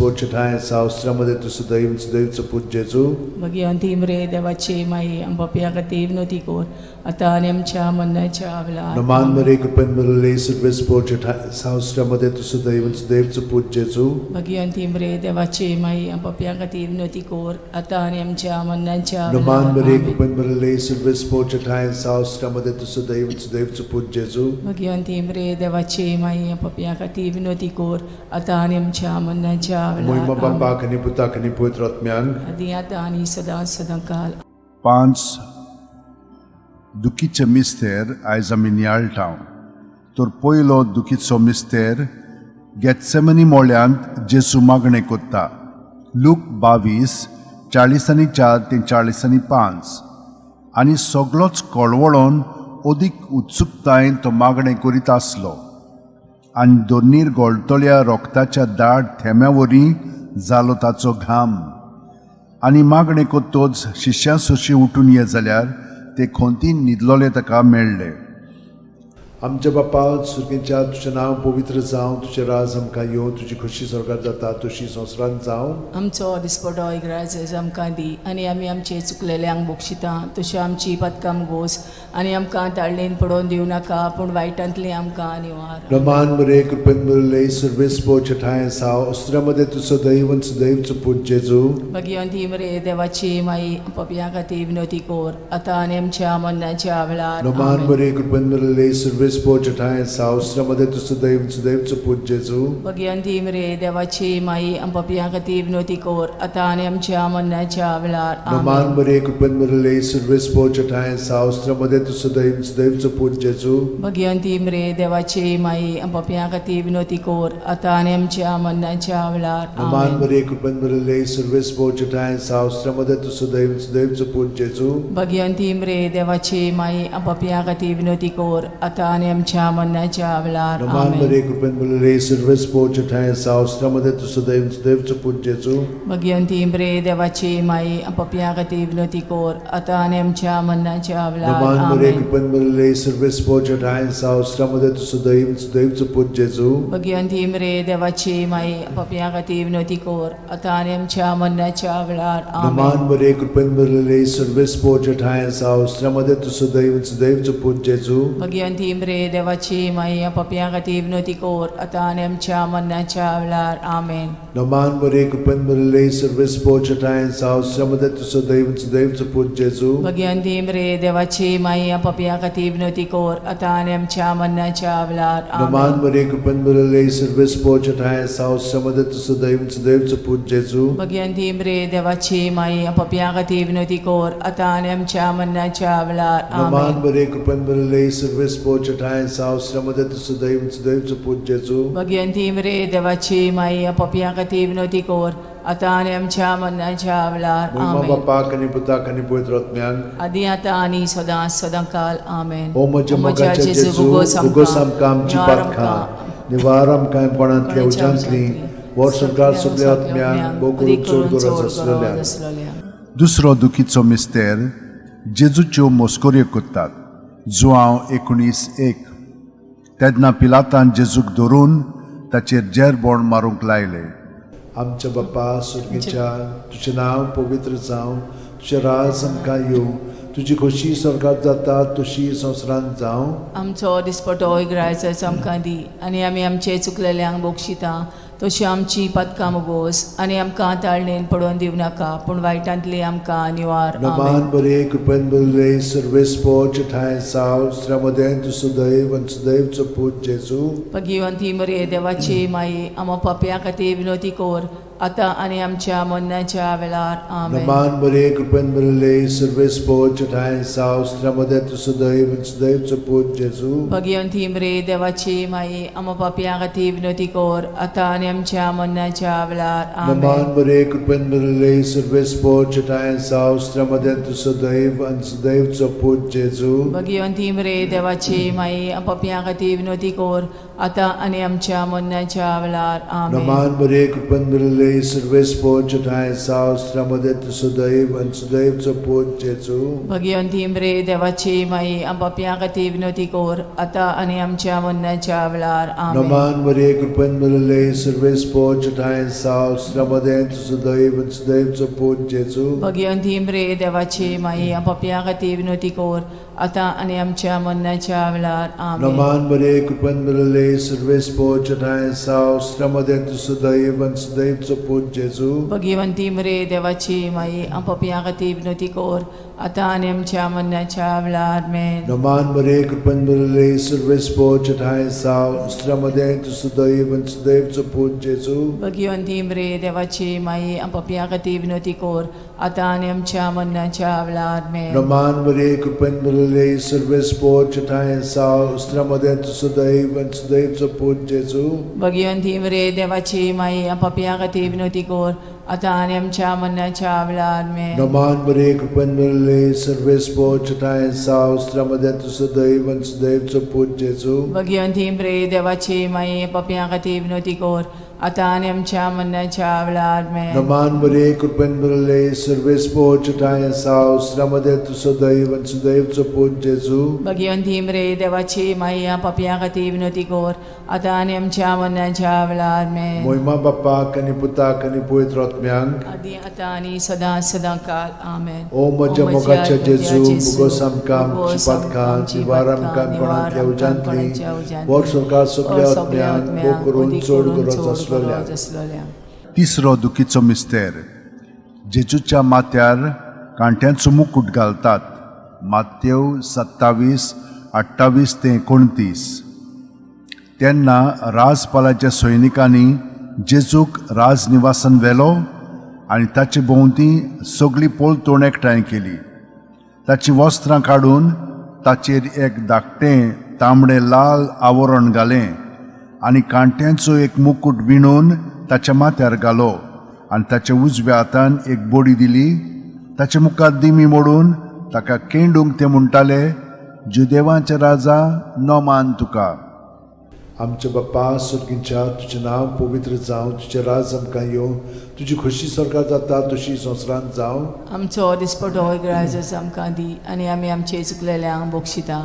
पोचठाय शास्त्रामध्ये तू सदैव सदैवचं पूज जेजू. भगिवंती मरे देवाची माई, आम पापया खातीर विनवती कर, आतां आनी आमच्या मरणाच्या वेळार. नमान मरे, कृपेन भरलेले, सर्वेस पोचठाय शास्त्रामध्ये तू सदैव सदैवचं पूज जेजू. भगिवंती मरे देवाची माई, आम पापया खातीर विनवती कर, आतां आनी आमच्या मरणाच्या नमान वेळार. मरे, आमेन. कृपेन भरलेले, सर्वेस पोचठाय शास्त्रामध्ये तू सदैव सदैवचं पूज जेजू. भगिवंती मरे देवाची माई, आम पापया खातीर विनवती कर, आतां आनी आमच्या मरणाच्या मोहिमा वेळार. आमेन. बापाक आनी पुताक आनी पवित्र आत्म्यांक. आदी आतां आनी सदां सदां काल. पांच दुखीचे मिस्तेर आयज आमी नियाळटा. तर पयलो दुखीचो मिस्तेर गेत्सेमनी मोळ्यांत जेसू मागणें कोत्ता. लूक 22, 44 ते 45. आनी सगलोच कळवळोन अदीक उत्सुकतायेन तो मागणें करीत आसलो आनी दोनीर गोळटल्या रोगताच्या दाट थेंब्या वरी जालो ताचो घाम. आनी मागणें कोत्तोच शिश्यां सोशी उठून ये जाल्यार ते खोंतीन न्हिदलोले ताका मेळ्ळे. आमच्या बापा सुर्गेच्या, तुजें नांव पवित्र जावं, तुजें राज आमकां येवं, तुजी खोशी स्वर्गात जाता तशी संवसारांत जावं. आमचो दिसपटो इग्राज आमकां दी आनी आमी आमचे चुकलेल्यांक बक्षिता तशी आमची पदकाम गोस आनी आमकां ताळणेन पडोवन दिवं नाका, पूण वायटांतली आमकां निवार. रमान मरे, कृपेन भरले, सर्वेस पोचठाय साव अस्त्रामध्ये तू सदैव सदैवचं पूज जेजू. भगिवंती मरे देवाची माई, पपया खातीर विनवती कर, आतां आनी आमच्या मरणाच्या वेळार. नमान आमेन. मरे, कृपेन भरले, सर्वेस पोचठाय साव अस्त्रामध्ये तू सदैव सदैवचं पूज जेजू. भगिवंती मरे देवाची माई, पपया खातीर विनवती कर, आतां आनी आमच्या मरणाच्या वेळार. नमान आमेन. मरे, कृपेन भरले, सर्वेस पोचठाय साव अस्त्रामध्ये तू सदैव सदैवचं पूज जेजू. भगिवंती मरे देवाची माई, पपया खातीर विनवती कर, आतां आनी आमच्या मरणाच्या वेळार. नमान आमेन. मरे, कृपेन भरले, सर्वेस पोचठाय साव अस्त्रामध्ये तू सदैव सदैवचं पूज जेजू. भगिवंती मरे देवाची माई, पपया खातीर विनवती कर, आतां आनी आमच्या मरणाच्या वेळार. नमान आमेन. मरे, कृपेन भरले, सर्वेस पोचठाय साव अस्त्रामध्ये तू सदैव सदैवचं पूज जेजू. भगिवंती मरे देवाची माई, पपया खातीर विनवती कर, आतां आनी आमच्या मरणाच्या वेळार. नमान मरे, आमेन. कृपेन भरले, सर्वेस पोचठाय साव अस्त्रामध्ये तू सदैव सदैवचं पूज जेजू. भगिवंती मरे देवाची माई, पपया खातीर विनवती कर, आतां आनी आमच्या मरणाच्या वेळार. आमेन. नमान मरे, कृपेन भरले, सर्वेस पोचठाय साव अस्त्रामध्ये तू सदैव सदैवचं पूज जेजू. भगिवंती मरे देवाची माई, पपया खातीर विनवती कर, आतां आनी आमच्या मरणाच्या वेळार. आमेन. नमान मरे, कृपेन भरले, सर्वेस पोचठाय साव अस्त्रामध्ये तू सदैव सदैवचं पूज जेजू. भगिवंती मरे देवाची माई, पपया खातीर विनवती कर, आतां आनी आमच्या मरणाच्या वेळार. नमान आमेन. मरे, कृपेन भरले, सर्वेस पोचठाय साव अस्त्रामध्ये तू सदैव सदैवचं पूज जेजू. भगिवंती मरे देवाची माई, पपया खातीर विनवती कर, आतां आनी आमच्या मरणाच्या वेळार. नमान आमेन. मरे, कृपेन भरले, सर्वेस पोचठाय साव अस्त्रामध्ये तू सदैव सदैवचं पूज जेजू. भगिवंती मरे देवाची माई, पपया खातीर विनवती कर, आतां आनी आमच्या मरणाच्या वेळार. महिमा आमेन. बापाक आनी पुताक आनी पवित्र आत्म्याक. आदी आतां आनी सदां सदां काल. आमेन. ओ म्हज्या मोगाच्या जेजू, भोगोस आमकां आमची पातकां, निवार आमकां कोणांतल्या उज्यांतली, वर्सभर सगल्या आत्म्यांक, भोव करून चड गरज आसलेल्या. दुसरो दुखीचो मिस्तेर जेजूच्यो मोस्कोऱ्यो कोत्तात. जुआंव 19:1. तेन्ना पिलातान जेजूक धरून ताचेर जेरबोण मारूंक लायले. आमच्या बापा सुर्गेच्या, तुजें नांव पवित्र जावं, तुजें राज आमकां येवं, तुजी खोशी स्वर्गात जाता तशी संवसारांत जावं. आमचो दिसपटो इग्रायचो आमकां दी आनी आमी आमचे चुकलेल्यांक बक्षिता तशी आमची पदकां मुगोस आनी आमकां ताळणेन पडोवन दिवं नाका, पूण वायटांतली आमकां निवार. नमान आमेन. बरे, कृपेन बरे, सर्वेस पोच ठाय साव श्रमदेन तू सदैव आनी सदैवचो पूत जेजू. भगिवंती मरे देवाची माई, आमा पापया खातीर विनवती कर, आतां आनी आमच्या मरणाच्या वेळार. आमेन. नमान बरे, कृपेन बरे, सर्वेस पोच ठाय साव श्रमदेन तू सदैव आनी सदैवचो पूत जेजू. भगिवंती मरे देवाची माई, आमा पापया खातीर विनवती कर, आतां आनी आमच्या मरणाच्या वेळार. नमान आमेन. बरे, कृपेन बरे, सर्वेस पोच ठाय साव श्रमदेन तू सदैव आनी सदैवचो पूत जेजू. भगिवंती मरे देवाची माई, पापया खातीर विनवती कर, आतां आनी आमच्या मरणाच्या वेळार. आमेन. नमान बरे, कृपेन बरे, भरलेले सर्वेस्पोच ठांय साव मध्ये सुदैव आनी सुदैवचो पूत जेजू. भगिवंती मरे देवाची माई, आमच्या खातीर विनवती कर आतां आनी आमच्या मरणाच्या वेळार. आमेन. नमान मरिये, कृपेन भरलेले सर्वेस्पोच ठांय साव मध्ये सुदैव आनी सुदैवचो पूत जेजू. भगिवंती मरे देवाची माई, आमच्या खातीर विनवती कर आतां आनी आमच्या मरणाच्या वेळार. आमेन. नमान मरिये, कृपेन भरलेले सर्वेस्पोच ठांय साव मध्ये सुदैव आनी सुदैवचो पूत जेजू. भगिवंती मरे देवाची माई, आमच्या खातीर विनवती कर आतां आनी आमच्या मरणाच्या वेळार. आमेन. नमान मरिये, कृपेन भरलेले सर्वेस्पोच ठांय साव मध्ये सुदैव आनी सुदैवचो पूत जेजू. भगिवंती मरे देवाची माई, आमच्या खातीर विनवती कर आतां आनी आमच्या मरणाच्या वेळार. आमेन. नमान मरिये, कृपेन भरलेले सर्वेस्पोच ठांय साव मध्ये सुदैव आनी सुदैवचो पूत जेजू. भगिवंती मरे देवाची माई, आमच्या खातीर विनवती कर आतां आनी आमच्या मरणाच्या वेळार. आमेन. नमान मरिये, कृपेन भरलेले सर्वेस्पोच ठांय साव मध्ये सुदैव आनी सुदैवचो पूत जेजू. भगिवंती मरे देवाची माई, पापयां खातीर विनवती कर आतां आनी आमच्या मरणाच्या वेळार. आमेन. नमान मरिये, कृपेन भरलेले सर्वेस्पोच ठांय साव मध्ये सुदैव आनी सुदैवचो पूत जेजू. भगिवंती मरे देवाची माई, पापयां खातीर विनवती कर आतां आनी आमच्या मरणाच्या वेळार. आमेन. मोहिमा बाप्पाक आनी पुताक आनी पवित्र आत्म्यांक. आदी आतां आनी सदां सदां काल. आमेन. ओ म्हज्या मोगाच्या जेजू, मुगोस आमकां आमची पातकां, निवार आमकां कोणांतल्या उज्यांतली, वर सरकार सगल्या आत्म्यांक, भोग करून चड गरज आसलेल्या. आसलेल्या. तिसरो दुखीचो मिस्तेर. जेजूच्या माथ्यार कांट्यांचो मुकूट घालतात. मातेव 27 28 ते 29. तेन्ना राजपालाच्या सैनिकांनी जेजूक राजनिवासान व्हेलो आनी ताचे भोंवती सगळी पलतोण एकठांय केली. ताचीं वस्त्रां काडून ताचेर एक धाकटें तांबडें लाल आवरण घालें आनी कांट्यांचो एक मुकूट विणून ताच्या माथ्यार घालो आनी ताच्या उजव्या हातान एक बडी दिली. ताचे मुखार दिमी मोडून ताका केंडूंक ते म्हणटाले, जुदेवांचे राजा, नमान तुका. आमच्या बाप्पा सुर्गींच्या, तुजें नांव पवित्र जावं, तुजें राज आमकां येवं, तुजी खोशी सरकार जाता तशी संवसारांत जावं. आमचो दिसपटो ग्राजस आमकां दी आनी आमी आमचे चुकलेल्यांक बक्षिता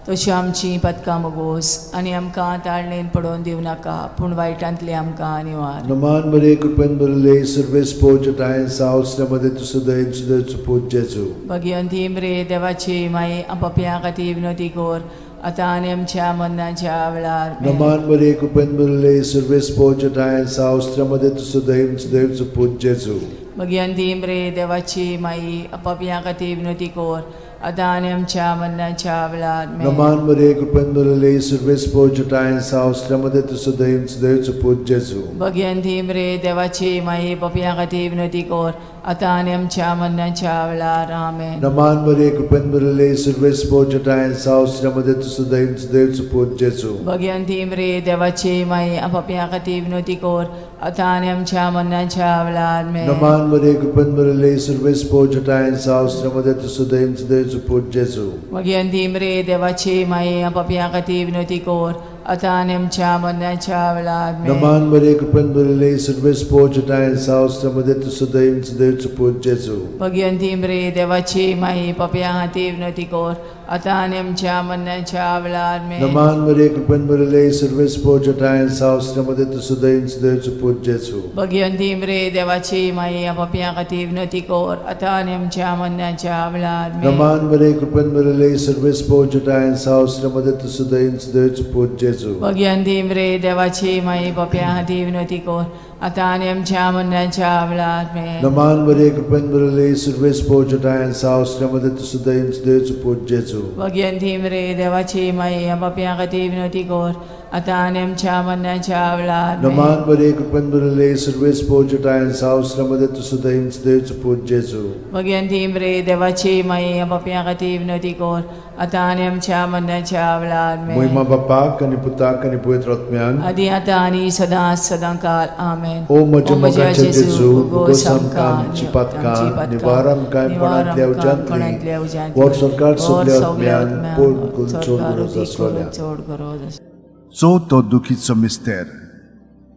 तशी आमची पदकां मोगोस आनी आमकां ताळणेन पडोवन दिवं नाका, पूण वायटांतली आमकां निवार. नमान मरिये, कृपेन भरलेले सर्वेस्पोच ठांय साव मध्ये सुदैव सुदैवचो पूत जेजू. भगिवंती मरे देवाची माई, पापयां खातीर विनवती कर आतां आनी आमच्या मरणाच्या वेळार. आमेन. नमान मरिये, कृपेन भरलेले सर्वेस्पोच ठांय साव मध्ये सुदैव सुदैवचो पूत जेजू. भगिवंती मरे देवाची माई, पापयां खातीर विनवती कर आतां आनी आमच्या मरणाच्या वेळार. आमेन. नमान मरिये, कृपेन भरलेले सर्वेस्पोच ठांय साव मध्ये सुदैव सुदैवचो पूत जेजू. भगिवंती मरे देवाची माई, पापयां खातीर विनवती कर आतां आनी आमच्या मरणाच्या वेळार. आमेन. नमान मरिये, कृपेन भरलेले सर्वेस्पोच ठांय साव मध्ये सुदैव सुदैवचो पूत जेजू. भगिवंती मरे देवाची माई, पापयां खातीर विनवती कर आतां आनी आमच्या मरणाच्या वेळार. आमेन. नमान मरिये, कृपेन भरलेले सर्वेस्पोच ठांय साव मध्ये सुदैव सुदैवचो पूत जेजू. भगिवंती मरे देवाची माई, पापयां खातीर विनवती कर आतां आनी आमच्या मरणाच्या वेळार. आमेन. नमान मरिये, कृपेन भरलेले सर्वेस्पोच ठांय साव मध्ये सुदैव सुदैवचो पूत जेजू. भगिवंती मरे देवाची माई, पापयां खातीर विनवती कर आतां आनी आमच्या मरणाच्या वेळार. आमेन. नमान मरिये, कृपेन भरलेले सर्वेस्पोच ठांय साव मध्ये सुदैव सुदैवचो पूत जेजू. भगिवंती मरे देवाची माई, पापयां खातीर विनवती कर आतां आनी आमच्या मरणाच्या वेळार. आमेन. नमान मरिये, कृपेन भरलेले सर्वेस्पोच ठांय साव मध्ये सुदैव सुदैवचो पूत जेजू. भगिवंती मरे देवाची माई, पापयां खातीर विनवती कर आतां आनी आमच्या मरणाच्या वेळार. आमेन. नमान मरिये, कृपेन भरलेले सर्वेस्पोच ठांय साव मध्ये सुदैव सुदैवचो पूत जेजू. भगिवंती मरे देवाची माई, पापयां खातीर विनवती कर आतां आनी आमच्या मरणाच्या वेळार. आमेन. नमान मरिये, कृपेन भरलेले सर्वेस्पोच ठांय साव मध्ये सुदैव सुदैवचो पूत जेजू. भगिवंती मरे देवाची माई, पापयां खातीर विनवती कर आतां आनी आमच्या मरणाच्या वेळार. आमेन. मोहिमा बाप्पाक आनी पुताक आनी पवित्र आत्म्यांक. आदी आतां आनी सदां सदां काल. आमेन. ओ म्हज्या मोगाच्या जेजू, मुगोस आमकां आमची पातकां, निवार आमकां कोणांतल्या उज्यांतली, वर सरकार सगल्या आत्म्यांक, पोट करून चड गरज आसलेल्या. चड गरज आसलेल्या. चवथो दुखीचो मिस्तेर.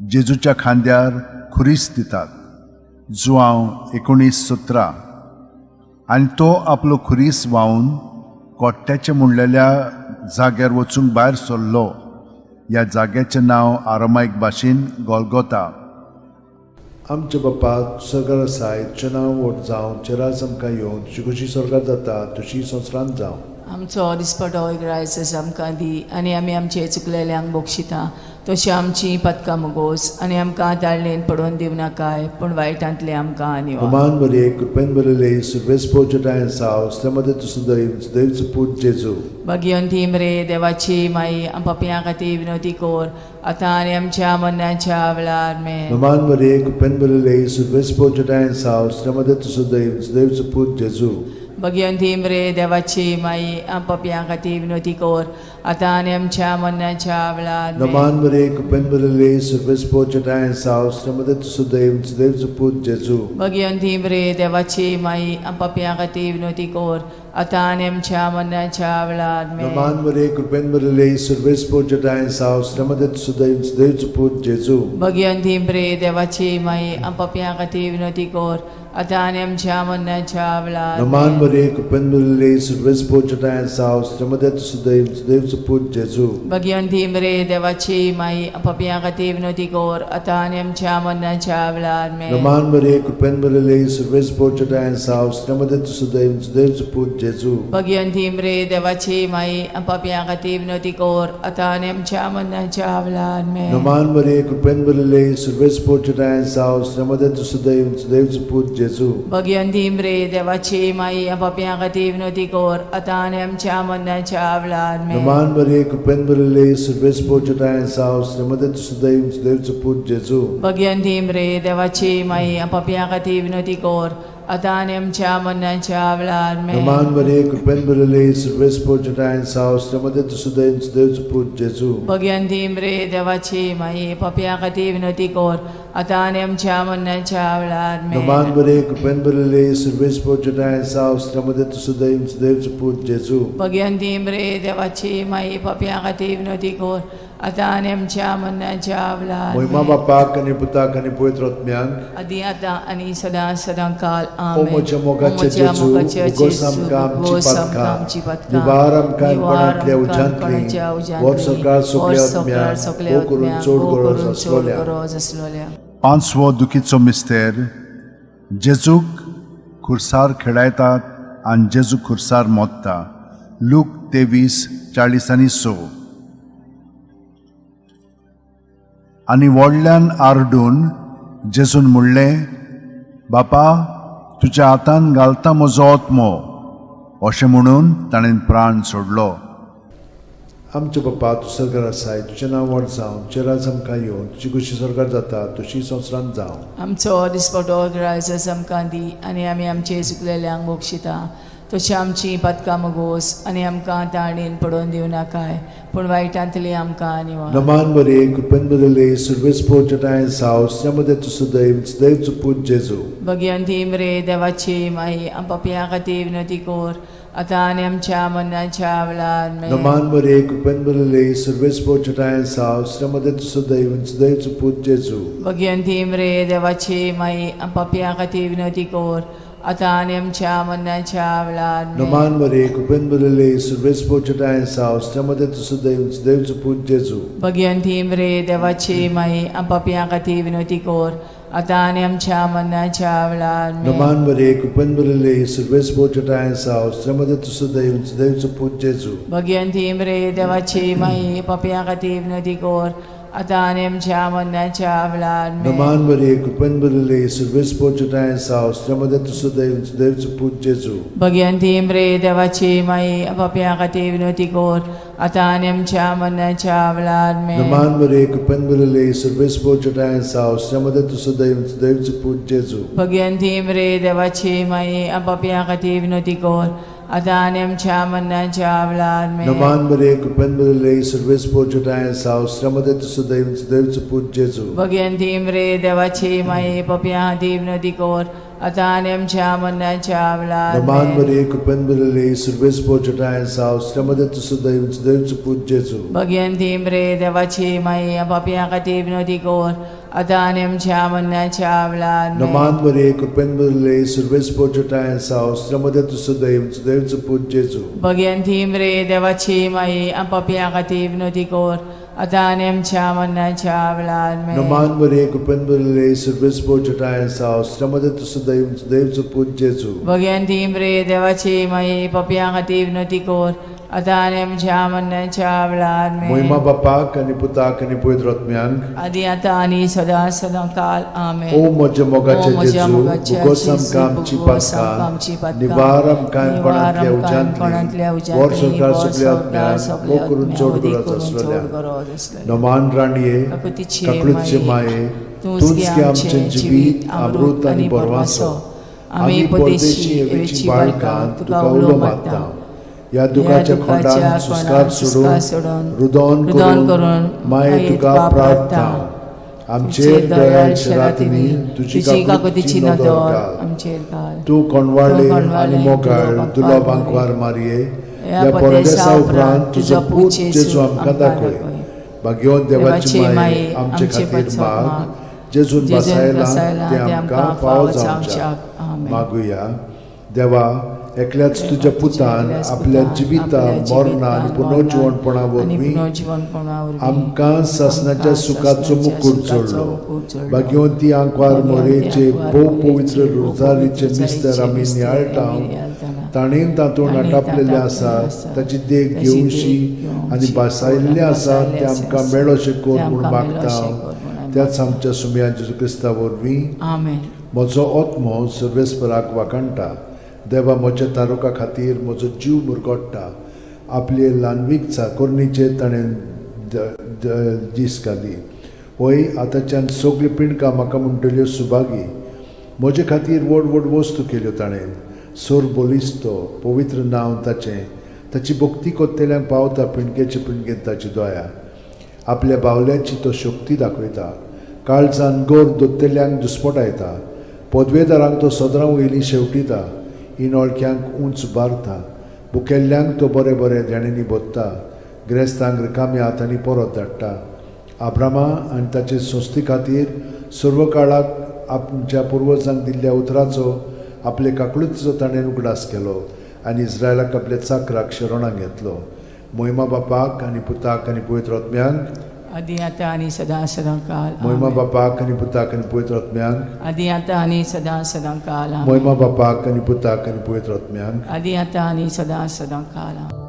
जेजूच्या खांद्यार खुरीस दितात. जुआंव 19:17. आनी तो आपलो खुरीस व्हांवन कोट्ट्याचे म्हणलेल्या जाग्यार वचूंक भायर सरलो. ह्या जाग्याचें नांव आरामायक भाशेन गोलगोता. आमच्या बाप्पा स्वर्गार आसाय, तुजें नांव व्हड जावं, तुजें राज आमकां येवं, तुजी खोशी स्वर्गार जाता तशी संवसारांत जावं. आमचो दिसपटो इग्रायस आमकां दी आनी आमी आमचे चुकलेल्यांक बक्षिता तशी आमची पदकां मुगोस आनी आमकां ताळणेन पडोवन दिवनाकाय पूण वायटांतले आमकां निवार. नमान मरिये, कृपेन भरिल्ले, सुरवेस पोचटाय साव, मदे तुजो दैव, दैवचो पूत जेजू. भगिवंती मरे देवाची माई, आम पापयां खातीर विनवती कोर आतां आनी आमच्या मरणाच्या वेळार. मे. नमान मरिये, कृपेन भरिल्ले, सुरवेस पोचटाय साव, मदे तुजो दैव, दैवचो पूत जेजू. भगिवंती मरे देवाची माई, आम पापयां खातीर विनवती कोर आतां आनी आमच्या मरणाच्या वेळार. मे. नमान मरिये, कृपेन भरिल्ले, सुरवेस पोचटाय साव, मदे तुजो दैव, दैवचो पूत जेजू. भगिवंती मरे देवाची माई, आम पापयां खातीर विनवती कोर आतां आनी आमच्या मरणाच्या वेळार. मे. नमान मरिये, कृपेन भरिल्ले, सुरवेस पोचटाय साव, मदे तुजो दैव, दैवचो पूत जेजू. भगिवंती मरे देवाची माई, आम पापयां खातीर विनवती कोर आतां आनी आमच्या मरणाच्या वेळार. नमान मे. मरिये, कृपेन भरिल्ले, सुरवेस पोचटाय साव, मदे तुजो दैव, दैवचो पूत जेजू. भगिवंती मरे देवाची माई, आम पापयां खातीर विनवती कोर आतां आनी आमच्या मरणाच्या वेळार. मे. नमान मरिये, कृपेन भरिल्ले, सुरवेस पोचटाय साव, मदे तुजो दैव, दैवचो पूत जेजू. भगिवंती मरे देवाची माई, आम पापयां खातीर विनवती कोर आतां आनी आमच्या मरणाच्या वेळार. मे. नमान मरिये, कृपेन भरिल्ले, सुरवेस पोचटाय साव, मदे तुजो दैव, दैवचो पूत जेजू. भगिवंती मरे देवाची माई, आम पापयां खातीर विनवती कोर आतां आनी आमच्या मरणाच्या वेळार. मे. नमान मरिये, कृपेन भरिल्ले, सुरवेस पोचटाय साव, मदे तुजो दैव, दैवचो पूत जेजू. भगिवंती मरे देवाची माई, आम पापयां खातीर विनवती कोर आतां आनी आमच्या मरणाच्या वेळार. मे. नमान मरिये, कृपेन भरिल्ले, सुरवेस पोचटाय साव, मदे तुजो दैव, दैवचो पूत जेजू. भगिवंती मरे देवाची माई, पापयां खातीर विनवती कोर आतां आनी आमच्या मरणाच्या वेळार. मे. नमान मरिये, कृपेन भरिल्ले, सुरवेस पोचटाय साव, मदे तुजो दैव, दैवचो पूत जेजू. भगिवंती मरे देवाची माई, पापयां खातीर विनवती कोर आतां आनी आमच्या मरणाच्या वेळार. महिमा मे. बापाक आनी पुताक आनी पवित्र आत्म्याक. आदी आतां आनी सदां सदां काल. ओ आमेन. म्हज्या मोगाचे ओ म्हज्या जेजू, मोगाचे उगोस जेजू, आमकां आमची उगोस आमकां पातकां, आमची पातकां, निवार आमकां निवार कोणांतल्या आमकां उज्यांतली, कोणाच्या उज्यांतली, व्हड सरकार सगल्या व्हड सरकार आत्म्यांक, सगल्या भोव करून आत्म्यांक, चड भोव गरज करून चड आसलोल्या. गरज आसलोल्या. पांचवो दुखीचो मिस्तेर. जेजूक खुर्सार खेळायतात आनी जेजू खुर्सार मोत्ता. लूक 23:46. आनी व्हडल्यान आरडून जेजून म्हणलें, बापा, तुज्या हातान घालता म्हजो आत्मो. अशें म्हणून ताणें प्राण सोडलो. आमच्या बापा, तूं सरकार आसाय, तुजें नांव व्हड जावं, तुजें राज आमकां येवं, तुजी खोशी सरकार जाता तशी संवसारांत जावं. आमचो दिसपटो ग्रायस आमकां दी आनी आमी आमचे चुकलेल्यांक बक्षिता तशी आमची पातकां मुगोस आनी आमकां ताणेन पडोवन दिवनाकाय पूण वायटांतली आमकां निवार. नमान मरिये, कृपेन भरिल्ले, सुरवेस पोचटाय साव, मदे तुजो दैव, दैवचो पूत जेजू. भगिवंती मरे देवाची माई, आम पापयां खातीर विनवती कोर आतां आनी आमच्या मरणाच्या वेळार. मे. नमान मरिये, कृपेन भरिल्ले, सुरवेस पोचटाय साव, मदे तुजो दैव, दैवचो पूत जेजू. भगिवंती मरे देवाची माई, आम पापयां खातीर विनवती कोर आतां आनी आमच्या मरणाच्या वेळार. मे. नमान मरिये, कृपेन भरिल्ले, सुरवेस पोचटाय साव, मदे तुजो दैव, दैवचो पूत जेजू. भगिवंती मरे देवाची माई, आम पापयां खातीर विनवती कोर आतां आनी आमच्या मरणाच्या वेळार. मे. नमान मरिये, कृपेन भरिल्ले, सुरवेस पोचटाय साव, मदे तुजो दैव, दैवचो पूत जेजू. भगिवंती मरे देवाची माई, पापयां खातीर विनवती कोर आतां आनी आमच्या मरणाच्या वेळार. मे. नमान मरिये, कृपेन भरिल्ले, सुरवेस पोचटाय साव, मदे तुजो दैव, दैवचो पूत जेजू. भगिवंती मरे देवाची माई, पापयां खातीर विनवती कोर आतां आनी आमच्या मरणाच्या वेळार. मे. नमान मरिये, कृपेन भरिल्ले, सुरवेस पोचटाय साव, मदे तुजो दैव, दैवचो पूत जेजू. भगिवंती मरे देवाची माई, पापयां खातीर विनवती कोर आतां आनी आमच्या मरणाच्या वेळार. मे. नमान मरिये, कृपेन भरिल्ले, सुरवेस पोचटाय साव, मदे तुजो दैव, दैवचो पूत जेजू. भगिवंती मरे देवाची माई, पापयां खातीर विनवती कोर आतां आनी आमच्या मरणाच्या वेळार नमान आमेन. मरिये कृपेन भरिल्ली सर्वेस्पर जटाय साव श्रमदे तुसो दैव दैवचो पूत जेजू. भगयंती मरे देवाची माई पापयां खातीर विनवती कर आतां आनी आमच्या मरणाच्या वेळार आमेन. नमान मरिये कृपेन भरिल्ली सर्वेस्पर जटाय साव श्रमदे तुसो दैव दैवचो पूत जेजू. भगयंती मरे देवाची माई पापयां खातीर विनवती कर आतां आनी आमच्या मरणाच्या वेळार आमेन. नमान मरिये कृपेन भरिल्ली सर्वेस्पर जटाय साव श्रमदे तुसो दैव दैवचो पूत जेजू. भगयंती मरे देवाची माई पापयां खातीर विनवती कर आतां आनी आमच्या मरणाच्या वेळार आमेन. मोहिमा बापाक आनी पुताक आनी पवित्र आत्म्यांक आदी आतां आनी सदां सदां काल आमेन. ओ म्हज्या ओ मोगाचे म्हज्या जेजू मोगाच्या भोगोस जेजू, आमकां आमची भोगोस आमकां आमची पातकां पातकां, निवार आमकां निवार कोणांतल्या आमकां कोणांतल्या उज्यांतली वर उज्यांतली, संवसार वर सगल्या संवसार आत्म्यांक सगल्या मोग करून आत्म्यांक, चड उदीक गरज करून चड आसलेल्या. गरज आसलेल्या. नमान राणये काकुतीचे काकळूतचे माये, माये तूंच तूंच गे गे आमचें आमचें जिवीत अमृत आनी बरवासो. आमी परदेशी एवेची बाळकां तुका उलो मारता. ह्या दुखाच्या खोंडान सुस्कार सोडून सोडून रुदोन रुदोन करून करून माये तुका प्रार्थना आमचेर दयाळ शरातिनी तुजी तुजी काकुतीची काकुतीची नदर नदर घाल. आमचेर घाल. तूं कोणवाळे तूं आनी कोणवाळे, मोगाळ दुलो दुलो बांकवार बांकवार मारये ह्या ह्या परदेसा परदेसा उपरांत उपरांत तुजो तुजो पूत पूत जेजू जेजू आमकां आमकां दाखय. दाखय. भाग्यवंत देवाची देवाची माये माये आमचे आमचे खातीर पचो माग माग. जेजून जेजून बसायला बसायला ते आमकां फावो जावच्याक. आमेन. मागुया. देवा एकल्याच तुज्या पुतान एकल्याच आपल्या पुतान जिविता आपल्या मरणा आनी जिविता, पुनर्जिवणपणा आनी वरवीं पुनर्जिवणपणा वरवीं आमकां सासणाच्या आमकां सुखाचो सासणाच्या मुकूट सुखाचो जोडलो. मुकूट जोडलो. भाग्यवंती आंकवार भाग्यवंती मोरेचे आंकवार भोव मोरेचे पवित्र भोव रोजारीचे पवित्र मिस्तर आमी रोजारीचे नियाळटा मिस्तर आमी नियाळटाना. ताणें तातूंत ताणें आटापलेलें तातूंत आसा आसा ताची देख ताची देख घेवशी आनी घेवची बसायल्लें आसा बसायल्लें तें आमकां आसा मेळोशें कर तें म्हूण आमकां मागता मेळोशें कर म्हूण आमी त्याच आमच्या सुमया जेजू क्रिस्ता वरवीं. आमेन. म्हजो आत्मो सर्वेस्पराक वाखाणटा. देवा म्हज्या तारुका खातीर म्हजो जीव मुरगोट्टा. आपले ल्हानवीक चाकोरणीचेर ताणें दीस घाली. वय आतांच्यान सगळीं पिंडकां म्हाका म्हणटल्यो सुभागी. म्हजे खातीर व्हड व्हड वस्तू केल्यो ताणें. सोर बलिस्तो पवित्र नांव ताचें. ताची भक्ती कोत्तेल्यांक पावता पिंडकेचे पिंडकेन ताची दया. आपल्या बावल्याची तो शक्ती दाखयता. काळजान गोर दोत्तेल्यांक दुस्पटायता. पदवेदारांक तो सदरां वयली शेवटिता. इनोळख्यांक उंच बारता. बुकेल्ल्यांक तो बरें बरें देण्यांनी भोत्ता. ग्रेस्तांक रिकाम्या हातांनी परत धाडटा. आब्रामा आनी ताचे संस्थे खातीर सर्व काळाक आमच्या पुर्वजांक दिल्ल्या उतराचो आपले काकळुतीचो ताणें उगडास केलो आनी इस्रायलाक आपल्या चाकराक शरणाक घेतलो. मोहिमा बापाक आनी पुताक आनी पवित्र आत्म्यांक आदी आतां आनी सदां सदां काल मोहिमा आमेन. बापाक आनी पुताक आनी पवित्र आत्म्यांक आदी आतां आनी सदां सदां काल आमेन. मोहिमा बापाक आनी पुताक आनी पवित्र आत्म्यांक आदी आतां आनी सदां सदां काल आमेन.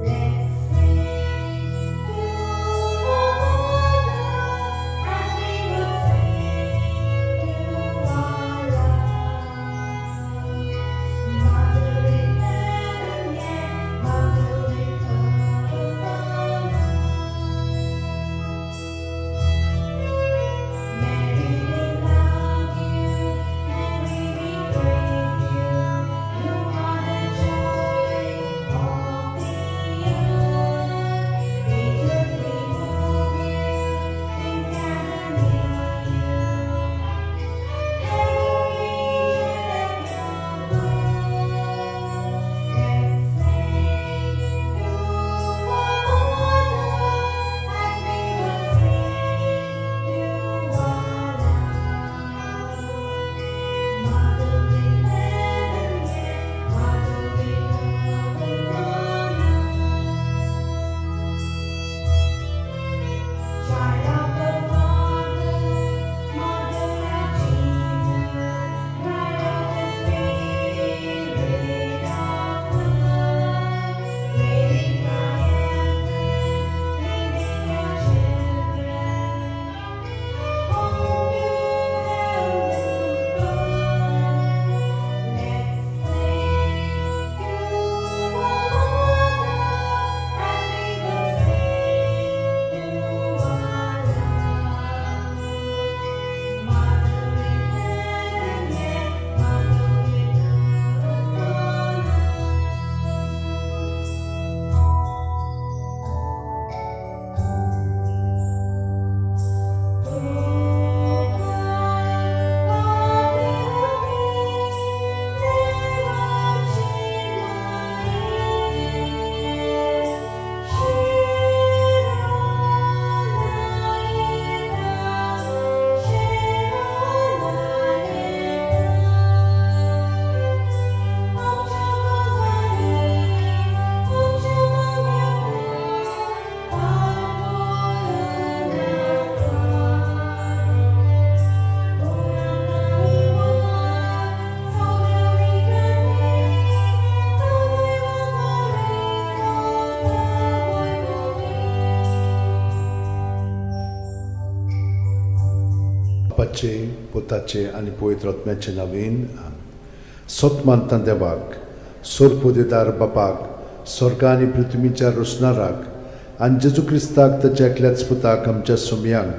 Let's sing to the Lord as we बापाचे, पुताचे आनी पवित्र आत्म्याचे नवीन. सत मानता देवाक, सोरपोदेदार बापाक, स्वर्गा आनी पृथ्वीच्या रोसणाराक, आनी जेजू क्रिस्ताक, ताच्या एकल्याच पुताक, आमच्या सुमयांक,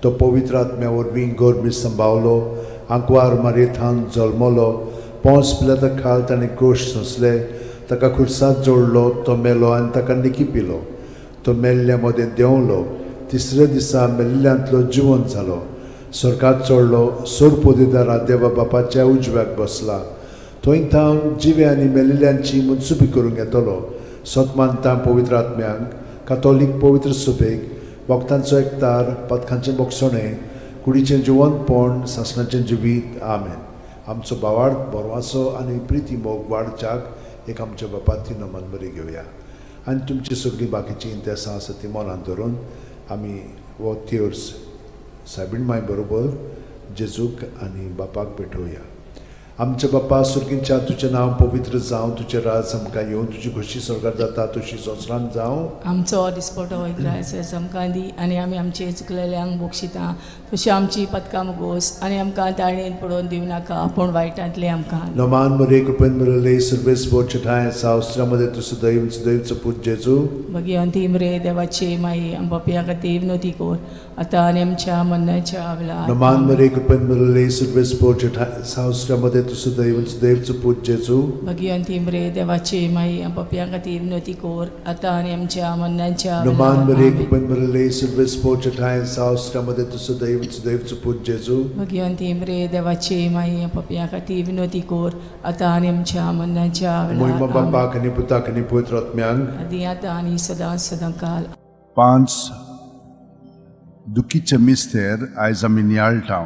तो पवित्र आत्म्या वरवीं गोरमी संभावलो, आंकवार मारयेथान जल्मलो, पोंस पिलाता खाल ताणें क्रोश सोंसले, ताका खुर्सात जोडलो, तो मेलो आनी ताका निकी पिलो, तो मेल्ल्या मदें देंवलो, तिसऱ्या दिसा मेल्ल्यांतलो जिवंत जालो, स्वर्गात चडलो, सोरपोदेदारा देवा बापाच्या उजव्याक बसला, थंय थावन जिवे आनी मेलिल्ल्यांची मनसुबी करूंक येतलो. सत मानता पवित्र आत्म्यांक, कातोलीक पवित्र सुबेक, वखदांचो एकतार, पदकांचें बोगसणें, कुडीचें जिवंतपण, सासणाचें जिवीत. आमेन. आमचो बावाड बरवासो आनी प्रिती मोग वाडच्याक एक आमच्या बापाती नमन बरी घेवया आनी तुमची सगळीं बाकीचीं इंतेसां आसा ती मनांत धरून आमी हो तियोर्स सायबीण माय बरोबर जेजूक आनी बापाक भेटोवया. आमच्या बापा सुर्गींच्या, तुजें नांव पवित्र जावं, तुजें राज आमकां येवं, तुजी खोशी स्वर्गार जाता तशी संवसारांत जावं. आमचो दिसपटो इग्रायस आमकां दी आनी आमी आमचे चुकलेल्यांक बक्षिता तशी आमची पदकां मुगोस आनी आमकां ताळणेन पडोवन दिवं नाका, पूण वायटांतले आमकां. नमान मरे, कृपेन मरले, सर्वेस बोचठाय सावस्त्रामध्ये तूं सदैव सदैवचो पूत जेजू. भगिवंती मरे देवाची माई, आम पापया खातीर विनवती कर, आतां आनी आमच्या मरणाच्या वेळार. नमान मरे, कृपेन मरले, सर्वेस बोचठाय सावस्त्रामध्ये तूं सदैव सदैवचो पूत जेजू. भगिवंती मरे देवाची माई, आम पापया खातीर विनवती कर, आतां आनी आमच्या मरणाच्या नमान वेळार. मरे, आमेन. कृपेन मरले, सर्वेस बोचठाय सावस्त्रामध्ये तूं सदैव सदैवचो पूत जेजू. भगिवंती मरे देवाची माई, आम पापया खातीर विनवती कर, आतां आनी आमच्या मरणाच्या मोहिमा वेळार. आमेन. बापाक आनी पुताक आनी पवित्र आत्म्यांक. आदी आतां आनी सदां सदां काल. पांच दुखीचे मिस्तेर आयज आमी नियाळटाव.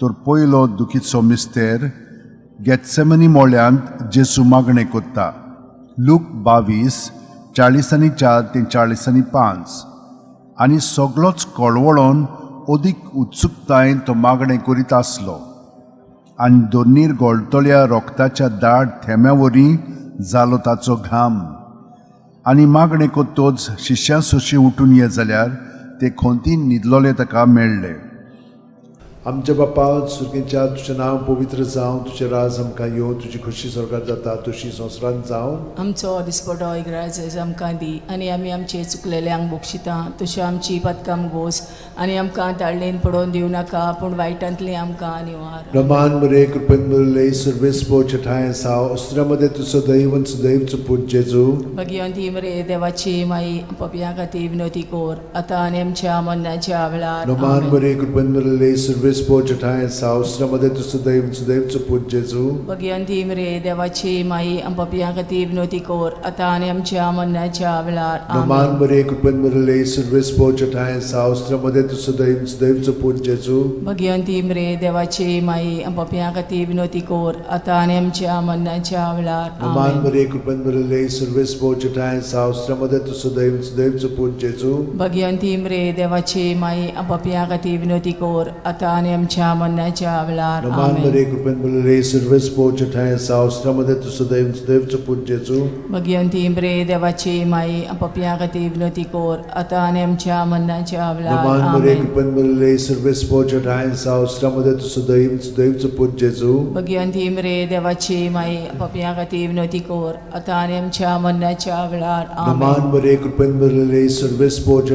तर पयलो दुखीचो मिस्तेर, गेत्सेमनी मोळ्यांत जेसू मागणें कोत्ता. लूक 22:44 ते 45. आनी सगळोच कळवळोन अदीक उत्सुकतायेन तो मागणें करीत आसलो आनी दोनीर गोळटल्या रोगताच्या दाट थेंब्या वरी जालो ताचो घाम. आनी मागणें कोत्तोच शिश्यां सोशी उठून ये जाल्यार ते खोंतीन न्हिदलोले ताका मेळ्ळे. आमच्या बापा सुर्गीच्या, तुजें नांव पवित्र जावं, तुजें राज आमकां येवं, तुजी खोशी स्वर्गार जाता तशी संवसारांत जावं. आमचो दिसपटो इग्राज आमकां दी आनी आमी आमचे चुकलेल्यांक बक्षिता तशी आमची पदकां गोस आनी आमकां ताळणेन पडोवन दिवं नाका, पूण वायटांतली आमकां निवार. रमान मरे, कृपेन मरले, सर्वेस ठाय साव अस्त्रामध्ये तूं सदैव सदैवचो पूत जेजू. भगिवंती मरे देवाची माई, पपया खातीर विनवती कोर, आतां आनी आमच्या मरणाच्या वेळार. रमान आमेन. मरे, कृपेन मरले, सर्वेस ठाय साव अस्त्रामध्ये तूं सदैव सदैवचो पूत जेजू. भगिवंती मरे देवाची माई, पपया खातीर विनवती कोर, आतां आनी आमच्या मरणाच्या वेळार. रमान आमेन. मरे, कृपेन मरले, सर्वेस ठाय साव अस्त्रामध्ये तूं सदैव सदैवचो पूत जेजू. भगिवंती मरे देवाची माई, पपया खातीर विनवती कोर, आतां आनी आमच्या मरणाच्या वेळार. रमान आमेन. मरे, कृपेन मरले, सर्वेस ठाय साव अस्त्रामध्ये तूं सदैव सदैवचो पूत जेजू. भगिवंती मरे देवाची माई, पपया खातीर विनवती कोर, आतां आनी आमच्या मरणाच्या वेळार. रमान आमेन. मरे, कृपेन मरले, सर्वेस ठाय साव अस्त्रामध्ये तूं सदैव सदैवचो पूत जेजू. भगिवंती मरे देवाची माई, पपया खातीर विनवती कोर, आतां आनी आमच्या मरणाच्या वेळार. रमान मरे, आमेन. कृपेन मरले, सर्वेस ठाय साव अस्त्रामध्ये तूं सदैव सदैवचो पूत जेजू. भगिवंती मरे देवाची माई, पपया खातीर विनवती कोर, आतां आनी आमच्या मरणाच्या वेळार. आमेन. रमान मरे, कृपेन मरले, सर्वेस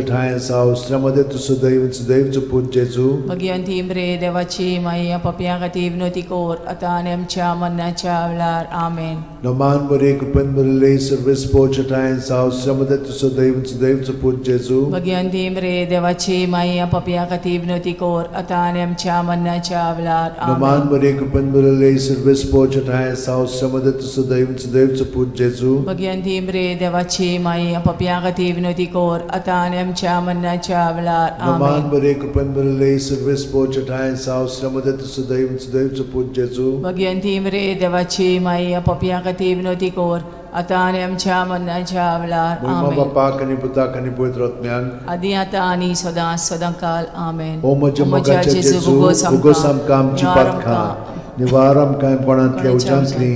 ठाय साव अस्त्रामध्ये तूं सदैव सदैवचो पूत जेजू. भगिवंती मरे देवाची माई, पपया खातीर विनवती कोर, आतां आनी आमच्या मरणाच्या वेळार. आमेन. रमान मरे, कृपेन मरले, सर्वेस ठाय साव अस्त्रामध्ये तूं सदैव सदैवचो पूत जेजू. भगिवंती मरे देवाची माई, पपया खातीर विनवती कोर, आतां आनी आमच्या मरणाच्या वेळार. रमान आमेन. मरे, कृपेन मरले, सर्वेस ठाय साव अस्त्रामध्ये तूं सदैव सदैवचो पूत जेजू. भगिवंती मरे देवाची माई, पपया खातीर विनवती कोर, आतां आनी आमच्या मरणाच्या वेळार. रमान आमेन. मरे, कृपेन मरले, सर्वेस ठाय साव अस्त्रामध्ये तूं सदैव सदैवचो पूत जेजू. भगिवंती मरे देवाची माई, पपया खातीर विनवती कोर, आतां आनी आमच्या मरणाच्या वेळार. मोहिमा आमेन. बापाक आनी पुताक आनी पवित्र आत्म्याक. आदी आतां आनी सदां सदां काल. आमेन. ओ म्हज्या मोगाच्या जेजू, उगोस आमकां आमची पातकां, निवार आमकां कोणांतल्या उच्चांतली,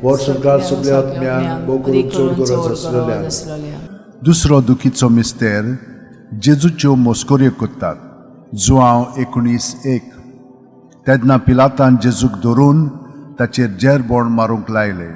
वर संकार सगल्या आत्म्यांक, भोव करून चड गरज आसलेल्या. दुसरो दुखीचो मिस्तेर, जेजूच्यो मोस्कोऱ्यो कोत्तात. जुआंव 19:1. तेन्ना पिलातान जेजूक धरून ताचेर जेरबोण मारूंक लायलें.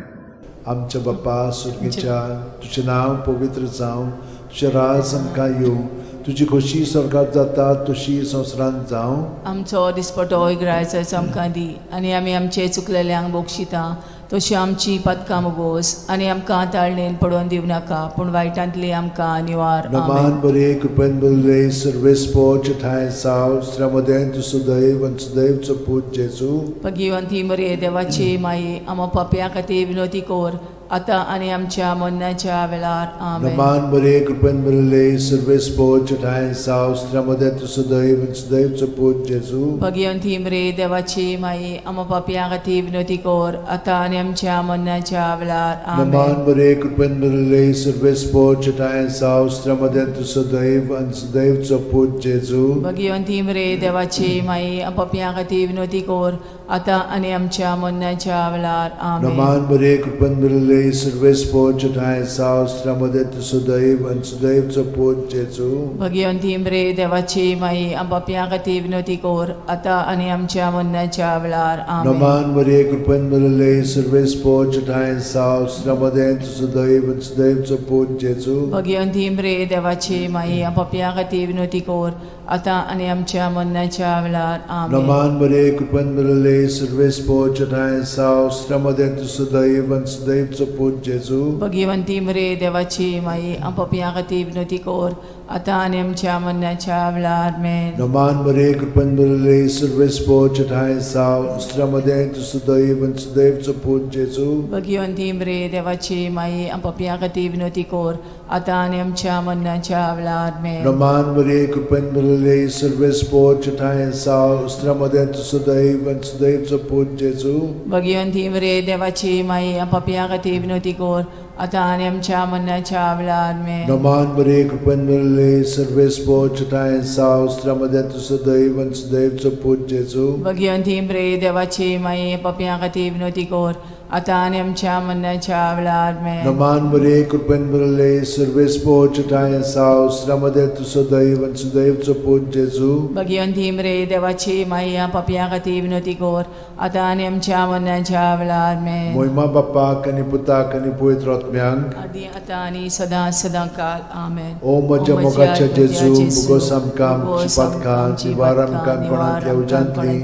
आमच्या बाप्पा सुर्गीच्या, तुजें नांव पवित्र जावं, तुजें राज आमकां येवं, तुजी खोशी स्वर्गात जाता तशी संवसारांत जावं. आमचो दिसपटो इगरायचो आमकां दी आनी आमी आमचे चुकलेल्यांक बक्षिता तशी आमची पातकां मुगोस आनी आमकां ताळणेन पडोवन दिवं नाका पूण वायटांतली आमकां निवार. आमेन. नमान बरे कृपेन बरले सर्वेस्पोच ठांय साव श्रमदें तूं सुदैव आनी सुदैवचो पूत जेजू. भगिवंती मरे देवाची माई, आमा पापया खातीर विनोती कोर आतां आनी आमच्या मरणाच्या वेळार. आमेन. नमान बरे कृपेन बरले सर्वेस्पोच ठांय साव श्रमदें तूं सुदैव आनी सुदैवचो पूत जेजू. भगिवंती मरे देवाची माई, आमा पापया खातीर विनोती कोर आतां आनी आमच्या मरणाच्या वेळार. आमेन. नमान बरे कृपेन बरले सर्वेस्पोच ठांय साव श्रमदें तूं सुदैव आनी सुदैवचो पूत जेजू. भगिवंती मरे देवाची माई, पापया खातीर विनोती कोर आतां आनी आमच्या मरणाच्या वेळार. आमेन. नमान बरे कृपेन बरले सर्वेस्पोच ठांय साव श्रमदें तूं सुदैव आनी सुदैवचो पूत जेजू. भगिवंती मरे देवाची माई, पापया खातीर विनोती कोर आतां आनी आमच्या मरणाच्या वेळार. आमेन. नमान मरिये कृपेन भरिल्ले सर्वेस्पोच ठांय साव श्रमदें तूं सुदैव आनी सुदैवचो पूत जेजू. भगिवंती मरे देवाची माई, पापया खातीर विनोती कोर आतां आनी आमच्या मरणाच्या वेळार. आमेन. नमान मरिये कृपेन भरिल्ले सर्वेस्पोच ठांय साव श्रमदें तूं सुदैव आनी सुदैवचो पूत जेजू. भगिवंती मरे देवाची माई, पापया खातीर विनोती कोर आतां आनी आमच्या मरणाच्या वेळार. आमेन. नमान मरिये कृपेन भरिल्ले सर्वेस्पोच ठांय साव श्रमदें तूं सुदैव आनी सुदैवचो पूत जेजू. भगिवंती मरे देवाची माई, पापया खातीर विनोती कोर आतां आनी आमच्या मरणाच्या वेळार. आमेन. नमान मरिये कृपेन भरिल्ले सर्वेस्पोच ठांय साव श्रमदें तूं सुदैव आनी सुदैवचो पूत जेजू. भगिवंती मरे देवाची माई, पापया खातीर विनोती कोर आतां आनी आमच्या मरणाच्या वेळार. आमेन. नमान मरिये कृपेन भरिल्ले सर्वेस्पोच ठांय साव श्रमदें तूं सुदैव आनी सुदैवचो पूत जेजू. भगिवंती मरे देवाची माई, पापया खातीर विनोती कोर आतां आनी आमच्या मरणाच्या वेळार. आमेन. नमान मरिये कृपेन भरिल्ले सर्वेस्पोच ठांय साव श्रमदें तूं सुदैव आनी सुदैवचो पूत जेजू. भगिवंती मरे देवाची माई, पापया खातीर विनोती कोर आतां आनी आमच्या मरणाच्या वेळार. आमेन. मोहिमा बाप्पाक आनी पुताक आनी पवित्र आत्म्यांक, आदी आतां आनी सदां सदां काल. आमेन. ओ म्हज्या मोगाच्या जेजू, मुगोस आमकां आमची पातकां निवार आमकां कोणांतल्या उज्यांतली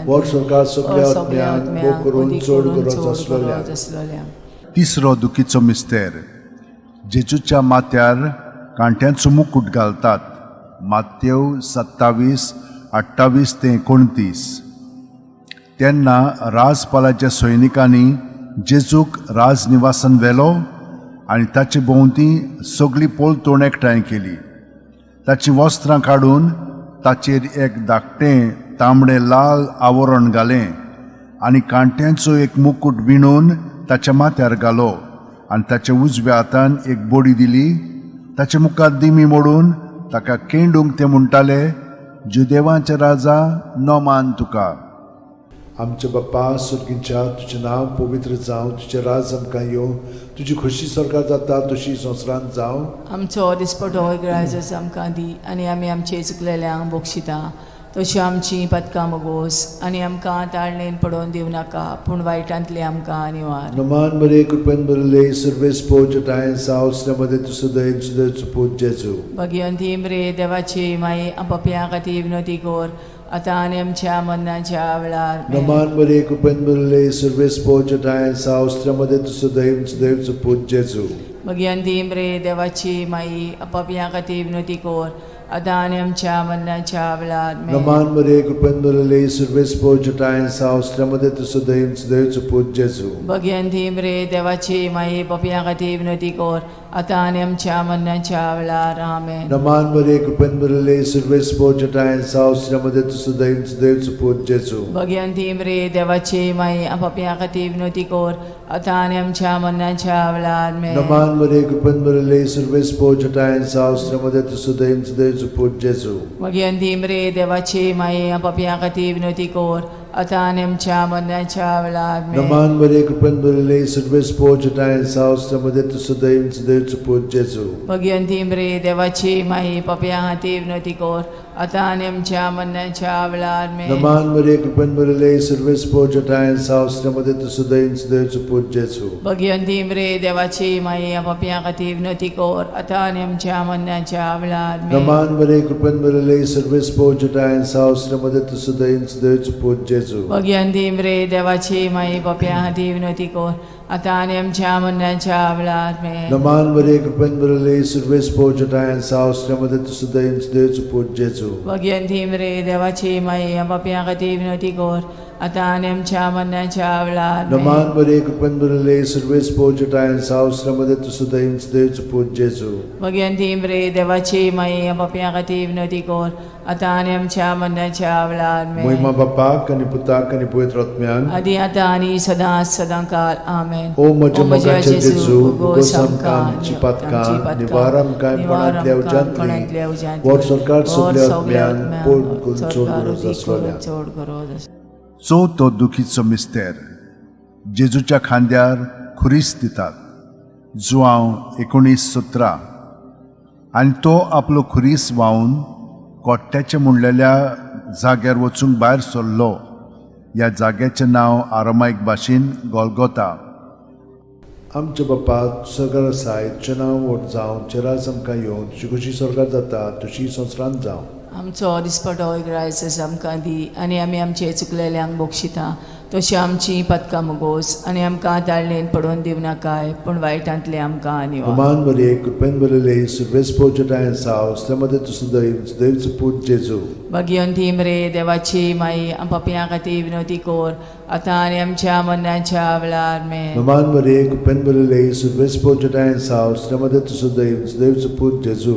वर सरकार सगल्या आत्म्यांक भोग करून चड गरज आसलेल्या. तिसरो दुखीचो मिस्तेर. जेजूच्या माथ्यार कांट्यांचो मुकूट घालतात. मातेव 27:28 ते 29. तेन्ना राजपालाच्या सैनिकांनी जेजूक राजनिवासान व्हेलो आनी ताचे भोंवती सगळी पोलतोण एकठांय केली. ताचीं वस्त्रां काडून ताचेर एक धाकटें तांबडें लाल आवरण घालें आनी कांट्यांचो एक मुकूट विणून ताच्या माथ्यार घालो आनी ताच्या उजव्या हातान एक बडी दिली. ताचे मुखार दिमी मोडून ताका केंडूंक ते म्हणटाले, जुदेवांचे राजा, नमान तुका. आमच्या बाप्पा सुर्गींच्या, तुजें नांव पवित्र जावं, तुजें राज आमकां येवं, तुजी खोशी स्वर्गात जाता तशी संवसारांत जावं. आमचो दिसपटो ग्रायजस आमकां दी आनी आमी आमचे चुकलेल्यांक बक्षिता तशी आमची पातकां मगोस आनी आमकां ताळणेन पडोवन दिवं नाका पूण वायटांतली आमकां निवार. नमान मरिये कृपेन भरिल्ले सर्वेस्पोच ठांय साव श्रमदें तूं सुदैव सुदैवचो पूत जेजू. भगिवंती मरे देवाची माई, पापया खातीर विनोती कोर आतां आनी आमच्या मरणाच्या वेळार. आमेन. नमान मरिये कृपेन भरिल्ले सर्वेस्पोच ठांय साव श्रमदें तूं सुदैव सुदैवचो पूत जेजू. भगिवंती मरे देवाची माई, पापया खातीर विनोती कोर आतां आनी आमच्या मरणाच्या वेळार. आमेन. नमान मरिये कृपेन भरिल्ले सर्वेस्पोच ठांय साव श्रमदें तूं सुदैव सुदैवचो पूत जेजू. भगिवंती मरे देवाची माई, पापया खातीर विनोती कोर आतां आनी आमच्या मरणाच्या वेळार. आमेन. नमान मरिये कृपेन भरिल्ले सर्वेस्पोच ठांय साव श्रमदें तूं सुदैव सुदैवचो पूत जेजू. भगिवंती मरे देवाची माई, पापया खातीर विनोती कोर आतां आनी आमच्या मरणाच्या वेळार. आमेन. नमान मरिये कृपेन भरिल्ले सर्वेस्पोच ठांय साव श्रमदें तूं सुदैव सुदैवचो पूत जेजू. भगिवंती मरे देवाची माई, पापया खातीर विनोती कोर आतां आनी आमच्या मरणाच्या वेळार. आमेन. नमान मरिये कृपेन भरिल्ले सर्वेस्पोच ठांय साव श्रमदें तूं सुदैव सुदैवचो पूत जेजू. भगिवंती मरे देवाची माई, पापया खातीर विनोती कोर आतां आनी आमच्या मरणाच्या वेळार आमेन. नमान मरिये, कृपेन भरिल्ले, सर्वेस्पोर जठायन साव, मध्ये तूं सदैव सदैवचो पूत जेजू. भगिवंती मरे देवाची माई, पापयां खातीर विनवती कर आतां आनी आमच्या मरणाच्या वेळार आमेन. नमान मरिये, कृपेन भरिल्ले, सर्वेस्पोर जठायन साव, मध्ये तूं सदैव सदैवचो पूत जेजू. भगिवंती मरे देवाची माई, पापयां खातीर विनवती कर आतां आनी आमच्या मरणाच्या वेळार आमेन. नमान मरिये, कृपेन भरिल्ले, सर्वेस्पोर जठायन साव, मध्ये तूं सदैव सदैवचो पूत जेजू. भगिवंती मरे देवाची माई, पापयां खातीर विनवती कर आतां आनी आमच्या मरणाच्या वेळार आमेन. नमान मरिये, कृपेन भरिल्ले, सर्वेस्पोर जठायन साव, मध्ये तूं सदैव सदैवचो पूत जेजू. भगिवंती मरे देवाची माई, पापयां खातीर विनवती कर आतां आनी आमच्या मरणाच्या वेळार आमेन. मोहिमा बापाक आनी पुताक आनी पवित्र आत्म्याक, आदी आतां आनी सदां सदां काल आमेन. ओ म्हज्या मोगाचे जेजू, भोगोस आमकां आमची पातकां, निवार आमकां कोणांतल्या उज्यांतली, वर सरकार सगल्या आत्म्यान पोड करून चड गरज आसलोल्या. चड गरज आसलोल्या. चवथो दुखीचो मिस्तेर, जेजूच्या खांद्यार खुरीस दितात, जुआंव 19:17. आनी तो आपलो खुरीस व्हांवन कोट्ट्याचे म्हणलेल्या जाग्यार वचूंक भायर सरलो. ह्या जाग्याचें नांव आरामायक भाशेन गोलगोता. आमच्या बापा सरकार आसाय, तुजें नांव व्हड जावं, तुजें राज आमकां येवं, तुजी खुशी सरकार जाता तशी संवसारांत जावं. आमचो दिसपटो ग्रायस आमकां दी आनी आमी आमचे चुकलेल्यांक बक्षिता तशी आमची पदकां मुगोस आनी आमकां ताळणेन पडोवन दिवनाकाय, पूण वायटांतले आमकां निवार. नमान मरिये, कृपेन भरिल्ले, सर्वेस्पोर जठायन साव, मध्ये तूं सदैव सदैवचो पूत जेजू. भगिवंती मरे देवाची माई, पापयां खातीर विनवती कर आतां आनी आमच्या मरणाच्या वेळार आमेन. नमान मरिये, कृपेन भरिल्ले, सर्वेस्पोर जठायन साव, मध्ये तूं सदैव सदैवचो पूत जेजू.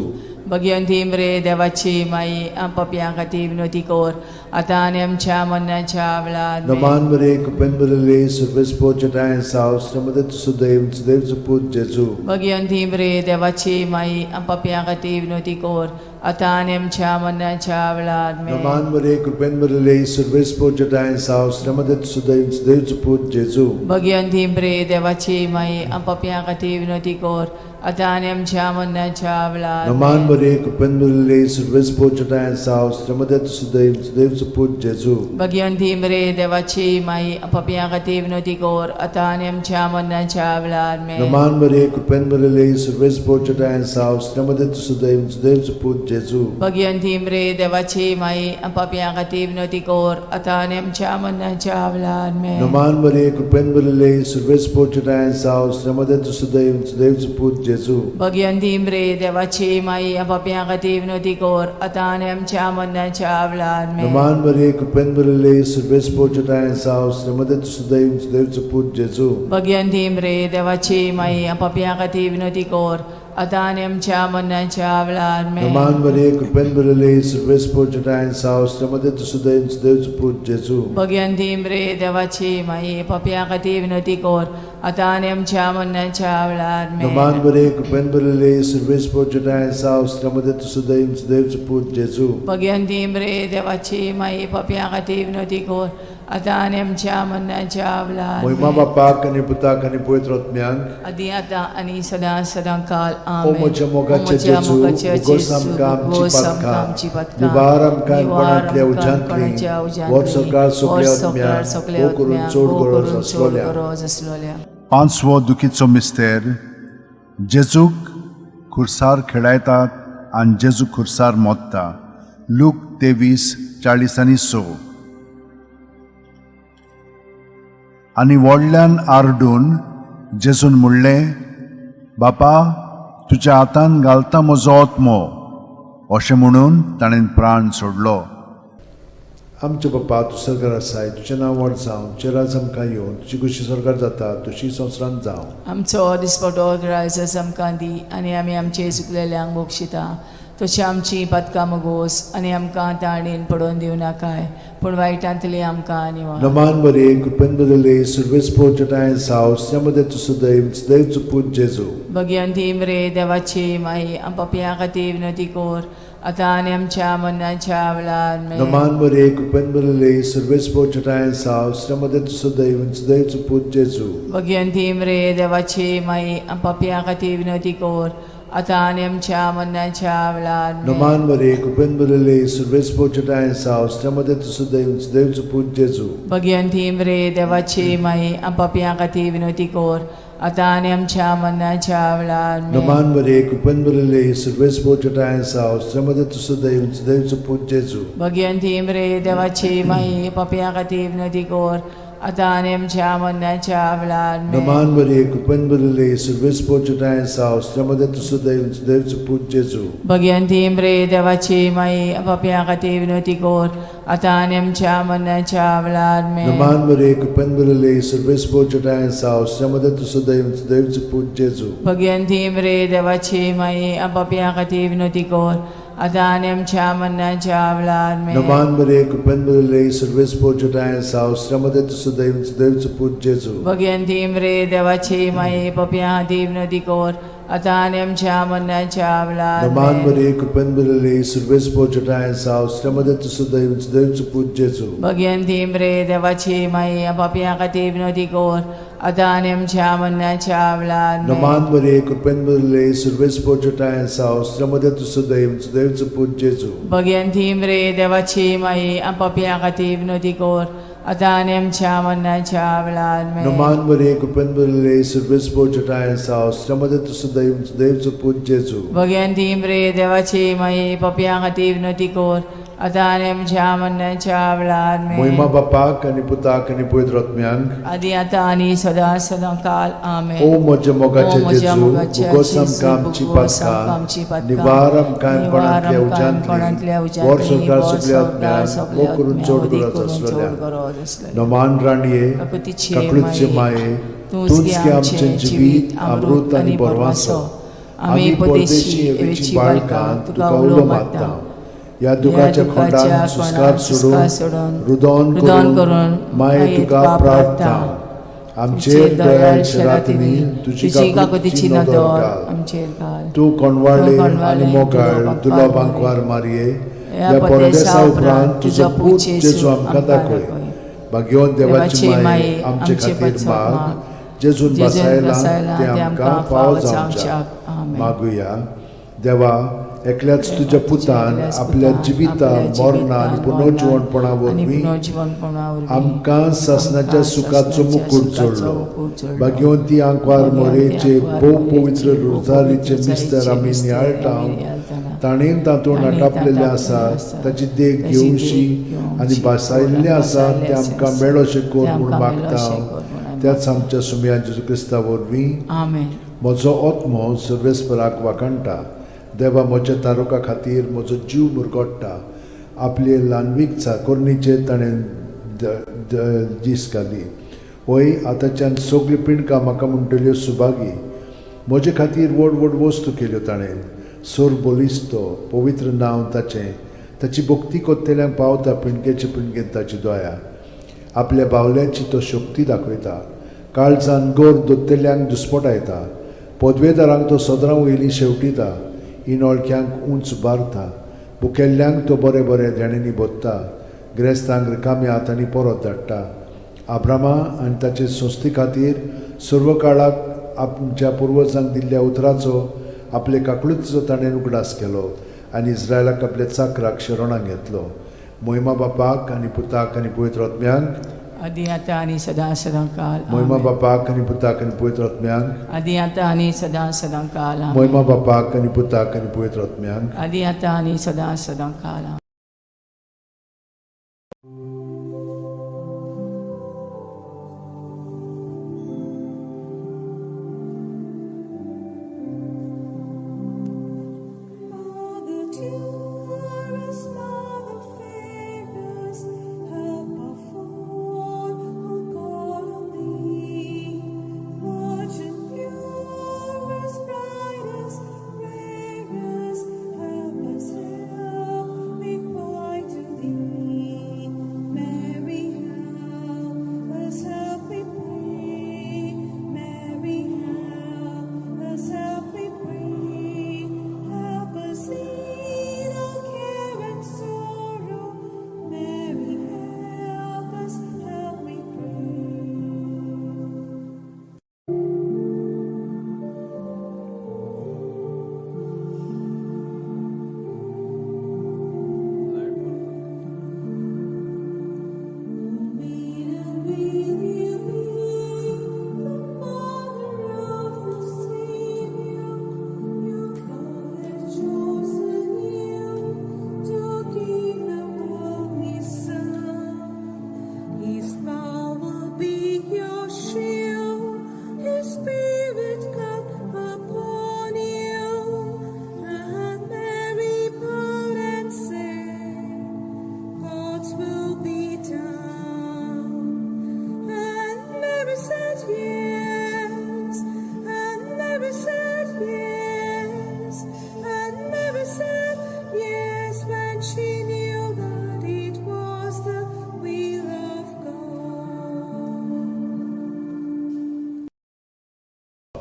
भगिवंती मरे देवाची माई, पापयां खातीर विनवती कर आतां आनी आमच्या मरणाच्या वेळार आमेन. नमान मरिये, कृपेन भरिल्ले, सर्वेस्पोर जठायन साव, मध्ये तूं सदैव सदैवचो पूत जेजू. भगिवंती मरे देवाची माई, पापयां खातीर विनवती कर आतां आनी आमच्या मरणाच्या वेळार आमेन. नमान मरिये, कृपेन भरिल्ले, सर्वेस्पोर जठायन साव, मध्ये तूं सदैव सदैवचो पूत जेजू. भगिवंती मरे देवाची माई, पापयां खातीर विनवती कर आतां आनी आमच्या मरणाच्या वेळार नमान आमेन. मरिये, कृपेन भरिल्ले, सर्वेस्पोर जठायन साव, मध्ये तूं सदैव सदैवचो पूत जेजू. भगिवंती मरे देवाची माई, पापयां खातीर विनवती कर आतां आनी आमच्या मरणाच्या वेळार आमेन. नमान मरिये, कृपेन भरिल्ले, सर्वेस्पोर जठायन साव, मध्ये तूं सदैव सदैवचो पूत जेजू. भगिवंती मरे देवाची माई, पापयां खातीर विनवती कर आतां आनी आमच्या मरणाच्या वेळार आमेन. नमान मरिये, कृपेन भरिल्ले, सर्वेस्पोर जठायन साव, मध्ये तूं सदैव सदैवचो पूत जेजू. भगिवंती मरे देवाची माई, पापयां खातीर विनवती कर आतां आनी आमच्या मरणाच्या वेळार आमेन. नमान मरिये, कृपेन भरिल्ले, सर्वेस्पोर जठायन साव, मध्ये तूं सदैव सदैवचो पूत जेजू. भगिवंती मरे देवाची माई, पापयां खातीर विनवती कर आतां आनी आमच्या मरणाच्या वेळार आमेन. नमान मरिये, कृपेन भरिल्ले, सर्वेस्पोर जठायन साव, मध्ये तूं सदैव सदैवचो पूत जेजू. भगिवंती मरे देवाची माई, पापयां खातीर विनवती कर आतां आनी आमच्या मरणाच्या वेळार आमेन. नमान मरिये, कृपेन भरिल्ले, सर्वेस्पोर जठायन साव, मध्ये तूं सदैव सदैवचो पूत जेजू. भगिवंती मरे देवाची माई, पापयां खातीर विनवती कर आतां आनी आमच्या मरणाच्या वेळार मोहिमा आमेन. बापाक आनी पुताक आनी पवित्र आत्म्याक, आदी आतां आनी सदां सदां काल ओ आमेन. म्हज्या मोगाचे ओ म्हज्या जेजू, मोगाचे भोगोस जेजू, आमकां आमची भोगोस आमकां पातकां, आमची पातकां, निवार आमकां निवार कोणांतल्या आमकां उज्यांतली, कोणाच्या उज्यांतली, वर सरकार सगल्या वर सरकार आत्म्याक, सगल्या भोव करून आत्म्याक, चड भोव गरज करून चड आसलोल्या. गरज आसलोल्या. पांचवो दुखीचो मिस्तेर, जेजूक खुर्सार खेळायतात आनी जेजू खुर्सार मोत्ता, लूक 23:46. आनी व्हडल्यान आरडून जेजून म्हणलें, बापा, तुज्या हातान घालता म्हजो आत्मो. अशें म्हणून ताणें प्राण सोडलो. आमच्या बापा, तूं सरकार आसाय, तुजें नांव व्हड जावं, तुजें राज आमकां येवं, तुजी खुशी सरकार जाता तशी संवसारांत जावं. आमचो दिसपटो ग्रायस आमकां दी आनी आमी आमचे चुकलेल्यांक बक्षिता तशी आमची पातकां मुगोस आनी आमकां ताणेन पडोवन दिवनाकाय, पूण वायटांतली आमकां निवार. नमान मरिये, कृपेन भरिल्ले, सर्वेस्पोर जठायन साव, मध्ये तूं सदैव सदैवचो पूत जेजू. भगिवंती मरे देवाची माई, पापयां खातीर विनवती कर आतां आनी आमच्या मरणाच्या वेळार आमेन. नमान मरिये, कृपेन भरिल्ले, सर्वेस्पोर जठायन साव, मध्ये तूं सदैव सदैवचो पूत जेजू. भगिवंती मरे देवाची माई, पापयां खातीर विनवती कर आतां आनी आमच्या मरणाच्या वेळार आमेन. नमान मरे कृपेन भरिल्ले सर्वेस्पर तुज्या साव स्त्रियां तूं सुदैव देवचो पूत जेजू. भगवंती मरे देवाची माई पापयां खातीर विनवती कर आतां आनी आमच्या मरणाच्या वेळार आमेन. नमान मरे कृपेन भरिल्ले सर्वेस्पर तुज्या साव स्त्रियां तूं सुदैव देवचो पूत जेजू. भगवंती मरे देवाची माई पापयां खातीर विनवती कर आतां आनी आमच्या मरणाच्या वेळार आमेन. नमान मरे कृपेन भरिल्ले सर्वेस्पर तुज्या साव स्त्रियां तूं सुदैव देवचो पूत जेजू. भगवंती मरे देवाची माई पापयां खातीर विनवती कर आतां आनी आमच्या मरणाच्या वेळार आमेन. नमान मरे कृपेन भरिल्ले सर्वेस्पर तुज्या साव स्त्रियां तूं सुदैव देवचो पूत जेजू. भगवंती मरे देवाची माई पापयां खातीर विनवती कर आतां आनी आमच्या मरणाच्या वेळार आमेन. नमान मरे कृपेन भरिल्ले सर्वेस्पर तुज्या साव स्त्रियां तूं सुदैव देवचो पूत जेजू. भगवंती मरे देवाची माई पापयां खातीर विनवती कर आतां आनी आमच्या मरणाच्या वेळार नमान आमेन. मरे कृपेन भरिल्ले सर्वेस्पर तुज्या साव स्त्रियां तूं सुदैव देवचो पूत जेजू. भगवंती मरे देवाची माई पापयां खातीर विनवती कर आतां आनी आमच्या मरणाच्या वेळार आमेन. नमान मरे कृपेन भरिल्ले सर्वेस्पर तुज्या साव स्त्रियां तूं सुदैव देवचो पूत जेजू. भगवंती मरे देवाची माई पापयां खातीर विनवती कर आतां आनी आमच्या मरणाच्या वेळार आमेन. नमान मरे कृपेन भरिल्ले सर्वेस्पर तुज्या साव स्त्रियां तूं सुदैव देवचो पूत जेजू. भगवंती मरे देवाची माई पापयां खातीर विनवती कर आतां आनी आमच्या मरणाच्या वेळार आमेन. मोहिमा बापाक आनी पुताक आनी पवित्र आत्म्यांक आदी आतां आनी सदां सदां काल आमेन. ओ म्हज्या मोगाचे ओ म्हज्या जेजू मोगाचे भुगोस जेजू, आमकां आमची भुगोस आमकां आमची पातकां पातकां, निवार आमकां निवार कोणांतल्या आमकां उज्यांतली कोणांतल्या वर उज्यांतली, संवसार वर सगल्या संवसार आत्म्यांक सगल्या मोग करून आत्म्यांक, चड वदी गरज करून चड आसलेल्या गरज आसलेल्या. नमान राणये काकुतीचे काकळूतचे माये, माये तूंच तूंच गे गे आमचें आमचें जिवीत अमृत आनी बरवासो. आमी परदेशी एवेची बाळकां तुका उलो मारता. ह्या दुखाच्या खोंडान सुस्कार सोडून रुदोन रुदन करून करून माये तुका प्रार्थना आमचेर दयाळ शरातिनी तुजी तुजी काकुतीची काकुतीची नदर नदर घाल. आमचेर घाल. तूं कोणवाळे तूं आनी कोणवाळे, मोगाळ तुजो दुलो बांकवार बांकवार मारये ह्या ह्या परदेसा परदेसा उपरांत उपरांत तुजो तुजो पूत पूत जेजू जेजू आमकां आमकां दाखय. दाखय. भाग्यवंत देवाची देवाची माये माये आमचे आमचे खातीर पासत माग माग. जेजून जेजून बसायलां बसायलां तें तें आमकां आमकां फावो फावो जावच्याक. जावच्याक. आमेन. मागुया. देवा एकल्याच तुज्या पुतान एकल्याच आपल्या पुतान जिविता आपल्या मरणा आनी जिवितान, पुनर्जिवणपणा मरणान आनी वरवीं पुनर्जिवणपणा वरवीं आमकां सासणाच्या आमकां सुखाचो सासणाच्या मुकूट सुखाचो जोडलो. मुकूट जोडलो. भाग्यवंती आंकवार भाग्यवंती मोरेचे आंकवार भोव मोरेचे पवित्र भोव रोजारीचे पवित्र मिस्तर आमी रोजारीचे नियाळटा मिस्तर आमी नियाळटाना. ताणें तातूंत ताणें आटापलेलें तातूंत आसा आसा. ताची देख ताची देख घेवशी घेवची आनी भासायल्लें आसा भासायल्लें तें आसा. आमकां मेळोशें कर तें म्हूण आमकां मागता मेळोशें कर म्हूण आमी त्याच आमच्या सुमया जेजू क्रिस्ता वरवीं. आमेन. म्हजो आत्मो सर्वेस्पराक वाखाणटा. देवा म्हज्या तारुका खातीर म्हजो जीव मुरगोट्टा. आपले ल्हानवीक चाकोरणीचेर ताणें दीस घाली. वय आतांच्यान सगळीं पिंडकां म्हाका म्हणटल्यो सुभागी. म्हजे खातीर व्हड व्हड वस्तू केल्यो ताणें. सोर बलिस्तो पवित्र नांव ताचें. ताची भक्ती कोत्तेल्यांक पावता पिंडकेचे पिंडकेन ताची दया. आपल्या बावल्याची तो शक्ती दाखयता. काळजान गोर दोत्तेल्यांक दुस्पटायता. पदवेदारांक तो सदरां वयली शेवटिता. इनोळख्यांक उंच उबारता. भुकेल्ल्यांक तो बरें बरें देण्यांनी भोत्ता. गिरेस्तांक रिकाम्या हातांनी परत धाडटा. आब्रामा आनी ताचे संस्थे खातीर सर्व काळाक आमच्या पुर्वजांक दिल्ल्या उतराचो आपले काकळुतीचो ताणें उगडास केलो आनी इस्रायलाक आपल्या चाकराक शरणाक घेतलो. मोहिमा बापाक आनी पुताक आनी पवित्र आत्म्यांक आदी आतां आनी सदां सदां काल. मोहिमा आमेन. बापाक आनी पुताक आनी पवित्र आत्म्यांक आदी आतां आनी सदां सदां काल. आमेन. मोहिमा बापाक आनी पुताक आनी पवित्र आत्म्यांक आदी आतां आनी सदां सदां काल. आमेन. Mother dearest, Mother fairest, help our fond who call on thee. Virgin purest, brightest, rarest, help us, help we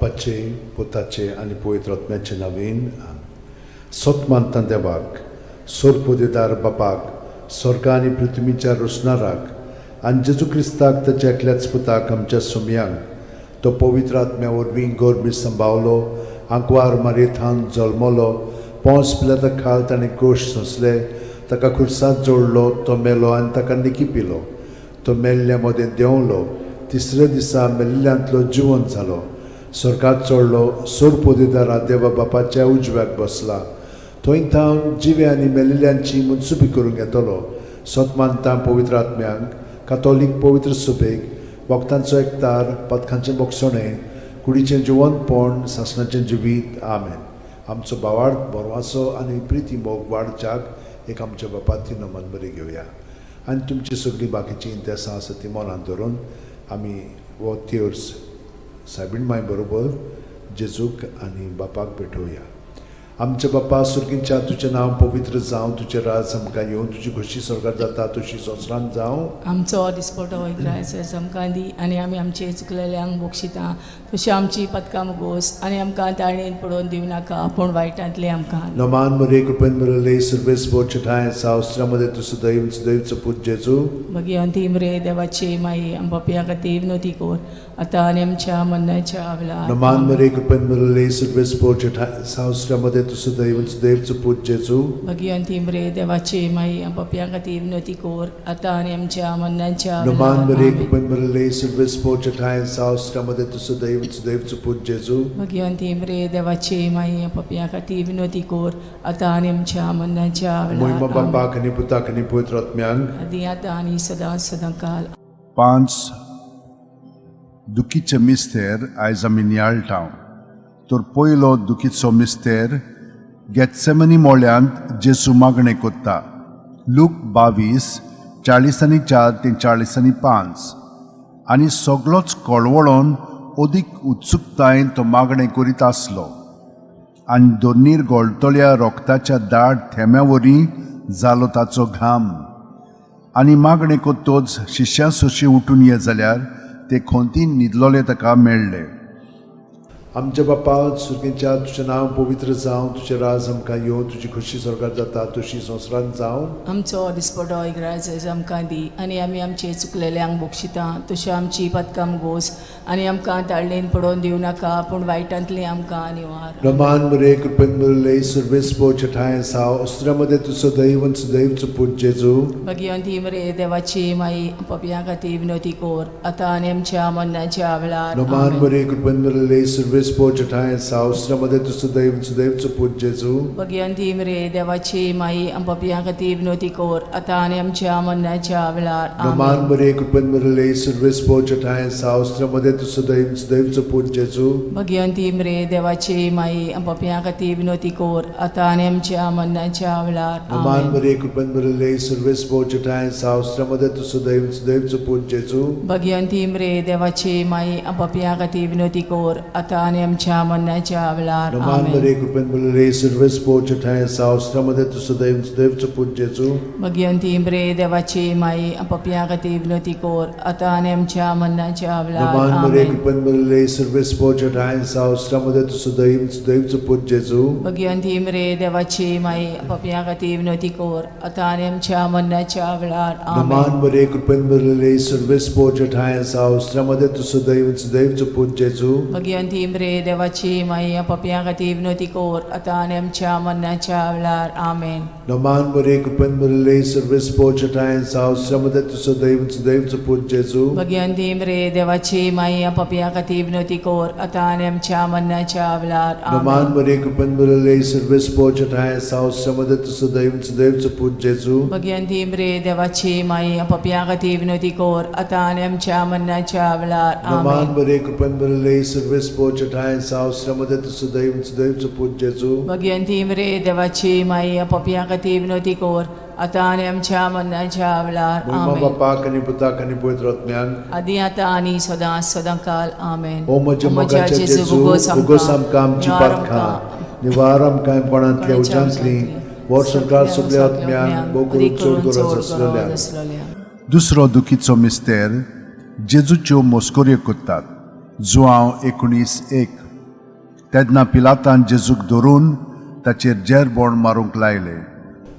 बापाचे, पुताचे आनी पवित्र आत्म्याचे नवीन. सत मानता देवाक, सोरपोदेदार बापाक, स्वर्गा आनी पृथ्वीच्या रोसणाराक, आनी जेजू क्रिस्ताक, ताच्या एकल्याच पुताक, आमच्या सुमयांक, तो पवित्र आत्म्या वरवीं गर्भी संभावलो, आंकवार मारयेथान जल्मलो, पोंस पिलाता खाल ताणें कोश सोंसले, ताका खुर्सात जोडलो, तो मेलो आनी ताका निकी पिलो, तो मेल्ल्या मदें देंवलो, तिसऱ्या दिसा मेल्ल्यांतलो जिवंत जालो, स्वर्गात चडलो, सोरपोदेदारा देवा बापाच्या उजव्याक बसला, थंय थावन जिवे आनी मेल्ल्यांची मनसुबी करूंक येतलो. सत मानता पवित्र आत्म्यांक, कातोलीक पवित्र सुबेक, वखदांचो एकतार, पदकांचें बोगसणें, कुडीचें जिवंतपण, सासणाचें जिवीत. आमेन. आमचो बावाड बरवासो आनी प्रिती मोग वाडच्याक एक आमच्या बापाती नमन बरी घेवया आनी तुमची सगळीं बाकीचीं इंतेसां आसा ती मनांत धरून आमी हो तेर्स सायबीण माय बरोबर जेजूक आनी बापाक भेटोवया. आमच्या बापा सुर्गींच्या, तुजें नांव पवित्र जावं, तुजें राज आमकां येवं, तुजी खोशी स्वर्गार जाता तशी संवसारांत जावं. आमचो दिसपटो इग्रायस आमकां दी आनी आमी आमचे चुकलेल्यांक बक्षिता तशी आमची पदकां मुगोस आनी आमकां ताळणेन पडोवन दिवं नाका, पूण वायटांतले आमकां. नमान मरे, कृपेन मरले, सर्वेस बोचठाय सावस्त्रामध्ये तूं सदैव सदैवचो पूत जेजू. भगिवंती मरे देवाची माई, आम पापया खातीर विनवती कर, आतां आनी आमच्या मरणाच्या वेळार. नमान मरे, कृपेन मरले, सर्वेस बोचठाय सावस्त्रामध्ये तूं सदैव सदैवचो पूत जेजू. भगिवंती मरे देवाची माई, आम पापया खातीर विनवती कर, आतां आनी आमच्या मरणाच्या नमान वेळार. मरे, आमेन. कृपेन मरले, सर्वेस बोचठाय सावस्त्रामध्ये तूं सदैव सदैवचो पूत जेजू. भगिवंती मरे देवाची माई, आम पापया खातीर विनवती कर, आतां आनी आमच्या मरणाच्या मोहिमा वेळार. आमेन. बापाक आनी पुताक आनी पवित्र आत्म्यांक. आदी आतां आनी सदां सदां काल. पांच दुखीचे मिस्तेर आयज आमी नियाळटाव. तर पयलो दुखीचो मिस्तेर, गेत्सेमनी मोळ्यांत जेजू मागणें कोत्ता. लूक 22:44 ते 45. आनी सगलोच कळवळोन अदीक उत्सुकतायेन तो मागणें करीत आसलो आनी दोनीर गोळटल्या रोगताच्या दाट थेंब्या वरी जालो ताचो घाम. आनी मागणें कोत्तोच शिश्यां सोशी उठून ये जाल्यार ते खोंतीन न्हिदलोले ताका मेळ्ळे. आमच्या बापा सुर्गींच्या, तुजें नांव पवित्र जावं, तुजें राज आमकां येवं, तुजी खोशी स्वर्गार जाता तशी संवसारांत जावं. आमचो दिसपटो इग्राज आमकां दी आनी आमी आमचे चुकलेल्यांक बक्षिता तशी आमची पदकां गोस आनी आमकां ताळणेन पडोवन दिवं नाका, पूण वायटांतली आमकां निवार. रमान मरे, कृपेन मरले, सर्वेस पोचठाय साव अस्त्रामध्ये तूं सदैव सदैवचो पूत जेजू. भगिवंती मरे देवाची माई, पपया खातीर विनवती कर, आतां आनी आमच्या मरणाच्या वेळार. रमान आमेन. मरे, कृपेन मरले, सर्वेस पोचठाय साव अस्त्रामध्ये तूं सदैव सदैवचो पूत जेजू. भगिवंती मरे देवाची माई, पपया खातीर विनवती कर, आतां आनी आमच्या मरणाच्या वेळार. रमान आमेन. मरे, कृपेन मरले, सर्वेस पोचठाय साव अस्त्रामध्ये तूं सदैव सदैवचो पूत जेजू. भगिवंती मरे देवाची माई, पपया खातीर विनवती कर, आतां आनी आमच्या मरणाच्या वेळार. रमान आमेन. मरे, कृपेन मरले, सर्वेस पोचठाय साव अस्त्रामध्ये तूं सदैव सदैवचो पूत जेजू. भगिवंती मरे देवाची माई, पपया खातीर विनवती कर, आतां आनी आमच्या मरणाच्या वेळार. रमान आमेन. मरे, कृपेन मरले, सर्वेस पोचठाय साव अस्त्रामध्ये तूं सदैव सदैवचो पूत जेजू. भगिवंती मरे देवाची माई, पपया खातीर विनवती कर, आतां आनी आमच्या मरणाच्या वेळार. रमान मरे, आमेन. कृपेन मरले, सर्वेस पोचठाय साव अस्त्रामध्ये तूं सदैव सदैवचो पूत जेजू. भगिवंती मरे देवाची माई, पपया खातीर विनवती कर, आतां आनी आमच्या मरणाच्या वेळार. रमान आमेन. मरे, कृपेन मरले, सर्वेस पोचठाय साव अस्त्रामध्ये तूं सदैव सदैवचो पूत जेजू. भगिवंती मरे देवाची माई, पपया खातीर विनवती कर, आतां आनी आमच्या मरणाच्या वेळार. आमेन. रमान मरे, कृपेन मरले, सर्वेस पोचठाय साव अस्त्रामध्ये तूं सदैव सदैवचो पूत जेजू. भगिवंती मरे देवाची माई, पपया खातीर विनवती कर, आतां आनी आमच्या मरणाच्या वेळार. रमान आमेन. मरे, कृपेन मरले, सर्वेस पोचठाय साव अस्त्रामध्ये तूं सदैव सदैवचो पूत जेजू. भगिवंती मरे देवाची माई, पपया खातीर विनवती कर, आतां आनी आमच्या मरणाच्या वेळार. रमान आमेन. मरे, कृपेन मरले, सर्वेस पोचठाय साव अस्त्रामध्ये तूं सदैव सदैवचो पूत जेजू. भगिवंती मरे देवाची माई, पपया खातीर विनवती कर, आतां आनी आमच्या मरणाच्या वेळार. मोहिमा आमेन. बापाक आनी पुताक आनी पवित्र आत्म्याक. आदी आतां आनी सदां सदां काल. आमेन. ओ म्हज्या मोगाच्या जेजू, उगोस आमकां आमची पातकां, निवार आमकां कोणांतल्या उज्यांतली, वर्संकार सगल्या आत्म्यांक, भोव करून चड गरज आसलेल्या. दुसरो दुखीचो मिस्तेर, जेजूच्यो मस्कऱ्यो करतात. जुआंव 19:1. तेन्ना पिलातान जेजूक धरून ताचेर जेरबोण मारूंक लायलें.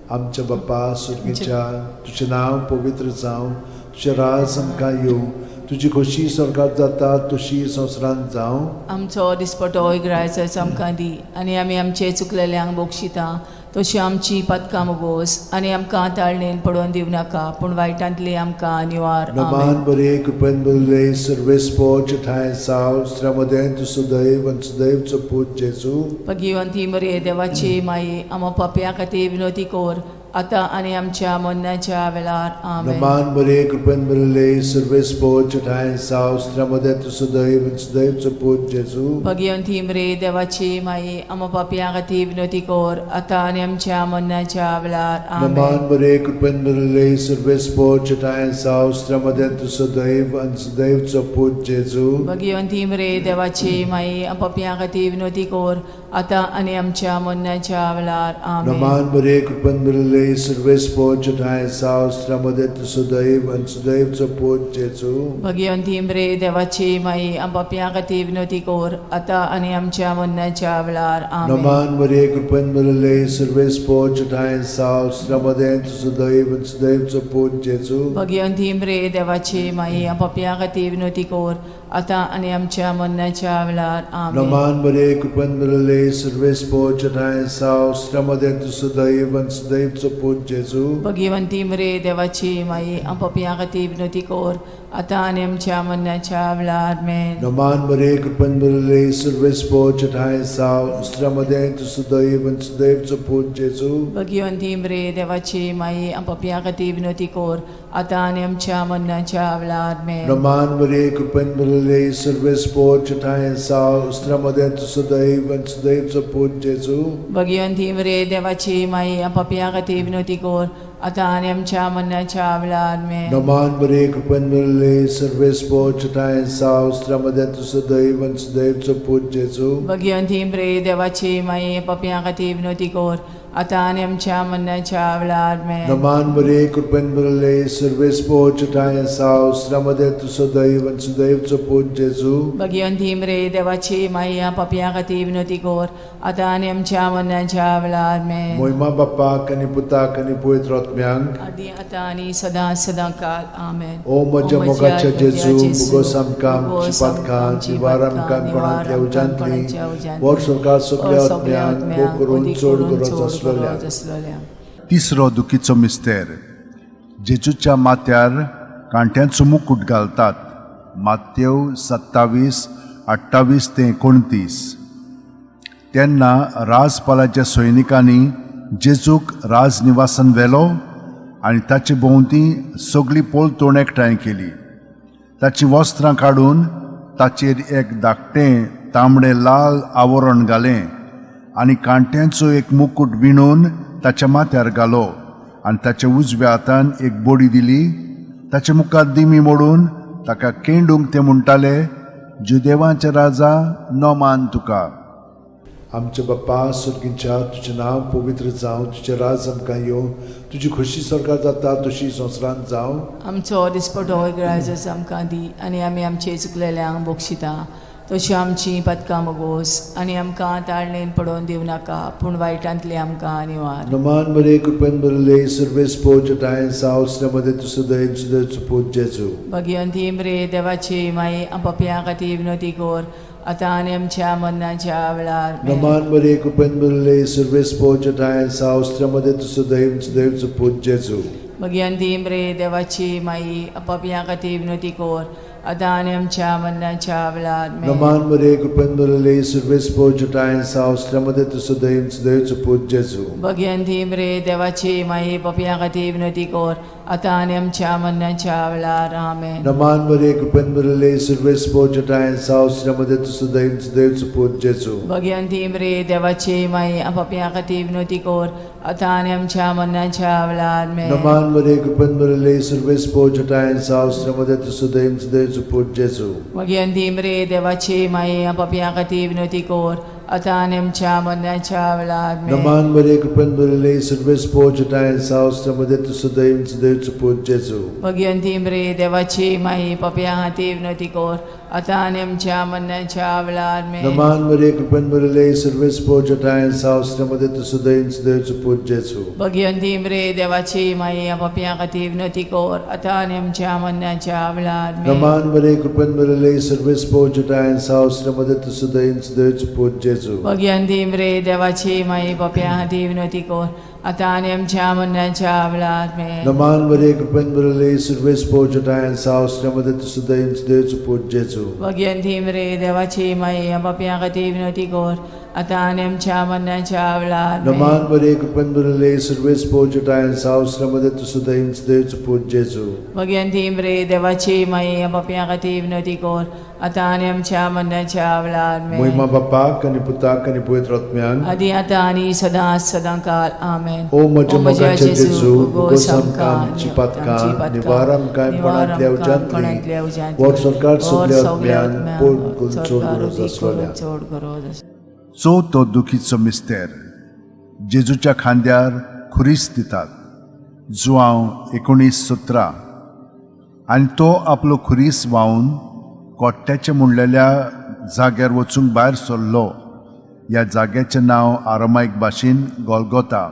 आमच्या बाप्पा सुर्गीच्या, तुजें नांव पवित्र जावं, तुजें राज आमकां येवं, तुजी खोशी स्वर्गात जाता तशी संवसारांत जावं. आमचो दिसपटो इगरायचो आमकां दी आनी आमी आमचे चुकलेल्यांक बक्षिता तशी आमची पातकां मोगोस आनी आमकां ताळणेन पडोवन दिवं नाका पूण वायटांतली आमकां निवार. आमेन. नमान बरे कृपेन बरले सर्वेस्पोच ठांय साव श्रमदें तूं सुदैव आनी सुदैवचो पूत जेजू. भगिवंती मरे देवाची माई, आमा पापया खातीर विनोती कर आतां आनी आमच्या मरणाच्या वेळार. आमेन. नमान बरे कृपेन बरले सर्वेस्पोच ठांय साव श्रमदें तूं सुदैव आनी सुदैवचो पूत जेजू. भगिवंती मरे देवाची माई, आमा पापया खातीर विनोती कर आतां आनी आमच्या मरणाच्या वेळार. आमेन. नमान बरे कृपेन बरले सर्वेस्पोच ठांय साव श्रमदें तूं सुदैव आनी सुदैवचो पूत जेजू. भगिवंती मरे देवाची माई, पापया खातीर विनोती कर आतां आनी आमच्या मरणाच्या वेळार. आमेन. नमान बरे कृपेन बरले सर्वेस्पोच ठांय साव श्रमदें तूं सुदैव आनी सुदैवचो पूत जेजू. भगिवंती मरे देवाची माई, पापया खातीर विनोती कर आतां आनी आमच्या मरणाच्या वेळार. आमेन. नमान मरिये कृपेन भरिल्ले सर्वेस्पोच ठांय साव श्रमदें तूं सुदैव आनी सुदैवचो पूत जेजू. भगिवंती मरे देवाची माई, पापया खातीर विनोती कर आतां आनी आमच्या मरणाच्या वेळार. आमेन. नमान मरिये कृपेन भरिल्ले सर्वेस्पोच ठांय साव श्रमदें तूं सुदैव आनी सुदैवचो पूत जेजू. भगिवंती मरे देवाची माई, पापया खातीर विनोती कर आतां आनी आमच्या मरणाच्या वेळार. आमेन. नमान मरिये कृपेन भरिल्ले सर्वेस्पोच ठांय साव श्रमदें तूं सुदैव आनी सुदैवचो पूत जेजू. भगिवंती मरे देवाची माई, पापया खातीर विनोती कर आतां आनी आमच्या मरणाच्या वेळार. आमेन. नमान मरिये कृपेन भरिल्ले सर्वेस्पोच ठांय साव श्रमदें तूं सुदैव आनी सुदैवचो पूत जेजू. भगिवंती मरे देवाची माई, पापया खातीर विनोती कर आतां आनी आमच्या मरणाच्या वेळार. आमेन. नमान मरिये कृपेन भरिल्ले सर्वेस्पोच ठांय साव श्रमदें तूं सुदैव आनी सुदैवचो पूत जेजू. भगिवंती मरे देवाची माई, पापया खातीर विनोती कर आतां आनी आमच्या मरणाच्या वेळार. आमेन. नमान मरिये कृपेन भरिल्ले सर्वेस्पोच ठांय साव श्रमदें तूं सुदैव आनी सुदैवचो पूत जेजू. भगिवंती मरे देवाची माई, पापया खातीर विनोती कर आतां आनी आमच्या मरणाच्या वेळार. आमेन. मोहिमा बाप्पाक आनी पुताक आनी पवित्र आत्म्यांक, आदी आतां आनी सदां सदां काल. आमेन. ओ म्हज्या मोगाच्या जेजू, मुगोस आमकां आमची पातकां निवार आमकां कोणांतल्या उज्यांतली वर सरकार सगल्या आत्म्यांक भोग करून चड गरज आसलेल्या. तिसरो दुखीचो मिस्तेर. जेजूच्या माथ्यार कांट्यांचो मुकूट घालतात. मातेव 27:28 ते 29. तेन्ना राजपालाच्या सैनिकांनी जेजूक राजनिवासान व्हेलो आनी ताचे भोंवती सगळी पलतोण एकठांय केली. ताचीं वस्त्रां काडून ताचेर एक धाकटें तांबडें लाल आवरण घालें आनी कांट्यांचो एक मुकूट विणून ताच्या माथ्यार घालो आनी ताच्या उजव्या हातान एक बडी दिली. ताच्या मुखार दिमी मोडून ताका केंडूंक ते म्हणटाले, जुदेवांचे राजा, नमान तुका. आमच्या बाप्पा सुर्गींच्या, तुजें नांव पवित्र जावं, तुजें राज आमकां येवं, तुजी खोशी स्वर्गात जाता तशी संवसारांत जावं. आमचो दिसपटो ग्रायजस आमकां दी आनी आमी आमचे चुकलेल्यांक बक्षिता तशी आमची पदकां मोगोस आनी आमकां ताळणेन पडोवन दिवं नाका पूण वायटांतली आमकां निवार. नमान मरे कृपेन भरिल्ले सर्वेस्पोच ठांय साव मध्ये तूं सदैव सदैव पूत जेजू. भगिवंती मरे देवाची माई, पापयां खातीर विनोती कर आतां आनी आमच्या मरणाच्या वेळार. नमान मरे कृपेन भरिल्ले सर्वेस्पोच ठांय साव मध्ये तूं सदैव सदैव पूत जेजू. भगिवंती मरे देवाची माई, पापयां खातीर विनोती कर आतां आनी आमच्या मरणाच्या वेळार. नमान मरे कृपेन भरिल्ले सर्वेस्पोच ठांय साव मध्ये तूं सदैव सदैव पूत जेजू. भगिवंती मरे देवाची माई, पापयां खातीर विनोती कर आतां आनी आमच्या मरणाच्या वेळार. आमेन. नमान मरे कृपेन भरिल्ले सर्वेस्पोच ठांय साव मध्ये तूं सदैव सदैव पूत जेजू. भगिवंती मरे देवाची माई, पापयां खातीर विनोती कर आतां आनी आमच्या मरणाच्या वेळार. आमेन. नमान मरे कृपेन भरिल्ले सर्वेस्पोच ठांय साव मध्ये तूं सदैव सदैव पूत जेजू. भगिवंती मरे देवाची माई, पापयां खातीर विनोती कर आतां आनी आमच्या मरणाच्या वेळार. आमेन. नमान मरे कृपेन भरिल्ले सर्वेस्पोच ठांय साव मध्ये तूं सदैव सदैव पूत जेजू. भगिवंती मरे देवाची माई, पापयां खातीर विनोती कर आतां आनी आमच्या मरणाच्या वेळार आमेन. नमान मरिये, कृपेन भरिल्ले, सर्वेस्पर जठाय सावसऱ्यामध्ये तूं सदैव सदैवचो पूत जेजू. भगिवंती मरे देवाची माई, पापयां खातीर विनवती कर आतां आनी आमच्या मरणाच्या वेळार आमेन. नमान मरिये, कृपेन भरिल्ले, सर्वेस्पर जठाय सावसऱ्यामध्ये तूं सदैव सदैवचो पूत जेजू. भगिवंती मरे देवाची माई, पापयां खातीर विनवती कर आतां आनी आमच्या मरणाच्या वेळार आमेन. नमान मरिये, कृपेन भरिल्ले, सर्वेस्पर जठाय सावसऱ्यामध्ये तूं सदैव सदैवचो पूत जेजू. भगिवंती मरे देवाची माई, पापयां खातीर विनवती कर आतां आनी आमच्या मरणाच्या वेळार आमेन. नमान मरिये, कृपेन भरिल्ले, सर्वेस्पर जठाय सावसऱ्यामध्ये तूं सदैव सदैवचो पूत जेजू. भगिवंती मरे देवाची माई, पापयां खातीर विनवती कर आतां आनी आमच्या मरणाच्या वेळार आमेन. मोहिमा बापाक आनी पुताक आनी पवित्र आत्म्याक, आदी आतां आनी सदां सदां काल आमेन. ओ म्हज्या मोगाचे जेजू, भोगोस आमकां आमची पातकां, निवार आमकां कोणांतल्या उज्यांतली, वर सरकार सगल्या आत्म्यान पोट करून चड गरज आसलोल्या. चड गरज आसलोल्या. चवथो दुखीचो मिस्तेर, जेजूच्या खांद्यार खुरीस दितात, जुआंव 19:17. आनी तो आपलो खुरीस व्हांवन कोट्ट्याचें म्हणलेल्या जाग्यार वचूंक भायर सरलो. ह्या जाग्याचें नांव आरामायक भाशेन गोलगोता.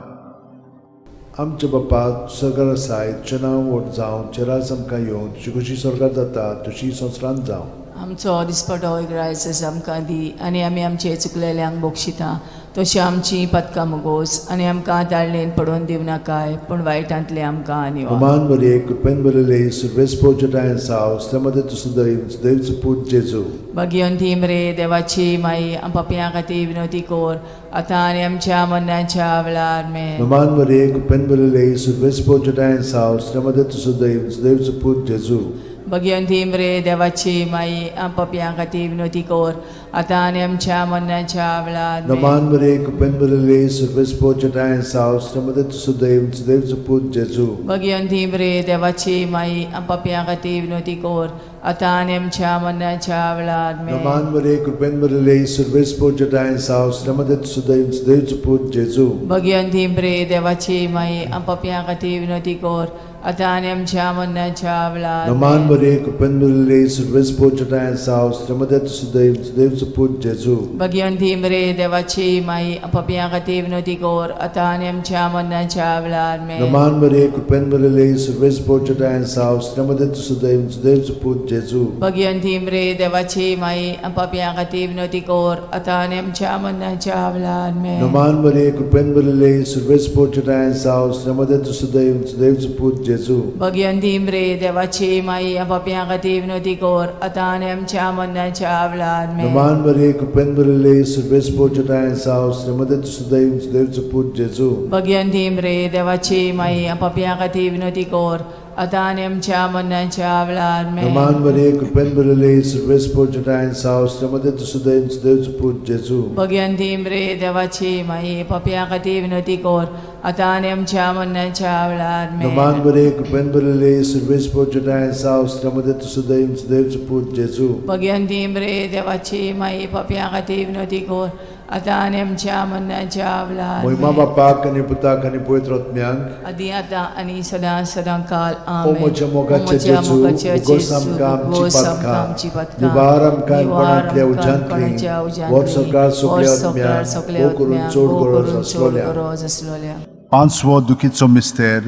आमच्या बापा सरकार आसाय, तुजें नांव व्हड जावं, तुजें राज आमकां येवं, तुजी खुशी सरकार जाता तुजी संवसारांत जावं. आमचो दिसपटो ग्रायस आमकां दी आनी आमी आमचे चुकलेल्यांक बक्षिता तशी आमची पदकां मुगोस आनी आमकां ताळणेन पडोवन दिवं नाकाय, पूण वायटांतले आमकां निवार. नमान मरिये, कृपेन भरिल्ले, सर्वेस्पर जठाय साव, मध्ये तूं सदैव सदैवचो पूत जेजू. भगिवंती मरे देवाची माई, पापयां खातीर विनवती कर आतां आनी आमच्या मरणाच्या वेळार आमेन. नमान मरिये, कृपेन भरिल्ले, सर्वेस्पर जठाय साव, मध्ये तूं सदैव सदैवचो पूत जेजू. भगिवंती मरे देवाची माई, पापयां खातीर विनवती कर आतां आनी आमच्या मरणाच्या वेळार आमेन. नमान मरिये, कृपेन भरिल्ले, सर्वेस्पर जठाय साव, मध्ये तूं सदैव सदैवचो पूत जेजू. भगिवंती मरे देवाची माई, पापयां खातीर विनवती कर आतां आनी आमच्या मरणाच्या वेळार आमेन. नमान मरिये, कृपेन भरिल्ले, सर्वेस्पर जठाय साव, मध्ये तूं सदैव सदैवचो पूत जेजू. भगिवंती मरे देवाची माई, पापयां खातीर विनवती कर आतां आनी आमच्या मरणाच्या वेळार नमान आमेन. मरिये, कृपेन भरिल्ले, सर्वेस्पर जठाय साव, मध्ये तूं सदैव सदैवचो पूत जेजू. भगिवंती मरे देवाची माई, पापयां खातीर विनवती कर आतां आनी आमच्या मरणाच्या वेळार आमेन. नमान मरिये, कृपेन भरिल्ले, सर्वेस्पर जठाय साव, मध्ये तूं सदैव सदैवचो पूत जेजू. भगिवंती मरे देवाची माई, पापयां खातीर विनवती कर आतां आनी आमच्या मरणाच्या वेळार आमेन. नमान मरिये, कृपेन भरिल्ले, सर्वेस्पर जठाय साव, मध्ये तूं सदैव सदैवचो पूत जेजू. भगिवंती मरे देवाची माई, पापयां खातीर विनवती कर आतां आनी आमच्या मरणाच्या वेळार आमेन. नमान मरिये, कृपेन भरिल्ले, सर्वेस्पर जठाय साव, मध्ये तूं सदैव सदैवचो पूत जेजू. भगिवंती मरे देवाची माई, पापयां खातीर विनवती कर आतां आनी आमच्या मरणाच्या वेळार आमेन. नमान मरिये, कृपेन भरिल्ले, सर्वेस्पर जठाय साव, मध्ये तूं सदैव सदैवचो पूत जेजू. भगिवंती मरे देवाची माई, पापयां खातीर विनवती कर आतां आनी आमच्या मरणाच्या वेळार आमेन. नमान मरिये, कृपेन भरिल्ले, सर्वेस्पर जठाय साव, मध्ये तूं सदैव सदैवचो पूत जेजू. भगिवंती मरे देवाची माई, पापयां खातीर विनवती कर आतां आनी आमच्या मरणाच्या वेळार मोहिमा आमेन. बापाक आनी पुताक आनी पवित्र आत्म्याक, आदी आतां आनी सदां सदां काल ओ आमेन. म्हज्या मोगाचे ओ म्हज्या जेजू, मोगाचे भोगोस जेजू, आमकां आमची भोगोस आमकां पातकां, आमची पातकां, निवार आमकां निवार कोणांतल्या आमकां उज्यांतली, कोणाच्या उज्यांतली, वर सरकार सगल्या वर सरकार आत्म्याक, सगल्या भोव करून आत्म्याक, चड भोव गरज करून चड आसलोल्या. गरज आसलोल्या. पांचवो दुखीचो मिस्तेर,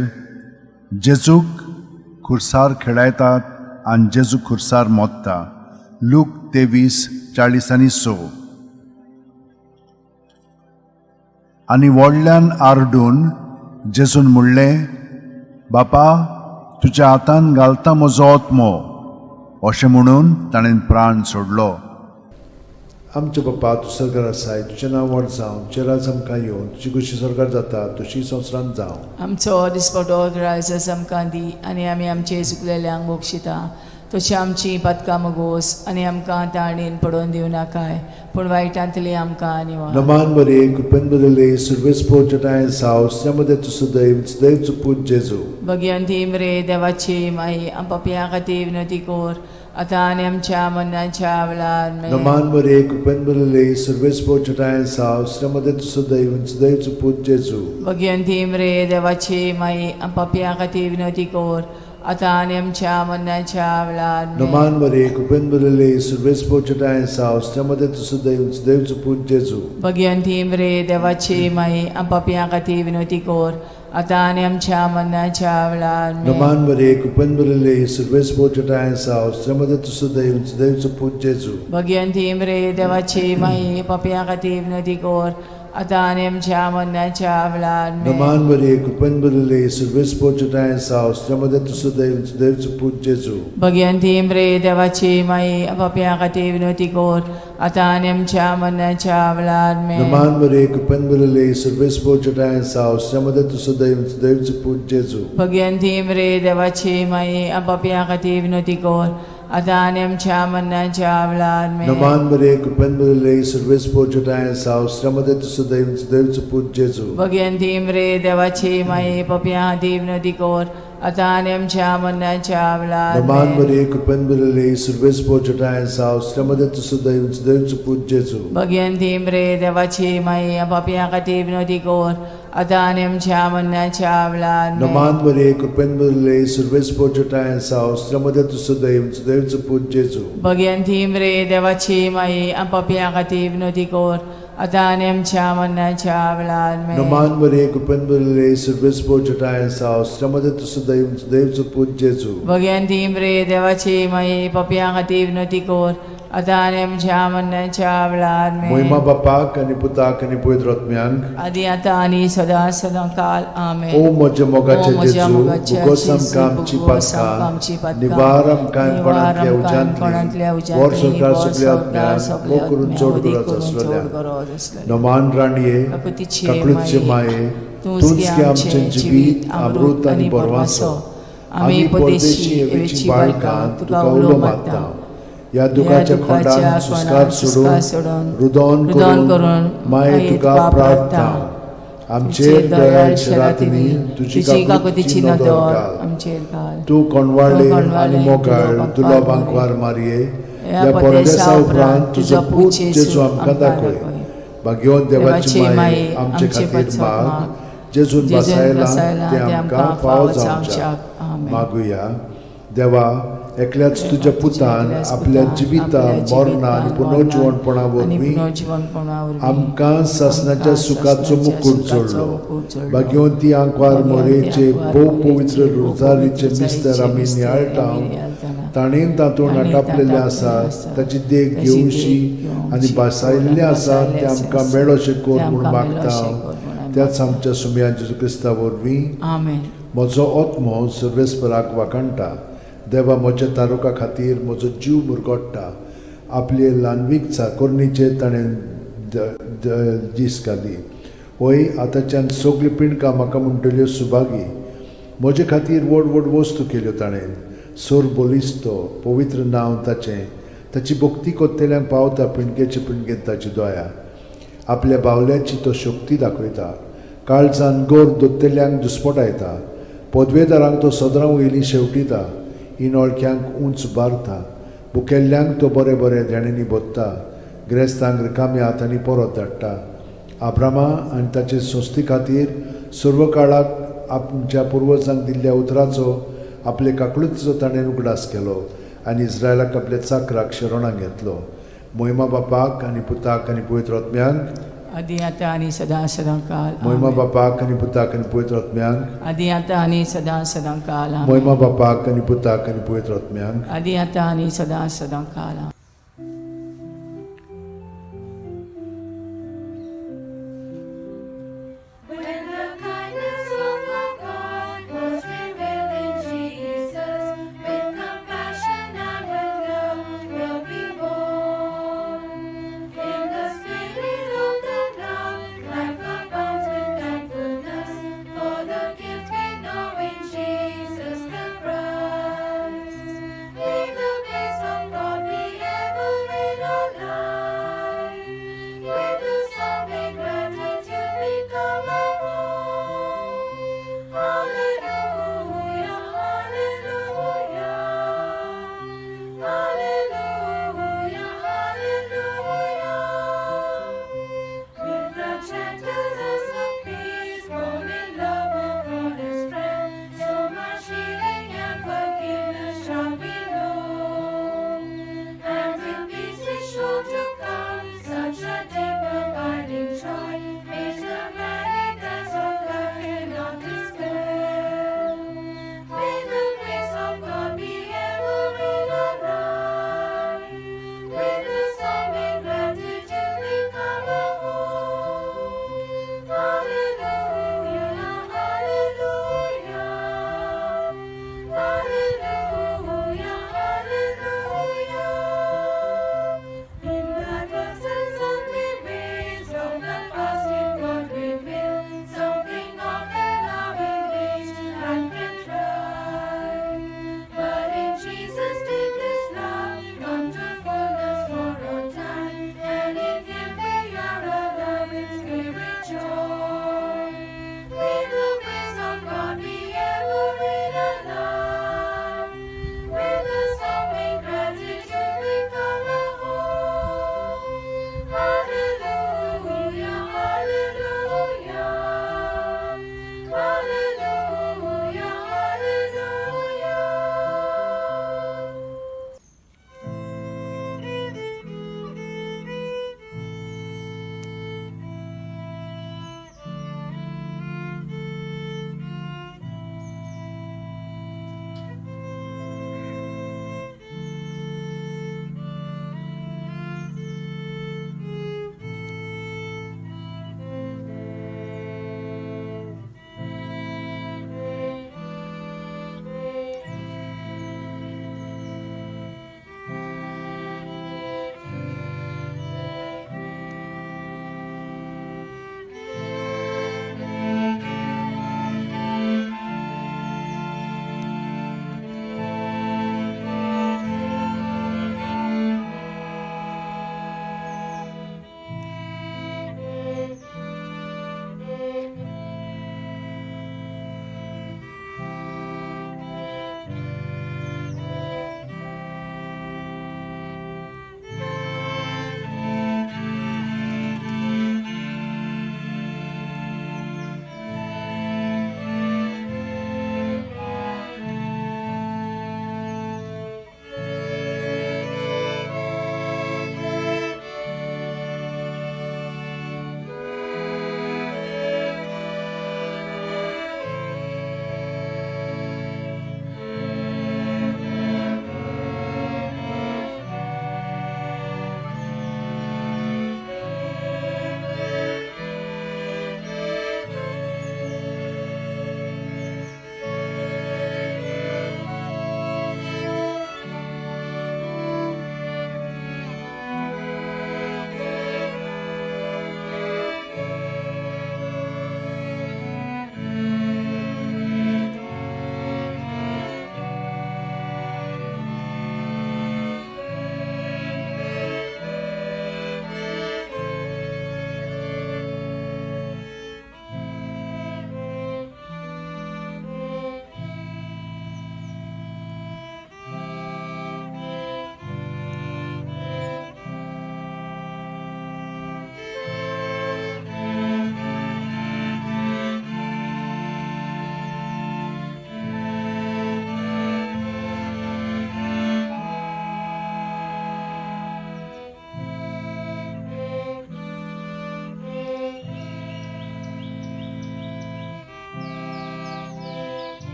जेजूक खुर्सार खेळायतात आनी जेजू खुर्सार मोत्ता, लूक 23:46. आनी व्हडल्यान आरडून जेजून म्हणलें, बापा, तुज्या हातान घालता म्हजो आत्मो. अशें म्हणून ताणें प्राण सोडलो. आमच्या बापा, तूं सरकार आसाय, तुजें नांव व्हड जावं, तुजें राज आमकां येवं, तुजी खुशी सरकार जाता तुजी संवसारांत जावं. आमचो दिसपटो ग्रायस आमकां दी आनी आमी आमचे चुकलेल्यांक बक्षिता तशी आमची पातकां मुगोस आनी आमकां ताणेन पडोवन दिवं नाकाय, पूण वायटांतली आमकां निवार. नमान मरिये, कृपेन भरिल्ले, सर्वेस्पर जठाय साव, मध्ये तूं सदैव सदैवचो पूत जेजू. भगिवंती मरे देवाची माई, पापयां खातीर विनवती कर आतां आनी आमच्या मरणाच्या वेळार आमेन. नमान मरिये, कृपेन भरिल्ले, सर्वेस्पर जठाय साव, मध्ये तूं सदैव सदैवचो पूत जेजू. भगिवंती मरे देवाची माई, पापयां खातीर विनवती कर आतां आनी आमच्या मरणाच्या वेळार आमेन. नमान मरे कृपेन भरिल्ले सर्वेस्पर तुजोठांय आसा स्त्रियां मदें तूं सुदैव देवचो पूत जेजू. भगिवंती मरे देवाची माई, आम पापयां खातीर विनवती कर, आतां आनी आमच्या मरणाच्या वेळार आमेन. नमान मरे कृपेन भरिल्ले सर्वेस्पर तुजोठांय आसा स्त्रियां मदें तूं सुदैव देवचो पूत जेजू. भगिवंती मरे देवाची माई, पापयां खातीर विनवती कर, आतां आनी आमच्या मरणाच्या वेळार आमेन. नमान मरे कृपेन भरिल्ले सर्वेस्पर तुजोठांय आसा स्त्रियां मदें तूं सुदैव देवचो पूत जेजू. भगिवंती मरे देवाची माई, पापयां खातीर विनवती कर, आतां आनी आमच्या मरणाच्या वेळार आमेन. नमान मरे कृपेन भरिल्ले सर्वेस्पर तुजोठांय आसा स्त्रियां मदें तूं सुदैव देवचो पूत जेजू. भगिवंती मरे देवाची माई, पापयां खातीर विनवती कर, आतां आनी आमच्या मरणाच्या वेळार आमेन. नमान मरे कृपेन भरिल्ले सर्वेस्पर तुजोठांय आसा स्त्रियां मदें तूं सुदैव देवचो पूत जेजू. भगिवंती मरे देवाची माई, पापयां खातीर विनवती कर, आतां आनी आमच्या मरणाच्या वेळार नमान आमेन. मरे कृपेन भरिल्ले सर्वेस्पर तुजोठांय आसा स्त्रियां मदें तूं सुदैव देवचो पूत जेजू. भगिवंती मरे देवाची माई, पापयां खातीर विनवती कर, आतां आनी आमच्या मरणाच्या वेळार आमेन. नमान मरे कृपेन भरिल्ले सर्वेस्पर तुजोठांय आसा स्त्रियां मदें तूं सुदैव देवचो पूत जेजू. भगिवंती मरे देवाची माई, पापयां खातीर विनवती कर, आतां आनी आमच्या मरणाच्या वेळार आमेन. नमान मरे कृपेन भरिल्ले सर्वेस्पर तुजोठांय आसा स्त्रियां मदें तूं सुदैव देवचो पूत जेजू. भगिवंती मरे देवाची माई, पापयां खातीर विनवती कर, आतां आनी आमच्या मरणाच्या वेळार आमेन. मोहिमा बापाक आनी पुताक आनी पवित्र आत्म्यांक, आदी आतां आनी सदां सदां काल आमेन. ओ म्हज्या मोगाचे ओ म्हज्या जेजू, मोगाचे भुगोस जेजू, आमकां आमची भुगोस आमकां आमची पातकां, पातकां, निवार आमकां निवार कोणांतल्या आमकां कोणांतल्या उज्यांतली, उज्यांतली, वर सरकार वर सगल्या सरकार आत्म्यांक, सगल्या मोग करून आत्म्यांक, चड वदी गरज करून चड आसलेल्या. गरज आसलेल्या. नमान राणये, काकुतीचे काकळूतचे माये, माये, तूंच तूंच गे गे आमचें आमचें जिवीत, अमृत आनी बरवासो. आमी परदेशी एवेची बाळकां तुका उलो मारता. ह्या दुखाच्या खोंडान सुस्कार सोडून, रुदन रुदन करून करून माये तुका प्रार्थना. आमचेर दयाळ रातींनी तुजी तुजी काकुतीची काकुतीची नदर नदर घाल. आमचेर घाल. तूं कोणवाळे तूं कोणवाळे आनी मोगाळ तुलो तुलो बांकवार बांकवार मारये, ह्या ह्या परदेसा परदेसा उपरांत उपरांत तुजो पूत जेजू आमकां दाखय. भाग्यवंत देवाची माये आमचे खातीर माग, जेजून जेजून बसायला बसायला ते आमकां फावो जावच्या. आमेन. मागुया. देवा, एकल्याच तुज्या पुतान एकल्याच आपल्या पुतान जिविता आपल्या मरणा आनी जिवितान, पुनर्जिवणपणा आनी वरवीं पुनर्जिवणपणा वरवीं आमकां सासणाच्या आमकां सुखाचो सासणाच्या मुकूट सुखाचो जोडलो. मुकूट जोडलो. भाग्यवंती आंकवार भाग्यवंती मोरेचे आंकवार भोव मोरेचे पवित्र भोव रोजारीचे पवित्र मिस्तर आमी मिस्तर नियाळटा, आमी नियाळटाना, ताणें तातूंत ताणें आटापलेलें तातूंत आसा आसा, ताची देख ताची देख घेवशी घेवशी आनी भासायल्लें आसा भासायल्लें तें आसा, आमकां मेळोशें कर तें म्हूण आमकां मागता मेळोशें कर म्हूण आमी त्याच आमच्या सुमया जेजू क्रिस्ता वरवीं. आमेन. म्हजो आत्मो सर्वेस्पराक वाखाणटा, देवा म्हज्या तारुका खातीर म्हजो जीव मुरगोडटा. आपले ल्हानवीक चाकोरणीचेर ताणें दीस घाली. वय आतांच्यान सगळीं पिंडकां म्हाका म्हणटल्यो सुभागी. म्हजे खातीर व्हड व्हड वस्तू केल्यो ताणें. सोर बलिस्तो पवित्र नांव ताचें, ताची भक्ती कोत्तेल्यांक पावता पिंडकेचे पिंडकेंत ताची दया. आपल्या बावल्याची तो शक्ती दाखयता, काळजान गोर दोत्तेल्यांक दुस्पटायता. पदवेदारांक तो सदरां वयली शेवटिता, इनोळख्यांक उंच बारता. भुकेल्ल्यांक तो बरें बरें देण्यांनी भोत्ता, ग्रेस्तांक रिकाम्या हातांनी परत धाडटा. आब्रामा आनी ताचे संस्थे खातीर सर्व काळाक आमच्या पुर्वजांक दिल्ल्या उतराचो आपले काकळुतीचो ताणें उगडास केलो आनी इस्रायलाक आपल्या चाकराक शरणाक घेतलो. मोहिमा बापाक आनी पुताक आनी पवित्र आत्म्यांक, आदी आतां आनी सदां सदां काल मोहिमा आमेन. बापाक आनी पुताक आनी पवित्र आत्म्यांक, आदी आतां आनी सदां सदां काल आमेन. मोहिमा बापाक आनी पुताक आनी पवित्र आत्म्यांक, आदी आतां आनी सदां सदां काल आमेन. When the kindness of our God was revealed in Jesus, with compassion and with love will be born. In the spirit of that love, life abounds with thankfulness for the gift we know in Jesus the Christ. May the grace of God be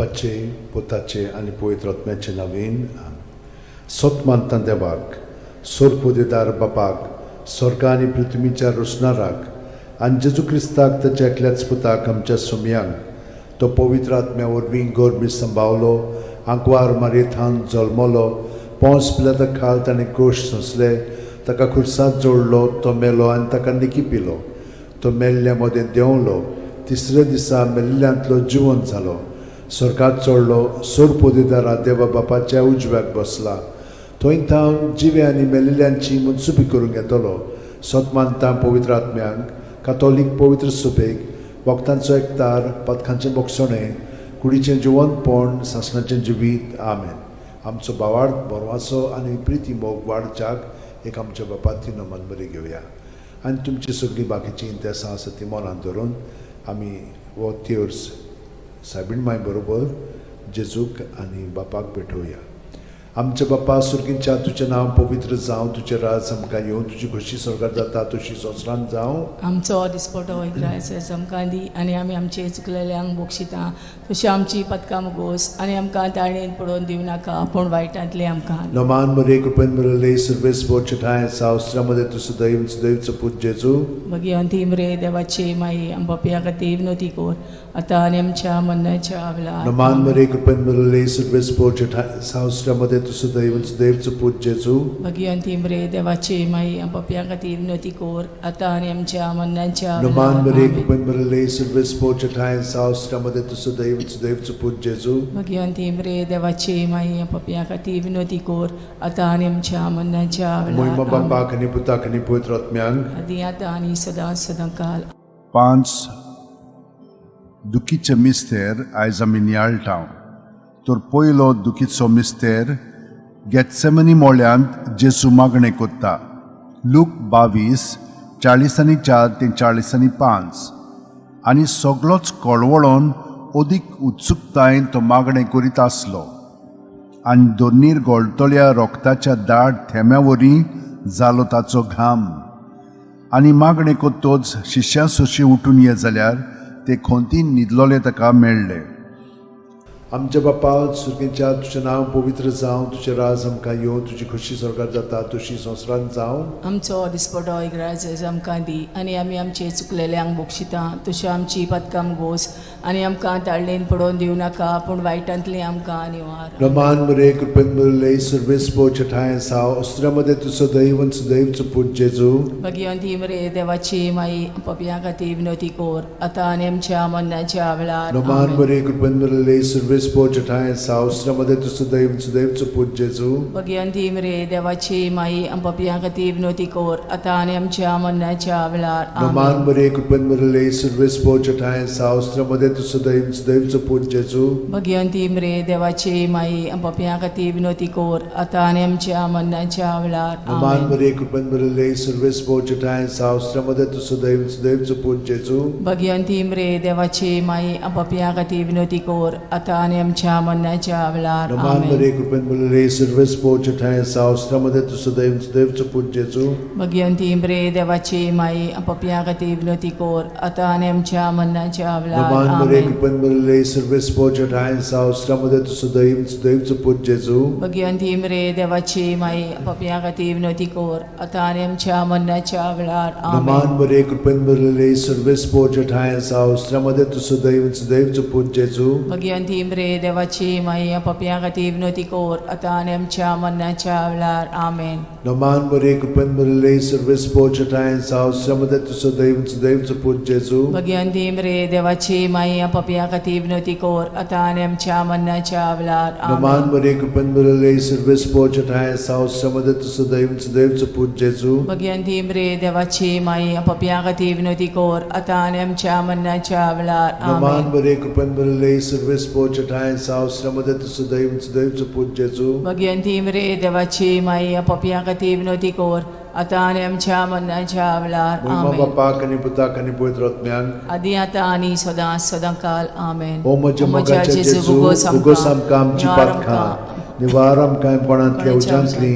बापाचे, पुताचे आनी पवित्र आत्म्याचे नवीन. सत मानता देवाक, सोरपुदेदार बापाक, स्वर्गा आनी पृथ्वीच्या रोसणाराक, आनी जेजू क्रिस्ताक, ताच्या एकल्याच पुताक, आमच्या सुमयांक, तो पवित्र आत्म्या वरवीं गर्भी संभावलो, आंकवार मारयेथान जल्मलो, पोंस पिलाता खाल ताणें कोश सोंसले, ताका खुर्सांत जोडलो, तो मेलो आनी ताका निकी पिलो, तो मेल्ल्या मदें देंवलो, तिसऱ्या दिसा मेल्ल्यांतलो जिवन जालो, स्वर्गात चडलो, सोरपोदेदारा देवा बापाच्या उजव्याक बसला, थंय थावन जिवे आनी मेल्ल्यांची मनसुबी करूंक येतलो. सत मानता पवित्र आत्म्यांक, कातोलीक पवित्र सुबेक, वखदांचो एकतार, पदकांचें बोगसणें, कुडीचें जिवनपण, सासणाचें जिवीत. आमेन. आमचो भावार्थ, बरवासो आनी प्रिती मोग वाडच्याक एक आमच्या बापाती नमन बरी घेवया आनी तुमची सगळीं बाकीचीं इंतेसां आसा ती मनांत धरून आमी हो तेर्स सायबीण माय बरोबर जेजूक आनी बापाक भेटोवया. आमच्या बापा सुर्गींच्या, तुजें नांव पवित्र जावं, तुजें राज आमकां येवं, तुजी खोशी स्वर्गात जाता तशी संवसारांत जावं. आमचो दिसपटो इग्रायस आमकां दी आनी आमी आमचे चुकलेल्यांक बक्षिता तशी आमची पदकां मुगोस आनी आमकां ताळणेन पडोवन दिवं नाका, पूण वायटांतले आमकां. नमान मरे, कृपेन मिळले, सर्वेस ठाय सावस्त्रामध्ये तूं सदैव सदैवचो पूत जेजू. भगिवंती मरे देवाची माई, आम पापया खातीर विनवती कर, आतां आनी आमच्या मरणाच्या वेळार. नमान मरे, कृपेन मिळले, सर्वेस ठाय सावस्त्रामध्ये तूं सदैव सदैवचो पूत जेजू. भगिवंती मरे देवाची माई, आम पापया खातीर विनवती कर, आतां आनी आमच्या मरणाच्या नमान वेळार. मरे, आमेन. कृपेन मिळले, सर्वेस ठाय सावस्त्रामध्ये तूं सदैव सदैवचो पूत जेजू. भगिवंती मरे देवाची माई, आम पापया खातीर विनवती कर, आतां आनी आमच्या मरणाच्या मोहिमा वेळार. आमेन. बापाक आनी पुताक आनी पवित्र आत्म्यांक. आदी आतां आनी सदां सदां काल. पांच दुखीचे मिस्तेर आयज आमी नियाळटा. तर पयलो दुखीचो मिस्तेर, गेत्सेमनी मोळ्यांत जेजू मागणें कोत्ता. लूक 22, 44 ते 45. आनी सगळोच कळवळोन अदीक उत्सुकतायेन तो मागणें करीत आसलो आनी दोनीर गोळटल्या रोगताच्या दाट थेंब्या वरी जालो ताचो घाम. आनी मागणें कोत्तोच शिश्यां सोशी उठून ये जाल्यार ते खोंतीन न्हिदलोले ताका मेळ्ळे. आमच्या बापा सुर्गींच्या, तुजें नांव पवित्र जावं, तुजें राज आमकां येवं, तुजी खोशी स्वर्गात जाता तशी संवसारांत जावं. आमचो दिसपटो इग्राज आमकां दी आनी आमी आमचे चुकलेल्यांक बक्षिता तशी आमची पदकां गोस आनी आमकां ताळणेन पडोवन दिवं नाका, पूण वायटांतली आमकां निवार. रमान मरे, कृपेन मिळले, सर्वेस ठाय साव अस्त्रामध्ये तूं सदैव सदैवचो पूत जेजू. भगिवंती मरे देवाची माई, पपया खातीर विनवती कर, आतां आनी आमच्या मरणाच्या वेळार. रमान आमेन. मरे, कृपेन मिळले, सर्वेस ठाय साव अस्त्रामध्ये तूं सदैव सदैवचो पूत जेजू. भगिवंती मरे देवाची माई, पपया खातीर विनवती कर, आतां आनी आमच्या मरणाच्या वेळार. रमान आमेन. मरे, कृपेन मिळले, सर्वेस ठाय साव अस्त्रामध्ये तूं सदैव सदैवचो पूत जेजू. भगिवंती मरे देवाची माई, पपया खातीर विनवती कर, आतां आनी आमच्या मरणाच्या वेळार. रमान आमेन. मरे, कृपेन मिळले, सर्वेस ठाय साव अस्त्रामध्ये तूं सदैव सदैवचो पूत जेजू. भगिवंती मरे देवाची माई, पपया खातीर विनवती कर, आतां आनी आमच्या मरणाच्या वेळार. रमान आमेन. मरे, कृपेन मिळले, सर्वेस ठाय साव अस्त्रामध्ये तूं सदैव सदैवचो पूत जेजू. भगिवंती मरे देवाची माई, पपया खातीर विनवती कर, आतां आनी आमच्या मरणाच्या वेळार. रमान मरे, आमेन. कृपेन मिळले, सर्वेस ठाय साव अस्त्रामध्ये तूं सदैव सदैवचो पूत जेजू. भगिवंती मरे देवाची माई, पपया खातीर विनवती कर, आतां आनी आमच्या मरणाच्या वेळार. रमान आमेन. मरे, कृपेन मिळले, सर्वेस ठाय साव अस्त्रामध्ये तूं सदैव सदैवचो पूत जेजू. भगिवंती मरे देवाची माई, पपया खातीर विनवती कर, आतां आनी आमच्या मरणाच्या वेळार. आमेन. रमान मरे, कृपेन मिळले, सर्वेस ठाय साव अस्त्रामध्ये तूं सदैव सदैवचो पूत जेजू. भगिवंती मरे देवाची माई, पपया खातीर विनवती कर, आतां आनी आमच्या मरणाच्या वेळार. रमान आमेन. मरे, कृपेन मिळले, सर्वेस ठाय साव अस्त्रामध्ये तूं सदैव सदैवचो पूत जेजू. भगिवंती मरे देवाची माई, पपया खातीर विनवती कर, आतां आनी आमच्या मरणाच्या वेळार. रमान आमेन. मरे, कृपेन मिळले, सर्वेस ठाय साव अस्त्रामध्ये तूं सदैव सदैवचो पूत जेजू. भगिवंती मरे देवाची माई, पपया खातीर विनवती कर, आतां आनी आमच्या मरणाच्या वेळार. मोहिमा आमेन. बापाक आनी पुताक आनी पवित्र आत्म्याक. आदी आतां आनी सदां सदां काल. आमेन. ओ म्हज्या मोगाच्या जेजू, उगोस आमकां आमची पातकां, निवार आमकां कोणांतल्या उज्यांतली,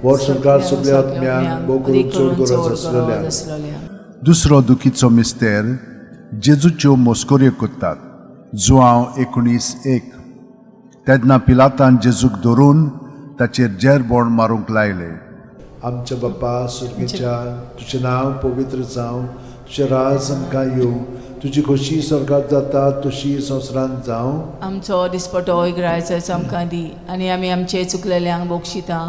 वर्सभर सगल्या आत्म्यांक, भोव करून चड गरज आसलेल्या. दुसरो दुखीचो मिस्तेर, जेजूच्यो मोस्कोऱ्यो कोत्तात. जुआंव 19:1. तेन्ना पिलातान जेजूक धरून ताचेर जेरबोण मारूंक लायलें. आमच्या बापा सुर्गीच्या, तुजें नांव पवित्र जावं, तुजें राज आमकां येवं, तुजी खोशी स्वर्गात जाता तशी संवसारांत जावं. आमचो दिसपटो इगरायचो आमकां दी आनी आमी आमचे चुकलेल्यांक बक्षिता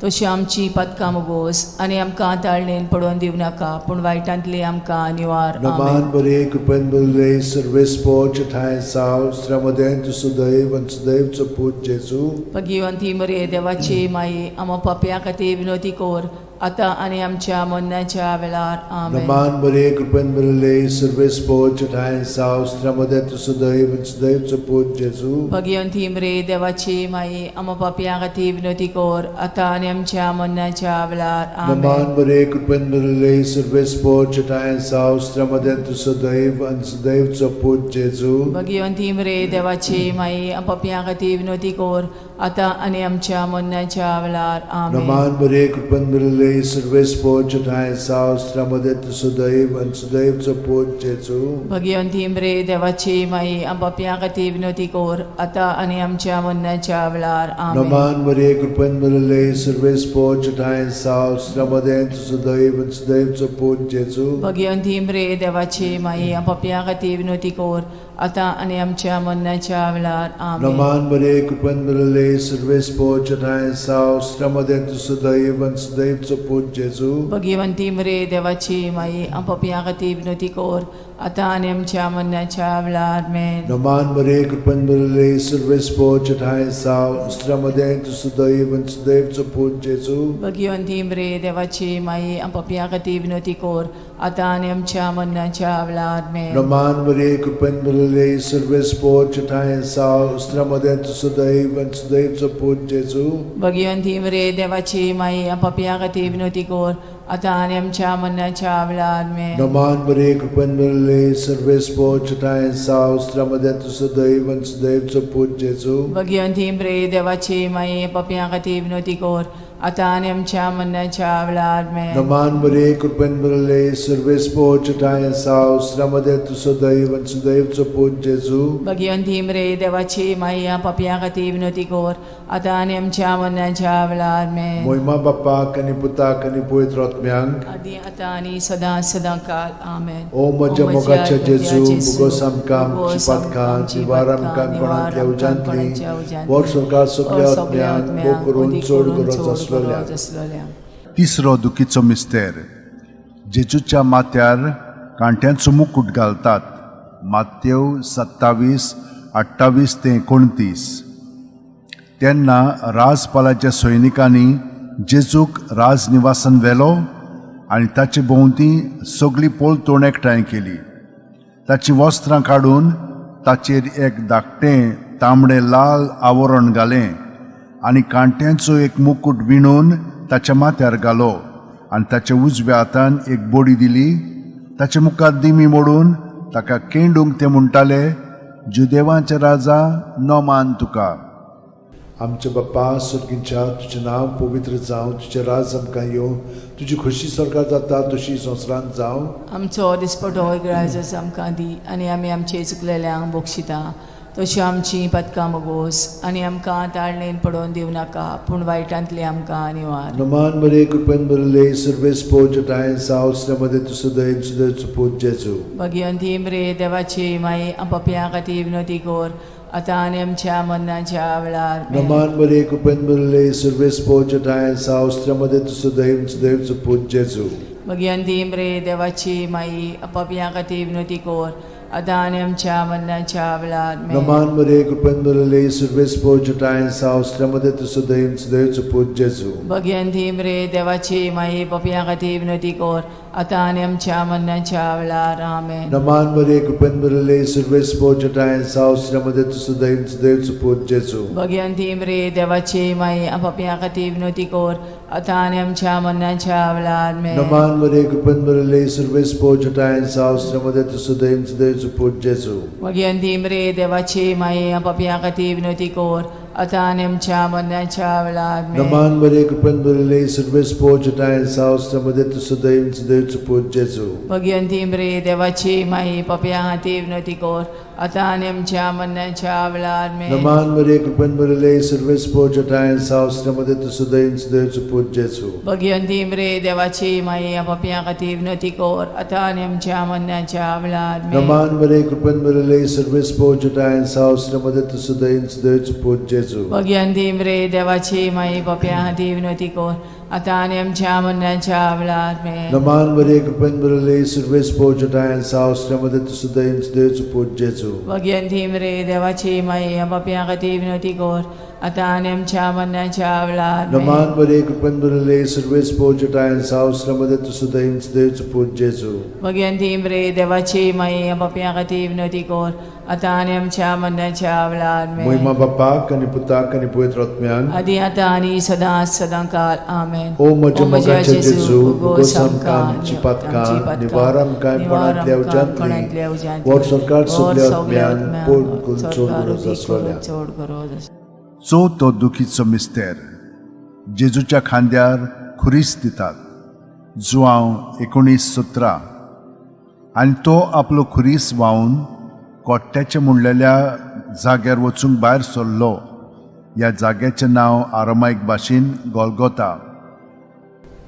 तशी आमची पातकां मोगोस आनी आमकां ताळणेन पडोवन दिवं नाका पूण वायटांतली आमकां निवार. नमान आमेन. बरे, कृपेन भरिल्ले, सर्वेस्पोर ठांय साव, स्त्र्यामदें तूं सुदैव आनी सुदैवचो पूत जेजू. भगिवंती मरे देवाची माई, आमा पापया खातीर विनोती कोर आतां आनी आमच्या मरणाच्या वेळार. आमेन. नमान बरे, कृपेन भरिल्ले, सर्वेस्पोर ठांय साव, स्त्र्यामदें तूं सुदैव आनी सुदैवचो पूत जेजू. भगिवंती मरे देवाची माई, आमा पापया खातीर विनोती कोर आतां आनी आमच्या मरणाच्या वेळार. नमान आमेन. बरे, कृपेन भरिल्ले, सर्वेस्पोर ठांय साव, स्त्र्यामदें तूं सुदैव आनी सुदैवचो पूत जेजू. भगिवंती मरे देवाची माई, पापया खातीर विनोती कोर आतां आनी आमच्या मरणाच्या वेळार. आमेन. नमान बरे, कृपेन भरिल्ले, सर्वेस्पोर ठांय साव, स्त्र्यामदें तूं सुदैव आनी सुदैवचो पूत जेजू. भगिवंती मरे देवाची माई, पापया खातीर विनोती कोर आतां आनी आमच्या मरणाच्या वेळार. आमेन. नमान मरे, कृपेन भरिल्ले, सर्वेस्पोर ठांय साव, स्त्र्यामदें तूं सुदैव आनी सुदैवचो पूत जेजू. भगिवंती मरे देवाची माई, पापया खातीर विनोती कोर आतां आनी आमच्या मरणाच्या वेळार. आमेन. नमान मरे, कृपेन भरिल्ले, सर्वेस्पोर ठांय साव, स्त्र्यामदें तूं सुदैव आनी सुदैवचो पूत जेजू. भगिवंती मरे देवाची माई, पापया खातीर विनोती कोर आतां आनी आमच्या मरणाच्या वेळार. आमेन. नमान मरे, कृपेन भरिल्ले, सर्वेस्पोर ठांय साव, स्त्र्यामदें तूं सुदैव आनी सुदैवचो पूत जेजू. भगिवंती मरे देवाची माई, पापया खातीर विनोती कोर आतां आनी आमच्या मरणाच्या वेळार. आमेन. नमान मरे, कृपेन भरिल्ले, सर्वेस्पोर ठांय साव, स्त्र्यामदें तूं सुदैव आनी सुदैवचो पूत जेजू. भगिवंती मरे देवाची माई, पापया खातीर विनोती कोर आतां आनी आमच्या मरणाच्या वेळार. आमेन. नमान मरे, कृपेन भरिल्ले, सर्वेस्पोर ठांय साव, स्त्र्यामदें तूं सुदैव आनी सुदैवचो पूत जेजू. भगिवंती मरे देवाची माई, पापया खातीर विनोती कोर आतां आनी आमच्या मरणाच्या वेळार. आमेन. नमान मरे, कृपेन भरिल्ले, सर्वेस्पोर ठांय साव, स्त्र्यामदें तूं सुदैव आनी सुदैवचो पूत जेजू. भगिवंती मरे देवाची माई, पापया खातीर विनोती कोर आतां आनी आमच्या मरणाच्या वेळार. आमेन. मोहिमा बापाक आनी पुताक आनी पवित्र आत्म्यांक. आदी आतां आनी सदां सदां काल. आमेन. ओ म्हज्या मोगाच्या जेजू, मुगोस आमकां आमची पातकां, निवार आमकां कोणांतल्या उज्यांतली, वर सरकार सगल्या आत्म्यांक, भोग करून चड गरज आसलेल्या. आसलोल्या. तिसरो दुखीचो मिस्तेर. जेजूच्या माथ्यार कांट्यांचो मुकूट घालतात. मात्यव 27:28 ते 29. तेन्ना राजपालाच्या सैनिकांनी जेजूक राजनिवासान व्हेलो आनी ताचे भोंवती सगळी पलतोण एकठांय केली. ताचीं वस्त्रां काडून ताचेर एक धाकटें तांबडें लाल आवरण घालें आनी कांट्यांचो एक मुकूट विणून ताच्या माथ्यार घालो आनी ताच्या उजव्या हातान एक बडी दिली. ताचे मुखार दिमी मोडून ताका केंडूंक ते म्हणटाले, जुदेवांचे राजा, नमान तुका. आमच्या बाप्पा सर्गीच्या, तुजें नांव पवित्र जावं, तुजें राज आमकां येवं, तुजी खोशी स्वर्गात जाता तशी संवसारांत जावं. आमचो दिसपटो इगरायजस आमकां दी आनी आमी आमचे चुकलेल्यांक बक्षिता तशी आमची पदकां मोगोस आनी आमकां ताळणेन पडोवन दिवं नाका पूण वायटांतली आमकां निवार. नमान मरे, कृपेन भरिल्ले, सर्वेस्पोर ठांय साव, स्त्र्यामदें तूं सुदैव सुदैवचो पूत जेजू. भगिवंती मरे देवाची माई, पापयां खातीर विनोती कोर आतां आनी आमच्या मरणाच्या वेळार. आमेन. नमान मरे, कृपेन भरिल्ले, सर्वेस्पोर ठांय साव, स्त्र्यामदें तूं सुदैव सुदैवचो पूत जेजू. भगिवंती मरे देवाची माई, पापयां खातीर विनोती कोर आतां आनी आमच्या मरणाच्या वेळार. आमेन. नमान मरे, कृपेन भरिल्ले, सर्वेस्पोर ठांय साव, स्त्र्यामदें तूं सुदैव सुदैवचो पूत जेजू. भगिवंती मरे देवाची माई, पापयां खातीर विनोती कोर आतां आनी आमच्या मरणाच्या वेळार. आमेन. नमान मरे, कृपेन भरिल्ले, सर्वेस्पोर ठांय साव, स्त्र्यामदें तूं सुदैव सुदैवचो पूत जेजू. भगिवंती मरे देवाची माई, पापयां खातीर विनोती कोर आतां आनी आमच्या मरणाच्या वेळार. आमेन. नमान मरे, कृपेन भरिल्ले, सर्वेस्पोर ठांय साव, स्त्र्यामदें तूं सुदैव सुदैवचो पूत जेजू. भगिवंती मरे देवाची माई, पापयां खातीर विनोती कोर आतां आनी आमच्या मरणाच्या वेळार आमेन. नमान बरे कृपेन भरिल्ले सर्वेस पोचटाय सावस्त्र तूं सदैव सदैवचो पूत जेजू. भगिवंती मरे देवाची माई पापया खातीर विनवती कर आतां आनी आमच्या मरणाच्या वेळार आमेन. नमान बरे कृपेन भरिल्ले सर्वेस पोचटाय सावस्त्र तूं सदैव सदैवचो पूत जेजू. भगिवंती मरे देवाची माई पापया खातीर विनवती कर आतां आनी आमच्या मरणाच्या वेळार आमेन. नमान बरे कृपेन भरिल्ले सर्वेस पोचटाय सावस्त्र तूं सदैव सदैवचो पूत जेजू. भगिवंती मरे देवाची माई पापया खातीर विनवती कर आतां आनी आमच्या मरणाच्या वेळार आमेन. नमान बरे कृपेन भरिल्ले सर्वेस पोचटाय सावस्त्र तूं सदैव सदैवचो पूत जेजू. भगिवंती मरे देवाची माई पापया खातीर विनवती कर आतां आनी आमच्या मरणाच्या वेळार आमेन. नमान बरे कृपेन भरिल्ले सर्वेस पोचटाय सावस्त्र तूं सदैव सदैवचो पूत जेजू. भगिवंती मरे देवाची माई पापया खातीर विनवती कर आतां आनी आमच्या मरणाच्या वेळार आमेन. महिमा बापाक आनी पुताक आनी पवित्र आत्म्याक. आदी आतां आनी सदां सदां काल आमेन. ओ म्हज्या मोगाच्या जेजू, उगोस आमकां आमची पातकां, निवार आमकां कोणांतल्या उज्यांतली, वर सरकार सगल्या आत्म्यान पोट करून चड गरज आसलोल्या. चड गरज आसलोल्या. चवथो दुखीचो मिस्तेर जेजूच्या खांद्यार खुरीस दितात, जुआंव 19:17. आनी तो आपलो खुरीस व्हांवन कोट्ट्याचे म्हणलेल्या जाग्यार वचूंक भायर सरलो. ह्या जाग्याचें नांव आरामायक भाशेन गोलगोता.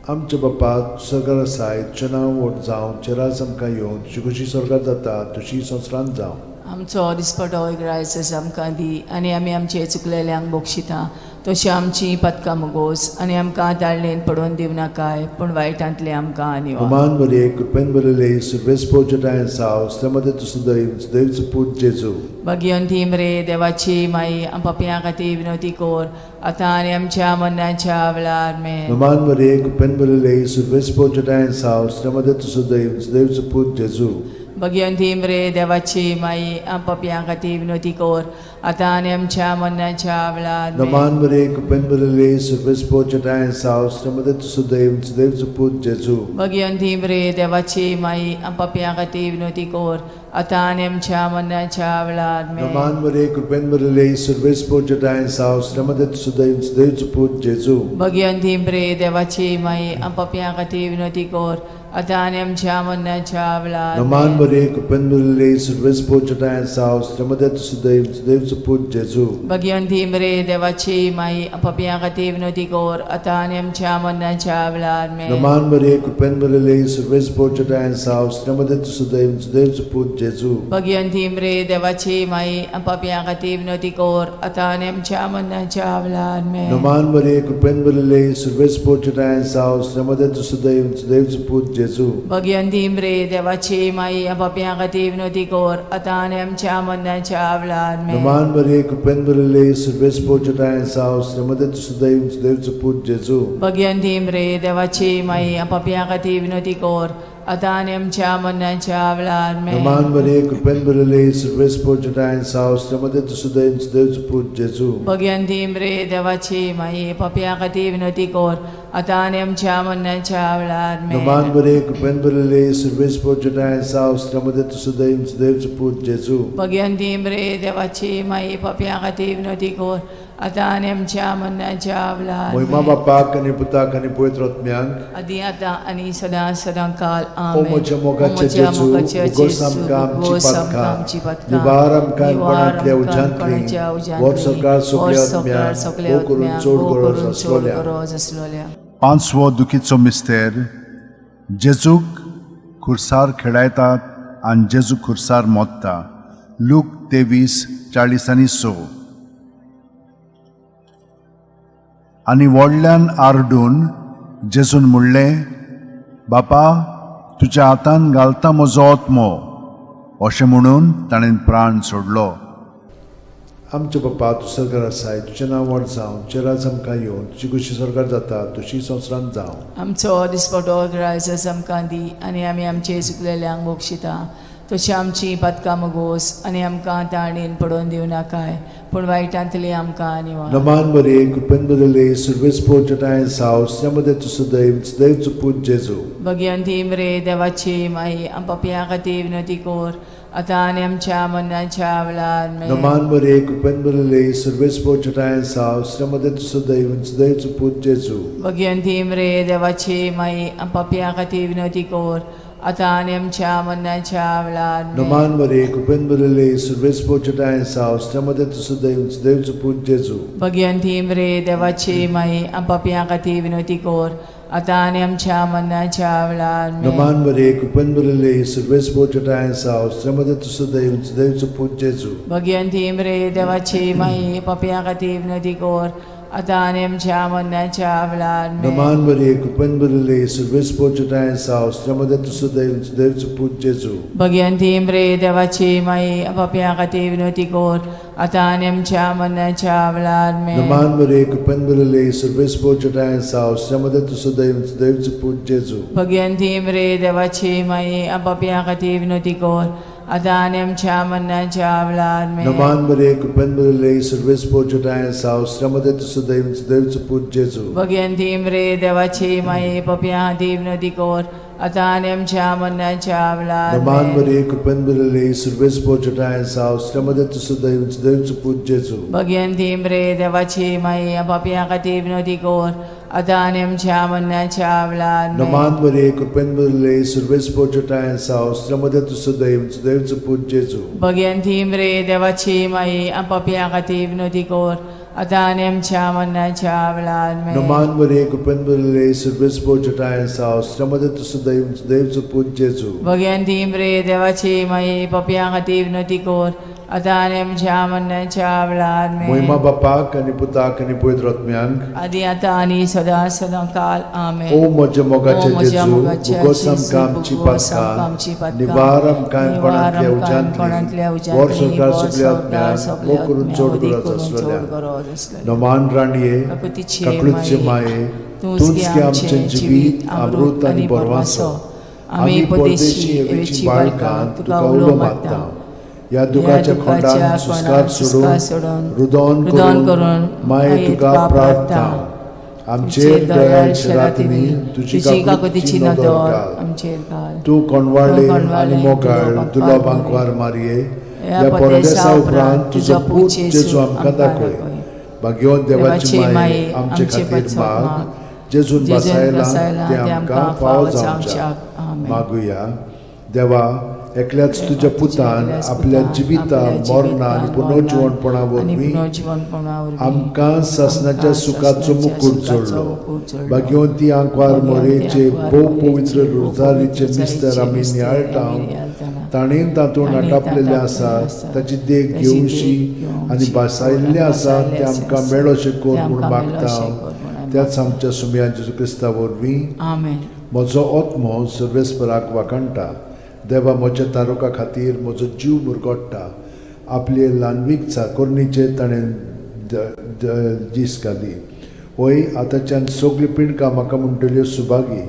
आमच्या बापा सरकार आसाय, तुजें नांव व्हड जावं, तुजें राज आमकां येवं, तुजी खुशी स्वर्गात जाता तशी संवसारांत जावं. आमचो दिसपटो ग्रायस आमकां दी आनी आमी आमचे चुकलेल्यांक बक्षिता तशी आमची पदकां मुगोस आनी आमकां ताळणेन पडोवन दिवं नाकाय पूण वायटांतले आमकां निवार. नमान बरे कृपेन भरिल्ले सर्वेस पोचटाय साव मध्ये तूं सदैव सदैवचो पूत जेजू. भगिवंती मरे देवाची माई पापयां खातीर विनवती कर आतां आनी आमच्या मरणाच्या वेळार आमेन. नमान बरे कृपेन भरिल्ले सर्वेस पोचटाय साव मध्ये तूं सदैव सदैवचो पूत जेजू. भगिवंती मरे देवाची माई पापयां खातीर विनवती कर आतां आनी आमच्या मरणाच्या वेळार आमेन. नमान बरे कृपेन भरिल्ले सर्वेस पोचटाय साव मध्ये तूं सदैव सदैवचो पूत जेजू. भगिवंती मरे देवाची माई पापयां खातीर विनवती कर आतां आनी आमच्या मरणाच्या वेळार आमेन. नमान बरे कृपेन भरिल्ले सर्वेस पोचटाय साव मध्ये तूं सदैव सदैवचो पूत जेजू. भगिवंती मरे देवाची माई पापयां खातीर विनवती कर आतां आनी आमच्या मरणाच्या वेळार नमान आमेन. बरे कृपेन भरिल्ले सर्वेस पोचटाय साव मध्ये तूं सदैव सदैवचो पूत जेजू. भगिवंती मरे देवाची माई पापयां खातीर विनवती कर आतां आनी आमच्या मरणाच्या वेळार आमेन. नमान बरे कृपेन भरिल्ले सर्वेस पोचटाय साव मध्ये तूं सदैव सदैवचो पूत जेजू. भगिवंती मरे देवाची माई पापयां खातीर विनवती कर आतां आनी आमच्या मरणाच्या वेळार आमेन. नमान बरे कृपेन भरिल्ले सर्वेस पोचटाय साव मध्ये तूं सदैव सदैवचो पूत जेजू. भगिवंती मरे देवाची माई पापयां खातीर विनवती कर आतां आनी आमच्या मरणाच्या वेळार आमेन. नमान बरे कृपेन भरिल्ले सर्वेस पोचटाय साव मध्ये तूं सदैव सदैवचो पूत जेजू. भगिवंती मरे देवाची माई पापयां खातीर विनवती कर आतां आनी आमच्या मरणाच्या वेळार आमेन. नमान बरे कृपेन भरिल्ले सर्वेस पोचटाय साव मध्ये तूं सदैव सदैवचो पूत जेजू. भगिवंती मरे देवाची माई पापयां खातीर विनवती कर आतां आनी आमच्या मरणाच्या वेळार आमेन. नमान बरे कृपेन भरिल्ले सर्वेस पोचटाय साव मध्ये तूं सदैव सदैवचो पूत जेजू. भगिवंती मरे देवाची माई पापयां खातीर विनवती कर आतां आनी आमच्या मरणाच्या वेळार महिमा आमेन. बापाक आनी पुताक आनी पवित्र आत्म्याक. आदी आतां आनी सदां सदां काल ओ आमेन. म्हज्या मोगाच्या ओ म्हज्या जेजू, मोगाच्या उगोस जेजू, आमकां आमची उगोस आमकां पातकां, आमची पातकां, निवार आमकां निवार कोणांतल्या आमकां उज्यांतली, कोणाच्या उज्यांतली, वर सरकार सगल्या वर सरकार आत्म्यांक, सगल्या भोव करून आत्म्यांक, चड भोव गरज करून चड आसलोल्या. गरज आसलोल्या. पांचवो दुखीचो मिस्तेर जेजूक खुर्सार खेळायतात आनी जेजू खुर्सार मोत्ता, लूक 23:46. आनी व्हडल्यान आरडून जेजून म्हणलें, बापा तुज्या हातान घालता म्हजो आत्मो. अशें म्हणून ताणें प्राण सोडलो. आमच्या बापा तूं सरकार आसाय, तुजें नांव व्हड जावं, तुजें राज आमकां येवं, तुजी खुशी स्वर्गात जाता तशी संवसारांत जावं. आमचो दिसपटो ग्रायस आमकां दी आनी आमी आमचे चुकलेल्यांक बक्षिता तशी आमची पातकां मुगोस आनी आमकां ताणेन पडोवन दिवं नाकाय पूण वायटांतली आमकां निवार. नमान मरिये, कृपेन भरिल्ले, सर्वेस्पर जटाय साव, त्यामध्ये तूं सदैव सदैव पूत जेजू. भगिवंती मरे देवाची माई, आम पापयां खातीर विनवती कर आतां आनी आमच्या मरणाच्या वेळार. आमेन. नमान मरिये, कृपेन भरिल्ले, सर्वेस्पर जटाय साव, त्यामध्ये तूं सदैव सदैव पूत जेजू. भगिवंती मरे देवाची माई, आम पापयां खातीर विनवती कर आतां आनी आमच्या मरणाच्या वेळार. आमेन. नमान मरिये, कृपेन भरिल्ले, सर्वेस्पर जटाय साव, त्यामध्ये तूं सदैव सदैव पूत जेजू. भगिवंती मरे देवाची माई, आम पापयां खातीर विनवती कर आतां आनी आमच्या मरणाच्या वेळार. आमेन. नमान मरिये, कृपेन भरिल्ले, सर्वेस्पर जटाय साव, त्यामध्ये तूं सदैव सदैव पूत जेजू. भगिवंती मरे देवाची माई, पापयां खातीर विनवती कर आतां आनी आमच्या मरणाच्या वेळार. आमेन. नमान मरिये, कृपेन भरिल्ले, सर्वेस्पर जटाय साव, त्यामध्ये तूं सदैव सदैव पूत जेजू. भगिवंती मरे देवाची माई, पापयां खातीर विनवती कर आतां आनी आमच्या मरणाच्या वेळार. आमेन. नमान मरिये, कृपेन भरिल्ले, सर्वेस्पर जटाय साव, त्यामध्ये तूं सदैव सदैव पूत जेजू. भगिवंती मरे देवाची माई, पापयां खातीर विनवती कर आतां आनी आमच्या मरणाच्या वेळार. आमेन. नमान मरिये, कृपेन भरिल्ले, सर्वेस्पर जटाय साव, त्यामध्ये तूं सदैव सदैव पूत जेजू. भगिवंती मरे देवाची माई, पापयां खातीर विनवती कर आतां आनी आमच्या मरणाच्या वेळार. नमान आमेन. मरिये, कृपेन भरिल्ले, सर्वेस्पर जटाय साव, त्यामध्ये तूं सदैव सदैव पूत जेजू. भगिवंती मरे देवाची माई, पापयां खातीर विनवती कर आतां आनी आमच्या मरणाच्या वेळार. आमेन. नमान मरिये, कृपेन भरिल्ले, सर्वेस्पर जटाय साव, त्यामध्ये तूं सदैव सदैव पूत जेजू. भगिवंती मरे देवाची माई, पापयां खातीर विनवती कर आतां आनी आमच्या मरणाच्या वेळार. आमेन. नमान मरिये, कृपेन भरिल्ले, सर्वेस्पर जटाय साव, त्यामध्ये तूं सदैव सदैव पूत जेजू. भगिवंती मरे देवाची माई, पापयां खातीर विनवती कर आतां आनी आमच्या मरणाच्या वेळार. आमेन. मोहिमा बापाक आनी पुताक आनी पवित्र आत्म्यांक, आदी आतां आनी सदां सदां काल. आमेन. ओ म्हज्या मोगाचे ओ म्हज्या जेजू, मोगाचे भोगोस जेजू, आमकां आमची भोगोस आमकां आमची पातकां, पातकां, निवार आमकां निवार कोणांतल्या आमकां कोणांतल्या उज्यांतली, वर उज्यांतली, संवसार वर सगल्या संवसार आत्म्यांक, सगल्या मोग करून आत्म्यांक, चड उदीक गरज करून चड आसलेल्या. गरज आसलेल्या. नमान राणये, काकुतीचे काकळूतचे माये, माये, तूंच तूंच गे गे आमचें जिवीत, अमृत आनी बरवासो. आमी परदेशी एवेची बाळकां तुका उलो मारता. ह्या दुखाच्या खोंडान सुस्कार सोडून, रुदोन करून माये तुका प्रार्थना. आमचेर दयाळ शरातिनी तुजी काकुतीची नदर घाल. आमचेर घाल. तूं कोणवाळे आनी मोगाळ दुलो बांकवार मारये, ह्या परदेसा उपरांत तुजो पूत जेजू आमकां दाखय. भाग्यवंत देवाची माये, आमचे खातीर माग, जेजून बसायला ते आमकां फावो जावच्याक. मागुया. देवा, एकल्याच तुज्या पुतान आपल्या जिविता, मरणा आनी पुनर्जिवणपणा वरवीं आमकां सासणाच्या सुखाचो मुकूट जोडलो. भाग्यवंती आंकवार मोरेचे भोव पवित्र रोजारीचे मिस्तर आमी नियाळटा, ताणें तातूंत आटापलेलें आसा ताची देख घेवशी आनी भासायिल्लें आसा तें आमकां मेळोशें कर म्हूण मागता, त्याच आमच्या सुमया जेजू क्रिस्ता वरवीं. आमेन. म्हजो आत्मो सर्वेस्पराक वाखाणटा, देवा म्हज्या तारुका खातीर म्हजो जीव मुरगोडटा. आपले ल्हानवीक चाकोरणीचेर ताणें दीस घाली. वय, आतांच्यान सगळ्यो पिंडकां म्हाका म्हणटल्यो सुभागी.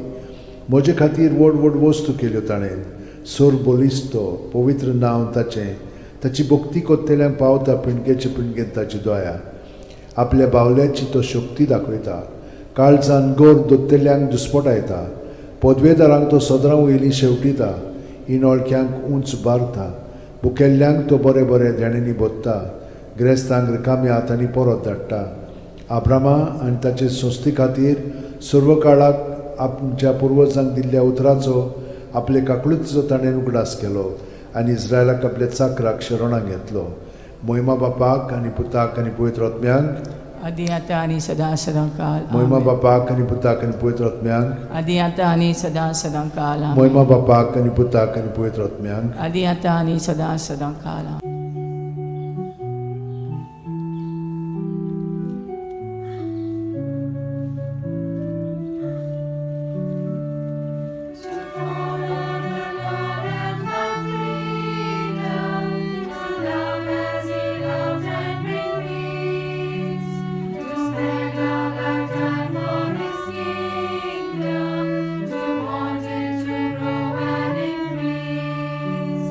म्हजे खातीर व्हड व्हड वस्तू केल्यो ताणें. सोर बलिस्तो पवित्र नांव ताचें. ताची भक्ती कोत्तेल्यांक पावता पिंडकेचे पिंडकेन ताची दया. आपल्या बावल्याची तो शक्ती दाखयता, काळजान गोर दोत्तेल्यांक दुस्पटायता. पदवेदारांक तो सदरां वयली शेवटिता, इनोळख्यांक उंच बारता. भुकेल्ल्यांक तो बरें बरें देण्यांनी भोत्ता, ग्रेस्तांक रिकाम्या हातांनी परत धाडटा. आब्रामा आनी ताचे संस्थे खातीर सर्व काळाक आमच्या पुर्वजांक दिल्ल्या उतराचो आपले काकळूचो ताणें उगडास केलो आनी इस्रायलाक आपल्या चाकराक शरणाक घेतलो. मोहिमा बापाक आनी पुताक आनी पवित्र आत्म्यांक, आदी आतां आनी सदां सदां काल. मोहिमा आमेन. बापाक आनी पुताक आनी पवित्र आत्म्यांक, आदी आतां आनी सदां सदां काल. आमेन. मोहिमा बापाक आनी पुताक आनी पवित्र आत्म्यांक, आदी आतां आनी सदां सदां काल. आमेन. To follow the Lord and find freedom, to love as He loved and bring peace, to spend our lifetime for His kingdom, to want it to grow and increase.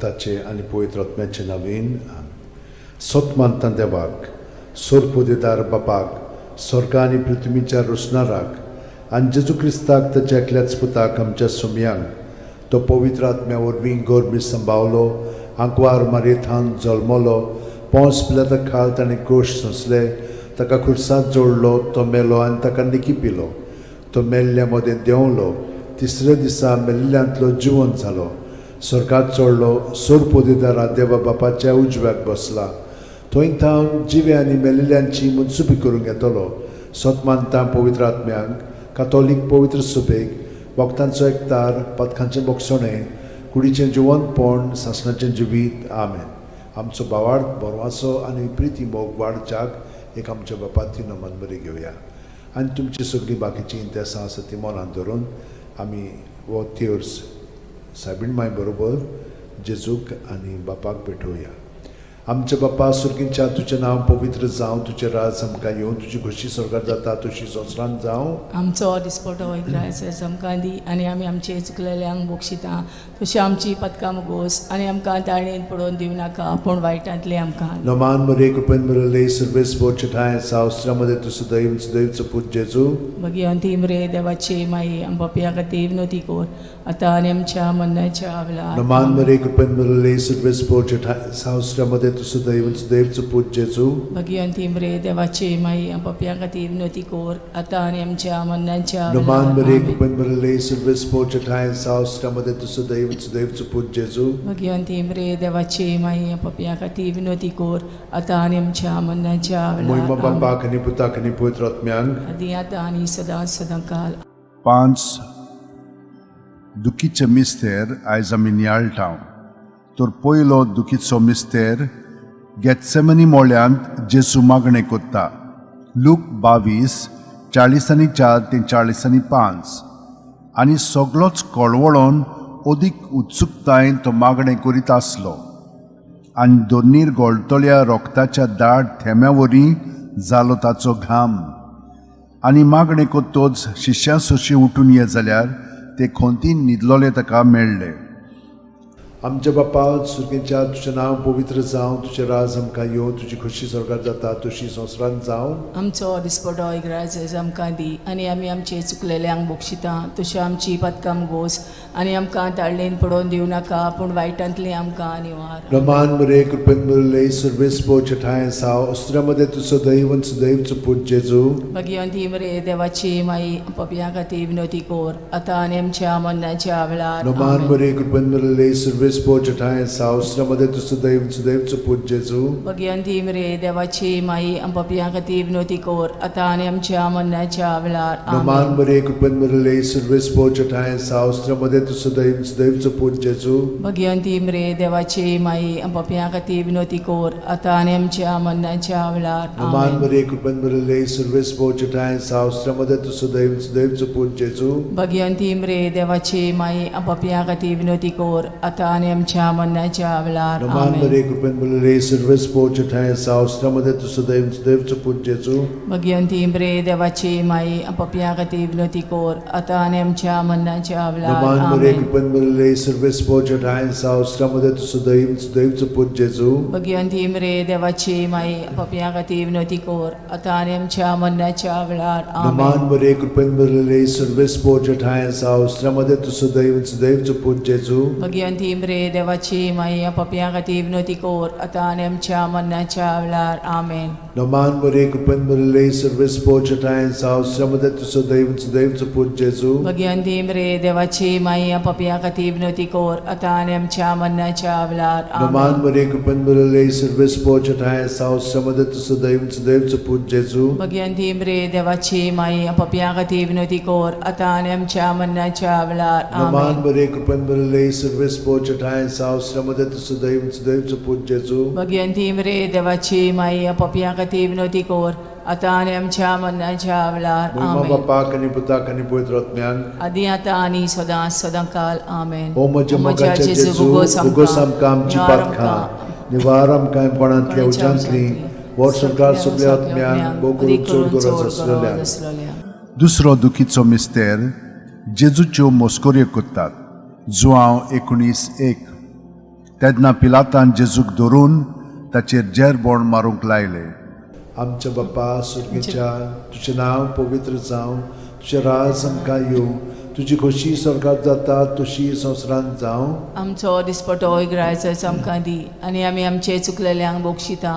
पुताचे आनी पवित्र आत्म्याचे नवीन. सत मानता देवाक, सोरपोदेदार बापाक, स्वर्गा आनी पृथ्वीच्या रोसणाराक, आनी जेजू क्रिस्ताक ताच्या एकल्याच पुताक आमच्या सुमयांक, तो पवित्र आत्म्या वरवीं गर्भी संभावलो, आंकवार मारयेथान जल्मलो, पोंस पिलाता खाल ताणें कोश सोंसले, ताका खुर्सांत जोडलो, तो मेलो आनी ताका निकी पिलो, तो मेल्ल्या मदें देंवलो, तिसऱ्या दिसा मेल्ल्यांतलो जिवन जालो, स्वर्गात चडलो, सोरपोदेदारा देवा बापाच्या उजव्याक बसला, थंय थावन जिवे आनी मेल्ल्यांची मनसुबी करूंक येतलो. सत मानता पवित्र आत्म्यांक, कातोलीक पवित्र सुबेक, वखदांचो एकतार, पदकांचें बोगसणें, कुडीचें जिवनपण, सासणाचें जिवीत. आमेन. आमचो भावार्थ बरवाचो आनी प्रिती मोग वाडच्याक एक आमच्या बापाती नमन बरी घेवया आनी तुमची सगळीं बाकीचीं इंतेसां आसा ती मनांत धरून आमी हो तेर्स सायबीण माय बरोबर जेजूक आनी बापाक भेटोवया. आमच्या बापा सुर्गींच्या, तुजें नांव पवित्र जावं, तुजें राज आमकां येवं, तुजी खोशी स्वर्गार जाता तशी संवसारांत जावं. आमचो दिसपटो ग्रायस आमकां दी आनी आमी आमचे चुकलेल्यांक बक्षिता तशी आमची पदकां मुगोस आनी आमकां ताळणेन पडोवन दिवं नाका पूण वायटांतले आमकां. नमान मरे कृपेन मिळले सर्वेस ठाय सावस्त्रामध्ये तू सदैव सदैवचो पूत जेजू. मागीर अंतीम रे देवाची माई, आम पापया खातीर विनोती कोर आतां आनी आमच्या मरणाच्या वेळार. नमान मरे कृपेन मिळले सर्वेस ठाय सावस्त्रामध्ये तू सदैव सदैवचो पूत जेजू. मागीर अंतीम रे देवाची माई, आम पापया खातीर विनोती कोर आतां आनी आमच्या मरणाच्या नमान वेळार. मरे आमेन. कृपेन मिळले सर्वेस ठाय सावस्त्रामध्ये तू सदैव सदैवचो पूत जेजू. मागीर अंतीम रे देवाची माई, आम पापया खातीर विनोती कोर आतां आनी आमच्या मरणाच्या मोहिमा वेळार. आमेन. बापाक आनी पुताक आनी पवित्र आत्म्यांक. आदी आतां आनी सदां सदां काल. पांच दुखीचे मिस्तेर आयज आमी नियाळटा. तर पयलो दुखीचो मिस्तेर गेत्सेमनी मोळ्यांत जेजू मागणें कोत्ता. लूक 22 44 ते 45. आनी सगलोच कळवळोन अदीक उत्सुकतायेन तो मागणें करीत आसलो आनी दोनीर गोळटल्या रोगताच्या दाट थेंब्या वरी जालो ताचो घाम. आनी मागणें कोत्तोच शिश्यां सोशी उठून ये जाल्यार ते खोंतीन न्हिदलोले ताका मेळ्ळे. आमच्या बापा सुर्गेच्या, तुजें नांव पवित्र जावं, तुजें राज आमकां येवं, तुजी खोशी स्वर्गार जाता तशी संवसारांत जावं. आमचो दिसपटो ग्रायस आमकां दी आनी आमी आमचे चुकलेल्यांक बक्षिता तशी आमची पदकां गोस आनी आमकां ताळणेन पडोवन दिवं नाका पूण वायटांतली आमकां निवार. रमान मरे कृपेन मिळले सर्वेस ठाय साव अस्त्रामध्ये तू सदैव सदैवचो पूत जेजू. भगिवंती रे देवाची माई, पपया खातीर विनोती कोर आतां आनी आमच्या मरणाच्या वेळार. नमान आमेन. मरे कृपेन मिळले सर्वेस ठाय साव अस्त्रामध्ये तू सदैव सदैवचो पूत जेजू. भगिवंती रे देवाची माई, पपया खातीर विनोती कोर आतां आनी आमच्या मरणाच्या वेळार. नमान आमेन. मरे कृपेन मिळले सर्वेस ठाय साव अस्त्रामध्ये तू सदैव सदैवचो पूत जेजू. भगिवंती रे देवाची माई, पपया खातीर विनोती कोर आतां आनी आमच्या मरणाच्या वेळार. नमान आमेन. मरे कृपेन मिळले सर्वेस ठाय साव अस्त्रामध्ये तू सदैव सदैवचो पूत जेजू. भगिवंती रे देवाची माई, पपया खातीर विनोती कोर आतां आनी आमच्या मरणाच्या वेळार. नमान आमेन. मरे कृपेन मिळले सर्वेस ठाय साव अस्त्रामध्ये तू सदैव सदैवचो पूत जेजू. भगिवंती रे देवाची माई, पपया खातीर विनोती कोर आतां आनी आमच्या मरणाच्या वेळार. नमान मरे आमेन. कृपेन मिळले सर्वेस ठाय साव अस्त्रामध्ये तू सदैव सदैवचो पूत जेजू. भगिवंती रे देवाची माई, पपया खातीर विनोती कोर आतां आनी आमच्या मरणाच्या वेळार. नमान आमेन. मरे कृपेन मिळले सर्वेस ठाय साव अस्त्रामध्ये तू सदैव सदैवचो पूत जेजू. भगिवंती रे देवाची माई, पपया खातीर विनोती कोर आतां आनी आमच्या मरणाच्या वेळार. आमेन. नमान मरे कृपेन मिळले सर्वेस ठाय साव अस्त्रामध्ये तू सदैव सदैवचो पूत जेजू. भगिवंती रे देवाची माई, पपया खातीर विनोती कोर आतां आनी आमच्या मरणाच्या वेळार. नमान आमेन. मरे कृपेन मिळले सर्वेस ठाय साव अस्त्रामध्ये तू सदैव सदैवचो पूत जेजू. भगिवंती रे देवाची माई, पपया खातीर विनोती कोर आतां आनी आमच्या मरणाच्या वेळार. नमान आमेन. मरे कृपेन मिळले सर्वेस ठाय साव अस्त्रामध्ये तू सदैव सदैवचो पूत जेजू. भगिवंती रे देवाची माई, पपया खातीर विनोती कोर आतां आनी आमच्या मरणाच्या वेळार. मोहिमा आमेन. बापाक आनी पुताक आनी पवित्र आत्म्याक. आदी आतां आनी सदां सदां काल. आमेन. ओ म्हज्या मोगाच्या जेजू, भोगोस आमकां आमची पातकां, निवार आमकां कोणांतल्या उज्यांतली, वर सरकार सगल्या आत्म्यांक, भोव करून चड गरज आसलेल्या. दुसरो दुखीचो मिस्तेर जेजूच्यो मोस्कोऱ्यो कोत्तात. जुआंव 19:1. तेन्ना पिलातान जेजूक धरून ताचेर जेरबोण मारूंक लायलें. आमच्या बापा सुर्गीच्या, तुजें नांव पवित्र जावं, तुजें राज आमकां येवं, तुजी खोशी स्वर्गात जाता तशी संवसारांत जावं. आमचो दिसपटो ग्रायचो आमकां दी आनी आमी आमचे चुकलेल्यांक बक्षिता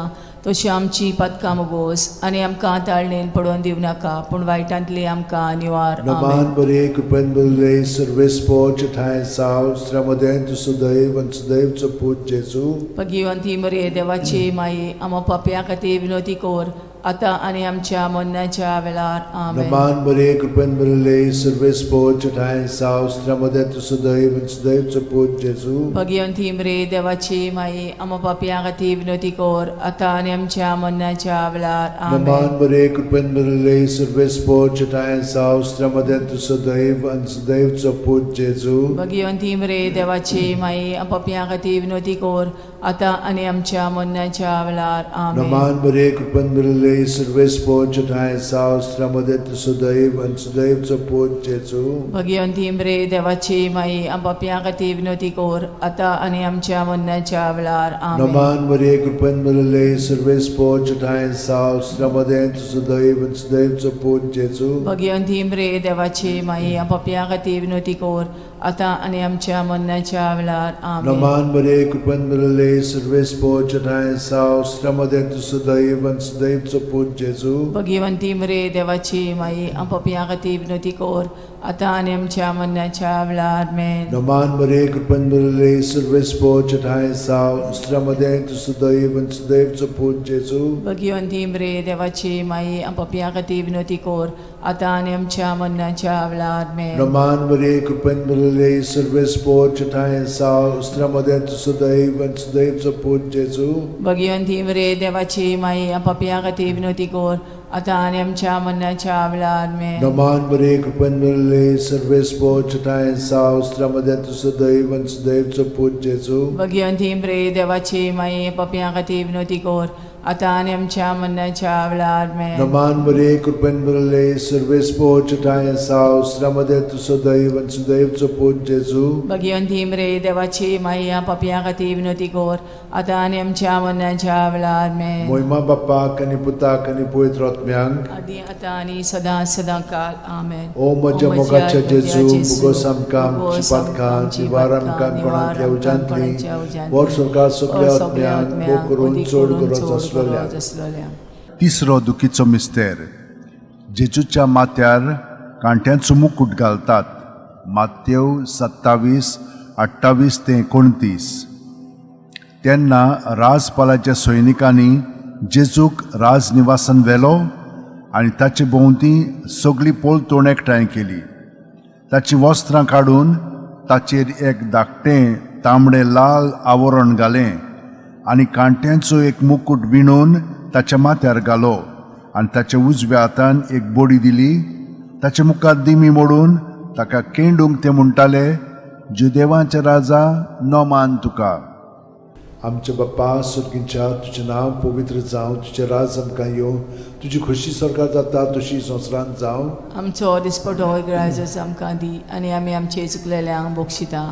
तशी आमची पातकां मोगोस आनी आमकां ताळणेन पडोवन दिवं नाका पूण वायटांतली आमकां निवार. आमेन. नमान बरे, कृपेन भरिल्ले, सर्वेस्पोच ठांय साव, स्त्र्यामदें तूं सुदैव आनी सुदैवचो पूत जेजू. भगिवंती मरे देवाची माई, आमा पापया खातीर विनोती कर आतां आनी आमच्या मरणाच्या वेळार. आमेन. नमान बरे, कृपेन भरिल्ले, सर्वेस्पोच ठांय साव, स्त्र्यामदें तूं सुदैव आनी सुदैवचो पूत जेजू. भगिवंती मरे देवाची माई, आमा पापया खातीर विनोती कर आतां आनी आमच्या मरणाच्या वेळार. आमेन. नमान बरे, कृपेन भरिल्ले, सर्वेस्पोच ठांय साव, स्त्र्यामदें तूं सुदैव आनी सुदैवचो पूत जेजू. भगिवंती मरे देवाची माई, पापया खातीर विनोती कर आतां आनी आमच्या मरणाच्या वेळार. आमेन. नमान बरे, कृपेन भरिल्ले, सर्वेस्पोच ठांय साव, स्त्र्यामदें तूं सुदैव आनी सुदैवचो पूत जेजू. भगिवंती मरे देवाची माई, पापया खातीर विनोती कर आतां आनी आमच्या मरणाच्या वेळार. आमेन. नमान बरे, कृपेन भरिल्ले, सर्वेस्पोच ठांय साव, स्त्र्यामदें तूं सुदैव आनी सुदैवचो पूत जेजू. भगिवंती मरे देवाची माई, पापया खातीर विनोती कर आतां आनी आमच्या मरणाच्या वेळार. आमेन. नमान बरे, कृपेन भरिल्ले, सर्वेस्पोच ठांय साव, स्त्र्यामदें तूं सुदैव आनी सुदैवचो पूत जेजू. भगिवंती मरे देवाची माई, पापया खातीर विनोती कर आतां आनी आमच्या मरणाच्या वेळार. आमेन. नमान बरे, कृपेन भरिल्ले, सर्वेस्पोच ठांय साव, स्त्र्यामदें तूं सुदैव आनी सुदैवचो पूत जेजू. भगिवंती मरे देवाची माई, पापया खातीर विनोती कर आतां आनी आमच्या मरणाच्या वेळार. आमेन. नमान बरे, कृपेन भरिल्ले, सर्वेस्पोच ठांय साव, स्त्र्यामदें तूं सुदैव आनी सुदैवचो पूत जेजू. भगिवंती मरे देवाची माई, पापया खातीर विनोती कर आतां आनी आमच्या मरणाच्या वेळार. आमेन. नमान बरे, कृपेन भरिल्ले, सर्वेस्पोच ठांय साव, स्त्र्यामदें तूं सुदैव आनी सुदैवचो पूत जेजू. भगिवंती मरे देवाची माई, पापया खातीर विनोती कर आतां आनी आमच्या मरणाच्या वेळार. आमेन. नमान बरे, कृपेन भरिल्ले, सर्वेस्पोच ठांय साव, स्त्र्यामदें तूं सुदैव आनी सुदैवचो पूत जेजू. भगिवंती मरे देवाची माई, पापया खातीर विनोती कर आतां आनी आमच्या मरणाच्या वेळार. आमेन. मोहिमा बाप्पाक आनी पुताक आनी पवित्र आत्म्यांक, आदी आतां आनी सदां सदां काल. आमेन. ओ म्हज्या मोगाच्या जेजू, मुगोस आमकां आमची पातकां निवार आमकां कोणांतल्या उज्यांतली, वर स्वर्गात सगल्या आत्म्यांक, भोग करून चड गरज आसलेल्या. आसलेल्या. तिसरो दुखीचो मिस्तेर. जेजूच्या माथ्यार कांट्यांचो मुकूट घालतात. मातेव 27:28 ते 29. तेन्ना राजपालाच्या सैनिकांनी जेजूक राजनिवासान व्हेलो आनी ताचे भोंवती सगळी पलतोण एकठांय केली. ताचीं वस्त्रां काडून ताचेर एक धाकटें तांबडें लाल आवरण घालें आनी कांट्यांचो एक मुकूट विणून ताच्या माथ्यार घालो आनी ताच्या उजव्या हातान एक बडी दिली. ताचे मुखार दिमी मोडून ताका केंडूंक ते म्हणटाले, जुदेवांचे राजा, नमान तुका. आमच्या बाप्पा सुर्गींच्या, तुजें नांव पवित्र जावं, तुजें राज आमकां येवं, तुजी खोशी स्वर्गात जाता तशी संवसारांत जावं. आमचो दिसपटो ग्रायजस आमकां दी आनी आमी आमचे चुकलेल्यांक बक्षिता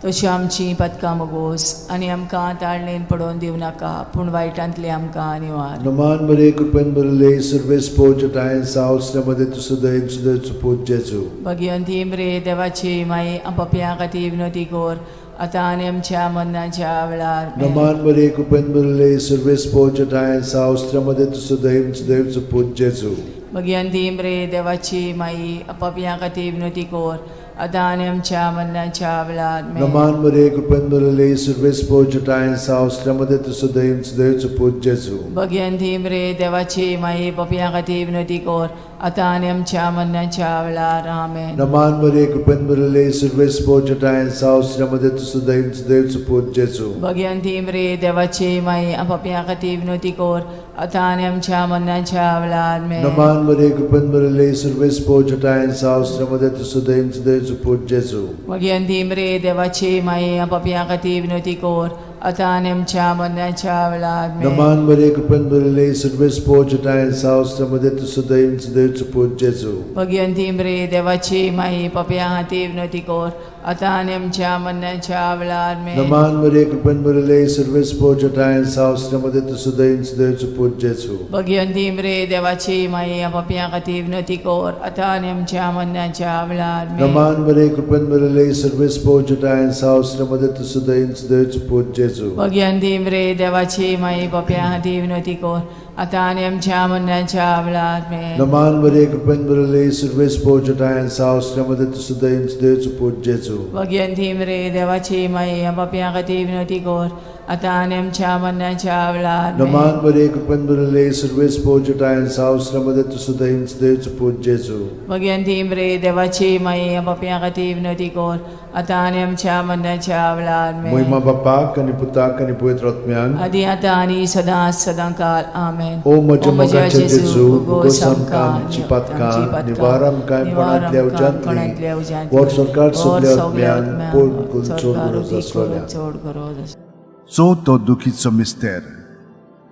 तशी आमची पातकां मोगोस आनी आमकां ताळणेन पडोवन दिवं नाका पूण वायटांतली आमकां निवार. नमान बरे, कृपेन भरिल्ले, सर्वेस्पोच ठांय साव, स्त्र्यामदें तूं सुदैव सुदैवचो पूत जेजू. भगिवंती मरे देवाची माई, पापया खातीर विनोती कर आतां आनी आमच्या मरणाच्या वेळार. आमेन. नमान बरे, कृपेन भरिल्ले, सर्वेस्पोच ठांय साव, स्त्र्यामदें तूं सुदैव सुदैवचो पूत जेजू. भगिवंती मरे देवाची माई, पापया खातीर विनोती कर आतां आनी आमच्या मरणाच्या वेळार. आमेन. नमान बरे, कृपेन भरिल्ले, सर्वेस्पोच ठांय साव, स्त्र्यामदें तूं सुदैव सुदैवचो पूत जेजू. भगिवंती मरे देवाची माई, पापया खातीर विनोती कर आतां आनी आमच्या मरणाच्या वेळार. आमेन. नमान बरे, कृपेन भरिल्ले, सर्वेस्पोच ठांय साव, स्त्र्यामदें तूं सुदैव सुदैवचो पूत जेजू. भगिवंती मरे देवाची माई, पापया खातीर विनोती कर आतां आनी आमच्या मरणाच्या वेळार. आमेन. नमान बरे, कृपेन भरिल्ले, सर्वेस्पोच ठांय साव, स्त्र्यामदें तूं सुदैव सुदैवचो पूत जेजू. भगिवंती मरे देवाची माई, पापया खातीर विनोती कर आतां आनी आमच्या मरणाच्या वेळार. आमेन. नमान बरे, कृपेन भरिल्ले, सर्वेस्पोच ठांय साव, स्त्र्यामदें तूं सुदैव सुदैवचो पूत जेजू. भगिवंती मरे देवाची माई, पापया खातीर विनोती कर आतां आनी आमच्या मरणाच्या वेळार आमेन. नमान मरिये, कृपेन भरिल्ले, सर्वेस्पर जटायन साव, मध्ये तूं सुदैन सुदैवचो पूत जेजू. भगिवंती मरे देवाची माई, पापयां खातीर विनवती कर, आतां आनी आमच्या मरणाच्या वेळार आमेन. नमान मरिये, कृपेन भरिल्ले, सर्वेस्पर जटायन साव, मध्ये तूं सुदैन सुदैवचो पूत जेजू. भगिवंती मरे देवाची माई, पापयां खातीर विनवती कर, आतां आनी आमच्या मरणाच्या वेळार आमेन. नमान मरिये, कृपेन भरिल्ले, सर्वेस्पर जटायन साव, मध्ये तूं सुदैन सुदैवचो पूत जेजू. भगिवंती मरे देवाची माई, पापयां खातीर विनवती कर, आतां आनी आमच्या मरणाच्या वेळार आमेन. नमान मरिये, कृपेन भरिल्ले, सर्वेस्पर जटायन साव, मध्ये तूं सुदैन सुदैवचो पूत जेजू. भगिवंती मरे देवाची माई, पापयां खातीर विनवती कर, आतां आनी आमच्या मरणाच्या वेळार आमेन. मोहिमा बापाक आनी पुताक आनी पवित्र आत्म्याक. आदी आतां आनी सदां सदां काल आमेन. ओ म्हज्या मोगाचे जेजू, भोगोस आमकां आमची पातकां, निवार आमकां कोणांतल्या उज्यांतली, वर सरकार सगल्या आत्म्यान पोड करून चड गरज आसलोल्या. चड गरज आसलोल्या. चवथो दुखीचो मिस्तेर,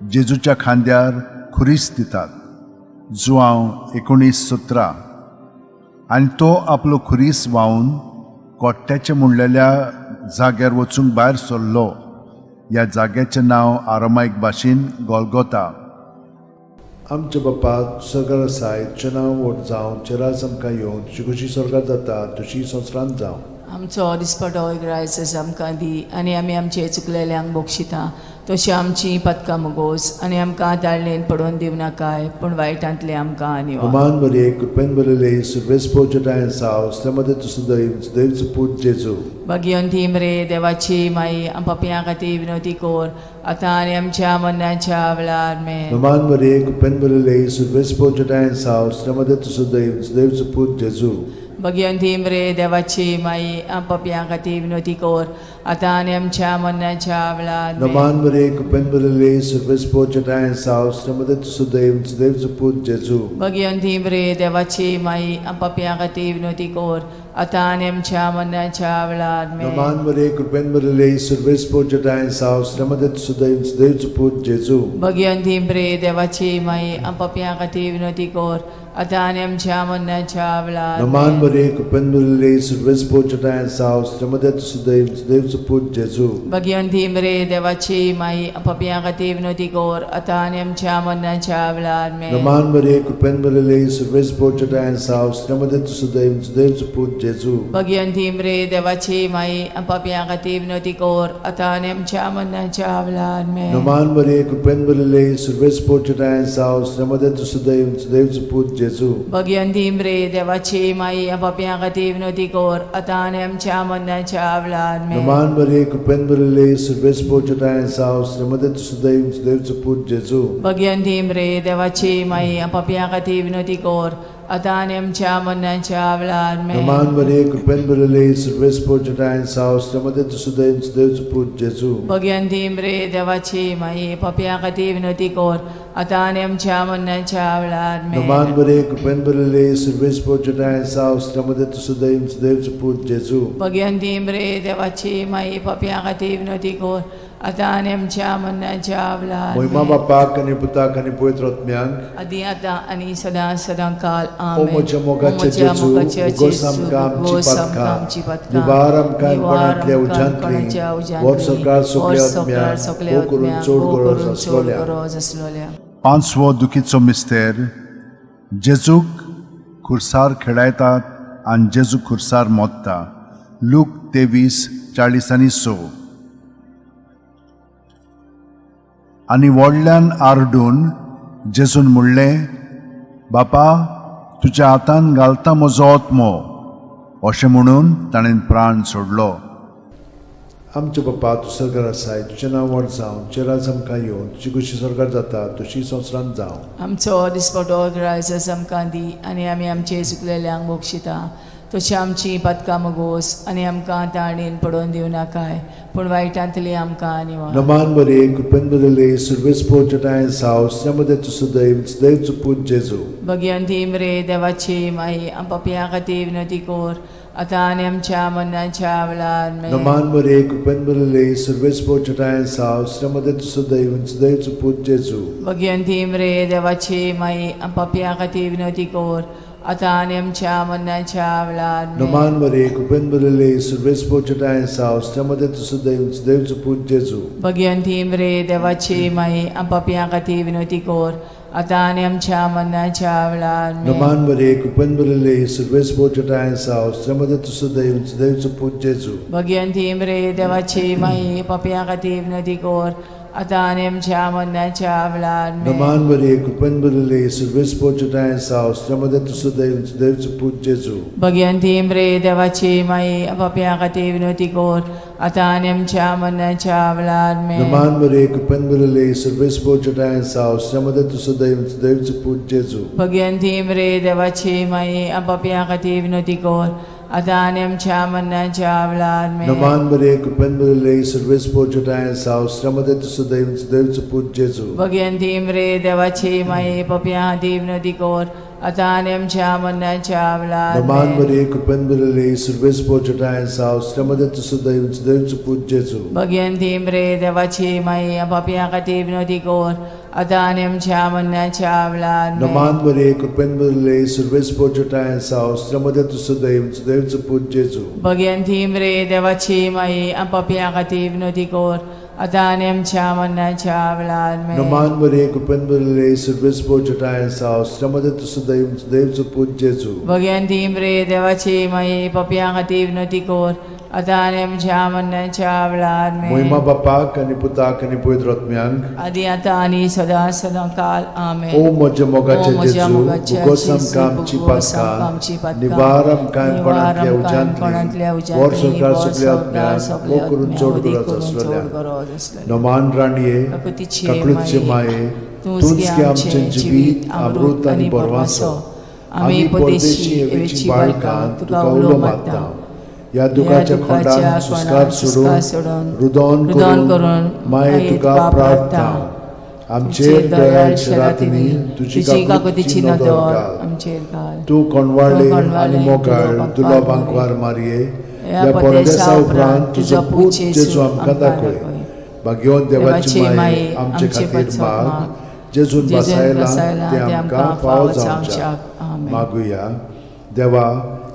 जेजूच्या खांद्यार खुरीस दितात, जुआंव 19:17. आनी तो आपलो खुरीस व्हांवन कोट्ट्याचे म्हणलेल्या जाग्यार वचूंक भायर सरलो. ह्या जाग्याचें नांव आरामायक भाशेन गोलगोता. आमच्या बापा सरकार आसाय, तुजें नांव व्हड जावं, तुजें राज आमकां येवं, तुजी खुशी स्वर्गात जाता तशी संवसारांत जावं. आमचो दिसपटो ग्रायस आमकां दी, आनी आमी आमचे चुकलेल्यांक बक्षिता तशी आमची पदकां मुगोस, आनी आमकां ताळणेन पडोवन दिवं नाकाय, पूण वायटांतले आमकां निवार. नमान मरिये, कृपेन भरिल्ले, सर्वेस्पर जटायन साव, मध्ये तूं सुदैव सुदैवचो पूत जेजू. भगिवंती मरे देवाची माई, पापयां खातीर विनवती कर, आतां आनी आमच्या मरणाच्या वेळार आमेन. नमान मरिये, कृपेन भरिल्ले, सर्वेस्पर जटायन साव, मध्ये तूं सुदैव सुदैवचो पूत जेजू. भगिवंती मरे देवाची माई, पापयां खातीर विनवती कर, आतां आनी आमच्या मरणाच्या वेळार आमेन. नमान मरिये, कृपेन भरिल्ले, सर्वेस्पर जटायन साव, मध्ये तूं सुदैव सुदैवचो पूत जेजू. भगिवंती मरे देवाची माई, पापयां खातीर विनवती कर, आतां आनी आमच्या मरणाच्या वेळार आमेन. नमान मरिये, कृपेन भरिल्ले, सर्वेस्पर जटायन साव, मध्ये तूं सुदैव सुदैवचो पूत जेजू. भगिवंती मरे देवाची माई, पापयां खातीर विनवती कर, आतां आनी आमच्या मरणाच्या वेळार नमान आमेन. मरिये, कृपेन भरिल्ले, सर्वेस्पर जटायन साव, मध्ये तूं सुदैव सुदैवचो पूत जेजू. भगिवंती मरे देवाची माई, पापयां खातीर विनवती कर, आतां आनी आमच्या मरणाच्या वेळार आमेन. नमान मरिये, कृपेन भरिल्ले, सर्वेस्पर जटायन साव, मध्ये तूं सुदैव सुदैवचो पूत जेजू. भगिवंती मरे देवाची माई, पापयां खातीर विनवती कर, आतां आनी आमच्या मरणाच्या वेळार आमेन. नमान मरिये, कृपेन भरिल्ले, सर्वेस्पर जटायन साव, मध्ये तूं सुदैव सुदैवचो पूत जेजू. भगिवंती मरे देवाची माई, पापयां खातीर विनवती कर, आतां आनी आमच्या मरणाच्या वेळार आमेन. नमान मरिये, कृपेन भरिल्ले, सर्वेस्पर जटायन साव, मध्ये तूं सुदैव सुदैवचो पूत जेजू. भगिवंती मरे देवाची माई, पापयां खातीर विनवती कर, आतां आनी आमच्या मरणाच्या वेळार आमेन. नमान मरिये, कृपेन भरिल्ले, सर्वेस्पर जटायन साव, मध्ये तूं सुदैव सुदैवचो पूत जेजू. भगिवंती मरे देवाची माई, पापयां खातीर विनवती कर, आतां आनी आमच्या मरणाच्या वेळार आमेन. नमान मरिये, कृपेन भरिल्ले, सर्वेस्पर जटायन साव, मध्ये तूं सुदैव सुदैवचो पूत जेजू. भगिवंती मरे देवाची माई, पापयां खातीर विनवती कर, आतां आनी आमच्या मरणाच्या वेळार मोहिमा आमेन. बापाक आनी पुताक आनी पवित्र आत्म्याक. आदी आतां आनी सदां सदां काल ओ आमेन. म्हज्या मोगाचे ओ म्हज्या जेजू, मोगाचे उगोस जेजू, आमकां आमची उगोस आमकां पातकां, आमची पातकां, निवार आमकां निवार कोणांतल्या आमकां उज्यांतली, कोणाच्या उज्यांतली, वर सरकार सगल्या वर सरकार आत्म्याक, सगल्या भोव करून आत्म्याक, चड भोव गरज करून चड आसलोल्या. गरज आसलोल्या. पांचवो दुखीचो मिस्तेर, जेजूक खुर्सार खेळायतात आनी जेजू खुर्सार मोत्ता, लूक 23:46. आनी व्हडल्यान आरडून जेजून म्हणलें, बापा, तुज्या हातान घालता म्हजो आत्मो. अशें म्हणून ताणें प्राण सोडलो. आमच्या बापा, तूं सरकार आसाय, तुजें नांव व्हड जावं, तुजें राज आमकां येवं, तुजी खुशी स्वर्गात जाता तशी संवसारांत जावं. आमचो दिसपटो ग्रायस आमकां दी, आनी आमी आमचे चुकलेल्यांक बक्षिता तशी आमची पातकां मगोस, आनी आमकां ताणेन पडोवन दिवं नाकाय, पूण वायटांतली आमकां निवार. नमान मरिये, कृपेन भरिल्ले, सर्वेस्पर जटायन साव, मध्ये तूं सुदैव सुदैवचो पूत जेजू. भगिवंती मरे देवाची माई, पापयां खातीर विनवती कर, आतां आनी आमच्या मरणाच्या वेळार आमेन. नमान मरिये, कृपेन भरिल्ले, सर्वेस्पर जटायन साव, मध्ये तूं सुदैव सुदैवचो पूत जेजू. भगिवंती मरे देवाची माई, पापयां खातीर विनवती कर, आतां आनी आमच्या मरणाच्या वेळार आमेन. नमान मरे कुपेन बरले सुर्वेस पोचटाय साव मध्ये तुसो देव देवचो पूत जेजू. भगवंती मरे देवाची माई, आम पापयां खातीर विनवती कर, आतां आनी आमच्या मरणाच्या वेळार आमेन. नमान मरे कुपेन बरले सुर्वेस पोचटाय साव मध्ये तुसो देव देवचो पूत जेजू. भगवंती मरे देवाची माई, पापयां खातीर विनवती कर, आतां आनी आमच्या मरणाच्या वेळार आमेन. नमान मरे कुपेन बरले सुर्वेस पोचटाय साव मध्ये तुसो देव देवचो पूत जेजू. भगवंती मरे देवाची माई, पापयां खातीर विनवती कर, आतां आनी आमच्या मरणाच्या वेळार आमेन. नमान मरे कुपेन बरले सुर्वेस पोचटाय साव मध्ये तुसो देव देवचो पूत जेजू. भगवंती मरे देवाची माई, पापयां खातीर विनवती कर, आतां आनी आमच्या मरणाच्या वेळार आमेन. नमान मरे कुपेन बरले सुर्वेस पोचटाय साव मध्ये तुसो देव देवचो पूत जेजू. भगवंती मरे देवाची माई, पापयां खातीर विनवती कर, आतां आनी आमच्या मरणाच्या वेळार नमान आमेन. मरे कुपेन बरले सुर्वेस पोचटाय साव मध्ये तुसो देव देवचो पूत जेजू. भगवंती मरे देवाची माई, पापयां खातीर विनवती कर, आतां आनी आमच्या मरणाच्या वेळार आमेन. नमान मरे कुपेन बरले सुर्वेस पोचटाय साव मध्ये तुसो देव देवचो पूत जेजू. भगवंती मरे देवाची माई, पापयां खातीर विनवती कर, आतां आनी आमच्या मरणाच्या वेळार आमेन. नमान मरे कुपेन बरले सुर्वेस पोचटाय साव मध्ये तुसो देव देवचो पूत जेजू. भगवंती मरे देवाची माई, पापयां खातीर विनवती कर, आतां आनी आमच्या मरणाच्या वेळार आमेन. मोहिमा बापाक आनी पुताक आनी पवित्र आत्म्यांक, आदी आतां आनी सदां सदां काल आमेन. ओ म्हज्या मोगाचे ओ म्हज्या जेजू, मोगाचे भुगोस जेजू, आमकां आमची भुगोस आमकां आमची पातकां, पातकां, निवार आमकां निवार कोणांतल्या आमकां कोणांतल्या उज्यांतली, वर उज्यांतली, संवसार वर सगल्या संवसार आत्म्यांक, सगल्या मोग करून आत्म्यांक, चड वदी गरज करून चड आसलेल्या. गरज आसलेल्या. नमान राणये, काकुतीचे काकळूतचे माये, माये, तूंच तूंच गे गे आमचें जिवीत अमृत आनी बरवासो. आमी परदेशी हेवेची बाळकां तुका उलो मारता. ह्या दुखाच्या खोंडान सुस्कार सोडून रुदोन करून माये तुका प्रार्थना. आमचेर दयाळ शरातींनी तुजी काकुतीची नदर घाल. आमचेर घाल. तूं कोणवाळे आनी मोगाळ तुलो बांकवार मारये, ह्या परदेसा उपरांत तुजो पूत जेजू आमकां दाखय. भाग्यवंत देवाची माये, आमचे खातीर माग, जेजून बसायला ते आमकां फावो जावच्याक. मागुया. देवा,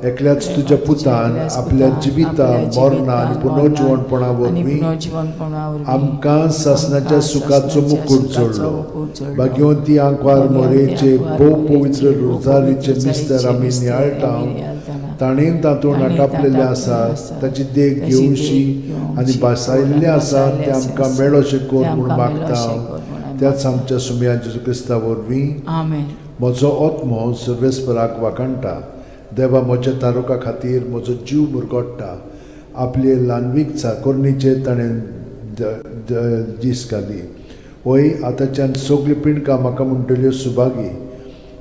एकल्याच तुज्या पुतान आपल्या जिविता मरणा आनी पुनर्जिवणपणा वरवीं आमकां सासणाच्या सुखाचो मुकूट जोडलो. भाग्यवंती आंकवार मोरेचे भोव पवित्र रोजारीचे मिस्तर आमी नियाळटा, ताणें तातूंत आटापलेलें आसा ताची देख घेवशी आनी भासायल्लें आसा तें आमकां मेळोशें कर म्हूण मागता, त्याच आमच्या सुमया जेजू क्रिस्ता वरवीं. आमेन. म्हजो आत्मो सर्वेस्पराक वाखाणटा, देवा म्हज्या तारुका खातीर म्हजो जीव मुरगोडटा. आपले ल्हानवीक चाकोरणीचेर ताणें दीस घाली. वय आतांच्यान सगल्यो पिंडकां म्हाका म्हणटल्यो सुभागी.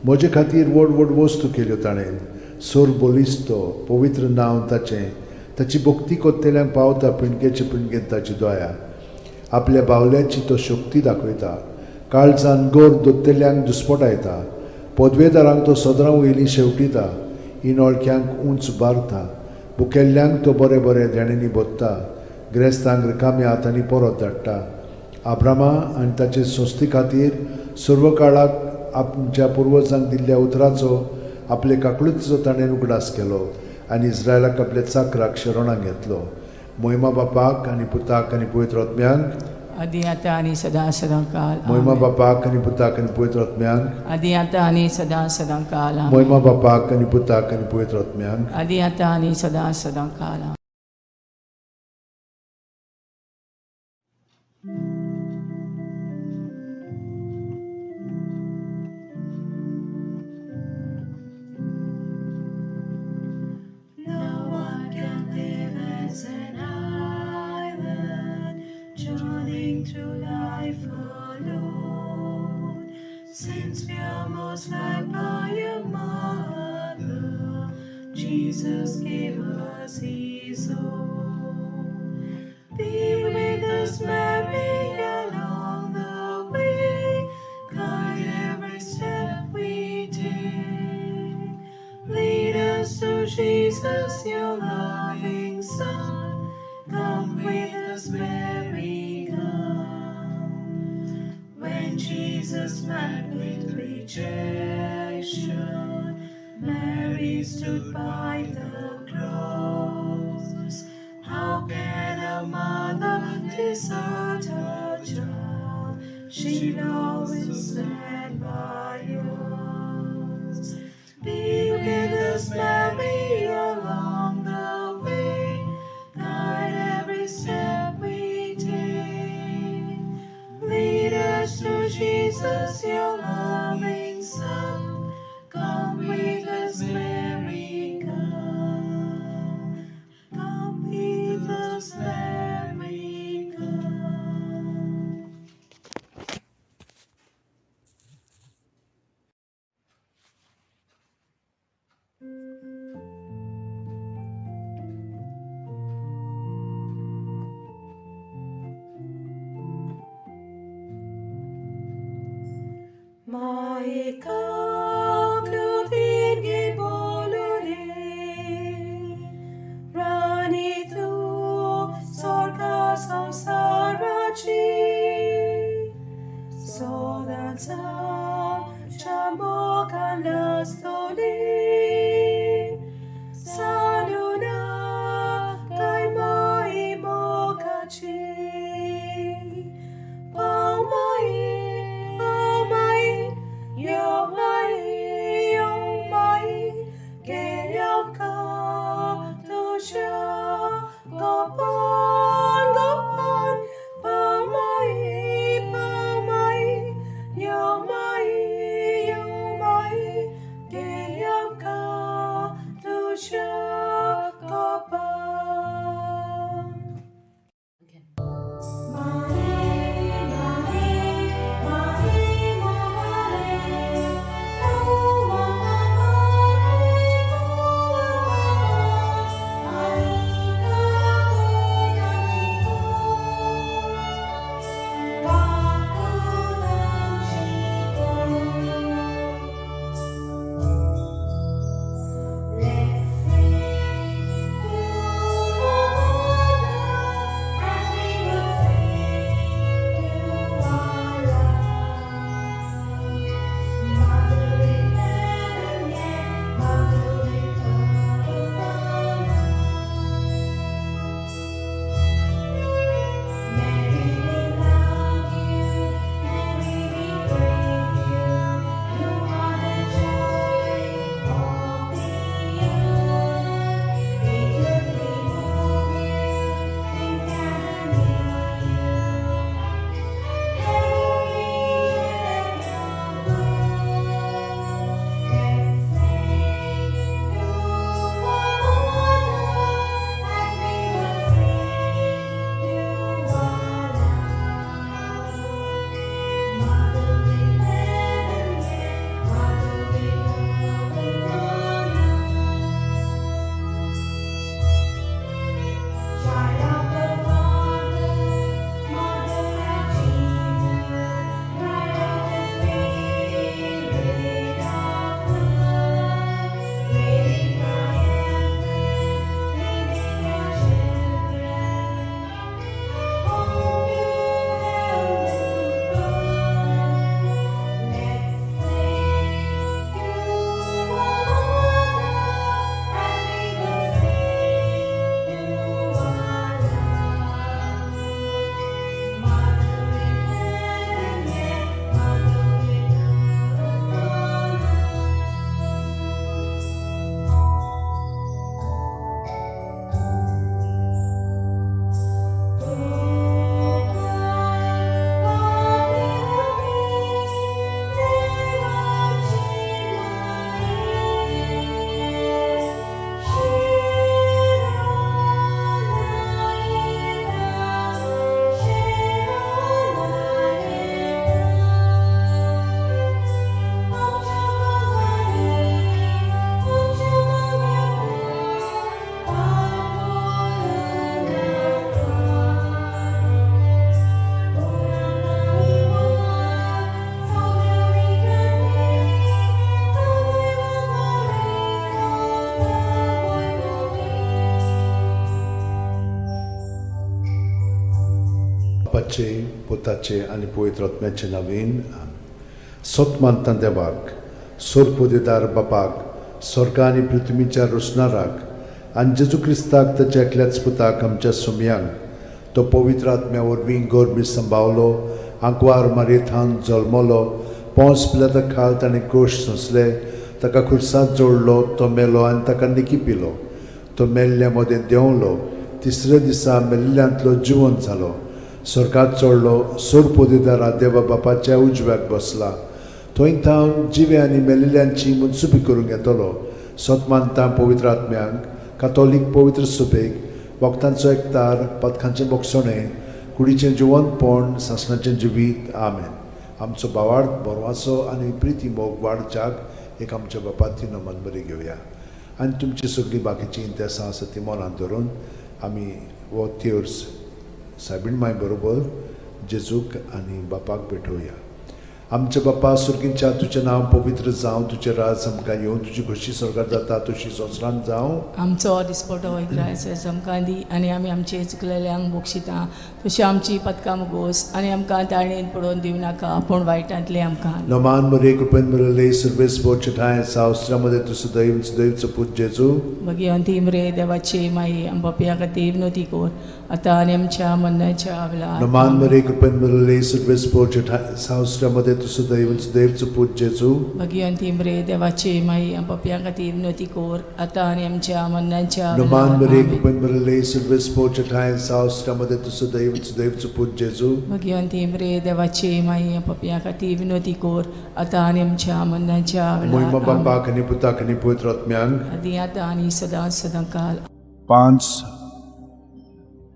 म्हजे खातीर व्हड व्हड वस्तू केल्यो ताणें. सोर बलिस्तो पवित्र नांव ताचें. ताची भक्ती कोत्तेल्यांक पावता पिंडकेचे पिंडकेन ताची दया. आपल्या बावल्याची तो शक्ती दाखयता, काळजान गोर दोत्तेल्यांक दुस्पटायता. पदवेदारांक तो सदरां वयली शेवटिता, इनोळख्यांक उंच बारता. भुकेल्ल्यांक तो बरें बरें देण्यांनी भोत्ता, ग्रेस्तांक रिकाम्या हातांनी परत धाडटा. आब्रामा आनी ताचे संस्थे खातीर सर्व काळाक आमच्या पुर्वजांक दिल्ल्या उतराचो आपले काकळुतीचो ताणें उगडास केलो आनी इस्रायलाक आपल्या चाकराक शरणाक घेतलो. मोहिमा बापाक आनी पुताक आनी पवित्र आत्म्यांक, आदी आतां आनी सदां सदां काल. मोहिमा आमेन. बापाक आनी पुताक आनी पवित्र आत्म्यांक, आदी आतां आनी सदां सदां काल. आमेन. मोहिमा बापाक आनी पुताक आनी पवित्र आत्म्यांक, आदी आतां आनी सदां सदां काल. आमेन. No one can live as an island, journeying through life alone. Since we are most loved by a mother, Jesus gave us His own. Be with us, Mary, along the way. Guide every step we take. Lead us to Jesus, your loving Son. Come with us, Mary, come. When Jesus met with rejection, Mary stood by the cross. How can a mother desert her child? She'll always stand by us. Be with us, Mary, along the way. Guide every step we take. Lead us to Jesus, your loving Son. Come with us, Mary, come. Come with us, Mary, come. Maika klutingi bolure, Rani tu sorka samsarachi, Sodansa chamokan lastoli, Saluna kai mai mokachi. Pau mai, pau mai, yo mai, yo mai, ge yam ka tu sha, go pan, go pan, pau mai, pau mai, yo mai, yo mai, ge yam ka tu sha, go pan. बापाचे पुताचे आनी पवित्र आत्म्याचे नवीन सत मानता देवाक सोरपुदेदार बापाक स्वर्गा आनी पृथ्वीच्या रोसणाराक आनी जेजू क्रिस्ताक ताच्या एकल्याच पुताक आमच्या सुमयांक तो पवित्र आत्म्या वरवीं गोरमी संभावलो आंकवार मारयेथान जल्मलो पोंस पिलाता खाल ताणें कोश सोंसले ताका खुर्सांत जोडलो तो मेलो आनी ताका निकी पिलो तो मेल्ल्या मदें देंवलो तिसऱ्या दिसा मेल्ल्यांतलो जिवंत जालो स्वर्गात चडलो सोर पोदेदारा देवा बापाच्या उजव्याक बसला थंय थावन जिवे आनी मेलिल्ल्यांची मनसुबी करूंक येतलो सत मानता पवित्र आत्म्यांक कातोलीक पवित्र सुबेक वखदांचो एकतार पदकांचें बोगसणें कुडीचें जिवंतपण सासणाचें जिवीत. आमेन. आमचो भावार्थ बरवाचो आनी प्रिती मोग वाडच्याक एक आमच्या बापाती नमन बरी घेवया आनी तुमची सगळीं बाकीचीं इंतेसां आसा ती मनांत धरून आमी हो तेर्स सायबीण माय बरोबर जेजूक आनी बापाक भेटोवया. आमच्या बापा सुर्गींच्या तुजें नांव पवित्र जावं, तुजें राज आमकां येवं, तुजी खोशी स्वर्गार जाता तशी संवसारांत जावं. आमचो दिसपटो इग्रायस आमकां दी आनी आमी आमचे चुकलेल्यांक बक्षिता तशी आमची पदकां मुगोस आनी आमकां ताळणेन पडोवन दिवं नाका पूण वायटांतलें आमकां. नमान मरे कृपेन बरले सर्वेस बोचठाय सावस्त्रामध्ये तूं सदैव सदैवचो पूत जेजू. भगिवंती मरे देवाची माई आमच्या खातीर विनवती कर आतां आनी आमच्या मरणाच्या वेळार. नमान मरे कृपेन बरले सर्वेस बोचठाय सावस्त्रामध्ये तूं सदैव सदैवचो पूत जेजू. भगिवंती मरे देवाची माई आमच्या खातीर विनवती कर आतां आनी आमच्या मरणाच्या नमान वेळार. मरे आमेन. कृपेन बरले सर्वेस बोचठाय सावस्त्रामध्ये तूं सदैव सदैवचो पूत जेजू. भगिवंती मरे देवाची माई आमच्या खातीर विनवती कर आतां आनी आमच्या मरणाच्या मोहिमा वेळार. आमेन. बापाक आनी पुताक आनी पवित्र आत्म्यांक. आदी आतां आनी सदां सदां काल. पांच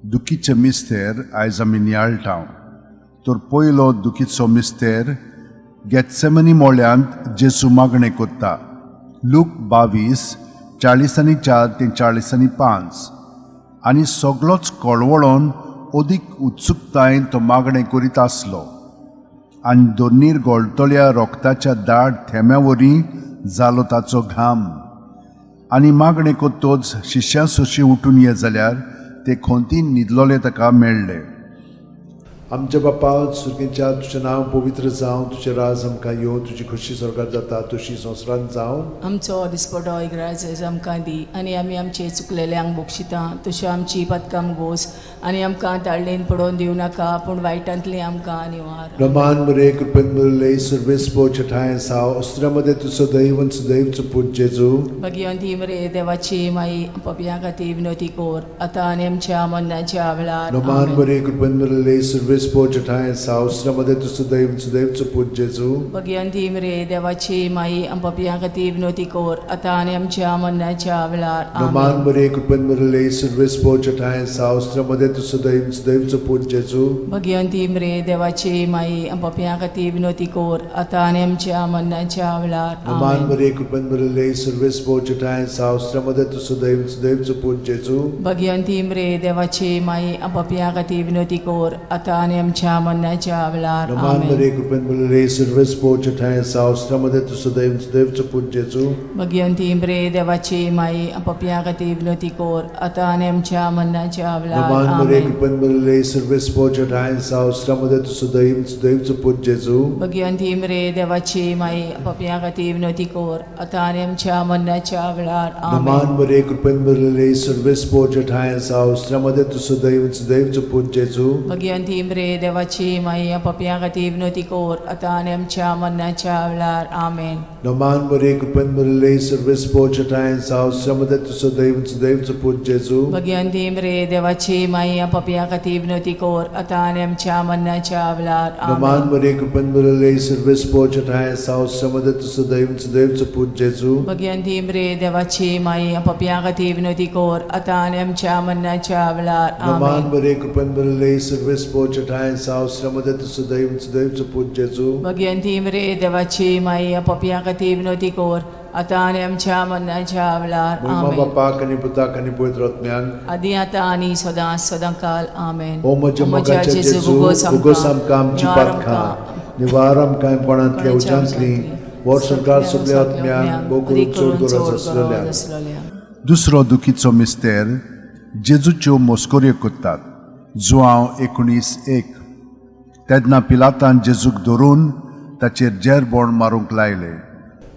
दुखीचे मिस्तेर आयज आमी नियाळटांव. तर पयलो दुखीचो मिस्तेर गेत्सेमनी मोळ्यांत जेजू मागणें कोत्ता. लूक 22:44 ते 45. आनी सगलोच कळवळोन अदीक उत्सुकतायेन तो मागणें करीत आसलो आनी दोनीर गोळटल्या रोगताच्या दाट थेंब्या वरी जालो ताचो घाम. आनी मागणें कोत्तोच शिश्यां सोशी उठून ये जाल्यार ते खोंतीन न्हिदलोले ताका मेळ्ळे. आमच्या बापा सुर्गींच्या तुजें नांव पवित्र जावं, तुजें राज आमकां येवं, तुजी खोशी स्वर्गार जाता तशी संवसारांत जावं. आमचो दिसपटो इग्राज आमकां दी आनी आमी आमचे चुकलेल्यांक बक्षिता तश्यो आमची पदकां गोस आनी आमकां ताळणेन पडोवन दिवं नाका पूण वायटांतली आमकां निवार. रमान मरे कृपेन बरले सर्वेस पोचठाय साव अस्त्रामध्ये तूं सदैव सदैवचो पूत जेजू. भगिवंती मरे देवाची माई पपया खातीर विनवती कर आतां आनी आमच्या मरणाच्या वेळार. रमान आमेन. मरे कृपेन बरले सर्वेस पोचठाय साव अस्त्रामध्ये तूं सदैव सदैवचो पूत जेजू. भगिवंती मरे देवाची माई पपया खातीर विनवती कर आतां आनी आमच्या मरणाच्या वेळार. रमान आमेन. मरे कृपेन बरले सर्वेस पोचठाय साव अस्त्रामध्ये तूं सदैव सदैवचो पूत जेजू. भगिवंती मरे देवाची माई पपया खातीर विनवती कर आतां आनी आमच्या मरणाच्या वेळार. रमान आमेन. मरे कृपेन बरले सर्वेस पोचठाय साव अस्त्रामध्ये तूं सदैव सदैवचो पूत जेजू. भगिवंती मरे देवाची माई पपया खातीर विनवती कर आतां आनी आमच्या मरणाच्या वेळार. रमान आमेन. मरे कृपेन बरले सर्वेस पोचठाय साव अस्त्रामध्ये तूं सदैव सदैवचो पूत जेजू. भगिवंती मरे देवाची माई पपया खातीर विनवती कर आतां आनी आमच्या मरणाच्या वेळार. रमान मरे आमेन. कृपेन बरले सर्वेस पोचठाय साव अस्त्रामध्ये तूं सदैव सदैवचो पूत जेजू. भगिवंती मरे देवाची माई पपया खातीर विनवती कर आतां आनी आमच्या मरणाच्या वेळार. रमान आमेन. मरे कृपेन बरले सर्वेस पोचठाय साव अस्त्रामध्ये तूं सदैव सदैवचो पूत जेजू. भगिवंती मरे देवाची माई पपया खातीर विनवती कर आतां आनी आमच्या मरणाच्या वेळार. आमेन. रमान मरे कृपेन बरले सर्वेस पोचठाय साव अस्त्रामध्ये तूं सदैव सदैवचो पूत जेजू. भगिवंती मरे देवाची माई पपया खातीर विनवती कर आतां आनी आमच्या मरणाच्या वेळार. रमान आमेन. मरे कृपेन बरले सर्वेस पोचठाय साव अस्त्रामध्ये तूं सदैव सदैवचो पूत जेजू. भगिवंती मरे देवाची माई पपया खातीर विनवती कर आतां आनी आमच्या मरणाच्या वेळार. रमान आमेन. मरे कृपेन बरले सर्वेस पोचठाय साव अस्त्रामध्ये तूं सदैव सदैवचो पूत जेजू. भगिवंती मरे देवाची माई पपया खातीर विनवती कर आतां आनी आमच्या मरणाच्या वेळार. मोहिमा आमेन. बापाक आनी पुताक आनी पवित्र आत्म्याक. आदी आतां आनी सदां सदां काल. आमेन. ओ म्हज्या मोगाच्या जेजू, उगोस आमकां आमची पातकां, निवार आमकां कोणांतल्या उज्यांतली, वर संवसार सगल्या आत्म्यांक भोव करून चड गरज आसलेल्या. दुसरो दुखीचो मिस्तेर जेजूच्यो मस्कऱ्यो कोत्तात. जुआंव 19:1. तेन्ना पिलातान जेजूक धरून ताचेर जेरबोण मारूंक लायले.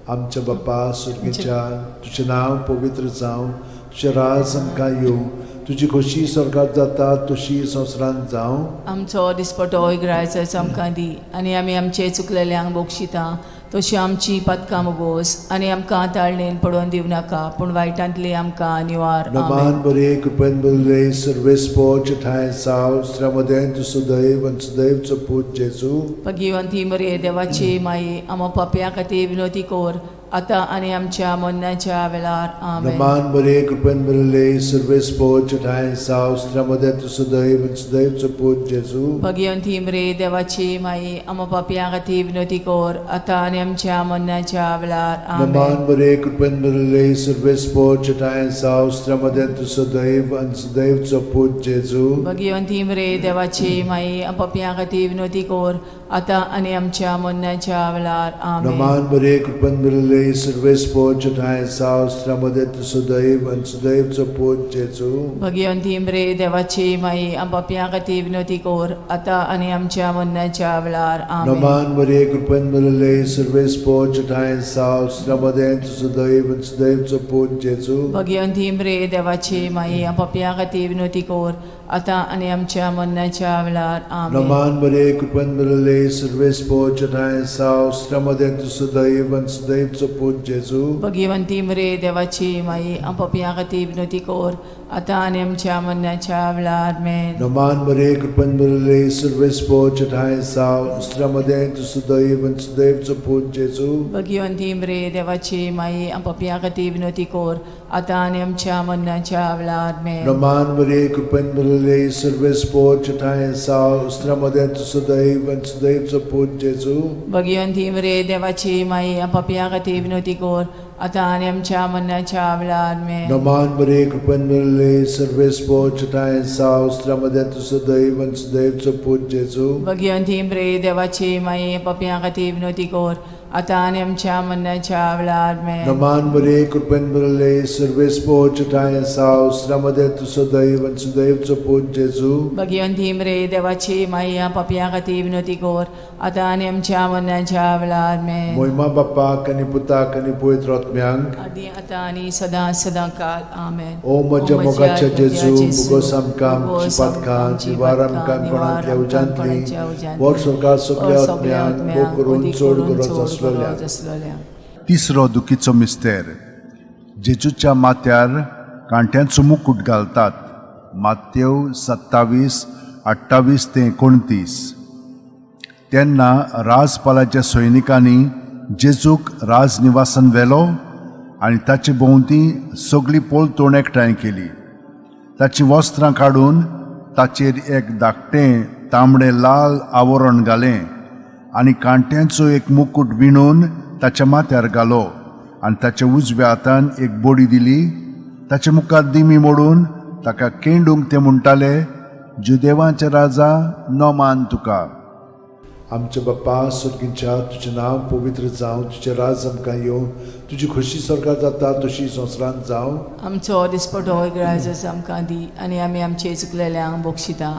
आमच्या बाप्पा सुर्गीच्या, तुजें नांव पवित्र जावं, तुजें राज आमकां येवं, तुजी खोशी स्वर्गात जाता तशी संवसारांत जावं. आमचो दिसपटो इगरायचो आमकां दी आनी आमी आमचे चुकलेल्यांक बक्षिता तशी आमची पातकां मोगोस आनी आमकां ताळणेन पडोवन दिवं नाका पूण वायटांतली आमकां निवार. आमेन. नमान बरे, कृपेन बरले, सर्वेस्पोच ठांय साव श्रमदें तूं सदैव आनी सदैवचो पूत जेजू. भगिवंती मरे देवाची माई, आमा पापया खातीर विनोती कर आतां आनी आमच्या मरणाच्या वेळार. आमेन. नमान बरे, कृपेन बरले, सर्वेस्पोच ठांय साव श्रमदें तूं सदैव आनी सदैवचो पूत जेजू. भगिवंती मरे देवाची माई, आमा पापया खातीर विनोती कर आतां आनी आमच्या मरणाच्या वेळार. आमेन. नमान बरे, कृपेन बरले, सर्वेस्पोच ठांय साव श्रमदें तूं सदैव आनी सदैवचो पूत जेजू. भगिवंती मरे देवाची माई, पापया खातीर विनोती कर आतां आनी आमच्या मरणाच्या वेळार. आमेन. नमान बरे, कृपेन बरले, सर्वेस्पोच ठांय साव श्रमदें तूं सदैव आनी सदैवचो पूत जेजू. भगिवंती मरे देवाची माई, पापया खातीर विनोती कर आतां आनी आमच्या मरणाच्या वेळार. आमेन. नमान बरे, कृपेन बरले, सर्वेस्पोच ठांय साव श्रमदें तूं सदैव आनी सदैवचो पूत जेजू. भगिवंती मरे देवाची माई, पापया खातीर विनोती कर आतां आनी आमच्या मरणाच्या वेळार. आमेन. नमान बरे, कृपेन बरले, सर्वेस्पोच ठांय साव श्रमदें तूं सदैव आनी सदैवचो पूत जेजू. भगिवंती मरे देवाची माई, पापया खातीर विनोती कर आतां आनी आमच्या मरणाच्या वेळार. आमेन. नमान बरे, कृपेन बरले, सर्वेस्पोच ठांय साव श्रमदें तूं सदैव आनी सदैवचो पूत जेजू. भगिवंती मरे देवाची माई, पापया खातीर विनोती कर आतां आनी आमच्या मरणाच्या वेळार. आमेन. नमान बरे, कृपेन बरले, सर्वेस्पोच ठांय साव श्रमदें तूं सदैव आनी सदैवचो पूत जेजू. भगिवंती मरे देवाची माई, पापया खातीर विनोती कर आतां आनी आमच्या मरणाच्या वेळार. आमेन. नमान बरे, कृपेन बरले, सर्वेस्पोच ठांय साव श्रमदें तूं सदैव आनी सदैवचो पूत जेजू. भगिवंती मरे देवाची माई, पापया खातीर विनोती कर आतां आनी आमच्या मरणाच्या वेळार. आमेन. नमान बरे, कृपेन बरले, सर्वेस्पोच ठांय साव श्रमदें तूं सदैव आनी सदैवचो पूत जेजू. भगिवंती मरे देवाची माई, पापया खातीर विनोती कर आतां आनी आमच्या मरणाच्या वेळार. आमेन. मोहिमा बाप्पाक आनी पुताक आनी पवित्र आत्म्यांक, आदी आतां आनी सदां सदां काल. आमेन. ओ म्हज्या मोगाच्या जेजू, मुगोस आमकां आमची पातकां निवार आमकां कोणांतल्या उज्यांतली, वर सरकार सगल्या आत्म्यांक भोग करून चड गरज आसलेल्या. आसलेल्या. तिसरो दुखीचो मिस्तेर. जेजूच्या माथ्यार कांट्यांचो मुकूट घालतात. मातेव 27:28 ते 29. तेन्ना राजपालाच्या सैनिकांनी जेजूक राजनिवासान व्हेलो आनी ताचे भोंवती सगळी पलतोण एकठांय केली. ताचीं वस्त्रां काडून ताचेर एक धाकटें तांबडें लाल आवरण घालें आनी कांट्यांचो एक मुकूट विणून ताच्या माथ्यार घालो आनी ताच्या उजव्या हातान एक बडी दिली. ताचे मुखार दिमी मोडून ताका केंडूंक ते म्हणटाले, जुदेवांचे राजा, नमान तुका. आमच्या बाप्पा सुर्गींच्या, तुजें नांव पवित्र जावं, तुजें राज आमकां येवं, तुजी खोशी स्वर्गात जाता तशी संवसारांत जावं. आमचो दिसपटो ग्रायज आमकां दी आनी आमी आमचे चुकलेल्यांक बक्षिता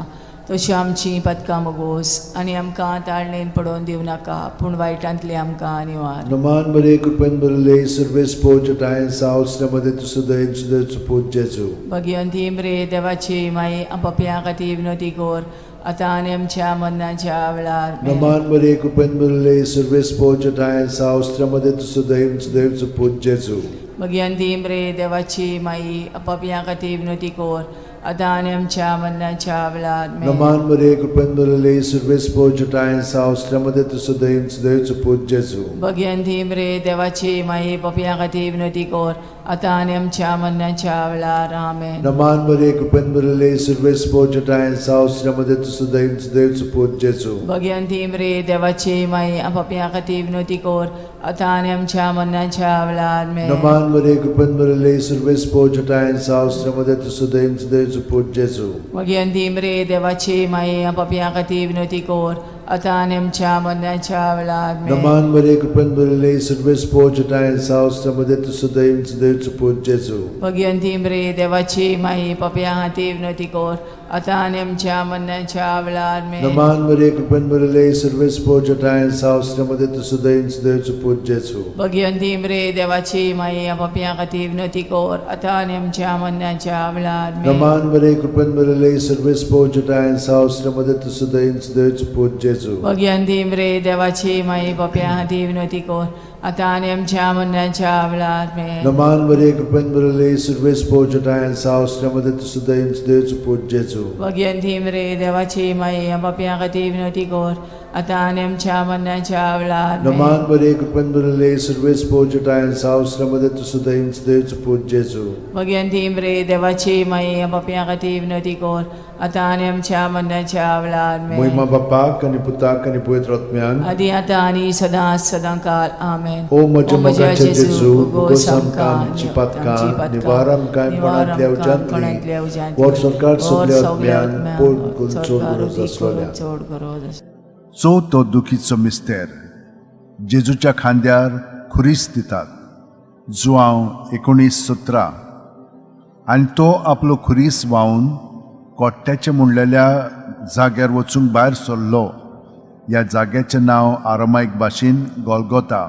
तशी आमची पदकां मगोस आनी आमकां ताळणेन पडोवन दिवं नाका पूण वायटांतली आमकां निवार. नमान बरे, कृपेन बरले, सर्वेस पोच ठांय सावसल्या मदें तूं सदैव सदैव पूत जेजू. भगिवंती मरे देवाची माई, पापयां खातीर विनोती कर आतां आनी आमच्या मरणाच्या वेळार. नमान बरे, कृपेन बरले, सर्वेस पोच ठांय सावसल्या मदें तूं सदैव सदैव पूत जेजू. भगिवंती मरे देवाची माई, पापयां खातीर विनोती कर आतां आनी आमच्या मरणाच्या वेळार. नमान बरे, कृपेन बरले, सर्वेस पोच ठांय सावसल्या मदें तूं सदैव सदैव पूत जेजू. भगिवंती मरे देवाची माई, पापयां खातीर विनोती कर आतां आनी आमच्या मरणाच्या वेळार. आमेन. नमान बरे, कृपेन बरले, सर्वेस पोच ठांय सावसल्या मदें तूं सदैव सदैव पूत जेजू. भगिवंती मरे देवाची माई, पापयां खातीर विनोती कर आतां आनी आमच्या मरणाच्या वेळार. आमेन. नमान बरे, कृपेन बरले, सर्वेस पोच ठांय सावसल्या मदें तूं सदैव सदैव पूत जेजू. भगिवंती मरे देवाची माई, पापयां खातीर विनोती कर आतां आनी आमच्या मरणाच्या वेळार. आमेन. नमान बरे, कृपेन बरले, सर्वेस पोच ठांय सावसल्या मदें तूं सदैव सदैव पूत जेजू. भगिवंती मरे देवाची माई, पापयां खातीर विनोती कर आतां आनी आमच्या मरणाच्या वेळार आमेन. नमान मरिये, कृपेन भरिल्ले, सर्वेस पोर तुज्या ठांय साव मध्ये तूं सदैव सदैवचो पूत जेजू. भगिवंती मरे देवाची माई, पापयां खातीर विनवती कर, आतां आनी आमच्या मरणाच्या वेळार आमेन. नमान मरिये, कृपेन भरिल्ले, सर्वेस पोर तुज्या ठांय साव मध्ये तूं सदैव सदैवचो पूत जेजू. भगिवंती मरे देवाची माई, पापयां खातीर विनवती कर, आतां आनी आमच्या मरणाच्या वेळार आमेन. नमान मरिये, कृपेन भरिल्ले, सर्वेस पोर तुज्या ठांय साव मध्ये तूं सदैव सदैवचो पूत जेजू. भगिवंती मरे देवाची माई, पापयां खातीर विनवती कर, आतां आनी आमच्या मरणाच्या वेळार आमेन. नमान मरिये, कृपेन भरिल्ले, सर्वेस पोर तुज्या ठांय साव मध्ये तूं सदैव सदैवचो पूत जेजू. भगिवंती मरे देवाची माई, पापयां खातीर विनवती कर, आतां आनी आमच्या मरणाच्या वेळार आमेन. महिमा बापाक आनी पुताक आनी पवित्र आत्म्याक. आदी आतां आनी सदां सदां काल आमेन. ओ म्हज्या मोगाचे जेजू, भोगोस आमकां आमची पातकां, निवार आमकां कोणांतल्या उज्यांतली, व्हड सरकार सगल्या आत्म्यान पोट करून चड गरज आसलोल्या. चड गरज आसलोल्या. चवथो दुखीचो मिस्तेर, जेजूच्या खांद्यार खुरीस दितात, जुआंव 19:17. आनी तो आपलो खुरीस व्हांवन कोट्ट्याचे म्हणलेल्या जाग्यार वचूंक भायर सरलो. ह्या जाग्याचें नांव आरामायक भाशेन गोलगोता.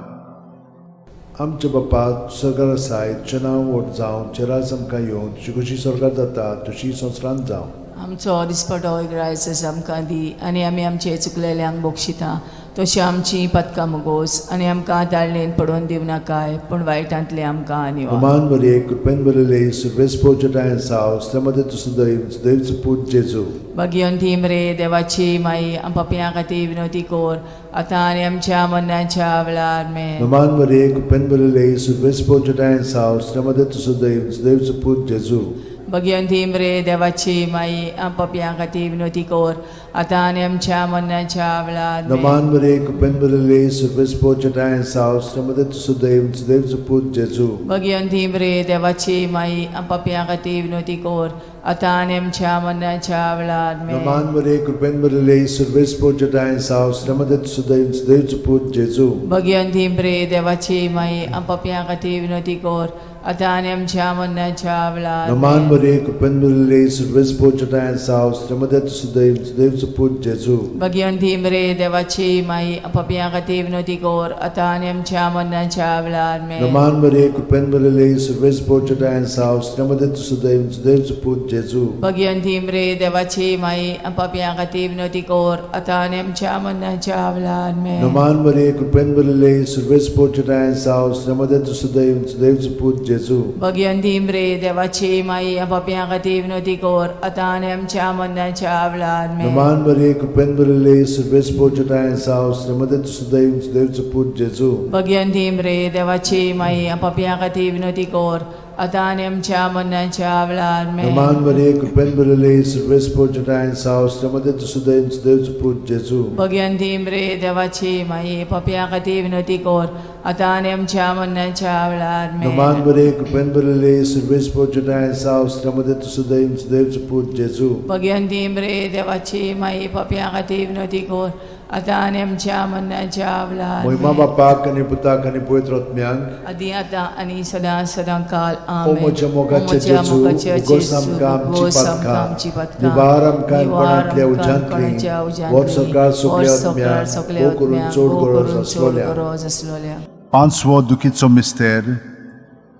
आमच्या बापा सरकार आसाय, तुजें नांव व्हड जावं, तुजें राज आमकां येवं, तुजी खुशी सरकार जाता तशी संवसारांत जावं. आमचो दिसपटो ग्रायस आमकां दी आनी आमी आमचे चुकलेल्यांक बक्षिता तशी आमची पदकां मुगोस आनी आमकां ताळणेन पडोवन दिवं नाकाय, पूण वायटांतले आमकां निवार. नमान मरिये, कृपेन भरिल्ले, सर्वेस पोर तुज्या ठांय साव मध्ये तूं सदैव सदैवचो पूत जेजू. भगिवंती मरे देवाची माई, पापयां खातीर विनवती कर, आतां आनी आमच्या मरणाच्या वेळार आमेन. नमान मरिये, कृपेन भरिल्ले, सर्वेस पोर तुज्या ठांय साव मध्ये तूं सदैव सदैवचो पूत जेजू. भगिवंती मरे देवाची माई, पापयां खातीर विनवती कर, आतां आनी आमच्या मरणाच्या वेळार आमेन. नमान मरिये, कृपेन भरिल्ले, सर्वेस पोर तुज्या ठांय साव मध्ये तूं सदैव सदैवचो पूत जेजू. भगिवंती मरे देवाची माई, पापयां खातीर विनवती कर, आतां आनी आमच्या मरणाच्या वेळार आमेन. नमान मरिये, कृपेन भरिल्ले, सर्वेस पोर तुज्या ठांय साव मध्ये तूं सदैव सदैवचो पूत जेजू. भगिवंती मरे देवाची माई, पापयां खातीर विनवती कर, आतां आनी आमच्या मरणाच्या वेळार नमान आमेन. मरिये, कृपेन भरिल्ले, सर्वेस पोर तुज्या ठांय साव मध्ये तूं सदैव सदैवचो पूत जेजू. भगिवंती मरे देवाची माई, पापयां खातीर विनवती कर, आतां आनी आमच्या मरणाच्या वेळार आमेन. नमान मरिये, कृपेन भरिल्ले, सर्वेस पोर तुज्या ठांय साव मध्ये तूं सदैव सदैवचो पूत जेजू. भगिवंती मरे देवाची माई, पापयां खातीर विनवती कर, आतां आनी आमच्या मरणाच्या वेळार आमेन. नमान मरिये, कृपेन भरिल्ले, सर्वेस पोर तुज्या ठांय साव मध्ये तूं सदैव सदैवचो पूत जेजू. भगिवंती मरे देवाची माई, पापयां खातीर विनवती कर, आतां आनी आमच्या मरणाच्या वेळार आमेन. नमान मरिये, कृपेन भरिल्ले, सर्वेस पोर तुज्या ठांय साव मध्ये तूं सदैव सदैवचो पूत जेजू. भगिवंती मरे देवाची माई, पापयां खातीर विनवती कर, आतां आनी आमच्या मरणाच्या वेळार आमेन. नमान मरिये, कृपेन भरिल्ले, सर्वेस पोर तुज्या ठांय साव मध्ये तूं सदैव सदैवचो पूत जेजू. भगिवंती मरे देवाची माई, पापयां खातीर विनवती कर, आतां आनी आमच्या मरणाच्या वेळार आमेन. नमान मरिये, कृपेन भरिल्ले, सर्वेस पोर तुज्या ठांय साव मध्ये तूं सदैव सदैवचो पूत जेजू. भगिवंती मरे देवाची माई, पापयां खातीर विनवती कर, आतां आनी आमच्या मरणाच्या वेळार महिमा आमेन. बापाक आनी पुताक आनी पवित्र आत्म्याक. आदी आतां आनी सदां सदां काल ओ आमेन. म्हज्या मोगाचे ओ म्हज्या जेजू, मोगाचे उगोस जेजू, आमकां आमची उगोस आमकां पातकां, आमची पातकां, निवार आमकां निवार कोणांतल्या आमकां उज्यांतली, कोणाच्या उज्यांतली, व्हड सरकार सगल्या व्हड सरकार आत्म्याक, सगल्या भोव करून आत्म्याक, चड भोव गरज करून चड आसलोल्या. गरज आसलोल्या. पांचवो दुखीचो मिस्तेर,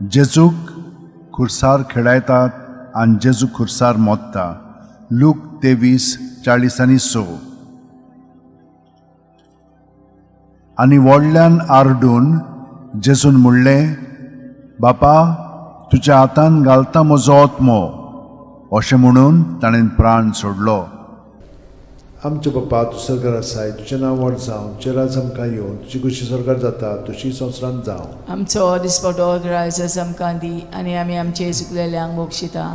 जेजूक खुर्सार खेळायतात आनी जेजू खुर्सार मोत्ता, लूक 23:46. आनी व्हडल्यान आरडून जेजून म्हणलें, बापा, तुज्या हातान घालता म्हजो आत्मो. अशें म्हणून ताणें प्राण सोडलो. आमच्या बापा, तूं सरकार आसाय, तुजें नांव व्हड जावं, तुजें राज आमकां येवं, तुजी खुशी सरकार जाता तशी संवसारांत जावं. आमचो दिसपटो ग्रायस आमकां दी आनी आमी आमचे चुकलेल्यांक बक्षिता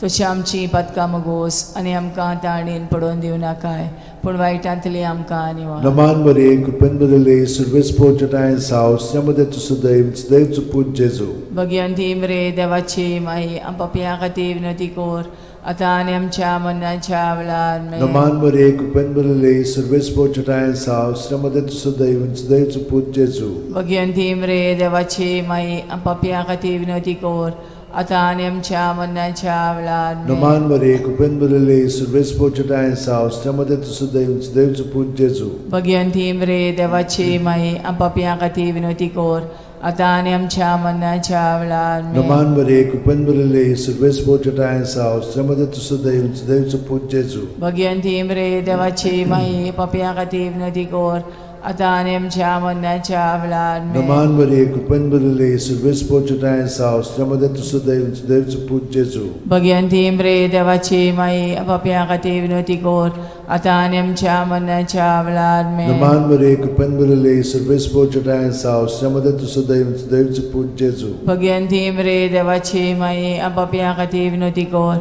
तशी आमची पातकां मगोस आनी आमकां ताळणेन पडोवन दिवं नाकाय, पूण वायटांतली आमकां निवार. नमान मरिये, कृपेन भरिल्ले, सर्वेस पोर तुज्या ठांय साव मध्ये तूं सदैव सदैवचो पूत जेजू. भगिवंती मरे देवाची माई, पापयां खातीर विनवती कर, आतां आनी आमच्या मरणाच्या वेळार आमेन. नमान मरिये, कृपेन भरिल्ले, सर्वेस पोर तुज्या ठांय साव मध्ये तूं सदैव सदैवचो पूत जेजू. भगिवंती मरे देवाची माई, पापयां खातीर विनवती कर, आतां आनी आमच्या मरणाच्या वेळार आमेन. नमान मरे कृपेन भरिल्ले सर्वेस्पर तुजेठांय आसा स्त्रियां मदें तूं सुदैव सुदैवचो पूत जेजू. भगिवंती मरे देवाची माई, आम पापयां खातीर विनवती कर, आतां आनी आमच्या मरणाच्या वेळार आमेन. नमान मरे कृपेन भरिल्ले सर्वेस्पर तुजेठांय आसा स्त्रियां मदें तूं सुदैव सुदैवचो पूत जेजू. भगिवंती मरे देवाची माई, पापयां खातीर विनवती कर, आतां आनी आमच्या मरणाच्या वेळार आमेन. नमान मरे कृपेन भरिल्ले सर्वेस्पर तुजेठांय आसा स्त्रियां मदें तूं सुदैव सुदैवचो पूत जेजू. भगिवंती मरे देवाची माई, पापयां खातीर विनवती कर, आतां आनी आमच्या मरणाच्या वेळार आमेन. नमान मरे कृपेन भरिल्ले सर्वेस्पर तुजेठांय आसा स्त्रियां मदें तूं सुदैव सुदैवचो पूत जेजू. भगिवंती मरे देवाची माई, पापयां खातीर विनवती कर,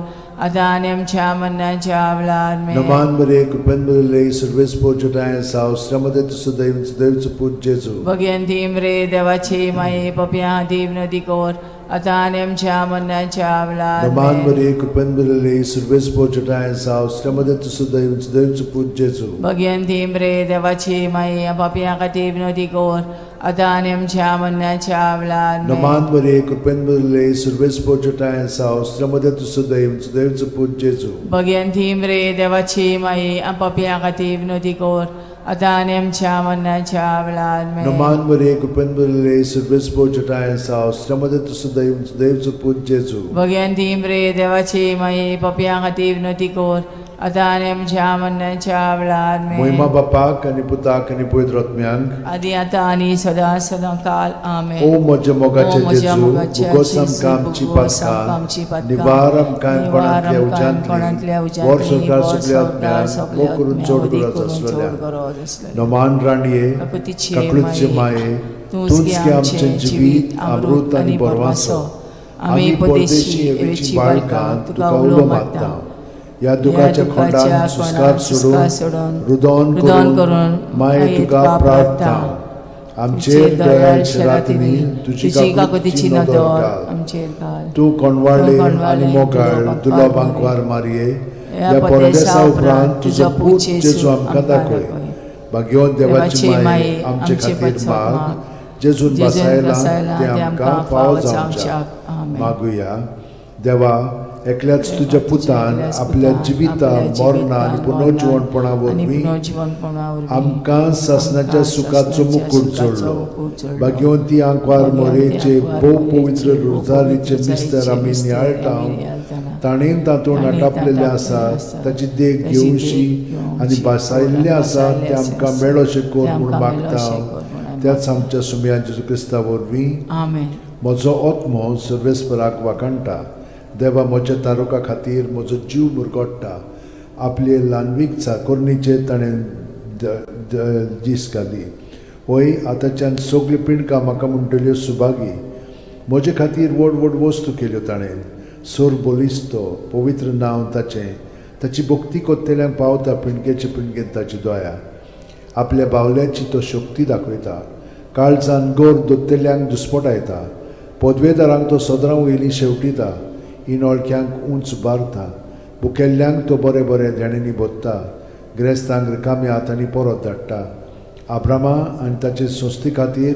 आतां आनी आमच्या मरणाच्या वेळार आमेन. नमान मरे कृपेन भरिल्ले सर्वेस्पर तुजेठांय आसा स्त्रियां मदें तूं सुदैव सुदैवचो पूत जेजू. भगिवंती मरे देवाची माई, पापयां खातीर विनवती कर, आतां आनी आमच्या मरणाच्या वेळार नमान आमेन. मरे कृपेन भरिल्ले सर्वेस्पर तुजेठांय आसा स्त्रियां मदें तूं सुदैव सुदैवचो पूत जेजू. भगिवंती मरे देवाची माई, पापयां खातीर विनवती कर, आतां आनी आमच्या मरणाच्या वेळार आमेन. नमान मरे कृपेन भरिल्ले सर्वेस्पर तुजेठांय आसा स्त्रियां मदें तूं सुदैव सुदैवचो पूत जेजू. भगिवंती मरे देवाची माई, पापयां खातीर विनवती कर, आतां आनी आमच्या मरणाच्या वेळार आमेन. नमान मरे कृपेन भरिल्ले सर्वेस्पर तुजेठांय आसा स्त्रियां मदें तूं सुदैव सुदैवचो पूत जेजू. भगिवंती मरे देवाची माई, पापयां खातीर विनवती कर, आतां आनी आमच्या मरणाच्या वेळार आमेन. मोहिमा बापाक आनी पुताक आनी पवित्र आत्म्यांक, आदी आतां आनी सदां सदां काल आमेन. ओ म्हज्या मोगाचे ओ म्हज्या जेजू, मोगाच्या भुगोस जेजू, आमकां आमची भुगोस आमकां आमची पातकां, पातकां, निवार आमकां निवार कोणांतल्या आमकां कोणांतल्या उज्यांतली, उज्यांतली, वर सरकार वर सगल्या सरकार आत्म्यांक, सगल्या मोग करून आत्म्यांक, चड वदी गरज करून चड आसलेल्या. गरज आसलेल्या. नमान राणये, काकुतीचे काकळूतचे माये, माये, तूंच तूंच गे गे आमचें आमचें जिवीत, अमृत आनी बरवासो. आमी परदेशी एवेची बाळकां तुका उलो मारता. ह्या दुखाच्या खोंडान सुस्कार सोडून, रुदोन रुदन करून करून माये तुका प्रार्थना. आमचेर दयाळ रातींनी तुजी तुजी काकुतीची काकुतीची नदर नदर घाल. आमचेर घाल. तूं कोणवाळे तूं आनी कोणवाळे, मोगाळ दुलो दुलो बांकवार बांकवार मारये, ह्या ह्या परदेसा परदेसा उपरांत उपरांत तुजो पूत जेजू आमकां दाखय. भाग्यवंत देवाची माये, आमचे खातीर माग, जेजून जेजून बसायला बसायला ते आमकां फावो जावच्याक. आमेन. मागुया. देवा, एकल्याच तुज्या पुतान एकल्याच आपल्या पुतान जिविता आपल्या मरणा आनी जिवितान, पुनर्जिवणपणा मरणान आनी वरवीं पुनर्जिवणपणा वरवीं आमकां सासणाच्या आमकां सुखाचो सासणाच्या मुकूट सुखाचो जोडलो. मुकूट जोडलो. भाग्यवंती आंकवार भाग्यवंती मोरेचे आंकवार भोव मोरेचे पवित्र भोव रोजारीचे पवित्र मिस्तर आमी मिस्तर नियाळटा, आमी नियाळटाना, ताणें तातूंत ताणें आटापलेलें तातूंत आसा, आसा, ताची देख ताची देख घेवशी घेवची आनी भासायल्लें आसा भासायल्लें तें आसा, आमकां मेळोशें कर तें म्हूण आमकां मागता मेळोशें कर म्हूण आमी त्याच आमच्या सुमया जेजू क्रिस्ता वरवीं. आमेन. म्हजो आत्मो सर्वेस्पराक वाखाणटा, देवा म्हज्या तारुका खातीर म्हजो जीव मुरगोडटा. आपले ल्हानवीक चाकोरणीचेर ताणें दीस घाली. वय आतांच्यान सगल्यो पिंडकां म्हाका म्हणटल्यो सुभागी. म्हजे खातीर व्हड व्हड वस्तू केल्यो ताणें. सोर बलिस्तो पवित्र नांव ताचें, ताची भक्ती कोत्तेल्यांक पावता पिंडकेचे पिंडकेन ताची दया. आपल्या बावल्याची तो शक्ती दाखयता, काळजान गोर दोत्तेल्यांक दुस्पटायता. पदवेदारांक तो सदरां वयलीं शेवटिता, इनोळख्यांक उंच बारता. भुकेल्ल्यांक तो बरें बरें देणेंनी भोत्ता, गिरेस्तांक रिकाम्या हातांनी परत धाडटा. आब्रामा आनी ताचे संस्थे खातीर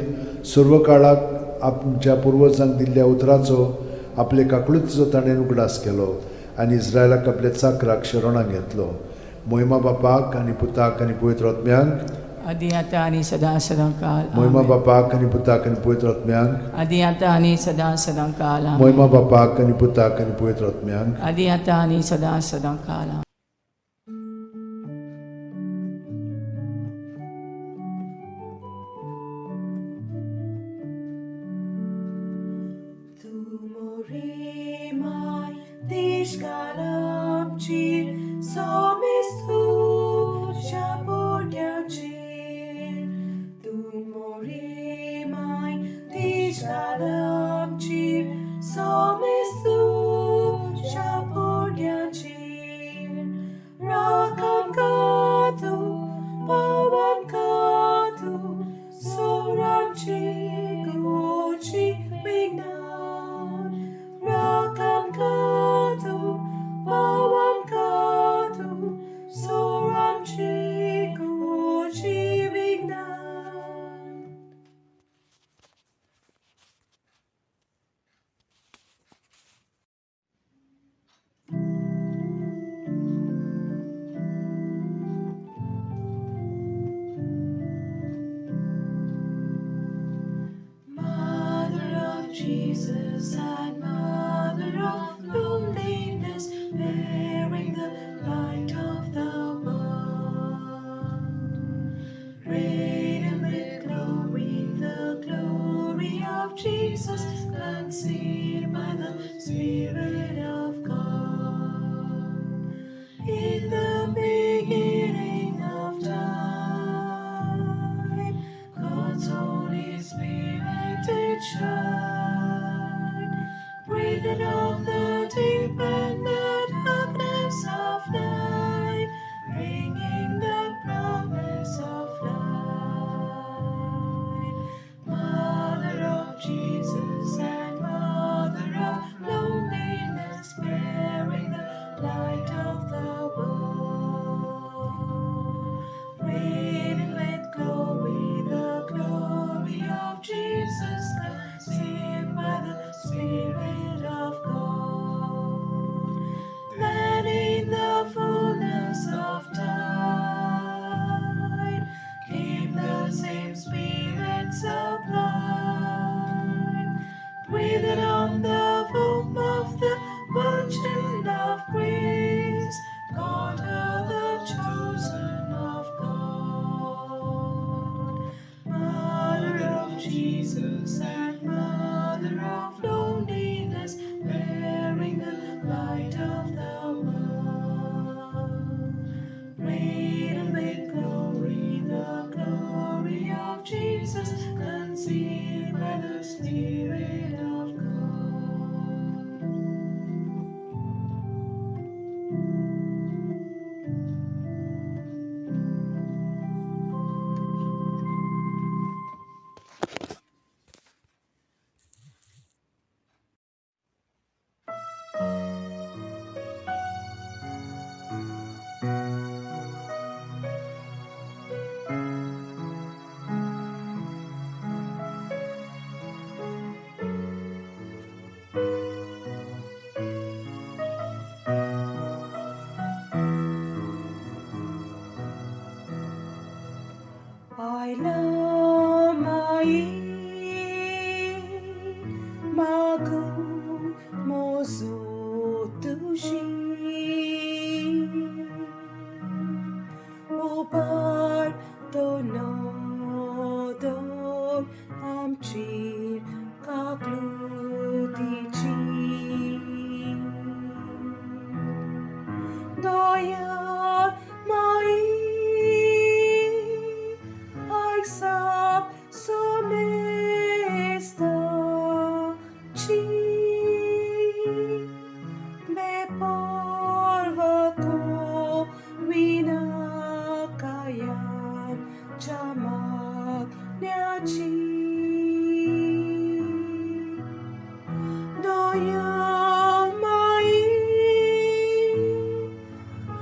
सर्व काळाक आमच्या पुर्वजांक दिल्ल्या उतराचो आपले काकळुतीचो ताणें उगडास केलो आनी इस्रायलाक आपल्या चाकराक शरणाक घेतलो. मोहिमा बापाक आनी पुताक आनी पवित्र आत्म्यांक, आदी आतां आनी सदां सदां काल मोहिमा आमेन. बापाक आनी पुताक आनी पवित्र आत्म्यांक, आदी आतां आनी सदां सदां काल आमेन. मोहिमा बापाक आनी पुताक आनी पवित्र आत्म्यांक, आदी आतां आनी सदां सदां काल आमेन. Tu morimai tishkalamchir somistu shapodyachir. Tu morimai tishkalamchir somistu shapodyachir. Rakam katu pawan katu soramchi gochi vignan. Rakam katu pawan katu soramchi gochi vignan. Jesus and Mother of loneliness, bearing the light of the world. Radiant with glory, the glory of Jesus, conceived by the Spirit of God. In the beginning of time, God's Holy Spirit did shine, breathed on the deep and the darkness of night, bringing the promise of light. Mother of Jesus and Mother of loneliness, bearing the light of the world. Radiant with glory, the glory of Jesus, conceived by the Spirit of God. Then in the fullness of time came the same Spirit sublime, breathed on the womb of the Virgin of Grace, called her the chosen of God. Mother of Jesus and Mother of loneliness, bearing the light of the world. Radiant with glory, the glory of Jesus, conceived by the Spirit of God. I love my magu mozo tushi upar to no dor amchir kaklutichi Doyar mai Aisap somesta chi me porva ko vinakayan chamak nyachi Doyar mai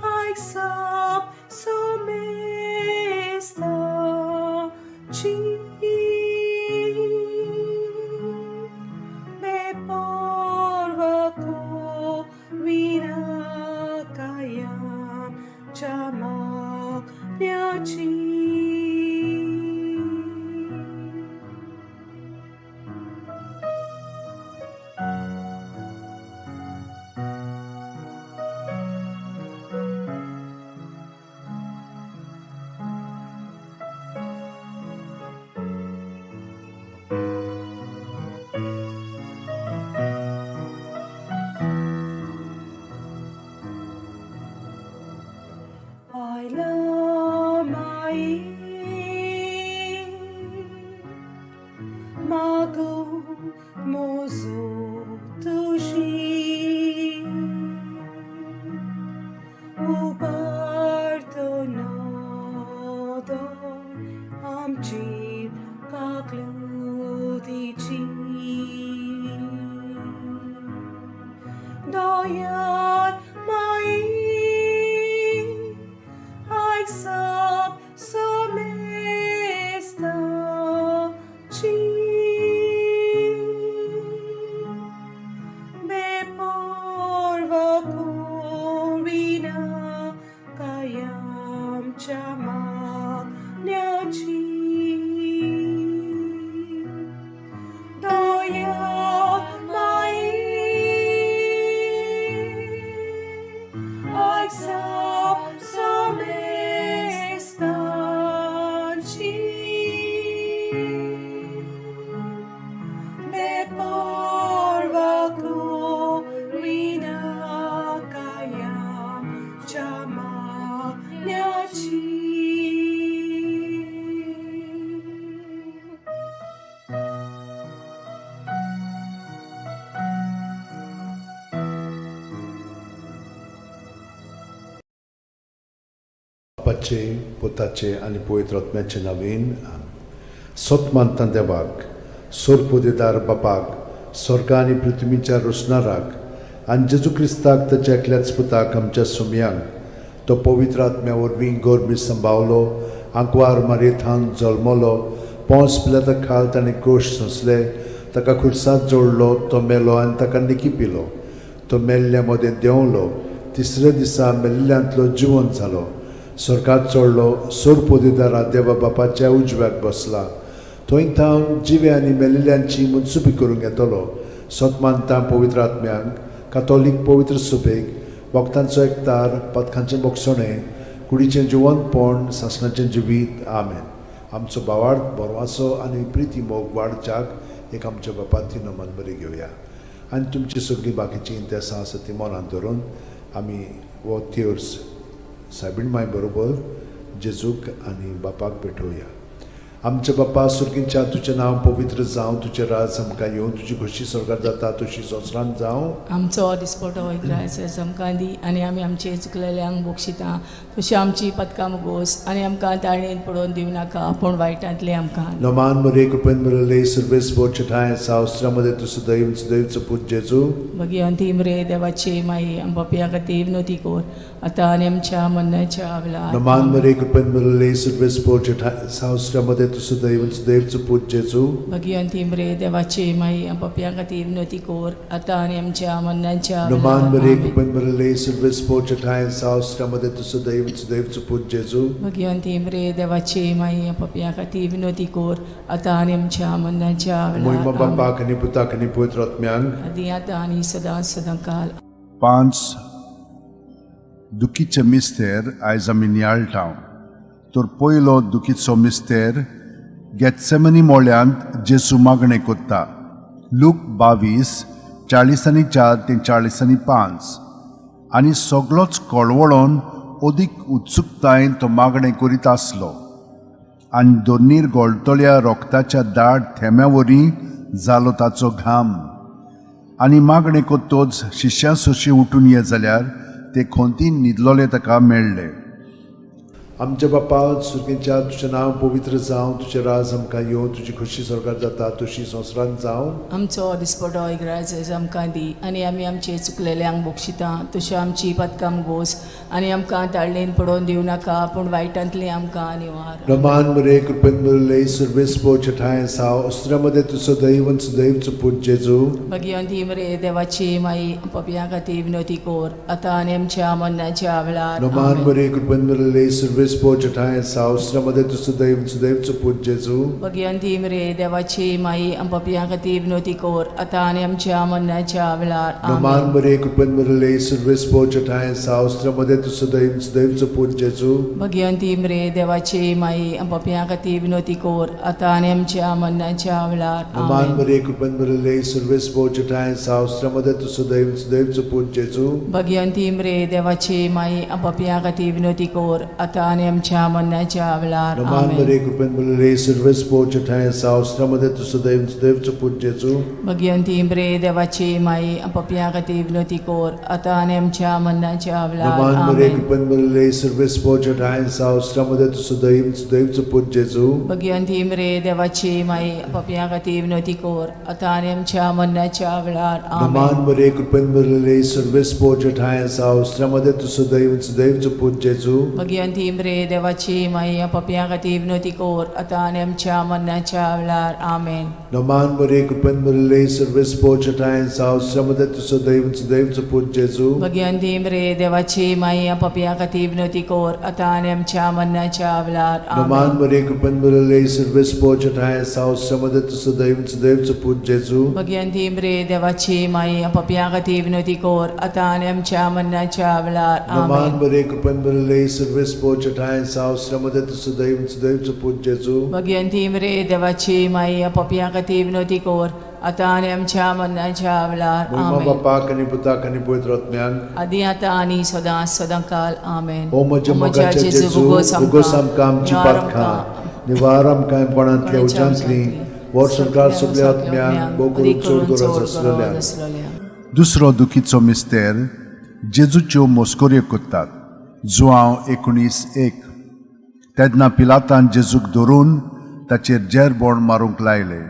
Aisap somesta chi me porva ko vinakayam chamak nyachi. I love my mago mozo tushi uparto nodor amchir kakludichi Doyar mai Aisap somesta chi बापाचे, पुताचे आनी पवित्र आत्म्याचे नवीन. सत मानता देवाक, सोरपुदेदार बापाक, स्वर्ग आनी पृथ्वीच्या रोसणाराक, आनी जेजू क्रिस्ताक, ताच्या एकल्याच पुताक, आमच्या सुमयांक, तो पवित्र आत्म्या वरवीं गोरबी संभावलो, आंकवार मारयेथावन जल्मलो, पोंस पिलाता खाल ताणें कोश सोंसले, ताका खुर्सात जोडलो, तो मेलो आनी ताका निकी पिलो, तो मेल्ल्या मदें देंवलो, तिसऱ्या दिसा मेल्ल्यांतलो जिवन जालो, स्वर्गात चडलो, सोरपोदेदारा देवा बापाच्या उजव्याक बसला, थंय थावन जिवे आनी मेल्ल्यांची मनसुबी करूंक येतलो. सत मानता पवित्र आत्म्यांक, कातोलीक पवित्र सुबेक, वखदांचो एकतार, पथकांचें बोगसणें, कुडीचें जिवनपण, सासणाचें जिवीत. आमेन. आमचो भावार्थ, बरवासो आनी प्रिती मोग वाडच्याक एक आमच्या बापाती नमन बरी घेवया आनी तुमची सगळीं बाकीचीं इंतेसां आसा ती मनांत धरून आमी हो तेर्स सायबीण माय बरोबर जेजूक आनी बापाक भेटोवया. आमच्या बापा सुर्गीच्या, तुजें नांव पवित्र जावं, तुजें राज आमकां येवं, तुजी खोशी स्वर्गार जाता तशी संवसारांत जावं. आमचो दिसपटो ग्रास आमकां दी आनी आमी आमचे चुकलेल्यांक बक्षिता तशी आमची पदकां मुगोस आनी आमकां ताळणेन पडोवन दिवं नाका, पूण वायटांतले आमकां. नमान मरे, कृपेन भरले, सर्वेस्पोर ठांय सावस्त्रामध्ये तूं सदैव सदैवचो पूत जेजू. भगिवंती मरे देवाची माई, आमच्या खातीर विनोती कोर, आतां आनी आमच्या मरणाच्या वेळार. नमान मरे, कृपेन भरले, सर्वेस्पोर ठांय सावस्त्रामध्ये तूं सदैव सदैवचो पूत जेजू. भगिवंती मरे देवाची माई, आमच्या खातीर विनोती कोर, आतां आनी आमच्या मरणाच्या नमान वेळार. मरे, आमेन. कृपेन भरले, सर्वेस्पोर ठांय सावस्त्रामध्ये तूं सदैव सदैवचो पूत जेजू. भगिवंती मरे देवाची माई, आमच्या खातीर विनोती कोर, आतां आनी आमच्या मरणाच्या मोहिमा वेळार. आमेन. बापाक आनी पुताक आनी पवित्र आत्म्यांक. आदी आतां आनी सदां सदां काल. पांच दुखीचे मिस्तेर आयज आमी नियाळटा. तर पयलो दुखीचो मिस्तेर, गेत्सेमनी मोळ्यांत जेसू मागणें कोत्ता, लूक 22 44 ते 45. आनी सगलोच कळवळोन अदीक उत्सुकतायेन तो मागणें करीत आसलो आनी दोनीर गोळटल्या रोगताच्या दाट थेंब्या वरी जालो ताचो घाम. आनी मागणें कोत्तोच शिश्यां सोशी उठून ये जाल्यार ते खोंतीन न्हिदलोले ताका मेळ्ळे. आमच्या बापा सुर्गेच्या, तुजें नांव पवित्र जावं, तुजें राज आमकां येवं, तुजी खोशी स्वर्गार जाता तशी संवसारांत जावं. आमचो दिसपटो इग्राज आमकां दी आनी आमी आमचे चुकलेल्यांक बक्षिता तशी आमची पदकां गोस आनी आमकां ताळणेन पडोवन दिवं नाका, पूण वायटांतली आमकां निवार. रमान मरे, कृपेन भरले, सर्वेस्पोर ठांय साव अस्त्रामध्ये तूं सदैव सदैवचो पूत जेजू. भगिवंती मरे देवाची माई, पपया खातीर विनोती कोर, आतां आनी आमच्या मरणाच्या वेळार. रमान आमेन. मरे, कृपेन भरले, सर्वेस्पोर ठांय साव अस्त्रामध्ये तूं सदैव सदैवचो पूत जेजू. भगिवंती मरे देवाची माई, पपया खातीर विनोती कोर, आतां आनी आमच्या मरणाच्या वेळार. रमान आमेन. मरे, कृपेन भरले, सर्वेस्पोर ठांय साव अस्त्रामध्ये तूं सदैव सदैवचो पूत जेजू. भगिवंती मरे देवाची माई, पपया खातीर विनोती कोर, आतां आनी आमच्या मरणाच्या वेळार. रमान आमेन. मरे, कृपेन भरले, सर्वेस्पोर ठांय साव अस्त्रामध्ये तूं सदैव सदैवचो पूत जेजू. भगिवंती मरे देवाची माई, पपया खातीर विनोती कोर, आतां आनी आमच्या मरणाच्या वेळार. रमान आमेन. मरे, कृपेन भरले, सर्वेस्पोर ठांय साव अस्त्रामध्ये तूं सदैव सदैवचो पूत जेजू. भगिवंती मरे देवाची माई, पपया खातीर विनोती कोर, आतां आनी आमच्या मरणाच्या वेळार. रमान मरे, आमेन. कृपेन भरले, सर्वेस्पोर ठांय साव अस्त्रामध्ये तूं सदैव सदैवचो पूत जेजू. भगिवंती मरे देवाची माई, पपया खातीर विनोती कोर, आतां आनी आमच्या मरणाच्या वेळार. रमान आमेन. मरे, कृपेन भरले, सर्वेस्पोर ठांय साव अस्त्रामध्ये तूं सदैव सदैवचो पूत जेजू. भगिवंती मरे देवाची माई, पपया खातीर विनोती कोर, आतां आनी आमच्या मरणाच्या वेळार. आमेन. रमान मरे, कृपेन भरले, सर्वेस्पोर ठांय साव अस्त्रामध्ये तूं सदैव सदैवचो पूत जेजू. भगिवंती मरे देवाची माई, पपया खातीर विनोती कोर, आतां आनी आमच्या मरणाच्या वेळार. रमान आमेन. मरे, कृपेन भरले, सर्वेस्पोर ठांय साव अस्त्रामध्ये तूं सदैव सदैवचो पूत जेजू. भगिवंती मरे देवाची माई, पपया खातीर विनोती कोर, आतां आनी आमच्या मरणाच्या वेळार. रमान आमेन. मरे, कृपेन भरले, सर्वेस्पोर ठांय साव अस्त्रामध्ये तूं सदैव सदैवचो पूत जेजू. भगिवंती मरे देवाची माई, पपया खातीर विनोती कोर, आतां आनी आमच्या मरणाच्या वेळार. मोहिमा आमेन. बापाक आनी पुताक आनी पवित्र आत्म्याक. आदी आतां आनी सदां सदां काल. आमेन. ओ म्हज्या मोगाच्या जेजू, उगोस आमकां आमची पातकां, निवार आमकां कोणांतल्या उज्यांतली, वर्स संवसार सगल्या आत्म्यांक, भोव करून चड गरज आसलेल्या. दुसरो दुखीचो मिस्तेर, जेजूच्यो मोस्कोऱ्यो कोत्तात, जुआंव 19:1. तेन्ना पिलातान जेजूक धरून ताचेर जेरबोण मारूंक लायलें.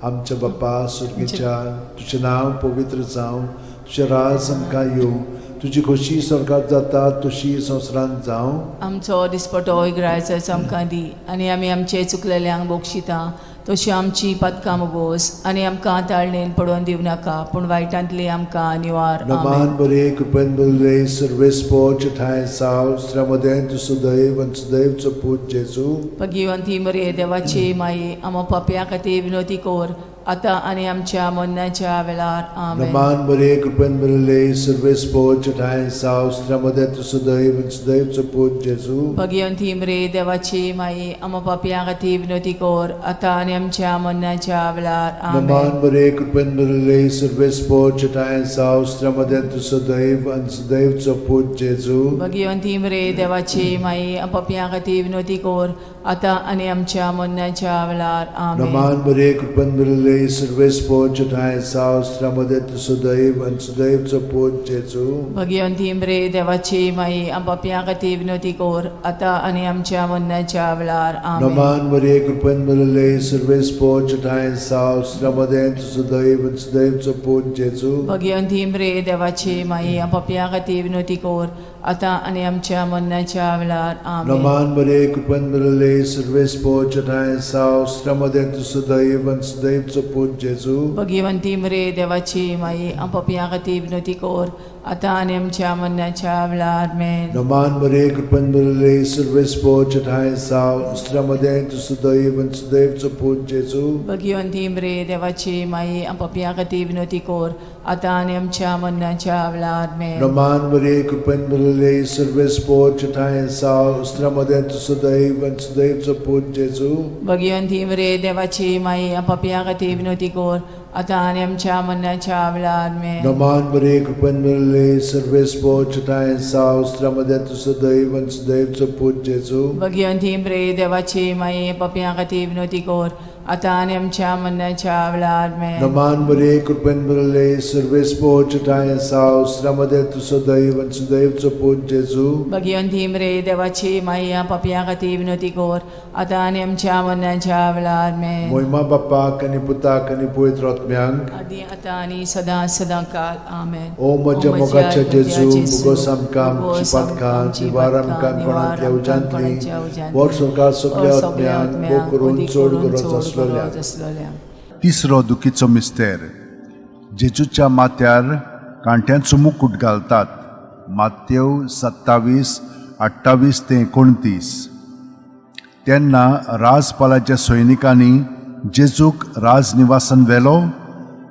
आमच्या बाप्पा सुर्गीच्या, तुजें नांव पवित्र जावं, तुजें राज आमकां येवं, तुजी खोशी स्वर्गात जाता तशी संवसारांत जावं. आमचो दिसपटो इग्रायचो आमकां दी आनी आमी आमचे चुकलेल्यांक बक्षिता तशी आमची पातकां मोगोस आनी आमकां ताळणेन पडोवन दिवं नाका पूण वायटांतली आमकां निवार. नमान आमेन. बरे कृपेन बरले सर्वेस्पोच ठांय साव स्त्र्यामदें तूं सुदैव आनी सुदैवचो पूत जेजू. भगिवंती मरे देवाची माई, आमा पापया खातीर विनोती कोर आतां आनी आमच्या मरणाच्या वेळार. आमेन. नमान बरे कृपेन बरले सर्वेस्पोच ठांय साव स्त्र्यामदें तूं सुदैव आनी सुदैवचो पूत जेजू. भगिवंती मरे देवाची माई, आमा पापया खातीर विनोती कोर आतां आनी आमच्या मरणाच्या वेळार. नमान आमेन. बरे कृपेन बरले सर्वेस्पोच ठांय साव स्त्र्यामदें तूं सुदैव आनी सुदैवचो पूत जेजू. भगिवंती मरे देवाची माई, पापया खातीर विनोती कोर आतां आनी आमच्या मरणाच्या वेळार. आमेन. नमान बरे कृपेन बरले सर्वेस्पोच ठांय साव स्त्र्यामदें तूं सुदैव आनी सुदैवचो पूत जेजू. भगिवंती मरे देवाची माई, पापया खातीर विनोती कोर आतां आनी आमच्या मरणाच्या वेळार. आमेन. नमान बरे कृपेन बरले सर्वेस्पोच ठांय साव स्त्र्यामदें तूं सुदैव आनी सुदैवचो पूत जेजू. भगिवंती मरे देवाची माई, पापया खातीर विनोती कोर आतां आनी आमच्या मरणाच्या वेळार. आमेन. नमान बरे कृपेन बरले सर्वेस्पोच ठांय साव स्त्र्यामदें तूं सुदैव आनी सुदैवचो पूत जेजू. भगिवंती मरे देवाची माई, पापया खातीर विनोती कोर आतां आनी आमच्या मरणाच्या वेळार. आमेन. नमान बरे कृपेन बरले सर्वेस्पोच ठांय साव स्त्र्यामदें तूं सुदैव आनी सुदैवचो पूत जेजू. भगिवंती मरे देवाची माई, पापया खातीर विनोती कोर आतां आनी आमच्या मरणाच्या वेळार. आमेन. नमान बरे कृपेन बरले सर्वेस्पोच ठांय साव स्त्र्यामदें तूं सुदैव आनी सुदैवचो पूत जेजू. भगिवंती मरे देवाची माई, पापया खातीर विनोती कोर आतां आनी आमच्या मरणाच्या वेळार. आमेन. नमान बरे कृपेन बरले सर्वेस्पोच ठांय साव स्त्र्यामदें तूं सुदैव आनी सुदैवचो पूत जेजू. भगिवंती मरे देवाची माई, पापया खातीर विनोती कोर आतां आनी आमच्या मरणाच्या वेळार. आमेन. नमान बरे कृपेन बरले सर्वेस्पोच ठांय साव स्त्र्यामदें तूं सुदैव आनी सुदैवचो पूत जेजू. भगिवंती मरे देवाची माई, पापया खातीर विनोती कोर आतां आनी आमच्या मरणाच्या वेळार. आमेन. मोहिमा बाप्पाक आनी पुताक आनी पवित्र आत्म्यांक, आदी आतां आनी सदां सदां काल. आमेन. ओ म्हज्या मोगाच्या जेजू, मुगोस आमकां आमची पातकां निवार आमकां कोणांतल्या उज्यांतली, वर सरकार सगल्या आत्म्यांक भोग करून चड गरज आसलेल्या. आसलेल्या. तिसरो दुखीचो मिस्तेर. जेजूच्या माथ्यार कांट्यांचो मुकूट घालतात. मातेव 27:28 ते 29. तेन्ना राजपालाच्या सैनिकांनी जेजूक राजनिवासान व्हेलो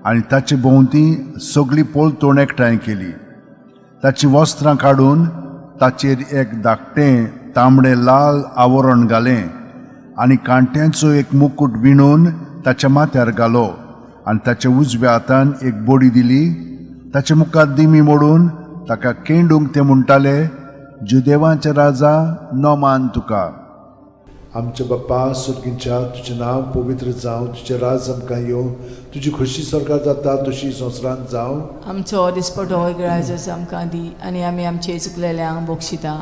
आनी ताचे भोंवती सगळी पलतोण एकठांय केली. ताचीं वस्त्रां काडून ताचेर एक धाकटें तांबडें लाल आवरण घालें आनी कांट्यांचो एक मुकूट विणून ताच्या माथ्यार घालो आनी ताच्या उजव्या हातान एक बडी दिली. ताचे मुखार दिमी मोडून ताका केंडूंक ते म्हणटाले, जुदेवांचे राजा, नमान तुका. आमच्या बाप्पा सुर्गींच्या, तुजें नांव पवित्र जावं, तुजें राज आमकां येवं, तुजी खोशी स्वर्गात जाता तशी संवसारांत जावं. आमचो दिसपटो इगराजच आमकां दी आनी आमी आमचे चुकलेल्यांक बक्षिता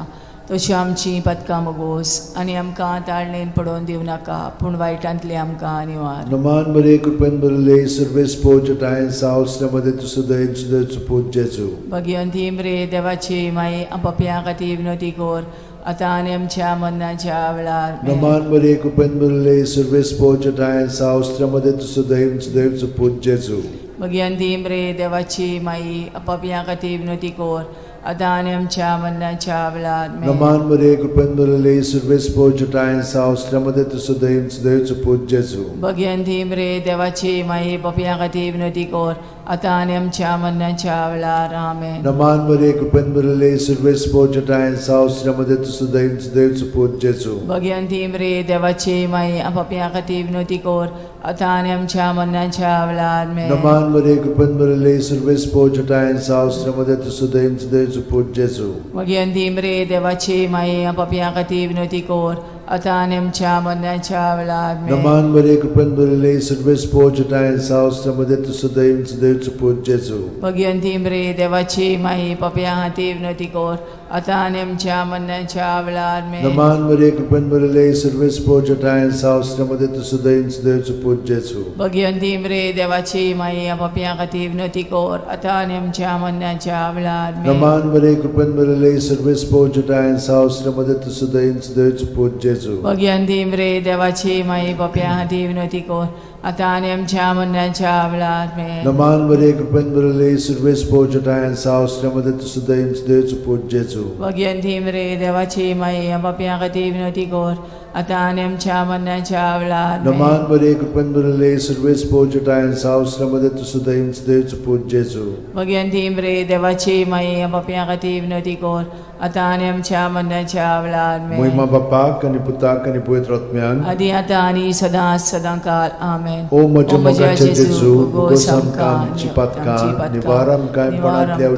तशी आमची पातकां मोगोस आनी आमकां ताळणेन पडोवन दिवं नाका पूण वायटांतली आमकां निवार. नमान बरे कृपेन बरले सर्वेस्पोच ठांय साव स्त्र्यामदें तूं सुदैव सुदैवचो पूत जेजू. भगिवंती मरे देवाची माई, पापया खातीर विनोती कोर आतां आनी आमच्या मरणाच्या वेळार. आमेन. नमान बरे कृपेन बरले सर्वेस्पोच ठांय साव स्त्र्यामदें तूं सुदैव सुदैवचो पूत जेजू. भगिवंती मरे देवाची माई, पापया खातीर विनोती कोर आतां आनी आमच्या मरणाच्या वेळार. आमेन. नमान बरे कृपेन बरले सर्वेस्पोच ठांय साव स्त्र्यामदें तूं सुदैव सुदैवचो पूत जेजू. भगिवंती मरे देवाची माई, पापया खातीर विनोती कोर आतां आनी आमच्या मरणाच्या वेळार. आमेन. नमान बरे कृपेन बरले सर्वेस्पोच ठांय साव स्त्र्यामदें तूं सुदैव सुदैवचो पूत जेजू. भगिवंती मरे देवाची माई, पापया खातीर विनोती कोर आतां आनी आमच्या मरणाच्या वेळार. आमेन. नमान बरे कृपेन बरले सर्वेस्पोच ठांय साव स्त्र्यामदें तूं सुदैव सुदैवचो पूत जेजू. भगिवंती मरे देवाची माई, पापया खातीर विनोती कोर आतां आनी आमच्या मरणाच्या वेळार आमेन. नमान मरे कृपेन भरिल्ले सर्वेस्पोर जटाय सावस्त्र मध्ये तूं सदैव सदैवचो पूत जेजू. भगिवंती मरे देवाची माई पापया खातीर विनवती कर आतां आनी आमच्या मरणाच्या वेळार आमेन. नमान मरे कृपेन भरिल्ले सर्वेस्पोर जटाय सावस्त्र मध्ये तूं सदैव सदैवचो पूत जेजू. भगिवंती मरे देवाची माई पापया खातीर विनवती कर आतां आनी आमच्या मरणाच्या वेळार आमेन. नमान मरे कृपेन भरिल्ले सर्वेस्पोर जटाय सावस्त्र मध्ये तूं सदैव सदैवचो पूत जेजू. भगिवंती मरे देवाची माई पापया खातीर विनवती कर आतां आनी आमच्या मरणाच्या वेळार आमेन. नमान मरे कृपेन भरिल्ले सर्वेस्पोर जटाय सावस्त्र मध्ये तूं सदैव सदैवचो पूत जेजू. भगिवंती मरे देवाची माई पापया खातीर विनवती कर आतां आनी आमच्या मरणाच्या वेळार आमेन. नमान मरे कृपेन भरिल्ले सर्वेस्पोर जटाय सावस्त्र मध्ये तूं सदैव सदैवचो पूत जेजू. भगिवंती मरे देवाची माई पापया खातीर विनवती कर आतां आनी आमच्या मरणाच्या वेळार आमेन. महिमा बापाक आनी पुताक आनी पवित्र आत्म्याक. आदी आतां आनी सदां सदां काल आमेन. ओ म्हज्या मोगाच्या जेजू, उगोस आमकां आमची पातकां, निवार आमकां कोणांतल्या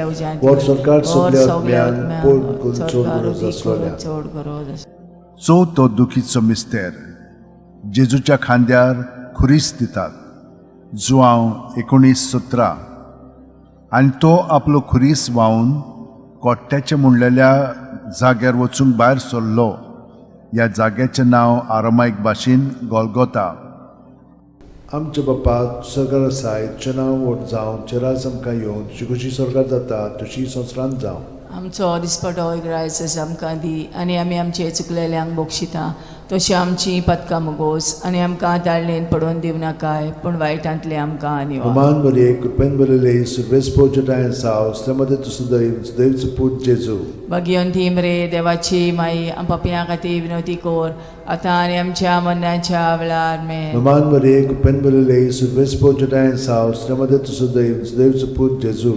उज्यांतली, व्हड सरकार सगल्या आत्म्यान पोड करून चड गरज आसलोल्या. चड गरज आसलोल्या. चवथो दुखीचो मिस्तेर जेजूच्या खांद्यार खुरीस दितात, जुआंव 19:17. आनी तो आपलो खुरीस व्हांवन कोट्ट्याचें म्हणलेल्या जाग्यार वचूंक भायर सरलो. ह्या जाग्याचें नांव आरामायक भाशेन गोलगोता. आमच्या बापा सरकार आसाय, तुजें नांव व्हड जावं, तुजें राज आमकां येवं, तुजी खुशी स्वर्गात जाता तशी संवसारांत जावं. आमचो दिसपटो इग्रायस आमकां दी आनी आमी आमचे चुकलेल्यांक बक्षिता तशी आमची पदकां मुगोस आनी आमकां ताळणेन पडोवन दिवनाकाय पूण वायटांतले आमकां निवार. नमान मरे कृपेन भरिल्ले सर्वेस्पोर जटाय साव मध्ये तूं सदैव सदैवचो पूत जेजू. भगिवंती मरे देवाची माई आम पापयां खातीर विनवती कर आतां आनी आमच्या मरणाच्या वेळार आमेन. नमान मरे कृपेन भरिल्ले सर्वेस्पोर जटाय साव मध्ये तूं सदैव सदैवचो पूत जेजू.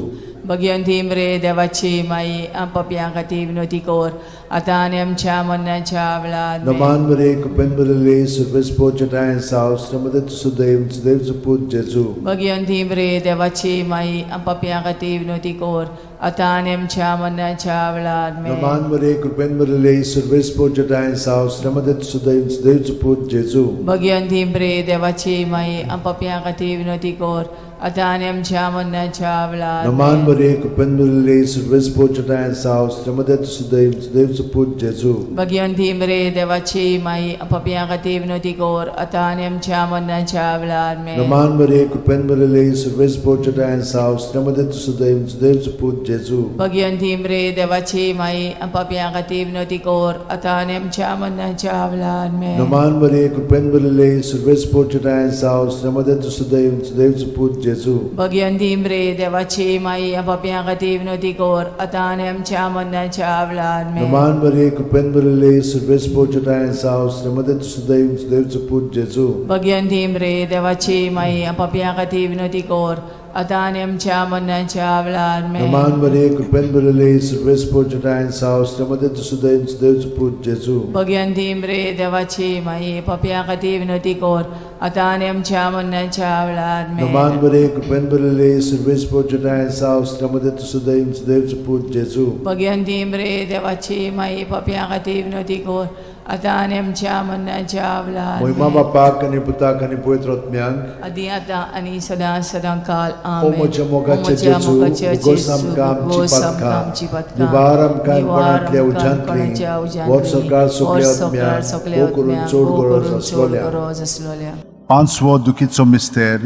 भगिवंती मरे देवाची माई आम पापयां खातीर विनवती कर आतां आनी आमच्या मरणाच्या वेळार आमेन. नमान मरे कृपेन भरिल्ले सर्वेस्पोर जटाय साव मध्ये तूं सदैव सदैवचो पूत जेजू. भगिवंती मरे देवाची माई आम पापयां खातीर विनवती कर आतां आनी आमच्या मरणाच्या वेळार आमेन. नमान मरे कृपेन भरिल्ले सर्वेस्पोर जटाय साव मध्ये तूं सदैव सदैवचो पूत जेजू. भगिवंती मरे देवाची माई आम पापयां खातीर विनवती कर आतां आनी आमच्या मरणाच्या वेळार नमान आमेन. मरे कृपेन भरिल्ले सर्वेस्पोर जटाय साव मध्ये तूं सदैव सदैवचो पूत जेजू. भगिवंती मरे देवाची माई आम पापयां खातीर विनवती कर आतां आनी आमच्या मरणाच्या वेळार आमेन. नमान मरे कृपेन भरिल्ले सर्वेस्पोर जटाय साव मध्ये तूं सदैव सदैवचो पूत जेजू. भगिवंती मरे देवाची माई आम पापयां खातीर विनवती कर आतां आनी आमच्या मरणाच्या वेळार आमेन. नमान मरे कृपेन भरिल्ले सर्वेस्पोर जटाय साव मध्ये तूं सदैव सदैवचो पूत जेजू. भगिवंती मरे देवाची माई आम पापयां खातीर विनवती कर आतां आनी आमच्या मरणाच्या वेळार आमेन. नमान मरे कृपेन भरिल्ले सर्वेस्पोर जटाय साव मध्ये तूं सदैव सदैवचो पूत जेजू. भगिवंती मरे देवाची माई आम पापयां खातीर विनवती कर आतां आनी आमच्या मरणाच्या वेळार आमेन. नमान मरे कृपेन भरिल्ले सर्वेस्पोर जटाय साव मध्ये तूं सदैव सदैवचो पूत जेजू. भगिवंती मरे देवाची माई पापयां खातीर विनवती कर आतां आनी आमच्या मरणाच्या वेळार आमेन. नमान मरे कृपेन भरिल्ले सर्वेस्पोर जटाय साव मध्ये तूं सदैव सदैवचो पूत जेजू. भगिवंती मरे देवाची माई पापयां खातीर विनवती कर आतां आनी आमच्या मरणाच्या वेळार महिमा आमेन. बापाक आनी पुताक आनी पवित्र आत्म्याक. आदी आतां आनी सदां सदां काल ओ आमेन. म्हज्या मोगाचे म्हज्या जेजू, मोगाचे उगोस जेजू, आमकां आमची उगोस आमकां पातकां, आमची पातकां, निवार आमकां निवार कोणांतल्या आमकां उज्यांतली, कोणाच्या उज्यांतली, व्हड सरकार सगल्या व्हड सरकार आत्म्याक, सगल्या भोव करून आत्म्याक, चड भोव गरज करून चड आसलोल्या. गरज आसलोल्या. पांचवो दुखीचो मिस्तेर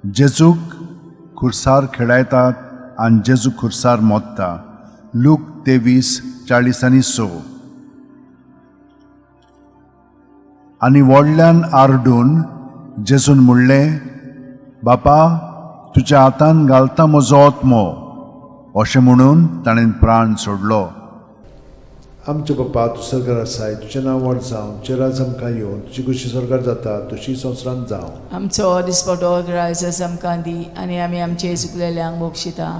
जेजूक खुर्सार खेळायतात आनी जेजू खुर्सार मोत्ता, लूक 23:46. आनी व्हडल्यान आरडून जेजून म्हणलें, बापा तुज्या हातान घालता म्हजो आत्मो. अशें म्हणून ताणें प्राण सोडलो. आमच्या बापा तूं सरकार आसाय, तुजें नांव व्हड जावं, तुजें राज आमकां येवं, तुजी खुशी स्वर्गात जाता तशी संवसारांत जावं. आमचो दिसपटो ग्रायस आमकां दी आनी आमी आमचे चुकलेल्यांक बक्षिता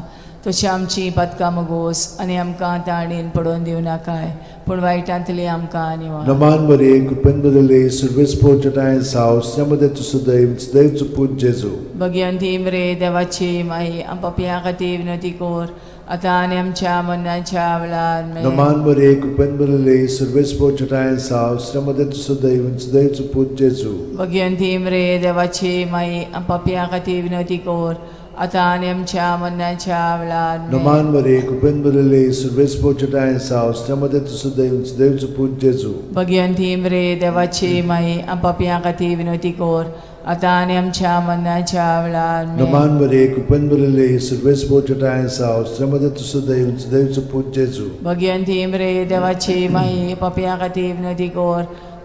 तशी आमची पातकां मगोस आनी आमकां ताणेन पडोवन दिवं नाकाय पूण वायटांतली आमकां निवार. नमान मरे कृपेन बदले सर्वेस्पोर जटाय साव त्यामध्ये तू सदैव सदैव पूत जेजू. भगवंती मरे देवाची माई, आम पापयां खातीर विनंती कर आतां आनी आमच्या मरणाच्या वेळार. आमेन. नमान मरे कृपेन बदले सर्वेस्पोर जटाय साव त्यामध्ये तू सदैव सदैव पूत जेजू. भगवंती मरे देवाची माई, आम पापयां खातीर विनंती कर आतां आनी आमच्या मरणाच्या वेळार. आमेन. नमान मरे कृपेन बदले सर्वेस्पोर जटाय साव त्यामध्ये तू सदैव सदैव पूत जेजू. भगवंती मरे देवाची माई, आम पापयां खातीर विनंती कर आतां आनी आमच्या मरणाच्या वेळार. आमेन. नमान मरे कृपेन बदले सर्वेस्पोर जटाय साव त्यामध्ये तू सदैव सदैव पूत जेजू. भगवंती मरे देवाची माई, पापयां खातीर विनंती कर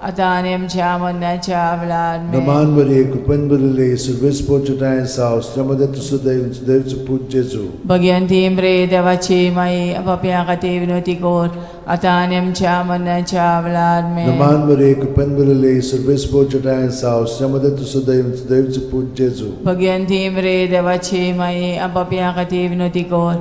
आतां आनी आमच्या मरणाच्या वेळार. आमेन. नमान मरे कृपेन बदले सर्वेस्पोर जटाय साव त्यामध्ये तू सदैव सदैव पूत जेजू. भगवंती मरे देवाची माई, पापयां खातीर विनंती कर आतां आनी आमच्या मरणाच्या वेळार. आमेन. नमान मरे कृपेन बदले सर्वेस्पोर जटाय साव त्यामध्ये तू सदैव सदैव पूत जेजू. भगवंती मरे देवाची माई, पापयां खातीर विनंती कर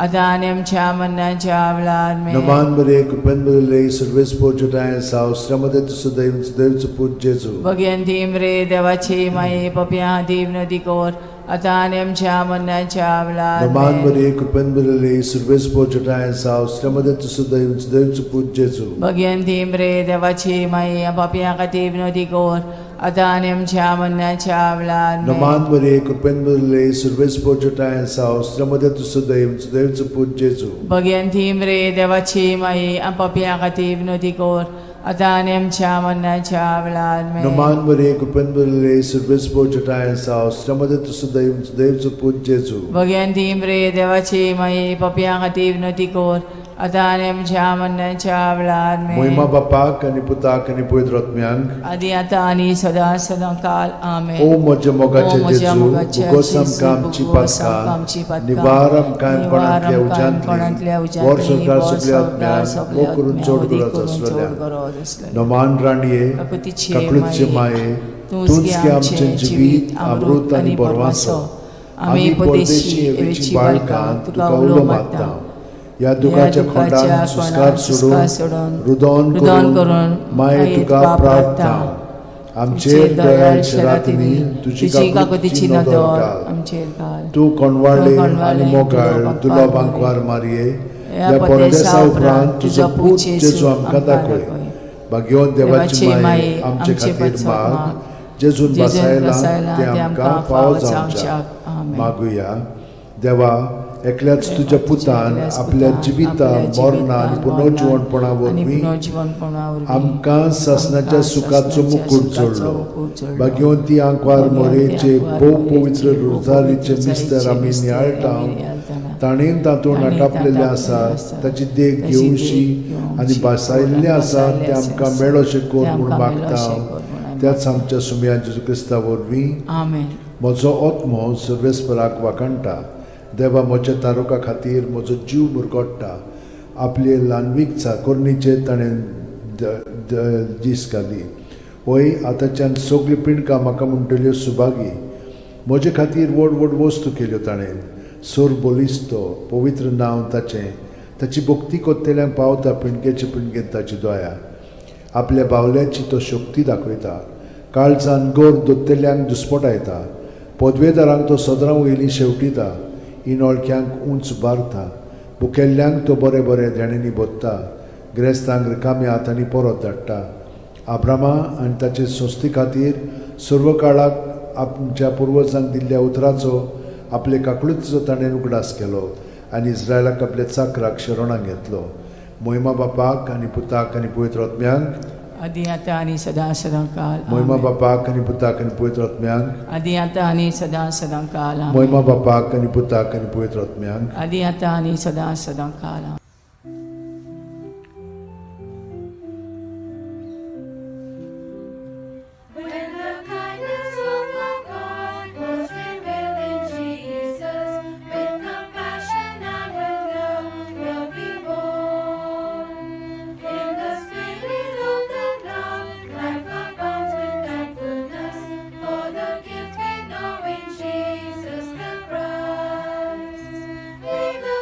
आतां आनी आमच्या मरणाच्या वेळार. आमेन. नमान मरे कृपेन बदले सर्वेस्पोर जटाय साव त्यामध्ये तू सदैव सदैव पूत जेजू. भगवंती मरे देवाची माई, पापयां खातीर विनंती कर आतां आनी आमच्या मरणाच्या वेळार. नमान आमेन. मरे कृपेन बदले सर्वेस्पोर जटाय साव त्यामध्ये तू सदैव सदैव पूत जेजू. भगवंती मरे देवाची माई, पापयां खातीर विनंती कर आतां आनी आमच्या मरणाच्या वेळार. आमेन. नमान मरे कृपेन बदले सर्वेस्पोर जटाय साव त्यामध्ये तू सदैव सदैव पूत जेजू. भगवंती मरे देवाची माई, पापयां खातीर विनंती कर आतां आनी आमच्या मरणाच्या वेळार. आमेन. नमान मरे कृपेन बदले सर्वेस्पोर जटाय साव त्यामध्ये तू सदैव सदैव पूत जेजू. भगवंती मरे देवाची माई, पापयां खातीर विनंती कर आतां आनी आमच्या मरणाच्या वेळार. आमेन. मोहिमा बापाक आनी पुताक आनी पवित्र आत्म्यांक, आदी आतां आनी सदां सदां काल. आमेन. ओ म्हज्या मोगाचे ओ म्हज्या जेजू, मोगाच्या भोगोस जेजू, आमकां आमची भोगोस आमकां आमची पातकां, पातकां, निवार आमकां कोणांतल्या कोणांतल्या उज्यांतली, उज्यांतली, वर सरकार वर सगल्या सरकार आत्म्यांक, सगल्या वो करून आत्म्यांक, चड वदी गरज करून चड आसलेल्या. गरज आसलेल्या. नमान राणये, काकुतीचे काकळूतचे माये, माये, तूंच तूंच गे गे आमचें आमचें जिवीत, अमृत आनी बरवासो. आमी परदेशी एवेची बाळकां तुका उलो मारता. ह्या दुखाच्या खोंडान सुस्कार सोडून, रुदोन रुदोन करून करून माये तुका प्रार्थना. आमचेर दयाळ शरातींनी तुजी तुजी काकुतीची काकुतीची नदर नदर घाल. आमचेर घाल. तूं कोणवाळे तूं आनी कोणवाळे, मोगाळ तुलो तुलो बांकवार बांकवार मारये, ह्या ह्या परदेसा परदेसा उपरांत उपरांत तुजो पूत जेजू आमकां दाखय. भाग्यवंत देवाची माये, आमचे खातीर माग. जेजून जेजून बसायला बसायला तें आमकां फावो जावच्याक. आमेन. मागुया. देवा, एकल्याच तुज्या पुतान आपल्या जिविता, मरणा आनी पुनर्जिवणपणा आनी वरवीं पुनर्जिवणपणा वरवीं आमकां सासणाच्या आमकां सुखाचो सासणाच्या मुकूट सुखाचो जोडलो. मुकूट जोडलो. भाग्यवंती आंकवार भाग्यवंती मोरेचे आंकवार भोव मोरेचे पवित्र भोव रोजारीचे पवित्र मिस्तर आमी रोजारीचे नियाळटा, मिस्तर आमी नियाळटाना, ताणें तातूंत ताणें आटापलेलें तातूंत आसा आसा, ताची देख ताची घेवशी देख घेवची आनी भासायल्लें आसा भासायल्लें तें आमकां आसा, मेळोशें कर तें म्हूण आमकां मागता. मेळोशें कर म्हूण आमी त्याच आमच्या सुमया जेजू क्रिस्ता वरवीं. आमेन. म्हजो आत्मो सर्वेस्पराक वाखाणटा. देवा म्हज्या तारुका खातीर म्हजो जीव मुरगोट्टा. आपले ल्हानवीक चाकोरणीचेर ताणें दीस घाली. वय आतांच्यान सगळीं पिंडकां म्हाका म्हणटल्यो सुभागी. म्हजे खातीर व्हड व्हड वस्तू केल्यो ताणें. सोर बलिस्तो पवित्र नांव ताचें. ताची भक्ती कोत्तेल्यांक पावता पिंडकेचे पिंडकेन ताची दया. आपल्या बावल्याची तो शक्ती दाखयता. काळजान गोर दोत्तेल्यांक दुस्पटायता. पदवेदारांक तो सदरां वयली शेवटिता. इनोळख्यांक उंच बारता. भुकेल्ल्यांक तो बरें बरें देण्यांनी भोत्ता. ग्रेस्तांक रिकाम्या हातांनी परत धाडटा. आब्रामा आनी ताचे संस्थे खातीर सर्व काळाक आमच्या पुर्वजांक दिल्ल्या उतराचो आपले काकळुतीचो ताणें उगडास केलो आनी इस्रायलाक आपल्या चाकराक शरणाक घेतलो. मोहिमा बापाक आनी पुताक आनी पवित्र आत्म्यांक, आदी आतां आनी सदां सदां काल. मोहिमा आमेन. बापाक आनी पुताक आनी पवित्र आत्म्यांक, आदी आतां आनी सदां सदां काल. आमेन. मोहिमा बापाक आनी पुताक आनी पवित्र आत्म्यांक, आदी आतां आनी सदां सदां काल. आमेन. When the kindness of our God was revealed in Jesus, with compassion and with love will be born. In the spirit of that love, life abounds with thankfulness for the gift we know in Jesus the Christ. May the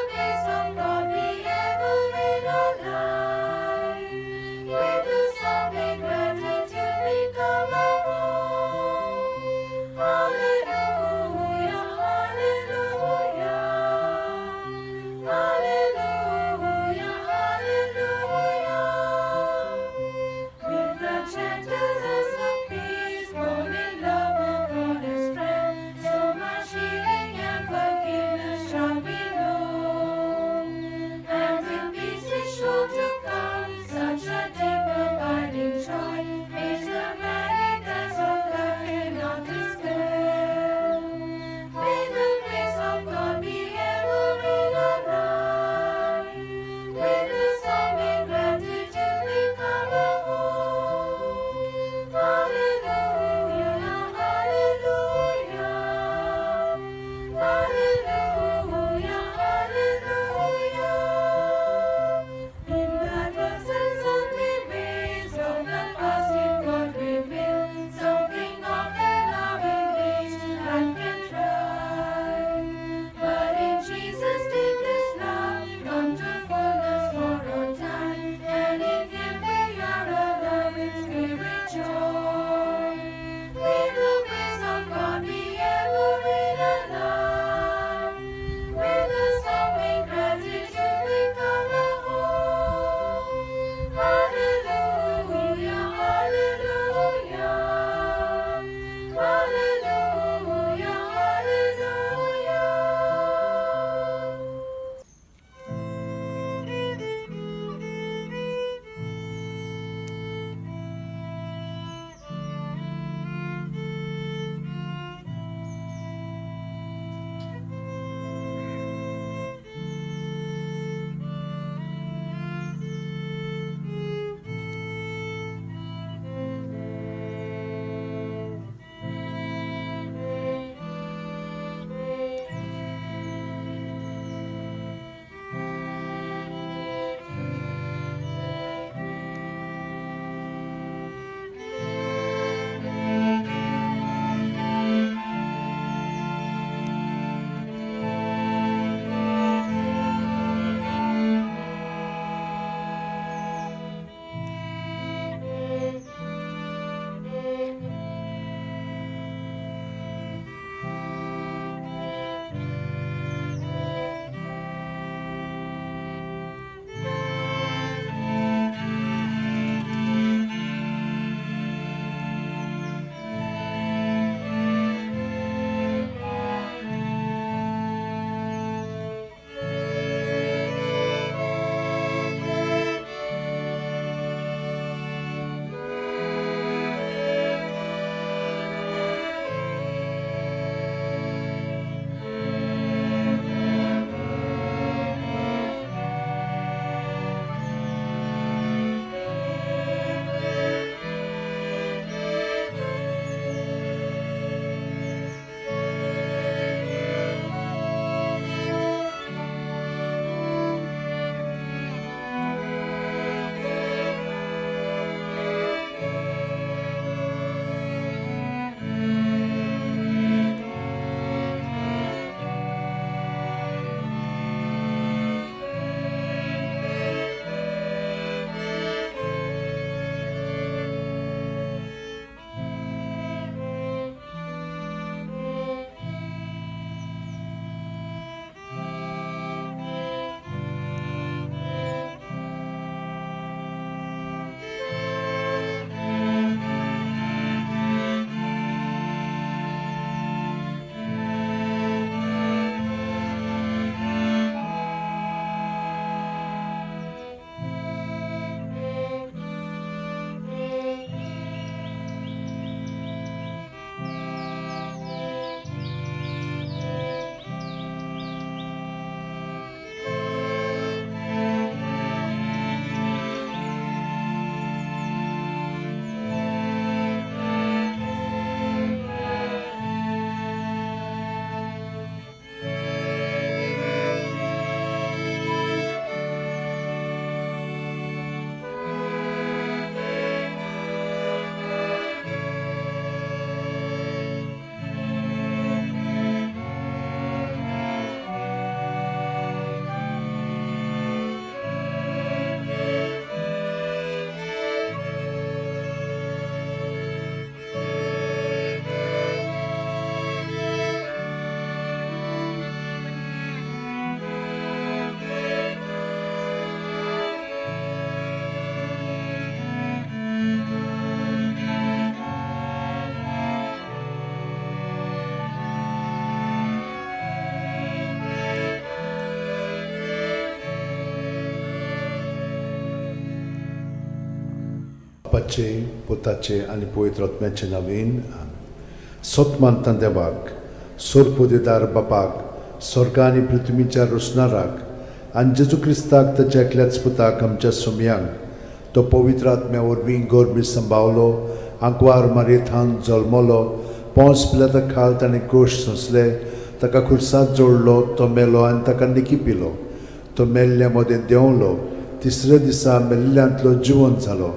बापाचे, पुताचे आनी पवित्र आत्म्याचे नवीन. सत मानता देवाक, सोरपोदेदार बापाक, स्वर्गा आनी पृथ्वीच्या रोसणाराक, आनी जेजू क्रिस्ताक, ताच्या एकल्याच पुताक, आमच्या सोमयांक, तो पवित्र आत्म्या वरवीं गोरबी संभावलो, आंकवार मारयेथान जल्मलो, पोंस पिलाता खाल ताणें कोश सोंसले, ताका खुर्सात जोडलो, तो मेलो आनी ताका निकी पिलो, तो मेल्ल्या मदें देंवलो, तिसऱ्या दिसा मेल्ल्यांतलो जिवन जालो,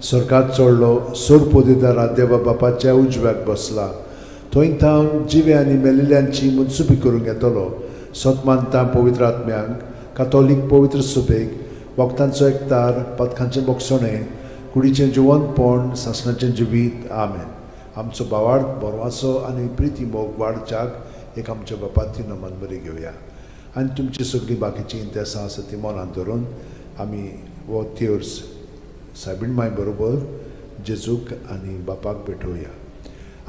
स्वर्गात चडलो, सोरपोदेदारा देवा बापाच्या उजव्याक बसला, थंय थावन जिवे आनी मेल्ल्यांची मुनसुबी करूंक येतलो. सत मानता पवित्र आत्म्यांक, कातोलीक पवित्र सुबेक, वखदांचो एकतार, पदकांचें बोगसणें, कुडीचें जिवनपण, सासणाचें जिवीत. आमेन. आमचो भावार्थ, बरवासो आनी प्रिती मोग वाडच्याक एक आमच्या बापाती नमन बरी घेवया आनी तुमची सगळीं बाकीचीं इंतेसां आसा ती मनांत धरून आमी हो तेर्स सायबीण माय बरोबर जेजूक आनी बापाक भेटोवया.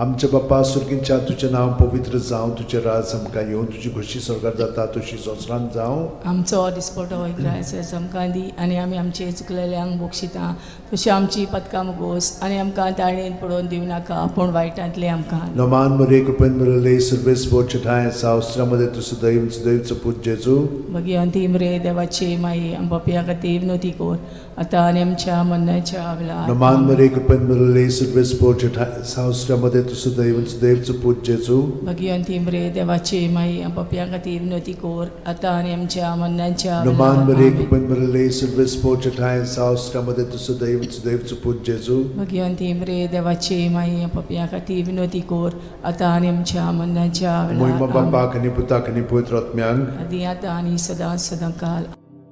आमच्या बापा सुर्गींच्या, तुजें नांव पवित्र जावं, तुजें राज आमकां येवं, तुजी खोशी स्वर्गार जाता तशी संवसारांत जावं. आमचो दिसपटो ग्रायस आमकां दी आनी आमी आमचे चुकलेल्यांक बक्षिता तशी आमची पदकां मुगोस आनी आमकां ताळणेन पडोवन दिवं नाका, पूण वायटांतले आमकां. नमान मरे, कृपेन मरले, सर्वेस बोचठाय सावस्त्रामध्ये तूं सदैव सदैवचो पूत जेजू. भगिवंती मरे देवाची माई, आम पापया खातीर विनवती कर, आतां आनी आमच्या मरणाच्या वेळार. नमान मरे, कृपेन मरले, सर्वेस बोचठाय सावस्त्रामध्ये तूं सदैव सदैवचो पूत जेजू. भगिवंती मरे देवाची माई, आम पापया खातीर विनवती कर, आतां आनी आमच्या मरणाच्या नमान वेळार. मरे, आमेन. कृपेन मरले, सर्वेस बोचठाय सावस्त्रामध्ये तूं सदैव सदैवचो पूत जेजू. भगिवंती मरे देवाची माई, आम पापया खातीर विनवती कर, आतां आनी आमच्या मरणाच्या मोहिमा वेळार. आमेन. बापाक आनी पुताक आनी पवित्र आत्म्यांक. आदी आतां आनी सदां सदां काल.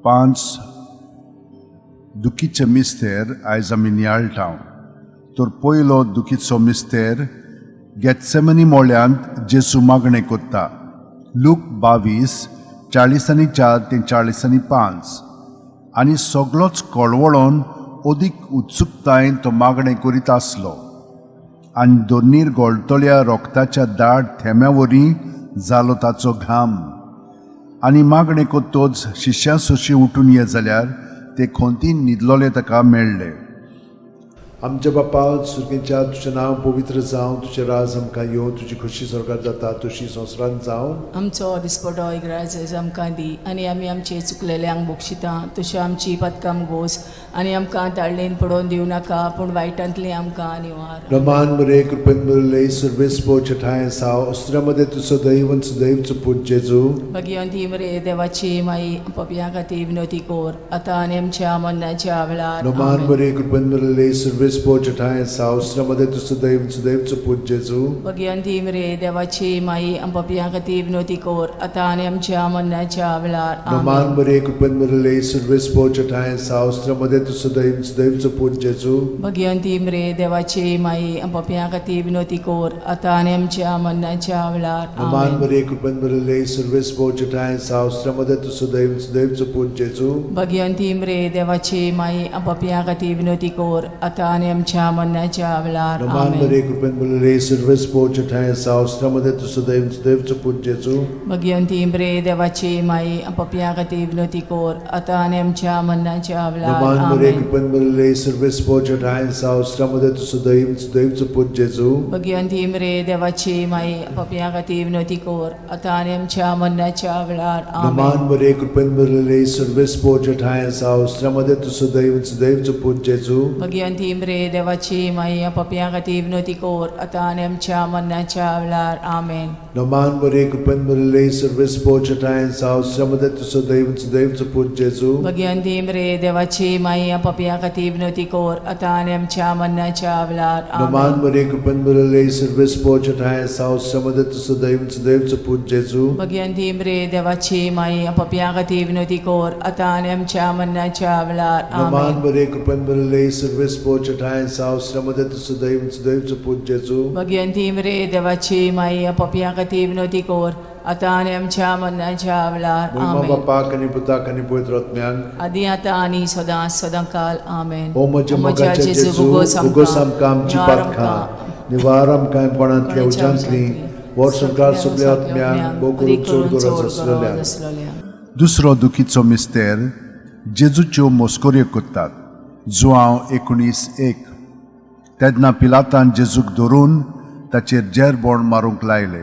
पांच दुखीचे मिस्तेर आयज आमी नियाळटा. तर पयलो दुखीचो मिस्तेर, गेत्सेमनी मोळ्यांत जेसू मागणें कोत्ता, लूक 22:44 ते 45. आनी सगलोच कळवळोन अदीक उत्सुकतायेन तो मागणें करीत आसलो आनी दोनीर गोळटल्या रोगताच्या दाट थेंब्या वरी जालो ताचो घाम. आनी मागणें कोत्तोच शिश्यां सोशी उठून ये जाल्यार ते खोंतीन न्हिदलोले ताका मेळ्ळे. आमच्या बापा सुर्गीच्या, तुजें नांव पवित्र जावं, तुजें राज आमकां येवं, तुजी खोशी स्वर्गार जाता तशी संवसारांत जावं. आमचो दिसपटो इग्राज आमकां दी आनी आमी आमचे चुकलेल्यांक बक्षिता तश्यो आमची पदकां गोस आनी आमकां ताळणेन पडोवन दिवं नाका, पूण वायटांतली आमकां निवार. रमान मरे, कृपेन मरले, सर्वेस पोचठाय साव अस्त्रामध्ये तूं सदैव सदैवचो पूत जेजू. भगिवंती मरे देवाची माई, पपया खातीर विनवती कर, आतां आनी आमच्या मरणाच्या वेळार. रमान आमेन. मरे, कृपेन मरले, सर्वेस पोचठाय साव अस्त्रामध्ये तूं सदैव सदैवचो पूत जेजू. भगिवंती मरे देवाची माई, पपया खातीर विनवती कर, आतां आनी आमच्या मरणाच्या वेळार. रमान आमेन. मरे, कृपेन मरले, सर्वेस पोचठाय साव अस्त्रामध्ये तूं सदैव सदैवचो पूत जेजू. भगिवंती मरे देवाची माई, पपया खातीर विनवती कर, आतां आनी आमच्या मरणाच्या वेळार. रमान आमेन. मरे, कृपेन मरले, सर्वेस पोचठाय साव अस्त्रामध्ये तूं सदैव सदैवचो पूत जेजू. भगिवंती मरे देवाची माई, पपया खातीर विनवती कर, आतां आनी आमच्या मरणाच्या वेळार. रमान आमेन. मरे, कृपेन मरले, सर्वेस पोचठाय साव अस्त्रामध्ये तूं सदैव सदैवचो पूत जेजू. भगिवंती मरे देवाची माई, पपया खातीर विनवती कर, आतां आनी आमच्या मरणाच्या वेळार. रमान मरे, आमेन. कृपेन मरले, सर्वेस पोचठाय साव अस्त्रामध्ये तूं सदैव सदैवचो पूत जेजू. भगिवंती मरे देवाची माई, पपया खातीर विनवती कर, आतां आनी आमच्या मरणाच्या वेळार. रमान आमेन. मरे, कृपेन मरले, सर्वेस पोचठाय साव अस्त्रामध्ये तूं सदैव सदैवचो पूत जेजू. भगिवंती मरे देवाची माई, पपया खातीर विनवती कर, आतां आनी आमच्या मरणाच्या वेळार. आमेन. रमान मरे, कृपेन मरले, सर्वेस पोचठाय साव अस्त्रामध्ये तूं सदैव सदैवचो पूत जेजू. भगिवंती मरे देवाची माई, पपया खातीर विनवती कर, आतां आनी आमच्या मरणाच्या वेळार. रमान आमेन. मरे, कृपेन मरले, सर्वेस पोचठाय साव अस्त्रामध्ये तूं सदैव सदैवचो पूत जेजू. भगिवंती मरे देवाची माई, पपया खातीर विनवती कर, आतां आनी आमच्या मरणाच्या वेळार. रमान आमेन. मरे, कृपेन मरले, सर्वेस पोचठाय साव अस्त्रामध्ये तूं सदैव सदैवचो पूत जेजू. भगिवंती मरे देवाची माई, पपया खातीर विनवती कर, आतां आनी आमच्या मरणाच्या वेळार. मोहिमा आमेन. बापाक आनी पुताक आनी पवित्र आत्म्याक. आदी आतां आनी सदां सदां काल. आमेन. ओ म्हज्या मोगाच्या जेजू, उगोस आमकां आमची पातकां, निवार आमकां कोणांतल्या उज्यांतली, वर्संकार सगल्या आत्म्यांक, भोव करून चड गरज आसलेल्या. दुसरो दुखीचो मिस्तेर, जेजूच्यो मोस्कोऱ्यो कोत्तात, जुआंव 19:1. तेन्ना पिलातान जेजूक धरून ताचेर जेरबोण मारूंक लायले.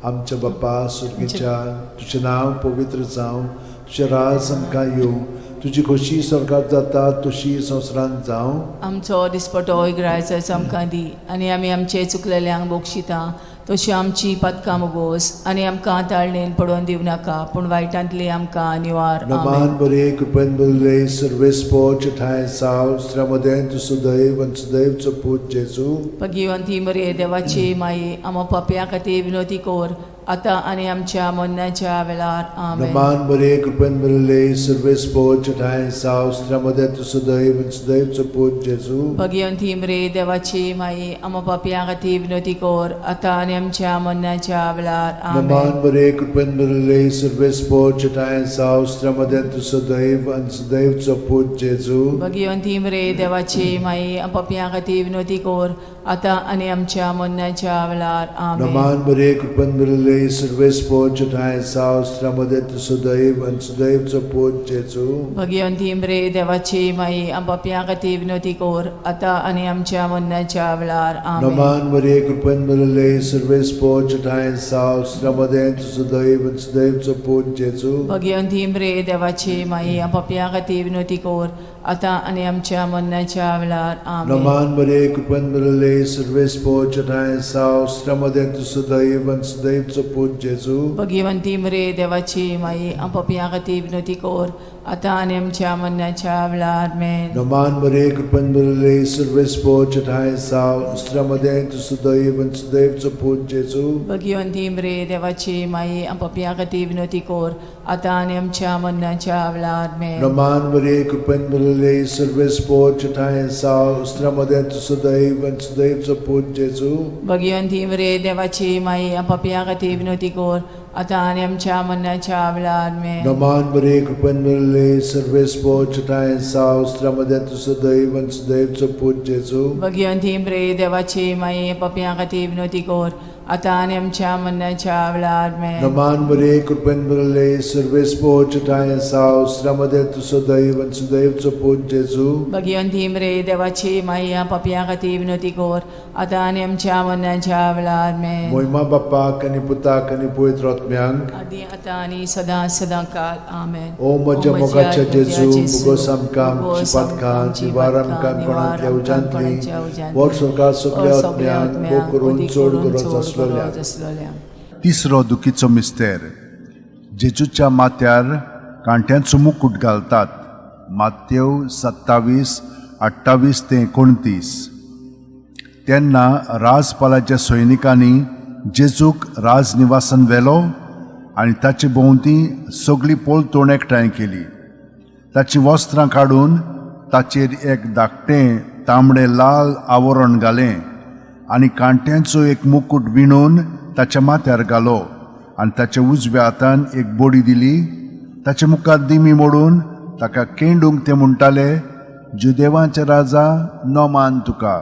आमच्या बाप्पा सुर्गीच्या, तुजें नांव पवित्र जावं, तुजें राज आमकां येवं, तुजी खोशी स्वर्गात जाता तशी संवसारांत जावं. आमचो दिसपटो ग्रायचाचो आमकां दी आनी आमी आमचे चुकलेल्यांक बक्षिता तशी आमची पातकां मुगोस आनी आमकां ताळणेन पडोवन दिवं नाका पूण वायटांतली आमकां निवार. नमान आमेन. बरे कृपेन बरले सर्वेस्पोच ठांय साव स्त्र्यामदें तूं सुदैव आनी सुदैवचो पूत जेजू. भगिवंती मरे देवाची माई, आमा पापया खातीर विनोती कोर आतां आनी आमच्या मरणाच्या वेळार. आमेन. नमान बरे कृपेन बरले सर्वेस्पोच ठांय साव स्त्र्यामदें तूं सुदैव आनी सुदैवचो पूत जेजू. भगिवंती मरे देवाची माई, आमा पापया खातीर विनोती कोर आतां आनी आमच्या मरणाच्या वेळार. नमान आमेन. बरे कृपेन बरले सर्वेस्पोच ठांय साव स्त्र्यामदें तूं सुदैव आनी सुदैवचो पूत जेजू. भगिवंती मरे देवाची माई, पापया खातीर विनोती कोर आतां आनी आमच्या मरणाच्या वेळार. आमेन. नमान बरे कृपेन बरले सर्वेस्पोच ठांय साव स्त्र्यामदें तूं सुदैव आनी सुदैवचो पूत जेजू. भगिवंती मरे देवाची माई, पापया खातीर विनोती कोर आतां आनी आमच्या मरणाच्या वेळार. आमेन. नमान मरिये कृपेन भरिल्ले सर्वेस्पोच ठांय साव स्त्र्यामदें तूं सुदैव आनी सुदैवचो पूत जेजू. भगिवंती मरे देवाची माई, पापया खातीर विनोती कोर आतां आनी आमच्या मरणाच्या वेळार. आमेन. नमान मरिये कृपेन भरिल्ले सर्वेस्पोच ठांय साव स्त्र्यामदें तूं सुदैव आनी सुदैवचो पूत जेजू. भगिवंती मरे देवाची माई, पापया खातीर विनोती कोर आतां आनी आमच्या मरणाच्या वेळार. आमेन. नमान मरिये कृपेन भरिल्ले सर्वेस्पोच ठांय साव स्त्र्यामदें तूं सुदैव आनी सुदैवचो पूत जेजू. भगिवंती मरे देवाची माई, पापया खातीर विनोती कोर आतां आनी आमच्या मरणाच्या वेळार. आमेन. नमान मरिये कृपेन भरिल्ले सर्वेस्पोच ठांय साव स्त्र्यामदें तूं सुदैव आनी सुदैवचो पूत जेजू. भगिवंती मरे देवाची माई, पापया खातीर विनोती कोर आतां आनी आमच्या मरणाच्या वेळार. आमेन. नमान मरिये कृपेन भरिल्ले सर्वेस्पोच ठांय साव स्त्र्यामदें तूं सुदैव आनी सुदैवचो पूत जेजू. भगिवंती मरे देवाची माई, पापया खातीर विनोती कोर आतां आनी आमच्या मरणाच्या वेळार. आमेन. नमान मरिये कृपेन भरिल्ले सर्वेस्पोच ठांय साव स्त्र्यामदें तूं सुदैव आनी सुदैवचो पूत जेजू. भगिवंती मरे देवाची माई, पापया खातीर विनोती कोर आतां आनी आमच्या मरणाच्या वेळार. आमेन. मोहिमा बाप्पाक आनी पुताक आनी पवित्र आत्म्यांक, आदी आतां आनी सदां सदां काल. आमेन. ओ म्हज्या मोगाच्या जेजू, मुगोस आमकां आमची पातकां निवार आमकां कोणांतल्या उज्यांतली, वर सरकार सगल्या आत्म्यांक भोग करून चड गरज आसलोल्या. तिसरो दुखीचो मिस्तेर. जेजूच्या माथ्यार कांट्यांचो मुकूट घालतात. मातेव 27 28 ते 29. तेन्ना राजपालाच्या सैनिकांनी जेजूक राजनिवासान व्हेलो आनी ताचे भोंवती सगळी पोलतोण एकठांय केली. ताचीं वस्त्रां काडून ताचेर एक धाकटें तांबडें लाल आवरण घालें आनी कांट्यांचो एक मुकूट विणून ताच्या माथ्यार घालो आनी ताच्या उजव्या हातान एक बोडी दिली. ताचे मुखार दिमी मोडून ताका केंडूंक ते म्हणटाले, जुदेवांचे राजा, नमान तुका.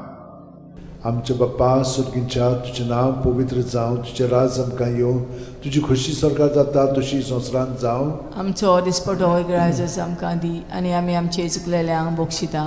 आमच्या बाप्पा सुर्गींच्या, तुजें नांव पवित्र जावं, तुजें राज आमकां येवं, तुजी खोशी स्वर्गात जाता तशी संवसारांत जावं. आमचो दिसपटो ग्रायजस आमकां दी आनी आमी आमचे चुकलेल्यांक बक्षिता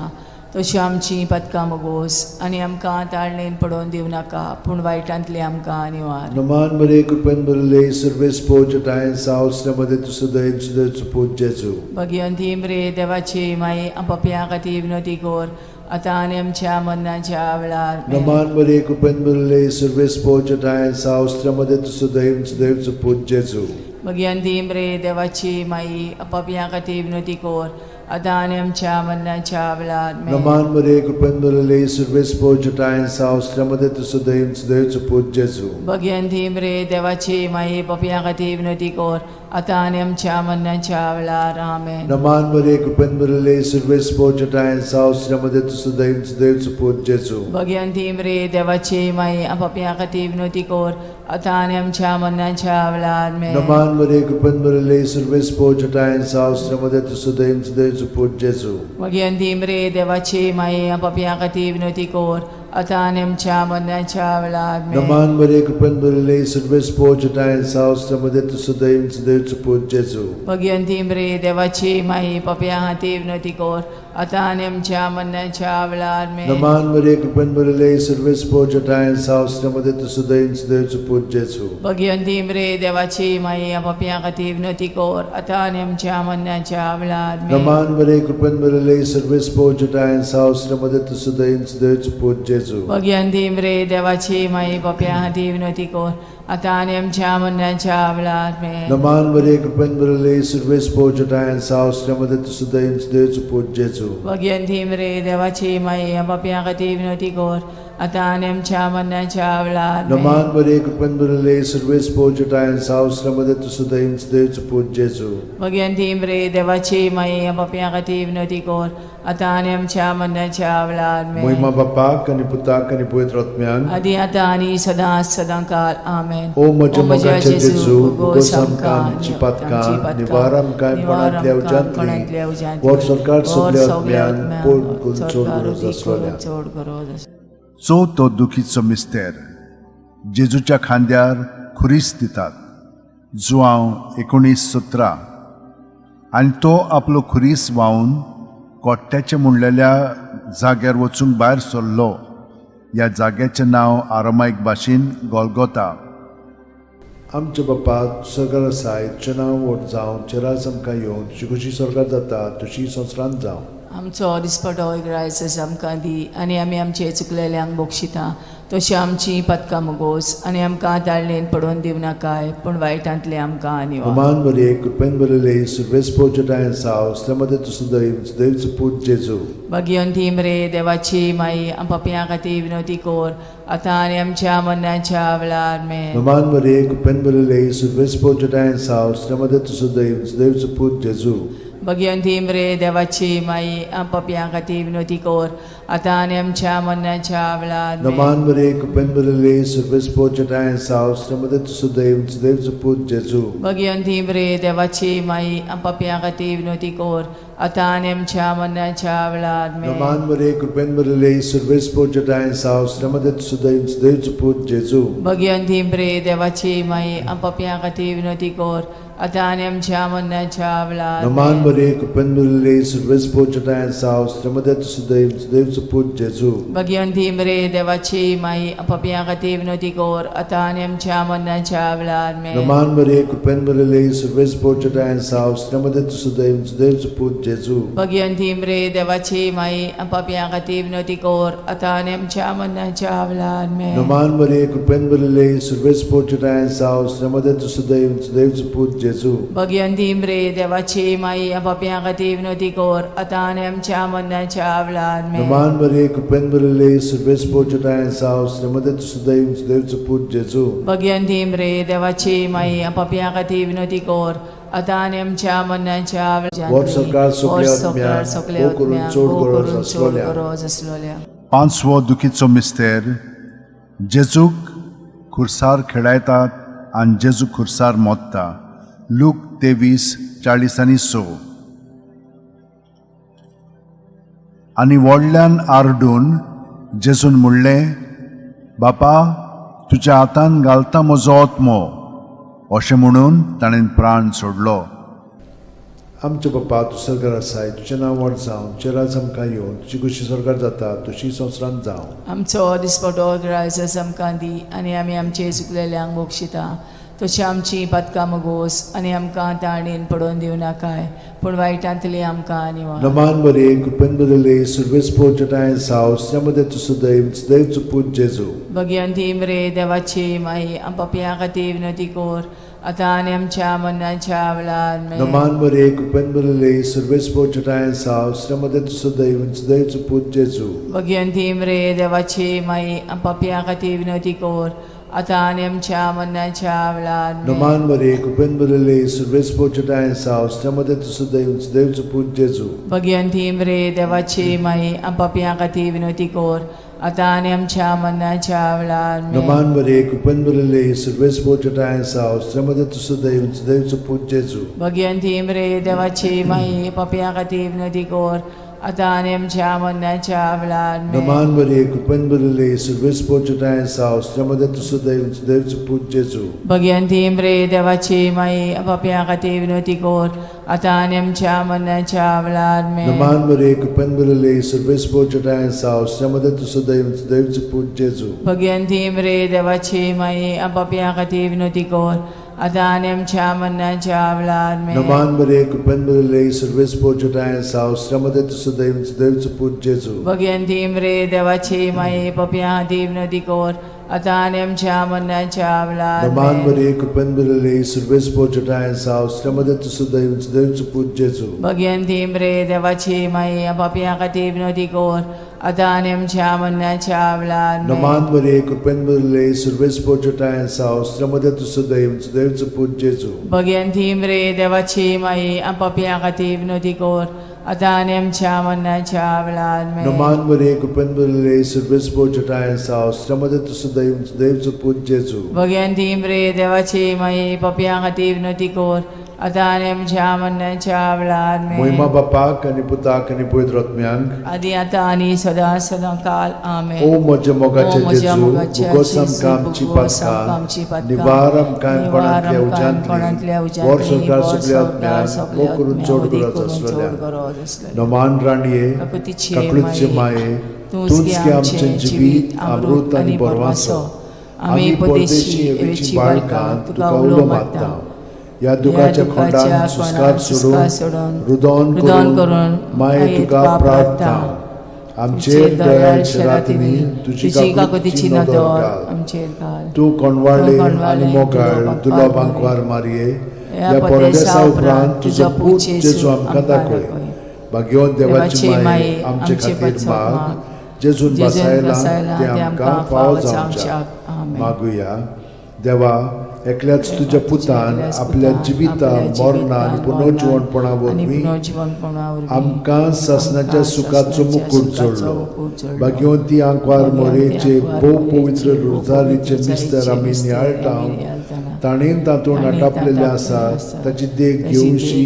तशी आमची पदकां मगोस आनी आमकां ताळणेन पडोवन दिवं नाका पूण वायटांतली आमकां निवार. नमान मरिये कृपेन भरिल्ले सर्वेस्पोच ठांय साव स्त्र्यामदें तूं सुदैव सुदैवचो पूत जेजू. भगिवंती मरे देवाची माई, पापया खातीर विनोती कोर आतां आनी आमच्या मरणाच्या वेळार. आमेन. नमान मरिये कृपेन भरिल्ले सर्वेस्पोच ठांय साव स्त्र्यामदें तूं सुदैव सुदैवचो पूत जेजू. भगिवंती मरे देवाची माई, पापया खातीर विनोती कोर आतां आनी आमच्या मरणाच्या वेळार. आमेन. नमान मरिये कृपेन भरिल्ले सर्वेस्पोच ठांय साव स्त्र्यामदें तूं सुदैव सुदैवचो पूत जेजू. भगिवंती मरे देवाची माई, पापया खातीर विनोती कोर आतां आनी आमच्या मरणाच्या वेळार. आमेन. नमान मरिये कृपेन भरिल्ले सर्वेस्पोच ठांय साव स्त्र्यामदें तूं सुदैव सुदैवचो पूत जेजू. भगिवंती मरे देवाची माई, पापया खातीर विनोती कोर आतां आनी आमच्या मरणाच्या वेळार. आमेन. नमान मरिये कृपेन भरिल्ले सर्वेस्पोच ठांय साव स्त्र्यामदें तूं सुदैव सुदैवचो पूत जेजू. भगिवंती मरे देवाची माई, पापया खातीर विनोती कोर आतां आनी आमच्या मरणाच्या वेळार. आमेन. नमान मरिये कृपेन भरिल्ले सर्वेस्पोच ठांय साव स्त्र्यामदें तूं सुदैव सुदैवचो पूत जेजू. भगिवंती मरे देवाची माई, पापया खातीर विनोती कोर आतां आनी आमच्या मरणाच्या वेळार आमेन. नमान मरिये, कृपेन भरिल्ले, सर्वेस्पर जटायन साव, मध्ये तूं सदैव सदैवचो पूत जेजू. भगिवंती मरे देवाची माई, पापयां खातीर विनवती कर आतां आनी आमच्या मरणाच्या वेळार आमेन. नमान मरिये, कृपेन भरिल्ले, सर्वेस्पर जटायन साव, मध्ये तूं सदैव सदैवचो पूत जेजू. भगिवंती मरे देवाची माई, पापयां खातीर विनवती कर आतां आनी आमच्या मरणाच्या वेळार आमेन. नमान मरिये, कृपेन भरिल्ले, सर्वेस्पर जटायन साव, मध्ये तूं सदैव सदैवचो पूत जेजू. भगिवंती मरे देवाची माई, पापयां खातीर विनवती कर आतां आनी आमच्या मरणाच्या वेळार आमेन. नमान मरिये, कृपेन भरिल्ले, सर्वेस्पर जटायन साव, मध्ये तूं सदैव सदैवचो पूत जेजू. भगिवंती मरे देवाची माई, पापयां खातीर विनवती कर आतां आनी आमच्या मरणाच्या वेळार आमेन. महिमा बापाक आनी पुताक आनी पवित्र आत्म्याक. आदी आतां आनी सदां सदां काल आमेन. ओ म्हज्या मोगाच्या जेजू, भोगोस आमकां आमची पातकां, निवार आमकां कोणांतल्या उज्यांतली, वर सरकार सगल्या आत्म्यान पोट करून चड गरज आसलोल्या. चड गरज आसलोल्या. चवथो दुखीचो मिस्तेर, जेजूच्या खांद्यार खुरीस दितात, जुआंव 19:17. आनी तो आपलो खुरीस व्हांवन कोट्ट्याचे म्हणलेल्या जाग्यार वचूंक भायर सरलो. ह्या जाग्याचें नांव आरामायक भाशेन गोलगोता. आमच्या बापा सरकार आसाय, तुजें नांव व्हड जावं, तुजें राज आमकां येवं, तुजी खुशी सरकार जाता तशी संवसारांत जावं. आमचो दिसपटो ग्रायस आमकां दी आनी आमी आमचे चुकलेल्यांक बक्षिता तशी आमची पदकां मुगोस आनी आमकां ताळणेन पडोवन दिवं नाकाय, पूण वायटांतले आमकां निवार. नमान मरिये, कृपेन भरिल्ले, सर्वेस्पर जटायन साव, मध्ये तूं सदैव सदैवचो पूत जेजू. भगिवंती मरे देवाची माई, पापयां खातीर विनवती कर आतां आनी आमच्या मरणाच्या वेळार आमेन. नमान मरिये, कृपेन भरिल्ले, सर्वेस्पर जटायन साव, मध्ये तूं सदैव सदैवचो पूत जेजू. भगिवंती मरे देवाची माई, पापयां खातीर विनवती कर आतां आनी आमच्या मरणाच्या वेळार आमेन. नमान मरिये, कृपेन भरिल्ले, सर्वेस्पर जटायन साव, मध्ये तूं सदैव सदैवचो पूत जेजू. भगिवंती मरे देवाची माई, पापयां खातीर विनवती कर आतां आनी आमच्या मरणाच्या वेळार आमेन. नमान मरिये, कृपेन भरिल्ले, सर्वेस्पर जटायन साव, मध्ये तूं सदैव सदैवचो पूत जेजू. भगिवंती मरे देवाची माई, पापयां खातीर विनवती कर आतां आनी आमच्या मरणाच्या वेळार नमान आमेन. मरिये, कृपेन भरिल्ले, सर्वेस्पर जटायन साव, मध्ये तूं सदैव सदैवचो पूत जेजू. भगिवंती मरे देवाची माई, पापयां खातीर विनवती कर आतां आनी आमच्या मरणाच्या वेळार आमेन. नमान मरिये, कृपेन भरिल्ले, सर्वेस्पर जटायन साव, मध्ये तूं सदैव सदैवचो पूत जेजू. भगिवंती मरे देवाची माई, पापयां खातीर विनवती कर आतां आनी आमच्या मरणाच्या वेळार आमेन. नमान मरिये, कृपेन भरिल्ले, सर्वेस्पर जटायन साव, मध्ये तूं सदैव सदैवचो पूत जेजू. भगिवंती मरे देवाची माई, पापयां खातीर विनवती कर आतां आनी आमच्या मरणाच्या वेळार आमेन. नमान मरिये, कृपेन भरिल्ले, सर्वेस्पर जटायन साव, मध्ये तूं सदैव सदैवचो पूत जेजू. भगिवंती मरे देवाची माई, पापयां खातीर विनवती कर आतां आनी आमच्या मरणाच्या वेळार. वर सरकार सगल्या आत्म्यांक, भोव करून चड गरज आसलोल्या. गरज आसलोल्या. पांचवो दुखीचो मिस्तेर, जेजूक खुर्सार खेळायतात आनी जेजू खुर्सार मोत्ता, लूक 23:46. आनी व्हडल्यान आरडून जेजून म्हणलें, बापा, तुज्या हातान घालता म्हजो आत्मो. अशें म्हणून ताणें प्राण सोडलो. आमच्या बापा तूं सरकार आसाय, तुजें नांव व्हड जावं, तुजें राज आमकां येवं, तुजी खुशी सरकार जाता तशी संवसारांत जावं. आमचो दिसपटो ग्रायस आमकां दी आनी आमी आमचे चुकलेल्यांक बक्षिता तशी आमची पदकां मुगोस आनी आमकां ताणेन पडोवन दिवं नाकाय, पूण वायटांतली आमकां निवार. नमान मरिये, कृपेन भरिल्ले, सर्वेस्पर जटायन साव, मध्ये तूं सदैव सदैवचो पूत जेजू. भगिवंती मरे देवाची माई, पापयां खातीर विनवती कर आतां आनी आमच्या मरणाच्या वेळार आमेन. नमान मरिये, कृपेन भरिल्ले, सर्वेस्पर जटायन साव, मध्ये तूं सदैव सदैवचो पूत जेजू. भगिवंती मरे देवाची माई, पापयां खातीर विनवती कर आतां आनी आमच्या मरणाच्या वेळार आमेन. नमान मरिये, कृपेन भरिल्ले, सर्वेस्पर जटायन साव, मध्ये तूं सदैव सदैवचो पूत जेजू. भगिवंती मरे देवाची माई, पापयां खातीर विनवती कर आतां आनी आमच्या मरणाच्या वेळार आमेन. नमान मरिये, कृपेन भरिल्ले, सर्वेस्पर जटायन साव, मध्ये तूं सदैव सदैवचो पूत जेजू. भगिवंती मरे देवाची माई, पापयां खातीर विनवती कर आतां आनी आमच्या मरणाच्या वेळार आमेन. नमान मरिये, कृपेन भरिल्ले, सर्वेस्पर जटायन साव, मध्ये तूं सदैव सदैवचो पूत जेजू. भगिवंती मरे देवाची माई, पापयां खातीर विनवती कर आतां आनी आमच्या मरणाच्या वेळार आमेन. नमान मरे कृपेन भरिल्ले सर्वेस्पर तुज्या साव श्रमदे तूं सदैव दैवचो पूत जेजू. भगवंती मरे देवाची माई, पापयां खातीर विनवती कर, आतां आनी आमच्या मरणाच्या वेळार आमेन. नमान मरे कृपेन भरिल्ले सर्वेस्पर तुज्या साव श्रमदे तूं सदैव दैवचो पूत जेजू. भगवंती मरे देवाची माई, पापयां खातीर विनवती कर, आतां आनी आमच्या मरणाच्या वेळार नमान आमेन. मरे कृपेन भरिल्ले सर्वेस्पर तुज्या साव श्रमदे तूं सदैव दैवचो पूत जेजू. भगवंती मरे देवाची माई, पापयां खातीर विनवती कर, आतां आनी आमच्या मरणाच्या वेळार आमेन. नमान मरे कृपेन भरिल्ले सर्वेस्पर तुज्या साव श्रमदे तूं सदैव दैवचो पूत जेजू. भगवंती मरे देवाची माई, पापयां खातीर विनवती कर, आतां आनी आमच्या मरणाच्या वेळार आमेन. नमान मरे कृपेन भरिल्ले सर्वेस्पर तुज्या साव श्रमदे तूं सदैव दैवचो पूत जेजू. भगवंती मरे देवाची माई, पापयां खातीर विनवती कर, आतां आनी आमच्या मरणाच्या वेळार आमेन. मोहिमा बापाक आनी पुताक आनी पवित्र आत्म्यांक, आदी आतां आनी सदां सदां काल आमेन. ओ म्हज्या मोगाचे ओ म्हज्या जेजू, मोगाचे भुगोस जेजू, आमकां आमची भुगोस आमकां आमची पातकां, पातकां, निवार आमकां कोणांतल्या कोणांतल्या उज्यांतली, उज्यांतली, वर संवसार वर सगल्या संवसार आत्म्यांक, सगल्या वो करून आत्म्यांक, चड वदी गरज करून चड आसलेल्या. गरज आसलेल्या. नमान राणये, काकुतीचे काकळूतचे माये, तूंच गे आमचें जिवीत, अमृत आनी बरवासो. आमी परदेशी एवेची बाळकां तुका उलो मारता. ह्या दुखाच्या खोंडान सुस्कार सोडून, रुदोन रुदोन करून करून माये तुका प्रार्थना. आमचेर दयाळ शरातींनी तुजी तुजी काकुतीची काकुतीची नदर नदर घाल. आमचेर घाल. तूं कोणवाळे तूं कोणवाळे आनी मोगाळ दुर्लभ दुर्लभ मारी. आंकवार मारये, ह्या ह्या परदेसा परदेसा उपरांत तुजो पूत जेजू आमकां दाखय. भाग्यवंत देवाची माये, आमचे खातीर माग, जेजून जेजून बसायला बसायला ते आमकां फावो जावच्याक. आमेन. मागुया. देवा, एकल्याच तुज्या पुतान एकल्याच आपल्या पुतान जिविता आपल्या मरणा आनी जिवितान, पुनर्जिवणपणा आनी वरवीं पुनर्जिवणपणा वरवीं आमकां सासणाच्या आमकां सुखाचो सासणाच्या मुकूट सुखाचो जोडलो. मुकूट जोडलो. भाग्यवंती आंकवार भाग्यवंती मोरेचे आंकवार भोव मोरेचे पवित्र भोव रोजारीचे पवित्र मिस्तर आमी मिस्तर नियाळटा, आमी नियाळटाना. ताणें तातूंत ताणें आटापलेलें तातूंत आसा आसा, ताची देख ताची देख घेवची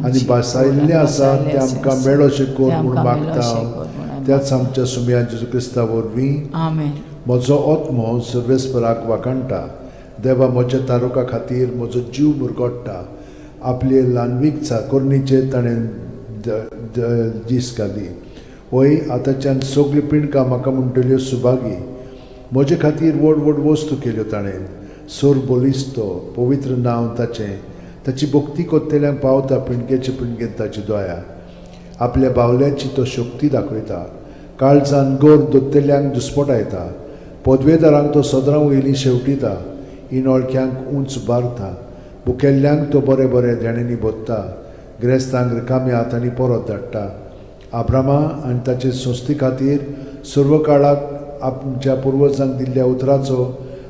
आनी घेवची, बसायल्लें आसा बसायल्लें तें आमकां आसा, मेळोशें कर तें म्हूण आमकां मागता. मेळोशें कर म्हूण आमी त्याच आमच्या सुमया जेजू क्रिस्ता वरवीं. आमेन. म्हजो आत्मो सर्वेस्पराक वाखाणटा, देवा म्हज्या तारुका खातीर म्हजो जीव मुरगोडटा. आपले ल्हानवीक चाकोरणीचेर ताणें दीस घाली. वय आतांच्यान सगल्यो पिंडकां म्हाका म्हणटल्यो सुभागी. म्हजे खातीर व्हड व्हड वस्तू केल्यो ताणें. सोर बलिस्तो पवित्र नांव ताचें. ताची भक्ती कोत्तेल्यांक पावता पिंडकेचे पिंडकेन ताची दया. आपल्या बावल्याची तो शक्ती दाखयता. काळजान गोर दोत्तेल्यांक दुस्पटायता. पदवेदारांक तो सदरां वयलीं शेवटिता. इनोळख्यांक उंच बारता. भुकेल्ल्यांक तो बरें बरें देण्यांनी भोत्ता. ग्रेस्तांक रिकाम्या हातांनी परत धाडटा. आब्रामा आनी ताचे संस्थे खातीर सर्व काळाक आमच्या पुर्वजांक दिल्ल्या उतराचो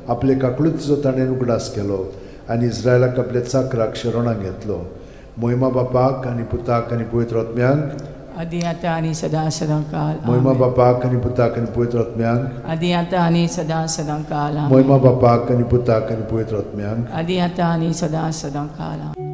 आपले काकळुतीचो ताणें उगडास केलो आनी इस्रायलाक आपल्या चाकराक शरणाक घेतलो. मोहिमा बापाक आनी पुताक आनी पवित्र आत्म्यांक, आदी आतां आनी सदां सदां काल मोहिमा आमेन. बापाक आनी पुताक आनी पवित्र आत्म्यांक, आदी आतां आनी सदां सदां काल आमेन. मोहिमा बापाक आनी पुताक आनी पवित्र आत्म्यांक, आदी आतां आनी सदां सदां काल आमेन.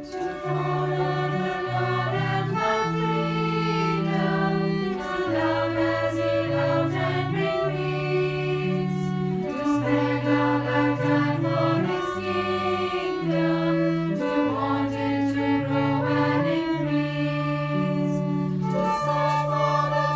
To follow the Lord and find freedom, to love as He loved and bring peace, to spend our lifetime for His kingdom, to want it to grow and increase, to search for the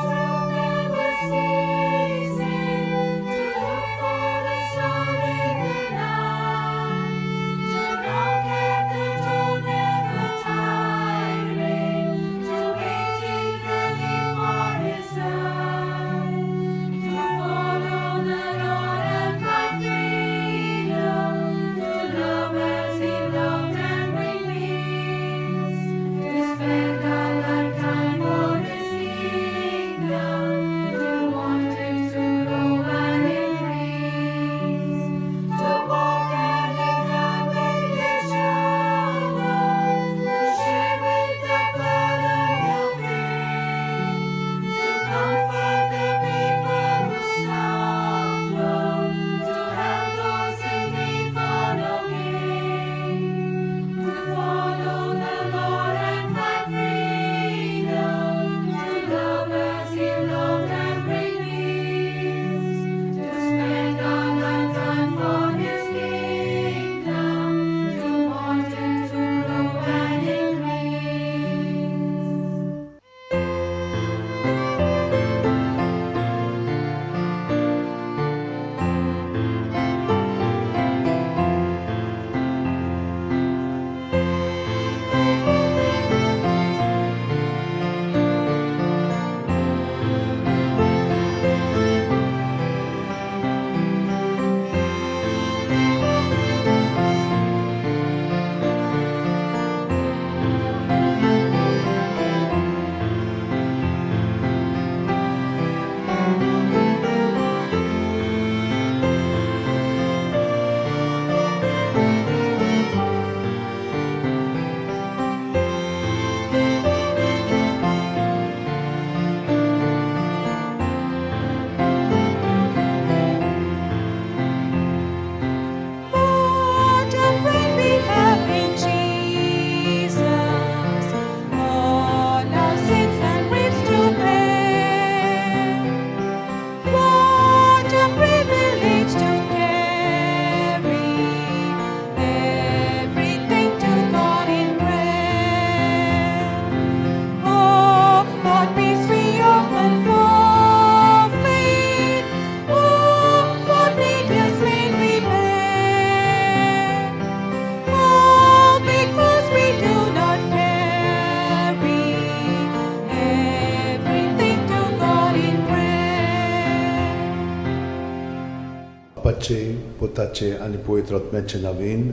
बापाचे, पुताचे आनी पवित्र आत्म्याचे नांवान आमेन.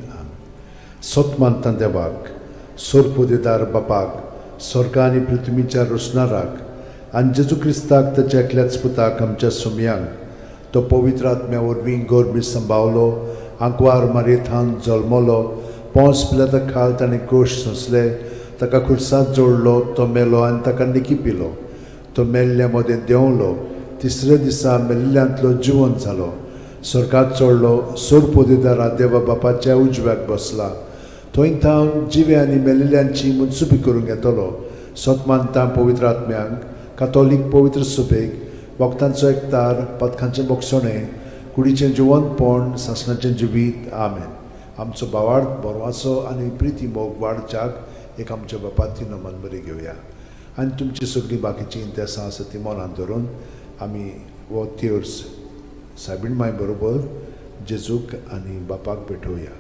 सत मानता देवाक, सोरपोदेदार बापाक, स्वर्गा आनी पृथ्वीच्या रोसणाराक, आनी जेजू क्रिस्ताक ताच्या एकल्याच पुताक, आमच्या सुमयांक, तो पवित्र आत्म्या वरवीं गर्भी संभावलो, आंकवार मारयेथावन जल्मलो, पोंस पिलाता खाल ताणें कोश सोंसले, ताका खुर्सात जोडलो, तो मेलो आनी ताका निकी पिलो, तो मेल्ल्या मदें देंवलो, तिसऱ्या दिसा मेल्ल्यांतलो जिवन जालो, स्वर्गात चडलो, सोरपोदेदारा देवा बापाच्या उजव्याक बसला, थंय थावन जिवे आनी मेल्ल्यांची मनसुबी करूंक येतलो. सत मानता पवित्र आत्म्यांक, कातोलीक पवित्र सुबेक, भक्तांचो एकतार, पथकांचें बोगसणें, कुडीचें जिवनपण, सासणाचें जिवीत. आमेन. आमचो भावार्थ बरवाचो आनी प्रिती मोग वाडच्याक एक आमच्या बापाती नमन बरी घेवया आनी तुमची सगळीं बाकीचीं इंतेसां आसा ती मनान धरून आमी हो तेर्स सायबीण माय बरोबर जेजूक आनी बापाक भेटोवया.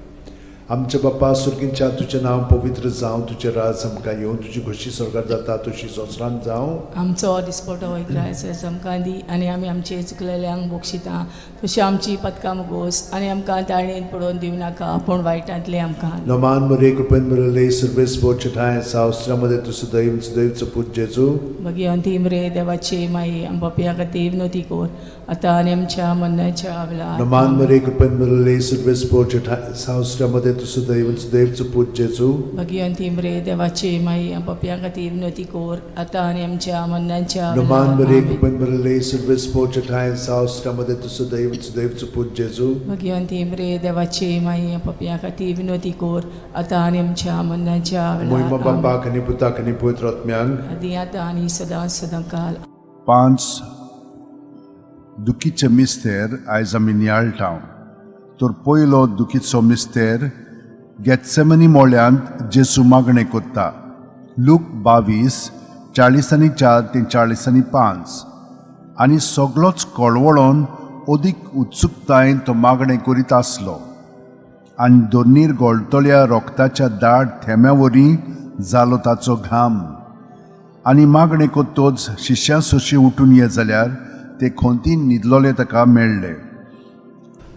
आमच्या बापा सुर्गींच्या, तुजें नांव पवित्र जावं, तुजें राज आमकां येवं, तुजी खोशी स्वर्गार जाता तशी संवसारांत जावं. आमचो दिसपटो इकरायस आमकां दी आनी आमी आमचे चुकलेल्यांक बक्षिता तशी आमची पदकां मुगोस आनी आमकां ताळेन पडोवन दिवं नाका पूण वायटांतलें आमकां. नमान मरे, कृपेन भरले, सर्वेस ठांय सावस्त्रामध्ये तूं सदैव सदैवचो पूत जेजू. भगिवंती मरे देवाची माई, आमच्या खातीर विनवती कर आतां आनी आमच्या मरणाच्या वेळार. नमान मरे, कृपेन भरले, सर्वेस ठांय सावस्त्रामध्ये तूं सदैव सदैवचो पूत जेजू. भगिवंती मरे देवाची माई, आमच्या खातीर विनवती कर आतां आनी आमच्या मरणाच्या नमान वेळार. मरे, आमेन. कृपेन भरले, सर्वेस ठांय सावस्त्रामध्ये तूं सदैव सदैवचो पूत जेजू. भगिवंती मरे देवाची माई, आमच्या खातीर विनवती कर आतां आनी आमच्या मरणाच्या मोहिमा वेळार. आमेन. बापाक आनी पुताक आनी पवित्र आत्म्यांक. आदी आतां आनी सदां सदां काल. पांच दुखीचे मिस्तेर आयज आमी नियाळटा. तर पयलो दुखीचो मिस्तेर, गेत्सेमनी मोळ्यांत जेजू मागणें कोत्ता, लूक 22 44 ते 45. आनी सगलोच कळवळोन अदीक उत्सुकतायेन तो मागणें करीत आसलो आनी दोनीर गोळटल्या रोगताच्या दाट थेंब्या वरी जालो ताचो घाम. आनी मागणें कोत्तोच शिश्यां सोशी उठून ये जाल्यार ते खोंतीन न्हिदलोले ताका मेळ्ळे.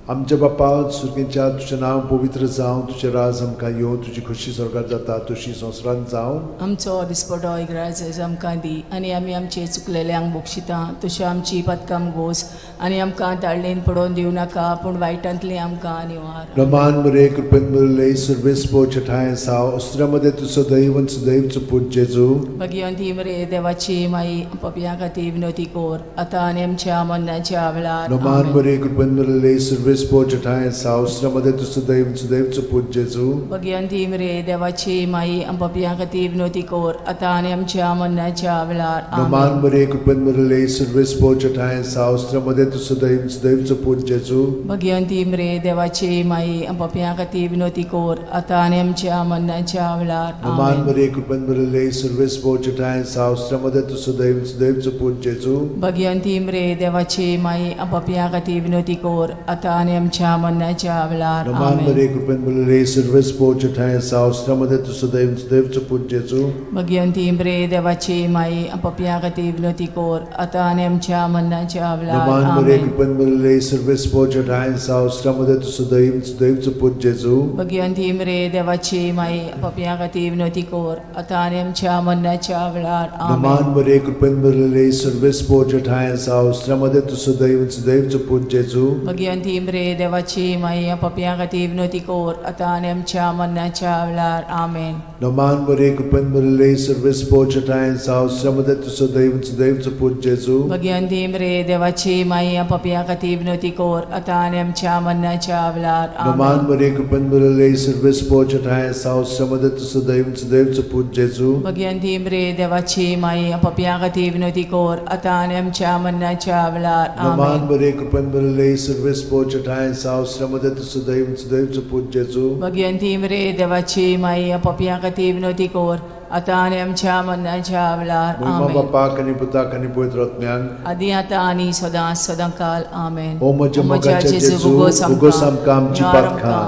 आमच्या बापा सुर्गेच्या, तुजें नांव पवित्र जावं, तुजें राज आमकां येवं, तुजी खोशी स्वर्गार जाता तशी संवसारांत जावं. आमचो दिसपटो इगराज आमकां दी आनी आमी आमचे चुकलेल्यांक बक्षिता तशी आमची पदकां गोस आनी आमकां ताळणेन पडोवन दिवं नाका पूण वायटांतली आमकां निवार. रमान मरे, कृपेन भरले, सर्वेस ठांय साव अस्त्रामध्ये तूं सदैव सदैवचो पूत जेजू. भगिवंती मरे देवाची माई, पपया खातीर विनवती कर आतां आनी आमच्या मरणाच्या वेळार. रमान आमेन. मरे, कृपेन भरले, सर्वेस ठांय साव अस्त्रामध्ये तूं सदैव सदैवचो पूत जेजू. भगिवंती मरे देवाची माई, पपया खातीर विनवती कर आतां आनी आमच्या मरणाच्या वेळार. रमान आमेन. मरे, कृपेन भरले, सर्वेस ठांय साव अस्त्रामध्ये तूं सदैव सदैवचो पूत जेजू. भगिवंती मरे देवाची माई, पपया खातीर विनवती कर आतां आनी आमच्या मरणाच्या वेळार. रमान आमेन. मरे, कृपेन भरले, सर्वेस ठांय साव अस्त्रामध्ये तूं सदैव सदैवचो पूत जेजू. भगिवंती मरे देवाची माई, पपया खातीर विनवती कर आतां आनी आमच्या मरणाच्या वेळार. रमान आमेन. मरे, कृपेन भरले, सर्वेस ठांय साव अस्त्रामध्ये तूं सदैव सदैवचो पूत जेजू. भगिवंती मरे देवाची माई, पपया खातीर विनवती कर आतां आनी आमच्या मरणाच्या वेळार. रमान मरे, आमेन. कृपेन भरले, सर्वेस ठांय साव अस्त्रामध्ये तूं सदैव सदैवचो पूत जेजू. भगिवंती मरे देवाची माई, पपया खातीर विनवती कर आतां आनी आमच्या मरणाच्या वेळार. रमान आमेन. मरे, कृपेन भरले, सर्वेस ठांय साव अस्त्रामध्ये तूं सदैव सदैवचो पूत जेजू. भगिवंती मरे देवाची माई, पपया खातीर विनवती कर आतां आनी आमच्या मरणाच्या वेळार. आमेन. रमान मरे, कृपेन भरले, सर्वेस ठांय साव अस्त्रामध्ये तूं सदैव सदैवचो पूत जेजू. भगिवंती मरे देवाची माई, पपया खातीर विनवती कर आतां आनी आमच्या मरणाच्या वेळार. रमान आमेन. मरे, कृपेन भरले, सर्वेस ठांय साव अस्त्रामध्ये तूं सदैव सदैवचो पूत जेजू. भगिवंती मरे देवाची माई, पपया खातीर विनवती कर आतां आनी आमच्या मरणाच्या वेळार. रमान आमेन. मरे, कृपेन भरले, सर्वेस ठांय साव अस्त्रामध्ये तूं सदैव सदैवचो पूत जेजू. भगिवंती मरे देवाची माई, पपया खातीर विनवती कर आतां आनी आमच्या मरणाच्या वेळार. मोहिमा आमेन. बापाक आनी पुताक आनी पवित्र आत्म्याक. आदी आतां आनी सदां सदां काल. आमेन. ओ म्हज्या मोगाच्या जेजू, उगोस आमकां आमची पातकां,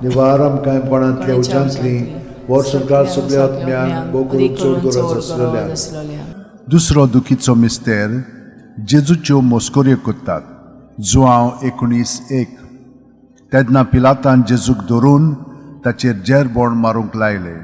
निवार आमकां कोणांतल्या उज्यांतली, वर संवसार सगल्या आत्म्यांक, भोव करून चड गरज आसलेल्या. दुसरो दुखीचो मिस्तेर, जेजूच्यो मोस्कोऱ्यो कोत्तात, जुआंव 19:1. तेन्ना पिलातान जेजूक धरून ताचेर जेरबोण मारूंक लायले.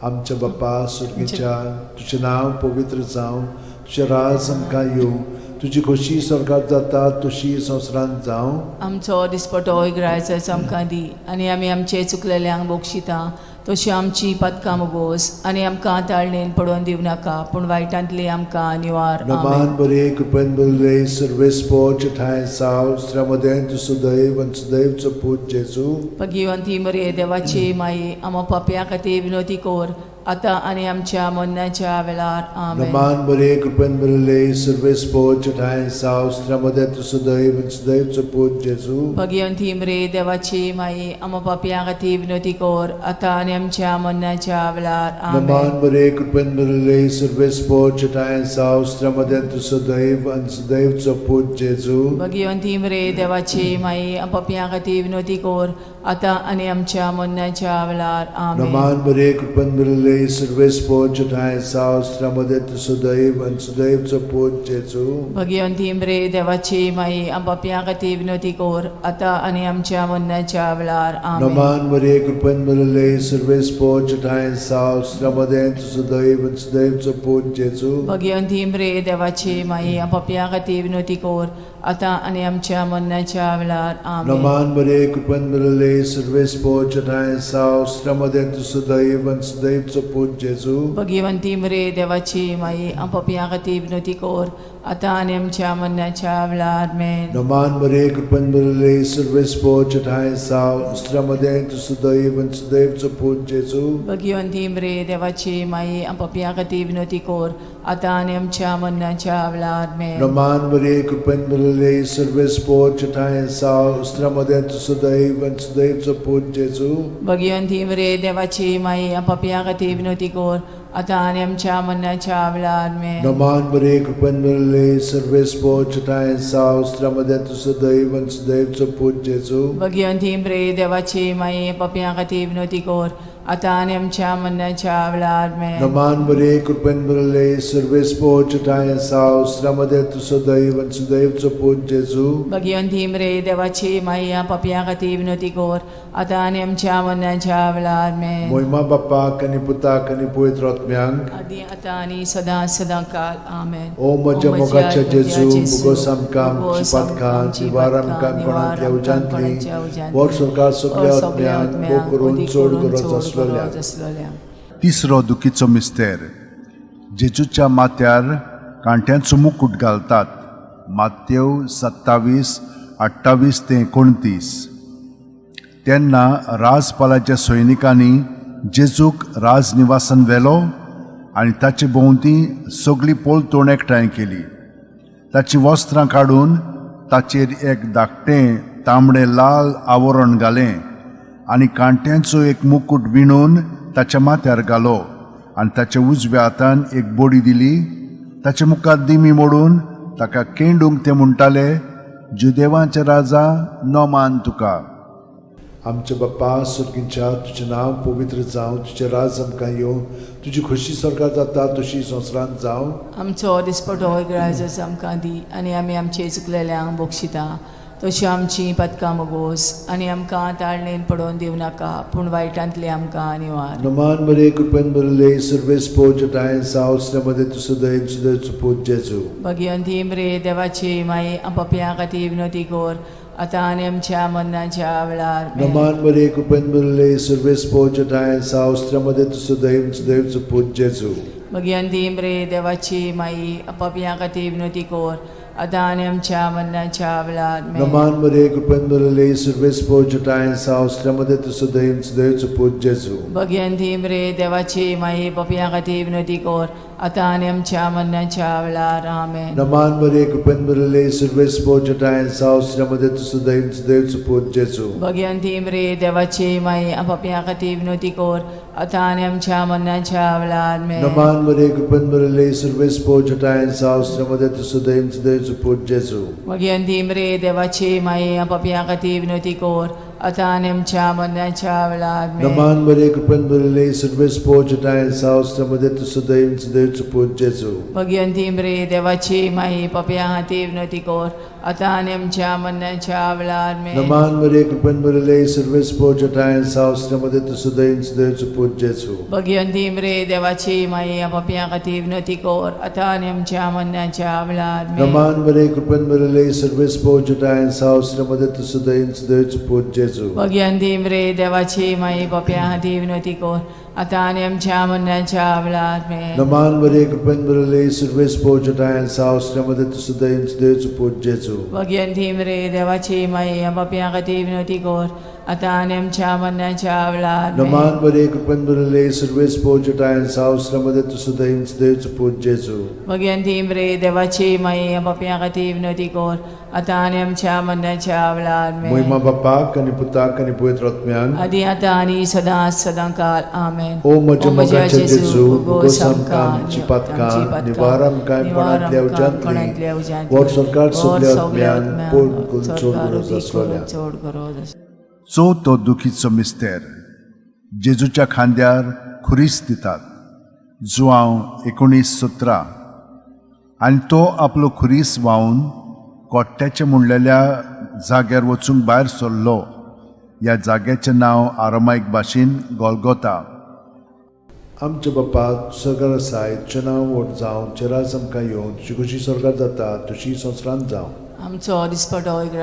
आमच्या बाप्पा सुर्गीच्या, तुजें नांव पवित्र जावं, तुजें राज आमकां येवं, तुजी खोशी स्वर्गात जाता तशी संवसारांत जावं. आमचो दिसपटो इग्रायच आमकां दी आनी आमी आमचे चुकलेल्यांक बक्षिता तशी आमची पदकां मुगोस आनी आमकां ताळणेन पडोवन दिवं नाका पूण वायटांतली आमकां निवार. आमेन. नमान बरे कृपेन बरले सर्वेस्पोच ठांय साव स्त्र्यामदें तूं सुदैव आनी सुदैवचो पूत जेजू. भगिवंती मरे देवाची माई, आमा पापया खातीर विनोती कोर आतां आनी आमच्या मरणाच्या वेळार. आमेन. नमान बरे कृपेन बरले सर्वेस्पोच ठांय साव स्त्र्यामदें तूं सुदैव आनी सुदैवचो पूत जेजू. भगिवंती मरे देवाची माई, आमा पापया खातीर विनोती कोर आतां आनी आमच्या मरणाच्या वेळार. आमेन. नमान बरे कृपेन बरले सर्वेस्पोच ठांय साव स्त्र्यामदें तूं सुदैव आनी सुदैवचो पूत जेजू. भगिवंती मरे देवाची माई, पापया खातीर विनोती कोर आतां आनी आमच्या मरणाच्या वेळार. आमेन. नमान बरे कृपेन बरले सर्वेस्पोच ठांय साव स्त्र्यामदें तूं सुदैव आनी सुदैवचो पूत जेजू. भगिवंती मरे देवाची माई, पापया खातीर विनोती कोर आतां आनी आमच्या मरणाच्या वेळार. आमेन. नमान मरे कृपेन भरले सर्वेस्पोच ठांय साव स्त्र्यामदें तूं सुदैव आनी सुदैवचो पूत जेजू. भगिवंती मरे देवाची माई, पापया खातीर विनोती कोर आतां आनी आमच्या मरणाच्या वेळार. आमेन. नमान मरे कृपेन भरले सर्वेस्पोच ठांय साव स्त्र्यामदें तूं सुदैव आनी सुदैवचो पूत जेजू. भगिवंती मरे देवाची माई, पापया खातीर विनोती कोर आतां आनी आमच्या मरणाच्या वेळार. आमेन. नमान मरे कृपेन भरले सर्वेस्पोच ठांय साव स्त्र्यामदें तूं सुदैव आनी सुदैवचो पूत जेजू. भगिवंती मरे देवाची माई, पापया खातीर विनोती कोर आतां आनी आमच्या मरणाच्या वेळार. आमेन. नमान मरे कृपेन भरले सर्वेस्पोच ठांय साव स्त्र्यामदें तूं सुदैव आनी सुदैवचो पूत जेजू. भगिवंती मरे देवाची माई, पापया खातीर विनोती कोर आतां आनी आमच्या मरणाच्या वेळार. आमेन. नमान मरे कृपेन भरले सर्वेस्पोच ठांय साव स्त्र्यामदें तूं सुदैव आनी सुदैवचो पूत जेजू. भगिवंती मरे देवाची माई, पापया खातीर विनोती कोर आतां आनी आमच्या मरणाच्या वेळार. आमेन. नमान मरे कृपेन भरले सर्वेस्पोच ठांय साव स्त्र्यामदें तूं सुदैव आनी सुदैवचो पूत जेजू. भगिवंती मरे देवाची माई, पापया खातीर विनोती कोर आतां आनी आमच्या मरणाच्या वेळार. आमेन. मोहिमा बाप्पाक आनी पुताक आनी पवित्र आत्म्यांक, आदी आतां आनी सदां सदां काल. आमेन. ओ म्हज्या मोगाच्या जेजू, मुगोस आमकां आमची पातकां निवार आमकां कोणांतल्या उज्यांतली, वर सरकार सगल्या आत्म्यांक भोग करून चड गरज आसलेल्या. तिसरो दुखीचो मिस्तेर. जेजूच्या माथ्यार कांट्यांचो मुकूट घालतात. मातेव 27:28 ते 29. तेन्ना राजपालाच्या सैनिकांनी जेजूक राजनिवासान व्हेलो आनी ताचे भोंवती सगळी पलतोण एकठांय केली. ताचीं वस्त्रां काडून ताचेर एक धाकटें तांबडें लाल आवरण घालें आनी कांट्यांचो एक मुकूट विणून ताच्या माथ्यार घालो आनी ताच्या उजव्या हातान एक बडी दिली. ताचे मुखार दिमी मोडून ताका केंडूंक ते म्हणटाले, जुदेवांचे राजा, नमान तुका. आमच्या बाप्पा सुर्गींच्या, तुजें नांव पवित्र जावं, तुजें राज आमकां येवं, तुजी खोशी स्वर्गात जाता तशी संवसारांत जावं. आमचो दिसपटो ग्राजस आमकां दी आनी आमी आमचे चुकलेल्यांक बक्षिता तशी आमची पदकां मुगोस आनी आमकां ताळणेन पडोवन दिवं नाका पूण वायटांतली आमकां निवार. नमान मरे कृपेन भरले सर्वेस्पोच ठांय साव स्त्र्यामदें तूं सुदैव सुदैवचो पूत जेजू. भगिवंती मरे देवाची माई, पापया खातीर विनोती कोर आतां आनी आमच्या मरणाच्या वेळार. आमेन. नमान मरे कृपेन भरले सर्वेस्पोच ठांय साव स्त्र्यामदें तूं सुदैव सुदैवचो पूत जेजू. भगिवंती मरे देवाची माई, पापया खातीर विनोती कोर आतां आनी आमच्या मरणाच्या वेळार. आमेन. नमान मरे कृपेन भरले सर्वेस्पोच ठांय साव स्त्र्यामदें तूं सुदैव सुदैवचो पूत जेजू. भगिवंती मरे देवाची माई, पापया खातीर विनोती कोर आतां आनी आमच्या मरणाच्या वेळार. आमेन. नमान मरे कृपेन भरले सर्वेस्पोच ठांय साव स्त्र्यामदें तूं सुदैव सुदैवचो पूत जेजू. भगिवंती मरे देवाची माई, पापया खातीर विनोती कोर आतां आनी आमच्या मरणाच्या वेळार. आमेन. नमान मरे कृपेन भरले सर्वेस्पोच ठांय साव स्त्र्यामदें तूं सुदैव सुदैवचो पूत जेजू. भगिवंती मरे देवाची माई, पापया खातीर विनोती कोर आतां आनी आमच्या मरणाच्या वेळार. आमेन. नमान मरे कृपेन भरले सर्वेस्पोच ठांय साव स्त्र्यामदें तूं सुदैव सुदैवचो पूत जेजू. भगिवंती मरे देवाची माई, पापया खातीर विनोती कोर आतां आनी आमच्या मरणाच्या वेळार आमेन. नमान मरिये, कृपेन भरिल्ले, सर्वेस पोर सावसमध्ये तू सुदैव सुदैवचो पूत जेजू. भगिवंती मरे देवाची माई, पापयां खातीर विनवती कर, आतां आनी आमच्या मरणाच्या वेळार आमेन. नमान मरिये, कृपेन भरिल्ले, सर्वेस पोर सावसमध्ये तू सुदैव सुदैवचो पूत जेजू. भगिवंती मरे देवाची माई, पापयां खातीर विनवती कर, आतां आनी आमच्या मरणाच्या वेळार आमेन. नमान मरिये, कृपेन भरिल्ले, सर्वेस पोर सावसमध्ये तू सुदैव सुदैवचो पूत जेजू. भगिवंती मरे देवाची माई, पापयां खातीर विनवती कर, आतां आनी आमच्या मरणाच्या वेळार आमेन. नमान मरिये, कृपेन भरिल्ले, सर्वेस पोर सावसमध्ये तू सुदैव सुदैवचो पूत जेजू. भगिवंती मरे देवाची माई, पापयां खातीर विनवती कर, आतां आनी आमच्या मरणाच्या वेळार आमेन. मोहिमा बापाक आनी पुताक आनी पवित्र आत्म्याक, आदी आतां आनी सदां सदां काल आमेन. ओ म्हज्या मोगाच्या जेजू, भोगोस आमकां आमची पातकां, निवार आमकां कोणांतल्या उज्यांतली, व्हड सरकार सगल्या आत्म्यान पोड करून चड गरज आसलोल्या. चड गरज आसलोल्या. चवथो दुखीचो मिस्तेर, जेजूच्या खांद्यार खुरीस दितात. जुआंव 19:17. आनी तो आपलो खुरीस व्हांवन कोट्ट्याचें म्हणलेल्या जाग्यार वचूंक भायर सरलो. ह्या जाग्याचें नांव आरामायक भाशेन गोलगोता. आमच्या बापा सरकार आसाय, तुजें नांव व्हड जावं, तुजें राज आमकां येवं, तुजी खुशी स्वर्गात जाता तशी संवसारांत जावं. आमचो दिसपटो एक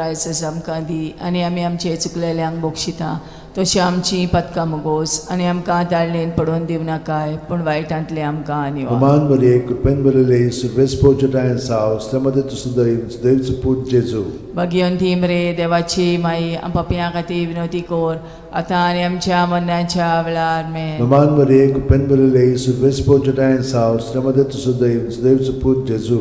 आमकां दी आनी आमी आमचे चुकलेल्यांक बक्षिता तशी आमची पदकां मुगोस आनी आमकां ताळणेन पडोवन दिवं नाकाय, पूण वायटांतले आमकां निवार. अमान मरिये, कृपेन भरिल्ले, सुर्वेस पोचटायन साव मध्ये तूं सुदैव सुदैवचो पूत जेजू. भगिवंती मरे देवाची माई, पापयां खातीर विनवती कर, आतां आनी आमच्या मरणाच्या वेळार. आमेन. अमान मरिये, कृपेन भरिल्ले, सुर्वेस पोचटायन साव मध्ये तूं सुदैव सुदैवचो पूत जेजू.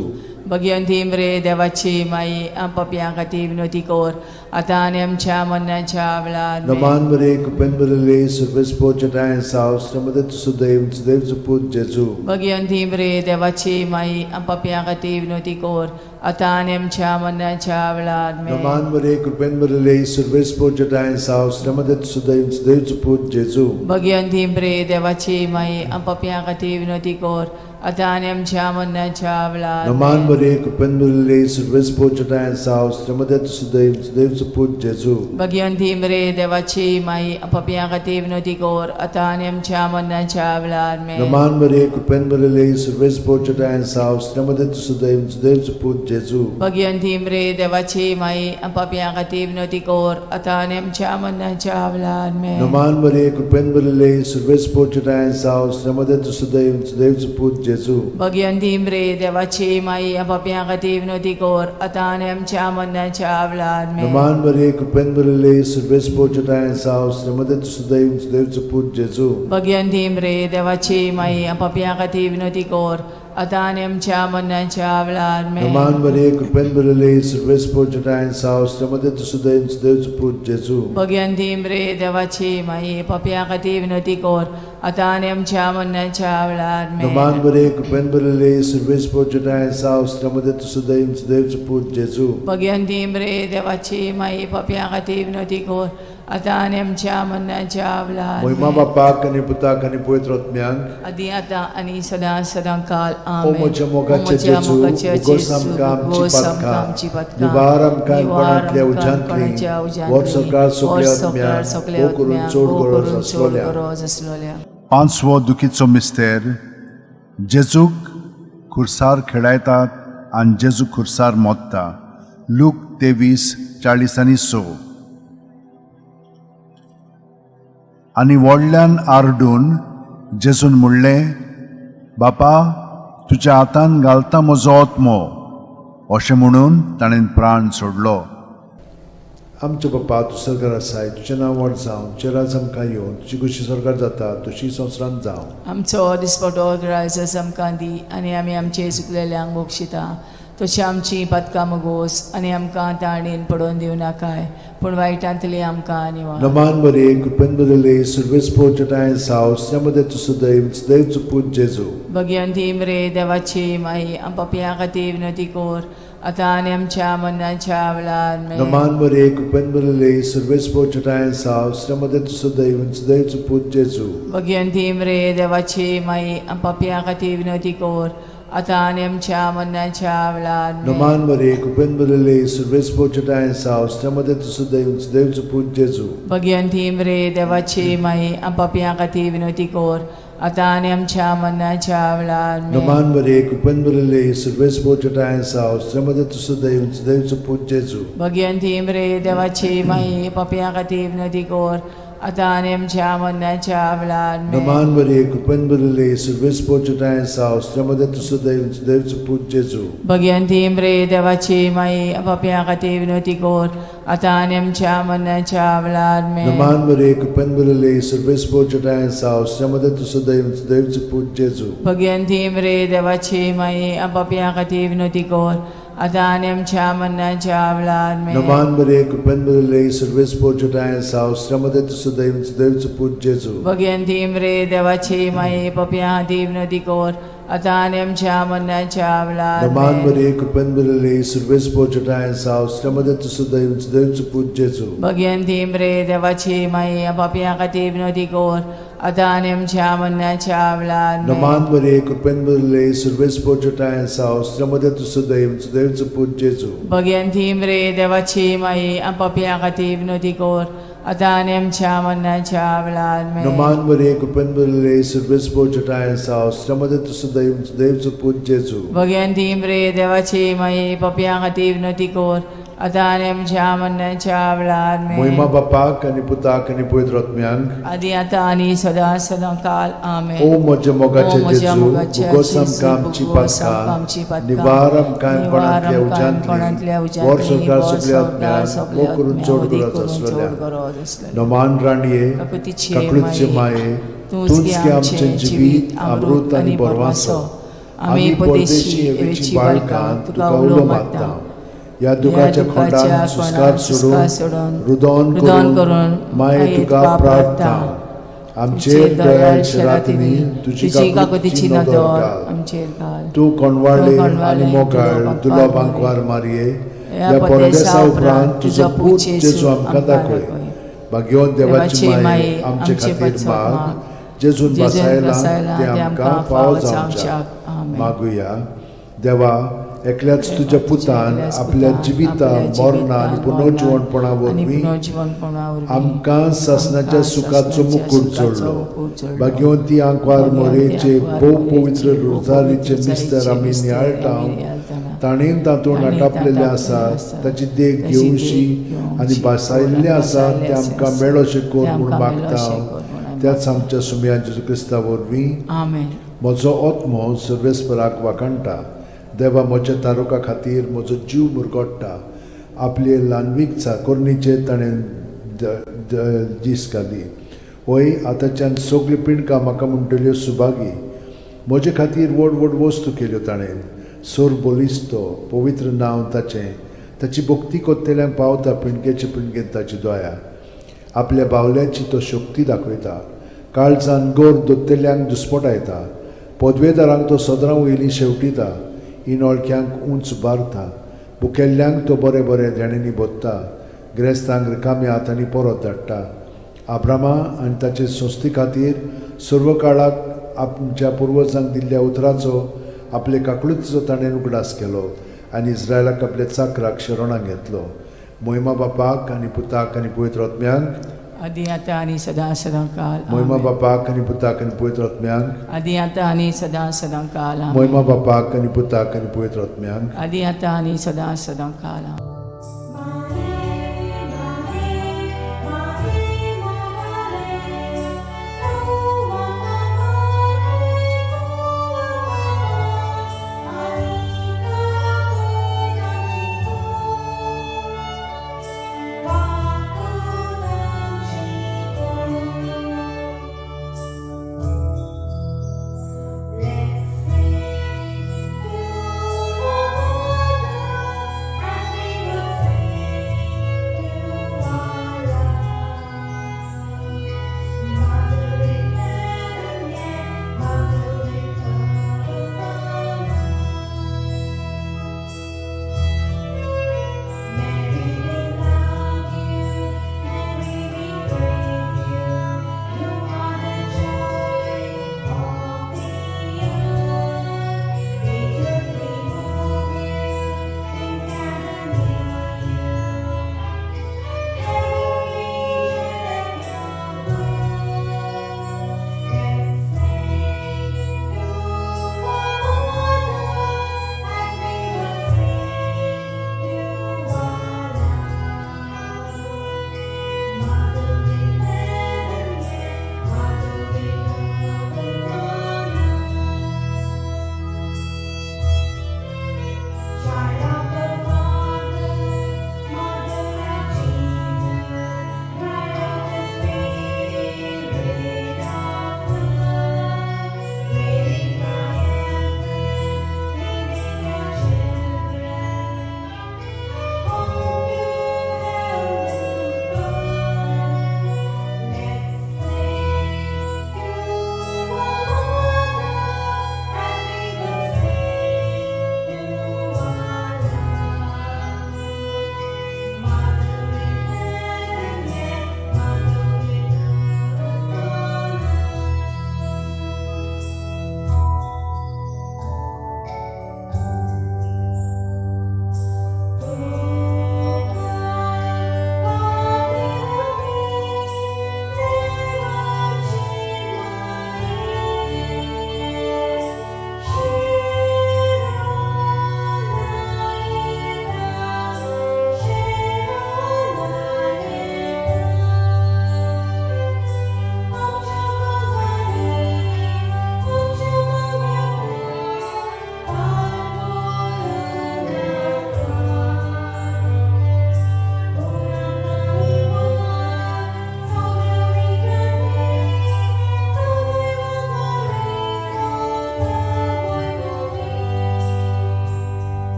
भगिवंती मरे देवाची माई, पापयां खातीर विनवती कर, आतां आनी आमच्या मरणाच्या वेळार. आमेन. नमान मरिये, कृपेन भरिल्ले, सुर्वेस पोचटायन साव मध्ये तूं सुदैव सुदैवचो पूत जेजू. भगिवंती मरे देवाची माई, पापयां खातीर विनवती कर, आतां आनी आमच्या मरणाच्या वेळार. आमेन. नमान मरिये, कृपेन भरिल्ले, सुर्वेस पोचटायन साव मध्ये तूं सुदैव सुदैवचो पूत जेजू. भगिवंती मरे देवाची माई, पापयां खातीर विनवती कर, आतां आनी आमच्या मरणाच्या वेळार. नमान आमेन. मरिये, कृपेन भरिल्ले, सुर्वेस पोचटायन साव मध्ये तूं सुदैव सुदैवचो पूत जेजू. भगिवंती मरे देवाची माई, पापयां खातीर विनवती कर, आतां आनी आमच्या मरणाच्या वेळार. आमेन. नमान मरिये, कृपेन भरिल्ले, सुर्वेस पोचटायन साव मध्ये तूं सुदैव सुदैवचो पूत जेजू. भगिवंती मरे देवाची माई, पापयां खातीर विनवती कर, आतां आनी आमच्या मरणाच्या वेळार. आमेन. नमान मरिये, कृपेन भरिल्ले, सुर्वेस पोचटायन साव मध्ये तूं सुदैव सुदैवचो पूत जेजू. भगिवंती मरे देवाची माई, पापयां खातीर विनवती कर, आतां आनी आमच्या मरणाच्या वेळार. आमेन. नमान मरिये, कृपेन भरिल्ले, सुर्वेस पोचटायन साव मध्ये तूं सुदैव सुदैवचो पूत जेजू. भगिवंती मरे देवाची माई, पापयां खातीर विनवती कर, आतां आनी आमच्या मरणाच्या वेळार. आमेन. नमान मरिये, कृपेन भरिल्ले, सुर्वेस पोचटायन साव मध्ये तूं सुदैव सुदैवचो पूत जेजू. भगिवंती मरे देवाची माई, पापयां खातीर विनवती कर, आतां आनी आमच्या मरणाच्या वेळार. आमेन. नमान मरिये, कृपेन भरिल्ले, सुर्वेस पोचटायन साव मध्ये तूं सुदैव सुदैवचो पूत जेजू. भगिवंती मरे देवाची माई, पापयां खातीर विनवती कर, आतां आनी आमच्या मरणाच्या वेळार. मोहिमा आमेन. बापाक आनी पुताक आनी पवित्र आत्म्याक, आदी आतां आनी सदां सदां काल. ओ आमेन. म्हज्या मोगाचे ओ म्हज्या जेजू, मोगाचे भोगोस जेजू, आमकां आमची भोगोस आमकां पातकां, आमची पातकां, निवार आमकां निवार कोणांतल्या आमकां उज्यांतली, कोणाच्या उज्यांतली, व्हड सरकार सगल्या व्हड सरकार आत्म्याक, सगल्या भोव करून आत्म्याक, चड भोव गरज करून चड आसलोल्या. गरज आसलोल्या. पांचवो दुखीचो मिस्तेर, जेजूक खुर्सार खेळायतात आनी जेजू खुर्सार मोत्ता. लूक 23:46. आनी व्हडल्यान आरडून जेजून म्हणलें, बापा, तुज्या हातान घालता म्हजो आत्मो. अशें म्हणून ताणें प्राण सोडलो. आमच्या बापा, तूं सरकार आसाय, तुजें नांव व्हड जावं, तुजें राज आमकां येवं, तुजी खुशी सरकार जाता तशी संवसारांत जावं. आमचो दिसपटो ग्रायस आमकां दी आनी आमी आमचे चुकलेल्यांक बक्षिता तशी आमची पातकां मुगोस आनी आमकां ताणेन पडोवन दिवं नाकाय, पूण वायटांतली आमकां निवार. नमान मरिये, कृपेन भरिल्ले, सुर्वेस पोचटायन साव मध्ये तूं सुदैव सुदैवचो पूत जेजू. भगिवंती मरे देवाची माई, पापयां खातीर विनवती कर, आतां आनी आमच्या मरणाच्या वेळार. आमेन. नमान मरिये, कृपेन भरिल्ले, सुर्वेस पोचटायन साव मध्ये तूं सुदैव सुदैवचो पूत जेजू. भगिवंती मरे देवाची माई, पापयां खातीर विनवती कर, आतां आनी आमच्या मरणाच्या वेळार आमेन. नमान मरे कुपेन बरले सर्वेस पोचटाय सावस्त्या मध्ये तुसो देव देवचो पूत जेजू. भगवंती मरे देवाची माई, आपापया खातीर विनवती कर, आतां आनी आमच्या मरणाच्या वेळार आमेन. नमान मरे कुपेन बरले सर्वेस पोचटाय सावस्त्या मध्ये तुसो देव देवचो पूत जेजू. भगवंती मरे देवाची माई, पापया खातीर विनवती कर, आतां आनी आमच्या मरणाच्या वेळार आमेन. नमान मरे कुपेन बरले सर्वेस पोचटाय सावस्त्या मध्ये तुसो देव देवचो पूत जेजू. भगवंती मरे देवाची माई, पापया खातीर विनवती कर, आतां आनी आमच्या मरणाच्या वेळार आमेन. नमान मरे कुपेन बरले सर्वेस पोचटाय सावस्त्या मध्ये तुसो देव देवचो पूत जेजू. भगवंती मरे देवाची माई, पापया खातीर विनवती कर, आतां आनी आमच्या मरणाच्या वेळार आमेन. नमान मरे कुपेन बरले सर्वेस पोचटाय सावस्त्या मध्ये तुसो देव देवचो पूत जेजू. भगवंती मरे देवाची माई, पापया खातीर विनवती कर, आतां आनी आमच्या मरणाच्या वेळार नमान आमेन. मरे कुपेन बरले सर्वेस पोचटाय सावस्त्या मध्ये तुसो देव देवचो पूत जेजू. भगवंती मरे देवाची माई, पापया खातीर विनवती कर, आतां आनी आमच्या मरणाच्या वेळार आमेन. नमान मरे कुपेन बरले सर्वेस पोचटाय सावस्त्या मध्ये तुसो देव देवचो पूत जेजू. भगवंती मरे देवाची माई, पापया खातीर विनवती कर, आतां आनी आमच्या मरणाच्या वेळार आमेन. नमान मरे कुपेन बरले सर्वेस पोचटाय सावस्त्या मध्ये तुसो देव देवचो पूत जेजू. भगवंती मरे देवाची माई, पापया खातीर विनवती कर, आतां आनी आमच्या मरणाच्या वेळार आमेन. मोहिमा बापाक आनी पुताक आनी पवित्र आत्म्यांक, आदी आतां आनी सदां सदां काल आमेन. ओ म्हज्या मोगाचे ओ म्हज्या जेजू, मोगाचे भुगोस जेजू, आमकां आमची भुगोस आमकां आमची पातकां, पातकां, निवार आमकां निवार कोणांतल्या आमकां कोणांतल्या उज्यांतली, उज्यांतली, वर संवसार वर सगल्या संवसार आत्म्यांक, सगल्या वो करून आत्म्यांक, चड वदी गरज करून चड आसलेल्या. गरज आसलेल्या. नमान राणये, काकुतीचे काकुळचे माये, माये, तूंच तूंच गे गे आमचें आमचें जिवीत, अमृत आनी बरवासो. आमी परदेशी एवेची बाळकां तुका उलो मारता. ह्या दुखाच्या खोंडान सुस्कार सोडून, रुदोन रुदोन करून करून माये तुका प्रार्थना. आमचेर दयाळ रातींनी तुजी तुजी काकुतीची काकुतीची नदर नदर घाल. आमचेर घाल. तूं कोणवाळे तूं कोणवाळे आनी मोगाळ तुजो दुलो बांकवार बांकवार मारये, ह्या ह्या परदेसा परदेसा उपरांत उपरांत तुजो पूत जेजू आमकां दाखय. भाग्यवंत देवाची माये आमचे खातीर माग, जेजून जेजून बसायला बसायला ते आमकां फावो जावच्याक. आमेन. मागुया. देवा, एकल्याच तुज्या पुतान आपल्या जिविता मरणा आनी पुनर्जिवणपणा वरवीं आमकां सासणाच्या सुखाचो मुकूट जोडलो. भाग्यवंती आंकवार मोरेचे भोव पवित्र रोजारीचे मिस्तर आमी नियाळटा, ताणें तातूंत आटापलेले आसा ताची देख घेवशी आनी भासायल्लें आसा तें आमकां मेळोशें कर म्हूण मागता त्याच आमच्या सुमया जेजू क्रिस्ता वरवीं. आमेन. म्हजो आत्मो सर्वेस्पराक वाखाणटा, देवा म्हज्या तारुका खातीर म्हजो जीव मुरगोडटा. आपले ल्हानवीक चाकोरणीचेर ताणें दीस घाली. वय आतांच्यान सगळ्यो पिंडकां म्हाका म्हणटल्यो सुभागी. म्हजे खातीर व्हड व्हड वस्तू केल्यो ताणें. सोर बलिस्तो पवित्र नांव ताचें. ताची भक्ती कोत्तेल्यांक पावता पिंडकेचे पिंडकेन ताची दया. आपल्या बावल्याची तो शक्ती दाखयता. काळजान गोर दोत्तेल्यांक दुस्पटायता. पदवेदारांक तो सदरां वयली शेवटिता. इनोळख्यांक उंच बारता. भुकेल्ल्यांक तो बरें बरें देण्यांनी भोत्ता. ग्रेस्तांक रिकाम्या हातांनी परत धाडटा. आब्रामा आनी ताचे संस्थे खातीर सर्व काळाक आमच्या पुर्वजांक दिल्ल्या उतराचो आपले काकळुतीचो ताणें उगडास केलो आनी इस्रायलाक आपल्या चाकराक शरणाक घेतलो. मोहिमा बापाक आनी पुताक आनी पवित्र आत्म्यांक, आदी आतां आनी सदां सदां काल. मोहिमा आमेन. बापाक आनी पुताक आनी पवित्र आत्म्यांक, आदी आतां आनी सदां सदां काल. आमेन. मोहिमा बापाक आनी पुताक आनी पवित्र आत्म्यांक, आदी आतां आनी सदां सदां काल. आमेन. Let's sing to the Lord as we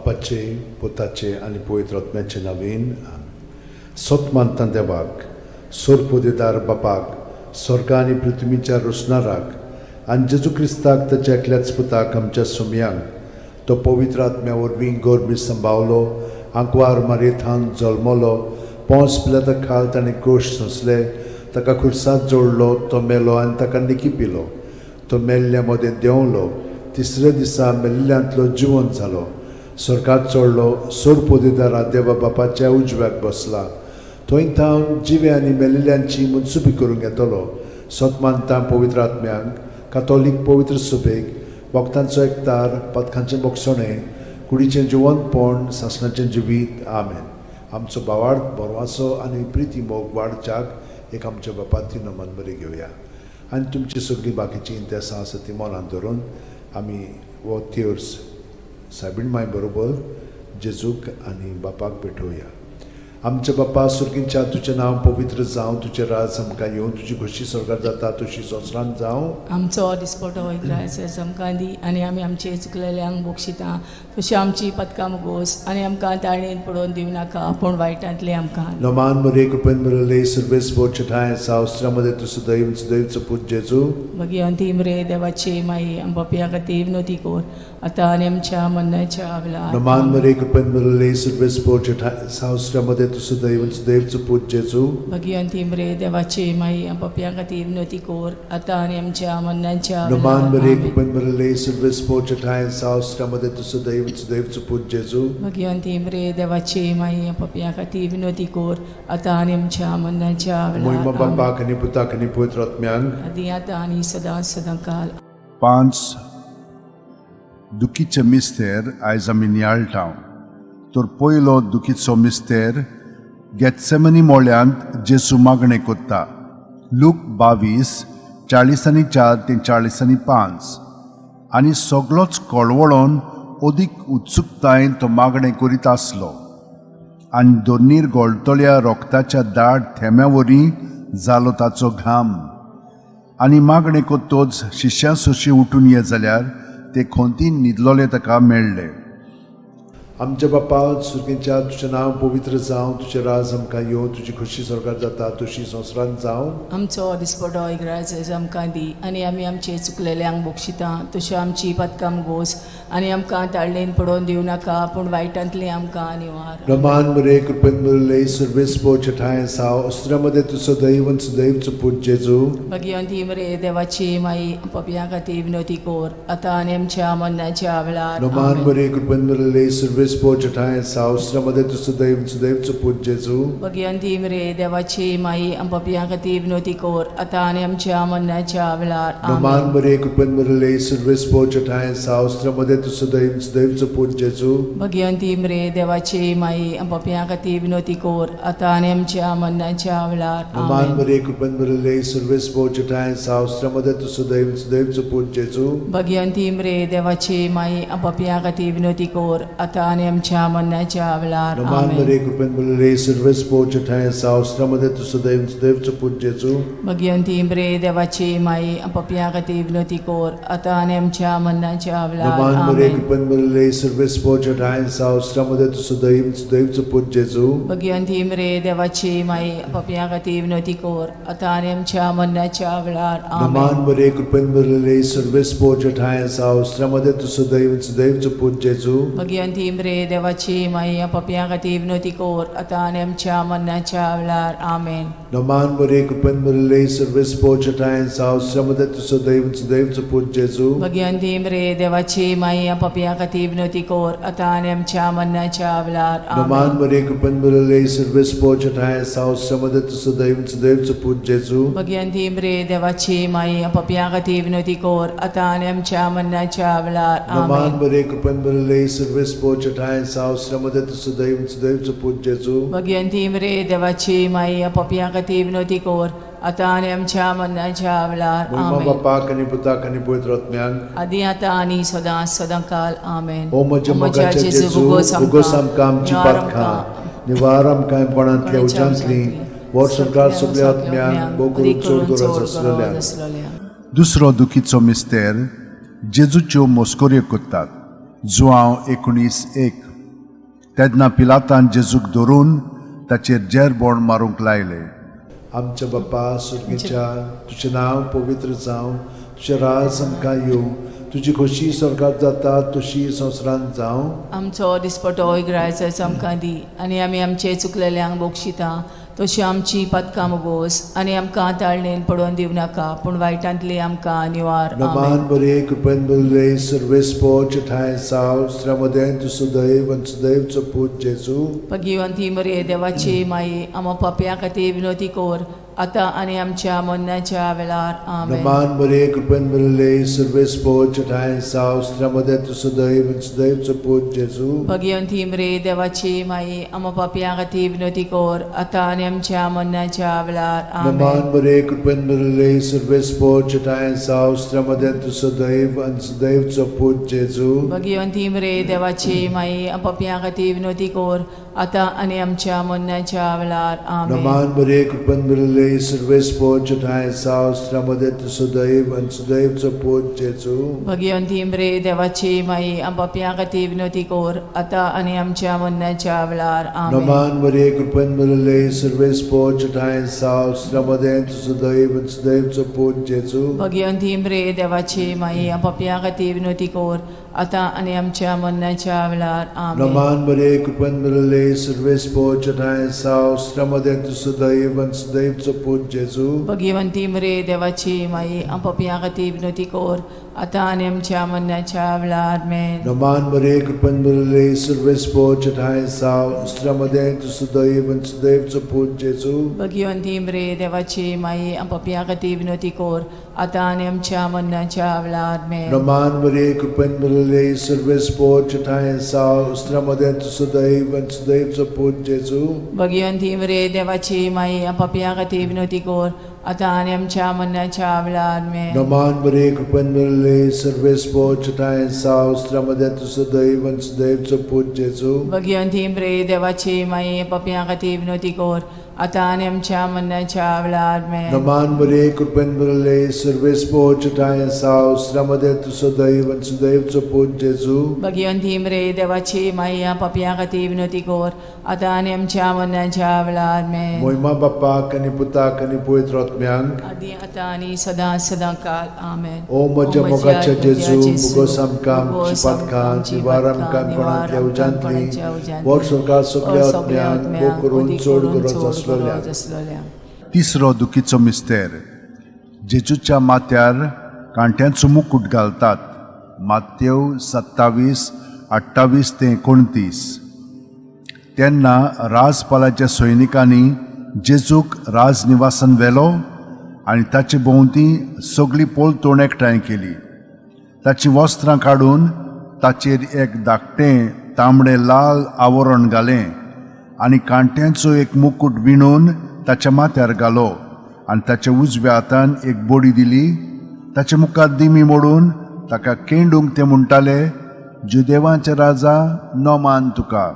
बापाचे, पुताचे आनी पवित्र आत्म्याचे नवीन. सत मानता देवाक, सोरपोदेदार बापाक, स्वर्गा आनी पृथ्वीच्या रोसणाराक, आनी जेजू क्रिस्ताक, ताच्या एकल्याच पुताक, आमच्या सुमयांक, तो पवित्र आत्म्या वरवीं गोरबी संभावलो, आंकवार मारयेथान जल्मलो, पोंस पिलाता खाल ताणें कोश सोंसले, ताका खुर्सात जोडलो, तो मेलो आनी ताका निकी पिलो, तो मेल्ल्या मदें देंवलो, तिसऱ्या दिसा मेल्ल्यांतलो जिवन जालो, स्वर्गात चडलो, सोरपोदेदारा देवा बापाच्या उजव्याक बसला, थंय थावन जिवे आनी मेल्ल्यांची मनसुबी करूंक येतलो. सत मानता पवित्र आत्म्यांक, कातोलीक पवित्र सुबेक, वखदांचो एकतार, पदकांचें बोगसणें, कुडीचें जिवंतपण, सासणाचें जिवीत. आमेन. आमचो बावाड बरवाचो आनी प्रिती मोग वाडच्याक एक आमच्या बापाती नमन बरी घेवया आनी तुमची सगळीं बाकीचीं इंतेसां आसा ती मनांत धरून आमी हो तेर्स सायबीण माय बरोबर जेजूक आनी बापाक भेटोवया. आमच्या बापा सुर्गींच्या, तुजें नांव पवित्र जावं, तुजें राज आमकां येवं, तुजी खोशी स्वर्गार जाता तशी संवसारांत जावं. आमचो दिसपटो इग्रायस आमकां दी आनी आमी आमचे चुकलेल्यांक बक्षिता तशी आमची पदकां मुगोस आनी आमकां ताळणेन पडोवन दिवं नाका, पूण वायटांतले आमकां. नमान मरे, कृपेन मिळले, सर्वेस बोचठाय सावस्त्रामध्ये तू सदैव सदैवचो पूत जेजू. भगिवंती मरे देवाची माई, आमच्या खातीर विनोती कोर, आतां आनी आमच्या मरणाच्या वेळार. नमान मरे, कृपेन मिळले, सर्वेस बोचठाय सावस्त्रामध्ये तू सदैव सदैवचो पूत जेजू. भगिवंती मरे देवाची माई, आमच्या खातीर विनोती कोर, आतां आनी आमच्या मरणाच्या नमान वेळार. मरे, आमेन. कृपेन मिळले, सर्वेस बोचठाय सावस्त्रामध्ये तू सदैव सदैवचो पूत जेजू. भगिवंती मरे देवाची माई, आमच्या खातीर विनोती कोर, आतां आनी आमच्या मरणाच्या मोहिमा वेळार. आमेन. बापाक आनी पुताक आनी पवित्र आत्म्यांक. आदी आतां आनी सदां सदां काल. पांच दुखीचे मिस्तेर आयज आमी नियाळटा. तर पयलो दुखीचो मिस्तेर, गेत्सेमनी मोळ्यांत जेसू मागणें कोत्ता. लूक 22, 44 ते 45. आनी सगलोच कळवळोन अदीक उत्सुकतायेन तो मागणें करीत आसलो आनी दोनीर गोळटल्या रोगताच्या दाट थेंब्या वरी जालो ताचो घाम. आनी मागणें कोत्तोच शिश्यां सोशी उठून ये जाल्यार ते खोंतीन न्हिदलोले ताका मेळ्ळे. आमच्या बापा सुर्गींच्या, तुजें नांव पवित्र जावं, तुजें राज आमकां येवं, तुजी खोशी स्वर्गार जाता तशी संवसारांत जावं. आमचो दिसपटो इग्राज आमकां दी आनी आमी आमचे चुकलेल्यांक बक्षिता तशी आमची पदकां गोस आनी आमकां ताळणेन पडोवन दिवं नाका, पूण वायटांतली आमकां निवार. रमान मरे, कृपेन मुरले, सर्वेस पोचठाय साव अस्त्रामध्ये तू सदैव सदैवचो पूत जेजू. भगिवंती मरे देवाची माई, पपया खातीर विनोती कोर, आतां आनी आमच्या मरणाच्या वेळार. रमान आमेन. मरे, कृपेन मुरले, सर्वेस पोचठाय साव अस्त्रामध्ये तू सदैव सदैवचो पूत जेजू. भगिवंती मरे देवाची माई, पपया खातीर विनोती कोर, आतां आनी आमच्या मरणाच्या वेळार. रमान आमेन. मरे, कृपेन मुरले, सर्वेस पोचठाय साव अस्त्रामध्ये तू सदैव सदैवचो पूत जेजू. भगिवंती मरे देवाची माई, पपया खातीर विनोती कोर, आतां आनी आमच्या मरणाच्या वेळार. रमान आमेन. मरे, कृपेन मुरले, सर्वेस पोचठाय साव अस्त्रामध्ये तू सदैव सदैवचो पूत जेजू. भगिवंती मरे देवाची माई, पपया खातीर विनोती कोर, आतां आनी आमच्या मरणाच्या वेळार. रमान आमेन. मरे, कृपेन मुरले, सर्वेस पोचठाय साव अस्त्रामध्ये तू सदैव सदैवचो पूत जेजू. भगिवंती मरे देवाची माई, पपया खातीर विनोती कोर, आतां आनी आमच्या मरणाच्या वेळार. रमान मरे, आमेन. कृपेन मुरले, सर्वेस पोचठाय साव अस्त्रामध्ये तू सदैव सदैवचो पूत जेजू. भगिवंती मरे देवाची माई, पपया खातीर विनोती कोर, आतां आनी आमच्या मरणाच्या वेळार. रमान आमेन. मरे, कृपेन मुरले, सर्वेस पोचठाय साव अस्त्रामध्ये तू सदैव सदैवचो पूत जेजू. भगिवंती मरे देवाची माई, पपया खातीर विनोती कोर, आतां आनी आमच्या मरणाच्या वेळार. आमेन. रमान मरे, कृपेन मुरले, सर्वेस पोचठाय साव अस्त्रामध्ये तू सदैव सदैवचो पूत जेजू. भगिवंती मरे देवाची माई, पपया खातीर विनोती कोर, आतां आनी आमच्या मरणाच्या वेळार. रमान आमेन. मरे, कृपेन मुरले, सर्वेस पोचठाय साव अस्त्रामध्ये तू सदैव सदैवचो पूत जेजू. भगिवंती मरे देवाची माई, पपया खातीर विनोती कोर, आतां आनी आमच्या मरणाच्या वेळार. रमान आमेन. मरे, कृपेन मुरले, सर्वेस पोचठाय साव अस्त्रामध्ये तू सदैव सदैवचो पूत जेजू. भगिवंती मरे देवाची माई, पपया खातीर विनोती कोर, आतां आनी आमच्या मरणाच्या वेळार. मोहिमा आमेन. बापाक आनी पुताक आनी पवित्र आत्म्याक. आदी आतां आनी सदां सदां काल. आमेन. ओ म्हज्या मोगाच्या जेजू, उगोस आमकां आमची पातकां, निवार आमकां पणांतल्या उज्यांतली, वर्सभर सगल्या आत्म्यांक, भोव करून चड गरज आसलेल्या. दुसरो दुखीचो मिस्तेर, जेजूच्यो मोस्कोऱ्यो कोत्तात. जुआंव 19:1. तेन्ना पिलातान जेजूक धरून ताचेर जेरबोण मारूंक लायलें. आमच्या बापा सुर्गीच्या, तुजें नांव पवित्र जावं, तुजें राज आमकां येवं, तुजी खोशी स्वर्गात जाता तशी संवसारांत जावं. आमचो दिसपटो इग्रायचो आमकां दी आनी आमी आमचे चुकलेल्यांक बक्षिता तशी आमची पदकां मोगोस आनी आमकां ताळणेन पडोवन दिवं नाका पूण वायटांतली आमकां निवार. नमान आमेन. बरे कृपेन बरले सर्वेस्पोच ठांय साव श्रमदें तूं सुदैव आनी सुदैवचो पूत जेजू. भगिवंती मरे देवाची माई, आमा पापया खातीर विनवती कर आतां आनी आमच्या मरणाच्या वेळार. आमेन. नमान बरे कृपेन बरले सर्वेस्पोच ठांय साव श्रमदें तूं सुदैव आनी सुदैवचो पूत जेजू. भगिवंती मरे देवाची माई, आमा पापया खातीर विनवती कर आतां आनी आमच्या मरणाच्या वेळार. नमान आमेन. बरे कृपेन बरले सर्वेस्पोच ठांय साव श्रमदें तूं सुदैव आनी सुदैवचो पूत जेजू. भगिवंती मरे देवाची माई, पापया खातीर विनवती कर आतां आनी आमच्या मरणाच्या वेळार. आमेन. नमान बरे कृपेन बरले सर्वेस्पोच ठांय साव श्रमदें तूं सुदैव आनी सुदैवचो पूत जेजू. भगिवंती मरे देवाची माई, पापया खातीर विनवती कर आतां आनी आमच्या मरणाच्या वेळार. आमेन. नमान बरे कृपेन बरले सर्वेस्पोच ठांय साव श्रमदें तूं सुदैव आनी सुदैवचो पूत जेजू. भगिवंती मरे देवाची माई, पापया खातीर विनवती कर आतां आनी आमच्या मरणाच्या वेळार. आमेन. नमान बरे कृपेन बरले सर्वेस्पोच ठांय साव श्रमदें तूं सुदैव आनी सुदैवचो पूत जेजू. भगिवंती मरे देवाची माई, पापया खातीर विनवती कर आतां आनी आमच्या मरणाच्या वेळार. आमेन. नमान बरे कृपेन बरले सर्वेस्पोच ठांय साव श्रमदें तूं सुदैव आनी सुदैवचो पूत जेजू. भगिवंती मरे देवाची माई, पापया खातीर विनवती कर आतां आनी आमच्या मरणाच्या वेळार. आमेन. नमान बरे कृपेन बरले सर्वेस्पोच ठांय साव श्रमदें तूं सुदैव आनी सुदैवचो पूत जेजू. भगिवंती मरे देवाची माई, पापया खातीर विनवती कर आतां आनी आमच्या मरणाच्या वेळार. आमेन. नमान बरे कृपेन बरले सर्वेस्पोच ठांय साव श्रमदें तूं सुदैव आनी सुदैवचो पूत जेजू. भगिवंती मरे देवाची माई, पापया खातीर विनवती कर आतां आनी आमच्या मरणाच्या वेळार. आमेन. नमान बरे कृपेन बरले सर्वेस्पोच ठांय साव श्रमदें तूं सुदैव आनी सुदैवचो पूत जेजू. भगिवंती मरे देवाची माई, पापया खातीर विनवती कर आतां आनी आमच्या मरणाच्या वेळार. आमेन. मोहिमा बापाक आनी पुताक आनी पवित्र आत्म्यांक, आदी आतां आनी सदां सदां काल. आमेन. ओ म्हज्या मोगाच्या जेजू, मुगोस आमकां आमची पातकां निवार आमकां कोणांतल्या उज्यांतली, वर स्वर्गा सगल्या आत्म्यांक भोग करून चड गरज आसलोल्या. आसलोल्या. तिसरो दुखीचो मिस्तेर. जेजूच्या माथ्यार कांट्यांचो मुकूट घालतात. मातेव 27:28 ते 29. तेन्ना राजपालाच्या सैनिकांनी जेजूक राजनिवासान व्हेलो आनी ताचे भोंवती सगळी पोलतोण एकठांय केली. ताचीं वस्त्रां काडून ताचेर एक धाकटें तांबडें लाल आवरण घालें आनी कांट्यांचो एक मुकूट विणून ताच्या माथ्यार घालो आनी ताच्या उजव्या हातान एक बडी दिली. ताचे मुखार दिमी मोडून ताका केंडूंक ते म्हणटाले, जुदेवांचे राजा, नमान तुका.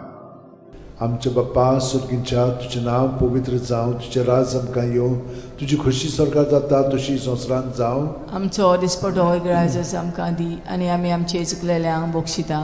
आमच्या बाप्पा सुर्गींच्या, तुजें नांव पवित्र जावं, तुजें राज आमकां येवं, तुजी खोशी स्वर्गात जाता तशी संवसारांत जावं. आमचो दिसपटो ग्रायजस आमकां दी आनी आमी आमचे चुकलेल्यांक बक्षिता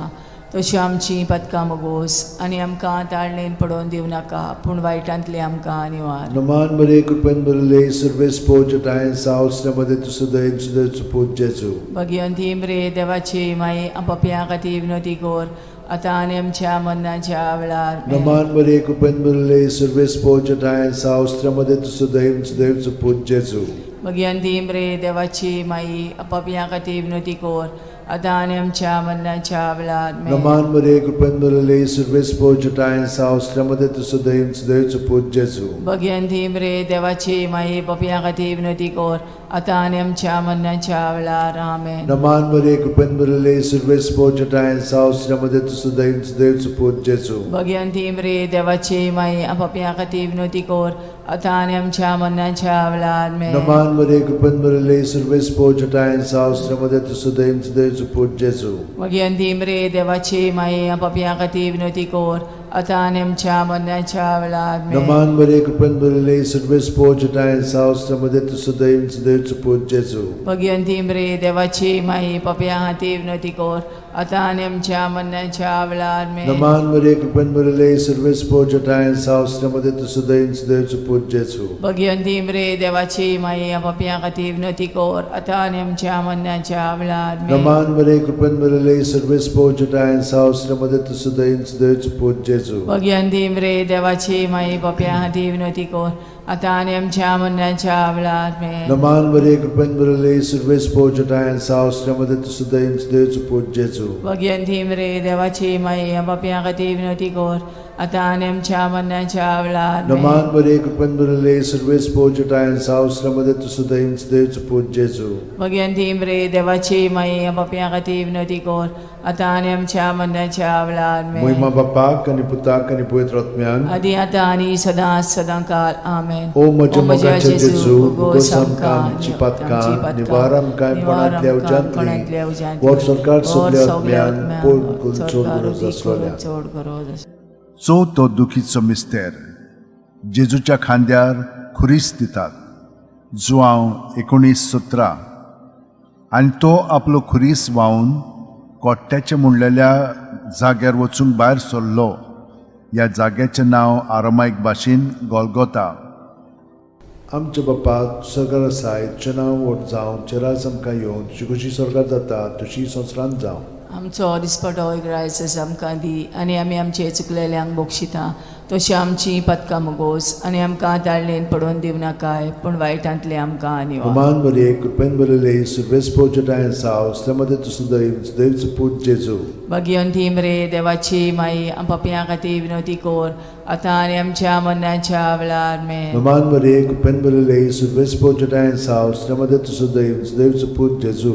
तशी आमची पदकां मोगोस आनी आमकां ताळणेन पडोवन दिवं नाका पूण वायटांतली आमकां निवार. नमान बरे कृपेन बरले सर्वेस्पोच ठांय साव श्रमदें तूं सुदैव सुदैवचो पूत जेजू. भगिवंती मरे देवाची माई, पापया खातीर विनवती कर आतां आनी आमच्या मरणाच्या वेळार. आमेन. नमान बरे कृपेन बरले सर्वेस्पोच ठांय साव श्रमदें तूं सुदैव सुदैवचो पूत जेजू. भगिवंती मरे देवाची माई, पापया खातीर विनवती कर आतां आनी आमच्या मरणाच्या वेळार. आमेन. नमान बरे कृपेन बरले सर्वेस्पोच ठांय साव श्रमदें तूं सुदैव सुदैवचो पूत जेजू. भगिवंती मरे देवाची माई, पापया खातीर विनवती कर आतां आनी आमच्या मरणाच्या वेळार. आमेन. नमान बरे कृपेन बरले सर्वेस्पोच ठांय साव श्रमदें तूं सुदैव सुदैवचो पूत जेजू. भगिवंती मरे देवाची माई, पापया खातीर विनवती कर आतां आनी आमच्या मरणाच्या वेळार. आमेन. नमान बरे कृपेन बरले सर्वेस्पोच ठांय साव श्रमदें तूं सुदैव सुदैवचो पूत जेजू. भगिवंती मरे देवाची माई, पापया खातीर विनवती कर आतां आनी आमच्या मरणाच्या वेळार आमेन. नमान मरे कृपेन भरिल्ले सर्वेस्पोर जटायेन साव मध्ये तूं सदैव सदैवचो पूत जेजू. भगिवंती मरे देवाची माई पापया खातीर विनवती कर आतां आनी आमच्या मरणाच्या वेळार आमेन. नमान मरे कृपेन भरिल्ले सर्वेस्पोर जटायेन साव मध्ये तूं सदैव सदैवचो पूत जेजू. भगिवंती मरे देवाची माई पापया खातीर विनवती कर आतां आनी आमच्या मरणाच्या वेळार आमेन. नमान मरे कृपेन भरिल्ले सर्वेस्पोर जटायेन साव मध्ये तूं सदैव सदैवचो पूत जेजू. भगिवंती मरे देवाची माई पापया खातीर विनवती कर आतां आनी आमच्या मरणाच्या वेळार आमेन. नमान मरे कृपेन भरिल्ले सर्वेस्पोर जटायेन साव मध्ये तूं सदैव सदैवचो पूत जेजू. भगिवंती मरे देवाची माई पापया खातीर विनवती कर आतां आनी आमच्या मरणाच्या वेळार आमेन. नमान मरे कृपेन भरिल्ले सर्वेस्पोर जटायेन साव मध्ये तूं सदैव सदैवचो पूत जेजू. भगिवंती मरे देवाची माई पापया खातीर विनवती कर आतां आनी आमच्या मरणाच्या वेळार आमेन. मोहिमा बापाक आनी पुताक आनी पवित्र आत्म्याक आदी आतां आनी सदां सदां काल आमेन. ओ म्हज्या मोगाच्या जेजू, भोगोस आमकां आमची पातकां, निवार आमकां कोणांतल्या उज्यांतली, वर सरकार सगल्या आत्म्यान पोड करून चड गरज आसलोल्या. चड गरज आसलोल्या. चवथो दुखीचो मिस्तेर जेजूच्या खांद्यार खुरीस दितात, जुआंव 19:17. आनी तो आपलो खुरीस व्हांवन कोट्ट्याचे म्हणलेल्या जाग्यार वचूंक भायर सरलो. ह्या जाग्याचें नांव आरामायक भाशेन गोलगोता. आमच्या बापा सरकार आसाय, तुजें नांव व्हड जावं, तुजें राज आमकां येवं, तुजी खोशी स्वर्गात जाता तशी संवसारांत जावं. आमचो दिसपटो ग्रायस आमकां दी आनी आमी आमचे चुकलेल्यांक बक्षिता तशी आमची पदकां मुगोस आनी आमकां ताळणेन पडोवन दिवं नाकाय पूण वायटांतले आमकां निवार. नमान मरे कृपेन भरिल्ले सर्वेस्पोर जटायेन साव मध्ये तूं सदैव सदैवचो पूत जेजू. भगिवंती मरे देवाची माई पापयां खातीर विनवती कर आतां आनी आमच्या मरणाच्या वेळार आमेन. नमान मरे कृपेन भरिल्ले सर्वेस्पोर जटायेन साव मध्ये तूं सदैव सदैवचो पूत जेजू.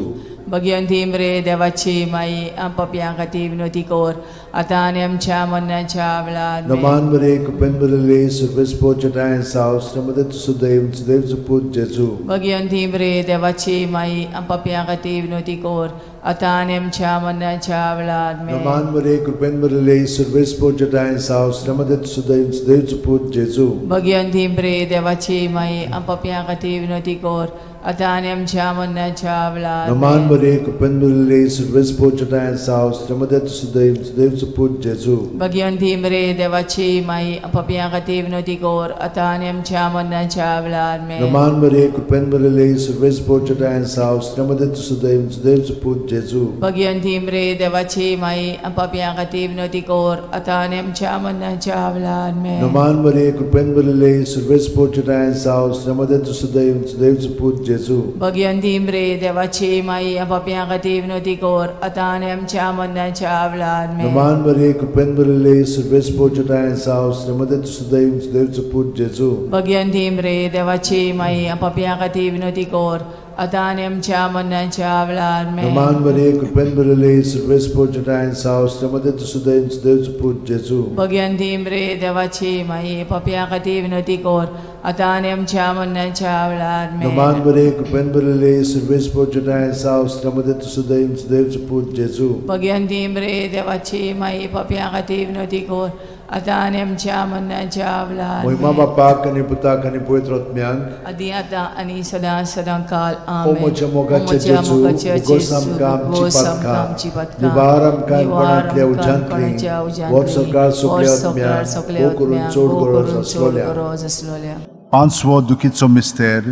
भगिवंती मरे देवाची माई पापयां खातीर विनवती कर आतां आनी आमच्या मरणाच्या वेळार आमेन. नमान मरे कृपेन भरिल्ले सर्वेस्पोर जटायेन साव मध्ये तूं सदैव सदैवचो पूत जेजू. भगिवंती मरे देवाची माई पापयां खातीर विनवती कर आतां आनी आमच्या मरणाच्या वेळार आमेन. नमान मरे कृपेन भरिल्ले सर्वेस्पोर जटायेन साव मध्ये तूं सदैव सदैवचो पूत जेजू. भगिवंती मरे देवाची माई पापयां खातीर विनवती कर आतां आनी आमच्या मरणाच्या वेळार नमान आमेन. मरे कृपेन भरिल्ले सर्वेस्पोर जटायेन साव मध्ये तूं सदैव सदैवचो पूत जेजू. भगिवंती मरे देवाची माई पापयां खातीर विनवती कर आतां आनी आमच्या मरणाच्या वेळार आमेन. नमान मरे कृपेन भरिल्ले सर्वेस्पोर जटायेन साव मध्ये तूं सदैव सदैवचो पूत जेजू. भगिवंती मरे देवाची माई पापयां खातीर विनवती कर आतां आनी आमच्या मरणाच्या वेळार आमेन. नमान मरे कृपेन भरिल्ले सर्वेस्पोर जटायेन साव मध्ये तूं सदैव सदैवचो पूत जेजू. भगिवंती मरे देवाची माई पापयां खातीर विनवती कर आतां आनी आमच्या मरणाच्या वेळार आमेन. नमान मरे कृपेन भरिल्ले सर्वेस्पोर जटायेन साव मध्ये तूं सदैव सदैवचो पूत जेजू. भगिवंती मरे देवाची माई पापयां खातीर विनवती कर आतां आनी आमच्या मरणाच्या वेळार आमेन. नमान मरे कृपेन भरिल्ले सर्वेस्पोर जटायेन साव मध्ये तूं सदैव सदैवचो पूत जेजू. भगिवंती मरे देवाची माई पापयां खातीर विनवती कर आतां आनी आमच्या मरणाच्या वेळार आमेन. नमान मरे कृपेन भरिल्ले सर्वेस्पोर जटायेन साव मध्ये तूं सदैव सदैवचो पूत जेजू. भगिवंती मरे देवाची माई पापयां खातीर विनवती कर आतां आनी आमच्या मरणाच्या वेळार मोहिमा आमेन. बापाक आनी पुताक आनी पवित्र आत्म्याक आदी आतां आनी सदां सदां काल ओ आमेन. म्हज्या मोगाच्या जेजू, भोगोस आमकां आमची पातकां, निवार आमकां कोणांतल्या उज्यांतली, वर सरकार सगल्या आत्म्याक, भोव करून चड गरज आसलोल्या. गरज आसलोल्या. पांचवो दुखीचो मिस्तेर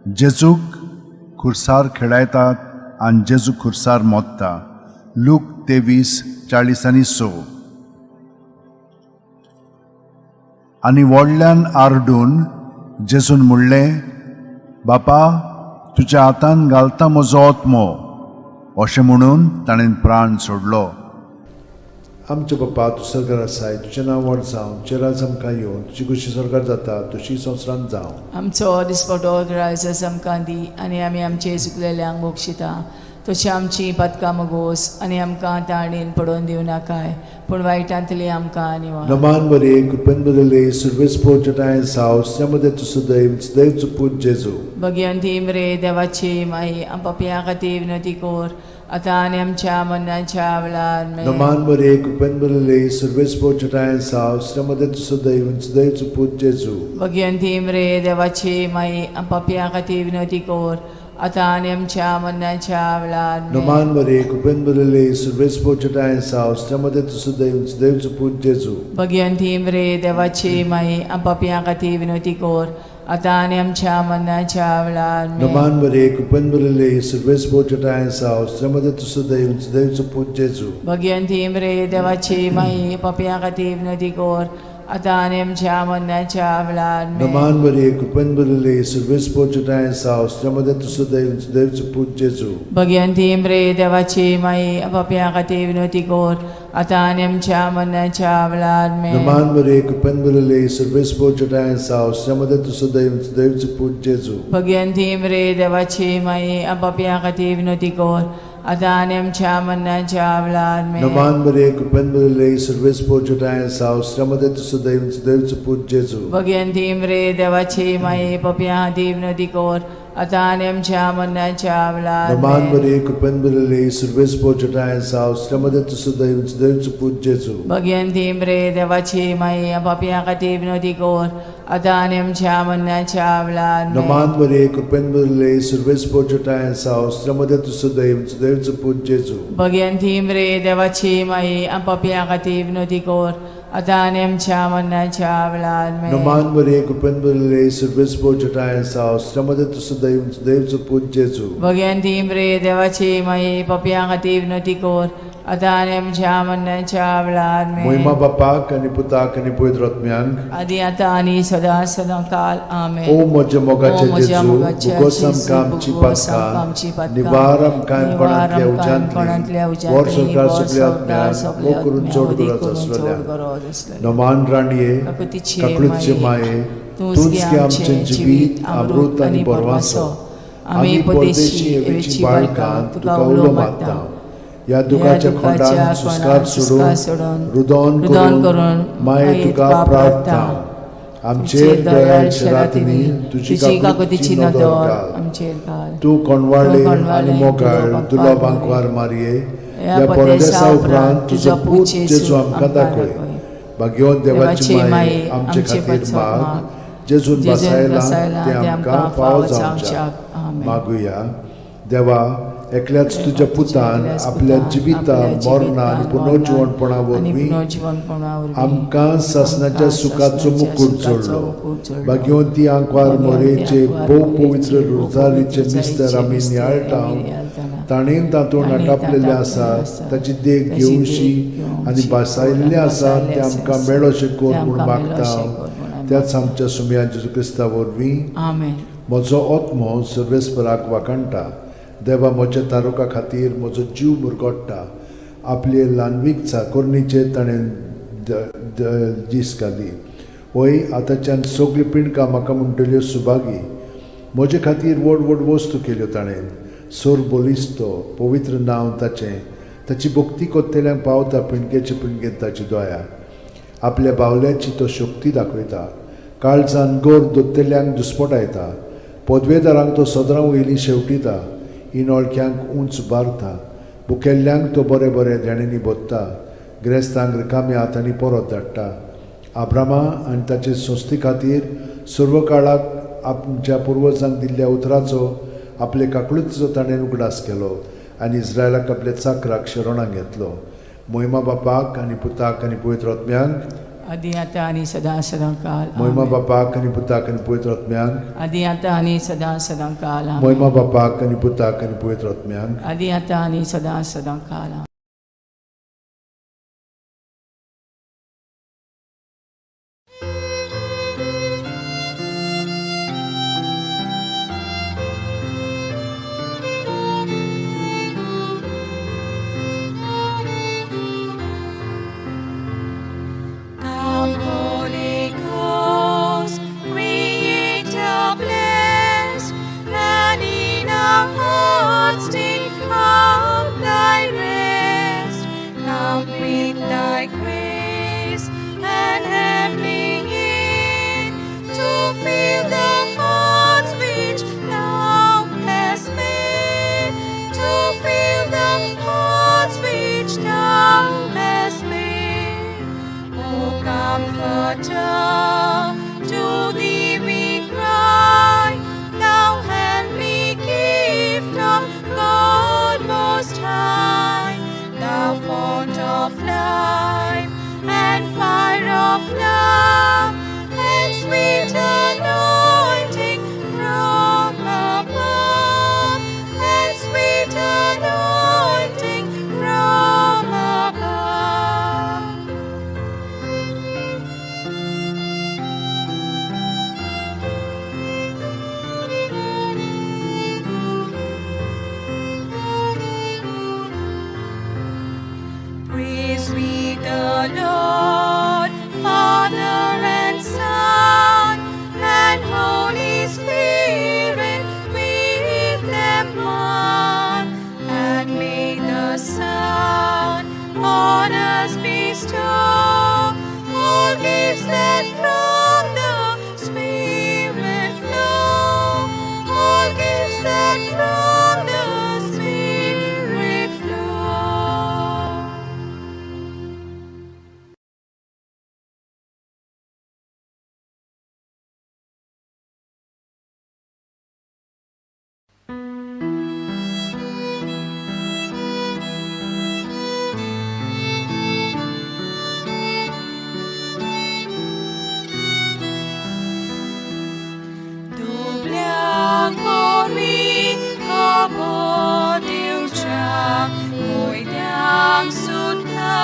जेजूक खुर्सार खेळायतात आनी जेजू खुर्सार मोत्ता, लूक 23:46. आनी व्हडल्यान आरडून जेजून म्हणलें, बापा तुज्या हातान घालता म्हजो आत्मो. अशें म्हणून ताणें प्राण सोडलो. आमच्या बापा तूं सरकार आसाय, तुजें नांव व्हड जावं, तुजें राज आमकां येवं, तुजी खोशी सरकार जाता तशी संवसारांत जावं. आमचो दिसपटो ग्रायस आमकां दी आनी आमी आमचे चुकलेल्यांक बक्षिता तशी आमची पातकां मगोस आनी आमकां ताणेन पडोवन दिवं नाकाय पूण वायटांतली आमकां निवार. नमान मरे कृपेन भरिल्ले सर्वेस्पोर जटायेन साव मध्ये तूं सदैव सदैवचो पूत जेजू. भगिवंती मरे देवाची माई पापयां खातीर विनवती कर आतां आनी आमच्या मरणाच्या वेळार आमेन. नमान मरे कृपेन भरिल्ले सर्वेस्पर चटायेन साव श्रमदे सदैव सदैव पूत जेजू. भगिनी मरे देवाची माई, पापयां खातीर विनवती कर, आतां आनी आमच्या मरणाच्या वेळार आमेन. नमान मरे कृपेन भरिल्ले सर्वेस्पर चटायेन साव श्रमदे सदैव सदैव पूत जेजू. भगिनी मरे देवाची माई, पापयां खातीर विनवती कर, आतां आनी आमच्या मरणाच्या वेळार आमेन. नमान मरे कृपेन भरिल्ले सर्वेस्पर चटायेन साव श्रमदे सदैव सदैव पूत जेजू. भगिनी मरे देवाची माई, पापयां खातीर विनवती कर, आतां आनी आमच्या मरणाच्या वेळार आमेन. नमान मरे कृपेन भरिल्ले सर्वेस्पर चटायेन साव श्रमदे सदैव सदैव पूत जेजू. भगिनी मरे देवाची माई, पापयां खातीर विनवती कर, आतां आनी आमच्या मरणाच्या वेळार आमेन. नमान मरे कृपेन भरिल्ले सर्वेस्पर चटायेन साव श्रमदे सदैव सदैव पूत जेजू. भगिनी मरे देवाची माई, पापयां खातीर विनवती कर, आतां आनी आमच्या मरणाच्या वेळार आमेन. नमान मरे कृपेन भरिल्ले सर्वेस्पर चटायेन साव श्रमदे सदैव सदैव पूत जेजू. भगिनी मरे देवाची माई, पापयां खातीर विनवती कर, आतां आनी आमच्या मरणाच्या वेळार नमान आमेन. मरे कृपेन भरिल्ले सर्वेस्पर चटायेन साव श्रमदे सदैव सदैव पूत जेजू. भगिनी मरे देवाची माई, पापयां खातीर विनवती कर, आतां आनी आमच्या मरणाच्या वेळार आमेन. नमान मरे कृपेन भरिल्ले सर्वेस्पर चटायेन साव श्रमदे सदैव सदैव पूत जेजू. भगिनी मरे देवाची माई, पापयां खातीर विनवती कर, आतां आनी आमच्या मरणाच्या वेळार आमेन. नमान मरे कृपेन भरिल्ले सर्वेस्पर चटायेन साव श्रमदे सदैव सदैव पूत जेजू. भगिनी मरे देवाची माई, पापयां खातीर विनवती कर, आतां आनी आमच्या मरणाच्या वेळार आमेन. मोहिमा बापाक आनी पुताक आनी पवित्र आत्म्यांक, आदी आतां आनी सदां सदां काल आमेन. ओ म्हज्या मोगाचे ओ म्हज्या जेजू, मोगाचे भुगोस जेजू, आमकां आमची भुगोस आमकां आमची पातकां, पातकां, निवार आमकां निवार कांयपणांतल्या आमकां कांयपणांतल्या उज्यांतली, वर उज्यांतली, संवसार वर सगल्या संवसार आत्म्यांक, सगल्या मोग करून आत्म्यांक, चड मोग गरज करून चड आसलेल्या. गरज आसलेल्या. नमान राणये, काकुतीचे काकुळचे माये, तूंच तूंच गे गे आमचें जिवीत, अमृत आनी बरवासो. आमी परदेशी एवेची बाळकां तुका उलो मारता. ह्या दुखाच्या खोंडान सुस्कार सोडून रुदोन करून माये तुका प्रार्थना. आमचेर दयाळ शरातिनी तुजी काकुतीची नदर घाल. आमचेर घाल. तूं कोणवाळे आनी मोगाळ दुलो बांकवार मारये, ह्या परदेसा उपरांत तुजो पूत जेजू आमकां दाखय. भाग्यवंत देवाची माये, आमचे खातीर माग, जेजून बसायला ते आमकां फावो जावच्याक. मागुया. देवा, एकल्याच तुज्या पुतान आपल्या जिविता मरणा आनी पुनर्जिवणपणा वरवीं आमकां सासणाच्या सुखाचो मुकूट जोडलो. भाग्यवंती आंकवार मोरेचे भोव पवित्र रोजारीचे मिस्तर आमी नियाळटा, ताणेन तातूंत आटापलेलें आसा ताची देख घेवशी आनी भासायल्लें आसा तें आमकां मेळोशें कर म्हूण मागता त्याच आमच्या सुमया जेजू क्रिस्ता वरवीं. आमेन. म्हजो आत्मो सर्वेस्पराक वाखाणटा, देवा म्हज्या तारुका खातीर म्हजो जीव मुरगोडटा. आपले ल्हानवीक चाकोरणीचेर ताणें दीस घाली. वय, आतांच्यान सगळीं पिंडकां म्हाका म्हणटल्यो सुभागी. म्हजे खातीर व्हड व्हड वस्तू केल्यो ताणें. सोर बलिस्तो पवित्र नांव ताचें. ताची भक्ती कोत्तेल्यांक पावता पिंडकेचे पिंडकेन ताची दया. आपल्या बावल्याची तो शक्ती दाखयता, काळजान गोर दोत्तेल्यांक दुस्पटायता. पदवेदारांक तो सदरां वयली शेवटिता, इनोळख्यांक उंच उबारता. भुकेल्ल्यांक तो बरें बरें देण्यांनी भोत्ता, ग्रेस्तांक रिकाम्या हातांनी परत धाडटा. आब्रामा आनी ताचे संस्थे खातीर सर्व काळाक आमच्या पुर्वजांक दिल्ल्या उतराचो आपले काकळुतीचो ताणें उगडास केलो आनी इस्रायलाक आपल्या चाकराक शरणाक घेतलो. मोहिमा बापाक आनी पुताक आनी पवित्र आत्म्यांक, आदी आतां आनी सदां सदां काल. मोहिमा आमेन. बापाक आनी पुताक आनी पवित्र आत्म्यांक, आदी आतां आनी सदां सदां काल. आमेन. मोहिमा बापाक आनी पुताक आनी पवित्र आत्म्यांक, आदी आतां आनी सदां सदां काल. आमेन. Come, Holy Ghost, create a bliss, and in our hearts take up thy rest. The Lord, Father and Son, and Holy Spirit, with them one, and may the Son on us bestow all gifts that from the Spirit flow, all gifts that from the Spirit flow. दुबळ्यांक वरवीं खबर दिवच्याक, कोयत्यांक सुटका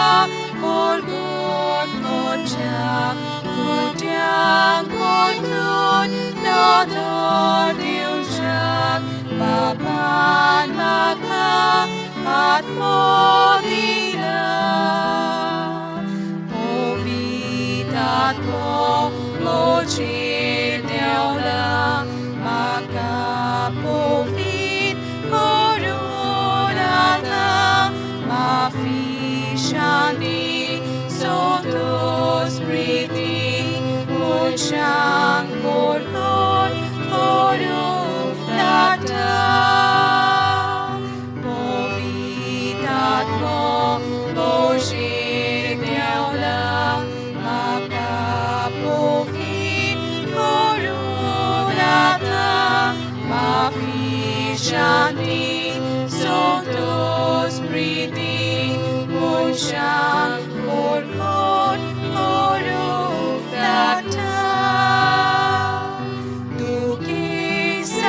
परगट करच्याक, कुड्ड्यांक परतून नदर दिवच्याक, बाबान म्हाका आत्मो दिला. पवित्र आत्मो म्हजेर देंवला, म्हाका पवित्र करून आतां, माफी शांती संतोष प्रिती मनशांक परगट करूंक लागता. पवित्र आत्मो म्हजेर देंवला, म्हाका पवित्र करून आतां, माफी शांती संतोष प्रिती मनशांक परगट करूंक लागता. दुखेस्तांनी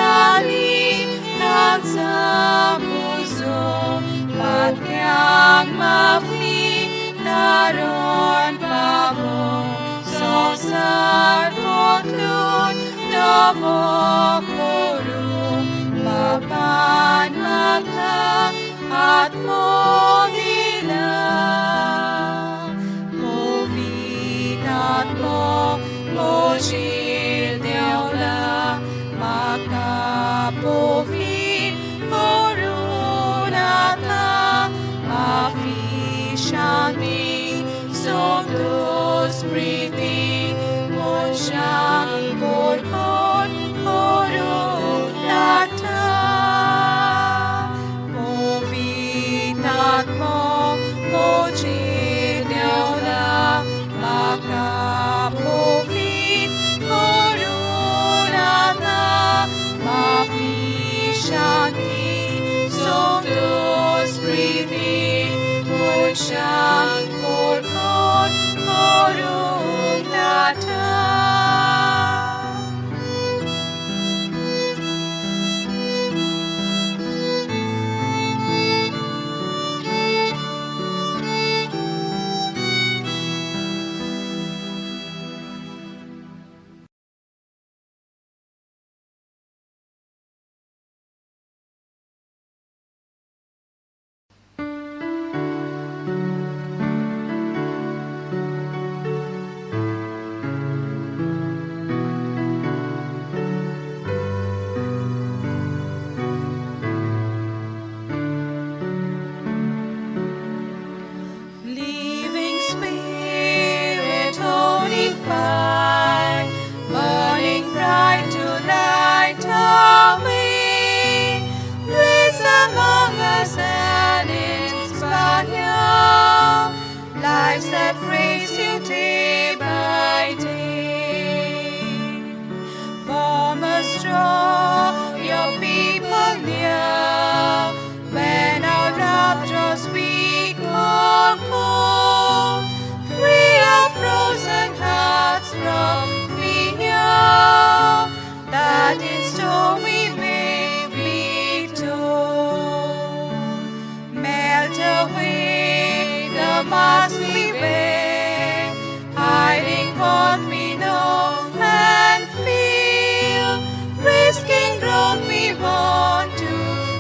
तांचो पुजो, पातक्यांक माफी तारण पावो, संवसार बदलून नवो करूंक बाबान म्हाका आत्मो दिला. पवित्र आत्मो म्हजेर देंवला, म्हाका पवित्र करून आतां, माफी शांती संतोष प्रिती मनशांक परगट करूंक लागता. पवित्र आत्मो म्हजेर देंवला, म्हाका पवित्र करून आतां, माफी शांती संतोष प्रिती मनशांक परगट करूंक लागता. Living Spirit, holy fire, burning bright to light our way. Blaze among us and inspire lives that praise you day by day. Form us, draw your people near, when our love draws weak or cold. Free our frozen hearts from fear, that in storm we may be told. Melt away the mask we wear, hiding what we know and feel, risking ground we want to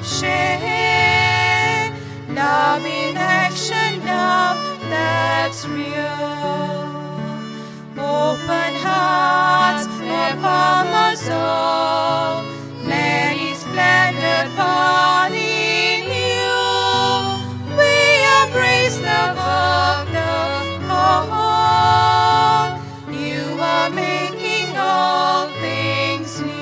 share. Love in action, love that's is real. Open hearts, reform us all. Many splendid body new. We embrace the work, the call. You are making all things new.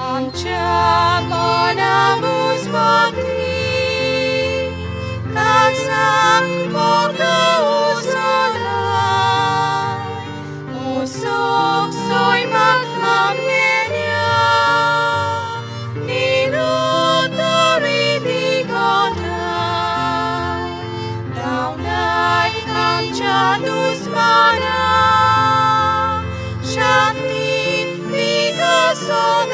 Amcha manamus mati, kansang pagkausolay, usok so'y magmamngenya, nilutori di kotay, daunay amcha dusmana, shanti bikasodakay,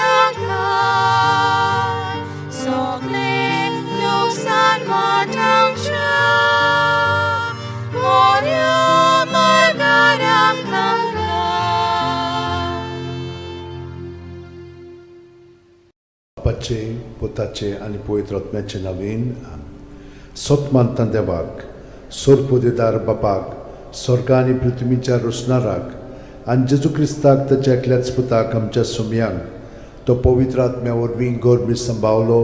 sokle luksan matang siya, morya margaram kangkang. बापाचे पुताचे आनी पवित्र आत्म्याचे नवीन सत मानता देवाक सोरपोदेदार बापाक स्वर्ग आनी पृथ्वीच्या रोसणाराक आनी जेजू क्रिस्ताक ताच्या एकल्याच पुताक आमच्या सुमयांक तो पवित्र आत्म्या वरवीं गोरमी संभावलो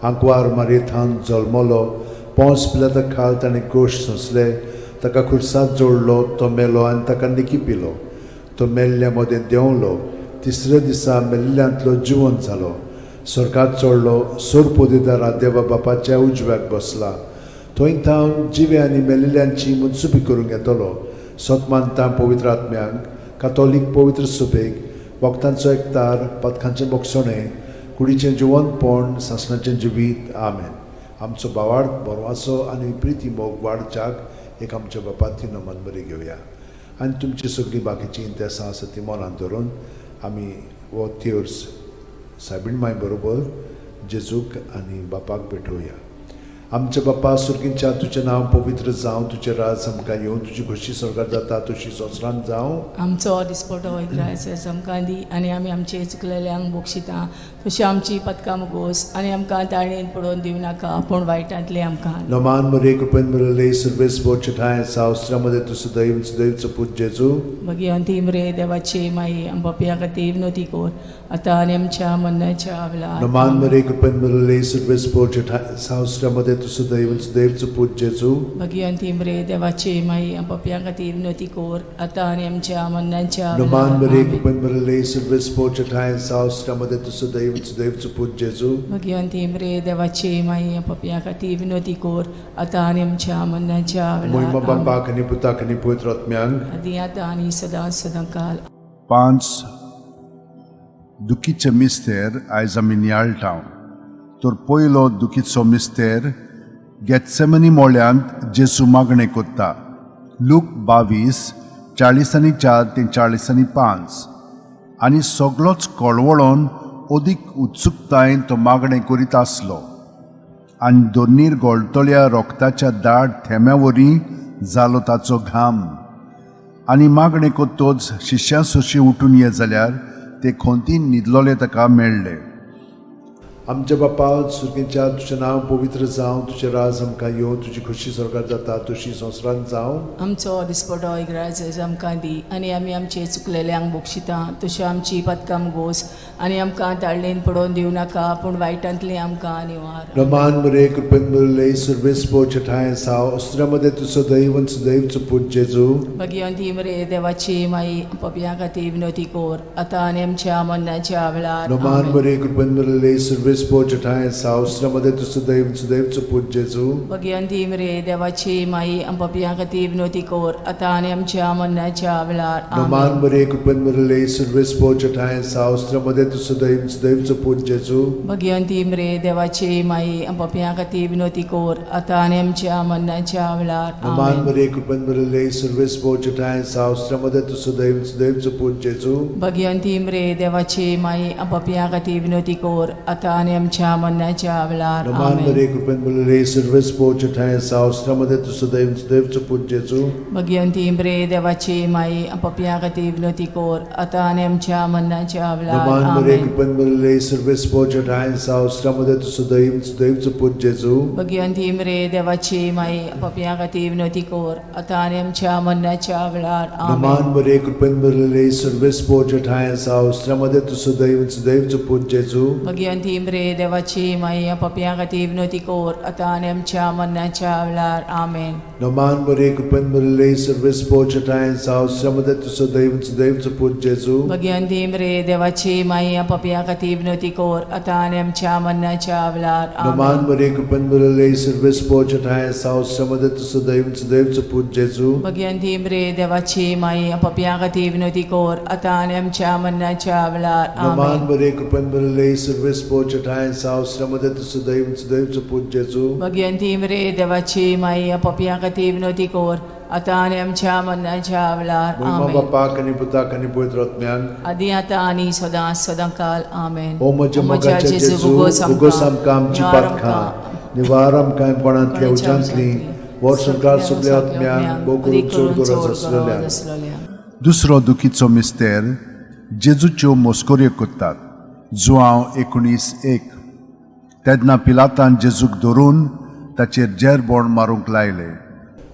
आंकवार मारयेथान जल्मलो पोंस पिलाता खाल ताणें गोश सोंसले ताका खुर्सांत जोडलो तो मेलो आनी ताका निकी पिलो तो मेल्ल्या मदें देंवलो तिसऱ्या दिसा मेल्ल्यांतलो जिवन जालो स्वर्गात चडलो सोरपोदेदारा देवा बापाच्या उजव्याक बसला थंय थावन जिवे आनी मेल्ल्यांची मनसुबी करूंक येतलो सत मानता पवित्र आत्म्यांक कातोलीक पवित्र सुबेक वखदांचो एकतार पथकांचें बोगसणें कुडीचें जिवनपण सासणाचें जिवीत. आमेन. आमचो बावाड बरवाचो आनी प्रिती मोग वाडच्याक एक आमच्या बापाती नमन बरी घेवया आनी तुमची सगळीं बाकीचीं इंतेसां आसा ती मनान धरून आमी हो तेर्स सायबीण माय बरोबर जेजूक आनी बापाक भेटोवया. आमच्या बापा सुर्गींच्या तुजें नांव पवित्र जावं, तुजें राज आमकां येवं, तुजी खोशी स्वर्गार जाता तशी संवसारांत जावं. आमचो दिसपटो इग्रायस आमकां दी आनी आमी आमचे चुकलेल्यांक बक्षिता तशी आमची पदकां मुगोस आनी आमकां ताळेन पडोवन दिवं नाका पूण वायटांतले आमकां. नमान मरे कृपेन मिळले सर्वेस बोचे ठांय सावस्त्रामध्ये तूं सदैव सदैवचो पूत जेजू. भगिवंती मरे देवाची माई आमच्या खातीर विनोती कर आतां आनी आमच्या मरणाच्या वेळार. नमान मरे कृपेन मिळले सर्वेस बोचे ठांय सावस्त्रामध्ये तूं सदैव सदैवचो पूत जेजू. भगिवंती मरे देवाची माई आमच्या खातीर विनोती कर आतां आनी आमच्या मरणाच्या नमान मरे वेळार. कृपेन मिळले सर्वेस बोचे ठांय सावस्त्रामध्ये तूं सदैव सदैवचो पूत जेजू. भगिवंती मरे देवाची माई आमच्या खातीर विनोती कर आतां आनी आमच्या मरणाच्या मोहिमा वेळार. बापाक आनी पुताक आनी पवित्र आत्म्यांक आदी आतां आनी सदां सदां काल. 5 दुखीचे मिस्तेर आयज आमी नियाळटाव. तर पयलो दुखीचो मिस्तेर गेत्सेमनी मोळ्यांत जेजू मागणें कोत्ता. लूक 22:44 ते 45. आनी सगलोच कळवळोन अदीक उत्सुकतायेन तो मागणें करीत आसलो आनी दोनीर गोळटल्या रोगताच्या दाट थेंब्या वरी जालो ताचो घाम. आनी मागणें कोत्तोच शिश्यां सोशी उठून ये जाल्यार ते खोंतीन न्हिदलोले ताका मेळ्ळे. आमच्या बापा सुर्गेच्या, तुजें नांव पवित्र जावं, तुजें राज आमकां येवं, तुजी खोशी स्वर्गार जाता तशी संवसारांत जावं. आमचो दिसपटो इग्राज आमकां दी आनी आमी आमचे चुकलेल्यांक बक्षिता तश्यो आमची पदकां गोस आनी आमकां ताळणेन पडोवन दिवं नाका, पूण वायटांतली आमकां निवार. रमान मरे कृपेन भरिल्ले, सर्वेस्पो ठांय साव, अस्त्रामध्ये तूं सदैव आनी सदैवचो पूत जेजू. भगिवंती मरे देवाची माई, पपया खातीर विनवती कोर आतां आनी आमच्या मरणाच्या वेळार. रमान आमेन. मरे कृपेन भरिल्ले, सर्वेस्पो ठांय साव, अस्त्रामध्ये तूं सदैव आनी सदैवचो पूत जेजू. भगिवंती मरे देवाची माई, पपया खातीर विनवती कोर आतां आनी आमच्या मरणाच्या वेळार. रमान आमेन. मरे कृपेन भरिल्ले, सर्वेस्पो ठांय साव, अस्त्रामध्ये तूं सदैव आनी सदैवचो पूत जेजू. भगिवंती मरे देवाची माई, पपया खातीर विनवती कोर आतां आनी आमच्या मरणाच्या वेळार. रमान आमेन. मरे कृपेन भरिल्ले, सर्वेस्पो ठांय साव, अस्त्रामध्ये तूं सदैव आनी सदैवचो पूत जेजू. भगिवंती मरे देवाची माई, पपया खातीर विनवती कोर आतां आनी आमच्या मरणाच्या वेळार. रमान आमेन. मरे कृपेन भरिल्ले, सर्वेस्पो ठांय साव, अस्त्रामध्ये तूं सदैव आनी सदैवचो पूत जेजू. भगिवंती मरे देवाची माई, पपया खातीर विनवती कोर आतां आनी आमच्या मरणाच्या वेळार. रमान मरे आमेन. कृपेन भरिल्ले, सर्वेस्पो ठांय साव, अस्त्रामध्ये तूं सदैव आनी सदैवचो पूत जेजू. भगिवंती मरे देवाची माई, पपया खातीर विनवती कोर आतां आनी आमच्या मरणाच्या वेळार. आमेन. रमान मरे कृपेन भरिल्ले, सर्वेस्पो ठांय साव, अस्त्रामध्ये तूं सदैव आनी सदैवचो पूत जेजू. भगिवंती मरे देवाची माई, पपया खातीर विनवती कोर आतां आनी आमच्या मरणाच्या वेळार. आमेन. रमान मरे कृपेन भरिल्ले, सर्वेस्पो ठांय साव, अस्त्रामध्ये तूं सदैव आनी सदैवचो पूत जेजू. भगिवंती मरे देवाची माई, पपया खातीर विनवती कोर आतां आनी आमच्या मरणाच्या वेळार. रमान आमेन. मरे कृपेन भरिल्ले, सर्वेस्पो ठांय साव, अस्त्रामध्ये तूं सदैव आनी सदैवचो पूत जेजू. भगिवंती मरे देवाची माई, पपया खातीर विनवती कोर आतां आनी आमच्या मरणाच्या वेळार. रमान आमेन. मरे कृपेन भरिल्ले, सर्वेस्पो ठांय साव, अस्त्रामध्ये तूं सदैव आनी सदैवचो पूत जेजू. भगिवंती मरे देवाची माई, पपया खातीर विनवती कोर आतां आनी आमच्या मरणाच्या वेळार. महिमा आमेन. बापाक आनी पुताक आनी पवित्र आत्म्याक. आदी आतां आनी सदां सदां काल. आमेन. ओ म्हज्या मोगाच्या जेजू, उगोस आमकां आमची पातकां, निवार आमकां कोणांतल्या उज्यांतली, वर्संकार सगल्या आत्म्यांक, भोव करून चड गरज आसलेल्या. दुसरो दुखीचो मिस्तेर, जेजूच्यो मस्कऱ्यो करतात. जुआंव 19:1. तेन्ना पिलातान जेजूक धरून ताचेर जेरबोण मारूंक लायले.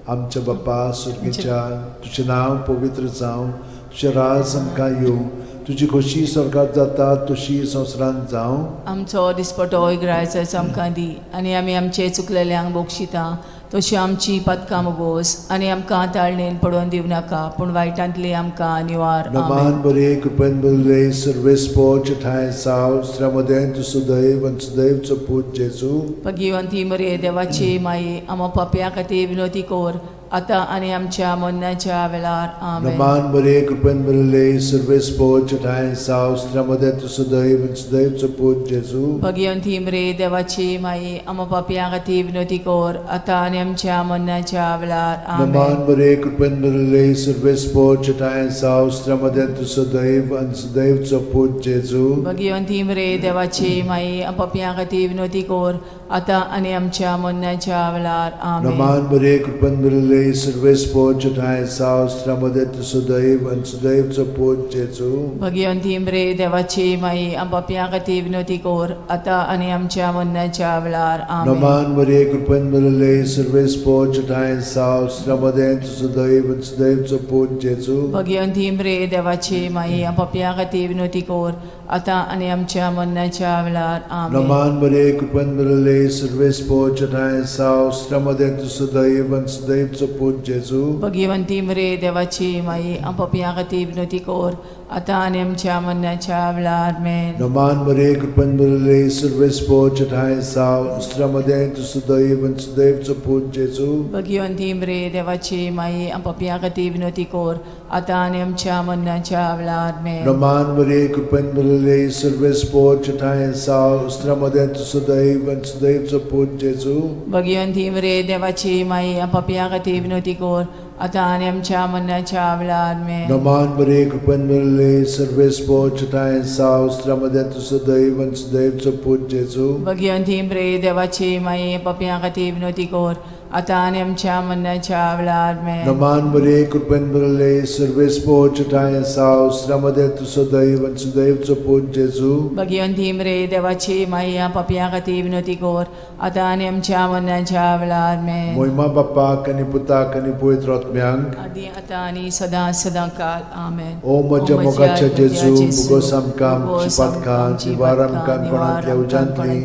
आमच्या बापा सुर्गेच्या, तुजें नांव पवित्र जावं, तुजें राज आमकां येवं, तुजी खोशी स्वर्गात जाता तशी संवसारांत जावं. आमचो दिसपटो इग्रायच आमकां दी आनी आमी आमचे चुकलेल्यांक बक्षिता तशी आमची पदकां मोगोस आनी आमकां ताळणेन पडोवन दिवं नाका, पूण वायटांतली आमकां निवार. नमान आमेन. बरे कृपेन भरिल्ले, सर्वेस्पो ठांय साव, स्त्र्यामध्ये तूं सदैव आनी सदैवचो पूत जेजू. भगिवंती मरे देवाची माई, आमा पापया खातीर विनवती कोर आतां आनी आमच्या मरणाच्या वेळार. आमेन. नमान बरे कृपेन भरिल्ले, सर्वेस्पो ठांय साव, स्त्र्यामध्ये तूं सदैव आनी सदैवचो पूत जेजू. भगिवंती मरे देवाची माई, आमा पापया खातीर विनवती कोर आतां आनी आमच्या मरणाच्या वेळार. नमान आमेन. बरे कृपेन भरिल्ले, सर्वेस्पो ठांय साव, स्त्र्यामध्ये तूं सदैव आनी सदैवचो पूत जेजू. भगिवंती मरे देवाची माई, पापया खातीर विनवती कोर आतां आनी आमच्या मरणाच्या वेळार. आमेन. नमान बरे कृपेन भरिल्ले, सर्वेस्पो ठांय साव, स्त्र्यामध्ये तूं सदैव आनी सदैवचो पूत जेजू. भगिवंती मरे देवाची माई, पापया खातीर विनवती कोर आतां आनी आमच्या मरणाच्या वेळार. आमेन. नमान मरे कृपेन भरिल्ले, सर्वेस्पो ठांय साव, स्त्र्यामध्ये तूं सदैव आनी सदैवचो पूत जेजू. भगिवंती मरे देवाची माई, पापया खातीर विनवती कोर आतां आनी आमच्या मरणाच्या वेळार. आमेन. नमान मरे कृपेन भरिल्ले, सर्वेस्पो ठांय साव, स्त्र्यामध्ये तूं सदैव आनी सदैवचो पूत जेजू. भगिवंती मरे देवाची माई, पापया खातीर विनवती कोर आतां आनी आमच्या मरणाच्या वेळार. मेन. नमान मरे कृपेन भरिल्ले, सर्वेस्पो ठांय साव, स्त्र्यामध्ये तूं सदैव आनी सदैवचो पूत जेजू. भगिवंती मरे देवाची माई, पापया खातीर विनवती कोर आतां आनी आमच्या मरणाच्या वेळार. मेन. नमान मरे कृपेन भरिल्ले, सर्वेस्पो ठांय साव, स्त्र्यामध्ये तूं सदैव आनी सदैवचो पूत जेजू. भगिवंती मरे देवाची माई, पापया खातीर विनवती कोर आतां आनी आमच्या मरणाच्या वेळार. मेन. नमान मरे कृपेन भरिल्ले, सर्वेस्पो ठांय साव, स्त्र्यामध्ये तूं सदैव आनी सदैवचो पूत जेजू. भगिवंती मरे देवाची माई, पापया खातीर विनवती कोर आतां आनी आमच्या मरणाच्या वेळार आमेन. नमान मरिये, कृपेन भरले, सर्वेस्पो चटाय साव श्रमदे तू सदैव आनी सुदैवचो पूत जेजू. भगिवंती मरे देवाची माई, पापयां खातीर विनवती कर, आतां आनी आमच्या मरणाच्या वेळार आमेन. मोहिमा बाप्पाक आनी पुताक आनी पवित्र आत्म्यांक. आदी आतां आनी सदां सदां काल. आमेन. ओ म्हज्या मोगाच्या जेजू, मुगोस आमकां आमची पातकां, निवार आमकां कोणांतल्या उज्यांतली,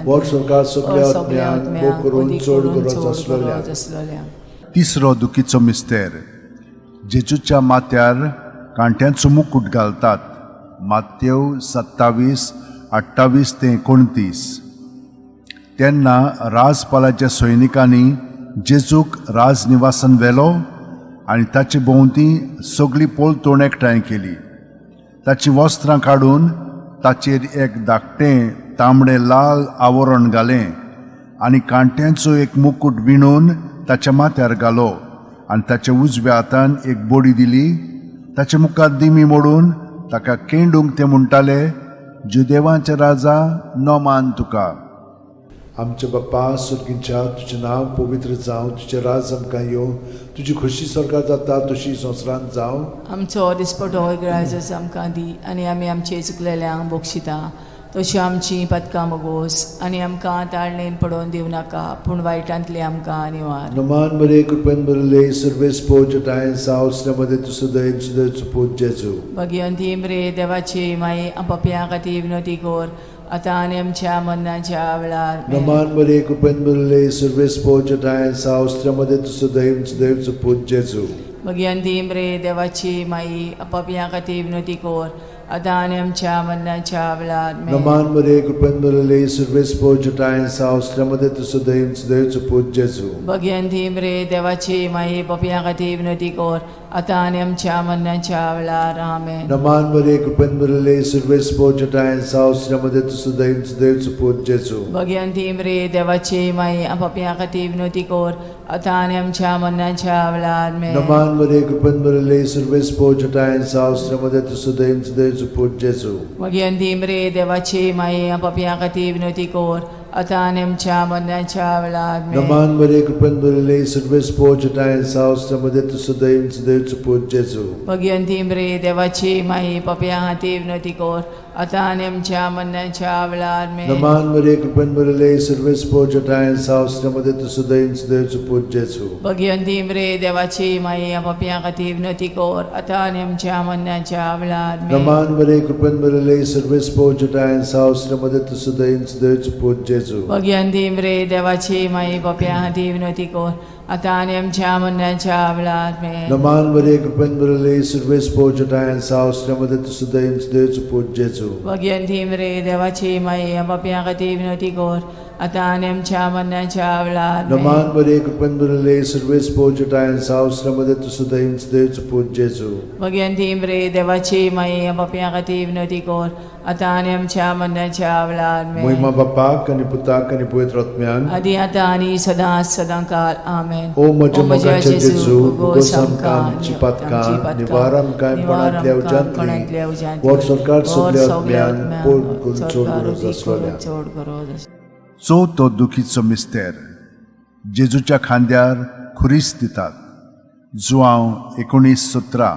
वर सरकार सगल्या आत्म्यांक, भोव करून चड गरज आसलेल्या. तिसरो दुखीचो मिस्तेर. जेजूच्या माथ्यार कांट्यांचो मुकूट घालतात. मातेव 27:28 ते 29. तेन्ना राजपालाच्या सैनिकांनी जेजूक राजनिवासान व्हेलो आनी ताचे भोंवती सगळी पलतोण एकठांय केली. ताचीं वस्त्रां काडून ताचेर एक धाकटें तांबडें लाल आवरण घालें आनी कांट्यांचो एक मुकूट विणून ताच्या माथ्यार घालो आनी ताच्या उजव्या हातान एक बडी दिली. ताचे मुखार दिमी मोडून ताका केंडूंक ते म्हणटाले, जुदेवांचे राजा, नमान तुका. आमच्या बाप्पा सुर्गींच्या, तुजें नांव पवित्र जावं, तुजें राज आमकां येवं, तुजी खोशी सरकार जाता तशी संवसारांत जावं. आमचो दिसपटो ग्रायजस आमकां दी आनी आमी आमचे चुकलेल्यांक बक्षिता तशी आमची पदकां मगोस आनी आमकां ताळणेन पडोवन दिवं नाका, पूण वायटांतली आमकां निवार. नमान मरिये, कृपेन भरले, सर्वेस्पो चटाय साव मध्ये तू सदैव सुदैवचो पूत जेजू. भगिवंती मरे देवाची माई, पापयां खातीर विनवती कर, आतां आनी आमच्या मरणाच्या वेळार. नमान मरिये, कृपेन भरले, सर्वेस्पो चटाय साव मध्ये तू सदैव सुदैवचो पूत जेजू. भगिवंती मरे देवाची माई, पापयां खातीर विनवती कर, आतां आनी आमच्या मरणाच्या वेळार. नमान मरिये, कृपेन भरले, सर्वेस्पो चटाय साव मध्ये तू सदैव सुदैवचो पूत जेजू. भगिवंती मरे देवाची माई, पापयां खातीर विनवती कर, आतां आनी आमच्या मरणाच्या वेळार. आमेन. नमान मरिये, कृपेन भरले, सर्वेस्पो चटाय साव मध्ये तू सदैव सुदैवचो पूत जेजू. भगिवंती मरे देवाची माई, पापयां खातीर विनवती कर, आतां आनी आमच्या मरणाच्या वेळार. नमान मरिये, कृपेन भरले, सर्वेस्पो चटाय साव मध्ये तू सदैव सुदैवचो पूत जेजू. भगिवंती मरे देवाची माई, पापयां खातीर विनवती कर, आतां आनी आमच्या मरणाच्या वेळार. नमान मरिये, कृपेन भरले, सर्वेस्पो चटाय साव मध्ये तू सदैव सुदैवचो पूत जेजू. भगिवंती मरे देवाची माई, पापयां खातीर विनवती कर, आतां आनी आमच्या मरणाच्या वेळार. नमान मरिये, कृपेन भरले, सर्वेस्पो चटाय साव मध्ये तू सदैव सुदैवचो पूत जेजू. भगिवंती मरे देवाची माई, पापयां खातीर विनवती कर, आतां आनी आमच्या मरणाच्या वेळार. नमान मरिये, कृपेन भरले, सर्वेस्पो चटाय साव मध्ये तू सदैव सुदैवचो पूत जेजू. भगिवंती मरे देवाची माई, पापयां खातीर विनवती कर, आतां आनी आमच्या मरणाच्या वेळार. नमान मरिये, कृपेन भरले, सर्वेस्पो चटाय साव मध्ये तू सदैव सुदैवचो पूत जेजू. भगिवंती मरे देवाची माई, पापयां खातीर विनवती कर, आतां आनी आमच्या मरणाच्या वेळार. नमान मरिये, कृपेन भरले, सर्वेस्पो चटाय साव मध्ये तू सदैव सुदैवचो पूत जेजू. भगिवंती मरे देवाची माई, पापयां खातीर विनवती कर, आतां आनी आमच्या मरणाच्या वेळार. मोहिमा बाप्पाक आनी पुताक आनी पवित्र आत्म्यांक. आदी आतां आनी सदां सदां काल. आमेन. ओ म्हज्या मोगाच्या जेजू, भोगोस आमकां आमची पातकां, निवार आमकां कोणांतल्या उज्यांतली, वर सरकार सगल्या आत्म्यांक, पोड करून चड गरज आसलेल्या. चड गरज आसलेल्या. चवथो दुखीचो मिस्तेर. जेजूच्या खांद्यार खुरीस दितात. जुआंव 19:17.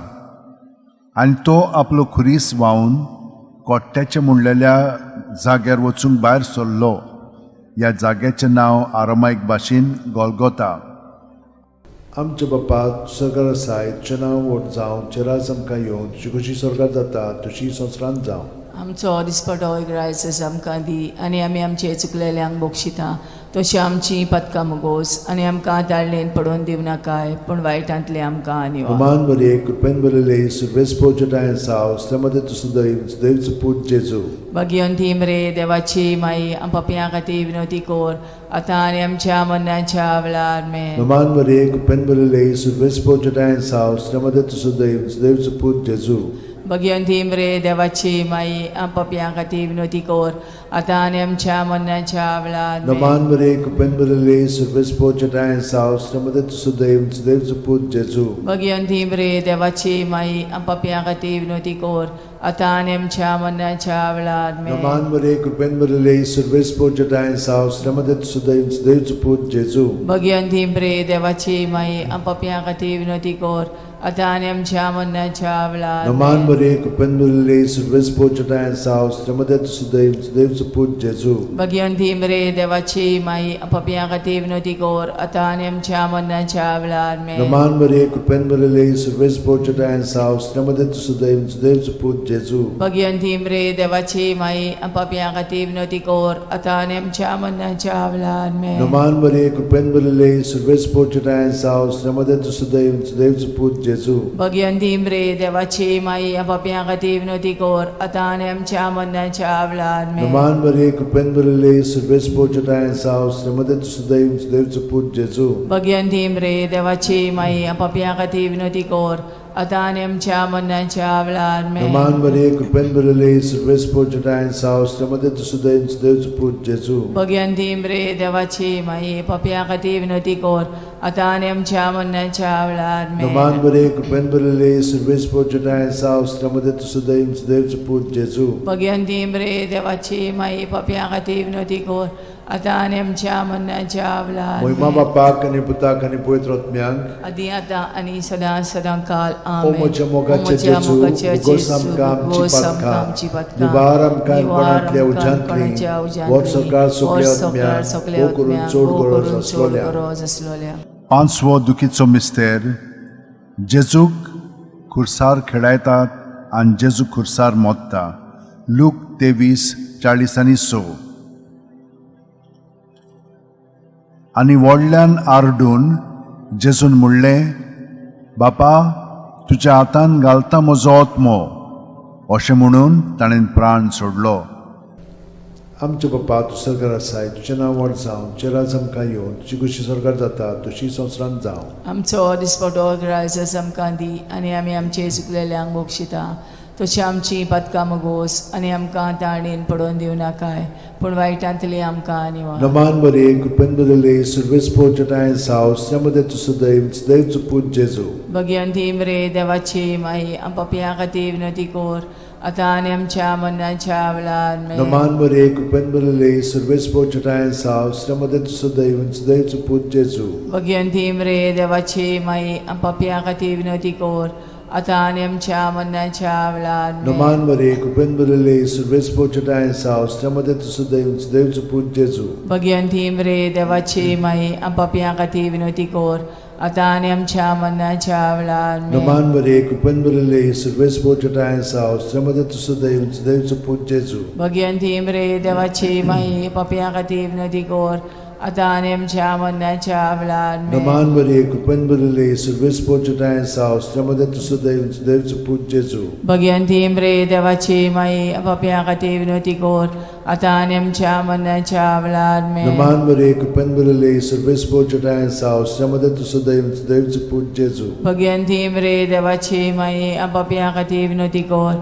आनी तो आपलो खुरीस व्हांवन कोट्ट्याचे म्हणलेल्या जाग्यार वचूंक भायर सरलो. ह्या जाग्याचें नांव आरामायक भाशेन गोलगोता. आमच्या बाप्पा सरकार आसाय, तुजें नांव व्हड जावं, तुजें राज आमकां येवं, तुजी खोशी सरकार जाता तशी संवसारांत जावं. आमचो दिसपटो ग्रायसस आमकां दी आनी आमी आमचे चुकलेल्यांक बक्षिता तशी आमची पदकां मुगोस आनी आमकां ताळणेन पडोवन दिवं नाकाय, पूण वायटांतले आमकां निवार. नमान मरिये, कृपेन भरिल्ले, सर्वेस्पो चटाय साव मध्ये तूं सदैव सुदैवचो पूत जेजू. भगिवंती मरे देवाची माई, पापयां खातीर विनवती कर, आतां आनी आमच्या मरणाच्या वेळार. आमेन. नमान मरिये, कृपेन भरिल्ले, सर्वेस्पो चटाय साव मध्ये तूं सदैव सुदैवचो पूत जेजू. भगिवंती मरे देवाची माई, पापयां खातीर विनवती कर, आतां आनी आमच्या मरणाच्या वेळार. आमेन. नमान मरिये, कृपेन भरिल्ले, सर्वेस्पो चटाय साव मध्ये तूं सदैव सुदैवचो पूत जेजू. भगिवंती मरे देवाची माई, पापयां खातीर विनवती कर, आतां आनी आमच्या मरणाच्या वेळार आमेन. नमान मरे कृपेन भरिल्ले सर्वेस्पोर जटाय साव श्रमदत सुदैव सुदैवचो पूत जेजू. भगियंती प्रे देवाची माई आम पापयां खातीर विनवती कर आतां आनी आमच्या मरणाच्या वेळार नमान आमेन. मरे कृपेन भरिल्ले सर्वेस्पोर जटाय साव श्रमदत सुदैव सुदैवचो पूत जेजू. भगियंती मरे देवाची माई आम पापयां खातीर विनवती कर आतां आनी आमच्या मरणाच्या वेळार आमेन. नमान मरे कृपेन भरिल्ले सर्वेस्पोर जटाय साव श्रमदत सुदैव सुदैवचो पूत जेजू. भगियंती मरे देवाची माई आम पापयां खातीर विनवती कर आतां आनी आमच्या मरणाच्या वेळार आमेन. नमान मरे कृपेन भरिल्ले सर्वेस्पोर जटाय साव श्रमदत सुदैव सुदैवचो पूत जेजू. भगियंती मरे देवाची माई आम पापयां खातीर विनवती कर आतां आनी आमच्या मरणाच्या वेळार आमेन. नमान मरे कृपेन भरिल्ले सर्वेस्पोर जटाय साव श्रमदत सुदैव सुदैवचो पूत जेजू. भगियंती मरे देवाची माई आम पापयां खातीर विनवती कर आतां आनी आमच्या मरणाच्या वेळार आमेन. नमान मरे कृपेन भरिल्ले सर्वेस्पोर जटाय साव श्रमदत सुदैव सुदैवचो पूत जेजू. भगियंती मरे देवाची माई पापयां खातीर विनवती कर आतां आनी आमच्या मरणाच्या वेळार आमेन. नमान मरे कृपेन भरिल्ले सर्वेस्पोर जटाय साव श्रमदत सुदैव सुदैवचो पूत जेजू. भगियंती मरे देवाची माई पापयां खातीर विनवती कर आतां आनी आमच्या मरणाच्या वेळार मोहिमा आमेन. बापाक आनी पुताक आनी पवित्र आत्म्याक. आदी आतां आनी सदां सदां काल ओ आमेन. म्हज्या मोगाचे ओ म्हज्या जेजू, मोगाचे भोगोस जेजू, आमकां आमची भोगोस आमकां पातकां, आमची पातकां, निवार आमकां निवार कोणांतल्या आमकां उज्यांतली, कोणाच्या उज्यांतली, व्हड सरकार सगल्या व्हड सरकार आत्म्याक, सगल्या भोव करून आत्म्याक, चड भोव गरज करून चड आसलोल्या. गरज आसलोल्या. पांचवो दुखीचो मिस्तेर जेजूक खुर्सार खेळायतात आनी जेजू खुर्सार मोत्ता. लूक 23:46. आनी व्हडल्यान आरडून जेजून म्हणलें, बापा तुज्या हातान घालता म्हजो आत्मो. अशें म्हणून ताणें प्राण सोडलो. आमचे बापा तूं सरकार आसाय, तुजें नांव व्हड जावं, तुजें राज आमकां येवं, तुजी खुशी सरकार जाता तशी संवसारांत जावं. आमचो दिसपटो ग्रायस आमकां दी आनी आमी आमचे चुकलेल्यांक बक्षिता तशी आमची पातकां मगोस आनी आमकां ताणेन पडोवन दिवं नाकाय पूण वायटांतली आमकां निवार. नमान बरे कृपेन बरले सर्वेस्पोर जटाय साव श्रमदे तूं सदैव सदैवचो पूत जेजू. भगियंती मरे देवाची माई आम पापयां खातीर विनवती कर आतां आनी आमच्या मरणाच्या वेळार आमेन. नमान बरे कृपेन बरले सर्वेस्पोर जटाय साव श्रमदे तूं सदैव सदैवचो पूत जेजू. भगियंती मरे देवाची माई आम पापयां खातीर विनवती कर आतां आनी आमच्या मरणाच्या वेळार आमेन. नमान बरे कृपेन बरले सर्वेस्पोर जटाय साव श्रमदे तूं सदैव सदैवचो पूत जेजू. भगियंती मरे देवाची माई आम पापयां खातीर विनवती कर आतां आनी आमच्या मरणाच्या वेळार आमेन. नमान बरे कृपेन बरले सर्वेस्पोर जटाय साव श्रमदे तूं सदैव सदैवचो पूत जेजू. भगियंती मरे देवाची माई पापयां खातीर विनवती कर आतां आनी आमच्या मरणाच्या वेळार आमेन. नमान बरे कृपेन बरले सर्वेस्पोर जटाय साव श्रमदे तूं सदैव सदैवचो पूत जेजू. भगियंती मरे देवाची माई पापयां खातीर विनवती कर आतां आनी आमच्या मरणाच्या वेळार आमेन. नमान बरे कृपेन बरले सर्वेस्पोर जटाय साव श्रमदे तूं सदैव सदैवचो पूत जेजू. भगियंती मरे देवाची माई पापयां खातीर विनवती कर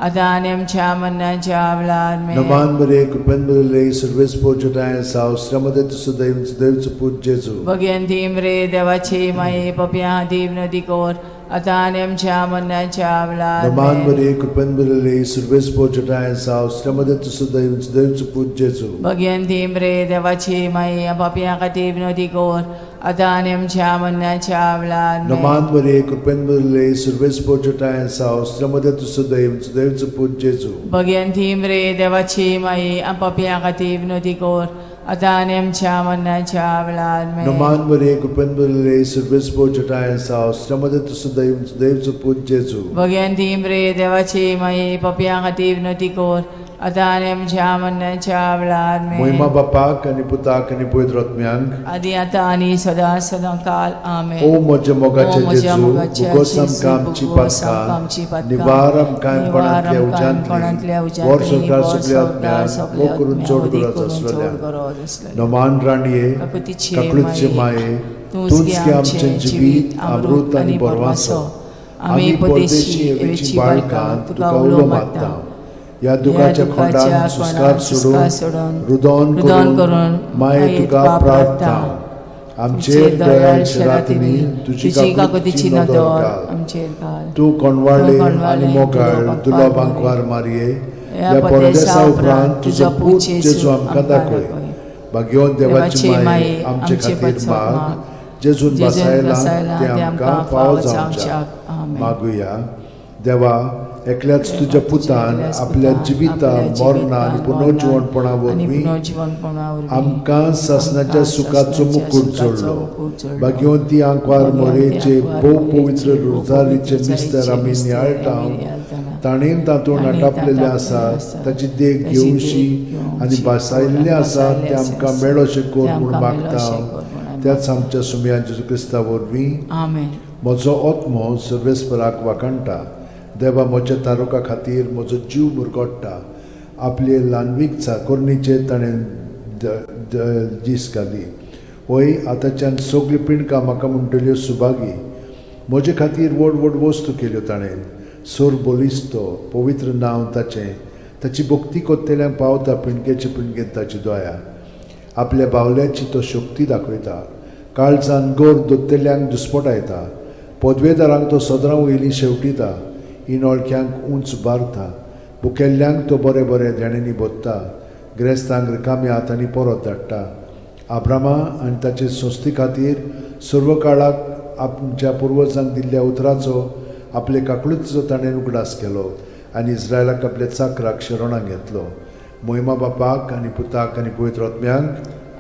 आतां आनी आमच्या मरणाच्या वेळार आमेन. नमान बरे कृपेन बरले सर्वेस्पोर जटाय साव श्रमदे तूं सदैव सदैवचो पूत जेजू. भगियंती मरे देवाची माई पापयां खातीर विनवती कर आतां आनी आमच्या मरणाच्या वेळार नमान आमेन. बरे कृपेन बरले सर्वेस्पोर जटाय साव श्रमदे तूं सदैव सदैवचो पूत जेजू. भगियंती मरे देवाची माई पापयां खातीर विनवती कर आतां आनी आमच्या मरणाच्या वेळार आमेन. नमान बरे कृपेन बरले सर्वेस्पोर जटाय साव श्रमदे तूं सदैव सदैवचो पूत जेजू. भगियंती मरे देवाची माई पापयां खातीर विनवती कर आतां आनी आमच्या मरणाच्या वेळार आमेन. नमान बरे कृपेन बरले सर्वेस्पोर जटाय साव श्रमदे तूं सदैव सदैवचो पूत जेजू. भगियंती मरे देवाची माई पापयां खातीर विनवती कर आतां आनी आमच्या मरणाच्या वेळार आमेन. मोहिमा बापाक आनी पुताक आनी पवित्र आत्म्यांक. आदी आतां आनी सदां सदां काल आमेन. ओ म्हज्या मोगाचे ओ म्हज्या जेजू, मोगाच्या भोगोस जेजू, आमकां आमची भोगोस आमकां आमची पातकां, पातकां, निवार आमकां निवार कोणांतल्या आमकां कोणांतल्या उज्यांतली, उज्यांतली, व्हड सरकार व्हड सगल्या संवसार आत्म्यांक, सगल्या भोव करून आत्म्यांक, चड वदी गरज करून चड आसलेल्या. गरज आसलेल्या. नमान राणये, काकुतीचे काकळूतचे माये, तूंच तूंच गे गे आमचें आमचें जिवीत अमृत आनी बरवासो. आमी परदेशी एवेची बाळकां तुका उलो मारता. ह्या दुखाच्या खोंडान सुस्कार सोडून, रुदोन रुदन करून करून माये तुका प्रार्थना. आमचेर दयाळ शेरातिनी तुजी काकुतीची नदर घाल. आमचेर घाल. तूं कोणवाळे आनी मोगाळ तुलो बांकवार मारये, ह्या परदेसा उपरांत तुजो पूत जेजू आमकां दाखय. भाग्यवंत देवाची माये आमचे खातीर माग, जेजून बसायला तें आमकां फावो जावच्याक. मागुया. देवा, एकल्याच तुज्या पुतान आपल्या जिविता मरणा आनी पुनर्जिवणपणा वरवीं आमकां सासणाच्या सुखाचो मुकूट जोडलो. भाग्यवंती आंकवार मोरेचे भोव पवित्र रोजारीचे मिस्तर आमी नियाळटा, ताणें तातूंत आटापलेलें आसा ताची देख घेवशी आनी भासायल्लें आसा तें आमकां मेळोशें कर म्हूण मागता, त्याच आमच्या सुमया जेजू क्रिस्ता वरवीं. आमेन. म्हजो आत्मो सर्वेस्पराक वाखाणटा, देवा म्हज्या तारुका खातीर म्हजो जीव मुरगोडटा. आपले ल्हानवीक चाकोरणीचेर ताणें दीस घाली. वय आतांच्यान सगळीं पिंडकां म्हाका म्हणटल्यो सुभागी. म्हजे खातीर व्हड व्हड वस्तू केल्यो ताणें. सोर बलिस्तो पवित्र नांव ताचें, ताची भक्ती कोत्तेल्यांक पावता पिंडकेचे पिंडकेन ताची दया. आपल्या बावल्याची तो शक्ती दाखयता, काळजान गोर दोत्तेल्यांक दुस्पटायता. पदवेदारांक तो सदरां वयली शेवटिता, इनोळख्यांक उंच बारता. भुकेल्ल्यांक तो बरे बरे देण्यांनी भोत्ता, ग्रेस्तांक रिकाम्या हातांनी परत धाडटा. आब्रामा आनी ताचे संस्थे खातीर सर्व काळाक आमच्या पुर्वजांक दिल्ल्या उतराचो आपले काकळुतीचो ताणें उगडास केलो आनी इस्रायलाक आपल्या चाकराक शरणाक घेतलो. मोहिमा बापाक आनी पुताक आनी पवित्र आत्म्यांक,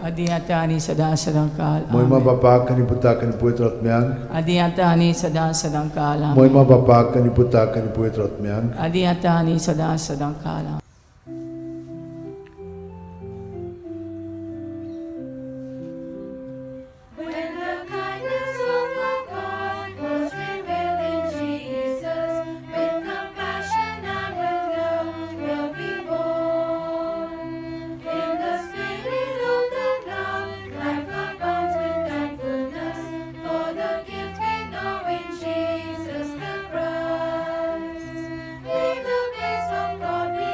आदी आतां आनी सदां सदां काल. मोहिमा बापाक आनी पुताक आनी पवित्र आत्म्यांक, आदी आतां आनी सदां सदां काल. मोहिमा बापाक आनी पुताक आनी पवित्र आत्म्यांक, आदी आतां आनी सदां सदां काल. When the kindness of our God was revealed in Jesus, with compassion and with love will be born. In the spirit of that love, life abounds with thankfulness for the gift we know in Jesus the Christ. May the grace of God be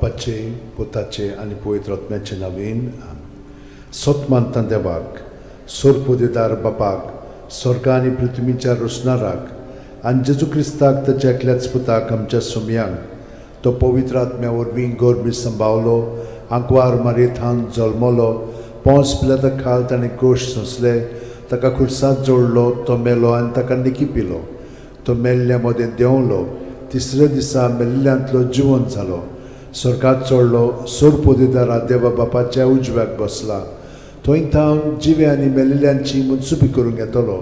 बापाचे, पुताचे आनी पवित्र आत्म्याचे नवीन. सत मानता देवाक, सोरपोदेदार बापाक, स्वर्गा आनी पृथ्वीच्या रोसणाराक, आनी जेजू क्रिस्ताक, ताच्या एकल्याच पुताक, आमच्या सुमयांक, तो पवित्र आत्म्या वरवीं गर्भी संभावलो, आंकवार मारयेथान जल्मलो, पोंस पिलाता खाल ताणें कोश सोंसले, ताका खुर्सांत जोडलो, तो मेलो आनी ताका निकी पिलो, तो मेल्ल्या मदें देंवलो, तिसऱ्या दिसा मेल्ल्यांतलो जिवन जालो, स्वर्गात चडलो, सोरपोदेदारा देवा बापाच्या उजव्याक बसला, थंय थावन जिवे आनी मेल्ल्यांची मनसुबी करूंक येतलो.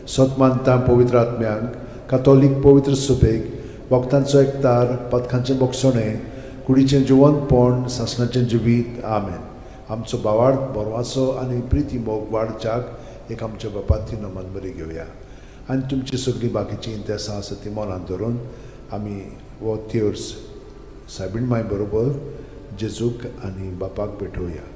सत मानता पवित्र आत्म्यांक, कातोलीक पवित्र सुबेक, वखदांचो एकतार, पथकांचें बोगसणें, कुडीचें जिवनपण, सासणाचें जिवीत. आमेन. आमचो बावाड बरवाचो आनी प्रिती मोग वाडच्याक एक आमच्या बापाती नमन बरी घेवया आनी तुमची सगळीं बाकीचीं इंतेसां आसा ती मनांत धरून आमी हो तेर्स सायबीण माय बरोबर जेजूक आनी बापाक भेटोवया.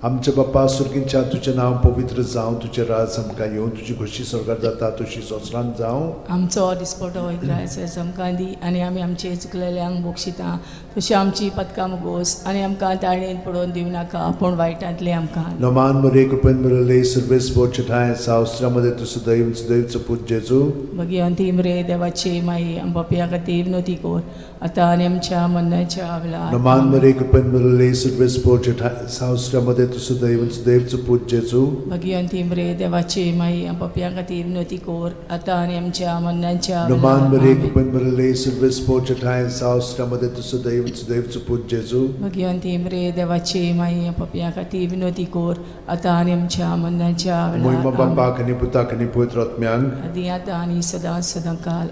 आमच्या बापा सुर्गीच्या, तुजें नांव पवित्र जावं, तुजें राज आमकां येवं, तुजी खोशी स्वर्गात जाता तशी संवसारांत जावं. आमचो दिसपटो इग्रायस आमकां दी आनी आमी आमचे चुकलेल्यांक बक्षिता तशी आमची पदकां मुगोस आनी आमकां ताळेन पडोवन दिवं नाका, पूण वायटांतले आमकां. नमान मरे, कृपेन मिळले सर्वेस बोचठाय सावस्त्रामध्ये तू सदैव सदैवचो पूत जेजू. भगिवंती रे देवाची माई, आमच्या खातीर विनवती कर, आतां आनी आमच्या मरणाच्या वेळार. नमान मरे, कृपेन मिळले सर्वेस बोचठाय सावस्त्रामध्ये तू सदैव सदैवचो पूत जेजू. भगिवंती रे देवाची माई, आमच्या खातीर विनवती कर, आतां आनी आमच्या मरणाच्या नमान वेळार. मरे, आमेन. कृपेन मिळले सर्वेस बोचठाय सावस्त्रामध्ये तू सदैव सदैवचो पूत जेजू. भगिवंती रे देवाची माई, आमच्या खातीर विनवती कर, आतां आनी आमच्या मरणाच्या मोहिमा वेळार. आमेन. बापाक आनी पुताक आनी पवित्र आत्म्यांक. आदी आतां आनी सदां सदां काल.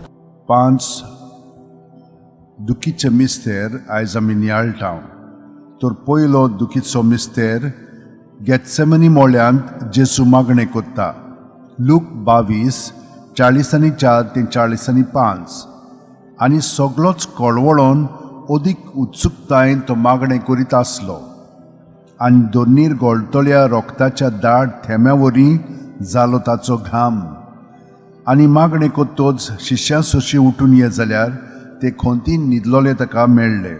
5 दुखीचे मिस्तेर आयज आमी नियाळटा. तर पयलो दुखीचो मिस्तेर, गेत्सेमनी मोळ्यांत जेसू मागणें कोत्ता. लूक 22, 44 ते 45. आनी सगलोच कळवळोन अदीक उत्सुकतायेन तो मागणें करीत आसलो आनी दोनीर गोळटल्या रोगताच्या दाट थेंब्या वरी जालो ताचो घाम. आनी मागणें कोत्तोच शिश्यां सोशी उठून ये जाल्यार ते खोंतीन न्हिदलोले ताका मेळ्ळे.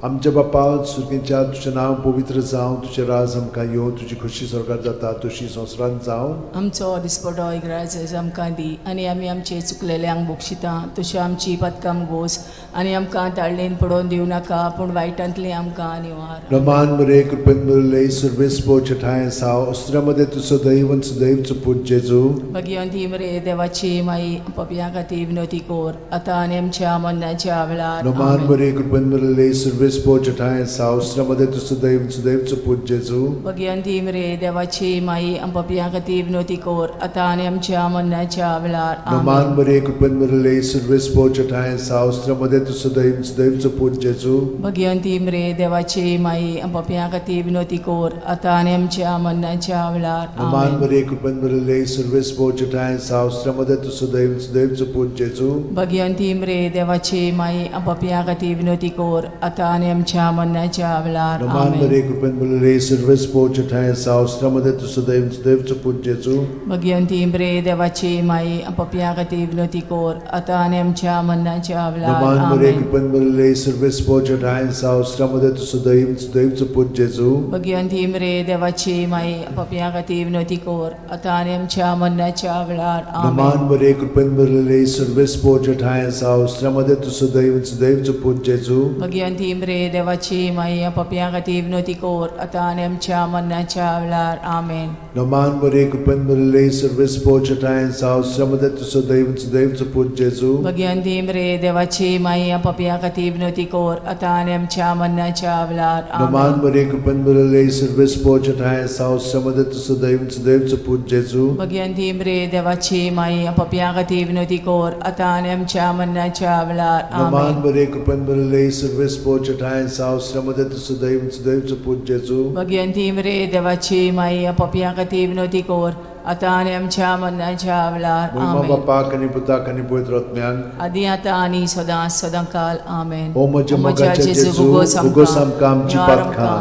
आमच्या बापा सुर्गीच्या, तुजें नांव पवित्र जावं, तुजें राज आमकां येवं, तुजी खोशी स्वर्गात जाता तशी संवसारांत जावं. आमचो दिसपटो इग्राज आमकां दी आनी आमी आमचे चुकलेल्यांक बक्षिता तशी आमची पदकां गोस आनी आमकां ताळणेन पडोवन दिवं नाका, पूण वायटांतली आमकां निवार. रमान मरे, कृपेन मिळले सर्वेस ठाय साव अस्त्रामध्ये तू सदैव सदैवचो पूत जेजू. भगिवंती मरे देवाची माई, पपया खातीर विनवती कर, आतां आनी आमच्या मरणाच्या वेळार. रमान आमेन. मरे, कृपेन मिळले सर्वेस ठाय साव अस्त्रामध्ये तू सदैव सदैवचो पूत जेजू. भगिवंती मरे देवाची माई, पपया खातीर विनवती कर, आतां आनी आमच्या मरणाच्या वेळार. रमान आमेन. मरे, कृपेन मिळले सर्वेस ठाय साव अस्त्रामध्ये तू सदैव सदैवचो पूत जेजू. भगिवंती मरे देवाची माई, पपया खातीर विनवती कर, आतां आनी आमच्या मरणाच्या वेळार. रमान आमेन. मरे, कृपेन मिळले सर्वेस ठाय साव अस्त्रामध्ये तू सदैव सदैवचो पूत जेजू. भगिवंती मरे देवाची माई, पपया खातीर विनवती कर, आतां आनी आमच्या मरणाच्या वेळार. रमान आमेन. मरे, कृपेन मिळले सर्वेस ठाय साव अस्त्रामध्ये तू सदैव सदैवचो पूत जेजू. भगिवंती मरे देवाची माई, पपया खातीर विनवती कर, आतां आनी आमच्या मरणाच्या वेळार. रमान मरे, आमेन. कृपेन मिळले सर्वेस ठाय साव अस्त्रामध्ये तू सदैव सदैवचो पूत जेजू. भगिवंती मरे देवाची माई, पपया खातीर विनवती कर, आतां आनी आमच्या मरणाच्या वेळार. रमान आमेन. मरे, कृपेन मिळले सर्वेस ठाय साव अस्त्रामध्ये तू सदैव सदैवचो पूत जेजू. भगिवंती मरे देवाची माई, पपया खातीर विनवती कर, आतां आनी आमच्या मरणाच्या वेळार. आमेन. रमान मरे, कृपेन मिळले सर्वेस ठाय साव अस्त्रामध्ये तू सदैव सदैवचो पूत जेजू. भगिवंती मरे देवाची माई, पपया खातीर विनवती कर, आतां आनी आमच्या मरणाच्या वेळार. रमान आमेन. मरे, कृपेन मिळले सर्वेस ठाय साव अस्त्रामध्ये तू सदैव सदैवचो पूत जेजू. भगिवंती मरे देवाची माई, पपया खातीर विनवती कर, आतां आनी आमच्या मरणाच्या वेळार. रमान आमेन. मरे, कृपेन मिळले सर्वेस ठाय साव अस्त्रामध्ये तू सदैव सदैवचो पूत जेजू. भगिवंती मरे देवाची माई, पपया खातीर विनवती कर, आतां आनी आमच्या मरणाच्या वेळार. मोहिमा आमेन. बापाक आनी पुताक आनी पवित्र आत्म्याक. आदी आतां आनी सदां सदां काल. आमेन. ओ म्हज्या मोगाच्या जेजू, उगोस आमकां आमची पातकां,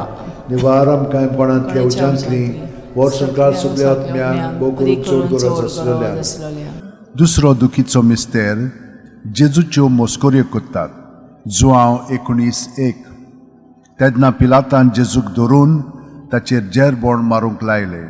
निवार आमकां कोणांतल्या उज्यांतली, वर्स सगळ्या आत्म्यांक, भोव करून चड गरज आसलेल्या. दुसरो दुखीचो मिस्तेर, जेजूच्यो मोस्कोऱ्यो कोत्तात. जुआंव 19:1. तेन्ना पिलातान जेजूक धरून ताचेर जेरबोण मारूंक लायलें.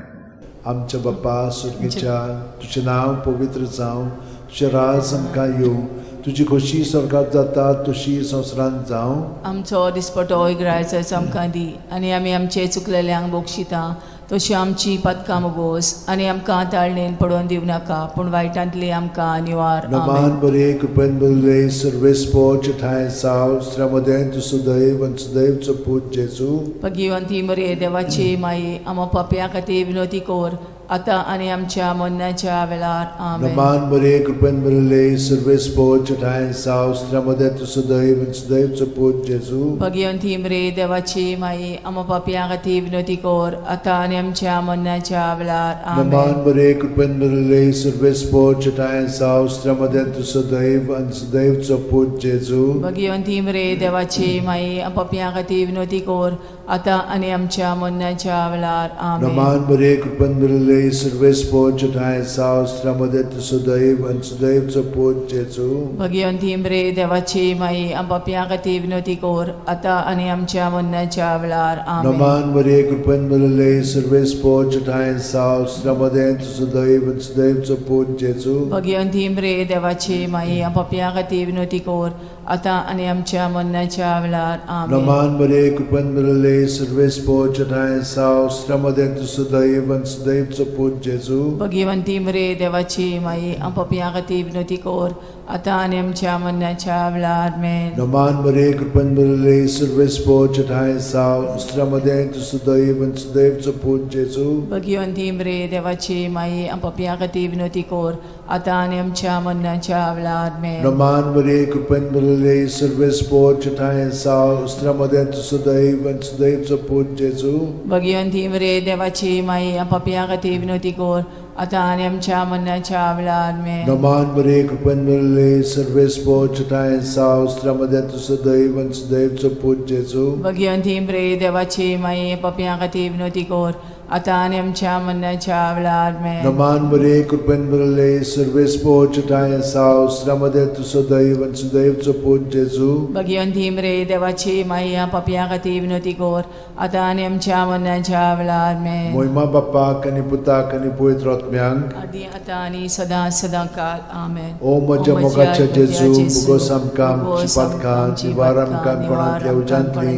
आमच्या बापा सुर्गीच्या, तुजें नांव पवित्र जावं, तुजें राज आमकां येवं, तुजी खोशी स्वर्गात जाता तशी संवसारांत जावं. आमचो दिसपटो इगरायचो आमकां दी आनी आमी आमचे चुकलेल्यांक बक्षिता तशी आमची पातकां मोगोस आनी आमकां ताळणेन पडोवन दिवं नाका पूण वायटांतली आमकां निवार. नमान आमेन. बरे, कृपेन भरिल्ले, सर्वेस्पोर ठांय साव, स्त्र्यामदें तूं सुदैव आनी सुदैवचो पूत जेजू. भगिवंती मरे देवाची माई, आमा पापया खातीर विनोती कर आतां आनी आमच्या मरणाच्या वेळार. आमेन. नमान बरे, कृपेन भरिल्ले, सर्वेस्पोर ठांय साव, स्त्र्यामदें तूं सुदैव आनी सुदैवचो पूत जेजू. भगिवंती मरे देवाची माई, आमा पापया खातीर विनोती कर आतां आनी आमच्या मरणाच्या वेळार. नमान आमेन. बरे, कृपेन भरिल्ले, सर्वेस्पोर ठांय साव, स्त्र्यामदें तूं सुदैव आनी सुदैवचो पूत जेजू. भगिवंती मरे देवाची माई, पापया खातीर विनोती कर आतां आनी आमच्या मरणाच्या वेळार. आमेन. नमान बरे, कृपेन भरिल्ले, सर्वेस्पोर ठांय साव, स्त्र्यामदें तूं सुदैव आनी सुदैवचो पूत जेजू. भगिवंती मरे देवाची माई, पापया खातीर विनोती कर आतां आनी आमच्या मरणाच्या वेळार. आमेन. नमान बरे, कृपेन भरिल्ले, सर्वेस्पोर ठांय साव, स्त्र्यामदें तूं सुदैव आनी सुदैवचो पूत जेजू. भगिवंती मरे देवाची माई, पापया खातीर विनोती कर आतां आनी आमच्या मरणाच्या वेळार. आमेन. नमान बरे, कृपेन भरिल्ले, सर्वेस्पोर ठांय साव, स्त्र्यामदें तूं सुदैव आनी सुदैवचो पूत जेजू. भगिवंती मरे देवाची माई, पापया खातीर विनोती कर आतां आनी आमच्या मरणाच्या वेळार. आमेन. नमान बरे, कृपेन भरिल्ले, सर्वेस्पोर ठांय साव, स्त्र्यामदें तूं सुदैव आनी सुदैवचो पूत जेजू. भगिवंती मरे देवाची माई, पापया खातीर विनोती कर आतां आनी आमच्या मरणाच्या वेळार. आमेन. नमान बरे, कृपेन भरिल्ले, सर्वेस्पोर ठांय साव, स्त्र्यामदें तूं सुदैव आनी सुदैवचो पूत जेजू. भगिवंती मरे देवाची माई, पापया खातीर विनोती कर आतां आनी आमच्या मरणाच्या वेळार. आमेन. नमान बरे, कृपेन भरिल्ले, सर्वेस्पोर ठांय साव, स्त्र्यामदें तूं सुदैव आनी सुदैवचो पूत जेजू. भगिवंती मरे देवाची माई, पापया खातीर विनोती कर आतां आनी आमच्या मरणाच्या वेळार. आमेन. नमान बरे, कृपेन भरिल्ले, सर्वेस्पोर ठांय साव, स्त्र्यामदें तूं सुदैव आनी सुदैवचो पूत जेजू. भगिवंती मरे देवाची माई, पापया खातीर विनोती कर आतां आनी आमच्या मरणाच्या वेळार. आमेन. मोहिमा बाप्पाक आनी पुताक आनी पवित्र आत्म्यांक, आदी आतां आनी सदां सदां काल. आमेन. ओ म्हज्या मोगाच्या जेजू, मुगोस आमकां आमची पातकां निवार आमकां कोणांतल्या उज्यांतली,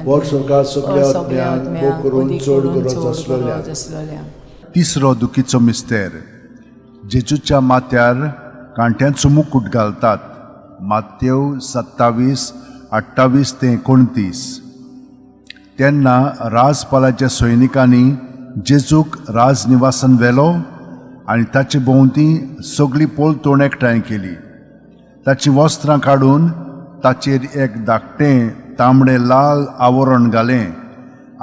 वर स्वर्गात सगल्या आत्म्यांक, भोग करून चड गरज आसलेल्या. आसलेल्या. तिसरो दुखीचो मिस्तेर. जेजूच्या माथ्यार कांट्यांचो मुकूट घालतात. मातेव 27 28 ते 29. तेन्ना राजपालाच्या सैनिकांनी जेजूक राजनिवासान व्हेलो आनी ताचे भोंवती सगळी पोलतोण एकठांय केली. ताचीं वस्त्रां काडून ताचेर एक धाकटें तांबडें लाल आवरण घालें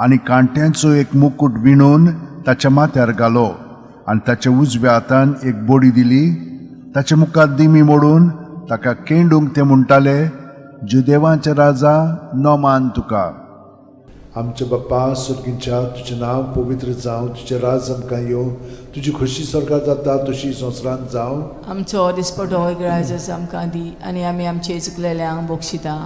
आनी कांट्यांचो एक मुकूट विणून ताच्या माथ्यार घालो आनी ताच्या उजव्या हातान एक बडी दिली. ताच्या मुखार दिमी मोडून ताका केंडूंक ते म्हणटाले, जुदेवांचे राजा, नमान तुका. आमच्या बाप्पा सुर्गींच्या, तुजें नांव पवित्र जावं, तुजें राज आमकां येवं, तुजी खोशी स्वर्गात जाता तशी संवसारांत जावं. आमचो दिसपटो इगरायजस आमकां दी आनी आमी आमचे चुकलेल्यांक बक्षिता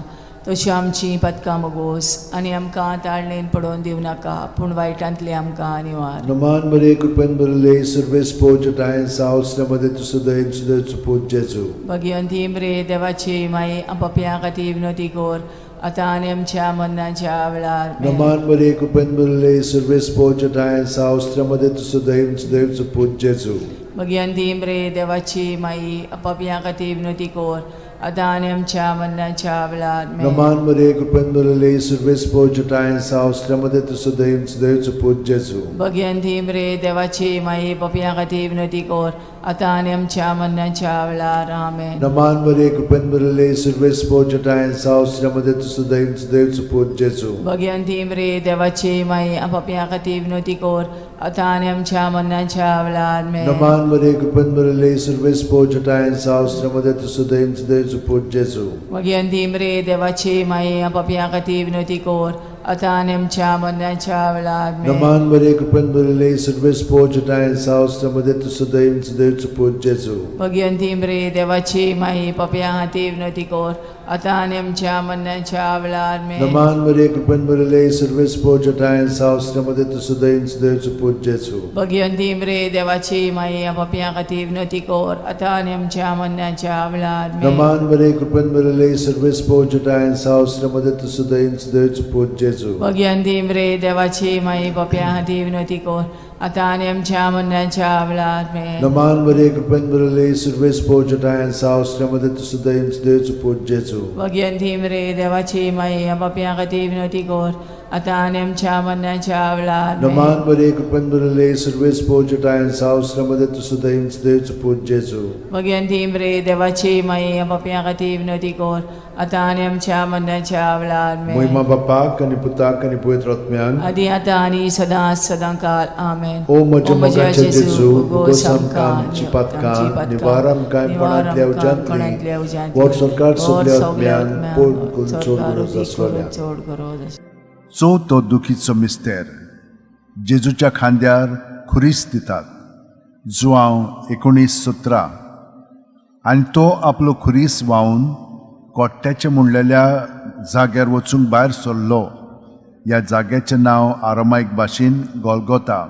तशी आमची पातकां मोगोस आनी आमकां ताळणेन पडोवन दिवं नाका पूण वायटांतली आमकां निवार. नमान बरे, कृपेन भरिल्ले, सर्वेस्पोर ठांय साव, स्त्र्यामदें तूं सुदैव सुदैवचो पूत जेजू. भगिवंती मरे देवाची माई, पापया खातीर विनोती कर आतां आनी आमच्या मरणाच्या वेळार. आमेन. नमान बरे, कृपेन भरिल्ले, सर्वेस्पोर ठांय साव, स्त्र्यामदें तूं सुदैव सुदैवचो पूत जेजू. भगिवंती मरे देवाची माई, पापया खातीर विनोती कर आतां आनी आमच्या मरणाच्या वेळार. आमेन. नमान बरे, कृपेन भरिल्ले, सर्वेस्पोर ठांय साव, स्त्र्यामदें तूं सुदैव सुदैवचो पूत जेजू. भगिवंती मरे देवाची माई, पापया खातीर विनोती कर आतां आनी आमच्या मरणाच्या वेळार. आमेन. नमान बरे, कृपेन भरिल्ले, सर्वेस्पोर ठांय साव, स्त्र्यामदें तूं सुदैव सुदैवचो पूत जेजू. भगिवंती मरे देवाची माई, पापया खातीर विनोती कर आतां आनी आमच्या मरणाच्या वेळार. आमेन. नमान बरे, कृपेन भरिल्ले, सर्वेस्पोर ठांय साव, स्त्र्यामदें तूं सुदैव सुदैवचो पूत जेजू. भगिवंती मरे देवाची माई, पापया खातीर विनोती कर आतां आनी आमच्या मरणाच्या वेळार. आमेन. नमान बरे, कृपेन भरिल्ले, सर्वेस्पोर ठांय साव, स्त्र्यामदें तूं सुदैव सुदैवचो पूत जेजू. भगिवंती मरे देवाची माई, पापया खातीर विनोती कर आतां आनी आमच्या मरणाच्या वेळार आमेन. नमान मरिये, कृपेन भरिल्ले, सर्वेस्पोर जठायन साव, मध्ये तूं सदैव सदैवचो पूत जेजू. भगिवंती मरे देवाची माई, पापयां खातीर विनवती कर आतां आनी आमच्या मरणाच्या वेळार आमेन. नमान मरिये, कृपेन भरिल्ले, सर्वेस्पोर जठायन साव, मध्ये तूं सदैव सदैवचो पूत जेजू. भगिवंती मरे देवाची माई, पापयां खातीर विनवती कर आतां आनी आमच्या मरणाच्या वेळार आमेन. नमान मरिये, कृपेन भरिल्ले, सर्वेस्पोर जठायन साव, मध्ये तूं सदैव सदैवचो पूत जेजू. भगिवंती मरे देवाची माई, पापयां खातीर विनवती कर आतां आनी आमच्या मरणाच्या वेळार आमेन. नमान मरिये, कृपेन भरिल्ले, सर्वेस्पोर जठायन साव, मध्ये तूं सदैव सदैवचो पूत जेजू. भगिवंती मरे देवाची माई, पापयां खातीर विनवती कर आतां आनी आमच्या मरणाच्या वेळार आमेन. महिमा बापाक आनी पुताक आनी पवित्र आत्म्याक. आदी आतां आनी सदां सदां काल आमेन. ओ म्हज्या मोगाचे जेजू, उगोस आमकां आमची पातकां, निवार आमकां कोणांतल्या उज्यांतली, व्हड सरकार सगल्या आत्म्यान पोड करून चड गरज आसलोल्या. चड गरज आसलोल्या. चवथो दुखीचो मिस्तेर, जेजूच्या खांद्यार खुरीस दितात, जुआंव 19:17. आनी तो आपलो खुरीस व्हांवन कोट्ट्याचे म्हणलेल्या जाग्यार वचूंक भायर सरलो. ह्या जाग्याचें नांव आरामायक भाशेन गोलगोता.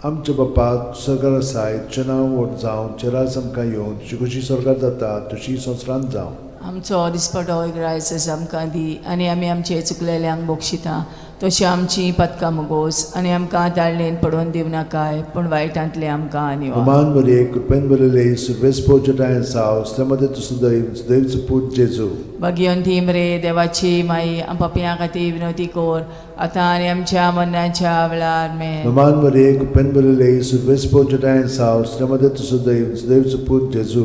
आमच्या बापा, सरकार आसाय, तुजें नांव व्हड जावं, तुजें राज आमकां येवं, तुजी खुशी स्वर्गार जाता तशी संवसारांत जावं. आमचो दिसपटो ग्रायस आमकां दी आनी आमी आमचे चुकलेल्यांक बक्षिता तशी आमची पदकां मुगोस आनी आमकां ताळणेन पडोवन दिवं नाकाय, पूण वायटांतले आमकां निवार. नमान मरिये, कृपेन भरिल्ले, सर्वेस्पोर जठायन साव, मध्ये तूं सदैव सदैवचो पूत जेजू. भगिवंती मरे देवाची माई, पापयां खातीर विनवती कर आतां आनी आमच्या मरणाच्या वेळार आमेन. नमान मरिये, कृपेन भरिल्ले, सर्वेस्पोर जठायन साव, मध्ये तूं सदैव सदैवचो पूत जेजू.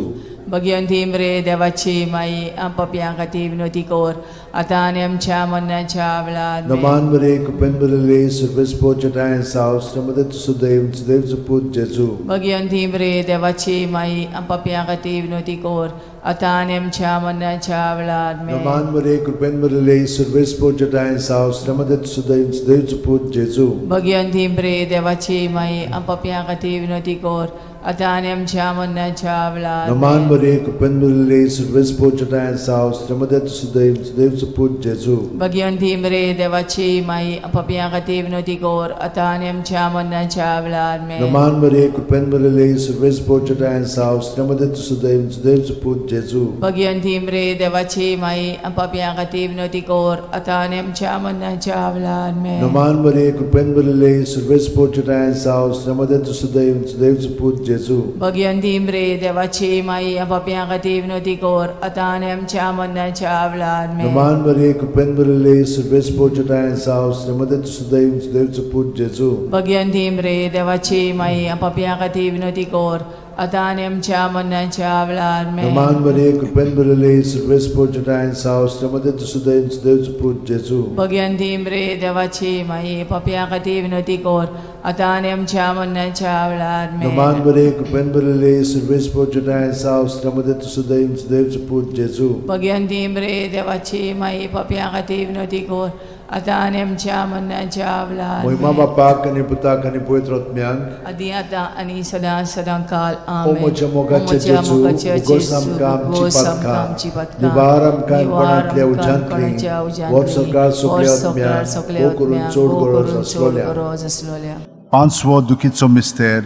भगिवंती मरे देवाची माई, पापयां खातीर विनवती कर आतां आनी आमच्या मरणाच्या वेळार आमेन. नमान मरिये, कृपेन भरिल्ले, सर्वेस्पोर जठायन साव, मध्ये तूं सदैव सदैवचो पूत जेजू. भगिवंती मरे देवाची माई, पापयां खातीर विनवती कर आतां आनी आमच्या मरणाच्या वेळार आमेन. नमान मरिये, कृपेन भरिल्ले, सर्वेस्पोर जठायन साव, मध्ये तूं सदैव सदैवचो पूत जेजू. भगिवंती मरे देवाची माई, पापयां खातीर विनवती कर आतां आनी आमच्या मरणाच्या वेळार नमान आमेन. मरिये, कृपेन भरिल्ले, सर्वेस्पोर जठायन साव, मध्ये तूं सदैव सदैवचो पूत जेजू. भगिवंती मरे देवाची माई, पापयां खातीर विनवती कर आतां आनी आमच्या मरणाच्या वेळार आमेन. नमान मरिये, कृपेन भरिल्ले, सर्वेस्पोर जठायन साव, मध्ये तूं सदैव सदैवचो पूत जेजू. भगिवंती मरे देवाची माई, पापयां खातीर विनवती कर आतां आनी आमच्या मरणाच्या वेळार आमेन. नमान मरिये, कृपेन भरिल्ले, सर्वेस्पोर जठायन साव, मध्ये तूं सदैव सदैवचो पूत जेजू. भगिवंती मरे देवाची माई, पापयां खातीर विनवती कर आतां आनी आमच्या मरणाच्या वेळार आमेन. नमान मरिये, कृपेन भरिल्ले, सर्वेस्पोर जठायन साव, मध्ये तूं सदैव सदैवचो पूत जेजू. भगिवंती मरे देवाची माई, पापयां खातीर विनवती कर आतां आनी आमच्या मरणाच्या वेळार आमेन. नमान मरिये, कृपेन भरिल्ले, सर्वेस्पोर जठायन साव, मध्ये तूं सदैव सदैवचो पूत जेजू. भगिवंती मरे देवाची माई, पापयां खातीर विनवती कर आतां आनी आमच्या मरणाच्या वेळार आमेन. नमान मरिये, कृपेन भरिल्ले, सर्वेस्पोर जठायन साव, मध्ये तूं सदैव सदैवचो पूत जेजू. भगिवंती मरे देवाची माई, पापयां खातीर विनवती कर आतां आनी आमच्या मरणाच्या वेळार महिमा आमेन. बापाक आनी पुताक आनी पवित्र आत्म्याक. आदी आतां आनी सदां सदां काल ओ आमेन. म्हज्या मोगाचे ओ म्हज्या जेजू, मोगाचे उगोस जेजू, आमकां आमची उगोस आमकां पातकां, आमची पातकां, निवार आमकां निवार कोणांतल्या आमकां उज्यांतली, कोणाच्या उज्यांतली, व्हड सरकार सगल्या व्हड सरकार आत्म्याक, सगल्या भोव करून आत्म्याक, चड भोव गरज करून चड आसलोल्या. गरज आसलोल्या. पांचवो दुखीचो मिस्तेर,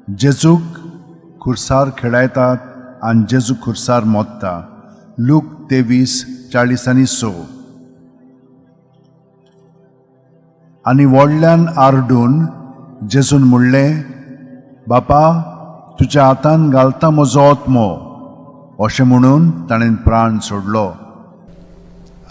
जेजूक खुर्सार खेळायतात आनी जेजू खुर्सार मोत्ता, लूक 23:46. आनी व्हडल्यान आरडून जेजून म्हणलें, बापा, तुज्या हातान घालता म्हजो आत्मो. अशें म्हणून ताणें प्राण सोडलो.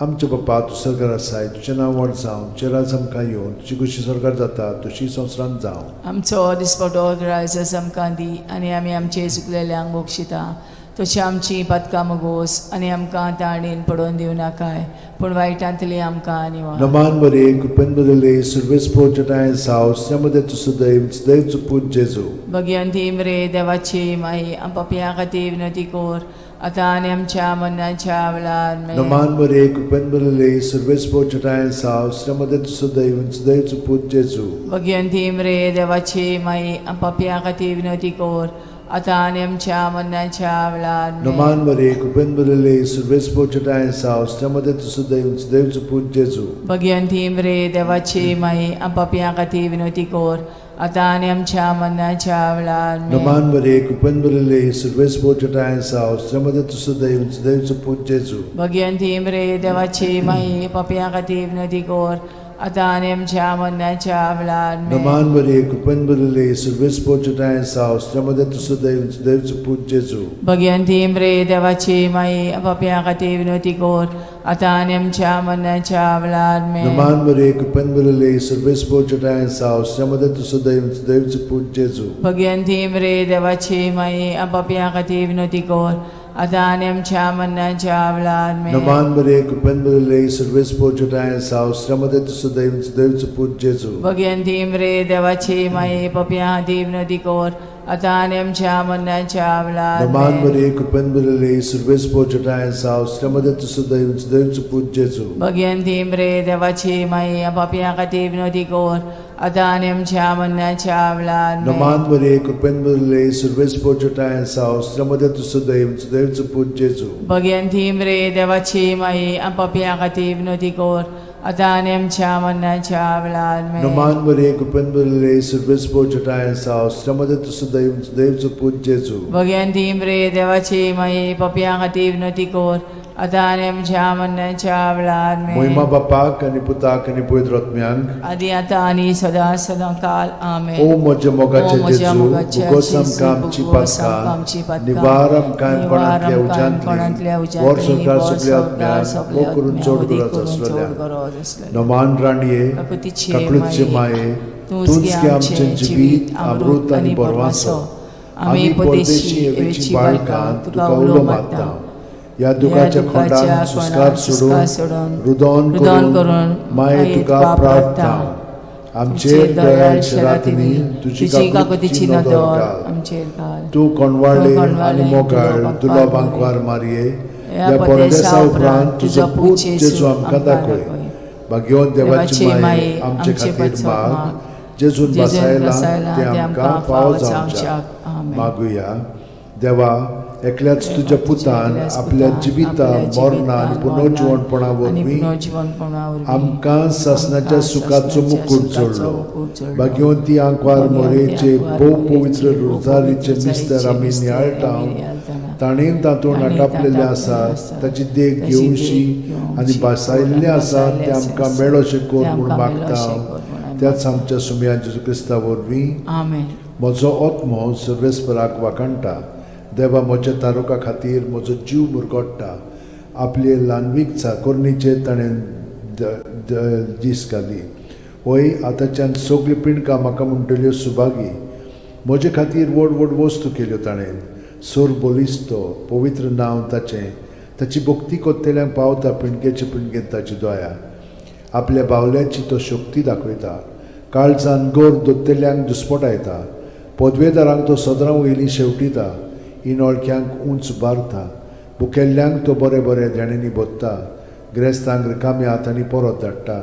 आमच्या बापा, तूं सरकार आसाय, तुजें नांव व्हड जावं, तुजें राज आमकां येवं, तुजी खुशी सरकार जाता तशी संवसारांत जावं. आमचो दिसपटो ग्रायस आमकां दी आनी आमी आमचे चुकलेल्यांक बक्षिता तशी आमची पातकां मुगोस आनी आमकां ताणेन पडोवन दिवं नाकाय, पूण वायटांतली आमकां निवार. नमान मरिये, कृपेन भरिल्ले, सर्वेस्पोर जठायन साव, मध्ये तूं सदैव सदैवचो पूत जेजू. भगिवंती मरे देवाची माई, पापयां खातीर विनवती कर आतां आनी आमच्या मरणाच्या वेळार आमेन. नमान मरिये, कृपेन भरिल्ले, सर्वेस्पोर जठायन साव, मध्ये तूं सदैव सदैवचो पूत जेजू. भगिवंती मरे देवाची माई, पापयां खातीर विनवती कर आतां आनी आमच्या मरणाच्या वेळार आमेन. नमान मरे कृपेन भरिल्ले सर्वेस्पोर साव मध्ये तूं सुदैव देवचो पूत जेजू. भगिवंती मरे देवाची माई, पापयां खातीर विनवती कर, आतां आनी आमच्या मरणाच्या वेळार आमेन. नमान मरे कृपेन भरिल्ले सर्वेस्पोर साव मध्ये तूं सुदैव देवचो पूत जेजू. भगिवंती मरे देवाची माई, पापयां खातीर विनवती कर, आतां आनी आमच्या मरणाच्या वेळार आमेन. नमान मरे कृपेन भरिल्ले सर्वेस्पोर साव मध्ये तूं सुदैव देवचो पूत जेजू. भगिवंती मरे देवाची माई, पापयां खातीर विनवती कर, आतां आनी आमच्या मरणाच्या वेळार आमेन. नमान मरे कृपेन भरिल्ले सर्वेस्पोर साव मध्ये तूं सुदैव देवचो पूत जेजू. भगिवंती मरे देवाची माई, पापयां खातीर विनवती कर, आतां आनी आमच्या मरणाच्या वेळार आमेन. नमान मरे कृपेन भरिल्ले सर्वेस्पोर साव मध्ये तूं सुदैव देवचो पूत जेजू. भगिवंती मरे देवाची माई, पापयां खातीर विनवती कर, आतां आनी आमच्या मरणाच्या वेळार नमान आमेन. मरे कृपेन भरिल्ले सर्वेस्पोर साव मध्ये तूं सुदैव देवचो पूत जेजू. भगिवंती मरे देवाची माई, पापयां खातीर विनवती कर, आतां आनी आमच्या मरणाच्या वेळार आमेन. नमान मरे कृपेन भरिल्ले सर्वेस्पोर साव मध्ये तूं सुदैव देवचो पूत जेजू. भगिवंती मरे देवाची माई, पापयां खातीर विनवती कर, आतां आनी आमच्या मरणाच्या वेळार आमेन. नमान मरे कृपेन भरिल्ले सर्वेस्पोर साव मध्ये तूं सुदैव देवचो पूत जेजू. भगिवंती मरे देवाची माई, पापयां खातीर विनवती कर, आतां आनी आमच्या मरणाच्या वेळार आमेन. मोहिमा बापाक आनी पुताक आनी पवित्र आत्म्यांक, आदी आतां आनी सदां सदां काल आमेन. ओ म्हज्या ओ मोगाचे म्हज्या जेजू, मोगाच्या भोगोस जेजू, आमकां आमची भोगोस आमकां आमची पातकां, पातकां, निवार आमकां निवार कोणांतल्या आमकां कोणांतल्या उज्यांतली, वर उज्यांतली, संवसार वर सगल्या संवसार आत्म्यांक, सगल्या मोग करून आत्म्यांक, चड उदीक गरज करून चड आसलेल्या. गरज आसलेल्या. नमान राणये, काकुतीचे काकळूतचे माये, तूंच तूंच गे गे आमचें जिवीत, अमृत आनी बरवासो. आमी परदेशी एवेची बाळकां तुका उलो मारता. ह्या दुखाच्या खोंडान सुस्कार सोडून रुदोन करून माये तुका प्रार्थना. आमचेर दयाळ शरातिनी तुजी काकुतीची नदर घाल. आमचेर घाल. तूं कोणवाळे आनी मोगाळ दुलो बांकवार मारये, ह्या परदेसा उपरांत तुजो पूत जेजू आमकां दाखय. भाग्यवंत देवाची माये, आमचे खातीर माग, जेजून बसायला ते आमकां फावो जावच्याक. मागुया. देवा, एकल्याच तुज्या पुतान आपल्या जिविता मरणा आनी पुनर्जिवणपणा वरवीं आमकां सासणाच्या सुखाचो मुकूट जोडलो. भाग्यवंती आंकवार मोरेचे भोव पवित्र रोजारीचे मिस्तर आमी नियाळटा, ताणें तातूंत आटापलेलें आसा ताची देख घेवशी आनी भासायल्लें आसा तें आमकां मेळोशें कर म्हूण मागता त्याच आमच्या सुमया जेजू क्रिस्ता वरवीं. आमेन. म्हजो आत्मो सर्वेस्पराक वाखाणटा, देवा म्हज्या तारुका खातीर म्हजो जीव मुरगोडटा. आपले ल्हानवीक चाकोरणीचेर ताणें दीस घाली. वय आतांच्यान सगळीं पिंडकां म्हाका म्हणटल्यो सुभागी. म्हजे खातीर व्हड व्हड वस्तू केल्यो ताणें. सोर बलिस्तो पवित्र नांव ताचें. ताची भक्ती कोत्तेल्यांक पावता पिंडकेचे पिंडकेंत ताची दया. आपल्या बावल्याची तो शक्ती दाखयता. काळजान गोर दोत्तेल्यांक दुस्पटायता. पदवेदारांक तो सदरां वयली शेवटिता. इनोळख्यांक उंच बारता. भुकेल्ल्यांक तो बरें बरें देण्यांनी भोत्ता. ग्रेस्तांक रिकाम्या हातांनी परत धाडटा.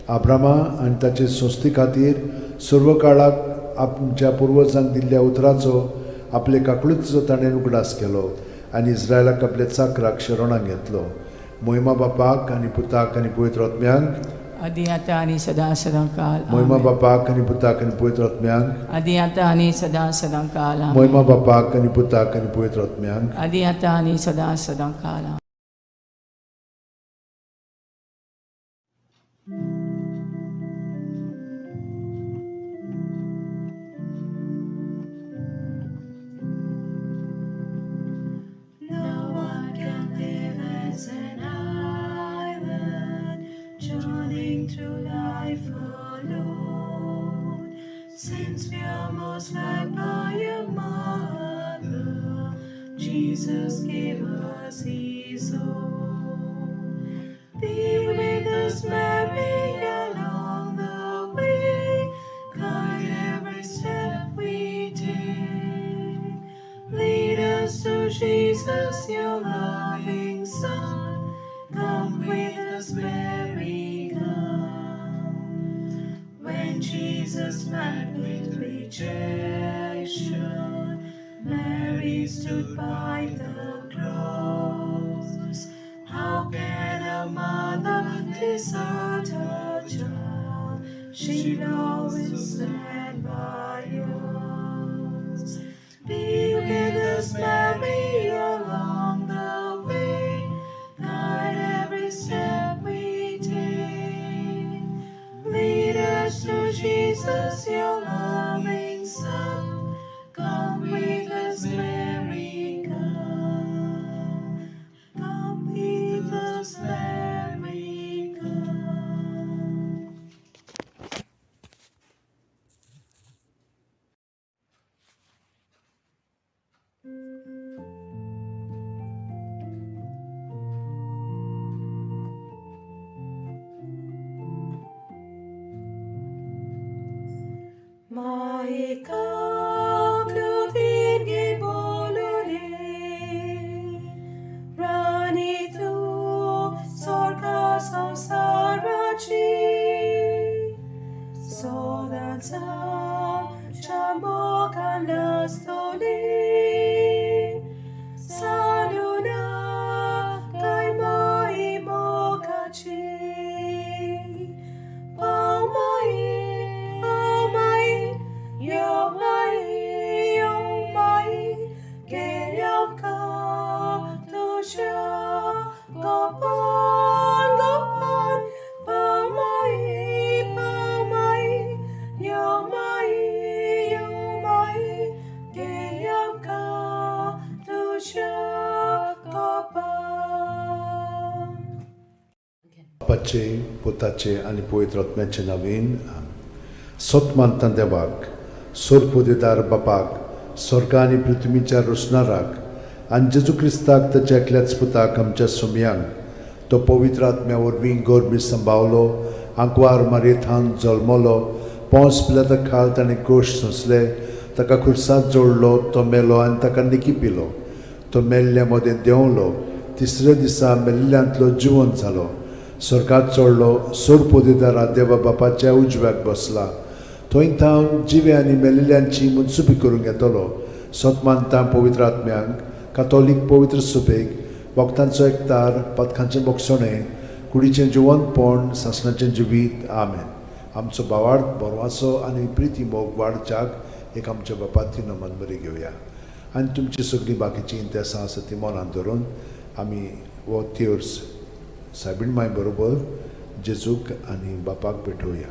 आब्रामा आनी ताचे संस्थे खातीर सर्व काळाक आमच्या पुर्वजांक दिल्ल्या उतराचो आपले काकळूचो ताणें उगडास केलो आनी इस्रायलाक आपल्या चाकराक शरणाक घेतलो. मोहिमा बापाक आनी पुताक आनी पवित्र आत्म्यांक, आदी आतां आनी सदां सदां काल. मोहिमा आमेन. बापाक आनी पुताक आनी पवित्र आत्म्यांक, आदी आतां आनी सदां सदां काल. आमेन. मोहिमा बापाक आनी पुताक आनी पवित्र आत्म्यांक, आदी आतां आनी सदां सदां काल. आमेन. No one can live as an island, journeying through life alone. Since we are most loved by a mother, Jesus gave us His own. Be with us, Mary, along the way. Guide every step we take. Lead us to Jesus, your loving Son. Come with us, Mary, come. When Jesus met with rejection, Mary stood by the cross. How can a mother desert her child? She'll always stand by us. Be with us, Mary, along the way. Guide every step we take. Lead us to Jesus, your loving Son. Come with us, Mary, come. Come with us, Mary, come. Maika klutirgi bolule, Rani tu sorka samsarachi, Sodansam chamokan lastoli, Saluna kai mai mokachi. Pau mai, pau mai, yo mai, yo mai, ke yam ka tu sha, go pan, go pan, pau mai, yo mai, ke yam ka tu sha, go pan. बापाचे पुताचे आनी पवित्र आत्म्याचे नवीन सत मानता देवाक सोरपोदेदार बापाक स्वर्ग आनी पृथ्वीच्या रोसणाराक आनी जेजू क्रिस्ताक ताच्या एकल्याच पुताक आमच्या सोमयांक तो पवित्र आत्म्या वरवीं गोरबी संभावलो आंकवार मारयेथान जल्मलो पोंस पिलाता खाल ताणें कोश सोंसले ताका खुर्सात जोडलो तो मेलो आनी ताका निकी पिलो तो मेल्ल्या मदें देंवलो तिसऱ्या दिसा मेल्ल्यांतलो जिवन जालो स्वर्गात चडलो सोरपोदेदारा देवा बापाच्या उजव्याक बसला थंय थावन जिवे आनी मेलिल्ल्यांची मनसुबी करूंक येतलो सत मानता पवित्र आत्म्यांक कातोलीक पवित्र सुबेक भक्तांचो एकतार पथकांचें बोगसणें कुडीचें जिवनपण सासणाचें जिवीत आमेन. आमचो भावार्थ बरवासो आनी प्रिती मोग वाडच्याक एक आमच्या बापाती नमन बरी घेवया आनी तुमची सगळीं बाकीचीं इंतेसां आसा ती मनान धरून आमी हो थियोर्स सायबीण माय बरोबर जेजूक आनी बापाक भेटोवया.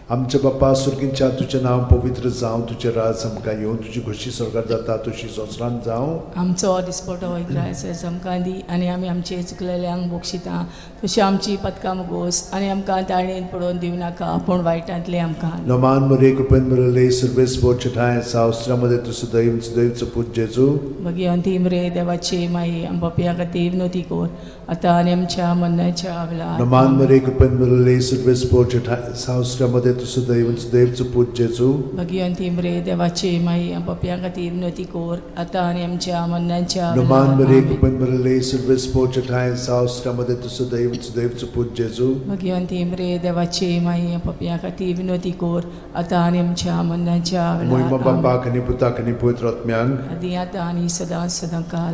आमच्या बापा सुर्गींच्या तुजें नांव पवित्र जावं, तुजें राज आमकां येवं, तुजी खोशी स्वर्गार जाता तशी संवसारांत जावं. आमचो दिसपटो ग्रायस आमकां दी आनी आमी आमचे चुकलेल्यांक बक्षिता तशी आमची पदकां मुगोस आनी आमकां ताळणेन पडोवन दिवं नाका पूण वायटांतलें आमकां. नमान मरे कृपेन मरले सर्वेस पोचठाय सावस्त्रामध्ये तूं सदैव सदैवचो पूत जेजू. भगिवंती मरे देवाची माई आमच्या खातीर विनोती कर आतां आनी आमच्या मरणाच्या वेळार. नमान मरे कृपेन मरले सर्वेस पोचठाय सावस्त्रामध्ये तूं सदैव सदैवचो पूत जेजू. भगिवंती मरे देवाची माई आमच्या खातीर विनोती कर आतां आनी आमच्या मरणाच्या नमान मरे वेळार. कृपेन मरले सर्वेस पोचठाय सावस्त्रामध्ये तूं सदैव सदैवचो पूत जेजू. भगिवंती मरे देवाची माई आमच्या खातीर विनोती कर आतां आनी आमच्या मरणाच्या मोहिमा वेळार. बापाक आनी पुताक आनी पवित्र आत्म्यांक आदी आतां आनी सदां सदां काल.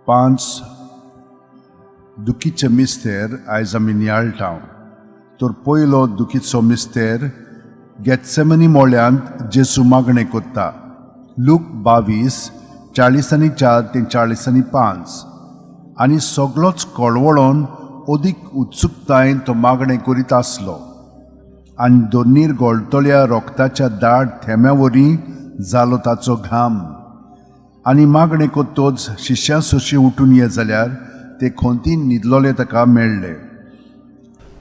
5 दुखीचे मिस्तेर आयज आमी नियाळटाव. तर पयलो दुखीचो मिस्तेर गेत्सेमनी मोळ्यांत जेसू मागणें कोत्ता. लूक 22 44 ते 45. आनी सगलोच कळवळोन अदीक उत्सुकतायेन तो मागणें करीत आसलो आनी दोनीर गळटल्या रोगताच्या दाट थेंब्या वरी जालो ताचो घाम. आनी मागणें कोत्तोच शिश्यां सोशी उठून ये जाल्यार ते खोंतीन न्हिदलोले ताका मेळ्ळे.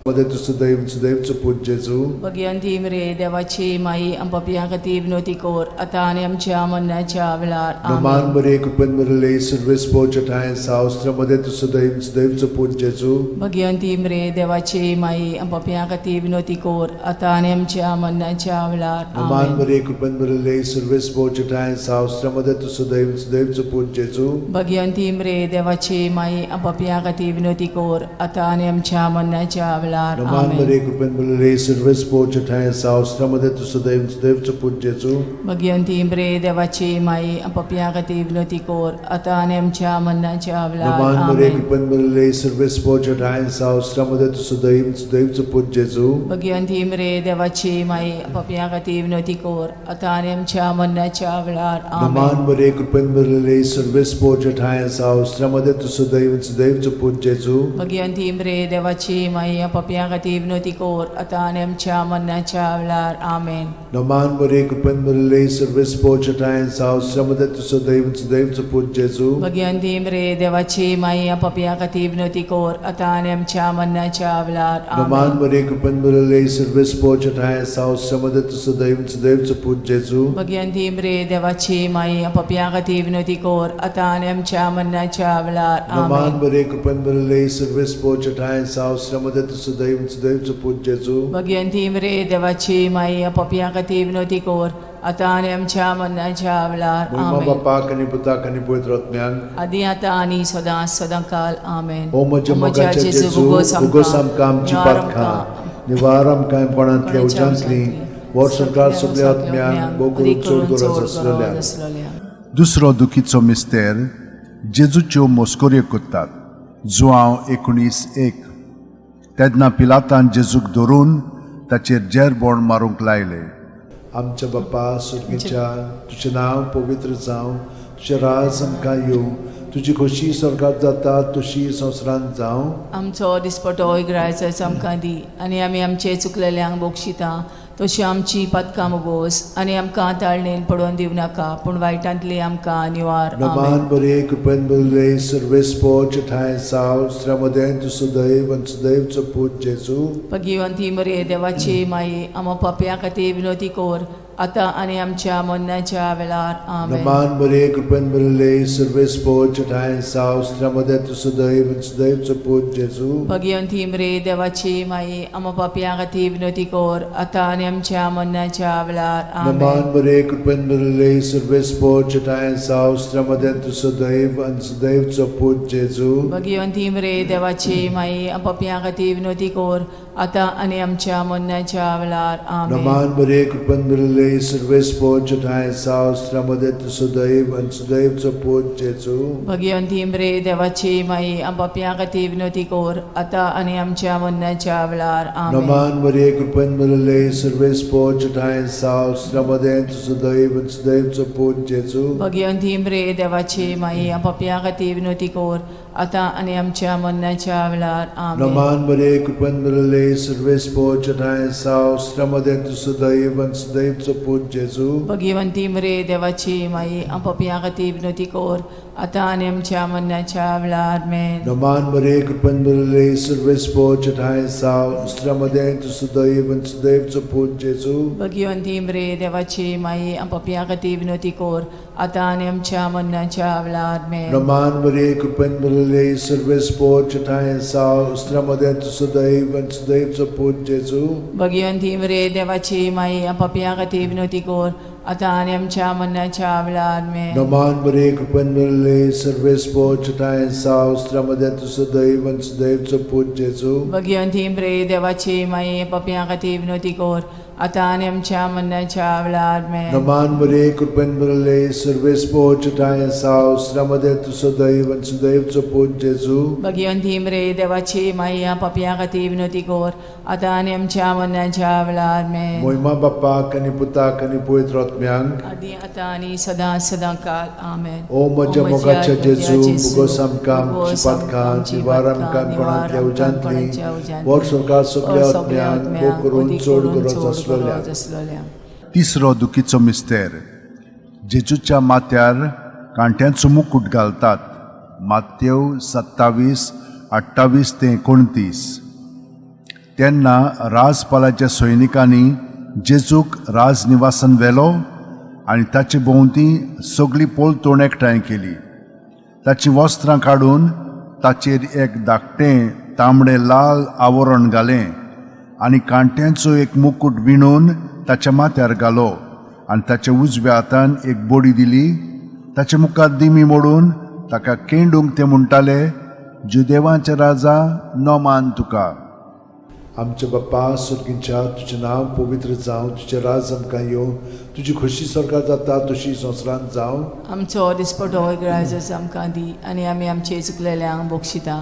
मध्ये तूं सदैव सदैवचो पूत जेजू. भगिवंती मरे देवाची माई आमच्या खातीर विनोती कर आतां आनी आमच्या मरणाच्या वेळार. नमान आमेन. मरे कृपेन मरले सर्वेस पोचठाय सावस्त्रामध्ये तूं सदैव सदैवचो पूत जेजू. भगिवंती मरे देवाची माई आमच्या खातीर विनोती कर आतां आनी आमच्या मरणाच्या वेळार. नमान आमेन. मरे कृपेन मरले सर्वेस पोचठाय सावस्त्रामध्ये तूं सदैव सदैवचो पूत जेजू. भगिवंती मरे देवाची माई आमच्या खातीर विनोती कर आतां आनी आमच्या मरणाच्या वेळार. वेळार. नमान आमेन. मरे कृपेन भरलेले सर्वेस्पोर ठांय आसा उस्त्रा तूं सदैव सदैवचो पूत जेजू. भगिवंती मरे देवाची माई, पपया खातीर विनवती कोर आतां आनी आमच्या मरणाच्या वेळार. नमान मरे आमेन. कृपेन भरलेले सर्वेस्पोर ठांय आसा उस्त्रा तूं सदैव सदैवचो पूत जेजू. भगिवंती मरे देवाची माई, पपया खातीर विनवती कोर आतां आनी आमच्या मरणाच्या वेळार. नमान आमेन. मरे कृपेन भरलेले सर्वेस्पोर ठांय आसा उस्त्रा तूं सदैव सदैवचो पूत जेजू. भगिवंती मरे देवाची माई, पपया खातीर विनवती कोर आतां आनी आमच्या मरणाच्या वेळार. आमेन. नमान मरे कृपेन भरलेले सर्वेस्पोर ठांय आसा उस्त्रा तूं सदैव सदैवचो पूत जेजू. भगिवंती मरे देवाची माई, पपया खातीर विनवती कोर आतां आनी आमच्या मरणाच्या वेळार. नमान आमेन. मरे कृपेन भरलेले सर्वेस्पोर ठांय आसा उस्त्रा तूं सदैव सदैवचो पूत जेजू. भगिवंती मरे देवाची माई, पपया खातीर विनवती कोर आतां आनी आमच्या मरणाच्या वेळार. नमान आमेन. मरे कृपेन भरलेले सर्वेस्पोर ठांय आसा उस्त्रा तूं सदैव सदैवचो पूत जेजू. भगिवंती मरे देवाची माई, पपया खातीर विनवती कोर आतां आनी आमच्या मरणाच्या वेळार. महिमा आमेन. बापाक आनी पुताक आनी पवित्र आत्म्याक. आदी आतां आनी सदां सदां काल. आमेन. ओ म्हज्या मोगाच्या जेजू, उगोस आमकां आमची पातकां, निवार आमकां कोणांतल्या उज्यांतली, वर संवसार सगल्या आत्म्यांक भोव करून चड गरज आसलेल्या. दुसरो दुखीचो मिस्तेर जेजूच्यो मस्कऱ्यो करतात. जुआंव 19:1. तेन्ना पिलातान जेजूक धरून ताचेर जेरबोण मारूंक लायले. आमच्या बापा सुर्गीच्या, तुजें नांव पवित्र जावं, तुजें राज आमकां येवं, तुजी खोशी स्वर्गात जाता तशी संवसारांत जावं. आमचो दिसपटो इगरायचो आमकां दी आनी आमी आमचे चुकलेल्यांक बक्षिता तशी आमची पातकां मोगोस आनी आमकां ताळणेन पडोवन दिवं नाका, पूण वायटांतली आमकां निवार. नमान आमेन. बरे कृपेन भरले सर्वेस्पोर ठांय साव उस्त्रा तूं सदैव आनी सदैवचो पूत जेजू. भगिवंती मरे देवाची माई, आमा पापया खातीर विनवती कोर आतां आनी आमच्या मरणाच्या वेळार. आमेन. नमान बरे कृपेन भरले सर्वेस्पोर ठांय साव उस्त्रा तूं सदैव आनी सदैवचो पूत जेजू. भगिवंती मरे देवाची माई, आमा पापया खातीर विनवती कोर आतां आनी आमच्या मरणाच्या वेळार. आमेन. नमान बरे कृपेन भरले सर्वेस्पोर ठांय साव उस्त्रा तूं सदैव आनी सदैवचो पूत जेजू. भगिवंती मरे देवाची माई, पापया खातीर विनवती कोर आतां आनी आमच्या मरणाच्या वेळार. आमेन. नमान बरे कृपेन भरले सर्वेस्पोर ठांय साव उस्त्रा तूं सदैव आनी सदैवचो पूत जेजू. भगिवंती मरे देवाची माई, पापया खातीर विनवती कोर आतां आनी आमच्या मरणाच्या वेळार. आमेन. नमान मरे कृपेन भरले सर्वेस्पोर ठांय साव उस्त्रा तूं सदैव आनी सदैवचो पूत जेजू. भगिवंती मरे देवाची माई, पापया खातीर विनवती कोर आतां आनी आमच्या मरणाच्या वेळार. आमेन. नमान मरे कृपेन भरले सर्वेस्पोर ठांय साव उस्त्रा तूं सदैव आनी सदैवचो पूत जेजू. भगिवंती मरे देवाची माई, पापया खातीर विनवती कोर आतां आनी आमच्या मरणाच्या वेळार. आमेन. नमान मरे कृपेन भरले सर्वेस्पोर ठांय साव उस्त्रा तूं सदैव आनी सदैवचो पूत जेजू. भगिवंती मरे देवाची माई, पापया खातीर विनवती कोर आतां आनी आमच्या मरणाच्या वेळार. आमेन. नमान मरे कृपेन भरले सर्वेस्पोर ठांय साव उस्त्रा तूं सदैव आनी सदैवचो पूत जेजू. भगिवंती मरे देवाची माई, पापया खातीर विनवती कोर आतां आनी आमच्या मरणाच्या वेळार. आमेन. नमान मरे कृपेन भरले सर्वेस्पोर ठांय साव उस्त्रा तूं सदैव आनी सदैवचो पूत जेजू. भगिवंती मरे देवाची माई, पापया खातीर विनवती कोर आतां आनी आमच्या मरणाच्या वेळार. आमेन. नमान मरे कृपेन भरले सर्वेस्पोर ठांय साव उस्त्रा तूं सदैव आनी सदैवचो पूत जेजू. भगिवंती मरे देवाची माई, पापया खातीर विनवती कोर आतां आनी आमच्या मरणाच्या वेळार. आमेन. मोहिमा बापाक आनी पुताक आनी पवित्र आत्म्यांक. आदी आतां आनी सदां सदां काल. आमेन. ओ म्हज्या मोगाच्या जेजू, उगोस आमकां आमची पातकां, निवार आमकां कोणांतल्या उज्यांतली, वर सरकार सगल्या आत्म्यांक भोव करून चड गरज आसलेल्या. आसलेल्या. तिसरो दुखीचो मिस्तेर जेजूच्या माथ्यार कांट्यांचो मुकूट घालतात. मातेव 27:28 ते 29. तेन्ना राजपालाच्या सैनिकांनी जेजूक राजनिवासान व्हेलो आनी ताचे भोंवती सगळी पोलतोण एकठांय केली. ताचीं वस्त्रां काडून ताचेर एक धाकटें तांबडें लाल आवरण घालें आनी कांट्यांचो एक मुकूट विणून ताच्या माथ्यार घालो आनी ताच्या उजव्या हातान एक बडी दिली. ताचे मुखार दिमी मोडून ताका केंडूंक ते म्हणटाले, जुदेवांचे राजा, नमान तुका. आमच्या बाप्पा सुर्गींच्या, तुजें नांव पवित्र जावं, तुजें राज आमकां येवं, तुजी खोशी सरकार जाता तशी संवसारांत जावं. आमचो दिसपटो ग्रायजस आमकां दी आनी आमी आमचे चुकलेल्यांक बक्षिता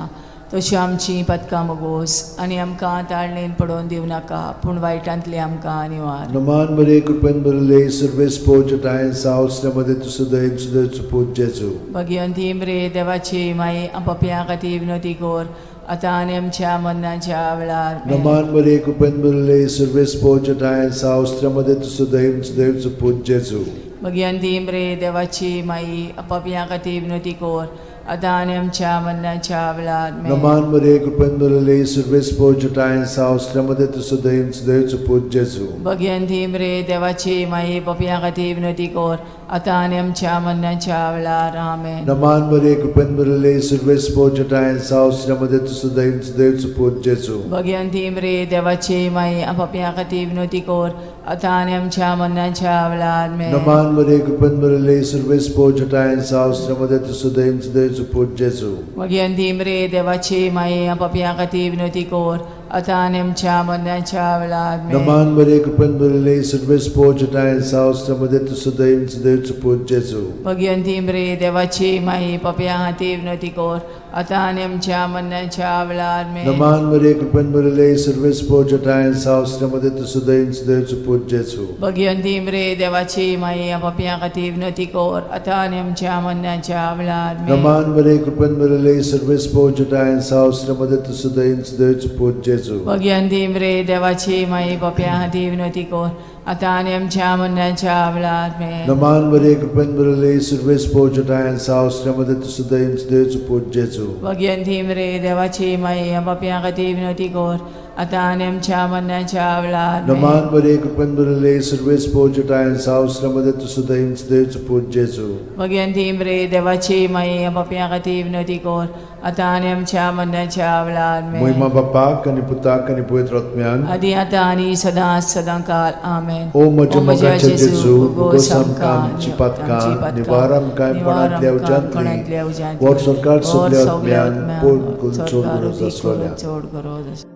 तशी आमची पदकां मोगोस आनी आमकां ताळणेन पडोवन दिवं नाका पूण वायटांतली आमकां निवार. नमान मरे, कृपेन भरिल्ले, सर्वेस्पोर जटायेन सावसल्या मध्ये तुजो दयेन सुदैचो पूत जेजू. भगिवंती मरे देवाची माई, पपया खातीर विनोती कोर आतां आनी आमच्या मरणाच्या वेळार. नमान मरे, कृपेन भरिल्ले, सर्वेस्पोर जटायेन सावसल्या मध्ये तुजो दयेन सुदैचो पूत जेजू. भगिवंती मरे देवाची माई, पपया खातीर विनोती कोर आतां आनी आमच्या मरणाच्या वेळार. नमान मरे, कृपेन भरिल्ले, सर्वेस्पोर जटायेन सावसल्या मध्ये तुजो दयेन सुदैचो पूत जेजू. भगिवंती मरे देवाची माई, पपया खातीर विनोती कोर आतां आनी आमच्या मरणाच्या वेळार. आमेन. नमान मरे, कृपेन भरिल्ले, सर्वेस्पोर जटायेन सावसल्या मध्ये तुजो दयेन सुदैचो पूत जेजू. भगिवंती मरे देवाची माई, पपया खातीर विनोती कोर आतां आनी आमच्या मरणाच्या वेळार. नमान मरे, कृपेन भरिल्ले, सर्वेस्पोर जटायेन सावसल्या मध्ये तुजो दयेन सुदैचो पूत जेजू. भगिवंती मरे देवाची माई, पपया खातीर विनोती कोर आतां आनी आमच्या मरणाच्या वेळार. नमान मरे, कृपेन भरिल्ले, सर्वेस्पोर जटायेन सावसल्या मध्ये तुजो दयेन सुदैचो पूत जेजू. भगिवंती मरे देवाची माई, पपया खातीर विनोती कोर आतां आनी आमच्या मरणाच्या वेळार. नमान मरे, कृपेन भरिल्ले, सर्वेस्पोर जटायेन सावसल्या मध्ये तुजो दयेन सुदैचो पूत जेजू. भगिवंती मरे देवाची माई, पपया खातीर विनोती कोर आतां आनी आमच्या मरणाच्या वेळार. नमान मरे, कृपेन भरिल्ले, सर्वेस्पोर जटायेन सावसल्या मध्ये तुजो दयेन सुदैचो पूत जेजू. भगिवंती मरे देवाची माई, पपया खातीर विनोती कोर आतां आनी आमच्या मरणाच्या वेळार. नमान मरे, कृपेन भरिल्ले, सर्वेस्पोर जटायेन सावसल्या मध्ये तुजो दयेन सुदैचो पूत जेजू. भगिवंती मरे देवाची माई, पपया खातीर विनोती कोर आतां आनी आमच्या मरणाच्या वेळार. नमान मरे, कृपेन भरिल्ले, सर्वेस्पोर जटायेन सावसल्या मध्ये तुजो दयेन सुदैचो पूत जेजू. भगिवंती मरे देवाची माई, पपया खातीर विनोती कोर आतां आनी आमच्या मरणाच्या वेळार. मोहिमा बापाक आनी पुताक आनी पवित्र आत्म्यान. आदी आतां आनी सदां सदां काल. आमेन. ओ म्हज्या मोगाच्या जेजू, भोगोस आमकां आमची पातकां, निवार आमकां कोणांतल्या उज्यांतली, वर सरकार सगल्या आत्म्यान पोट करून चड गरज आसलोल्या. चड गरज आसल्या.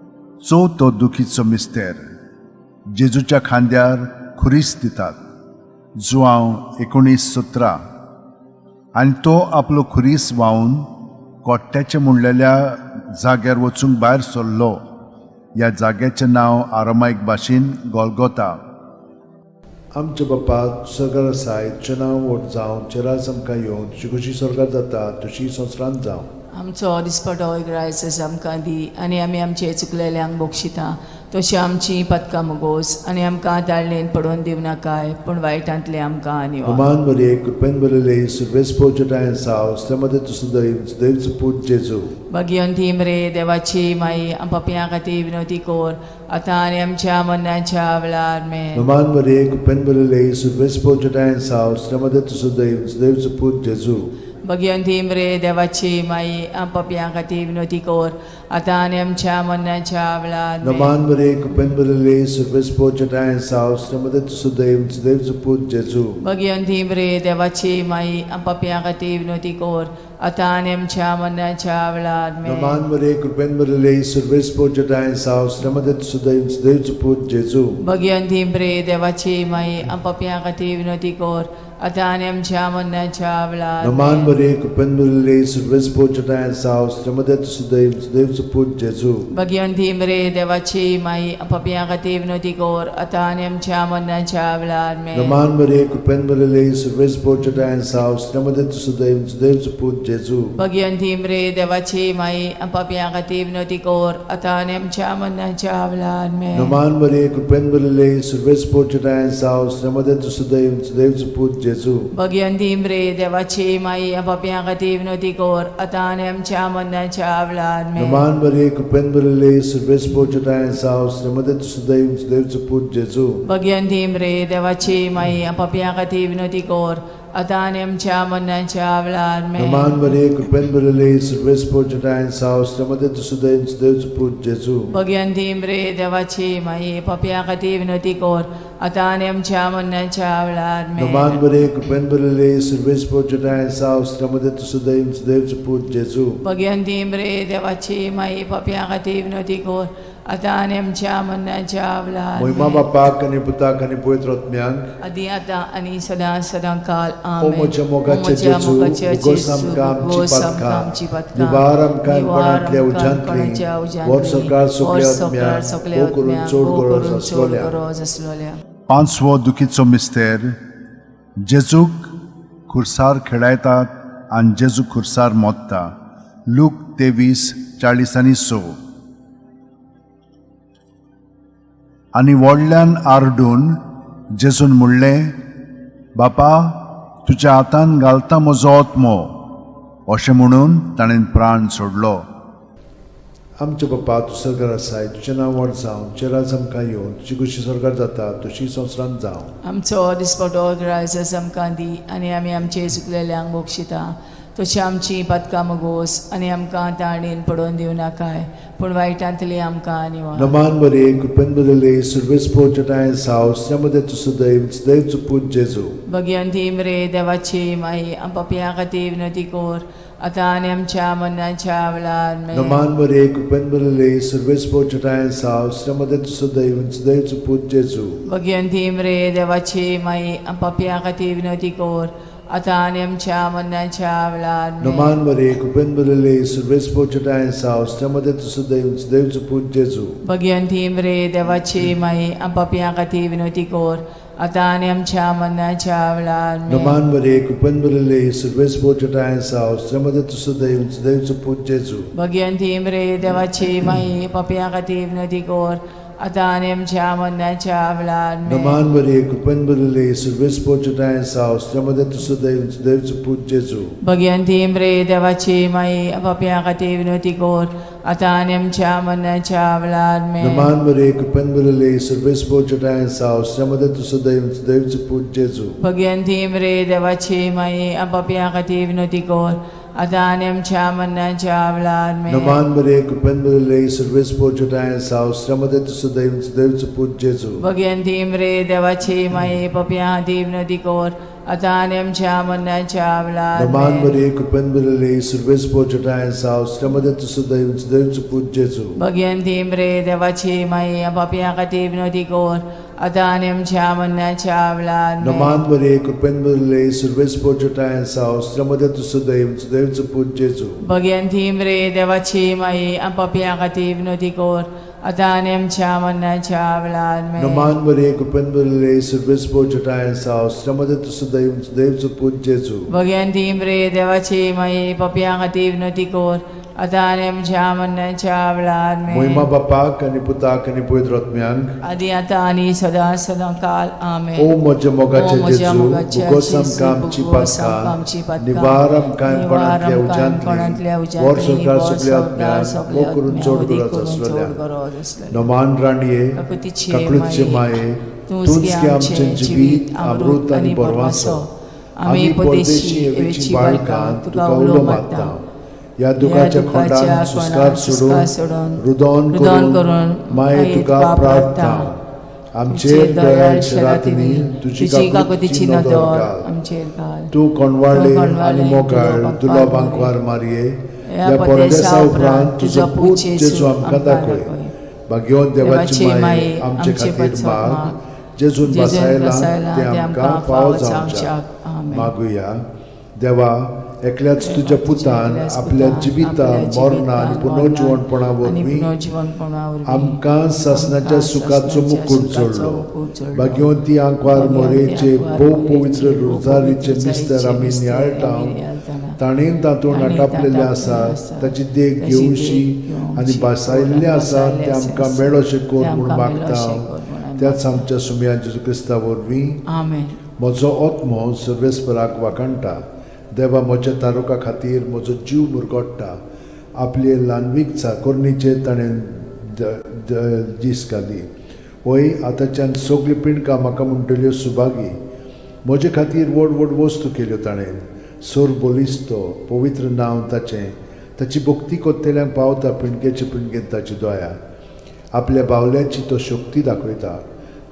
चवथो दुखीचो मिस्तेर, जेजूच्या खांद्यार खुरीस दितात. जुआंव 19:17. आनी तो आपलो खुरीस व्हांवन कोट्ट्याचे म्हणलेल्या जाग्यार वचूंक भायर सरलो. ह्या जाग्याचें नांव आरामायक भाशेन गोलगोता. आमच्या बापा सरकार आसाय, तुजें नांव व्हड जावं, तुजें राज आमकां येवं, तुजी खोशी सरकार जाता तशी संवसारांत जावं. आमचो दिसपटो ग्रायसस आमकां दी आनी आमी आमचे चुकलेल्यांक बक्षिता तशी आमची पदकां मुगोस आनी आमकां ताळणेन पडोवन दिवं नाकाय पूण वायटांतले आमकां निवार. नमान मरे, कृपेन भरिल्ले, सर्वेस्पोर जटायेन सावसल्या मध्ये तुजो दयेन सुदैचो पूत जेजू. भगिवंती मरे देवाची माई, पपया खातीर विनोती कोर आतां आनी आमच्या मरणाच्या वेळार. मेन. नमान मरे, कृपेन भरिल्ले, सर्वेस्पोर जटायेन सावसल्या मध्ये तुजो दयेन सुदैचो पूत जेजू. भगिवंती मरे देवाची माई, पपया खातीर विनोती कोर आतां आनी आमच्या मरणाच्या वेळार. नमान मरे, कृपेन भरिल्ले, सर्वेस्पोर जटायेन सावसल्या मध्ये तुजो दयेन सुदैचो पूत जेजू. भगिवंती मरे देवाची माई, पपया खातीर विनोती कोर आतां आनी आमच्या मरणाच्या वेळार. नमान मरे, कृपेन भरिल्ले, सर्वेस्पोर जटायेन सावसल्या मध्ये तुजो दयेन सुदैचो पूत जेजू. भगिवंती मरे देवाची माई, पपया खातीर विनोती कोर आतां आनी आमच्या मरणाच्या वेळार. नमान मरे, कृपेन भरिल्ले, सर्वेस्पोर जटायेन सावसल्या मध्ये तुजो दयेन सुदैचो पूत जेजू. भगिवंती मरे देवाची माई, पपया खातीर विनोती कोर आतां आनी आमच्या मरणाच्या वेळार. नमान मरे, कृपेन भरिल्ले, सर्वेस्पोर जटायेन सावसल्या मध्ये तुजो दयेन सुदैचो पूत जेजू. भगिवंती मरे देवाची माई, पपया खातीर विनोती कोर आतां आनी आमच्या मरणाच्या वेळार. नमान मरे, कृपेन भरिल्ले, सर्वेस्पोर जटायेन सावसल्या मध्ये तुजो दयेन सुदैचो पूत जेजू. भगिवंती मरे देवाची माई, पपया खातीर विनोती कोर आतां आनी आमच्या मरणाच्या वेळार. नमान मरे, कृपेन भरिल्ले, सर्वेस्पोर जटायेन सावसल्या मध्ये तुजो दयेन सुदैचो पूत जेजू. भगिवंती मरे देवाची माई, पपया खातीर विनोती कोर आतां आनी आमच्या मरणाच्या वेळार. नमान मरे, कृपेन भरिल्ले, सर्वेस्पोर जटायेन सावसल्या मध्ये तुजो दयेन सुदैचो पूत जेजू. भगिवंती मरे देवाची माई, पपया खातीर विनोती कोर आतां आनी आमच्या मरणाच्या वेळार. नमान मरे, कृपेन भरिल्ले, सर्वेस्पोर जटायेन सावसल्या मध्ये तुजो दयेन सुदैचो पूत जेजू. भगिवंती मरे देवाची माई, पपया खातीर विनोती कोर आतां आनी आमच्या मरणाच्या वेळार मोहिमा बापाक आनी पुताक आनी पवित्र आत्म्यांक. आदी आतां आनी सदां सदां काल. ओ आमेन. म्हज्या मोगाचे ओ म्हज्या जेजू, मोगाचे उगोस जेजू, आमकां आमची उगोस आमकां पातकां, आमची पातकां, निवार आमकां निवार कोणांतल्या आमकां उज्यांतली, कोणाच्या उज्यांतली, व्हर सरकार सगल्या व्हर सरकार आत्म्यांक, सगल्या भोव करून आत्म्यांक, चड भोव गरज करून चड आसलोल्या. गरज आसलोल्या. पांचवो दुखीचो मिस्तेर जेजूक खुर्सार खेळायतात आनी जेजू खुर्सार मोत्ता. लूक 23:46. आनी व्हडल्यान आरडून जेजून म्हणलें, बापा तुज्या हातान घालता म्हजो आत्मो. अशें म्हणून ताणें प्राण सोडलो. आमच्या बापा, तूं सरकार आसाय, तुजें नांव व्हड जावं, तुजें राज आमकां येवन, तुजी खुशी सरकार जाता तशी संवसारांत जावं. आमचो दिसपटो ग्रायस आमकां दी आनी आमी आमचे चुकलेल्यांक बक्षिता तशी आमची पातकां मगोस आनी आमकां ताणेन पडोवन दिवं नाकाय पूण वायटांतली आमकां निवार. नमान बरे कृपेन बदले सुर्वेस पोचटाय साव मध्ये तूं सदैव सदैव चुपूत जेजू. भगवंती मरे देवाची माई, आम पापयां खातीर विनवती कर आतां आनी आमच्या मरणाच्या वेळार. आमेन. नमान बरे कृपेन बदले सुर्वेस पोचटाय साव मध्ये तूं सदैव सदैव चुपूत जेजू. भगवंती मरे देवाची माई, आम पापयां खातीर विनवती कर आतां आनी आमच्या मरणाच्या वेळार. आमेन. नमान बरे कृपेन बदले सुर्वेस पोचटाय साव मध्ये तूं सदैव सदैव चुपूत जेजू. भगवंती मरे देवाची माई, आम पापयां खातीर विनवती कर आतां आनी आमच्या मरणाच्या वेळार. आमेन. नमान बरे कृपेन बदले सुर्वेस पोचटाय साव मध्ये तूं सदैव सदैव चुपूत जेजू. भगवंती मरे देवाची माई, पापयां खातीर विनवती कर आतां आनी आमच्या मरणाच्या वेळार. आमेन. नमान बरे कृपेन बदले सुर्वेस पोचटाय साव मध्ये तूं सदैव सदैव चुपूत जेजू. भगवंती मरे देवाची माई, पापयां खातीर विनवती कर आतां आनी आमच्या मरणाच्या वेळार. आमेन. नमान बरे कृपेन बदले सुर्वेस पोचटाय साव मध्ये तूं सदैव सदैव चुपूत जेजू. भगवंती मरे देवाची माई, पापयां खातीर विनवती कर आतां आनी आमच्या मरणाच्या वेळार. आमेन. नमान बरे कृपेन बदले सुर्वेस पोचटाय साव मध्ये तूं सदैव सदैव चुपूत जेजू. भगवंती मरे देवाची माई, पापयां खातीर विनवती कर आतां आनी आमच्या मरणाच्या वेळार. नमान आमेन. बरे कृपेन बदले सुर्वेस पोचटाय साव मध्ये तूं सदैव सदैव चुपूत जेजू. भगवंती मरे देवाची माई, पापयां खातीर विनवती कर आतां आनी आमच्या मरणाच्या वेळार. आमेन. नमान बरे कृपेन बदले सुर्वेस पोचटाय साव मध्ये तूं सदैव सदैव चुपूत जेजू. भगवंती मरे देवाची माई, पापयां खातीर विनवती कर आतां आनी आमच्या मरणाच्या वेळार. आमेन. नमान बरे कृपेन बदले सुर्वेस पोचटाय साव मध्ये तूं सदैव सदैव चुपूत जेजू. भगवंती मरे देवाची माई, पापयां खातीर विनवती कर आतां आनी आमच्या मरणाच्या वेळार. आमेन. मोहिमा बापाक आनी पुताक आनी पवित्र आत्म्यांक. आदी आतां आनी सदां सदां काल. आमेन. ओ म्हज्या मोगाचे ओ म्हज्या जेजू, मोगाचे उगोस जेजू, आमकां आमची उगोस आमकां आमची पातकां, पातकां, निवार आमकां निवार कोणांतल्या आमकां कोणांतल्या उज्यांतली, व्हर उज्यांतली, सरकार व्हर सगल्या सरकार आत्म्यांक, सगल्या भोव करून आत्म्यांक, चड वदी गरज करून चड आसलेल्या. गरज आसलेल्या. नमान राणये, काकुतीचे काकळूतचे माये, तूंच गे आमचें जिवीत, अमृत आनी बरवासो. आमी परदेशी एवेची बाळकां तुका उलो मारता. ह्या दुखाच्या खोंडान सुस्कार सोडून रुदोन रुदन करून करून माये तुका प्रार्थना. आमचेर दयाळ शेरातिनी तुजी तुजी काकुतीची काकुतीची नदर नदर घाल. आमचेर घाल. तूं कोणवाळे तूं कोणवाळे आनी मोगाळ तुलो तुलो बांकवार बांकवार मारये. ह्या ह्या परदेसा परदेसा उपरांत उपरांत तुजो पूत जेजू आमकां दाखय. भाग्यवंत देवाची माये आमचे खातीर माग. जेजून जेजून बसायला बसायला ते आमकां फावो जावच्याक. आमेन. मागुया. देवा, एकल्याच तुज्या पुतान आपल्या जिविता मरणा आनी पुनर्जिवणपणा वरवीं आमकां सासणाच्या सुखाचो मुकूट जोडलो. भाग्यवंती आंकवार मोरेचे भोव पवित्र रोजारीचे मिस्तर आमी नियाळटा, ताणेन तातूंत आटापलेले आसा ताची देख घेवशी आनी भासायल्लें आसा तें आमकां मेळोशें कर म्हूण मागता त्याच आमच्या सुमया जेजू क्रिस्ता वरवीं. आमेन. म्हजो आत्मो सर्वेस्पराक वाखाणटा. देवा म्हज्या तारुका खातीर म्हजो जीव मुरगोडटा. आपले ल्हानवीक चाकोरणीचेर ताणें दीस घाली. वय आतांच्यान सगळीं पिंडकां म्हाका म्हणटल्यो सुभागी. म्हजे खातीर व्हड व्हड वस्तू केल्यो ताणें. सोर बलिस्तो पवित्र नांव ताचें. ताची भक्ती कोत्तेल्यांक पावता पिंडकेचे पिंडकेन ताची दया. आपल्या बावल्याची तो शक्ती दाखयता.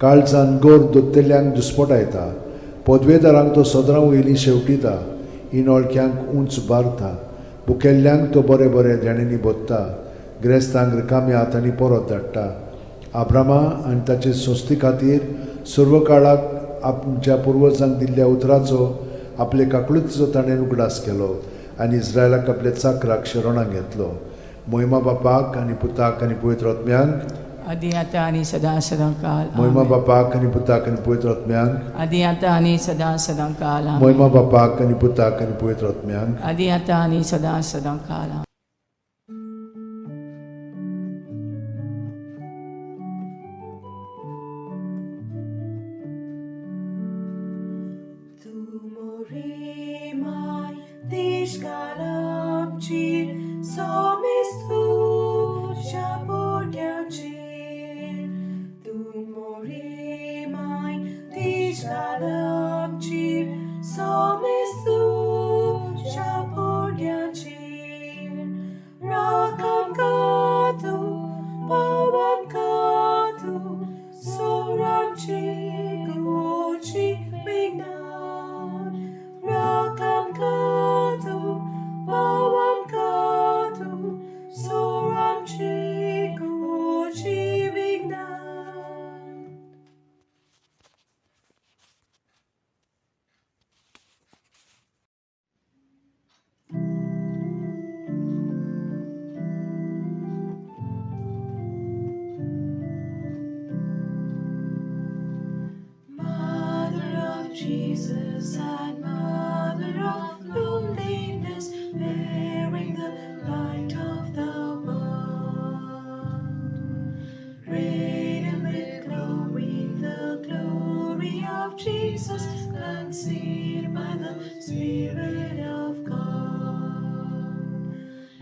काळजान गोर दोत्तेल्यांक दुस्पटायता. पदवेदारांक तो सदरां वयली शेवटिता. इनोळख्यांक उंच बारता. भुकेल्ल्यांक तो बरें बरें देण्यांनी भरता. ग्रेस्तांक रिकाम्या हातांनी परत धाडटा. आब्रामा आनी ताचे संस्थे खातीर सर्व काळाक आमच्या पुर्वजांक दिल्ल्या उतराचो आपले काकळुतीचो ताणें उगडास केलो आनी इस्रायलाक आपल्या चाकराक शरणाक घेतलो. मोहिमा बापाक आनी पुताक आनी पवित्र आत्म्यांक, आदी आतां आनी सदां सदां काल. मोहिमा आमेन. बापाक आनी पुताक आनी पवित्र आत्म्यांक, आदी आतां आनी सदां सदां काल. आमेन. मोहिमा बापाक आनी पुताक आनी पवित्र आत्म्यांक, आदी आतां आनी सदां सदां काल. आमेन. Tu morimai tishkalamchir somistu shaporyanchir. Tu morimai tishkalamchir somistu shaporyanchir. Rakam katu pawan katu soramchi gochi vignan. Rakam katu pawan katu soramchi gochi vignan. Mother of Jesus and Mother of loneliness, bearing the light of the world. Radiant with glory, the glory of Jesus, conceived by the Spirit of God.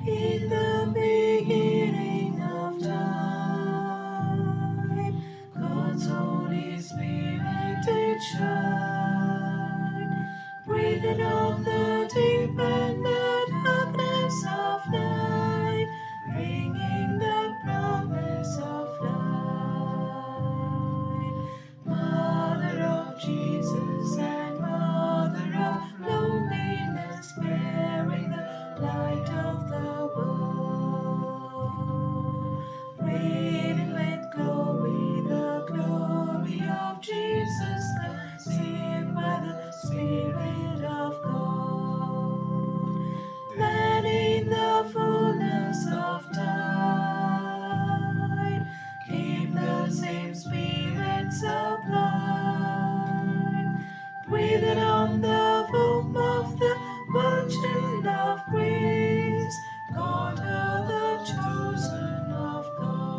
In the beginning of time, God's Holy Spirit did shine, breathed on the deep and the darkness of night, bringing the promise of light. Mother of Jesus and Mother of loneliness, bearing the light of the world. Radiant with glory, the glory of Jesus, conceived by the Spirit of God. Then in the fullness of time came the same Spirit sublime, breathed on the womb of the Virgin of Grace, called her the chosen of God.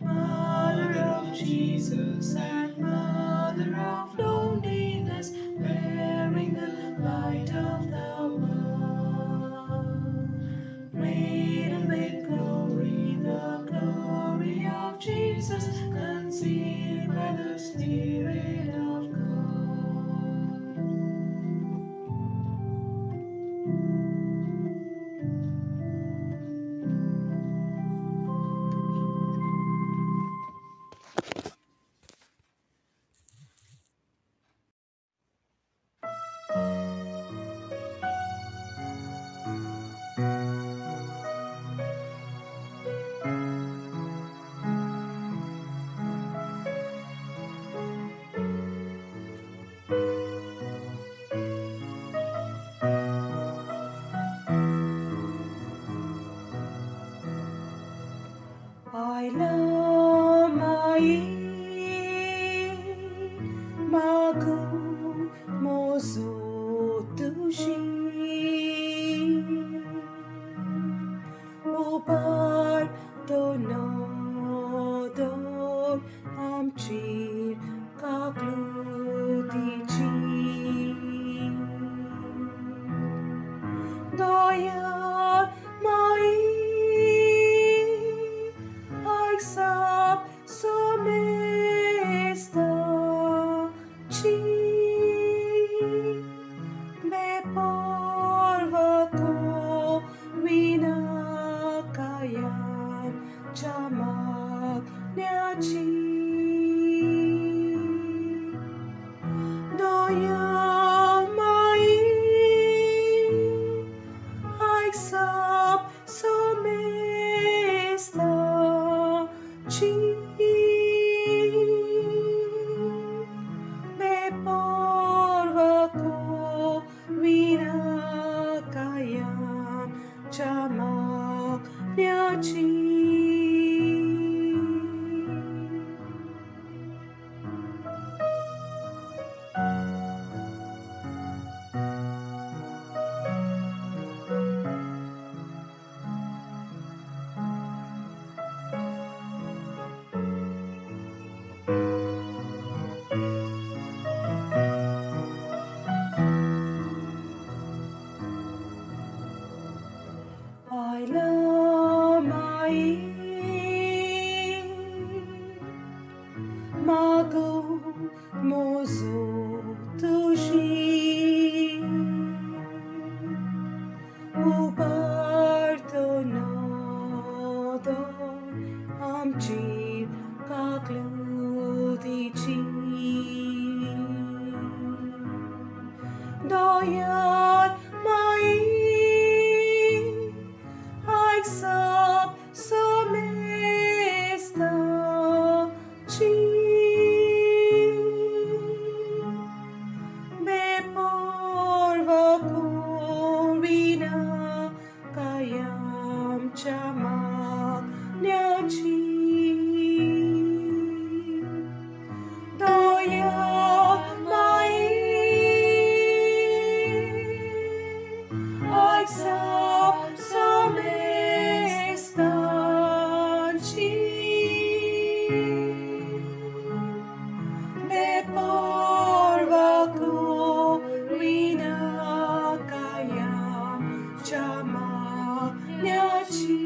Mother of Jesus and Mother of loneliness, bearing the light of the world. Radiant with glory, the glory of Jesus, conceived by the Spirit of God. I love my magu mozo tushi upar to no dor amchir kaklutichi Doya mai Aixap somesta chi me porva ko vinakayan chamak nyachi Doya mai Aixap somesta म्हजो तुजी उबारतो नदर आमचेर काकलुतीची दयान माई आयक सब समेस्ताची बेपर्वा करिना कायमच्या मागण्याची दया माई आयक सब समेस्ताची बेपर्वा करिना कायमच्या मागण्याची.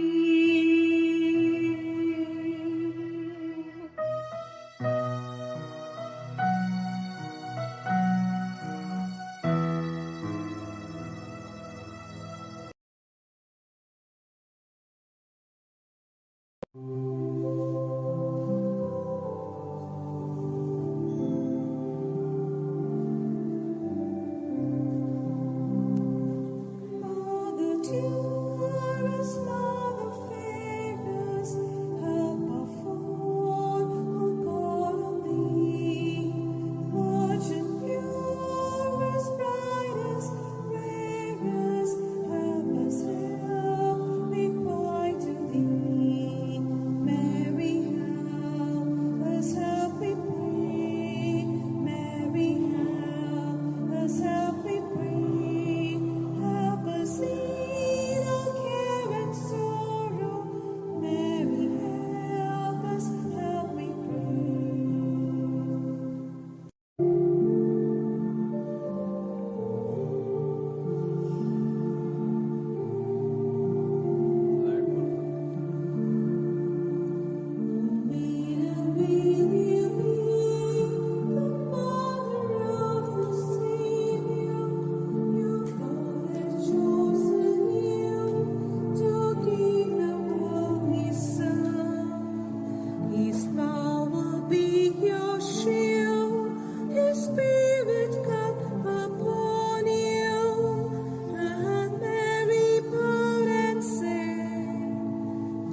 Mother dearest, Mother fairest, help of all who call on thee. Virgin purest, brightest, rarest, help us, help, we cry to thee. Mary, help us, help we pray. Mary, help us, help we pray. Help us in our care and sorrow. Mary, help us, help we pray. Maiden, will you be the mother of the Savior? Your God has chosen you to give the world His Son. His power will be your shield, His Spirit come upon you. And Mary bowed and said,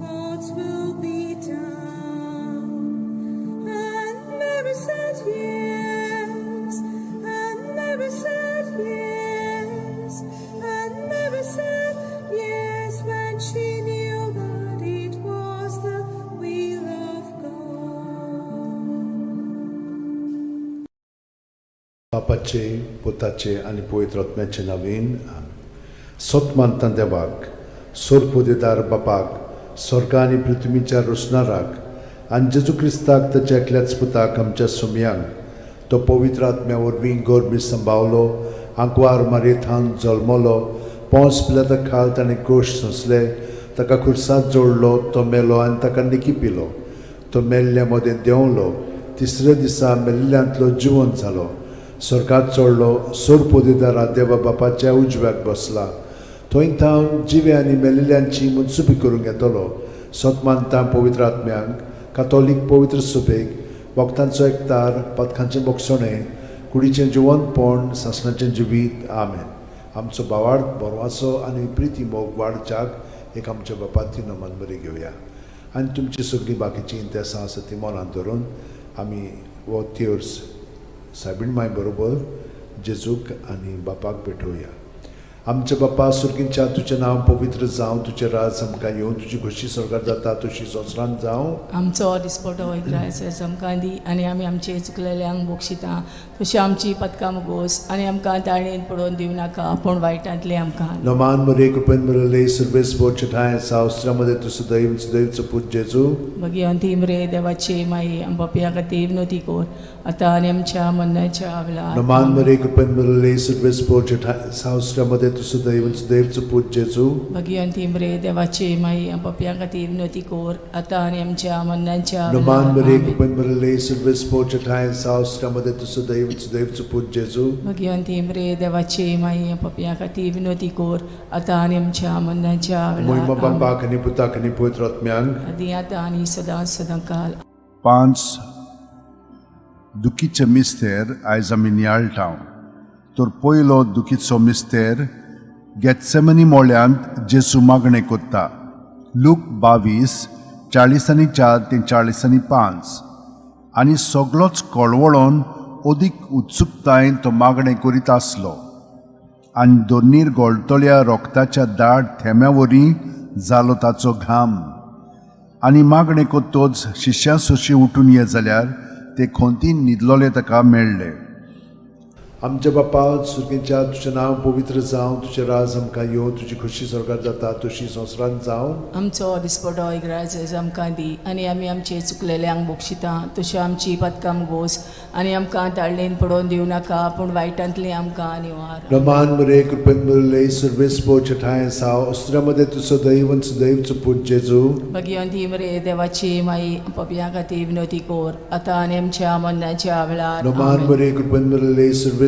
God's will be done. And Mary said yes, and Mary said yes, and Mary said yes when she knew that it was the will of God. बापाचे पुताचे आनी पवित्र आत्म्याचे नवीन सत मानता देवाक सोरपोदेदार बापाक स्वर्ग आनी पृथ्वीच्या रोसणाराक आनी जेजू क्रिस्ताक ताच्या एकल्याच पुताक आमच्या सुमयांक तो पवित्र आत्म्या वरवीं गोरबी संभावलो आंकवार मारयेथान जल्मलो पोंस पिलाता खाल ताणें कोश सोंसले ताका खुर्सात जोडलो तो मेलो आनी ताका निकी पिलो तो मेल्ल्या मदें देंवलो तिसऱ्या दिसा मेल्ल्यांतलो जिवन जालो स्वर्गात चडलो सोरपोदेदारा देवा बापाच्या उजव्याक बसला थंय थावन जिवे आनी मेल्ल्यांची मुनसुबी करूंक येतलो सत मानता पवित्र आत्म्यांक कातोलीक पवित्र सुबेक भक्तांचो एकतार पथकांचें बोगसणें कुडीचें जिवनपण सासणाचें जिवीत. आमेन. आमचो भावार्थ बरवाचो आनी प्रिती मोग वाडच्याक एक आमच्या बापाती नमन बरी घेवया आनी तुमची सगळीं बाकीचीं इंतेसां आसा ती मनांत धरून आमी हो तियोर्स सायबीण माय बरोबर जेजूक आनी बापाक भेटोवया. आमच्या बापा सुर्गींच्या तुजें नांव पवित्र जावं, तुजें राज आमकां येवं, तुजी खोशी स्वर्गार जाता तशी संवसारांत जावं. आमचो दिसपटो ग्रायस आमकां दी आनी आमी आमचे चुकलेल्यांक बक्षिता तशी आमची पदकां मुगोस आनी आमकां ताळणेन पडोवन दिवं नाका पूण वायटांतले आमकां. नमान मरे कृपेन मरले सर्वेस बोचे ठांय सावस्त्रामध्ये तूं सदैव सदैवचो पूत जेजू. भगिवंती मरे देवाची माई आम पापया खातीर विनवती कर आतां आनी आमच्या मरणाच्या वेळार. नमान मरे कृपेन मरले सर्वेस बोचे ठांय सावस्त्रामध्ये तूं सदैव सदैवचो पूत जेजू. भगिवंती मरे देवाची माई, पपया खातीर विनवती कोर आतां आनी आमच्या मरणाच्या नमान वेळार. मरे आमेन. कृपेन भरले सर्वेस्पोर ठांय साव मध्ये तूं सदैव सदैवचो पूत जेजू. भगिवंती मरे देवाची माई, पपया खातीर विनवती कोर आतां आनी आमच्या मरणाच्या मोहिमा वेळार. आमेन. बापाक आनी पुताक आनी पवित्र आत्म्यांक. आदी आतां आनी सदां सदां काल. पांच दुखीचे मिस्तेर आयज आमी नियाळटा. तर पयलो दुखीचो मिस्तेर गेत्सेमनी मोळ्यांत जेसू मागणें कोत्ता. लूक 22:44 ते 45. आनी सगलोच कळवळोन अदीक उत्सुकतायेन तो मागणें करीत आसलो आनी दोनीर गोळटल्या रोगताच्या दाट थेंब्या वरी जालो ताचो घाम. आनी मागणें कोत्तोच शिश्यां सोशी उठून ये जाल्यार ते खोंतीन न्हिदलोले ताका मेळ्ळे. आमच्या बापा सुर्गेच्या, तुजें नांव पवित्र जावं, तुजें राज आमकां येवं, तुजी खुशी स्वर्गात जाता तशी संवसारांत जावं. आमचो दिसपटो इग्राज आमकां दी आनी आमी आमचे चुकलेल्यांक बक्षिता तश्यो आमची पदकां गोस आनी आमकां ताळणेन पडोवन दिवं नाका, पूण वायटांतली आमकां निवार. रमान मरे कृपेन भरले सर्वेस्पोर ठांय साव अस्त्रामध्ये तूं सदैव सदैवचो पूत जेजू. भगिवंती मरे देवाची माई, पपया खातीर विनवती कोर आतां आनी आमच्या मरणाच्या वेळार. नमान आमेन. मरे कृपेन भरले सर्वेस्पोर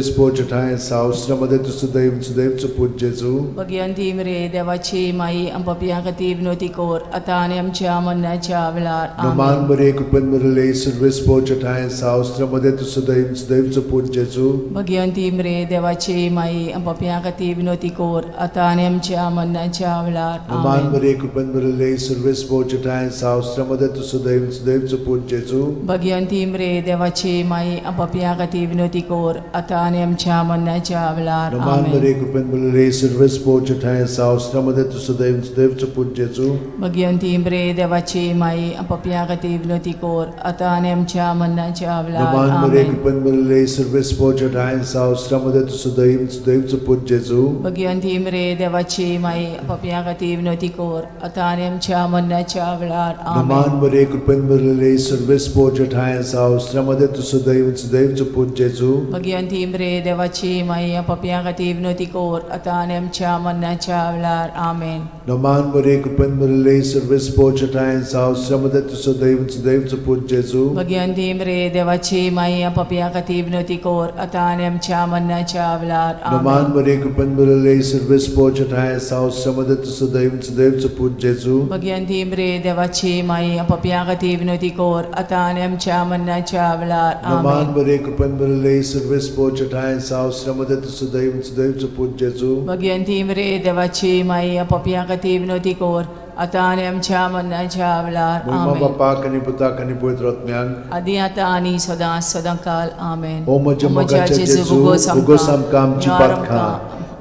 ठांय साव अस्त्रामध्ये तूं सदैव सदैवचो पूत जेजू. भगिवंती मरे देवाची माई, पपया खातीर विनवती कोर आतां आनी आमच्या मरणाच्या वेळार. नमान आमेन. मरे कृपेन भरले सर्वेस्पोर ठांय साव अस्त्रामध्ये तूं सदैव सदैवचो पूत जेजू. भगिवंती मरे देवाची माई, पपया खातीर विनवती कोर आतां आनी आमच्या मरणाच्या वेळार. नमान आमेन. मरे कृपेन भरले सर्वेस्पोर ठांय साव अस्त्रामध्ये तूं सदैव सदैवचो पूत जेजू. भगिवंती मरे देवाची माई, पपया खातीर विनवती कोर आतां आनी आमच्या मरणाच्या वेळार. नमान आमेन. मरे कृपेन भरले सर्वेस्पोर ठांय साव अस्त्रामध्ये तूं सदैव सदैवचो पूत जेजू. भगिवंती मरे देवाची माई, पपया खातीर विनवती कोर आतां आनी आमच्या मरणाच्या वेळार. नमान मरे आमेन. कृपेन भरले सर्वेस्पोर ठांय साव अस्त्रामध्ये तूं सदैव सदैवचो पूत जेजू. भगिवंती मरे देवाची माई, पपया खातीर विनवती कोर आतां आनी आमच्या मरणाच्या वेळार. नमान आमेन. मरे कृपेन भरले सर्वेस्पोर ठांय साव अस्त्रामध्ये तूं सदैव सदैवचो पूत जेजू. भगिवंती मरे देवाची माई, पपया खातीर विनवती कोर आतां आनी आमच्या मरणाच्या वेळार. आमेन. नमान मरे कृपेन भरले सर्वेस्पोर ठांय साव अस्त्रामध्ये तूं सदैव सदैवचो पूत जेजू. भगिवंती मरे देवाची माई, पपया खातीर विनवती कोर आतां आनी आमच्या मरणाच्या वेळार. नमान आमेन. मरे कृपेन भरले सर्वेस्पोर ठांय साव अस्त्रामध्ये तूं सदैव सदैवचो पूत जेजू. भगिवंती मरे देवाची माई, पपया खातीर विनवती कोर आतां आनी आमच्या मरणाच्या वेळार. नमान आमेन. मरे कृपेन भरले सर्वेस्पोर ठांय साव अस्त्रामध्ये तूं सदैव सदैवचो पूत जेजू. भगिवंती मरे देवाची माई, पपया खातीर विनवती कोर आतां आनी आमच्या मरणाच्या वेळार. मोहिमा आमेन. बापाक आनी पुताक आनी पवित्र आत्म्याक. आदी आतां आनी सदां सदां काल. आमेन. ओ म्हज्या मोगाच्या जेजू, उगोस आमकां आमची पातकां,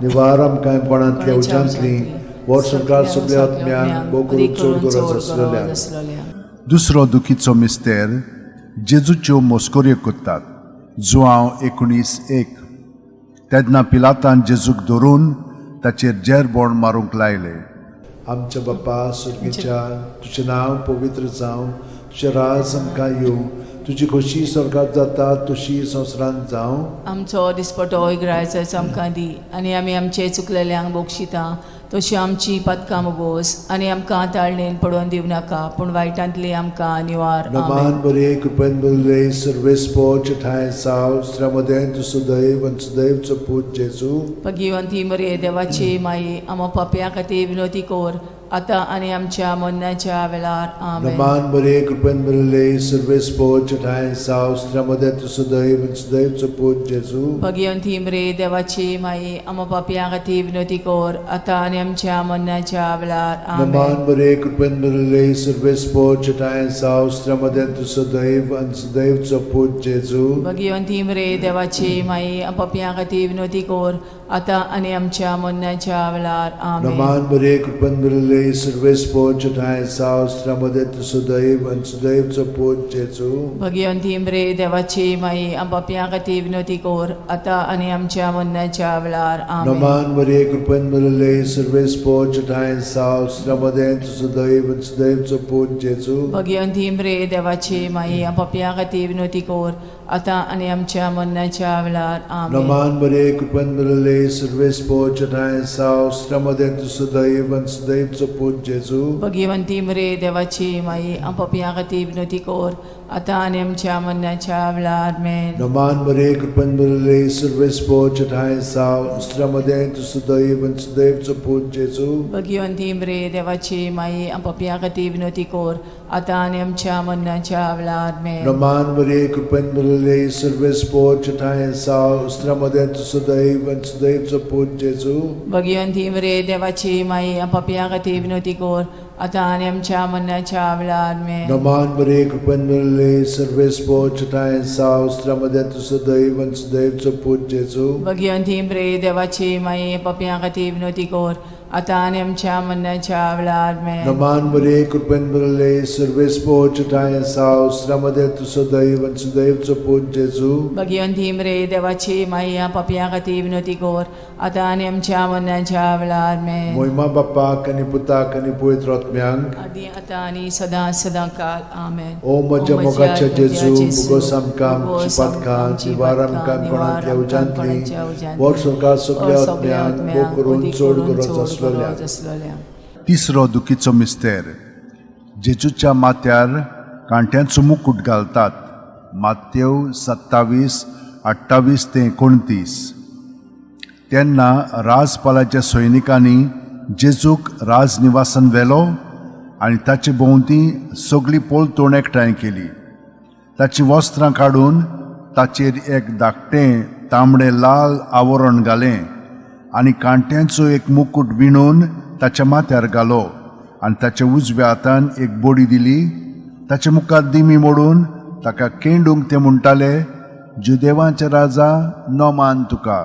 निवार आमकां कोणांतल्या उज्यांतली, वर्संकार सगळ्या आत्म्यांक भोव करून चड गरज आसलेल्या. दुसरो दुखीचो मिस्तेर जेजूच्यो मोस्कोऱ्यो कोत्तात. जुआंव 19:1. तेन्ना पिलातान जेजूक धरून ताचेर जेरबोण मारूंक लायले. आमच्या बापा सुर्गीच्या, तुजें नांव पवित्र जावं, तुजें राज आमकां येवं, तुजी खोशी स्वर्गात जाता तशी संवसारांत जावं. आमचो दिसपटो इग्रायच आमकां दी आनी आमी आमचे चुकलेल्यांक बक्षिता तशी आमची पदकां बोस आनी आमकां ताळणेन पडोवन दिवं नाका, पूण वायटांतली आमकां निवार. नमान आमेन. बरे कृपेन भरले सर्वेस्पोर ठांय साव स्त्रामध्ये तूं सदैव आनी सदैवचो पूत जेजू. भगिवंती मरे देवाची माई, आमा पापया खातीर विनवती कोर आतां आनी आमच्या मरणाच्या वेळार. आमेन. नमान बरे कृपेन भरले सर्वेस्पोर ठांय साव स्त्रामध्ये तूं सदैव आनी सदैवचो पूत जेजू. भगिवंती मरे देवाची माई, आमा पापया खातीर विनवती कोर आतां आनी आमच्या मरणाच्या वेळार. आमेन. नमान बरे कृपेन भरले सर्वेस्पोर ठांय साव स्त्रामध्ये तूं सदैव आनी सदैवचो पूत जेजू. भगिवंती मरे देवाची माई, पापया खातीर विनवती कोर आतां आनी आमच्या मरणाच्या वेळार. आमेन. नमान बरे कृपेन भरले सर्वेस्पोर ठांय साव स्त्रामध्ये तूं सदैव आनी सदैवचो पूत जेजू. भगिवंती मरे देवाची माई, पापया खातीर विनवती कोर आतां आनी आमच्या मरणाच्या वेळार. आमेन. नमान बरे कृपेन भरले सर्वेस्पोर ठांय साव स्त्रामध्ये तूं सदैव आनी सदैवचो पूत जेजू. भगिवंती मरे देवाची माई, पापया खातीर विनवती कोर आतां आनी आमच्या मरणाच्या वेळार. आमेन. नमान बरे कृपेन भरले सर्वेस्पो चटाय साव श्रमदे तूं सदैव आनी सदैवचो पूत जेजू. भगवंती मरे देवाची माई, आम पापयां खातीर विनवती कर, आतां आनी आमच्या मरणाच्या वेळार. आमेन. नमान बरे कृपेन भरले सर्वेस्पो चटाय साव श्रमदे तूं सदैव आनी सदैवचो पूत जेजू. भगवंती मरे देवाची माई, आम पापयां खातीर विनवती कर, आतां आनी आमच्या मरणाच्या वेळार. आमेन. नमान बरे कृपेन भरले सर्वेस्पो चटाय साव श्रमदे तूं सदैव आनी सदैवचो पूत जेजू. भगवंती मरे देवाची माई, आम पापयां खातीर विनवती कर, आतां आनी आमच्या मरणाच्या वेळार. आमेन. नमान बरे कृपेन भरले सर्वेस्पो चटाय साव श्रमदे तूं सदैव आनी सदैवचो पूत जेजू. भगवंती मरे देवाची माई, पापयां खातीर विनवती कर, आतां आनी आमच्या मरणाच्या वेळार. आमेन. नमान बरे कृपेन भरले सर्वेस्पो चटाय साव श्रमदे तूं सदैव आनी सदैवचो पूत जेजू. भगवंती मरे देवाची माई, पापयां खातीर विनवती कर, आतां आनी आमच्या मरणाच्या वेळार. आमेन. मोहिमा बाप्पाक आनी पुताक आनी पवित्र आत्म्यांक. आदी आतां आनी सदां सदां काल. आमेन. ओ म्हज्या मोगाच्या जेजू, मुगोस आमकां आमची पातकां निवार आमकां कोणांतल्या उज्यांतली वर सरकार सगल्या आत्म्यांक मोग करून चड गरज आसलेल्या. आसलेल्या. तिसरो दुखीचो मिस्तेर. जेजूच्या माथ्यार कांट्यांचो मुकूट घालतात. मातेव 27 28 ते 29. तेन्ना राजपालाच्या सैनिकांनी जेजूक राजनिवासान व्हेलो आनी ताचे भोंवती सगळी पोलतोण एकठांय केली. ताचीं वस्त्रां काडून ताचेर एक धाकटें तांबडें लाल आवरण घालें आनी कांट्यांचो एक मुकूट विणून ताच्या माथ्यार घालो आनी ताच्या उजव्या हातान एक बोडी दिली. ताचे मुखार दिमी मोडून ताका केंडूंक ते म्हणटाले, जुदेवांचे राजा, नमान तुका.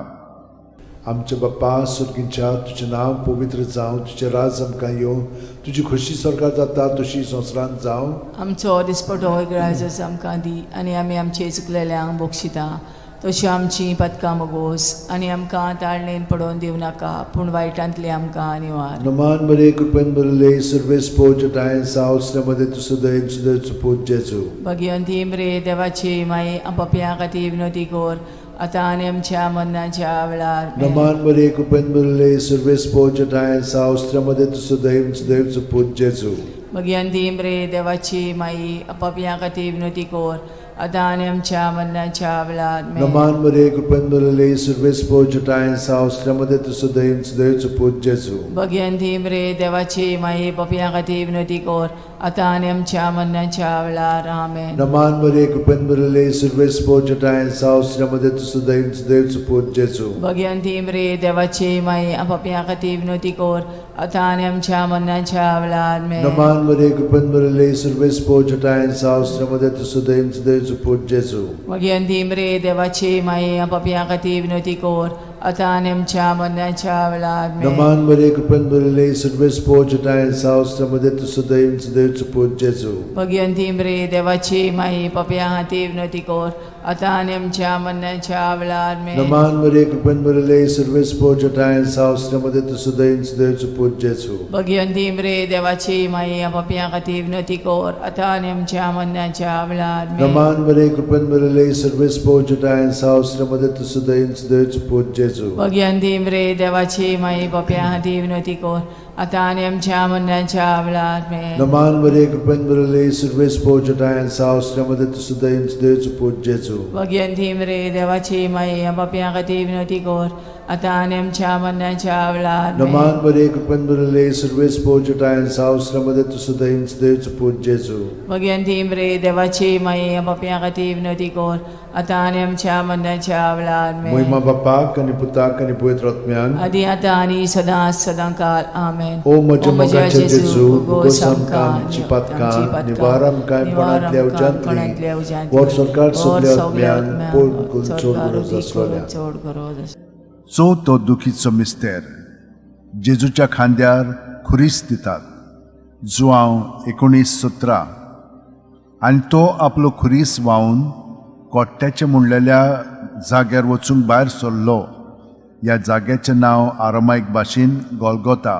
आमच्या बाप्पा सुर्गींच्या, तुजें नांव पवित्र जावं, तुजें राज आमकां येवं, तुजी खोशी सरकार जाता तशी संवसारांत जावं. आमचो दिसपटो ग्रायजस आमकां दी आनी आमी आमचे चुकलेल्यांक बक्षिता तशी आमची पदकां मोगोस आनी आमकां ताळणेन पडोवन दिवं नाका, पूण वायटांतली आमकां निवार. नमान बरे कृपेन भरले सर्वेस्पो चटाय साव श्रमदे तूं सदैव सदैवचो पूत जेजू. भगवंती मरे देवाची माई, पापयां खातीर विनवती कर, आतां आनी आमच्या मरणाच्या वेळार. आमेन. नमान बरे कृपेन भरले सर्वेस्पो चटाय साव श्रमदे तूं सदैव सदैवचो पूत जेजू. भगवंती मरे देवाची माई, पापयां खातीर विनवती कर, आतां आनी आमच्या मरणाच्या वेळार. आमेन. नमान बरे कृपेन भरले सर्वेस्पो चटाय साव श्रमदे तूं सदैव सदैवचो पूत जेजू. भगवंती मरे देवाची माई, पापयां खातीर विनवती कर, आतां आनी आमच्या मरणाच्या वेळार. आमेन. नमान बरे कृपेन भरले सर्वेस्पो चटाय साव श्रमदे तूं सदैव सदैवचो पूत जेजू. भगवंती मरे देवाची माई, पापयां खातीर विनवती कर, आतां आनी आमच्या मरणाच्या वेळार. आमेन. नमान बरे कृपेन भरले सर्वेस्पो चटाय साव श्रमदे तूं सदैव सदैवचो पूत जेजू. भगवंती मरे देवाची माई, पापयां खातीर विनवती कर, आतां आनी आमच्या मरणाच्या वेळार. आमेन. नमान बरे कृपेन भरले सर्वेस्पो चटाय साव श्रमदे तूं सदैव सदैवचो पूत जेजू. भगवंती मरे देवाची माई, पापयां खातीर विनवती कर, आतां आनी आमच्या मरणाच्या वेळार. आमेन. नमान बरे कृपेन भरले सर्वेस्पो चटाय साव श्रमदे तूं सदैव सदैवचो पूत जेजू. भगवंती मरे देवाची माई, पापयां खातीर विनवती कर, आतां आनी आमच्या मरणाच्या वेळार. आमेन. नमान बरे कृपेन भरले सर्वेस्पो चटाय साव श्रमदे तूं सदैव सदैवचो पूत जेजू. भगवंती मरे देवाची माई, पापयां खातीर विनवती कर, आतां आनी आमच्या मरणाच्या वेळार. आमेन. नमान बरे कृपेन भरले सर्वेस्पो चटाय साव श्रमदे तूं सदैव सदैवचो पूत जेजू. भगवंती मरे देवाची माई, पापयां खातीर विनवती कर, आतां आनी आमच्या मरणाच्या वेळार. आमेन. नमान बरे कृपेन भरले सर्वेस्पो चटाय साव श्रमदे तूं सदैव सदैवचो पूत जेजू. भगवंती मरे देवाची माई, पापयां खातीर विनवती कर, आतां आनी आमच्या मरणाच्या वेळार. आमेन. मोहिमा बाप्पाक आनी पुताक आनी पवित्र आत्म्यांक. आदी आतां आनी सदां सदां काल. आमेन. ओ म्हज्या मोगाच्या जेजू, मुगोस आमकां आमची पातकां निवार आमकां कोणांतल्या उज्यांतली वर सरकार सगल्या आत्म्यांक पोड करून चड गरज आसलेल्या. चड गरज आसलेल्या. चवथो दुखीचो मिस्तेर. जेजूच्या खांद्यार खुरीस दितात. जुआंव 19:17. आनी तो आपलो खुरीस व्हांवन कोट्ट्याचे म्हणलेल्या जाग्यार वचूंक भायर सरलो. ह्या जाग्याचें नांव आरामायक भाशेन गोलगोता.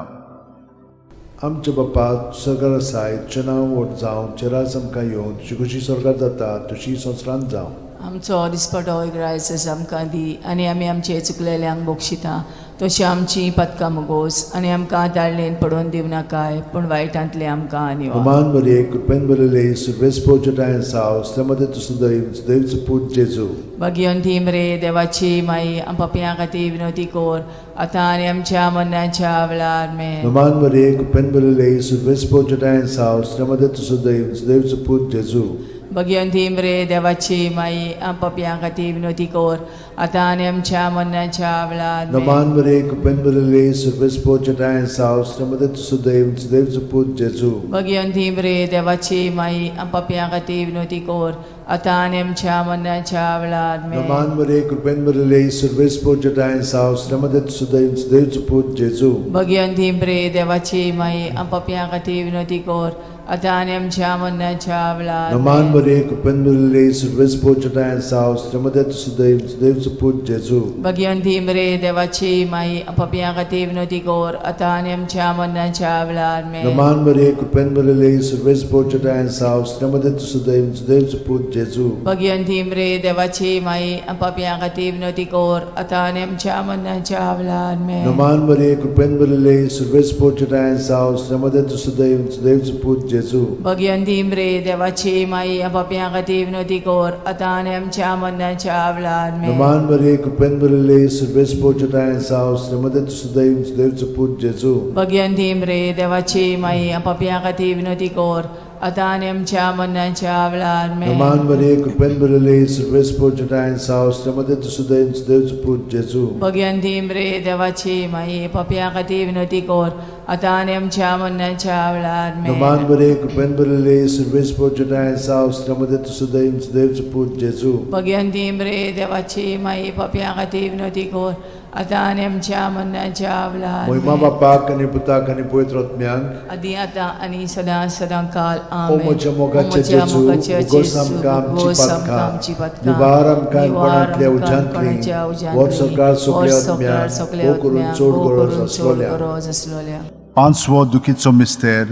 आमच्या बाप्पा सरकार आसाय, तुजें नांव व्हड जावं, तुजें राज आमकां येवं, तुजी खुशी सरकार जाता तशी संवसारांत जावं. आमचो दिसपटो इग्रायस आमकां दी आनी आमी आमचे चुकलेल्यांक बक्षिता तशी आमची पदकां मुगोस आनी आमकां ताळणेन पडोवन दिवनाकाय पूण वायटांतले आमकां निवार. नमान मरिये, कृपेन भरिल्ले, सर्वेस्पर जटायेन साव, श्रीमती तुजो दैव, सुदैवचो पूत जेजू. भगिवंती मरे देवाची माई, आम पापयां खातीर विनवती कोर आतां आनी आमच्या मरणाच्या वेळार. मे. नमान मरिये, कृपेन भरिल्ले, सर्वेस्पर जटायेन साव, श्रीमती तुजो दैव, सुदैवचो पूत जेजू. भगिवंती मरे देवाची माई, आम पापयां खातीर विनवती कोर आतां आनी आमच्या मरणाच्या वेळार. मे. नमान मरिये, कृपेन भरिल्ले, सर्वेस्पर जटायेन साव, श्रीमती तुजो दैव, सुदैवचो पूत जेजू. भगिवंती मरे देवाची माई, आम पापयां खातीर विनवती कोर आतां आनी आमच्या मरणाच्या वेळार. मे. नमान मरिये, कृपेन भरिल्ले, सर्वेस्पर जटायेन साव, श्रीमती तुजो दैव, सुदैवचो पूत जेजू. भगिवंती मरे देवाची माई, आम पापयां खातीर विनवती कोर आतां आनी आमच्या मरणाच्या वेळार. नमान मे. मरिये, कृपेन भरिल्ले, सर्वेस्पर जटायेन साव, श्रीमती तुजो दैव, सुदैवचो पूत जेजू. भगिवंती मरे देवाची माई, आम पापयां खातीर विनवती कोर आतां आनी आमच्या मरणाच्या वेळार. मे. नमान मरिये, कृपेन भरिल्ले, सर्वेस्पर जटायेन साव, श्रीमती तुजो दैव, सुदैवचो पूत जेजू. भगिवंती मरे देवाची माई, आम पापयां खातीर विनवती कोर आतां आनी आमच्या मरणाच्या वेळार. मे. नमान मरिये, कृपेन भरिल्ले, सर्वेस्पर जटायेन साव, श्रीमती तुजो दैव, सुदैवचो पूत जेजू. भगिवंती मरे देवाची माई, आम पापयां खातीर विनवती कोर आतां आनी आमच्या मरणाच्या वेळार. मे. नमान मरिये, कृपेन भरिल्ले, सर्वेस्पर जटायेन साव, श्रीमती तुजो दैव, सुदैवचो पूत जेजू. भगिवंती मरे देवाची माई, आम पापयां खातीर विनवती कोर आतां आनी आमच्या मरणाच्या वेळार. मे. नमान मरिये, कृपेन भरिल्ले, सर्वेस्पर जटायेन साव, श्रीमती तुजो दैव, सुदैवचो पूत जेजू. भगिवंती मरे देवाची माई, पापयां खातीर विनवती कोर आतां आनी आमच्या मरणाच्या वेळार. मे. नमान मरिये, कृपेन भरिल्ले, सर्वेस्पर जटायेन साव, श्रीमती तुजो दैव, सुदैवचो पूत जेजू. भगिवंती मरे देवाची माई, पापयां खातीर विनवती कोर आतां आनी आमच्या मरणाच्या वेळार. महिमा मे. बापाक आनी पुताक आनी पवित्र आत्म्याक. आदी आतां आनी सदां सदां काल. ओ आमेन. म्हज्या मोगाचे ओ म्हज्या जेजू, मोगाचे उगोस जेजू, आमकां आमची उगोस आमकां पातकां, आमची पातकां, निवार आमकां निवार कोणांतल्या आमकां उज्यांतली, कोणाच्या उज्यांतली, व्हर सरकार सगल्या व्हर सरकार आत्म्यांक, सगल्या भोव करून आत्म्यांक, चड भोव गरज करून चड आसलोल्या. गरज आसलोल्या. पांचवो दुखीचो मिस्तेर,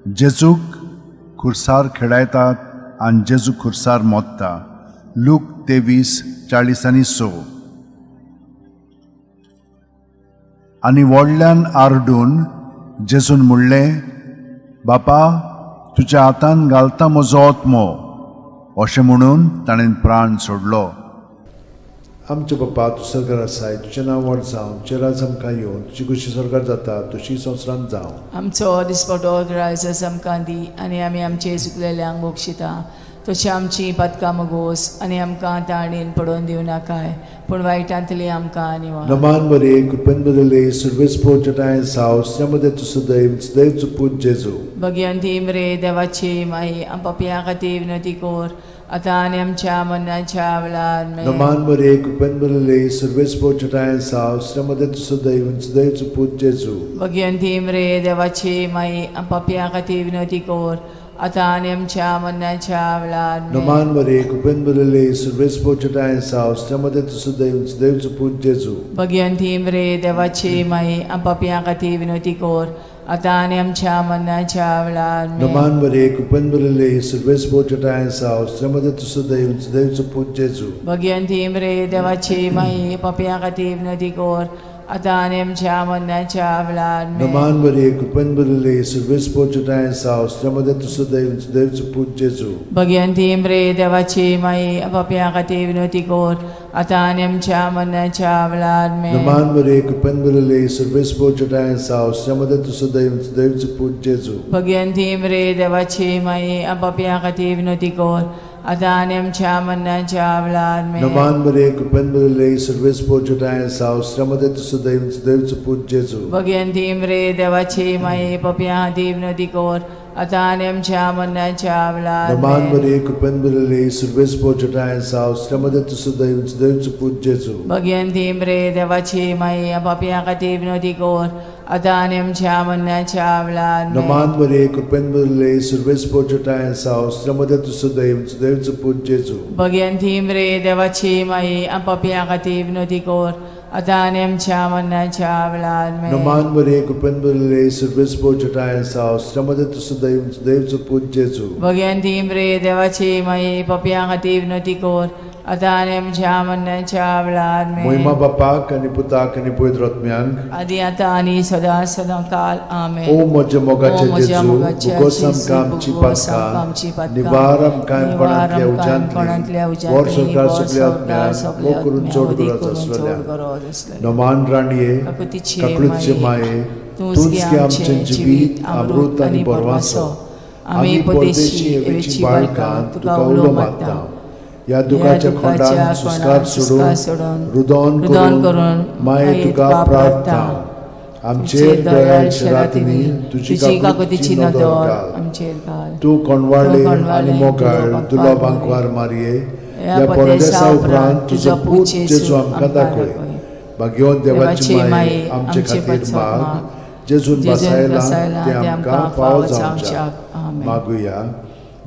जेजूक खुर्सार खेळायतात आनी जेजू खुर्सार मोत्ता. लूक 23:46. आनी व्हडल्यान आरडून जेजून म्हणलें, बापा, तुज्या हातान घालता म्हजो आत्मो. अशें म्हणून ताणें प्राण सोडलो. आमच्या बापा, तूं सरकार आसाय, तुजें नांव व्हड जावं, तुजें राज आमकां येवन, तुजी खुशी सरकार जाता तशी संवसारांत जावं. आमचो दिसपटो ग्रायस आमकां दी आनी आमी आमचे चुकलेल्यांक बक्षिता तशी आमची पातकां मुगोस आनी आमकां ताणेन पडोवन दिवनाकाय पूण वायटांतली आमकां निवार. नमान मरिये, कृपेन भरिल्ले, सर्वेस्पर जटायेन साव, श्रीमती तुजो दैव, सुदैवचो पूत जेजू. भगिवंती मरे देवाची माई, आम पापयां खातीर विनवती कोर आतां आनी आमच्या मरणाच्या वेळार. मे. नमान मरिये, कृपेन भरिल्ले, सर्वेस्पर जटायेन साव, श्रीमती तुजो दैव, सुदैवचो पूत जेजू. भगिवंती मरे देवाची माई, आम पापयां खातीर विनवती कोर आतां आनी आमच्या मरणाच्या वेळार. मे. नमान मरिये, कृपेन भरिल्ले, सर्वेस्पर जटायेन साव, श्रीमती तुजो दैव, सुदैवचो पूत जेजू. भगिवंती मरे देवाची माई, आम पापयां खातीर विनवती कोर आतां आनी आमच्या मरणाच्या वेळार. मे. नमान मरिये, कृपेन भरिल्ले, सर्वेस्पर जटायेन साव, श्रीमती तुजो दैव, सुदैवचो पूत जेजू. भगिवंती मरे देवाची माई, पापयां खातीर विनवती कोर आतां आनी आमच्या मरणाच्या वेळार. मे. नमान मरिये, कृपेन भरिल्ले, सर्वेस्पर जटायेन साव, श्रीमती तुजो दैव, सुदैवचो पूत जेजू. भगिवंती मरे देवाची माई, पापयां खातीर विनवती कोर आतां आनी आमच्या मरणाच्या वेळार. मे. नमान मरिये, कृपेन भरिल्ले, सर्वेस्पर जटायेन साव, श्रीमती तुजो दैव, सुदैवचो पूत जेजू. भगिवंती मरे देवाची माई, पापयां खातीर विनवती कोर आतां आनी आमच्या मरणाच्या वेळार. मे. नमान मरिये, कृपेन भरिल्ले, सर्वेस्पर जटायेन साव, श्रीमती तुजो दैव, सुदैवचो पूत जेजू. भगिवंती मरे देवाची माई, पापयां खातीर विनवती कोर आतां आनी आमच्या मरणाच्या वेळार. नमान मे. मरिये, कृपेन भरिल्ले, सर्वेस्पर जटायेन साव, श्रीमती तुजो दैव, सुदैवचो पूत जेजू. भगिवंती मरे देवाची माई, पापयां खातीर विनवती कोर आतां आनी आमच्या मरणाच्या वेळार आमेन. नमान मरिये, कृपेन भरिल्ले, सर्वेस्पर तुजोठांय आसा, स्त्रियां मदें तूं सुदैव, सुदैवचो पूत जेजू. भगवंती मरिये, देवाची माई, आम पापयां खातीर विनवती कर, आतां आनी आमच्या मरणाच्या वेळार आमेन. नमान मरिये, कृपेन भरिल्ले, सर्वेस्पर तुजोठांय आसा, स्त्रियां मदें तूं सुदैव, सुदैवचो पूत जेजू. भगवंती मरिये, देवाची माई, पापयां खातीर विनवती कर, आतां आनी आमच्या मरणाच्या वेळार आमेन. मोहिमा बापाक आनी पुताक आनी पवित्र आत्म्यांक, आदी आतां आनी सदां सदां काल आमेन. ओ म्हज्या ओ मोगाचे म्हज्या जेजू, मोगाच्या भोगोस जेजू, आमकां आमची भोगोस आमकां आमची पातकां, पातकां, निवार आमकां निवार कांयपणांतल्या आमकां कांयपणांतल्या उज्यांतली, वर उज्यांतली, संवसार वर सगल्या संवसार आत्म्यांक, सगल्या मोग करून आत्म्यांक, चड वदी गरज करून चड आसलेल्या. गरज आसलेल्या. नमान राणये, काकुतीचे काकळूतचे माये, तूंच तूंच गे गे आमचें आमचें जिवीत, अमृत आनी बरवासो. आमी परदेशी एवेची बाळकां, तुका उलो मारता. ह्या दुखाच्या खोंडान सुस्कार सोडून, रुदोन रुदन करून, करून माये तुका प्रार्थना. आमचेर दयाळ शिरातींनी तुजी तुजी काकुतीची काकुतीची नदर नदर घाल. आमचेर घाल. तूं कोणवाळे तूं आनी कोणवाळे, मोगाळ दुलो दुलो बांकवार बांकवार मारये, ह्या ह्या परदेसा परदेसा उपरांत तुजो तुजो पूत पूत जेजू जेजू आमकां आमकां दाखय. दाखय. भाग्यवंत देवाची देवाची माये, माये, आमचे आमचे खातीर पासत माग, माग. जेजून जेजून बसायला बसायला ते आमकां फावो जावच्याक. आमेन. मागुया.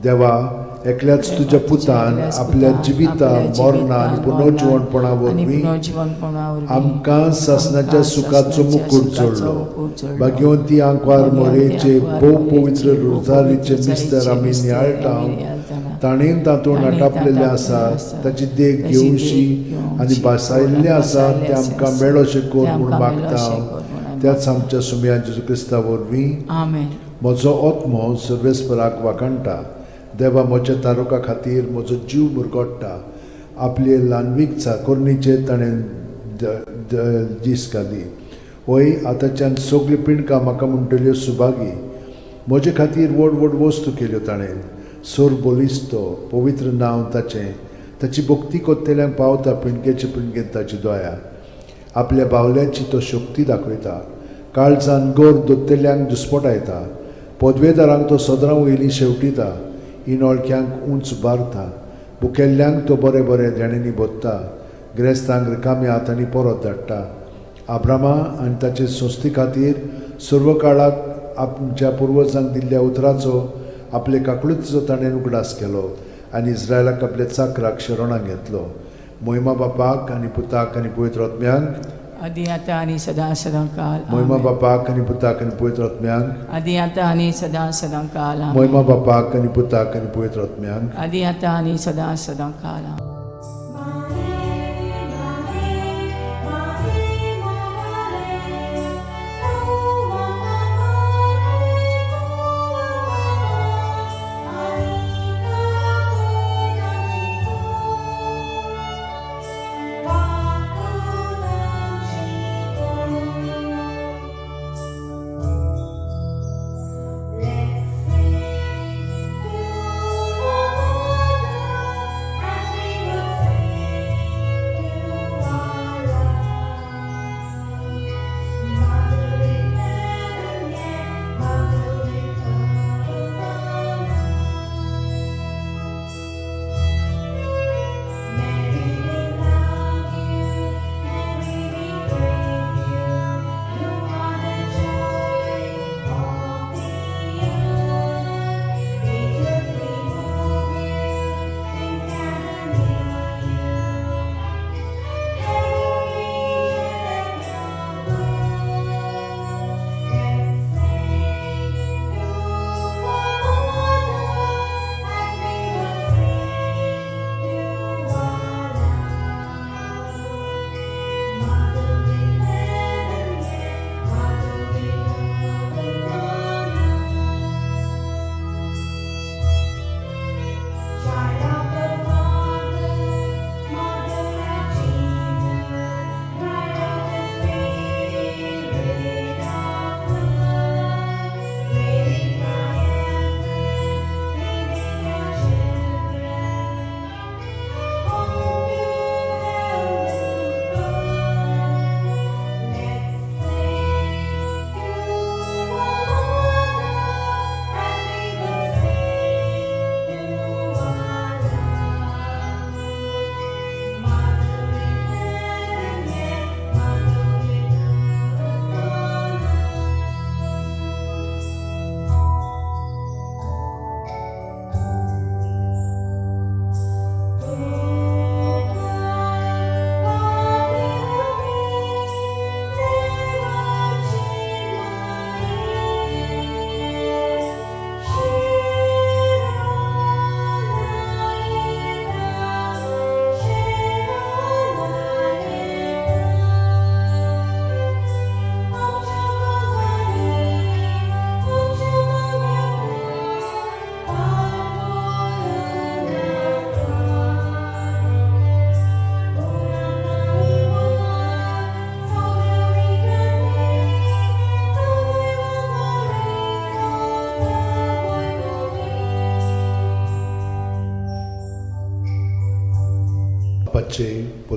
देवा, एकल्याच तुज्या पुतान एकल्याच आपल्या पुतान जिविता आपल्या मरणा आनी जिवितान, पुनर्जिवणपणा आनी वरवीं पुनर्जिवणपणा वरवीं आमकां सासणाच्या आमकां सुखाचो सासणाच्या मुकूट सुखाचो जोडलो. मुकूट जोडलो. भाग्यवंती आंकवार भाग्यवंती मोरेचे आंकवार भोव मोरेचे पवित्र भोव रोजारीचे पवित्र मिस्तर आमी रोजारीचे नियाळटा, मिस्तर आमी नियाळटाना. ताणें तातूंत ताणें आटापलेलें तातूंत आसा, आसा, ताची देख ताची देख घेवशी आनी घेवशी बसायल्लें आसा बसायल्लें तें आसा, आमकां मेळोशें कर तें म्हूण आमकां मागता. मेळोशें कर म्हूण आमी त्याच आमच्या सुमया जेजू क्रिस्ता वरवीं. आमेन. म्हजो आत्मो सर्वेस्पराक वाखाणटा, देवा म्हज्या तारुका खातीर म्हजो जीव मुरगोट्टा. आपले ल्हानवीक चाकोरणीचेर ताणें दीस घाली. वय आतांच्यान सगळीं पिंडकां म्हाका म्हणटल्यो सुभागी. म्हजे खातीर व्हड व्हड वस्तू केल्यो ताणें. सोर बलिस्तो पवित्र नांव ताचें, ताची भक्ती कोत्तेल्यांक पावता पिंडकेचे पिंडकेंत ताची दया. आपल्या बावल्याची तो शक्ती दाखयता, काळजान गोर दोत्तेल्यांक दुस्पटायता. पदवेदारांक तो सदरां वयली शेवटिता, इनोळख्यांक उंच बारता. बुकेल्ल्यांक तो बरें बरें देण्यांनी भोत्ता, गिरेस्तांक रिकाम्या हातांनी परत धाडटा. आब्रामा आनी ताचे संस्थे खातीर सर्व काळाक आमच्या पुर्वजांक दिल्ल्या उतराचो आपले काकळुतीचो ताणें उगडास केलो आनी इस्रायलाक आपल्या चाकराक शरणाक घेतलो. मोहिमा बापाक आनी पुताक आनी पवित्र आत्म्यांक, आदी आतां आनी सदां सदां काल मोहिमा आमेन. बापाक आनी पुताक आनी पवित्र आत्म्यांक, आदी आतां आनी सदां सदां काल आमेन. मोहिमा बापाक आनी पुताक आनी पवित्र आत्म्यांक, आदी आतां आनी सदां सदां काल आमेन. Let's sing, you, O mother, as we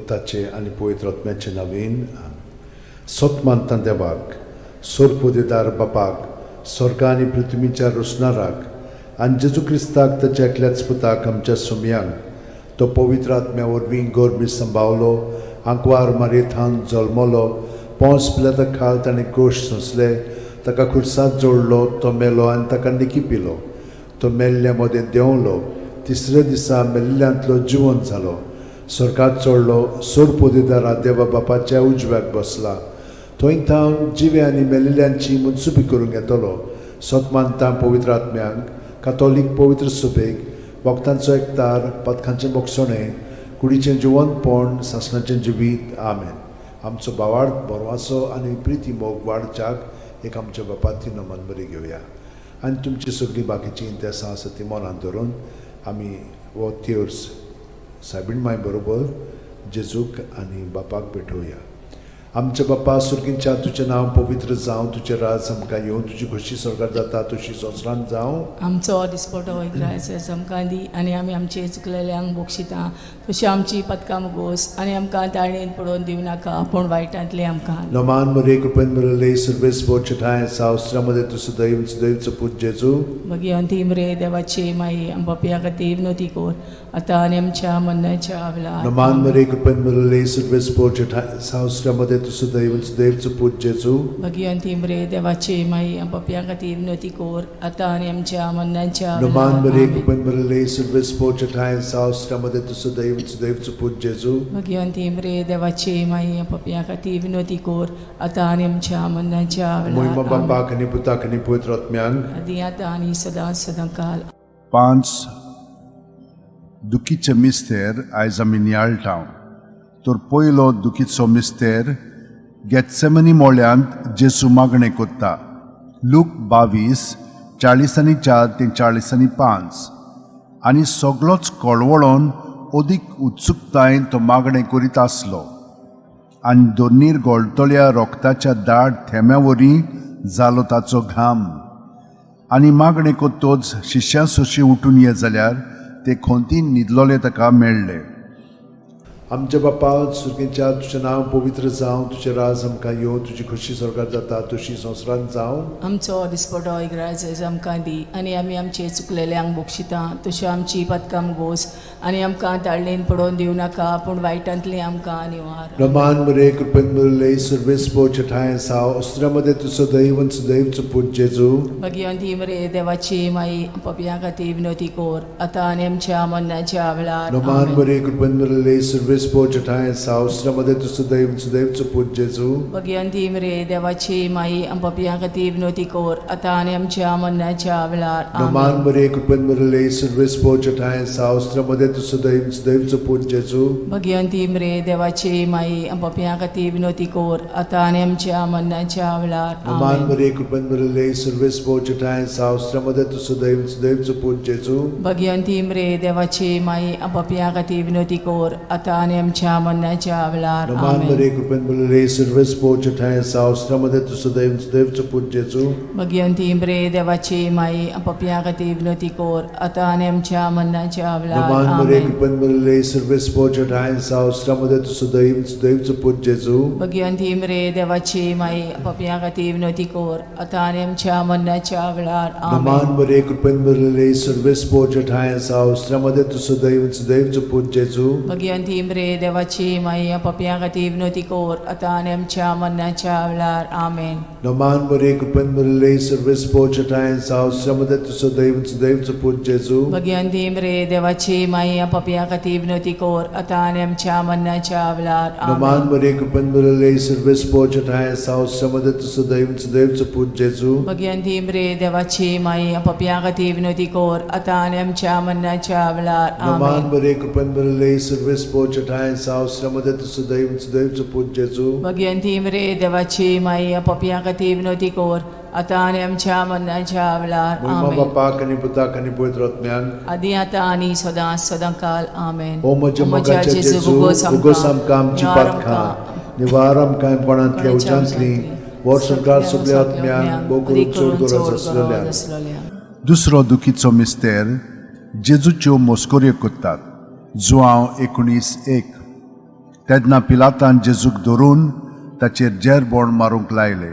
पुताचे आनी पवित्र आत्म्याचे नवीन. सत मानता देवाक, सोरपोदेदार बापाक, स्वर्गा आनी पृथ्वीच्या रोसणाराक, आनी जेजू क्रिस्ताक ताच्या एकल्याच पुताक, आमच्या सुमयांक, तो पवित्र आत्म्या वरवीं गोरमी संभावलो, आंकवार मारयेथान जल्मलो, पोंस पिलाता खाल ताणें कोश सोंसले, ताका खुर्सात जोडलो, तो मेलो आनी ताका निकी पिलो, तो मेल्ल्या मदें देंवलो, तिसऱ्या दिसा मेल्ल्यांतलो जिवंत जालो, स्वर्गात चडलो, सोरपोदेदारा देवा बापाच्या उजव्याक बसला, थंय थावन जिवे आनी मेल्ल्यांची मनसुबी करूंक येतलो. सत मानता पवित्र आत्म्यांक, कातोलीक पवित्र सुबेक, वखदांचो एकतार, पथकांचें बोगसणें, कुडीचें जिवंतपण, सासणाचें जिवीत. आमेन. आमचो बावाड बरवाचो आनी प्रिती मोग वाडच्याक एक आमच्या बापाती नमन बरी घेवया आनी तुमची सगळीं बाकीचीं इंतेसां आसा ती मनांत धरून आमी हो तेर्स सायबीण माय बरोबर जेजूक आनी बापाक भेटोवया. आमच्या बापा सुर्गींच्या, तुजें नांव पवित्र जावं, तुजें राज आमकां येवं, तुजी खोशी स्वर्गार जाता तशी संवसारांत जावं. आमचो दिसपटो इग्रायस आमकां दी आनी आमी आमचे चुकलेल्यांक बक्षिता तशी आमची पदकां मुगोस आनी आमकां ताळणेन पडोवन दिवं नाका, पूण वायटांतलें आमकां. नमान मरे, कृपेन मिळले सर्वेस ठाय सावस्त्रामध्ये तूं सदैव सदैवचो पूत जेजू. मागीर अंतीम रे देवाची माई, आमच्या खातीर विनोती कर, आतां आनी आमच्या मरणाच्या वेळार. नमान मरे, कृपेन मिळले सर्वेस ठाय सावस्त्रामध्ये तूं सदैव सदैवचो पूत जेजू. मागीर अंतीम रे देवाची माई, आमच्या खातीर विनोती कर, आतां आनी आमच्या मरणाच्या नमान मरे, वेळार. कृपेन मिळले सर्वेस ठाय सावस्त्रामध्ये तूं सदैव सदैवचो पूत जेजू. मागीर अंतीम रे देवाची माई, आमच्या खातीर विनोती कर, आतां आनी आमच्या मरणाच्या मोहिमा वेळार. बापाक आनी पुताक आनी पवित्र आत्म्यांक. आदी आतां आनी सदां सदां काल. पांच दुखीचे मिस्तेर आयज आमी नियाळटा. तर पयलो दुखीचो मिस्तेर, गेत्सेमनी मोळ्यांत जेसू मागणें कोत्ता. लूक 22:44 ते 45. आनी सगलोच कळवळोन अदीक उत्सुकतायेन तो मागणें करीत आसलो आनी दोनीर गोळटल्या रोगताच्या दाट थेंब्या वरी जालो ताचो घाम. आनी मागणें कोत्तोच शिश्यां सोशी उठून ये जाल्यार ते खोंतीन न्हिदलोले ताका मेळ्ळे. आमच्या बापा सुर्गेच्या, तुजें नांव पवित्र जावं, तुजें राज आमकां येवं, तुजी खोशी स्वर्गार जाता तशी संवसारांत जावं. आमचो दिसपटो इग्राज आमकां दी आनी आमी आमचे चुकलेल्यांक बक्षिता तश्यो आमची पदकां गोस आनी आमकां ताळणेन पडोवन दिवं नाका, पूण वायटांतली आमकां निवार. रमान मरे, कृपेन मुरले सर्वेस ठाय साव अस्त्रामध्ये तूं सदैव सदैवचो पूत जेजू. मागीर अंतीम रे देवाची माई, पपया खातीर विनोती कोर, आतां आनी आमच्या मरणाच्या वेळार. रमान आमेन. मरे, कृपेन मुरले सर्वेस ठाय साव अस्त्रामध्ये तूं सदैव सदैवचो पूत जेजू. मागीर अंतीम रे देवाची माई, पपया खातीर विनोती कोर, आतां आनी आमच्या मरणाच्या वेळार. रमान आमेन. मरे, कृपेन मुरले सर्वेस ठाय साव अस्त्रामध्ये तूं सदैव सदैवचो पूत जेजू. मागीर अंतीम रे देवाची माई, पपया खातीर विनोती कोर, आतां आनी आमच्या मरणाच्या वेळार. रमान आमेन. मरे, कृपेन मुरले सर्वेस ठाय साव अस्त्रामध्ये तूं सदैव सदैवचो पूत जेजू. भगवंतीम रे देवाची माई, पपया खातीर विनोती कोर, आतां आनी आमच्या मरणाच्या वेळार. रमान आमेन. मरे, कृपेन मुरले सर्वेस ठाय साव अस्त्रामध्ये तूं सदैव सदैवचो पूत जेजू. भगवंतीम रे देवाची माई, पपया खातीर विनोती कोर, आतां आनी आमच्या मरणाच्या वेळार. रमान मरे, आमेन. कृपेन मुरले सर्वेस ठाय साव अस्त्रामध्ये तूं सदैव सदैवचो पूत जेजू. भगवंतीम रे देवाची माई, पपया खातीर विनोती कोर, आतां आनी आमच्या मरणाच्या वेळार. रमान आमेन. मरे, कृपेन मुरले सर्वेस ठाय साव अस्त्रामध्ये तूं सदैव सदैवचो पूत जेजू. भगवंतीम रे देवाची माई, पपया खातीर विनोती कोर, आतां आनी आमच्या मरणाच्या वेळार. आमेन. रमान मरे, कृपेन मुरले सर्वेस ठाय साव अस्त्रामध्ये तूं सदैव सदैवचो पूत जेजू. भगवंतीम रे देवाची माई, पपया खातीर विनोती कोर, आतां आनी आमच्या मरणाच्या वेळार. रमान आमेन. मरे, कृपेन मुरले सर्वेस ठाय साव अस्त्रामध्ये तूं सदैव सदैवचो पूत जेजू. भगवंतीम रे देवाची माई, पपया खातीर विनोती कोर, आतां आनी आमच्या मरणाच्या वेळार. रमान आमेन. मरे, कृपेन मुरले सर्वेस ठाय साव अस्त्रामध्ये तूं सदैव सदैवचो पूत जेजू. भगवंतीम रे देवाची माई, पपया खातीर विनोती कोर, आतां आनी आमच्या मरणाच्या वेळार. महिमा आमेन. बापाक आनी पुताक आनी पवित्र आत्म्याक. आदी आतां आनी सदां सदां काल. आमेन. ओ म्हज्या मोगाच्या जेजू, उगोस आमकां आमची पातकां, निवार आमकां कोणांतल्या उज्यांतली, वर संवसार सगल्या आत्म्यांक, भोव करून चड गरज आसलेल्या. दुसरो दुखीचो मिस्तेर, जेजूच्यो मोस्कोऱ्यो कोत्तात. जुआंव 19:1. तेन्ना पिलातान जेजूक धरून ताचेर जेरबोण मारूंक लायले.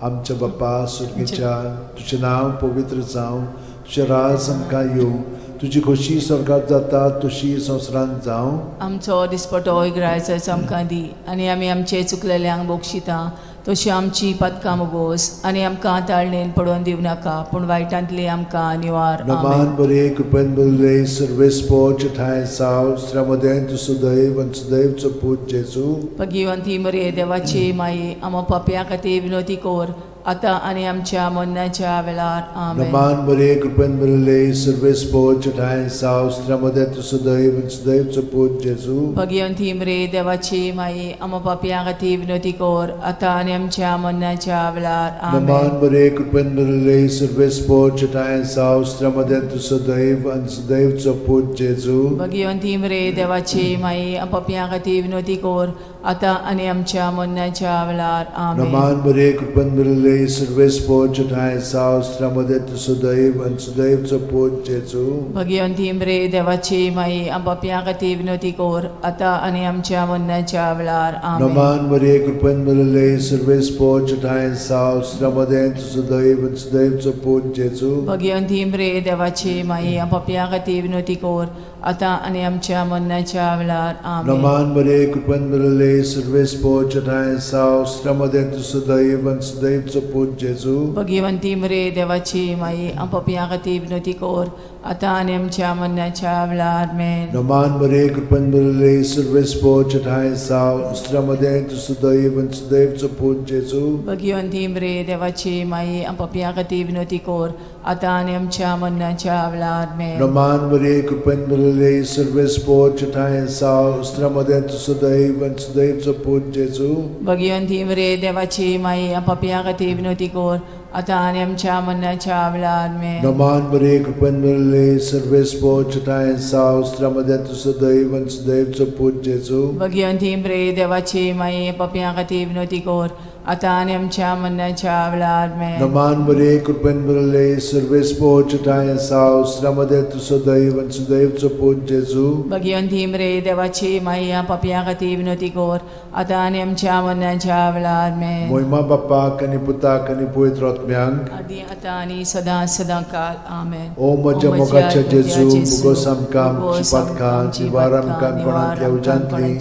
आमच्या बाप्पा सुर्गीच्या, तुजें नांव पवित्र जावं, तुजें राज आमकां येवं, तुजी खोशी स्वर्गात जाता तशी संवसारांत जावं. आमचो दिसपटो इग्रायच आमकां दी आनी आमी आमचे चुकलेल्यांक बक्षिता तशी आमची पातकां मुगोस आनी आमकां ताळणेन पडोवन दिवं नाका पूण वायटांतली आमकां निवार. आमेन. नमान बरे कृपेन बरले सर्वेस्पोच ठांय साव स्त्र्यामदें तूं सुदैव आनी सुदैवचो पूत जेजू. भगिवंती मरे देवाची माई, आमा पापया खातीर विनोती कोर आतां आनी आमच्या मरणाच्या वेळार. आमेन. नमान बरे कृपेन बरले सर्वेस्पोच ठांय साव स्त्र्यामदें तूं सुदैव आनी सुदैवचो पूत जेजू. भगिवंती मरे देवाची माई, आमा पापया खातीर विनोती कोर आतां आनी आमच्या मरणाच्या वेळार. आमेन. नमान बरे कृपेन बरले सर्वेस्पोच ठांय साव स्त्र्यामदें तूं सुदैव आनी सुदैवचो पूत जेजू. भगिवंती मरे देवाची माई, पापया खातीर विनोती कोर आतां आनी आमच्या मरणाच्या वेळार. आमेन. नमान बरे कृपेन बरले सर्वेस्पोच ठांय साव स्त्र्यामदें तूं सुदैव आनी सुदैवचो पूत जेजू. भगिवंती मरे देवाची माई, पापया खातीर विनोती कोर आतां आनी आमच्या मरणाच्या वेळार. आमेन. नमान मरिये कृपेन भरिल्ले सर्वेस्पोच ठांय साव स्त्र्यामदें तूं सुदैव आनी सुदैवचो पूत जेजू. भगिवंती मरे देवाची माई, पापया खातीर विनोती कोर आतां आनी आमच्या मरणाच्या वेळार. आमेन. नमान मरिये कृपेन भरिल्ले सर्वेस्पोच ठांय साव स्त्र्यामदें तूं सुदैव आनी सुदैवचो पूत जेजू. भगिवंती मरे देवाची माई, पापया खातीर विनोती कोर आतां आनी आमच्या मरणाच्या वेळार. आमेन. नमान मरिये कृपेन भरिल्ले सर्वेस्पोच ठांय साव स्त्र्यामदें तूं सुदैव आनी सुदैवचो पूत जेजू. भगिवंती मरे देवाची माई, पापया खातीर विनोती कोर आतां आनी आमच्या मरणाच्या वेळार. आमेन. नमान मरिये कृपेन भरिल्ले सर्वेस्पोच ठांय साव स्त्र्यामदें तूं सुदैव आनी सुदैवचो पूत जेजू. भगिवंती मरे देवाची माई, पापया खातीर विनोती कोर आतां आनी आमच्या मरणाच्या वेळार. आमेन. नमान मरिये कृपेन भरिल्ले सर्वेस्पोच ठांय साव स्त्र्यामदें तूं सुदैव आनी सुदैवचो पूत जेजू. भगिवंती मरे देवाची माई, पापया खातीर विनोती कोर आतां आनी आमच्या मरणाच्या वेळार. आमेन. नमान मरिये कृपेन भरिल्ले सर्वेस्पोच ठांय साव स्त्र्यामदें तूं सुदैव आनी सुदैवचो पूत जेजू. भगिवंती मरे देवाची माई, पापया खातीर विनोती कोर आतां आनी आमच्या मरणाच्या वेळार. आमेन. मोहिमा बाप्पाक आनी पुताक आनी पवित्र आत्म्यांक, आदी आतां आनी सदां सदां काल. आमेन. ओ म्हज्या मोगाच्या जेजू, मुगोस आमकां आमची पातकां निवार आमकां कोणांतल्या उज्यांतली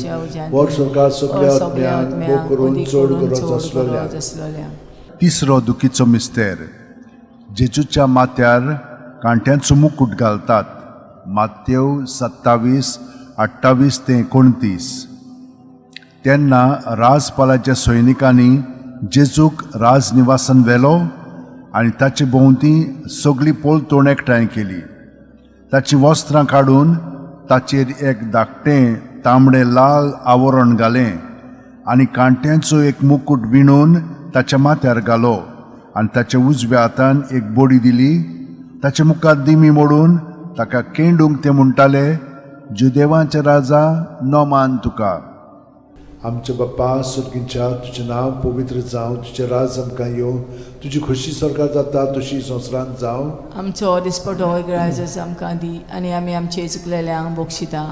वर सरकार सगल्या आत्म्यांक भोग करून चड गरज आसलेल्या. तिसरो दुखीचो मिस्तेर. जेजूच्या माथ्यार कांट्यांचो मुकूट घालतात. मातेव 27:28 ते 29. तेन्ना राजपालाच्या सैनिकांनी जेजूक राजनिवासान व्हेलो आनी ताचे भोंवती सगळी पोलतोण एकठांय केली. ताचीं वस्त्रां काडून ताचेर एक धाकटें तांबडें लाल आवरण घालें आनी कांट्यांचो एक मुकूट विणून ताच्या माथ्यार घालो आनी ताच्या उजव्या हातान एक बोडी दिली. ताच्या मुखार दिमी मोडून ताका केंडूंक ते म्हणटाले, जुदेवांचे राजा, नमान तुका. आमच्या बाप्पा सुर्गींच्या, तुजें नांव पवित्र जावं, तुजें राज आमकां येवं, तुजी खोशी स्वर्गात जाता तशी संवसारांत जावं. आमचो दिसपटो ग्रायजस आमकां दी आनी आमी आमचे चुकलेल्यांक बक्षिता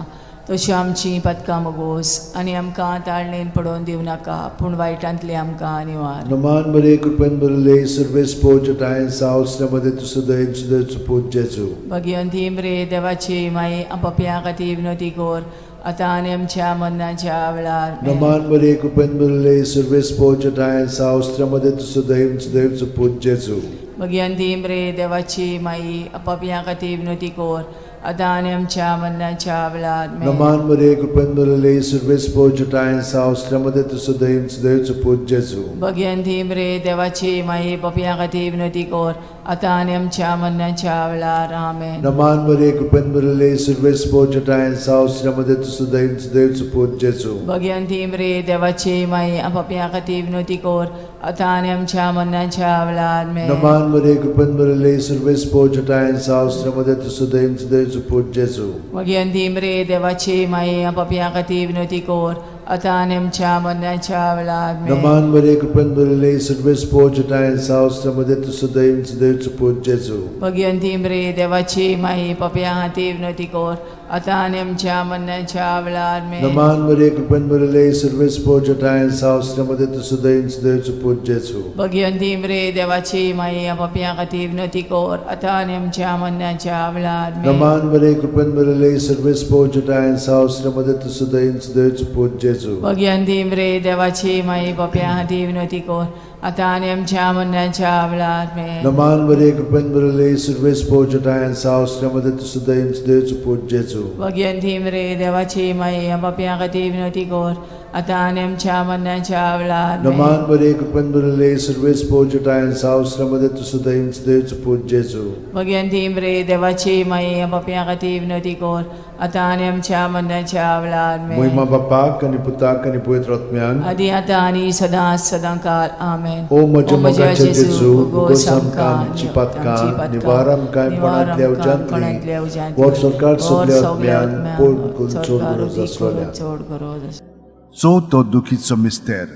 तशी आमची पातकां मगोस आनी आमकां ताळणेन पडोवन दिवं नाका पूण वायटांतली आमकां निवार. नमान मरिये कृपेन भरिल्ले सर्वेस्पोच ठांय साव स्त्र्यामदें तूं सुदैव सुदैवचो पूत जेजू. भगिवंती मरे देवाची माई, पापया खातीर विनोती कोर आतां आनी आमच्या मरणाच्या वेळार. आमेन. नमान मरिये कृपेन भरिल्ले सर्वेस्पोच ठांय साव स्त्र्यामदें तूं सुदैव सुदैवचो पूत जेजू. भगिवंती मरे देवाची माई, पापया खातीर विनोती कोर आतां आनी आमच्या मरणाच्या वेळार. आमेन. नमान मरिये कृपेन भरिल्ले सर्वेस्पोच ठांय साव स्त्र्यामदें तूं सुदैव सुदैवचो पूत जेजू. भगिवंती मरे देवाची माई, पापया खातीर विनोती कोर आतां आनी आमच्या मरणाच्या वेळार. आमेन. नमान मरिये कृपेन भरिल्ले सर्वेस्पोच ठांय साव स्त्र्यामदें तूं सुदैव सुदैवचो पूत जेजू. भगिवंती मरे देवाची माई, पापया खातीर विनोती कोर आतां आनी आमच्या मरणाच्या वेळार. आमेन. नमान मरिये कृपेन भरिल्ले सर्वेस्पोच ठांय साव स्त्र्यामदें तूं सुदैव सुदैवचो पूत जेजू. भगिवंती मरे देवाची माई, पापया खातीर विनोती कोर आतां आनी आमच्या मरणाच्या वेळार. आमेन. नमान मरिये कृपेन भरिल्ले सर्वेस्पोच ठांय साव स्त्र्यामदें तूं सुदैव सुदैवचो पूत जेजू. भगिवंती मरे देवाची माई, पापया खातीर विनोती कोर आतां आनी आमच्या मरणाच्या वेळार आमेन. नमान मरिये, कृपेन भरिल्ले, सर्वेस्पर जटायन साव, मध्ये तूं सदैव सदैवचो पूत जेजू. भगिवंती मरे देवाची माई, पापयां खातीर विनवती कर आतां आनी आमच्या मरणाच्या वेळार आमेन. नमान मरिये, कृपेन भरिल्ले, सर्वेस्पर जटायन साव, मध्ये तूं सदैव सदैवचो पूत जेजू. भगिवंती मरे देवाची माई, पापयां खातीर विनवती कर आतां आनी आमच्या मरणाच्या वेळार आमेन. नमान मरिये, कृपेन भरिल्ले, सर्वेस्पर जटायन साव, मध्ये तूं सदैव सदैवचो पूत जेजू. भगिवंती मरे देवाची माई, पापयां खातीर विनवती कर आतां आनी आमच्या मरणाच्या वेळार आमेन. नमान मरिये, कृपेन भरिल्ले, सर्वेस्पर जटायन साव, मध्ये तूं सदैव सदैवचो पूत जेजू. भगिवंती मरे देवाची माई, पापयां खातीर विनवती कर आतां आनी आमच्या मरणाच्या वेळार आमेन. मोहिमा बापाक आनी पुताक आनी पवित्र आत्म्याक, आदी आतां आनी सदां सदां काल आमेन. ओ म्हज्या मोगाच्या जेजू, भोगोस आमकां आमची पातकां, निवार आमकां कोणांतल्या उज्यांतली, वर सरकार सगल्या आत्म्यान पोड करून चड गरज आसलोल्या. चड गरज आसलोल्या. चवथो दुखीचो मिस्तेर,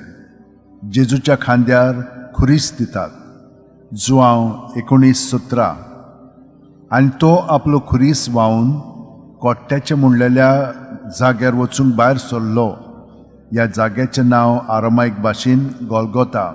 जेजूच्या खांद्यार खुरीस दितात, जुआंव 19:17. आनी तो आपलो खुरीस व्हांवन कोट्ट्याचे म्हणलेल्या जाग्यार वचूंक भायर सरलो. ह्या जाग्याचें नांव आरामायक भाशेन गोलगोता.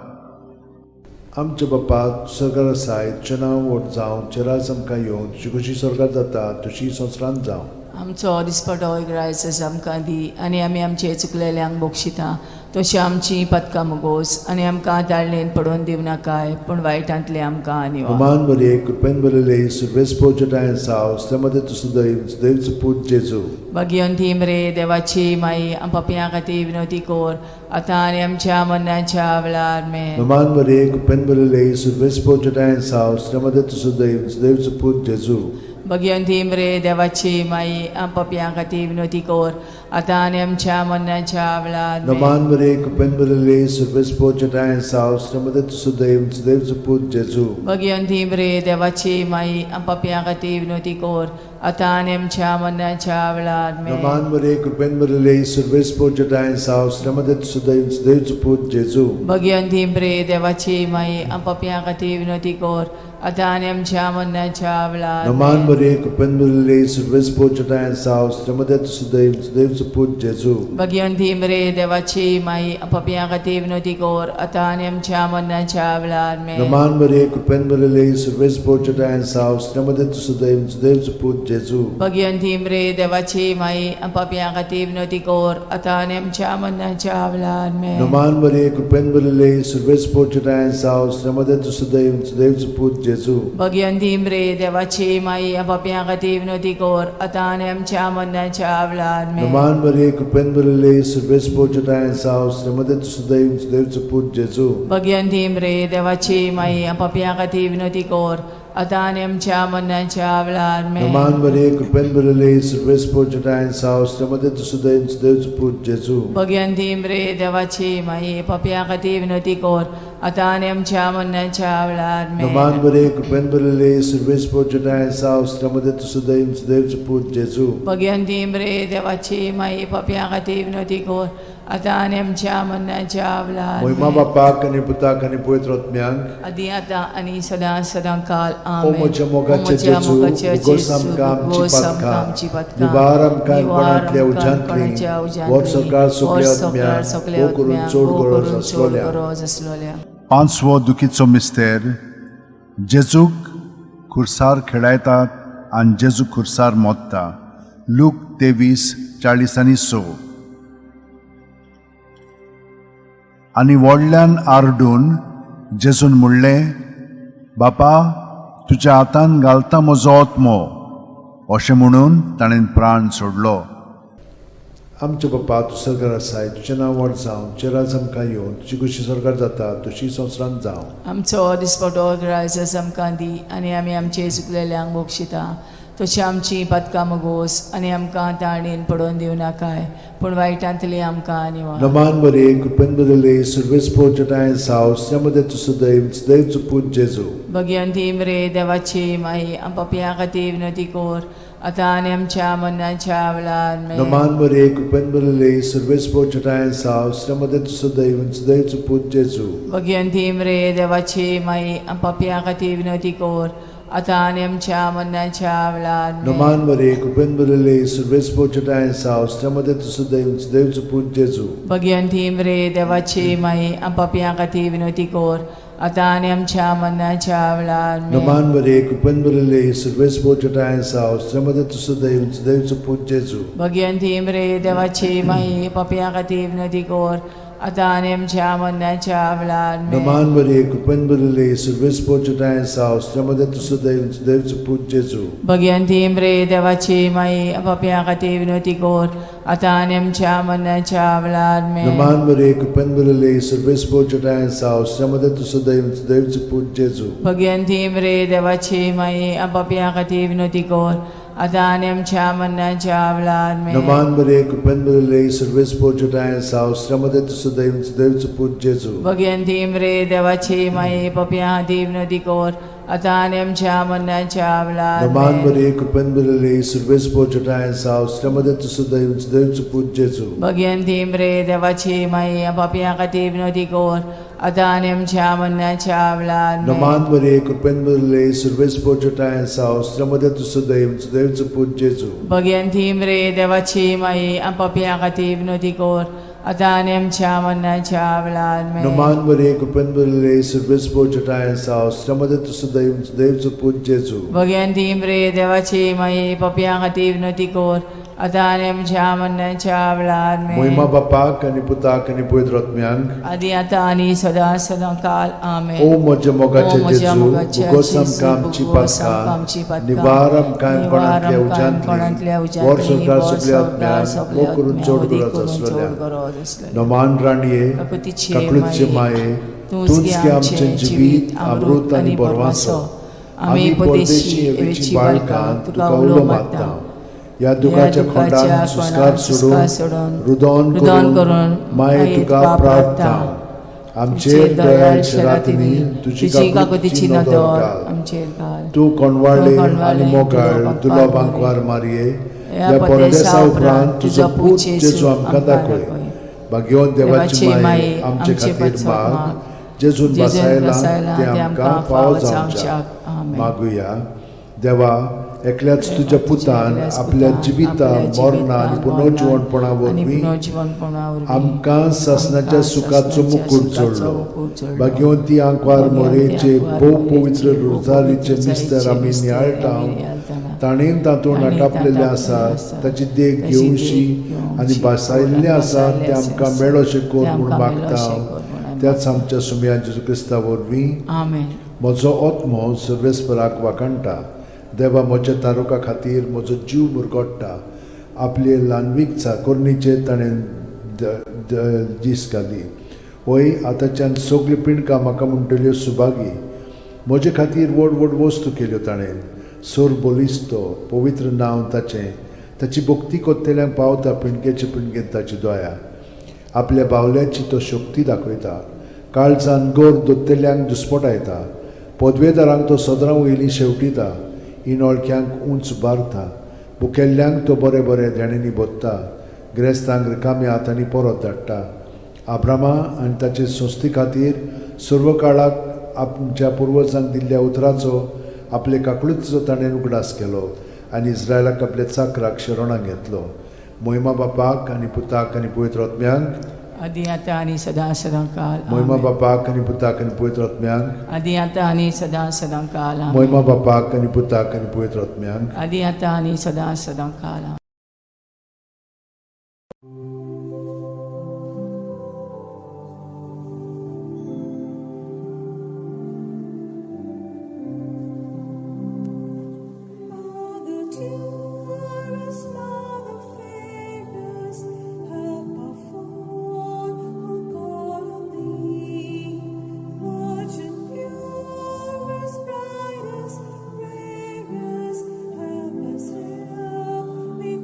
आमच्या बापा सरकार आसाय, तुजें नांव व्हड जावं, तुजें राज आमकां येवं, तुजी खुशी सरकार जाता तशी संवसारांत जावं. आमचो दिसपटो ग्रायस आमकां दी आनी आमी आमचे चुकलेल्यांक बक्षिता तशी आमची पदकां मुगोस आनी आमकां ताळणेन पडोवन दिवनाकाय, पूण वायटांतले आमकां निवार. नमान मरिये, कृपेन भरिल्ले, सर्वेस्पर जटायन साव, मध्ये तूं सदैव सदैवचो पूत जेजू. भगिवंती मरे देवाची माई, पापयां खातीर विनवती कर आतां आनी आमच्या मरणाच्या वेळार आमेन. नमान मरिये, कृपेन भरिल्ले, सर्वेस्पर जटायन साव, मध्ये तूं सदैव सदैवचो पूत जेजू. भगिवंती मरे देवाची माई, पापयां खातीर विनवती कर आतां आनी आमच्या मरणाच्या वेळार आमेन. नमान मरिये, कृपेन भरिल्ले, सर्वेस्पर जटायन साव, मध्ये तूं सदैव सदैवचो पूत जेजू. भगिवंती मरे देवाची माई, पापयां खातीर विनवती कर आतां आनी आमच्या मरणाच्या वेळार आमेन. नमान मरिये, कृपेन भरिल्ले, सर्वेस्पर जटायन साव, मध्ये तूं सदैव सदैवचो पूत जेजू. भगिवंती मरे देवाची माई, पापयां खातीर विनवती कर आतां आनी आमच्या मरणाच्या वेळार नमान आमेन. मरिये, कृपेन भरिल्ले, सर्वेस्पर जटायन साव, मध्ये तूं सदैव सदैवचो पूत जेजू. भगिवंती मरे देवाची माई, पापयां खातीर विनवती कर आतां आनी आमच्या मरणाच्या वेळार आमेन. नमान मरिये, कृपेन भरिल्ले, सर्वेस्पर जटायन साव, मध्ये तूं सदैव सदैवचो पूत जेजू. भगिवंती मरे देवाची माई, पापयां खातीर विनवती कर आतां आनी आमच्या मरणाच्या वेळार आमेन. नमान मरिये, कृपेन भरिल्ले, सर्वेस्पर जटायन साव, मध्ये तूं सदैव सदैवचो पूत जेजू. भगिवंती मरे देवाची माई, पापयां खातीर विनवती कर आतां आनी आमच्या मरणाच्या वेळार आमेन. नमान मरिये, कृपेन भरिल्ले, सर्वेस्पर जटायन साव, मध्ये तूं सदैव सदैवचो पूत जेजू. भगिवंती मरे देवाची माई, पापयां खातीर विनवती कर आतां आनी आमच्या मरणाच्या वेळार आमेन. नमान मरिये, कृपेन भरिल्ले, सर्वेस्पर जटायन साव, मध्ये तूं सदैव सदैवचो पूत जेजू. भगिवंती मरे देवाची माई, पापयां खातीर विनवती कर आतां आनी आमच्या मरणाच्या वेळार आमेन. नमान मरिये, कृपेन भरिल्ले, सर्वेस्पर जटायन साव, मध्ये तूं सदैव सदैवचो पूत जेजू. भगिवंती मरे देवाची माई, पापयां खातीर विनवती कर आतां आनी आमच्या मरणाच्या वेळार मोहिमा आमेन. बापाक आनी पुताक आनी पवित्र आत्म्याक, आदी आतां आनी सदां सदां काल ओ आमेन. म्हज्या मोगाचे जेजू, भोगोस आमकां आमची पातकां, निवार आमकां कोणांतल्या उज्यांतली, वर सरकार सगल्या आत्म्याक, हो करून चड गरज आसलोल्या. गरज आसलोल्या. पांचवो दुखीचो मिस्तेर, जेजूक खुर्सार खेळायतात आनी जेजू खुर्सार मोत्ता, लूक 23:46. आनी व्हडल्यान आरडून जेजून म्हणलें, बापा, तुज्या हातान घालता म्हजो आत्मो. अशें म्हणून ताणें प्राण सोडलो. आमच्या बापा, तूं सरकार आसाय, तुजें नांव व्हड जावं, तुजें राज आमकां येवं, तुजी खुशी सरकार जाता तशी संवसारांत जावं. आमचो दिसपटो ग्रायस आमकां दी आनी आमी आमचे चुकलेल्यांक बक्षिता तशी आमची पातकां मुगोस आनी आमकां ताणेन पडोवन दिवनाकाय, पूण वायटांतली आमकां निवार. नमान मरिये, कृपेन भरिल्ले, सर्वेस्पर जटायन साव, मध्ये तूं सदैव सदैवचो पूत जेजू. भगिवंती मरे देवाची माई, पापयां खातीर विनवती कर आतां आनी आमच्या मरणाच्या वेळार आमेन. नमान मरिये, कृपेन भरिल्ले, सर्वेस्पर जटायन साव, मध्ये तूं सदैव सदैवचो पूत जेजू. भगिवंती मरे देवाची माई, पापयां खातीर विनवती कर आतां आनी आमच्या मरणाच्या वेळार आमेन. नमान मरे कृपेन भरिल्ले सर्वेस्पर तुजेठांय आसा स्त्रियां मदें तूं सुदैव देवचो पूत जेजू. भगिवंती मरे देवाची माई, पापयां खातीर विनवती कर, आतां आनी आमच्या मरणाच्या वेळार आमेन. नमान मरे कृपेन भरिल्ले सर्वेस्पर तुजेठांय आसा स्त्रियां मदें तूं सुदैव देवचो पूत जेजू. भगिवंती मरे देवाची माई, पापयां खातीर विनवती कर, आतां आनी आमच्या मरणाच्या वेळार आमेन. नमान मरे कृपेन भरिल्ले सर्वेस्पर तुजेठांय आसा स्त्रियां मदें तूं सुदैव देवचो पूत जेजू. भगिवंती मरे देवाची माई, पापयां खातीर विनवती कर, आतां आनी आमच्या मरणाच्या वेळार आमेन. नमान मरे कृपेन भरिल्ले सर्वेस्पर तुजेठांय आसा स्त्रियां मदें तूं सुदैव देवचो पूत जेजू. भगिवंती मरे देवाची माई, पापयां खातीर विनवती कर, आतां आनी आमच्या मरणाच्या वेळार आमेन. नमान मरे कृपेन भरिल्ले सर्वेस्पर तुजेठांय आसा स्त्रियां मदें तूं सुदैव देवचो पूत जेजू. भगिवंती मरे देवाची माई, पापयां खातीर विनवती कर, आतां आनी आमच्या मरणाच्या वेळार नमान आमेन. मरे कृपेन भरिल्ले सर्वेस्पर तुजेठांय आसा स्त्रियां मदें तूं सुदैव देवचो पूत जेजू. भगिवंती मरे देवाची माई, पापयां खातीर विनवती कर, आतां आनी आमच्या मरणाच्या वेळार आमेन. नमान मरे कृपेन भरिल्ले सर्वेस्पर तुजेठांय आसा स्त्रियां मदें तूं सुदैव देवचो पूत जेजू. भगिवंती मरे देवाची माई, पापयां खातीर विनवती कर, आतां आनी आमच्या मरणाच्या वेळार आमेन. नमान मरे कृपेन भरिल्ले सर्वेस्पर तुजेठांय आसा स्त्रियां मदें तूं सुदैव देवचो पूत जेजू. भगिवंती मरे देवाची माई, पापयां खातीर विनवती कर, आतां आनी आमच्या मरणाच्या वेळार आमेन. मोहिमा बापाक आनी पुताक आनी पवित्र आत्म्यांक, आदी आतां आनी सदां सदां काल आमेन. ओ म्हज्या मोगाचे ओ म्हज्या जेजू, मोगाचे भोगोस जेजू, आमकां आमची भोगोस आमकां आमची पातकां, पातकां, निवार आमकां निवार कोणांतल्या आमकां कोणांतल्या उज्यांतली, उज्यांतली, वर संवसार वर सगल्या संवसार आत्म्यांक, सगल्या मोग करून आत्म्यांक, चड वदी गरज करून चड आसलेल्या. गरज आसलेल्या. नमान राणये, काकुतीचे काकळूतचे माये, तूंच गे आमचें जिवीत, अमृत आनी बरवासो. आमी परदेशी एवेची बाळकां तुका उलो मारता. ह्या दुखाच्या खोंडान सुस्कार सोडून, रुदोन रुदन करून माये तुका प्रार्थना. आमचेर दयाळ शरातींनी तुजी तुजी काकुतीची काकुतीची नदर नदर घाल. आमचेर घाल. तूं कोणवाळे तूं कोणवाळे आनी मोगाळ तुलो तुलो बांकवार बांकवार मारये, ह्या ह्या परदेसा परदेसा उपरांत उपरांत तुजो पूत जेजू आमकां दाखय. भाग्यवंत देवाची माये आमचे खातीर माग, जेजून जेजून बसायला बसायला ते आमकां फावो जावच्याक. आमेन. मागुया. देवा, एकल्याच तुज्या पुतान एकल्याच आपल्या पुतान जिविता आपल्या मरणा आनी जिवितान, पुनर्जिवणपणा आनी वरवीं पुनर्जिवणपणा वरवीं आमकां सासणाच्या आमकां सुखाचो सासणाच्या मुकूट सुखाचो जोडलो. मुकूट जोडलो. भाग्यवंती आंकवार भाग्यवंती मोरेचे आंकवार भोव मोरेचे पवित्र भोव रोजारीचे पवित्र मिस्तर आमी रोजारीचे नियाळटा, मिस्तर आमी नियाळटाना, ताणें तातूंत ताणें आटापलेलें तातूंत आसा, आसा, ताची देख ताची देख घेवशी घेवशी आनी भासायल्लें आसा भासायल्लें तें आसा, आमकां मेळोशें कर तें म्हूण आमकां मागता मेळोशें कर म्हूण आमी त्याच आमच्या सुमया जेजू क्रिस्ता वरवीं. आमेन. म्हजो आत्मो सर्वेस्पराक वाखाणटा, देवा म्हज्या तारुका खातीर म्हजो जीव मुरगोट्टा. आपले ल्हानवीक चाकोरणीचेर ताणें दीस घाली. वय आतांच्यान सगळ्यो पिंडकां म्हाका म्हणटल्यो सुभागी. म्हजे खातीर व्हड व्हड वस्तू केल्यो ताणें. सोर बलिस्तो पवित्र नांव ताचें, ताची भक्ती कोत्तेल्यांक पावता पिंडकेचे पिंडकेन ताची दया. आपल्या बावल्याची तो शक्ती दाखयता, काळजान गोर दोत्तेल्यांक दुस्पटायता. पदवेदारांक तो सदरां वयली शेवटिता, इनोळख्यांक उंच बारता. भुकेल्ल्यांक तो बरें बरें देण्यांनी भोत्ता, गिरेस्तांक रिकाम्या हातांनी परत धाडटा. आब्रामा आनी ताचे संस्थे खातीर सर्व काळाक आमच्या पुर्वजांक दिल्ल्या उतराचो आपले काकळुतीचो ताणें उगडास केलो आनी इस्रायलाक आपल्या चाकराक शरणाक घेतलो. मोहिमा बापाक आनी पुताक आनी पवित्र आत्म्यांक, आदी आतां आनी सदां सदां काल मोहिमा आमेन. बापाक आनी पुताक आनी पवित्र आत्म्यांक, आदी आतां आनी सदां सदां काल आमेन. मोहिमा बापाक आनी पुताक आनी पवित्र आत्म्यांक, आदी आतां आनी सदां सदां काल आमेन. Mother dearest, Mother fairest, help our fond who call on thee. Virgin purest, brightest, rarest, help us, help me.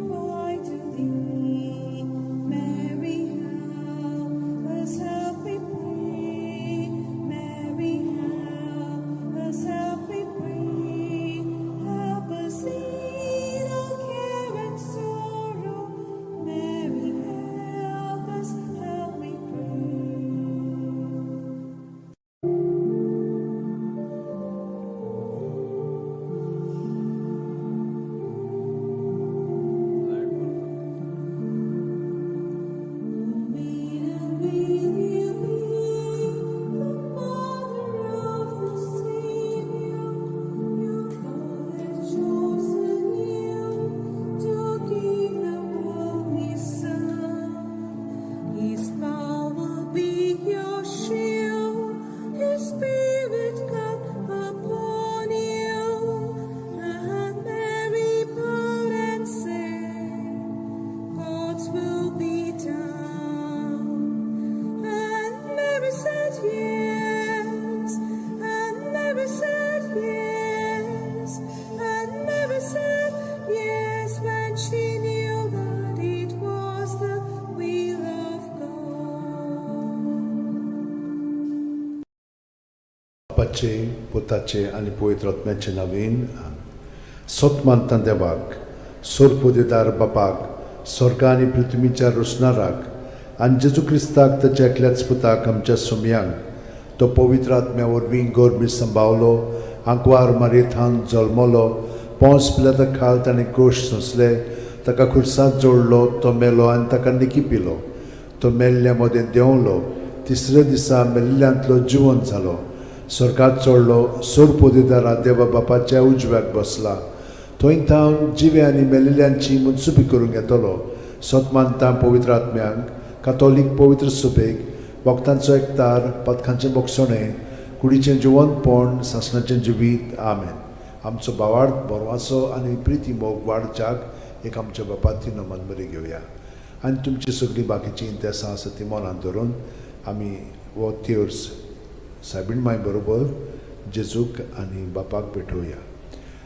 बापाचे, पुताचे आनी पवित्र आत्म्याचे नांवान. सत मानता देवाक, सोरपोदेदार बापाक, स्वर्गा आनी पृथ्वीच्या रोसणाराक, आनी जेजू क्रिस्ताक, ताच्या एकल्याच पुताक, आमच्या सोमयांक, तो पवित्र आत्म्या वरवीं गर्भी संभावलो, आंकवार मारयेथावन जल्मलो, पोंस पिलाता खाल ताणें कोश सोंसले, ताका खुर्सांत जोडलो, तो मेलो आनी ताका निकी पिलो, तो मेल्ल्या मदें देंवलो, तिसऱ्या दिसा मेल्ल्यांतलो जिवन जालो, स्वर्गात चडलो, सोरपोदेदारा देवा बापाच्या उजव्याक बसला, थंय थावन जिवे आनी मेल्ल्यांची मनसुबी करूंक येतलो. सत मानता पवित्र आत्म्यांक, कातोलीक पवित्र सुबेक, भक्तांचो एकतार, पथकांचें बोगसणें, कुडीचें जिवनपण, सासणाचें जिवीत. आमेन. आमचो भावार्थ, बरवासो आनी प्रिती मोग वाडच्याक एक आमच्या बापाती नमन बरी घेवया आनी तुमची सगळीं बाकीचीं इंतेसां आसा ती मनांत धरून आमी हो तेर्स सायबीण माय बरोबर जेजूक आनी बापाक भेटोवया.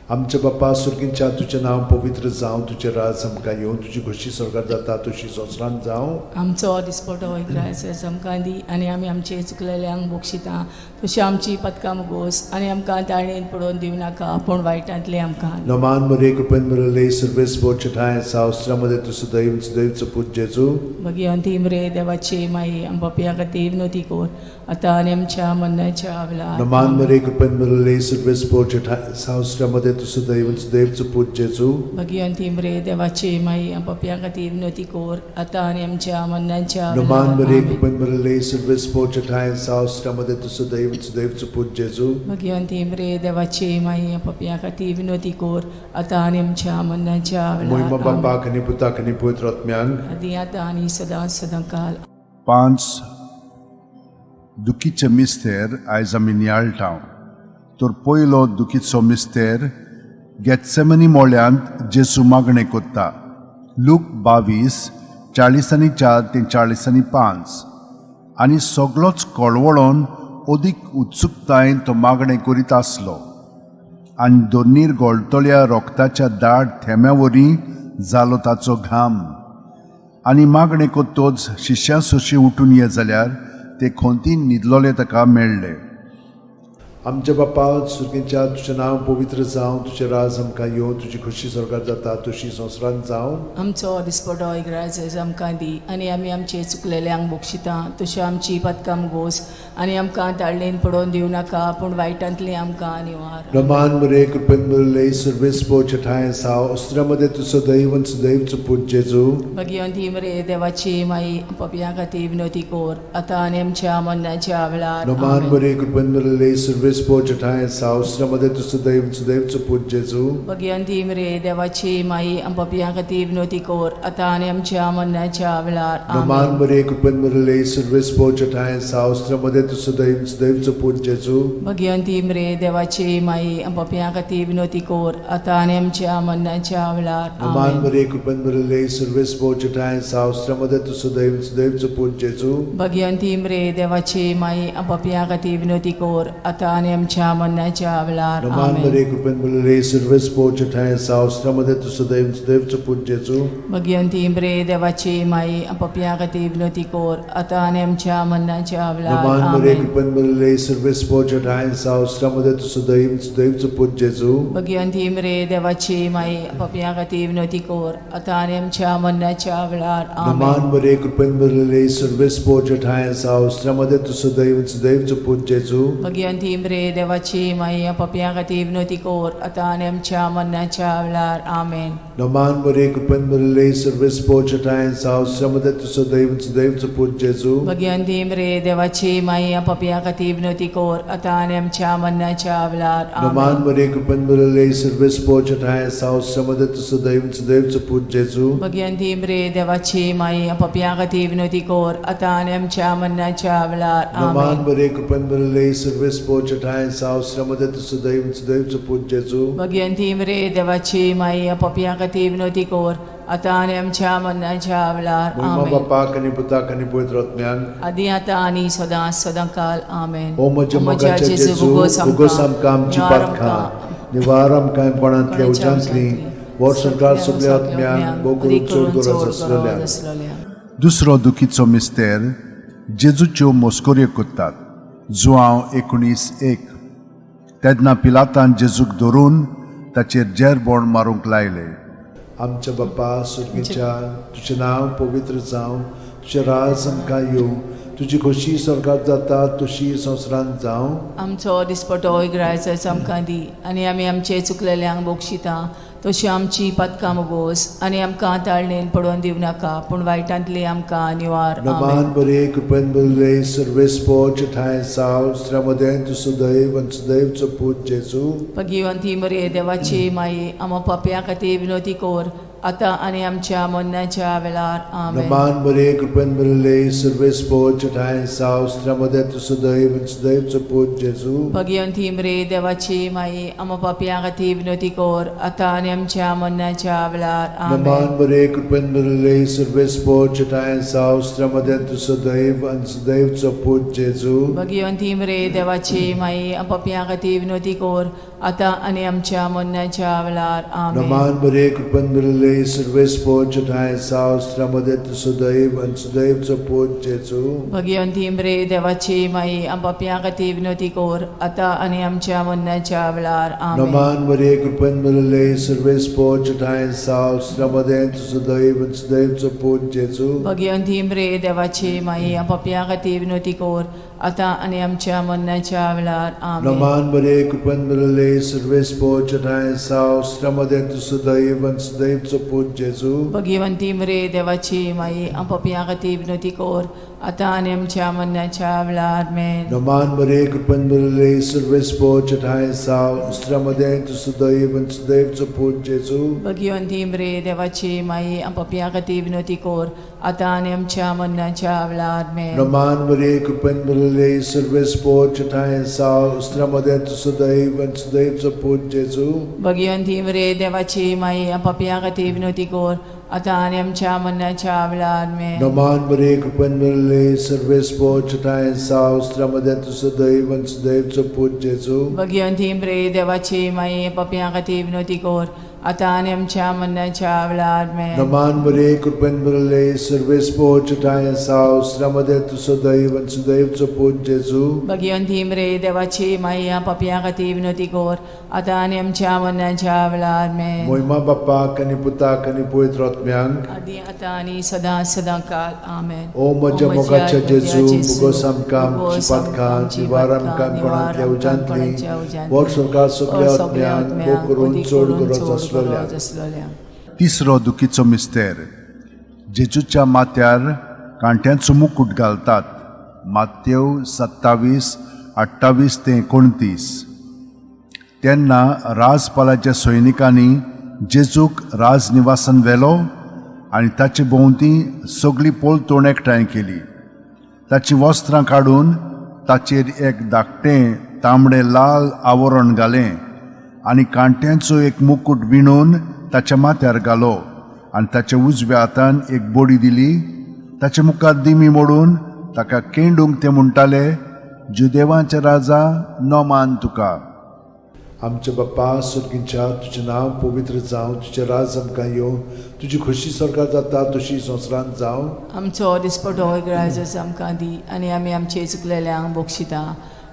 आमच्या बापा सुर्गींच्या, तुजें नांव पवित्र जावं, तुजें राज आमकां येवं, तुजी खोशी स्वर्गार जाता तशी संवसारांत जावं. आमचो दिसपटो ग्रास आमकां दी आनी आमी आमचे चुकलेल्यांक बक्षिता तशी आमची पदकां मुगोस आनी आमकां ताळेन पडोवन दिवं नाका, पूण वायटांतलें आमकां. नमान मरे, कृपेन भरले, सर्वेस बोचठाय सावस्त्रामध्ये तूं सदैव सदैवचो पूत जेजू. भगिवंती मरे देवाची माई, आम पापया खातीर विनवती कर, आतां आनी आमच्या मरणाच्या वेळार. नमान मरे, कृपेन भरले, सर्वेस बोचठाय सावस्त्रामध्ये तूं सदैव सदैवचो पूत जेजू. भगिवंती मरे देवाची माई, आम पापया खातीर विनवती कर, आतां आनी आमच्या मरणाच्या नमान वेळार. मरे, आमेन. कृपेन भरले, सर्वेस बोचठाय सावस्त्रामध्ये तूं सदैव सदैवचो पूत जेजू. भगिवंती मरे देवाची माई, आम पापया खातीर विनवती कर, आतां आनी आमच्या मरणाच्या मोहिमा वेळार. आमेन. बापाक आनी पुताक आनी पवित्र आत्म्यांक. आदी आतां आनी सदां सदां काल. पांच दुखीचे मिस्तेर आयज आमी नियाळटा. तर पयलो दुखीचो मिस्तेर, गेत्सेमनी मोळ्यांत जेजू मागणें कोत्ता. लूक 22, 44 ते 45. आनी सगलोच कळवळोन अदीक उत्सुकतायेन तो मागणें करीत आसलो आनी दोनीर गोळटल्या रोगताच्या दाट थेंब्या वरी जालो ताचो घाम. आनी मागणें कोत्तोच शिश्यां सोशी उठून ये जाल्यार ते खोंतीन न्हिदलोले ताका मेळ्ळे. आमच्या बापा सुर्गींच्या, तुजें नांव पवित्र जावं, तुजें राज आमकां येवं, तुजी खोशी स्वर्गार जाता तशी संवसारांत जावं. आमचो दिसपटो इग्राज आमकां दी आनी आमी आमचे चुकलेल्यांक बक्षिता तशी आमची पदकां गोस आनी आमकां ताळणेन पडोवन दिवं नाका, पूण वायटांतली आमकां निवार. रमान मरे, कृपेन भरले, सर्वेस ठांय साव अस्त्रामध्ये तूं सदैव सदैवचो पूत जेजू. भगिवंती मरे देवाची माई, पपया खातीर विनवती कर, आतां आनी आमच्या मरणाच्या वेळार. रमान आमेन. मरे, कृपेन भरले, सर्वेस ठांय साव अस्त्रामध्ये तूं सदैव सदैवचो पूत जेजू. भगिवंती मरे देवाची माई, पपया खातीर विनवती कर, आतां आनी आमच्या मरणाच्या वेळार. रमान आमेन. मरे, कृपेन भरले, सर्वेस ठांय साव अस्त्रामध्ये तूं सदैव सदैवचो पूत जेजू. भगिवंती मरे देवाची माई, पपया खातीर विनवती कर, आतां आनी आमच्या मरणाच्या वेळार. रमान आमेन. मरे, कृपेन भरले, सर्वेस ठांय साव अस्त्रामध्ये तूं सदैव सदैवचो पूत जेजू. भगिवंती मरे देवाची माई, पपया खातीर विनवती कर, आतां आनी आमच्या मरणाच्या वेळार. रमान आमेन. मरे, कृपेन भरले, सर्वेस ठांय साव अस्त्रामध्ये तूं सदैव सदैवचो पूत जेजू. भगिवंती मरे देवाची माई, पपया खातीर विनवती कर, आतां आनी आमच्या मरणाच्या वेळार. रमान मरे, आमेन. कृपेन भरले, सर्वेस ठांय साव अस्त्रामध्ये तूं सदैव सदैवचो पूत जेजू. भगिवंती मरे देवाची माई, पपया खातीर विनवती कर, आतां आनी आमच्या मरणाच्या वेळार. रमान आमेन. मरे, कृपेन भरले, सर्वेस ठांय साव अस्त्रामध्ये तूं सदैव सदैवचो पूत जेजू. भगिवंती मरे देवाची माई, पपया खातीर विनवती कर, आतां आनी आमच्या मरणाच्या वेळार. आमेन. रमान मरे, कृपेन भरले, सर्वेस ठांय साव अस्त्रामध्ये तूं सदैव सदैवचो पूत जेजू. भगिवंती मरे देवाची माई, पपया खातीर विनवती कर, आतां आनी आमच्या मरणाच्या वेळार. रमान आमेन. मरे, कृपेन भरले, सर्वेस ठांय साव अस्त्रामध्ये तूं सदैव सदैवचो पूत जेजू. भगिवंती मरे देवाची माई, पपया खातीर विनवती कर, आतां आनी आमच्या मरणाच्या वेळार. रमान आमेन. मरे, कृपेन भरले, सर्वेस ठांय साव अस्त्रामध्ये तूं सदैव सदैवचो पूत जेजू. भगिवंती मरे देवाची माई, पपया खातीर विनवती कर, आतां आनी आमच्या मरणाच्या वेळार. मोहिमा आमेन. बापाक आनी पुताक आनी पवित्र आत्म्याक. आदी आतां आनी सदां सदां काल. आमेन. ओ म्हज्या मोगाच्या जेजू, भोगोस आमकां आमची पातकां, निवार आमकां कोणांतल्या उज्यांतली, वर्संकाळ सगल्या आत्म्यांक भोव करून चड गरज आसलेल्या. दुसरो दुखीचो मिस्तेर, जेजूच्यो मस्कऱ्यो करतात. जुआंव 19:1. तेन्ना पिलातान जेजूक धरून ताचेर जेरबोण मारूंक लायले. आमच्या बाप्पा सुर्गीच्या, तुजें नांव पवित्र जावं, तुजें राज आमकां येवं, तुजी खोशी स्वर्गात जाता तशी संवसारांत जावं. आमचो दिसपटो इग्रायच आमकां दी आनी आमी आमचे चुकलेल्यांक बक्षिता तशी आमची पातकां मोगोस आनी आमकां ताळणेन पडोवन दिवं नाका पूण वायटांतली आमकां निवार. आमेन. नमान बरे कृपेन बरले सर्वेस्पोच ठांय साव श्रमदें तूं सुदैव आनी सुदैवचो पूत जेजू. भगिवंती मरे देवाची माई, आमा पापया खातीर विनोती कोर आतां आनी आमच्या मरणाच्या वेळार. आमेन. नमान बरे कृपेन बरले सर्वेस्पोच ठांय साव श्रमदें तूं सुदैव आनी सुदैवचो पूत जेजू. भगिवंती मरे देवाची माई, आमा पापया खातीर विनोती कोर आतां आनी आमच्या मरणाच्या वेळार. आमेन. नमान बरे कृपेन बरले सर्वेस्पोच ठांय साव श्रमदें तूं सुदैव आनी सुदैवचो पूत जेजू. भगिवंती मरे देवाची माई, पापया खातीर विनोती कोर आतां आनी आमच्या मरणाच्या वेळार. आमेन. नमान बरे कृपेन बरले सर्वेस्पोच ठांय साव श्रमदें तूं सुदैव आनी सुदैवचो पूत जेजू. भगिवंती मरे देवाची माई, पापया खातीर विनोती कोर आतां आनी आमच्या मरणाच्या वेळार. आमेन. नमान मरे कृपेन भरले सर्वेस्पोच ठांय साव श्रमदें तूं सुदैव आनी सुदैवचो पूत जेजू. भगिवंती मरे देवाची माई, पापया खातीर विनोती कोर आतां आनी आमच्या मरणाच्या वेळार. आमेन. नमान मरे कृपेन भरले सर्वेस्पोच ठांय साव श्रमदें तूं सुदैव आनी सुदैवचो पूत जेजू. भगिवंती मरे देवाची माई, पापया खातीर विनोती कोर आतां आनी आमच्या मरणाच्या वेळार. आमेन. नमान मरे कृपेन भरले सर्वेस्पोच ठांय साव श्रमदें तूं सुदैव आनी सुदैवचो पूत जेजू. भगिवंती मरे देवाची माई, पापया खातीर विनोती कोर आतां आनी आमच्या मरणाच्या वेळार. आमेन. नमान मरे कृपेन भरले सर्वेस्पोच ठांय साव श्रमदें तूं सुदैव आनी सुदैवचो पूत जेजू. भगिवंती मरे देवाची माई, पापया खातीर विनोती कोर आतां आनी आमच्या मरणाच्या वेळार. आमेन. नमान मरे कृपेन भरले सर्वेस्पोच ठांय साव श्रमदें तूं सुदैव आनी सुदैवचो पूत जेजू. भगिवंती मरे देवाची माई, पापया खातीर विनोती कोर आतां आनी आमच्या मरणाच्या वेळार. आमेन. नमान मरे कृपेन भरले सर्वेस्पोच ठांय साव श्रमदें तूं सुदैव आनी सुदैवचो पूत जेजू. भगिवंती मरे देवाची माई, पापया खातीर विनोती कोर आतां आनी आमच्या मरणाच्या वेळार. आमेन. मोहिमा बाप्पाक आनी पुताक आनी पवित्र आत्म्यांक, आदी आतां आनी सदां सदां काल. आमेन. ओ म्हज्या मोगाच्या जेजू, मुगोस आमकां आमची पातकां निवार आमकां कोणांतल्या उज्यांतली वर स्वर्गात सगल्या आत्म्यांक भोग करून चड गरज आसलेल्या. आसलेल्या. तिसरो दुखीचो मिस्तेर. जेजूच्या माथ्यार कांट्यांचो मुकूट घालतात. मातेव 27:28 ते 29. तेन्ना राजपालाच्या सैनिकांनी जेजूक राजनिवासान व्हेलो आनी ताचे भोंवती सगळी पलतोण एकठांय केली. ताचीं वस्त्रां काडून ताचेर एक धाकटें तांबडें लाल आवरण घालें आनी कांट्यांचो एक मुकूट विणून ताच्या माथ्यार घालो आनी ताच्या उजव्या हातान एक बडी दिली. ताचे मुखार दिमी मोडून ताका केंडूंक ते म्हणटाले, जुदेवांचे राजा, नमान तुका. आमच्या बाप्पा सुर्गींच्या, तुजें नांव पवित्र जावं, तुजें राज आमकां येवं, तुजी खोशी स्वर्गात जाता तशी संवसारांत जावं. आमचो दिसपटो ग्रायजस आमकां दी आनी आमी आमचे चुकलेल्यांक बक्षिता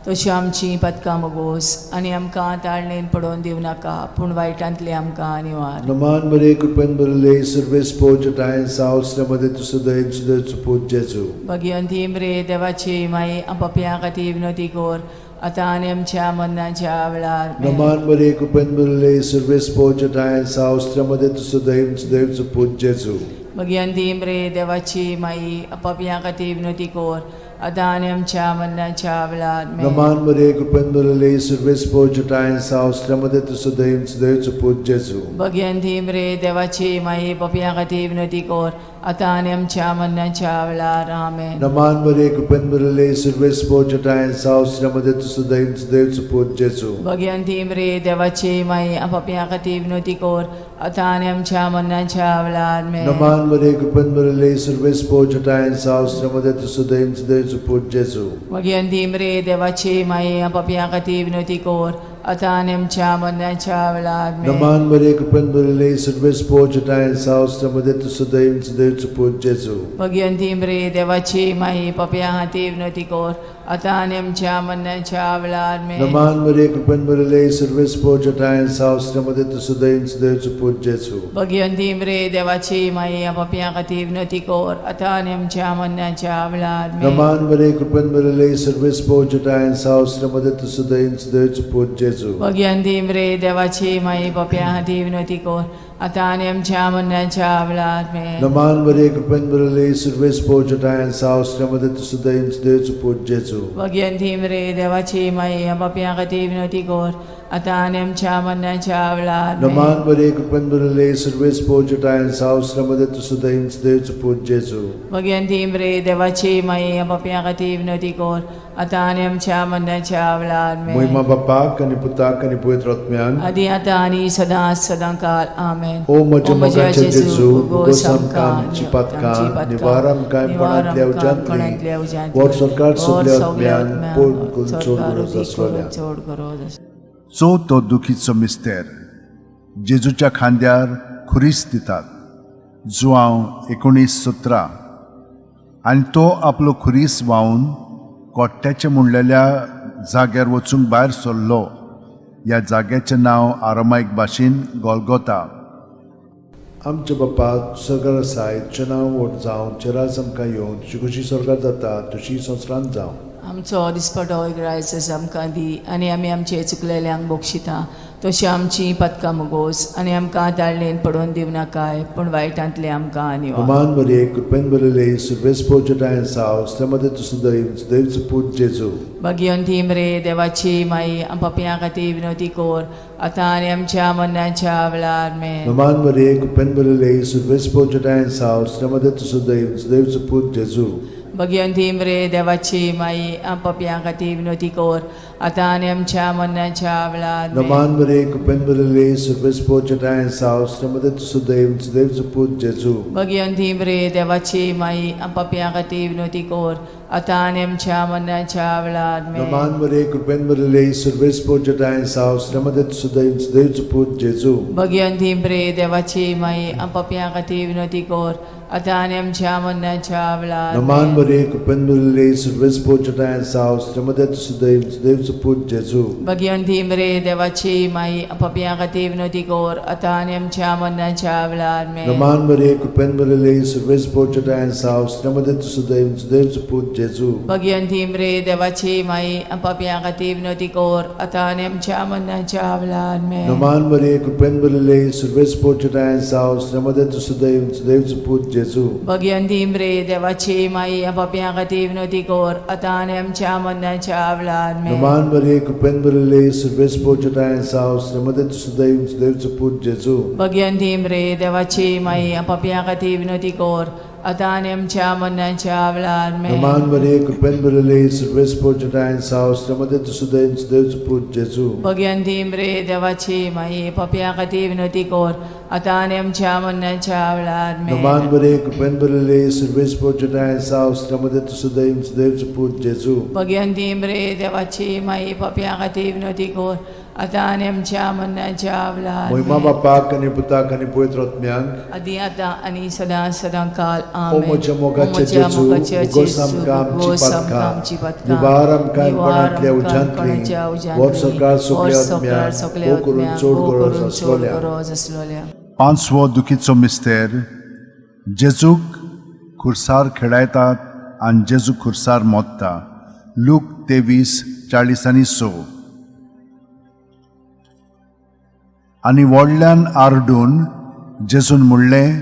तशी आमची पातकां मोगोस आनी आमकां ताळणेन पडोवन दिवं नाका पूण वायटांतली आमकां निवार. नमान मरे कृपेन भरले सर्वेस्पोच ठांय साव श्रमदें तूं सुदैव सुदैवचो पूत जेजू. भगिवंती मरे देवाची माई, पापया खातीर विनोती कोर आतां आनी आमच्या मरणाच्या वेळार. आमेन. नमान मरे कृपेन भरले सर्वेस्पोच ठांय साव श्रमदें तूं सुदैव सुदैवचो पूत जेजू. भगिवंती मरे देवाची माई, पापया खातीर विनोती कोर आतां आनी आमच्या मरणाच्या वेळार. आमेन. नमान मरे कृपेन भरले सर्वेस्पोच ठांय साव श्रमदें तूं सुदैव सुदैवचो पूत जेजू. भगिवंती मरे देवाची माई, पापया खातीर विनोती कोर आतां आनी आमच्या मरणाच्या वेळार. आमेन. नमान मरे कृपेन भरले सर्वेस्पोच ठांय साव श्रमदें तूं सुदैव सुदैवचो पूत जेजू. भगिवंती मरे देवाची माई, पापया खातीर विनोती कोर आतां आनी आमच्या मरणाच्या वेळार. आमेन. नमान मरे कृपेन भरले सर्वेस्पोच ठांय साव श्रमदें तूं सुदैव सुदैवचो पूत जेजू. भगिवंती मरे देवाची माई, पापया खातीर विनोती कोर आतां आनी आमच्या मरणाच्या वेळार आमेन. नमान मरे कृपेन भरिल्ले सर्वेस्पोर जटायेन सावस्त्र मध्ये तूं सदैव सदैवचो पूत जेजू. भगिनी मरे देवाची माई पापया खातीर विनवती कर आतां आनी आमच्या मरणाच्या वेळार आमेन. नमान मरे कृपेन भरिल्ले सर्वेस्पोर जटायेन सावस्त्र मध्ये तूं सदैव सदैवचो पूत जेजू. भगिनी मरे देवाची माई पापया खातीर विनवती कर आतां आनी आमच्या मरणाच्या वेळार आमेन. नमान मरे कृपेन भरिल्ले सर्वेस्पोर जटायेन सावस्त्र मध्ये तूं सदैव सदैवचो पूत जेजू. भगिनी मरे देवाची माई पापया खातीर विनवती कर आतां आनी आमच्या मरणाच्या वेळार आमेन. नमान मरे कृपेन भरिल्ले सर्वेस्पोर जटायेन सावस्त्र मध्ये तूं सदैव सदैवचो पूत जेजू. भगिनी मरे देवाची माई पापया खातीर विनवती कर आतां आनी आमच्या मरणाच्या वेळार आमेन. नमान मरे कृपेन भरिल्ले सर्वेस्पोर जटायेन सावस्त्र मध्ये तूं सदैव सदैवचो पूत जेजू. भगिनी मरे देवाची माई पापया खातीर विनवती कर आतां आनी आमच्या मरणाच्या वेळार आमेन. महिमा बापाक आनी पुताक आनी पवित्र आत्म्याक. आदी आतां आनी सदां सदां काल आमेन. ओ म्हज्या मोगाच्या जेजू, उगोस आमकां आमची पातकां, निवार आमकां कोणांतल्या उज्यांतली, वर सरकार सगल्या आत्म्यान पोट करून चड गरज आसलोल्या. चड गरज आसलोल्या. चवथो दुखीचो मिस्तेर जेजूच्या खांद्यार खुरीस दितात, जुआंव 19:17. आनी तो आपलो खुरीस व्हांवन कोट्ट्याचें म्हणलेल्या जाग्यार वचूंक भायर सरलो. ह्या जाग्याचें नांव आरामायक भाशेन गोलगोता. आमच्या बापा सरकार आसाय, तुजें नांव व्हड जावं, तुजें राज आमकां येवं, तुजी खुशी स्वर्गात जाता तशी संवसारांत जावं. आमचो दिसपटो इग्रायस आमकां दी आनी आमी आमचे चुकलेल्यांक बक्षिता तशी आमची पदकां मुगोस आनी आमकां ताळणेन पडोवन दिवं नाकाय पूण वायटांतले आमकां निवार. नमान मरे कृपेन भरिल्ले सर्वेस्पोर जटायेन सावस्त्र मध्ये तूं सदैव सदैवचो पूत जेजू. भगिनी मरे देवाची माई पापयां खातीर विनवती कर आतां आनी आमच्या मरणाच्या वेळार आमेन. नमान मरे कृपेन भरिल्ले सर्वेस्पोर जटायेन सावस्त्र मध्ये तूं सदैव सदैवचो पूत जेजू. भगिनी मरे देवाची माई पापयां खातीर विनवती कर आतां आनी आमच्या मरणाच्या वेळार आमेन. नमान मरे कृपेन भरिल्ले सर्वेस्पोर जटायेन सावस्त्र मध्ये तूं सदैव सदैवचो पूत जेजू. भगिनी मरे देवाची माई पापयां खातीर विनवती कर आतां आनी आमच्या मरणाच्या वेळार आमेन. नमान मरे कृपेन भरिल्ले सर्वेस्पोर जटायेन सावस्त्र मध्ये तूं सदैव सदैवचो पूत जेजू. भगिनी मरे देवाची माई पापयां खातीर विनवती कर आतां आनी आमच्या मरणाच्या वेळार नमान आमेन. मरे कृपेन भरिल्ले सर्वेस्पोर जटायेन सावस्त्र मध्ये तूं सदैव सदैवचो पूत जेजू. भगिनी मरे देवाची माई पापयां खातीर विनवती कर आतां आनी आमच्या मरणाच्या वेळार आमेन. नमान मरे कृपेन भरिल्ले सर्वेस्पोर जटायेन सावस्त्र मध्ये तूं सदैव सदैवचो पूत जेजू. भगिनी मरे देवाची माई पापयां खातीर विनवती कर आतां आनी आमच्या मरणाच्या वेळार आमेन. नमान मरे कृपेन भरिल्ले सर्वेस्पोर जटायेन सावस्त्र मध्ये तूं सदैव सदैवचो पूत जेजू. भगिनी मरे देवाची माई पापयां खातीर विनवती कर आतां आनी आमच्या मरणाच्या वेळार आमेन. नमान मरे कृपेन भरिल्ले सर्वेस्पोर जटायेन सावस्त्र मध्ये तूं सदैव सदैवचो पूत जेजू. भगिनी मरे देवाची माई पापयां खातीर विनवती कर आतां आनी आमच्या मरणाच्या वेळार आमेन. नमान मरे कृपेन भरिल्ले सर्वेस्पोर जटायेन सावस्त्र मध्ये तूं सदैव सदैवचो पूत जेजू. भगिनी मरे देवाची माई पापयां खातीर विनवती कर आतां आनी आमच्या मरणाच्या वेळार आमेन. नमान मरे कृपेन भरिल्ले सर्वेस्पोर जटायेन सावस्त्र मध्ये तूं सदैव सदैवचो पूत जेजू. भगिनी मरे देवाची माई पापयां खातीर विनवती कर आतां आनी आमच्या मरणाच्या वेळार महिमा आमेन. बापाक आनी पुताक आनी पवित्र आत्म्याक. आदी आतां आनी सदां सदां काल ओ आमेन. म्हज्या मोगाच्या म्हज्या जेजू, मोगाच्या उगोस जेजू, आमकां आमची उगोस आमकां पातकां, आमची पातकां, निवार आमकां निवार कोणांतल्या आमकां उज्यांतली, कोणाच्या उज्यांतली, वर सरकार सगल्या वर सरकार आत्म्याक, सगल्या भोव करून आत्म्याक, चड भोव गरज करून चड आसलोल्या. गरज आसलोल्या. पांचवो दुखीचो मिस्तेर जेजूक खुर्सार खेळायतात आनी जेजू खुर्सार मोत्ता, लूक 23:46. आनी व्हडल्यान आरडून जेजून म्हणलें,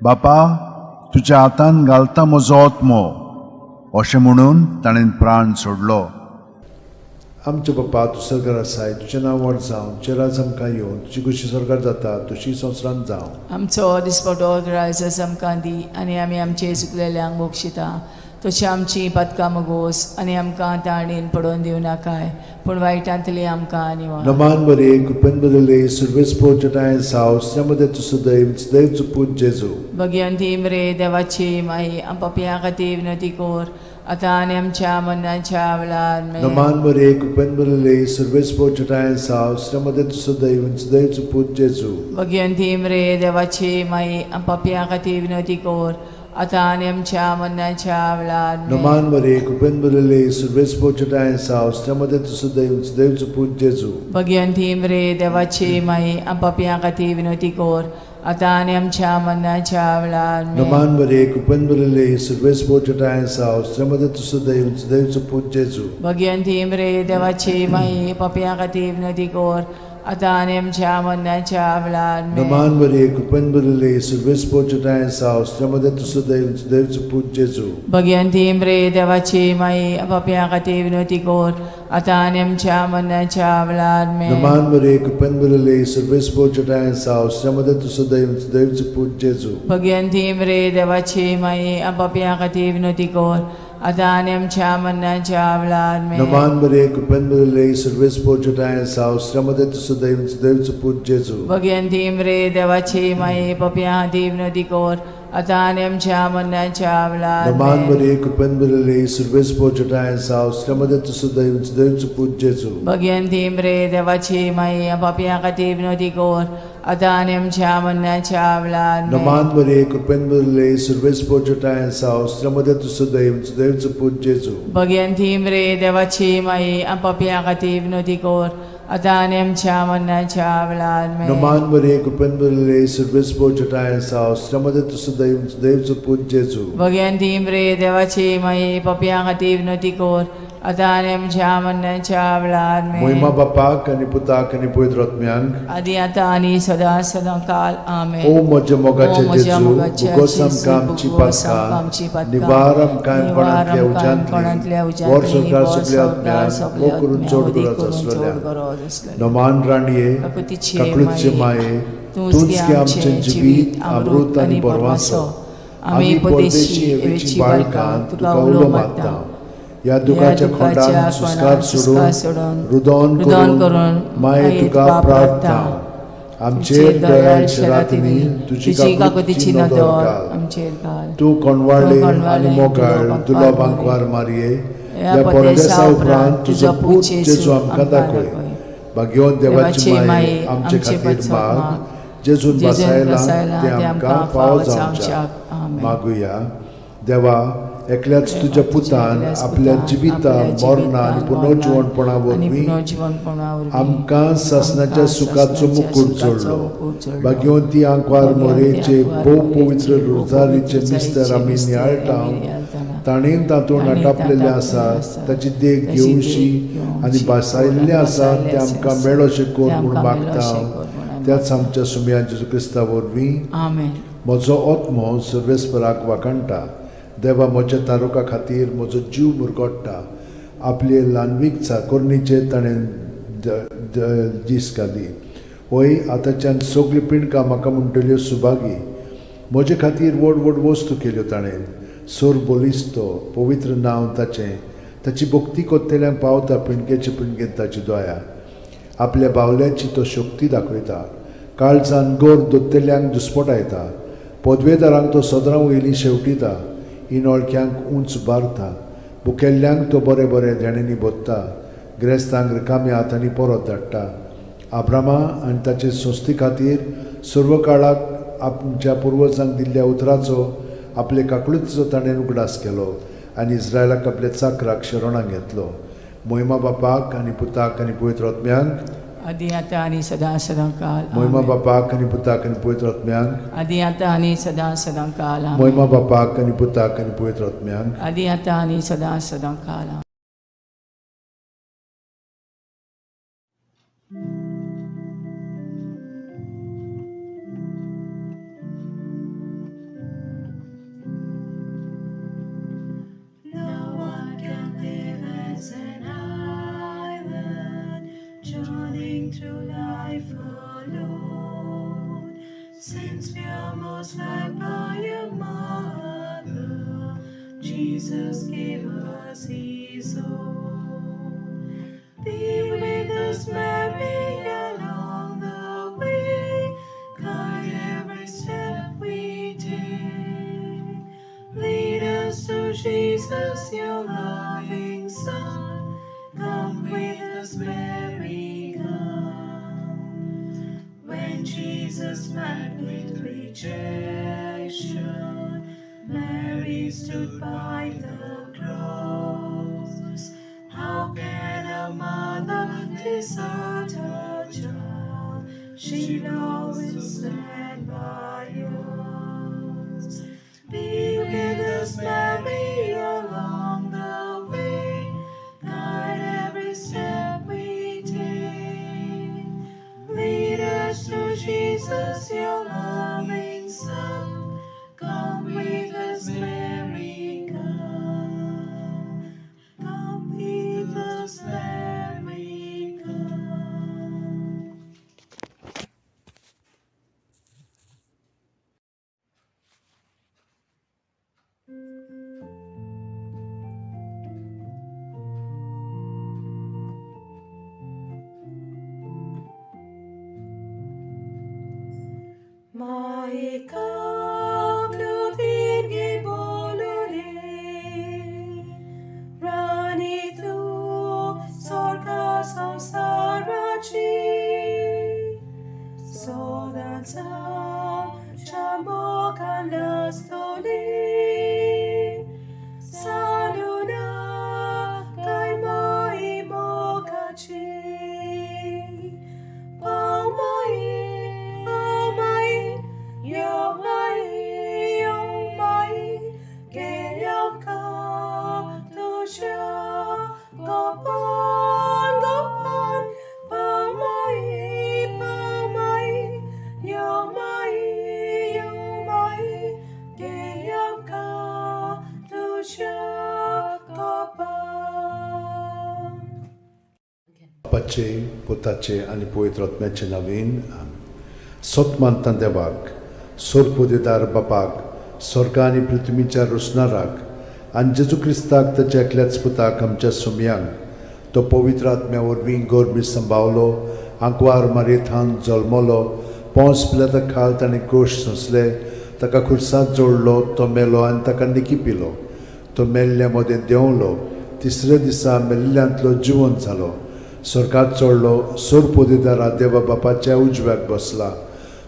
बापा तुज्या हातान घालता म्हजो आत्मो. अशें म्हणून ताणें प्राण सोडलो. आमच्या बापा तूं सरकार आसाय, तुजें नांव व्हड जावं, तुजें राज आमकां येवं, तुजी खुशी स्वर्गात जाता तशी संवसारांत जावं. आमचो दिसपटो ग्रायस आमकां दी आनी आमी आमचे चुकलेल्यांक बक्षिता तशी आमची पातकां मगोस आनी आमकां ताणेन पडोवन दिवं नाकाय पूण वायटांतली आमकां निवार. नमान मरे कृपेन बरले सर्वेस्पोर जटाय साव श्रमदे तू सदैव सदैव पूत जेजू. भगवंती मरे देवाची माई, आम पापयां खातीर विनंती कर आतां आनी आमच्या मरणाच्या वेळार. आमेन. नमान मरे कृपेन बरले सर्वेस्पोर जटाय साव श्रमदे तू सदैव सदैव पूत जेजू. भगवंती मरे देवाची माई, आम पापयां खातीर विनंती कर आतां आनी आमच्या मरणाच्या वेळार. आमेन. नमान मरे कृपेन बरले सर्वेस्पोर जटाय साव श्रमदे तू सदैव सदैव पूत जेजू. भगवंती मरे देवाची माई, आम पापयां खातीर विनंती कर आतां आनी आमच्या मरणाच्या वेळार. आमेन. नमान मरे कृपेन बरले सर्वेस्पोर जटाय साव श्रमदे तू सदैव सदैव पूत जेजू. भगवंती मरे देवाची माई, पापयां खातीर विनंती कर आतां आनी आमच्या मरणाच्या वेळार. आमेन. नमान मरे कृपेन बरले सर्वेस्पोर जटाय साव श्रमदे तू सदैव सदैव पूत जेजू. भगवंती मरे देवाची माई, पापयां खातीर विनंती कर आतां आनी आमच्या मरणाच्या वेळार. आमेन. नमान मरे कृपेन बरले सर्वेस्पोर जटाय साव श्रमदे तू सदैव सदैव पूत जेजू. भगवंती मरे देवाची माई, पापयां खातीर विनंती कर आतां आनी आमच्या मरणाच्या वेळार. आमेन. नमान मरे कृपेन बरले सर्वेस्पोर जटाय साव श्रमदे तू सदैव सदैव पूत जेजू. भगवंती मरे देवाची माई, पापयां खातीर विनंती कर आतां आनी आमच्या मरणाच्या वेळार. नमान आमेन. मरे कृपेन बरले सर्वेस्पोर जटाय साव श्रमदे तू सदैव सदैव पूत जेजू. भगवंती मरे देवाची माई, पापयां खातीर विनंती कर आतां आनी आमच्या मरणाच्या वेळार. आमेन. नमान मरे कृपेन बरले सर्वेस्पोर जटाय साव श्रमदे तू सदैव सदैव पूत जेजू. भगवंती मरे देवाची माई, पापयां खातीर विनंती कर आतां आनी आमच्या मरणाच्या वेळार. आमेन. नमान मरे कृपेन बरले सर्वेस्पोर जटाय साव श्रमदे तू सदैव सदैव पूत जेजू. भगवंती मरे देवाची माई, पापयां खातीर विनंती कर आतां आनी आमच्या मरणाच्या वेळार. आमेन. मोहिमा बापाक आनी पुताक आनी पवित्र आत्म्यांक, आदी आतां आनी सदां सदां काल. आमेन. ओ म्हज्या मोगाचे ओ म्हज्या जेजू, मोगाचे भुगोस जेजू, आमकां आमची भुगोस आमकां आमची पातकां, पातकां, निवार आमकां निवार कोणांतल्या आमकां कोणांतल्या उज्यांतली, उज्यांतली, वर संवसार वर सगल्या संवसार आत्म्यांक, सगल्या वो करून आत्म्यांक, चड वदी गरज करून चड आसलेल्या. गरज आसलेल्या. नमान राणये, काकुतीचे काकळूतचे माये, तूंच तूंच गे आमचें जिवीत अमृत आनी बरवासो. आमी परदेशी एवेची बाळकां तुका उलो मारता. ह्या दुखाच्या खोंडान सुस्कार सोडून रुदोन करून माये तुका प्रार्थना. आमचेर दयाळ रातींनी तुजी काकुतीची नदर घाल. आमचेर घाल. तूं कोणवाळे आनी मोगाळ तुलो बांकवार मारये, ह्या परदेसा उपरांत तुजो पूत जेजू आमकां दाखय. भाग्यवंत देवाची माये, आमचे खातीर माग, जेजून बसायला ते आमकां फावो जावच्या. मागुया. देवा, एकल्याच तुज्या पुतान आपल्या जिविता मरणा आनी पुनर्जिवणपणा वरवीं आमकां सासणाच्या सुखाचो मुकूट जोडलो. भाग्यवंती आंकवार मोरेचे भोव पवित्र रोजारीचे मिस्तर आमी नियाळटा, ताणें तातूंत आटापलेलें आसा ताची देख घेवशी आनी भासायल्लें आसा तें आमकां मेळोशें कर म्हूण मागता त्याच आमच्या सुमया जेजू क्रिस्ता वरवीं. आमेन. म्हजो आत्मो सर्वेस्पराक वाखाणटा. देवा म्हज्या तारुका खातीर म्हजो जीव मुरगोडटा. आपले ल्हानवीक चाकोरणीचेर ताणें दीस घाली. वय, आतांच्यान सगळीं पिंडकां म्हाका म्हणटल्यो सुभागी. म्हजे खातीर व्हड व्हड वस्तू केल्यो ताणें. सोर बलिस्तो पवित्र नांव ताचें. ताची भक्ती कोत्तेल्यांक पावता पिंडकेचे पिंडकेन ताची दया. आपल्या बावल्याची तो शक्ती दाखयता. काळजान गोर दोत्तेल्यांक दुस्पटायता. पदवेदारांक तो सदरां वयली शेवटिता. इनोळख्यांक उंच बारता. भुकेल्ल्यांक तो बरें बरें देण्यांनी भोत्ता. ग्रेस्तांक रिकाम्या हातांनी परत धाडटा. आब्रामा आनी ताचे संस्थे खातीर सर्व काळाक आमच्या पुर्वजांक दिल्ल्या उतराचो आपले काकळुतीचो ताणें उगडास केलो आनी इस्रायलाक आपल्या चाकराक शरणाक घेतलो. मोहिमा बापाक आनी पुताक आनी पवित्र आत्म्यांक, आदी आतां आनी सदां सदां काल. मोहिमा आमेन. बापाक आनी पुताक आनी पवित्र आत्म्यांक, आदी आतां आनी सदां सदां काल. आमेन. मोहिमा बापाक आनी पुताक आनी पवित्र आत्म्यांक, आदी आतां आनी सदां सदां काल. आमेन. No one can live as an island, journeying through life alone. Since we are most loved by a mother, Jesus rejection, Mary stood by the cross. How can a mother desert her child? She'll always stand by us. Be with us, Mary, along the way. Guide every step we take. Lead us to Jesus, your loving Son. Come with us, Mary, come. Come with us, Mary, come. Maika Clotilde Bolore, Rani tu sorka samsarachi, Sodansa chamokanastoli, Saluna kai mai mokachi. Pau mai, pau mai, yo mai, yo mai, ke yam ka tu sha, gopan, gopan, pau mai, yo mai, yo mai, ke yam ka tu sha, gopan. बापाचे पुताचे आनी पवित्र आत्म्याचे नवीन सत मानता देवाक सोरपोदेदार बापाक स्वर्ग आनी पृथ्वीच्या रोसणाराक आनी जेजू क्रिस्ताक ताच्या एकल्याच पुताक आमच्या सुमयांक तो पवित्र आत्म्या वरवीं गोरमी संभावलो आंकवार मारयेथान जल्मलो पोंस पिलाता खाल ताणें कोश सोंसले ताका खुर्सात जोडलो तो मेलो आनी ताका निकी पिलो तो मेल्ल्या मदें देंवलो तिसऱ्या दिसा मेल्ल्यांतलो जिवन जालो स्वर्गात चडलो सोरपोदेदारा देवा बापाच्या उजव्याक बसला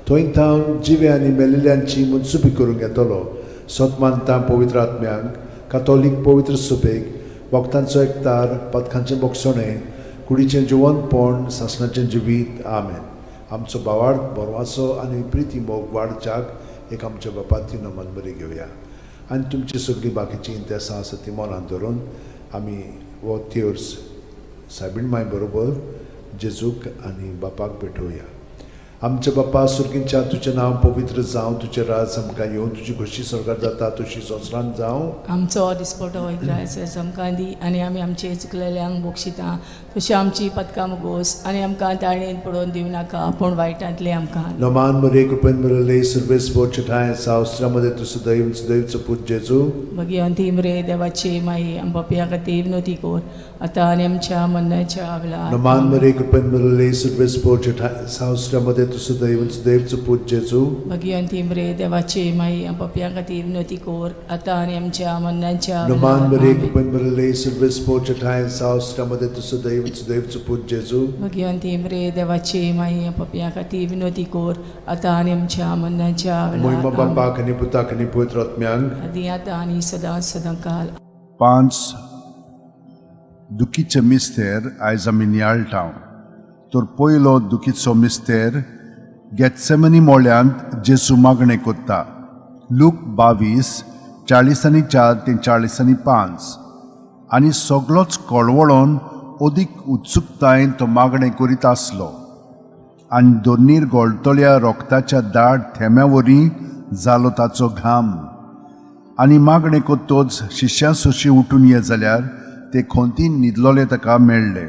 थंय थावन जिवे आनी मेल्ल्यांची मनसुबी करूंक येतलो सत मानता पवित्र आत्म्यांक कातोलीक पवित्र सुबेक वखदांचो एकतार पदकांचें बोगसणें कुडीचें जिवनपण सासणाचें जिवीत आमेन. आमचो भावार्थ बरवाचो आनी प्रिती मोग वाडच्याक एक आमच्या बापाती नमन बरी घेवया आनी तुमची सगळीं बाकीचीं इंतेसां आसा ती मनान धरून आमी हो तेर्स सायबीण माय बरोबर जेजूक आनी बापाक भेटोवया. आमच्या बापा सुर्गींच्या तुजें नांव पवित्र जावं, तुजें राज आमकां येवं, तुजी खोशी स्वर्गार जाता तशी संवसारांत जावं. आमचो दिसपटो इग्रायस आमकां दी आनी आमी आमचे चुकलेल्यांक बक्षिता तशी आमची पदकां मुगोस आनी आमकां ताळणेन पडोवन दिवं नाका पूण वायटांतले आमकां. नमान मरे कृपेन मिळले सर्वेस बोचठाय सावस्त्रामध्ये तूं सदैव सदैवचो पूत जेजू. भगिवंती मरे देवाची माई आम पापया खातीर विनवती कर आतां आनी आमच्या मरणाच्या वेळार. नमान मरे कृपेन मिळले सर्वेस बोचठाय सावस्त्रामध्ये तूं सदैव सदैवचो पूत जेजू. भगिवंती मरे देवाची माई आम पापया खातीर विनवती कर आतां आनी आमच्या मरणाच्या नमान वेळार. मरे कृपेन मिळले सर्वेस बोचठाय सावस्त्रामध्ये तूं सदैव सदैवचो पूत जेजू. भगिवंती मरे देवाची माई आम पापया खातीर विनवती कर आतां आनी आमच्या मरणाच्या मोहिमा वेळार. बापाक आनी पुताक आनी पवित्र आत्म्यांक आदी आतां आनी सदां सदां काल. 5 दुखीचे मिस्तेर आयज आमी नियाळटाव. तर पयलो दुखीचो मिस्तेर गेत्सेमनी मोळ्यांत जेजू मागणें कोत्ता. लूक 22:44 ते 45. आनी सगलोच कळवळोन अदीक उत्सुकतायेन तो मागणें करीत आसलो आनी दोनीर गोळटल्या रोगताच्या दाट थेंब्या वरी जालो ताचो घाम. आनी मागणें कोत्तोच शिश्यां सोशी उठून ये जाल्यार ते खोंतीन न्हिदलोले ताका मेळ्ळे.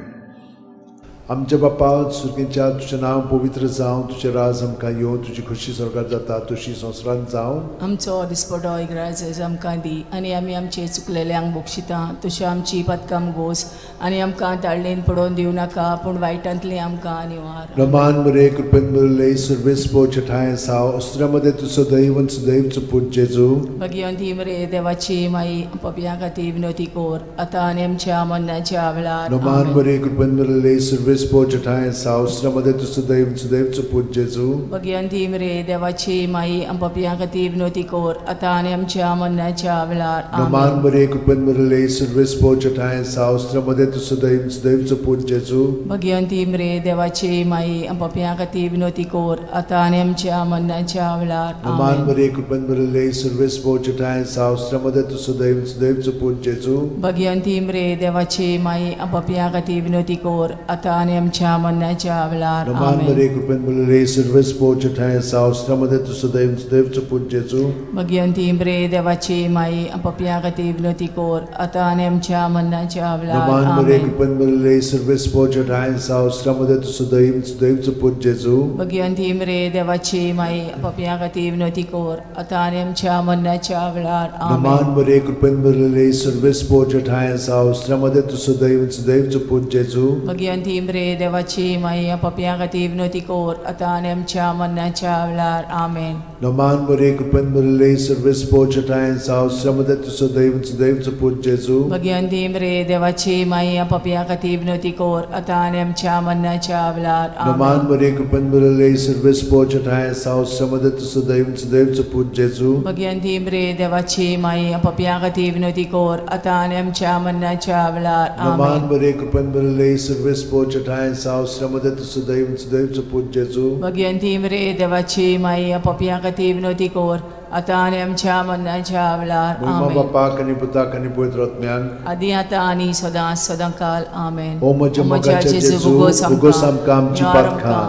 आमच्या बापा सुर्गींच्या तुजें नांव पवित्र जावं, तुजें राज आमकां येवं, तुजी खोशी स्वर्गार जाता तशी संवसारांत जावं. आमचो दिसपटो इग्रायस आमकां दी आनी आमी आमचे चुकलेल्यांक बक्षिता तशी आमची पदकां मुगोस आनी आमकां ताळणेन पडोवन दिवं नाका पूण वायटांतली आमकां निवार. नमान मरे कृपेन मिळले सर्वेस बोचठाय साव अस्त्रामध्ये तूं सदैव सदैवचो पूत जेजू. भगिवंती मरे देवाची माई पापयां खातीर विनवती कर आतां आनी आमच्या मरणाच्या वेळार. नमान आमेन. मरे कृपेन मिळले सर्वेस सर्वेस्पोर ठांय सावस्र मदें तूं सुदैव सुदैवचो पूत जेजू. भगिवंती मरे देवाची माई, आमच्या खातीर विनवती कर आतां आनी आमच्या मरणाच्या वेळार. नमान आमेन. मरे कृपेन भरिल्ले, सर्वेस्पोर ठांय सावस्र मदें तूं सुदैव सुदैवचो पूत जेजू. भगिवंती मरे देवाची माई, आमच्या खातीर विनवती कर आतां आनी आमच्या मरणाच्या वेळार. नमान आमेन. मरे कृपेन भरिल्ले, सर्वेस्पोर ठांय सावस्र मदें तूं सुदैव सुदैवचो पूत जेजू. भगिवंती मरे देवाची माई, आमच्या खातीर विनवती कर आतां आनी आमच्या मरणाच्या वेळार. नमान आमेन. मरे कृपेन भरिल्ले, सर्वेस्पोर ठांय सावस्र मदें तूं सुदैव सुदैवचो पूत जेजू. भगिवंती मरे देवाची माई, आमच्या खातीर विनवती कर आतां आनी आमच्या मरणाच्या वेळार. नमान मरे आमेन. कृपेन भरिल्ले, सर्वेस्पोर ठांय सावस्र मदें तूं सुदैव सुदैवचो पूत जेजू. भगिवंती मरे देवाची माई, पापया खातीर विनवती कर आतां आनी आमच्या मरणाच्या वेळार. नमान आमेन. मरे कृपेन भरिल्ले, सर्वेस्पोर ठांय सावस्र मदें तूं सुदैव सुदैवचो पूत जेजू. भगिवंती मरे देवाची माई, पापया खातीर विनवती कर आतां आनी आमच्या मरणाच्या वेळार. आमेन. नमान मरे कृपेन भरिल्ले, सर्वेस्पोर ठांय सावस्र मदें तूं सुदैव सुदैवचो पूत जेजू. भगिवंती मरे देवाची माई, पापया खातीर विनवती कर आतां आनी आमच्या मरणाच्या वेळार. नमान आमेन. मरे कृपेन भरिल्ले, सर्वेस्पोर ठांय सावस्र मदें तूं सुदैव सुदैवचो पूत जेजू. भगिवंती मरे देवाची माई, पापया खातीर विनवती कर आतां आनी आमच्या मरणाच्या वेळार. नमान आमेन. मरे कृपेन भरिल्ले, सर्वेस्पोर ठांय सावस्र मदें तूं सुदैव सुदैवचो पूत जेजू. भगिवंती मरे देवाची माई, पापया खातीर विनवती कर आतां आनी आमच्या मरणाच्या वेळार. महिमा आमेन. बापाक आनी पुताक आनी पवित्र आत्म्याक. आदी आतां आनी सदां सदां काल. आमेन. ओ म्हज्या मोगाच्या जेजू, उगोस आमकां आमची पातकां,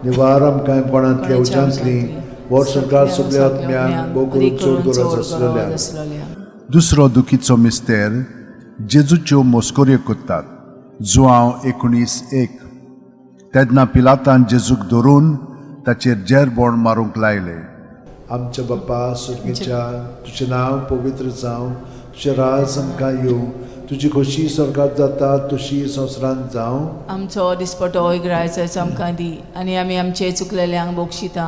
निवार आमकां कोणांतल्या उज्यांतली, व्हड संवसार सगल्या आत्म्यांक भोव करून चड गरज आसलेल्या. दुसरो दुखीचो मिस्तेर जेजूच्यो मस्कऱ्यो करतात, जुआंव 19:1. तेन्ना पिलातान जेजूक धरून ताचेर जेरबोण मारूंक लायले. आमच्या बाप्पा सुर्गेच्या, तुजें नांव पवित्र जावं, तुजें राज आमकां येवं, तुजी खोशी स्वर्गात जाता तशी संवसारांत जावं. आमचो दिसपटो इगरायचो आमकां दी आनी आमी आमचे चुकलेल्यांक बक्षिता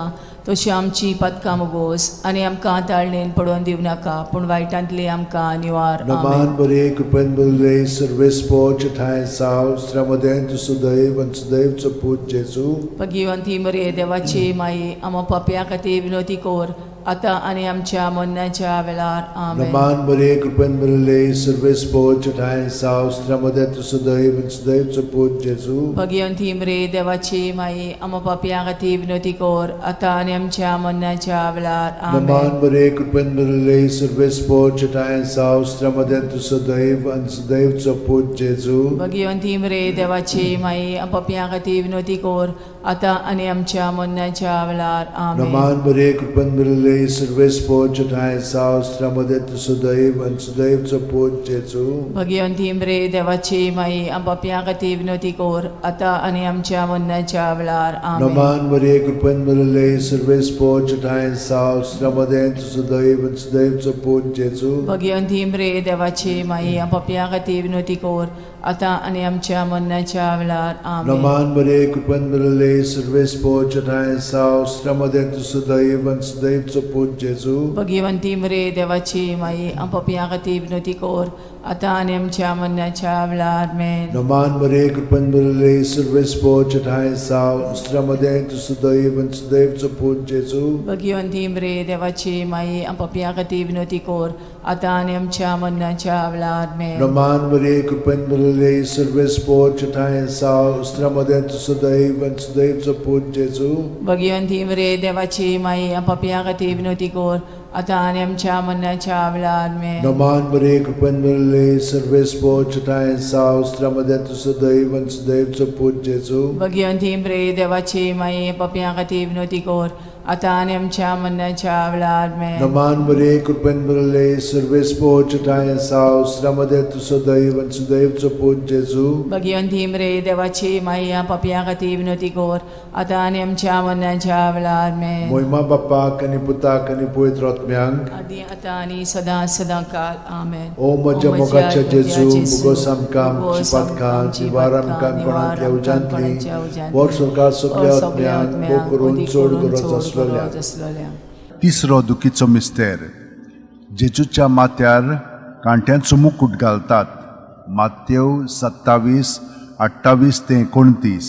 तशी आमची पातकां मुगोस आनी आमकां ताळणेन पडोवन दिवं नाका, पूण वायटांतली आमकां निवार. नमान आमेन. बरे कृपेन भरिल्ले, सर्वेस्पोर ठांय साव स्त्र्यामदें तूं सुदैव आनी सुदैवचो पूत जेजू. भगिवंती मरे देवाची माई, आमा पापया खातीर विनवती कर आतां आनी आमच्या मरणाच्या वेळार. आमेन. नमान बरे कृपेन भरिल्ले, सर्वेस्पोर ठांय साव स्त्र्यामदें तूं सुदैव आनी सुदैवचो पूत जेजू. भगिवंती मरे देवाची माई, आमा पापया खातीर विनवती कर आतां आनी आमच्या मरणाच्या वेळार. आमेन. नमान बरे कृपेन भरिल्ले, सर्वेस्पोर ठांय साव स्त्र्यामदें तूं सुदैव आनी सुदैवचो पूत जेजू. भगिवंती मरे देवाची माई, पापया खातीर विनवती कर आतां आनी आमच्या मरणाच्या वेळार. आमेन. नमान बरे कृपेन भरिल्ले, सर्वेस्पोर ठांय साव स्त्र्यामदें तूं सुदैव आनी सुदैवचो पूत जेजू. भगिवंती मरे देवाची माई, पापया खातीर विनवती कर आतां आनी आमच्या मरणाच्या वेळार. आमेन. नमान मरे कृपेन भरिल्ले, सर्वेस्पोर ठांय साव स्त्र्यामदें तूं सुदैव आनी सुदैवचो पूत जेजू. भगिवंती मरे देवाची माई, पापया खातीर विनवती कर आतां आनी आमच्या मरणाच्या वेळार. आमेन. नमान मरे कृपेन भरिल्ले, सर्वेस्पोर ठांय साव स्त्र्यामदें तूं सुदैव आनी सुदैवचो पूत जेजू. भगिवंती मरे देवाची माई, पापया खातीर विनवती कर आतां आनी आमच्या मरणाच्या वेळार. मेन. नमान मरे कृपेन भरिल्ले, सर्वेस्पोर ठांय साव स्त्र्यामदें तूं सुदैव आनी सुदैवचो पूत जेजू. भगिवंती मरे देवाची माई, पापया खातीर विनवती कर आतां आनी आमच्या मरणाच्या वेळार. मेन. नमान मरे कृपेन भरिल्ले, सर्वेस्पोर ठांय साव स्त्र्यामदें तूं सुदैव आनी सुदैवचो पूत जेजू. भगिवंती मरे देवाची माई, पापया खातीर विनवती कर आतां आनी आमच्या मरणाच्या वेळार. मेन. नमान मरे कृपेन भरिल्ले, सर्वेस्पोर ठांय साव स्त्र्यामदें तूं सुदैव आनी सुदैवचो पूत जेजू. भगिवंती मरे देवाची माई, पापया खातीर विनवती कर आतां आनी आमच्या मरणाच्या वेळार. मेन. नमान मरे कृपेन भरिल्ले, सर्वेस्पोर ठांय साव स्त्र्यामदें तूं सुदैव आनी सुदैवचो पूत जेजू. भगिवंती मरे देवाची माई, पापया खातीर विनवती कर आतां आनी आमच्या मरणाच्या वेळार. मेन. मोहिमा बाप्पाक आनी पुताक आनी पवित्र आत्म्यांक. आदी आतां आनी सदां सदां काल. आमेन. ओ म्हज्या मोगाच्या जेजू, मुगोस आमकां आमची पातकां, निवार आमकां कोणांतल्या उज्यांतली, व्हड सरकार सगल्या आत्म्यांक भोव करून चड गरज आसलेल्या. आसलेल्या. तिसरो दुखीचो मिस्तेर जेजूच्या माथ्यार कांट्यांचो मुकूट घालतात, मात्यव 27 अठ्ठावीस ते 29.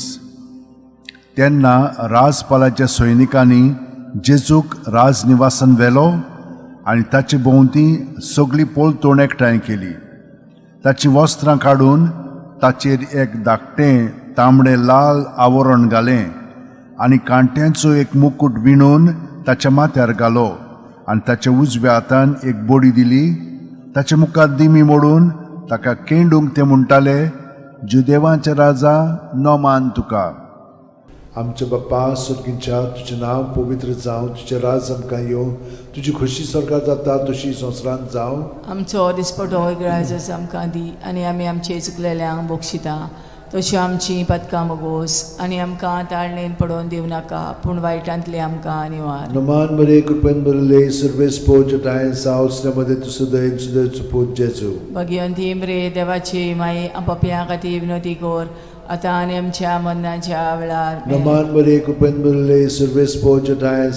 तेन्ना राजपालाच्या सैनिकांनी जेजूक राजनिवासान व्हेलो आनी ताचे भोंवती सगळी पलतोण एकठांय केली. ताचीं वस्त्रां काडून ताचेर एक धाकटें तांबडें लाल आवरण घालें आनी कांट्यांचो एक मुकूट विणून ताच्या माथ्यार घालो आनी ताच्या उजव्या हातान एक बडी दिली. ताच्या मुखार दिमी मोडून ताका केंडूंक ते म्हणटाले, जुदेवांचे राजा, नमान तुका. आमच्या बाप्पा सर्गीच्या, तुजें नांव पवित्र जावं, तुजें राज आमकां येवं, तुजी खोशी सरकार जाता तशी संवसारांत जावं. आमचो दिसपटो ग्रायजस आमकां दी आनी आमी आमचे चुकलेल्यांक बक्षिता तश्यो आमची पदकां मोगोस आनी आमकां ताळणेन पडोवन दिवं नाका, पूण वायटांतले आमकां निवार. नमान मरे, कृपेन भरले, सर्वेस पोज सावसल्यामध्ये तुजो दैव सुदैवचो पूत जेजू. भगिवंती मरे देवाची माई, पपया खातीर विनोती कोर, आतां आनी आमच्या मरणाच्या वेळार. नमान मरे, कृपेन भरले, सर्वेस पोज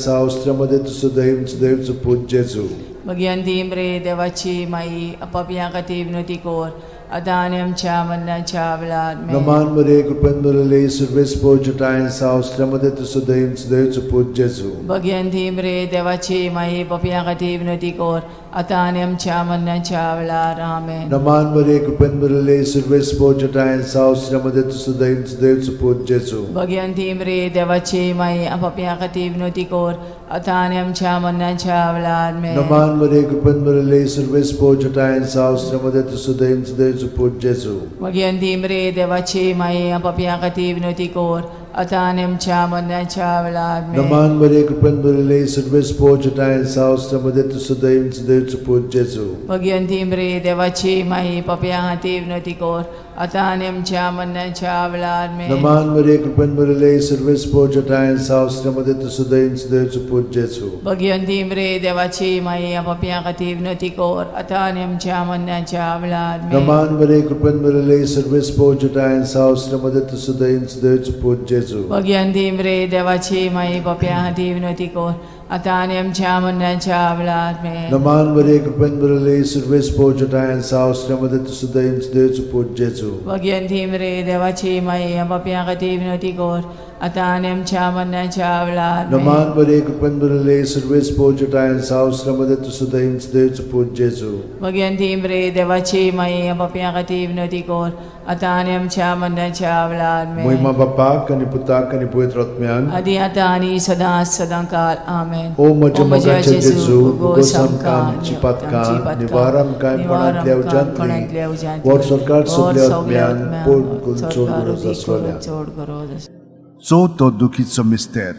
सावसल्यामध्ये तुजो दैव सुदैवचो पूत जेजू. भगिवंती मरे देवाची माई, पपया खातीर विनोती कोर, आतां आनी आमच्या मरणाच्या वेळार. नमान मरे, कृपेन भरले, सर्वेस पोज सावसल्यामध्ये तुजो दैव सुदैवचो पूत जेजू. भगिवंती मरे देवाची माई, पपया खातीर विनोती कोर, आतां आनी आमच्या मरणाच्या वेळार. आमेन. नमान मरे, कृपेन भरले, सर्वेस पोज सावसल्यामध्ये तुजो दैव सुदैवचो पूत जेजू. भगिवंती मरे देवाची माई, पपया खातीर विनोती कोर, आतां आनी आमच्या मरणाच्या वेळार. नमान मरे, कृपेन भरले, सर्वेस पोज सावसल्यामध्ये तुजो दैव सुदैवचो पूत जेजू. भगिवंती मरे देवाची माई, पपया खातीर विनोती कोर, आतां आनी आमच्या मरणाच्या वेळार. नमान मरे, कृपेन भरले, सर्वेस पोज सावसल्यामध्ये तुजो दैव सुदैवचो पूत जेजू. भगिवंती मरे देवाची माई, पपया खातीर विनोती कोर, आतां आनी आमच्या मरणाच्या वेळार. नमान मरे, कृपेन भरले, सर्वेस पोज सावसल्यामध्ये तुजो दैव सुदैवचो पूत जेजू. भगिवंती मरे देवाची माई, पपया खातीर विनोती कोर, आतां आनी आमच्या मरणाच्या वेळार. नमान मरे, कृपेन भरले, सर्वेस पोज सावसल्यामध्ये तुजो दैव सुदैवचो पूत जेजू. भगिवंती मरे देवाची माई, पपया खातीर विनोती कोर, आतां आनी आमच्या मरणाच्या वेळार. नमान मरे, कृपेन भरले, सर्वेस पोज सावसल्यामध्ये तुजो दैव सुदैवचो पूत जेजू. भगिवंती मरे देवाची माई, पपया खातीर विनोती कोर, आतां आनी आमच्या मरणाच्या वेळार. नमान मरे, कृपेन भरले, सर्वेस पोज सावसल्यामध्ये तुजो दैव सुदैवचो पूत जेजू. भगिवंती मरे देवाची माई, पपया खातीर विनोती कोर, आतां आनी आमच्या मरणाच्या वेळार. मोहिमा बापाक आनी पुताक आनी पवित्र आत्म्यान. आदी आतां आनी सदां सदां काल. आमेन. ओ म्हज्या मोगाचे जेजू, भोगोस आमकां आमची पातकां, निवार आमकां कोणांतल्या उज्यांतली, वर सरकार सगल्या आत्म्यान पोट करून चड गरज आसलोल्या. चड गरज आसलोल्या. चवथो दुखीचो मिस्तेर,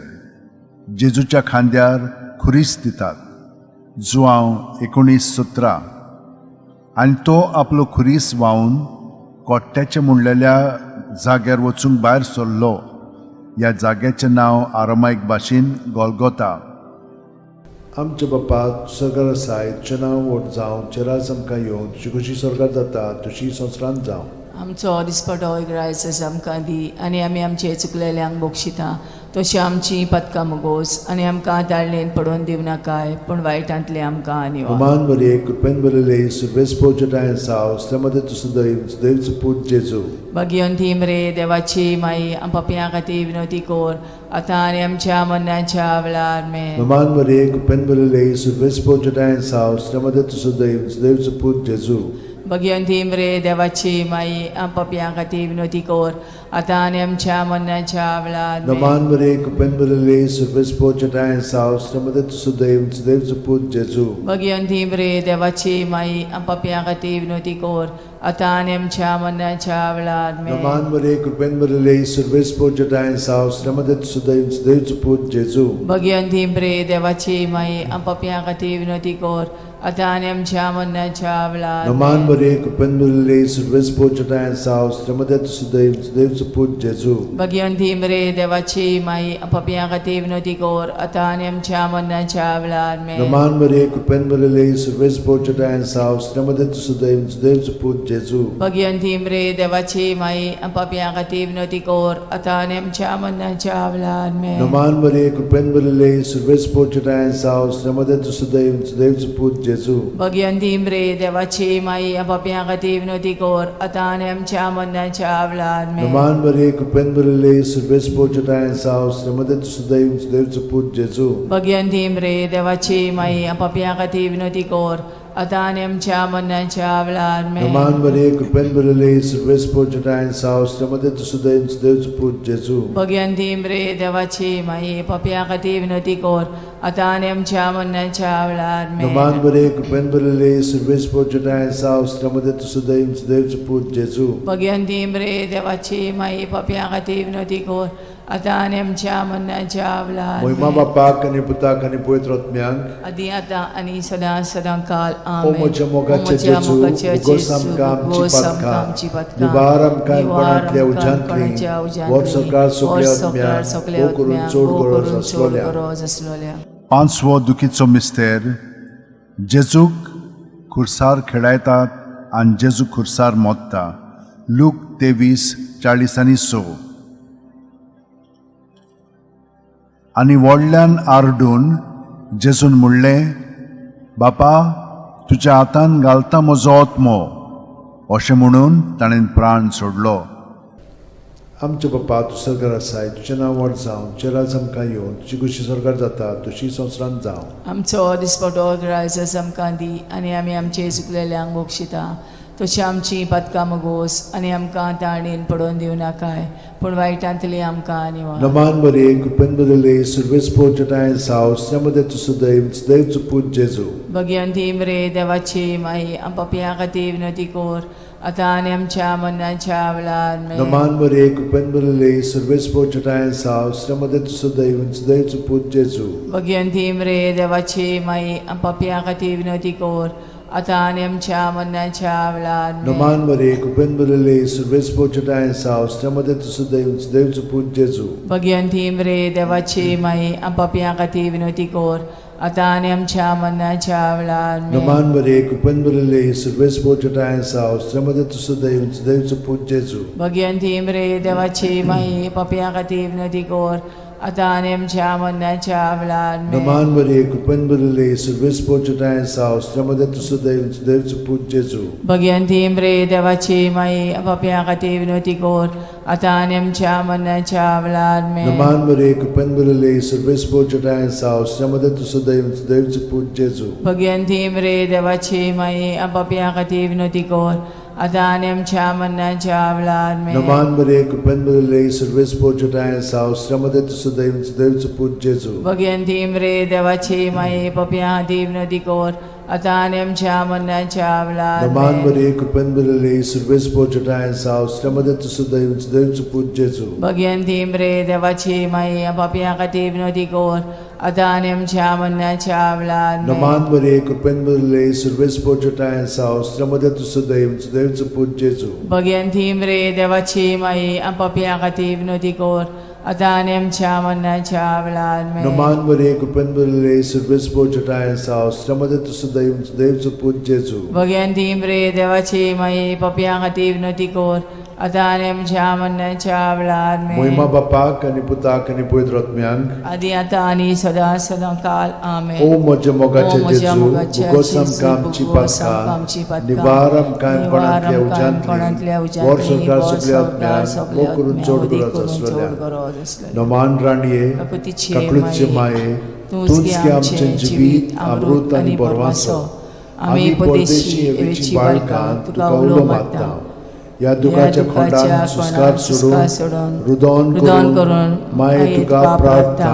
जेजूच्या खांद्यार खुरीस दितात. जुआंव 19:17. आनी तो आपलो खुरीस व्हांवन कोट्ट्याच्या म्हणलेल्या जाग्यार वचूंक भायर सरलो. ह्या जाग्याचें नांव आरामायक भाशेन गोलगोता. आमच्या बापा सरकार आसाय, तुजें नांव व्हड जावं, तुजें राज आमकां येवं, तुजी खोशी सरकार जाता तशी संवसारांत जावं. आमचो दिसपटो ग्रायस आमकां दी आनी आमी आमचे चुकलेल्यांक बक्षिता तशी आमची पदकां मुगोस आनी आमकां ताळणेन पडोवन दिवं नाकाय, पूण वायटांतले आमकां निवार. नमान मरे, कृपेन भरले, सर्वेस पोजटाय सावसल्यामध्ये तुजो दैव सुदैवचो पूत जेजू. भगिवंती मरे देवाची माई, पपया खातीर विनोती कोर, आतां आनी आमच्या मरणाच्या वेळार. मे. नमान मरे, कृपेन भरले, सर्वेस पोजटाय सावसल्यामध्ये तुजो दैव सुदैवचो पूत जेजू. भगिवंती मरे देवाची माई, पपया खातीर विनोती कोर, आतां आनी आमच्या मरणाच्या वेळार. नमान मरे, कृपेन भरले, सर्वेस पोजटाय सावसल्यामध्ये तुजो दैव सुदैवचो पूत जेजू. भगिवंती मरे देवाची माई, पपया खातीर विनोती कोर, आतां आनी आमच्या मरणाच्या वेळार. मे. नमान मरे, कृपेन भरले, सर्वेस पोजटाय सावसल्यामध्ये तुजो दैव सुदैवचो पूत जेजू. भगिवंती मरे देवाची माई, पपया खातीर विनोती कोर, आतां आनी आमच्या मरणाच्या वेळार. नमान मरे, कृपेन भरले, सर्वेस पोजटाय सावसल्यामध्ये तुजो दैव सुदैवचो पूत जेजू. भगिवंती मरे देवाची माई, पपया खातीर विनोती कोर, आतां आनी आमच्या मरणाच्या वेळार. मे. नमान मरे, कृपेन भरले, सर्वेस पोजटाय सावसल्यामध्ये तुजो दैव सुदैवचो पूत जेजू. भगिवंती मरे देवाची माई, पपया खातीर विनोती कोर, आतां आनी आमच्या मरणाच्या वेळार. मे. नमान मरे, कृपेन भरले, सर्वेस पोजटाय सावसल्यामध्ये तुजो दैव सुदैवचो पूत जेजू. भगयंती मरे देवाची माई, पापयां खातीर विनवती कर आतां आनी आमच्या मरणाच्या वेळार. आमेन. नमान मरिये, कृपेन भरिल्ले, सर्वेस्पर तुजेठांय आसा, स्त्रियां मदें तूं सुदैव, सुदैवचो पूत जेजू. भगयंती मरे देवाची माई, पापयां खातीर विनवती कर आतां आनी आमच्या मरणाच्या वेळार. आमेन. नमान मरिये, कृपेन भरिल्ले, सर्वेस्पर तुजेठांय आसा, स्त्रियां मदें तूं सुदैव, सुदैवचो पूत जेजू. भगयंती मरे देवाची माई, पापयां खातीर विनवती कर आतां आनी आमच्या मरणाच्या वेळार. आमेन. नमान मरिये, कृपेन भरिल्ले, सर्वेस्पर तुजेठांय आसा, स्त्रियां मदें तूं सुदैव, सुदैवचो पूत जेजू. भगयंती मरे देवाची माई, पापयां खातीर विनवती कर आतां आनी आमच्या मरणाच्या वेळार. मोहिमा आमेन. बापाक आनी पुताक आनी पवित्र आत्म्याक. आदी आतां आनी सदां सदां काल. ओ आमेन. म्हज्या मोगाचे ओ म्हज्या जेजू, मोगाचे उगोस जेजू, आमकां आमची उगोस आमकां पातकां, आमची पातकां, निवार आमकां निवार कोणांतल्या आमकां उज्यांतली, कोणाच्या उज्यांतली, व्हर सरकार सगल्या व्हर सरकार आत्म्यांक, सगल्या भोव करून आत्म्यांक, चड भोव गरज करून चड आसलोल्या. गरज आसलोल्या. पांचवो दुखीचो मिस्तेर, जेजूक खुर्सार खेळायतात आनी जेजू खुर्सार मोत्ता. लूक 23:46. आनी व्हडल्यान आरडून जेजून म्हणलें, बापा, तुज्या हातान घालता म्हजो आत्मो. अशें म्हणून ताणें प्राण सोडलो. आमच्या बापा, तूं सरकार आसाय, तुजें नांव व्हड जावं, तुजें राज आमकां येवन, तुजी खुशी सरकार जाता तशी संवसारांत जावं. आमचो दिसपटो ग्रायस आमकां दी आनी आमी आमचे चुकलेल्यांक बक्षिता तशी आमची पातकां मगोस आनी आमकां ताणेन पडोवन दिवं नाकाय, पूण वायटांतली आमकां निवार. नमान मरिये, कृपेन भरिल्ले, सर्वेस्पर तुजेठांय आसा, स्त्रियां मदें तूं सुदैव, सुदैवचो पूत जेजू. भगयंती मरे देवाची माई, पापयां खातीर विनवती कर आतां आनी आमच्या मरणाच्या वेळार. आमेन. नमान मरिये, कृपेन भरिल्ले, सर्वेस्पर तुजेठांय आसा, स्त्रियां मदें तूं सुदैव, सुदैवचो पूत जेजू. भगयंती मरे देवाची माई, पापयां खातीर विनवती कर आतां आनी आमच्या मरणाच्या वेळार. आमेन. नमान मरिये, कृपेन भरिल्ले, सर्वेस्पर तुजेठांय आसा, स्त्रियां मदें तूं सुदैव, सुदैवचो पूत जेजू. भगयंती मरे देवाची माई, पापयां खातीर विनवती कर आतां आनी आमच्या मरणाच्या वेळार. आमेन. नमान मरिये, कृपेन भरिल्ले, सर्वेस्पर तुजेठांय आसा, स्त्रियां मदें तूं सुदैव, सुदैवचो पूत जेजू. भगयंती मरे देवाची माई, पापयां खातीर विनवती कर आतां आनी आमच्या मरणाच्या वेळार. आमेन. नमान मरिये, कृपेन भरिल्ले, सर्वेस्पर तुजेठांय आसा, स्त्रियां मदें तूं सुदैव, सुदैवचो पूत जेजू. भगयंती मरे देवाची माई, पापयां खातीर विनवती कर आतां आनी आमच्या मरणाच्या वेळार. आमेन. नमान मरिये, कृपेन भरिल्ले, सर्वेस्पर तुजेठांय आसा, स्त्रियां मदें तूं सुदैव, सुदैवचो पूत जेजू. भगयंती मरे देवाची माई, पापयां खातीर विनवती कर आतां आनी आमच्या मरणाच्या वेळार. आमेन. नमान मरिये, कृपेन भरिल्ले, सर्वेस्पर तुजेठांय आसा, स्त्रियां मदें तूं सुदैव, सुदैवचो पूत जेजू. भगयंती मरे देवाची माई, पापयां खातीर विनवती कर आतां आनी आमच्या मरणाच्या वेळार. नमान आमेन. मरिये, कृपेन भरिल्ले, सर्वेस्पर तुजेठांय आसा, स्त्रियां मदें तूं सुदैव, सुदैवचो पूत जेजू. भगयंती मरे देवाची माई, पापयां खातीर विनवती कर आतां आनी आमच्या मरणाच्या वेळार. आमेन. नमान मरिये, कृपेन भरिल्ले, सर्वेस्पर तुजेठांय आसा, स्त्रियां मदें तूं सुदैव, सुदैवचो पूत जेजू. भगयंती मरे देवाची माई, पापयां खातीर विनवती कर आतां आनी आमच्या मरणाच्या वेळार. आमेन. नमान मरिये, कृपेन भरिल्ले, सर्वेस्पर तुजेठांय आसा, स्त्रियां मदें तूं सुदैव, सुदैवचो पूत जेजू. भगयंती मरे देवाची माई, पापयां खातीर विनवती कर आतां आनी आमच्या मरणाच्या वेळार. आमेन. मोहिमा बापाक आनी पुताक आनी पवित्र आत्म्यांक. आदी आतां आनी सदां सदां काल. आमेन. ओ म्हज्या मोगाचे ओ म्हज्या जेजू, मोगाचे उगोस जेजू, आमकां आमची उगोस आमकां आमची पातकां, पातकां, निवार आमकां निवार कोणांतल्या आमकां कोणांतल्या उज्यांतली, उज्यांतली, व्हर सरकार व्हर सगल्या सरकार आत्म्यांक, सगल्या भोव करून आत्म्यांक, चड वदीक गरज करून चड आसलेल्या. गरज आसलेल्या. नमान राणये, काकुतीचे काकळूतचे माये, माये, तूंच तूंच गे गे आमचें आमचें जिवीत, जिवीत, अमृत आनी बरवासो. आमी परदेशी एवेची बाळकां तुका उलो मारता. ह्या दुखाच्या खोंडान सुस्कार सोडून, रुदोन रुदन करून करून माये तुका प्रार्थना.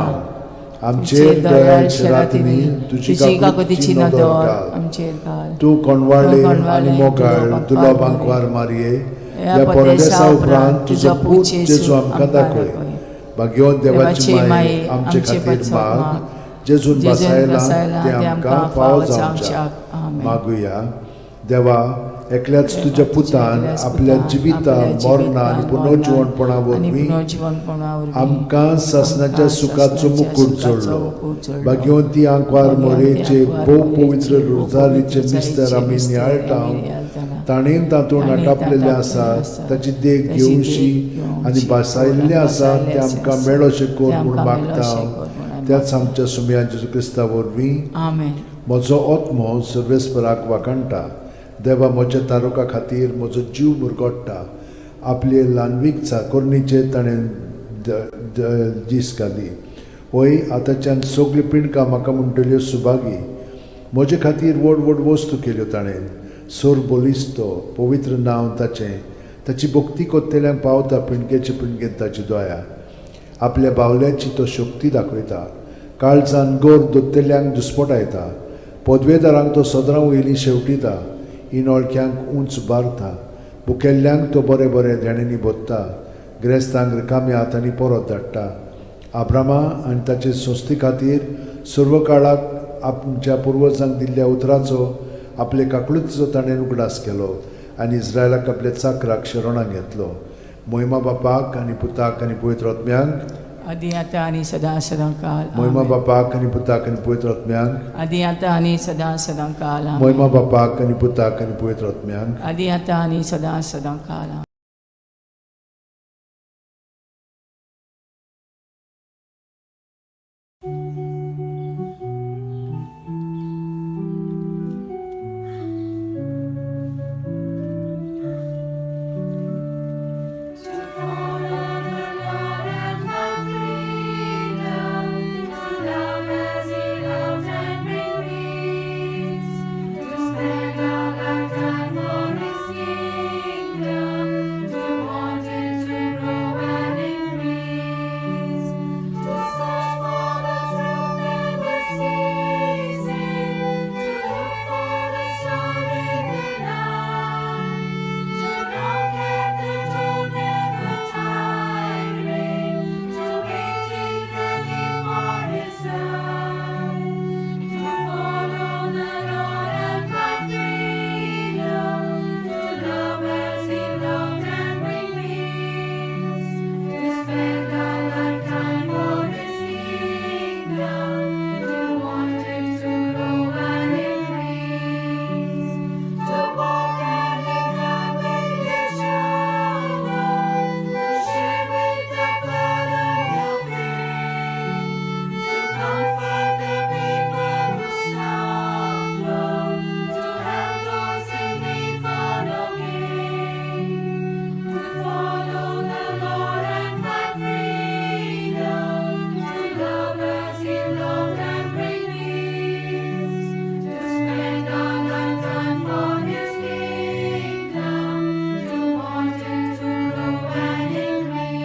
आमचेर दयाळ शिरातींनी तुजी तुजी काकुतीची काकुतीची नदर नदर घाल. आमचेर घाल. तूं कोणवाळे तूं आनी कोणवाळे, मोगाळ तुजो दुलो बांकवार बांकवार मारये, ह्या ह्या परदेसा परदेसा उपरांत तुजो तुजो पूत पूत जेजू जेजू आमकां आमकां दाखय. दाखय. भाग्यवंत देवाची देवाची माये, माये, आमचे आमचे खातीर पासत माग, माग, जेजून जेजून बसायला बसायला ते आमकां फावो जावच्याक. आमेन. मागुया. देवा, एकल्याच तुज्या पुतान एकल्याच आपल्या पुतान जिविता आपल्या मरणा आनी जिवितान, पुनर्जिवणपणा मरणान आनी वरवीं पुनर्जिवणपणा वरवीं आमकां सासणाच्या आमकां सुखाचो सासणाच्या मुकूट सुखाचो जोडलो. मुकूट जोडलो. भाग्यवंती आंकवार भाग्यवंती मोरेचे आंकवार भोव मोरेचे पवित्र भोव रोजारीचे पवित्र मिस्तर आमी मिस्तर नियाळटा, आमी नियाळटाना, ताणें तातूंत ताणें आटापलेलें तातूंत आसा, आसा, ताची देख ताची देख घेवशी घेवची आनी भासायल्लें आसा भासायल्लें तें आमकां आसा, मेळोशें तें कर म्हूण आमकां मागता मेळोशें कर म्हूण आमी त्याच आमच्या सुमया जेजू क्रिस्ता वरवीं. आमेन. म्हजो आत्मो सर्वेस्पराक वाखाणटा. देवा म्हज्या तारुका खातीर म्हजो जीव मुरगोडटा. आपले ल्हानवीक चाकोरणीचे ताणें दीस घाली. हय, आतांच्यान सगळीं पिंडकां म्हाका म्हणटल्यो सुभागी. म्हजे खातीर व्हड व्हड वस्तू केल्यो ताणें. सोर बलिस्तो पवित्र नांव ताचें. ताची भक्ती कोत्तेल्यांक पावता पिंडकेचे पिंडकेन ताची दया. आपल्या बावल्याची तो शक्ती दाखयता. काळजान गोर दोत्तेल्यांक दुस्पटायता. पदवेदारांक तो सदरां वयली शेवटिता. इनोळक्यांक उंच बारता. भुकेल्ल्यांक तो बरें बरें देण्यांनी भोत्ता. ग्रेस्तांक रिकाम्या हातांनी परत धाडटा. आब्रामा आनी ताचे संस्थे खातीर सर्व काळाक आमच्या पुर्वजांक दिल्ल्या उतराचो आपले काकळुतीचो ताणें उगडास केलो आनी इस्रायलाक आपल्या चाकराक शरणाक घेतलो. मोहिमा बापाक आनी पुताक आनी पवित्र आत्म्यांक. आदी आतां आनी सदां सदां काल. मोहिमा आमेन. बापाक आनी पुताक आनी पवित्र आत्म्यांक. आदी आतां आनी सदां सदां काल. आमेन. मोहिमा बापाक आनी पुताक आनी पवित्र आत्म्यांक. आदी आतां आनी सदां सदां काल. आमेन. To follow the Lord and find freedom, to love as He loved and bring peace, to spend our lifetime for His kingdom, to want it to grow and increase, to search for the truth never ceasing, to look for the star in the night. To knock at the door never tiring, to wait eagerly for His light, to follow the Lord and find freedom, to love as He loved and bring peace, to spend our lifetime for His kingdom, to want it to grow and increase. To walk hand in hand with each other, to share with the burden you bear, to comfort the people who suffer, to help those in need for no gain, to follow the Lord and find freedom, to love as He loved and bring peace, to spend our lifetime for His kingdom, to want it to grow and increase.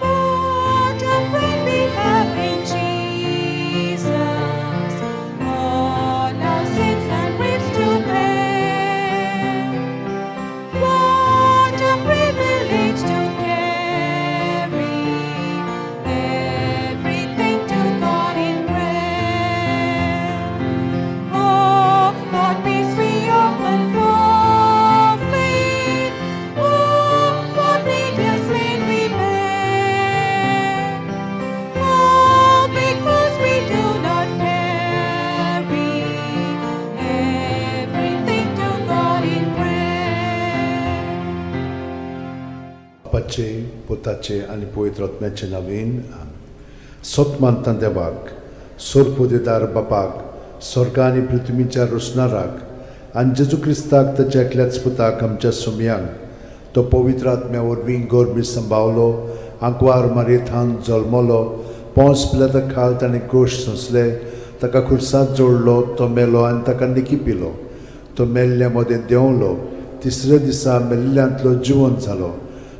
What a friend we have in Jesus, all our sins and griefs to bear. What a privilege to carry everything to God in prayer. Oh, what peace we often forfeit. Oh, what needless pain we bear. Oh, because we do not carry everything to God in prayer. बापाचे पुताचे आनी पवित्र आत्म्याचे नवीन. सत मानता देवाक, सोरपोदेदार बापाक, स्वर्ग आनी पृथ्वीच्या रोसणाराक आनी जेजू क्रिस्ताक ताच्या एकल्याच पुताक आमच्या सुमयांक, तो पवित्र आत्म्या वरवीं गोरबी संभावलो, आंकवार मारयेथान जल्मलो, पोंस पिलाता खाल ताणें कोश सोंसले, ताका खुर्सात जोडलो, तो मेलो आनी ताका निकी पिलो, तो मेल्ल्या मदें देंवलो, तिसऱ्या दिसा मेल्ल्यांतलो जिवंत जालो,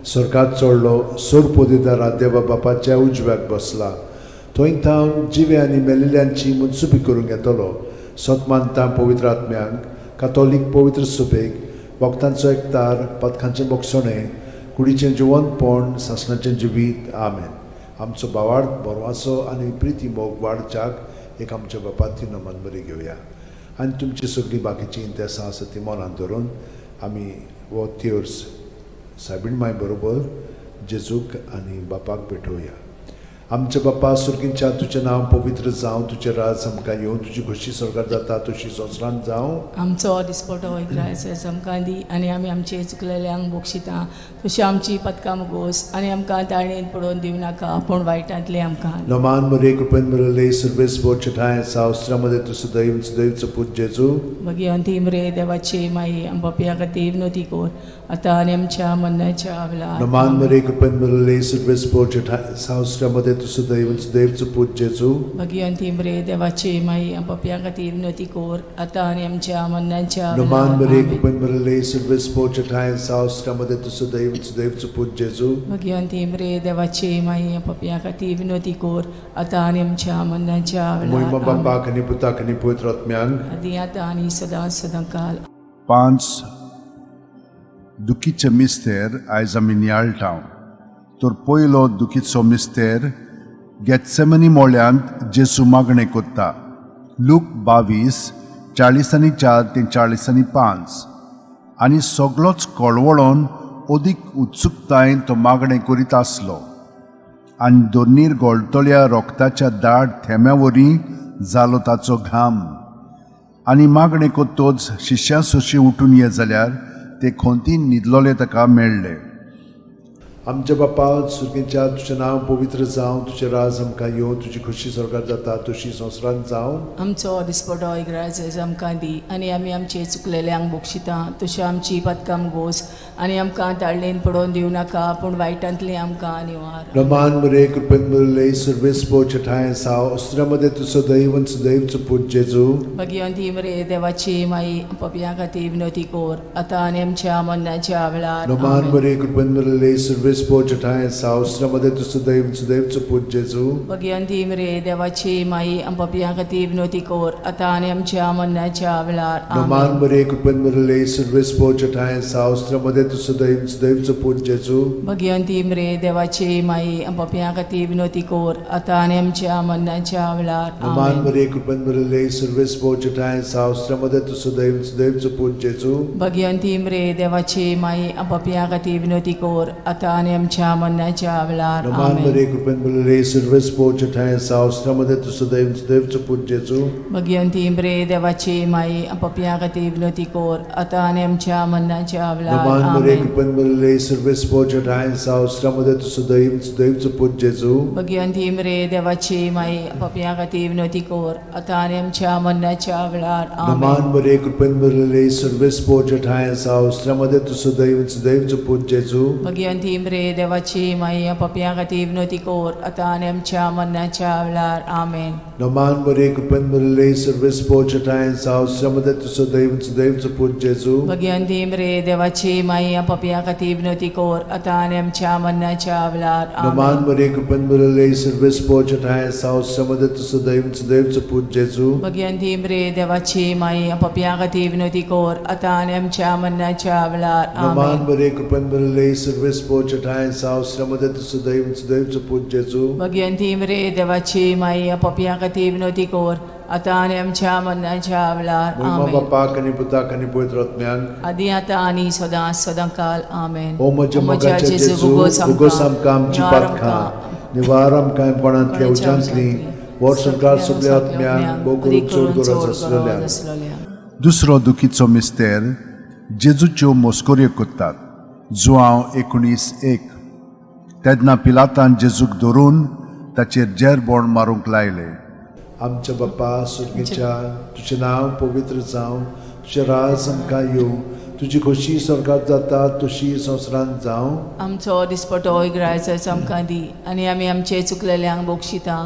स्वर्गात चडलो, सोड पोदेदारा देवा बापाच्या उजव्याक बसला, थंय थावन जिवे आनी मेल्ल्यांची मनसुबी करूंक येतलो. सत मानता पवित्र आत्म्यांक, कातोलीक पवित्र सुबेक, भक्तांचो एकतार, पथकांचें बोगसणें, कुडीचें जिवंतपण, सासणाचें जिवीत. आमेन. आमचो भावार्थ बरवाचो आनी प्रिती मोग वाडच्याक एक आमच्या बापाती नमन बरी घेवया आनी तुमची सगळीं बाकीचीं इंतेसां आसा ती मनांत धरून आमी हो तेर्स सायबीण माय बरोबर जेजूक आनी बापाक भेटोवया. आमच्या बापा सुर्गींच्या, तुजें नांव पवित्र जावं, तुजें राज आमकां येवं, तुजी खोशी स्वर्गात जाता तशी संवसारांत जावं. आमचो दिसपटो ग्रायस आमकां दी आनी आमी आमचे चुकलेल्यांक बक्षिता तशी आमची पदकां मुगोस आनी आमकां ताळणेन पडोवन दिवं नाका पूण वायटांतले आमकां. नमान मरे कृपेन मिळले सर्वेस बोचठाय सावस्त्रामध्ये तू सदैव सदैवचो पूत जेजू. मागीर अंतीम रे देवाची माई आमच्या खातीर विनोती कर आतां आनी आमच्या मरणाच्या वेळार. नमान मरे कृपेन मिळले सर्वेस बोचठाय सावस्त्रामध्ये तू सदैव सदैवचो पूत जेजू. मागीर अंतीम रे देवाची माई आमच्या खातीर विनोती कर आतां आनी आमच्या मरणाच्या नमान वेळार. मरे आमेन. कृपेन मिळले सर्वेस बोचठाय सावस्त्रामध्ये तू सदैव सदैवचो पूत जेजू. मागीर अंतीम रे देवाची माई आमच्या खातीर विनोती कर आतां आनी आमच्या मरणाच्या मोहिमा वेळार. आमेन. बापाक आनी पुताक आनी पवित्र आत्म्यांक. आदी आतां आनी सदां सदां काल. 5 दुखीचे मिस्तेर आयज आमी नियाळटा. तर पयलो दुखीचो मिस्तेर गेत्सेमनी मोळ्यांत जेजू मागणें कोत्ता. लूक 22:44 ते 45. आनी सगलोच कळवळोन अदीक उत्सुकतायेन तो मागणें करीत आसलो आनी दोनीर गोळटल्या रोगताच्या दाट थेंब्या वरी जालो ताचो घाम. आनी मागणें कोत्तोच शिश्यां सोशी उठून ये जाल्यार ते खोंतीन न्हिदलोले ताका मेळ्ळे. आमच्या बापा सुर्गींच्या, तुजें नांव पवित्र जावं, तुजें राज आमकां येवं, तुजी खोशी स्वर्गात जाता तशी संवसारांत जावं. आमचो दिसपटो ग्रायस आमकां दी आनी आमी आमचे चुकलेल्यांक बक्षिता तशी आमची पदकां गोस आनी आमकां ताळणेन पडोवन दिवं नाका पूण वायटांतली आमकां निवार. रमान मरे कृपेन मिळले सर्वेस बोचठाय साव अस्त्रामध्ये तू सदैव सदैवचो पूत जेजू. भगिवंती मरे देवाची माई पपया खातीर विनोती कर आतां आनी आमच्या मरणाच्या वेळार. नमान आमेन. मरे कृपेन मिळले सर्वेस बोचठाय साव अस्त्रामध्ये तू सदैव सदैवचो पूत जेजू. भगिवंती मरे देवाची माई पपया खातीर विनोती कर आतां आनी आमच्या मरणाच्या वेळार. नमान आमेन. मरे कृपेन मिळले सर्वेस बोचठाय साव अस्त्रामध्ये तू सदैव सदैवचो पूत जेजू. भगिवंती मरे देवाची माई पपया खातीर विनोती कर आतां आनी आमच्या मरणाच्या वेळार. नमान आमेन. मरे कृपेन मिळले सर्वेस बोचठाय साव अस्त्रामध्ये तू सदैव सदैवचो पूत जेजू. भगिवंती मरे देवाची माई पपया खातीर विनोती कर आतां आनी आमच्या मरणाच्या वेळार. नमान आमेन. मरे कृपेन मिळले सर्वेस बोचठाय साव अस्त्रामध्ये तू सदैव सदैवचो पूत जेजू. भगिवंती मरे देवाची माई पपया खातीर विनोती कर आतां आनी आमच्या मरणाच्या वेळार. नमान मरे आमेन. कृपेन मिळले सर्वेस बोचठाय साव अस्त्रामध्ये तू सदैव सदैवचो पूत जेजू. भगिवंती मरे देवाची माई पपया खातीर विनोती कर आतां आनी आमच्या मरणाच्या वेळार. नमान आमेन. मरे कृपेन मिळले सर्वेस बोचठाय साव अस्त्रामध्ये तू सदैव सदैवचो पूत जेजू. भगिवंती मरे देवाची माई पपया खातीर विनोती कर आतां आनी आमच्या मरणाच्या वेळार. आमेन. नमान मरे कृपेन मिळले सर्वेस बोचठाय साव अस्त्रामध्ये तू सदैव सदैवचो पूत जेजू. भगिवंती मरे देवाची माई पपया खातीर विनोती कर आतां आनी आमच्या मरणाच्या वेळार. नमान आमेन. मरे कृपेन मिळले सर्वेस बोचठाय साव अस्त्रामध्ये तू सदैव सदैवचो पूत जेजू. भगिवंती मरे देवाची माई पपया खातीर विनोती कर आतां आनी आमच्या मरणाच्या वेळार. नमान आमेन. मरे कृपेन मिळले सर्वेस बोचठाय साव अस्त्रामध्ये तू सदैव सदैवचो पूत जेजू. भगिवंती मरे देवाची माई पपया खातीर विनोती कर आतां आनी आमच्या मरणाच्या वेळार. मोहिमा आमेन. बापाक आनी पुताक आनी पवित्र आत्म्याक. आदी आतां आनी सदां सदां काल. आमेन. ओ म्हज्या मोगाच्या जेजू, उगोस आमकां आमची पातकां, निवार आमकां कोणांतल्या उच्चांतली, वर्स सगळ्या आत्म्यांक भोव करून चड गरज आसलेल्या. दुसरो दुखीचो मिस्तेर जेजूच्यो मोस्कोऱ्यो कोत्तात. जुआंव 19:1. तेन्ना पिलातान जेजूक धरून ताचेर जेरबोण मारूंक लायले. आमच्या बापा सुर्गीच्या, तुजें नांव पवित्र जावं, तुजें राज आमकां येवं, तुजी खोशी स्वर्गात जाता तशी संवसारांत जावं. आमचो दिसपटो ग्रायस आमकां दी आनी आमी आमचे चुकलेल्यांक बक्षिता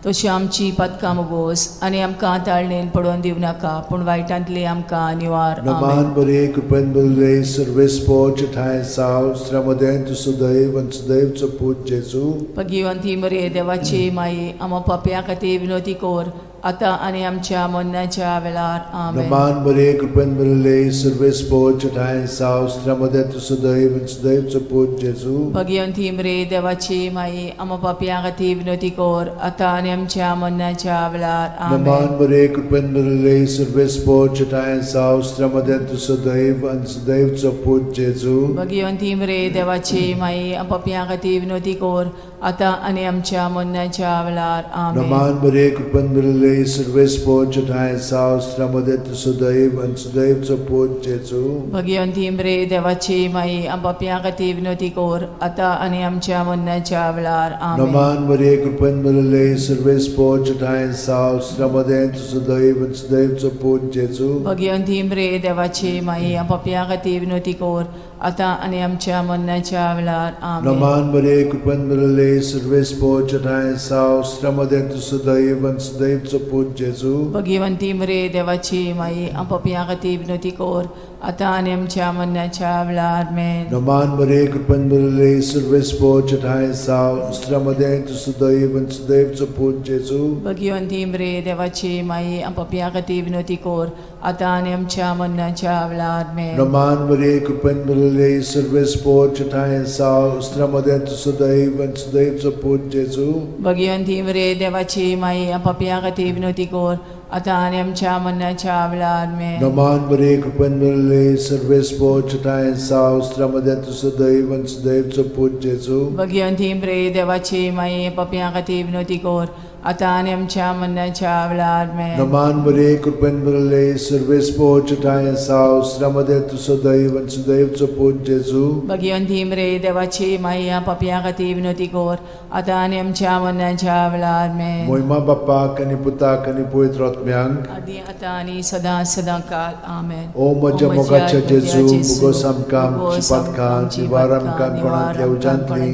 तशी आमची पातकां मोगोस आनी आमकां ताळणेन पडोवन दिवं नाका पूण वायटांतली आमकां निवार. नमान आमेन. बरे कृपेन भरिल्ले सर्वेस्पोर ठांय साव स्त्र्यामदें तूं सदैव आनी सदैवचो पूत जेजू. भगिवंती मरे देवाची माई, आमा पापया खातीर विनवती कर आतां आनी आमच्या मरणाच्या वेळार. आमेन. नमान बरे कृपेन भरिल्ले सर्वेस्पोर ठांय साव स्त्र्यामदें तूं सदैव आनी सदैवचो पूत जेजू. भगिवंती मरे देवाची माई, आमा पापया खातीर विनवती कर आतां आनी आमच्या मरणाच्या वेळार. नमान आमेन. बरे कृपेन भरिल्ले सर्वेस्पोर ठांय साव स्त्र्यामदें तूं सदैव आनी सदैवचो पूत जेजू. भगिवंती मरे देवाची माई, पापया खातीर विनवती कर आतां आनी आमच्या मरणाच्या वेळार. आमेन. नमान बरे कृपेन भरिल्ले सर्वेस्पोर ठांय साव स्त्र्यामदें तूं सदैव आनी सदैवचो पूत जेजू. भगिवंती मरे देवाची माई, पापया खातीर विनवती कर आतां आनी आमच्या मरणाच्या वेळार. आमेन. नमान मरिये कृपेन भरिल्ले सर्वेस्पोर ठांय साव स्त्र्यामदें तूं सदैव आनी सदैवचो पूत जेजू. भगिवंती मरे देवाची माई, पापया खातीर विनवती कर आतां आनी आमच्या मरणाच्या वेळार. आमेन. नमान मरिये कृपेन भरिल्ले सर्वेस्पोर ठांय साव स्त्र्यामदें तूं सदैव आनी सदैवचो पूत जेजू. भगिवंती मरे देवाची माई, पापया खातीर विनवती कर आतां आनी आमच्या मरणाच्या वेळार. आमेन. नमान मरिये कृपेन भरिल्ले सर्वेस्पोर ठांय साव स्त्र्यामदें तूं सदैव आनी सदैवचो पूत जेजू. भगिवंती मरे देवाची माई, पापया खातीर विनवती कर आतां आनी आमच्या मरणाच्या वेळार. आमेन. नमान मरिये कृपेन भरिल्ले सर्वेस्पोर ठांय साव स्त्र्यामदें तूं सदैव आनी सदैवचो पूत जेजू. भगिवंती मरे देवाची माई, पापया खातीर विनवती कर आतां आनी आमच्या मरणाच्या वेळार. आमेन. नमान मरिये कृपेन भरिल्ले सर्वेस्पोर ठांय साव स्त्र्यामदें तूं सदैव आनी सदैवचो पूत जेजू. भगिवंती मरे देवाची माई, पापया खातीर विनवती कर आतां आनी आमच्या मरणाच्या वेळार. आमेन. नमान मरिये कृपेन भरिल्ले सर्वेस्पोर ठांय साव स्त्र्यामदें तूं सदैव आनी सदैवचो पूत जेजू. भगिवंती मरे देवाची माई, पापया खातीर विनवती कर आतां आनी आमच्या मरणाच्या वेळार. आमेन. मोहिमा बाप्पाक आनी पुताक आनी पवित्र आत्म्यांक, आदी आतां आनी सदां सदां काल. आमेन. ओ म्हज्या मोगाच्या जेजू, मुगोस आमकां आमची पातकां निवार आमकां कोणांतल्या उज्यांतली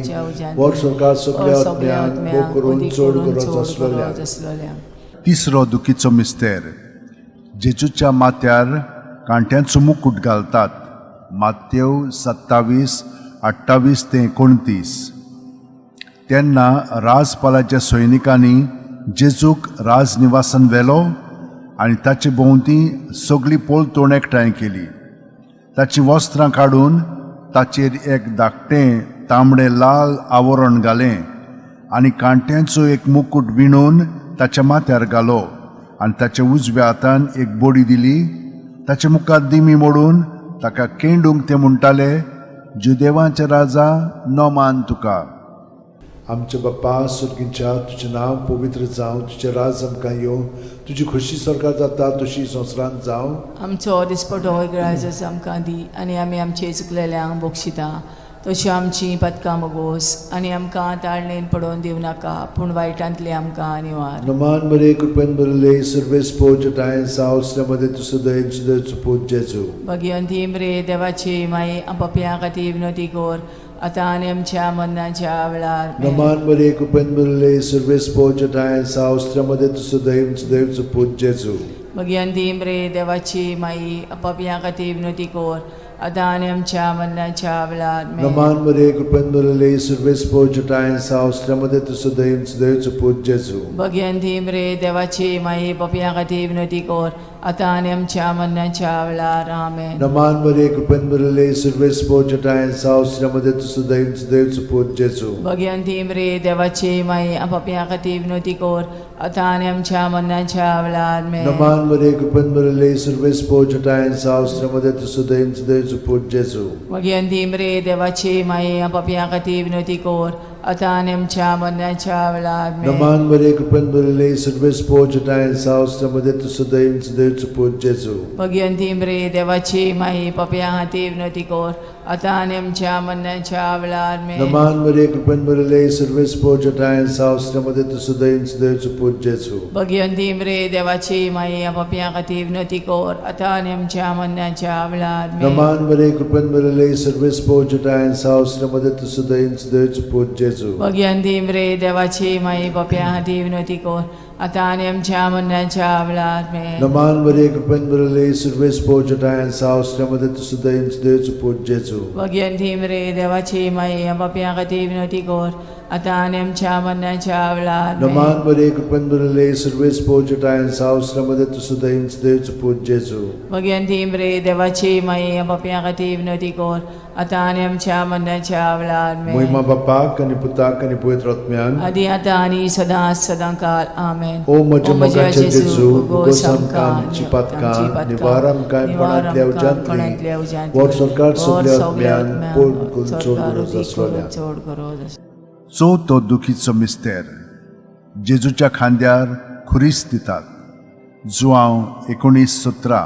वर सरकार सगल्या आत्म्यांक भोग करून चड गरज आसलेल्या. आसलोल्या. तिसरो दुखीचो मिस्तेर. जेजूच्या माथ्यार कांट्यांचो मुकूट घालतात. मातेव 27 28 ते 29. तेन्ना राजपालाच्या सैनिकांनी जेजूक राजनिवासान व्हेलो आनी ताचे भोंवती सगळी पलतोण एकठांय केली. ताचीं वस्त्रां काडून ताचेर एक धाकटें तांबडें लाल आवरण घालें आनी कांट्यांचो एक मुकूट विणून ताच्या माथ्यार घालो आनी ताच्या उजव्या हातान एक बडी दिली. ताचे मुखार दिमी मोडून ताका केंडूंक ते म्हणटाले, जुदेवांचे राजा, नमान तुका. आमच्या बाप्पा सुर्गींच्या, तुजें नांव पवित्र जावं, तुजें राज आमकां येवं, तुजी खोशी सरकार जाता तशी संवसारांत जावं. आमचो दिसपटो ग्राजस आमकां दी आनी आमी आमचे चुकलेल्यांक बक्षिता तशी आमची पदकां मोगोस आनी आमकां ताळणेन पडोवन दिवं नाका पूण वायटांतली आमकां निवार. नमान मरिये कृपेन भरिल्ले सर्वेस्पोर ठांय साव स्त्र्यामदें तूं सदैव सदैवचो पूत जेजू. भगिवंती मरे देवाची माई, पापया खातीर विनवती कर आतां आनी आमच्या मरणाच्या वेळार. आमेन. नमान मरिये कृपेन भरिल्ले सर्वेस्पोर ठांय साव स्त्र्यामदें तूं सदैव सदैवचो पूत जेजू. भगिवंती मरे देवाची माई, पापया खातीर विनवती कर आतां आनी आमच्या मरणाच्या वेळार. आमेन. नमान मरिये कृपेन भरिल्ले सर्वेस्पोर ठांय साव स्त्र्यामदें तूं सदैव सदैवचो पूत जेजू. भगिवंती मरे देवाची माई, पापया खातीर विनवती कर आतां आनी आमच्या मरणाच्या वेळार. आमेन. नमान मरिये कृपेन भरिल्ले सर्वेस्पोर ठांय साव स्त्र्यामदें तूं सदैव सदैवचो पूत जेजू. भगिवंती मरे देवाची माई, पापया खातीर विनवती कर आतां आनी आमच्या मरणाच्या वेळार. आमेन. नमान मरिये कृपेन भरिल्ले सर्वेस्पोर ठांय साव स्त्र्यामदें तूं सदैव सदैवचो पूत जेजू. भगिवंती मरे देवाची माई, पापया खातीर विनवती कर आतां आनी आमच्या मरणाच्या वेळार. आमेन. नमान मरिये कृपेन भरिल्ले सर्वेस्पोर ठांय साव स्त्र्यामदें तूं सदैव सदैवचो पूत जेजू. भगिवंती मरे देवाची माई, पापया खातीर विनवती कर आतां आनी आमच्या मरणाच्या वेळार. आमेन. नमान मरिये कृपेन भरिल्ले सर्वेस्पोर ठांय साव स्त्र्यामदें तूं सदैव सदैवचो पूत जेजू. भगिवंती मरे देवाची माई, पापया खातीर विनवती कर आतां आनी आमच्या मरणाच्या वेळार. आमेन. नमान मरिये कृपेन भरिल्ले सर्वेस्पोर ठांय साव स्त्र्यामदें तूं सदैव सदैवचो पूत जेजू. जेजू. भगिनी रे देवाची माई बाप्या हाती विनोती कोर आतां आनी आमच्या मरणाच्या वेळार आमेन. नमान मरिये, कृपेन भरले, सर्वेस पोजटायन साव श्रीमध्ये तू सुदैव देवचो पूत जेजू. भगिनी रे देवाची माई बाप्या खातीर विनोती कोर आतां आनी आमच्या मरणाच्या वेळार आमेन. नमान मरिये, कृपेन भरले, सर्वेस पोजटायन साव श्रीमध्ये तू सुदैव देवचो पूत जेजू. भगिनी रे देवाची माई बाप्या खातीर विनोती कोर आतां आनी आमच्या मरणाच्या वेळार आमेन. मोहिमा बापाक आनी पुताक आनी पवित्र आत्म्याक. आदी आतां आनी सदां सदां काल आमेन. ओ म्हज्या मोगाचे जेजू, उगोस आमकां आमची पातकां, निवार आमकां कोणांतल्या उज्यांतली, व्हड सरकार सगल्या आत्म्यान पोड करून चड गरज आसलोल्या. चड गरज आसलोल्या. चवथो दुखीचो मिस्तेर, जेजूच्या खांद्यार खुरीस दितात, जुआंव 19:17.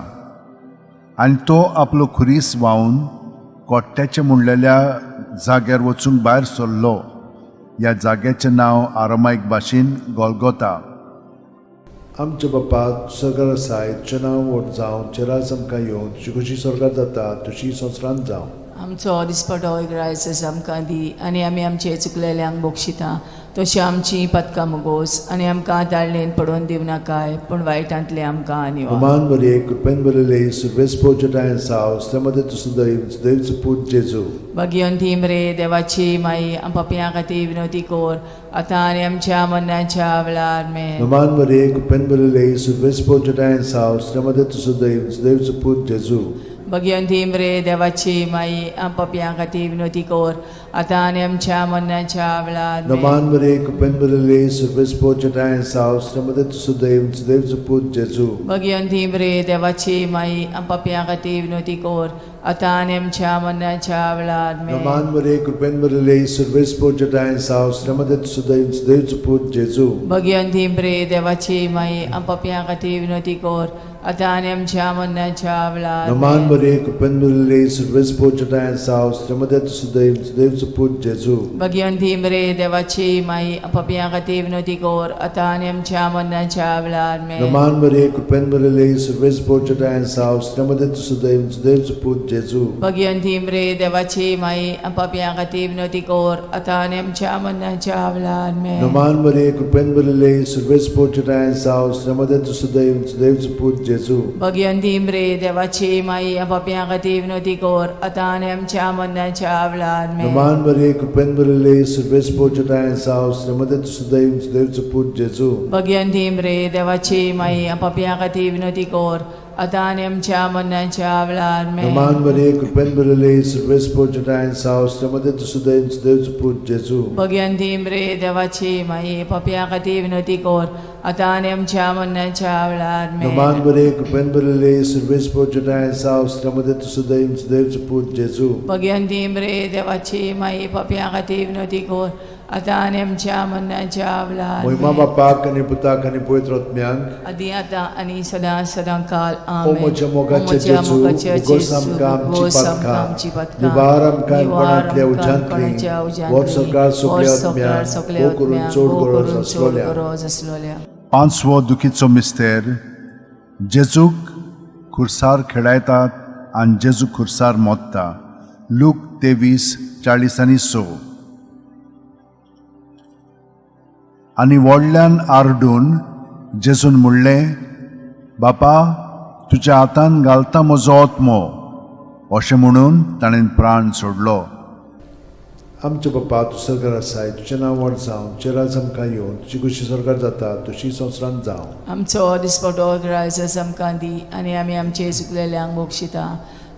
आनी तो आपलो खुरीस व्हांवन कोट्ट्याचे म्हणलेल्या जाग्यार वचूंक भायर सरलो. ह्या जाग्याचें नांव आरामायक भाशेन गोलगोता. आमच्या बापा सरकार आसाय, तुजें नांव व्हड जावं, तुजें राज आमकां येवं, तुजी खुशी स्वर्गात जाता तशी संवसारांत जावं. आमचो दिसपटो ग्रायस आमकां दी आनी आमी आमचे चुकलेल्यांक बक्षिता तशी आमची पदकां मुगोस आनी आमकां ताळणेन पडोवन दिवं नाकाय पूण वायटांतले आमकां निवार. नमान मरिये, कृपेन भरले, सर्वेस पोजटायन साव श्रीमध्ये तू सुदैव देवचो पूत जेजू. भगिनी रे देवाची माई पापयां खातीर विनोती कोर आतां आनी आमच्या मरणाच्या वेळार आमेन. नमान मरिये, कृपेन भरले, सर्वेस पोजटायन साव श्रीमध्ये तू सुदैव देवचो पूत जेजू. भगिनी रे देवाची माई पापयां खातीर विनोती कोर आतां आनी आमच्या मरणाच्या वेळार आमेन. नमान मरिये, कृपेन भरले, सर्वेस पोजटायन साव श्रीमध्ये तू सुदैव देवचो पूत जेजू. भगिनी रे देवाची माई पापयां खातीर विनोती कोर आतां आनी आमच्या मरणाच्या वेळार आमेन. नमान मरिये, कृपेन भरले, सर्वेस पोजटायन साव श्रीमध्ये तू सुदैव देवचो पूत जेजू. भगिनी रे देवाची माई पापयां खातीर विनोती कोर आतां आनी आमच्या मरणाच्या वेळार नमान आमेन. मरिये, कृपेन भरले, सर्वेस पोजटायन साव श्रीमध्ये तू सुदैव देवचो पूत जेजू. भगिनी रे देवाची माई पापयां खातीर विनोती कोर आतां आनी आमच्या मरणाच्या वेळार आमेन. नमान मरिये, कृपेन भरले, सर्वेस पोजटायन साव श्रीमध्ये तू सुदैव देवचो पूत जेजू. भगिनी रे देवाची माई पापयां खातीर विनोती कोर आतां आनी आमच्या मरणाच्या वेळार आमेन. नमान मरिये, कृपेन भरले, सर्वेस पोजटायन साव श्रीमध्ये तू सुदैव देवचो पूत जेजू. भगिनी रे देवाची माई पापयां खातीर विनोती कोर आतां आनी आमच्या मरणाच्या वेळार आमेन. नमान मरिये, कृपेन भरले, सर्वेस पोजटायन साव श्रीमध्ये तू सुदैव देवचो पूत जेजू. भगिनी रे देवाची माई पापयां खातीर विनोती कोर आतां आनी आमच्या मरणाच्या वेळार आमेन. नमान मरिये, कृपेन भरले, सर्वेस पोजटायन साव श्रीमध्ये तू सुदैव देवचो पूत जेजू. भगिनी रे देवाची माई पापयां खातीर विनोती कोर आतां आनी आमच्या मरणाच्या वेळार आमेन. नमान मरिये, कृपेन भरले, सर्वेस पोजटायन साव श्रीमध्ये तू सुदैव देवचो पूत जेजू. भगिनी रे देवाची माई पापयां खातीर विनोती कोर आतां आनी आमच्या मरणाच्या वेळार मोहिमा आमेन. बापाक आनी पुताक आनी पवित्र आत्म्याक. आदी आतां आनी सदां सदां काल ओ आमेन. म्हज्या मोगाचे ओ म्हज्या जेजू, मोगाचे उगोस जेजू, आमकां आमची उगोस आमकां पातकां, आमची पातकां, निवार आमकां निवार कोणांतल्या आमकां उज्यांतली, कोणाच्या उज्यांतली, व्हड सरकार सगल्या व्हड सरकार आत्म्याक, सगल्या भोव करून आत्म्याक, चड भोव गरज करून चड आसलोल्या. गरज आसलोल्या. पांचवो दुखीचो मिस्तेर, जेजूक खुर्सार खेळायतात आनी जेजू खुर्सार मोत्ता, लूक 23:46. आनी व्हडल्यान आरडून जेजून म्हणलें, बापा, तुज्या हातान घालता म्हजो आत्मो. अशें म्हणून ताणें प्राण सोडलो. आमच्या बापा तूं सरकार आसाय, तुजें नांव व्हड जावं, तुजें राज आमकां येवं, तुजी खुशी स्वर्गार जाता तशी संवसारांत जावं. आमचो दिसपटो ग्रायस आमकां दी आनी आमी आमचे चुकलेल्यांक बक्षिता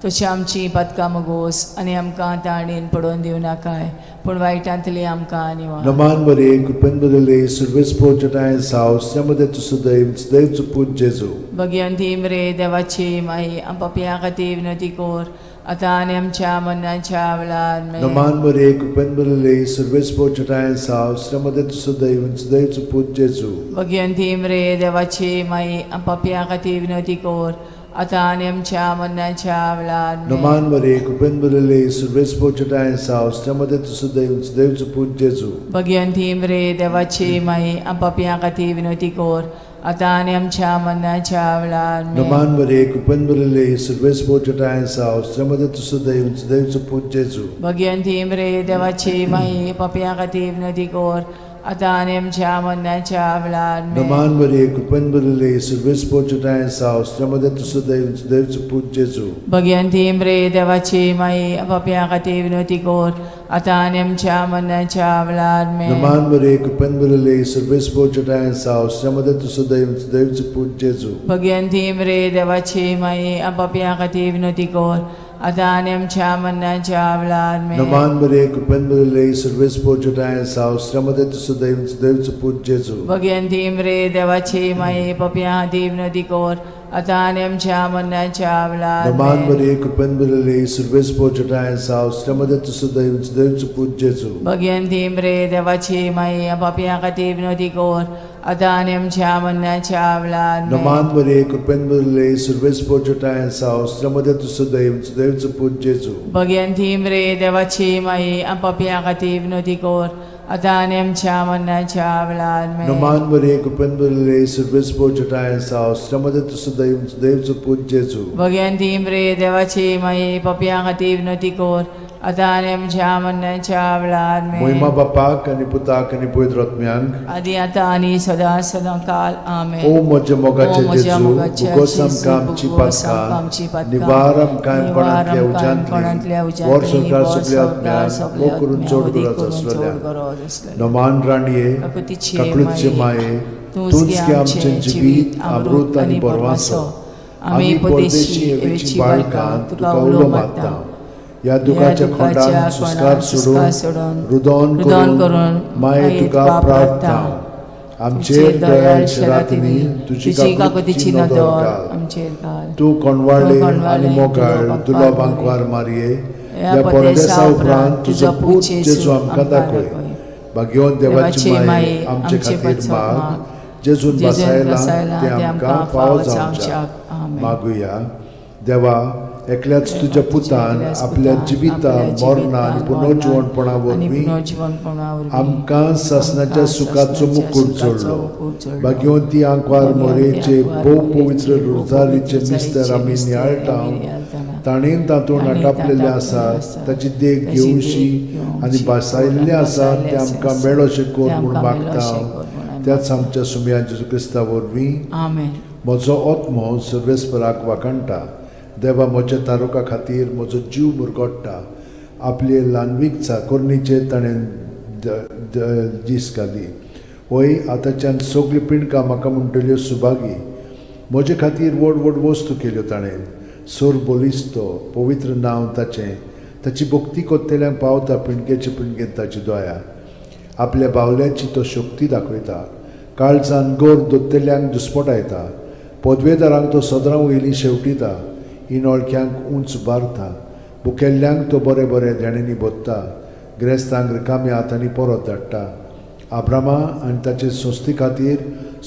तशी आमची पातकां मुगोस आनी आमकां ताणेन पडोवन दिवं नाकाय पूण वायटांतली आमकां निवार. नमान मरिये, कृपेन भरले, सर्वेस पोजटायन साव श्रीमध्ये तू सुदैव देवचो पूत जेजू. भगिनी रे देवाची माई पापयां खातीर विनोती कोर आतां आनी आमच्या मरणाच्या वेळार आमेन. नमान मरिये, कृपेन भरले, सर्वेस पोजटायन साव श्रीमध्ये तू सुदैव देवचो पूत जेजू. भगिनी रे देवाची माई पापयां खातीर विनोती कोर आतां आनी आमच्या मरणाच्या वेळार आमेन. नमान मरिये, कृपेन भरले, सर्वेस पोजटायन साव श्रीमध्ये तू सुदैव देवचो पूत जेजू. भगिनी रे देवाची माई पापयां खातीर विनोती कोर आतां आनी आमच्या मरणाच्या वेळार आमेन. नमान मरिये कृपेन भरिल्ले सर्वेस्पर जटाय साव श्रीमती तुजो दैव दैवचो पूत जेजू. भगिनी मरे देवाची माई पापया खातीर विनवती कर आतां आनी आमच्या मरणाच्या वेळार आमेन. नमान मरिये कृपेन भरिल्ले सर्वेस्पर जटाय साव श्रीमती तुजो दैव दैवचो पूत जेजू. भगिनी मरे देवाची माई पापया खातीर विनवती कर आतां आनी आमच्या मरणाच्या वेळार आमेन. नमान मरिये कृपेन भरिल्ले सर्वेस्पर जटाय साव श्रीमती तुजो दैव दैवचो पूत जेजू. भगिनी मरे देवाची माई पापया खातीर विनवती कर आतां आनी आमच्या मरणाच्या वेळार आमेन. नमान मरिये कृपेन भरिल्ले सर्वेस्पर जटाय साव श्रीमती तुजो दैव दैवचो पूत जेजू. भगिनी मरे देवाची माई पापया खातीर विनवती कर आतां आनी आमच्या मरणाच्या वेळार नमान आमेन. मरिये कृपेन भरिल्ले सर्वेस्पर जटाय साव श्रीमती तुजो दैव दैवचो पूत जेजू. भगिनी मरे देवाची माई पापया खातीर विनवती कर आतां आनी आमच्या मरणाच्या वेळार आमेन. नमान मरिये कृपेन भरिल्ले सर्वेस्पर जटाय साव श्रीमती तुजो दैव दैवचो पूत जेजू. भगिनी मरे देवाची माई पापया खातीर विनवती कर आतां आनी आमच्या मरणाच्या वेळार आमेन. नमान मरिये कृपेन भरिल्ले सर्वेस्पर जटाय साव श्रीमती तुजो दैव दैवचो पूत जेजू. भगिनी मरे देवाची माई पापया खातीर विनवती कर आतां आनी आमच्या मरणाच्या वेळार आमेन. मोहिमा बापाक आनी पुताक आनी पवित्र आत्म्यांक आदी आतां आनी सदां सदां काल आमेन. ओ म्हज्या मोगाचे ओ म्हज्या जेजू मोगाचे भुगोस जेजू, आमकां आमची भुगोस आमकां आमची पातकां पातकां, निवार आमकां निवार कोणांतल्या आमकां कोणांतल्या उज्यांतली उज्यांतली, वर संवसार वर सगल्या संवसार आत्म्यांक सगल्या मोग करून आत्म्यांक, चड मोग गरज करून आसलेल्या चड गरज आसलेल्या. नमान राणये काकुतीचे काकळूतचे माये तूंच गे आमचें जिवीत अमृत आनी बरवासो. आमी परदेशी एवेची बाळकां तुका उलो मारता. ह्या दुखाच्या खोंडान सुस्कार सोडून रुदोन रुदोन करून करून माये तुका प्रार्थना आमचेर दयाळ शरातिनी तुजी काकुतीची नदर घाल. आमचेर घाल. तूं कोणवाळे तूं कोणवाळे आनी मोगाळ दुलो दुलो बांकवार बांकवार मारये ह्या ह्या परदेसा परदेसा उपरांत उपरांत तुजो पूत जेजू आमकां दाखय. भाग्यवंत देवाची माये आमचे खातीर माग जेजून जेजून बसायला बसायला ते आमकां फावो जावच्याक. आमेन. मागुया. देवा एकल्याच तुज्या पुतान एकल्याच आपल्या पुतान जिविता आपल्या मरणा आनी जिवितान, पुनर्जिवणपणा आनी वरवीं पुनर्जिवणपणा वरवीं आमकां सासणाच्या आमकां सुखाचो सासणाच्या मुकूट सुखाचो जोडलो. मुकूट जोडलो. भाग्यवंती आंकवार भाग्यवंती मोरेचे आंकवार भोव मोरयेचे पवित्र भोव रोजारीचे पवित्र मिस्तर आमी मिस्तर नियाळटा आमी नियाळटाना. ताणें तातूंत ताणें आटापलेलें तातूंत आसा आसा. ताची देख ताची देख घेवशी घेवशी आनी भासायल्लें आसा भासायल्लें तें आसा. आमकां मेळोशें कर तें म्हूण आमकां मागता मेळोशें कर म्हूण आमी त्याच आमच्या सुमया जेजू क्रिस्ता वरवीं. आमेन. म्हजो आत्मो सर्वेस्पराक वाखाणटा. देवा म्हज्या तारुका खातीर म्हजो जीव मुरगोडटा. आपले ल्हानवीक चाकोरणीचेर ताणें दीस घाली. वय आतांच्यान सगळीं पिंडकां म्हाका म्हणटल्यो सुभागी. म्हजे खातीर व्हड व्हड वस्तू केल्यो ताणें. सोर बलिस्तो पवित्र नांव ताचें. ताची भक्ती कोत्तेल्यांक पावता पिंडकेचे पिंडकेन ताची दया. आपल्या बावल्याची तो शक्ती दाखयता. काळजान गोर दोत्तेल्यांक दुस्पटायता. पदवेदारांक तो सदरां वयली शेवटिता. इनोळख्यांक उंच बारता. भुकेल्ल्यांक तो बरें बरें देण्यांनी भोत्ता. ग्रेस्तांक रिकाम्या हातांनी परत धाडटा. आब्रामा आनी ताचे संस्थे खातीर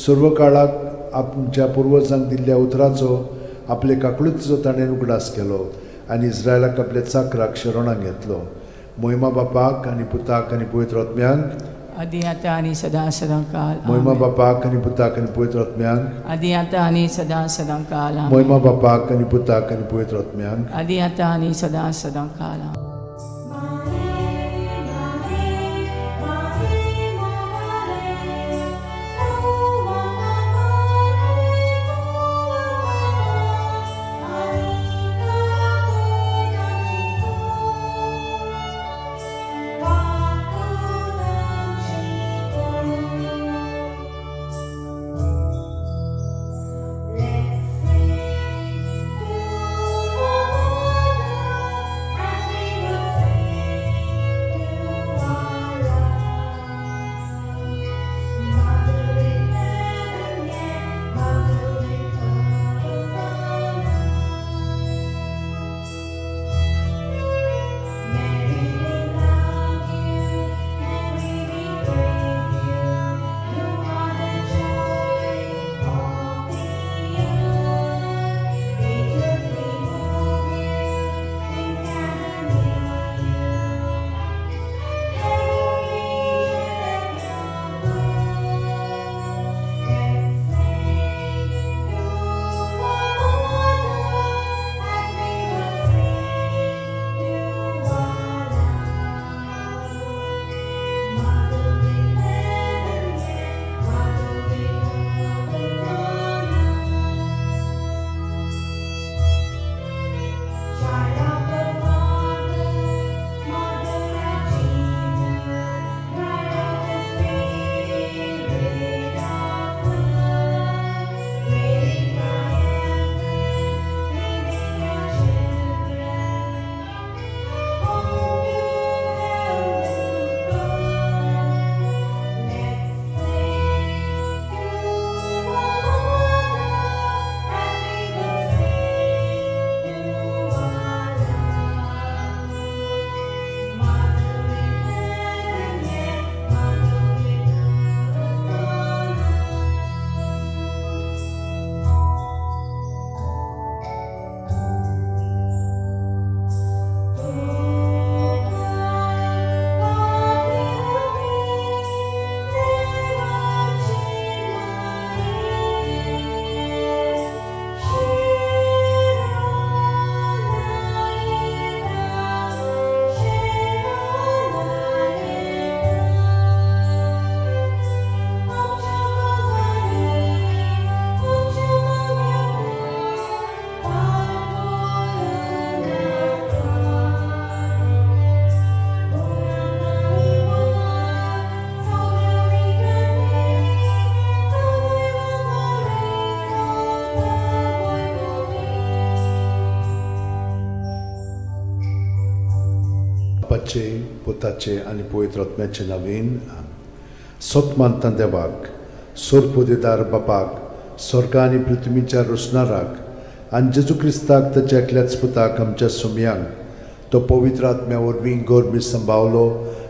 सर्व काळाक आमच्या पुर्वजांक दिल्ल्या उतराचो आपले काकळुतीचो ताणें उगडास केलो आनी इस्रायलाक आपल्या चाकराक शरणाक घेतलो. मोहिमा बापाक आनी पुताक आनी पवित्र आत्म्यांक. आदी आतां आनी सदां सदां काल मोहिमा आमेन. बापाक आनी पुताक आनी पवित्र आत्म्यांक. आदी आतां आनी सदां सदां काल आमेन. मोहिमा बापाक आनी पुताक आनी पवित्र आत्म्यांक. आदी आतां आनी सदां सदां काल आमेन. Let's sing to the Mother as we बापाचे, पुताचे आनी पवित्र आत्म्याचे नवीन. सत मानता देवाक, सोरपोदेदार बापाक, स्वर्गा आनी पृथ्वीच्या रोसणाराक, आनी जेजू क्रिस्ताक ताच्या एकल्याच पुताक, आमच्या सुमयांक, तो पवित्र आत्म्या वरवीं गर्भी संभावलो,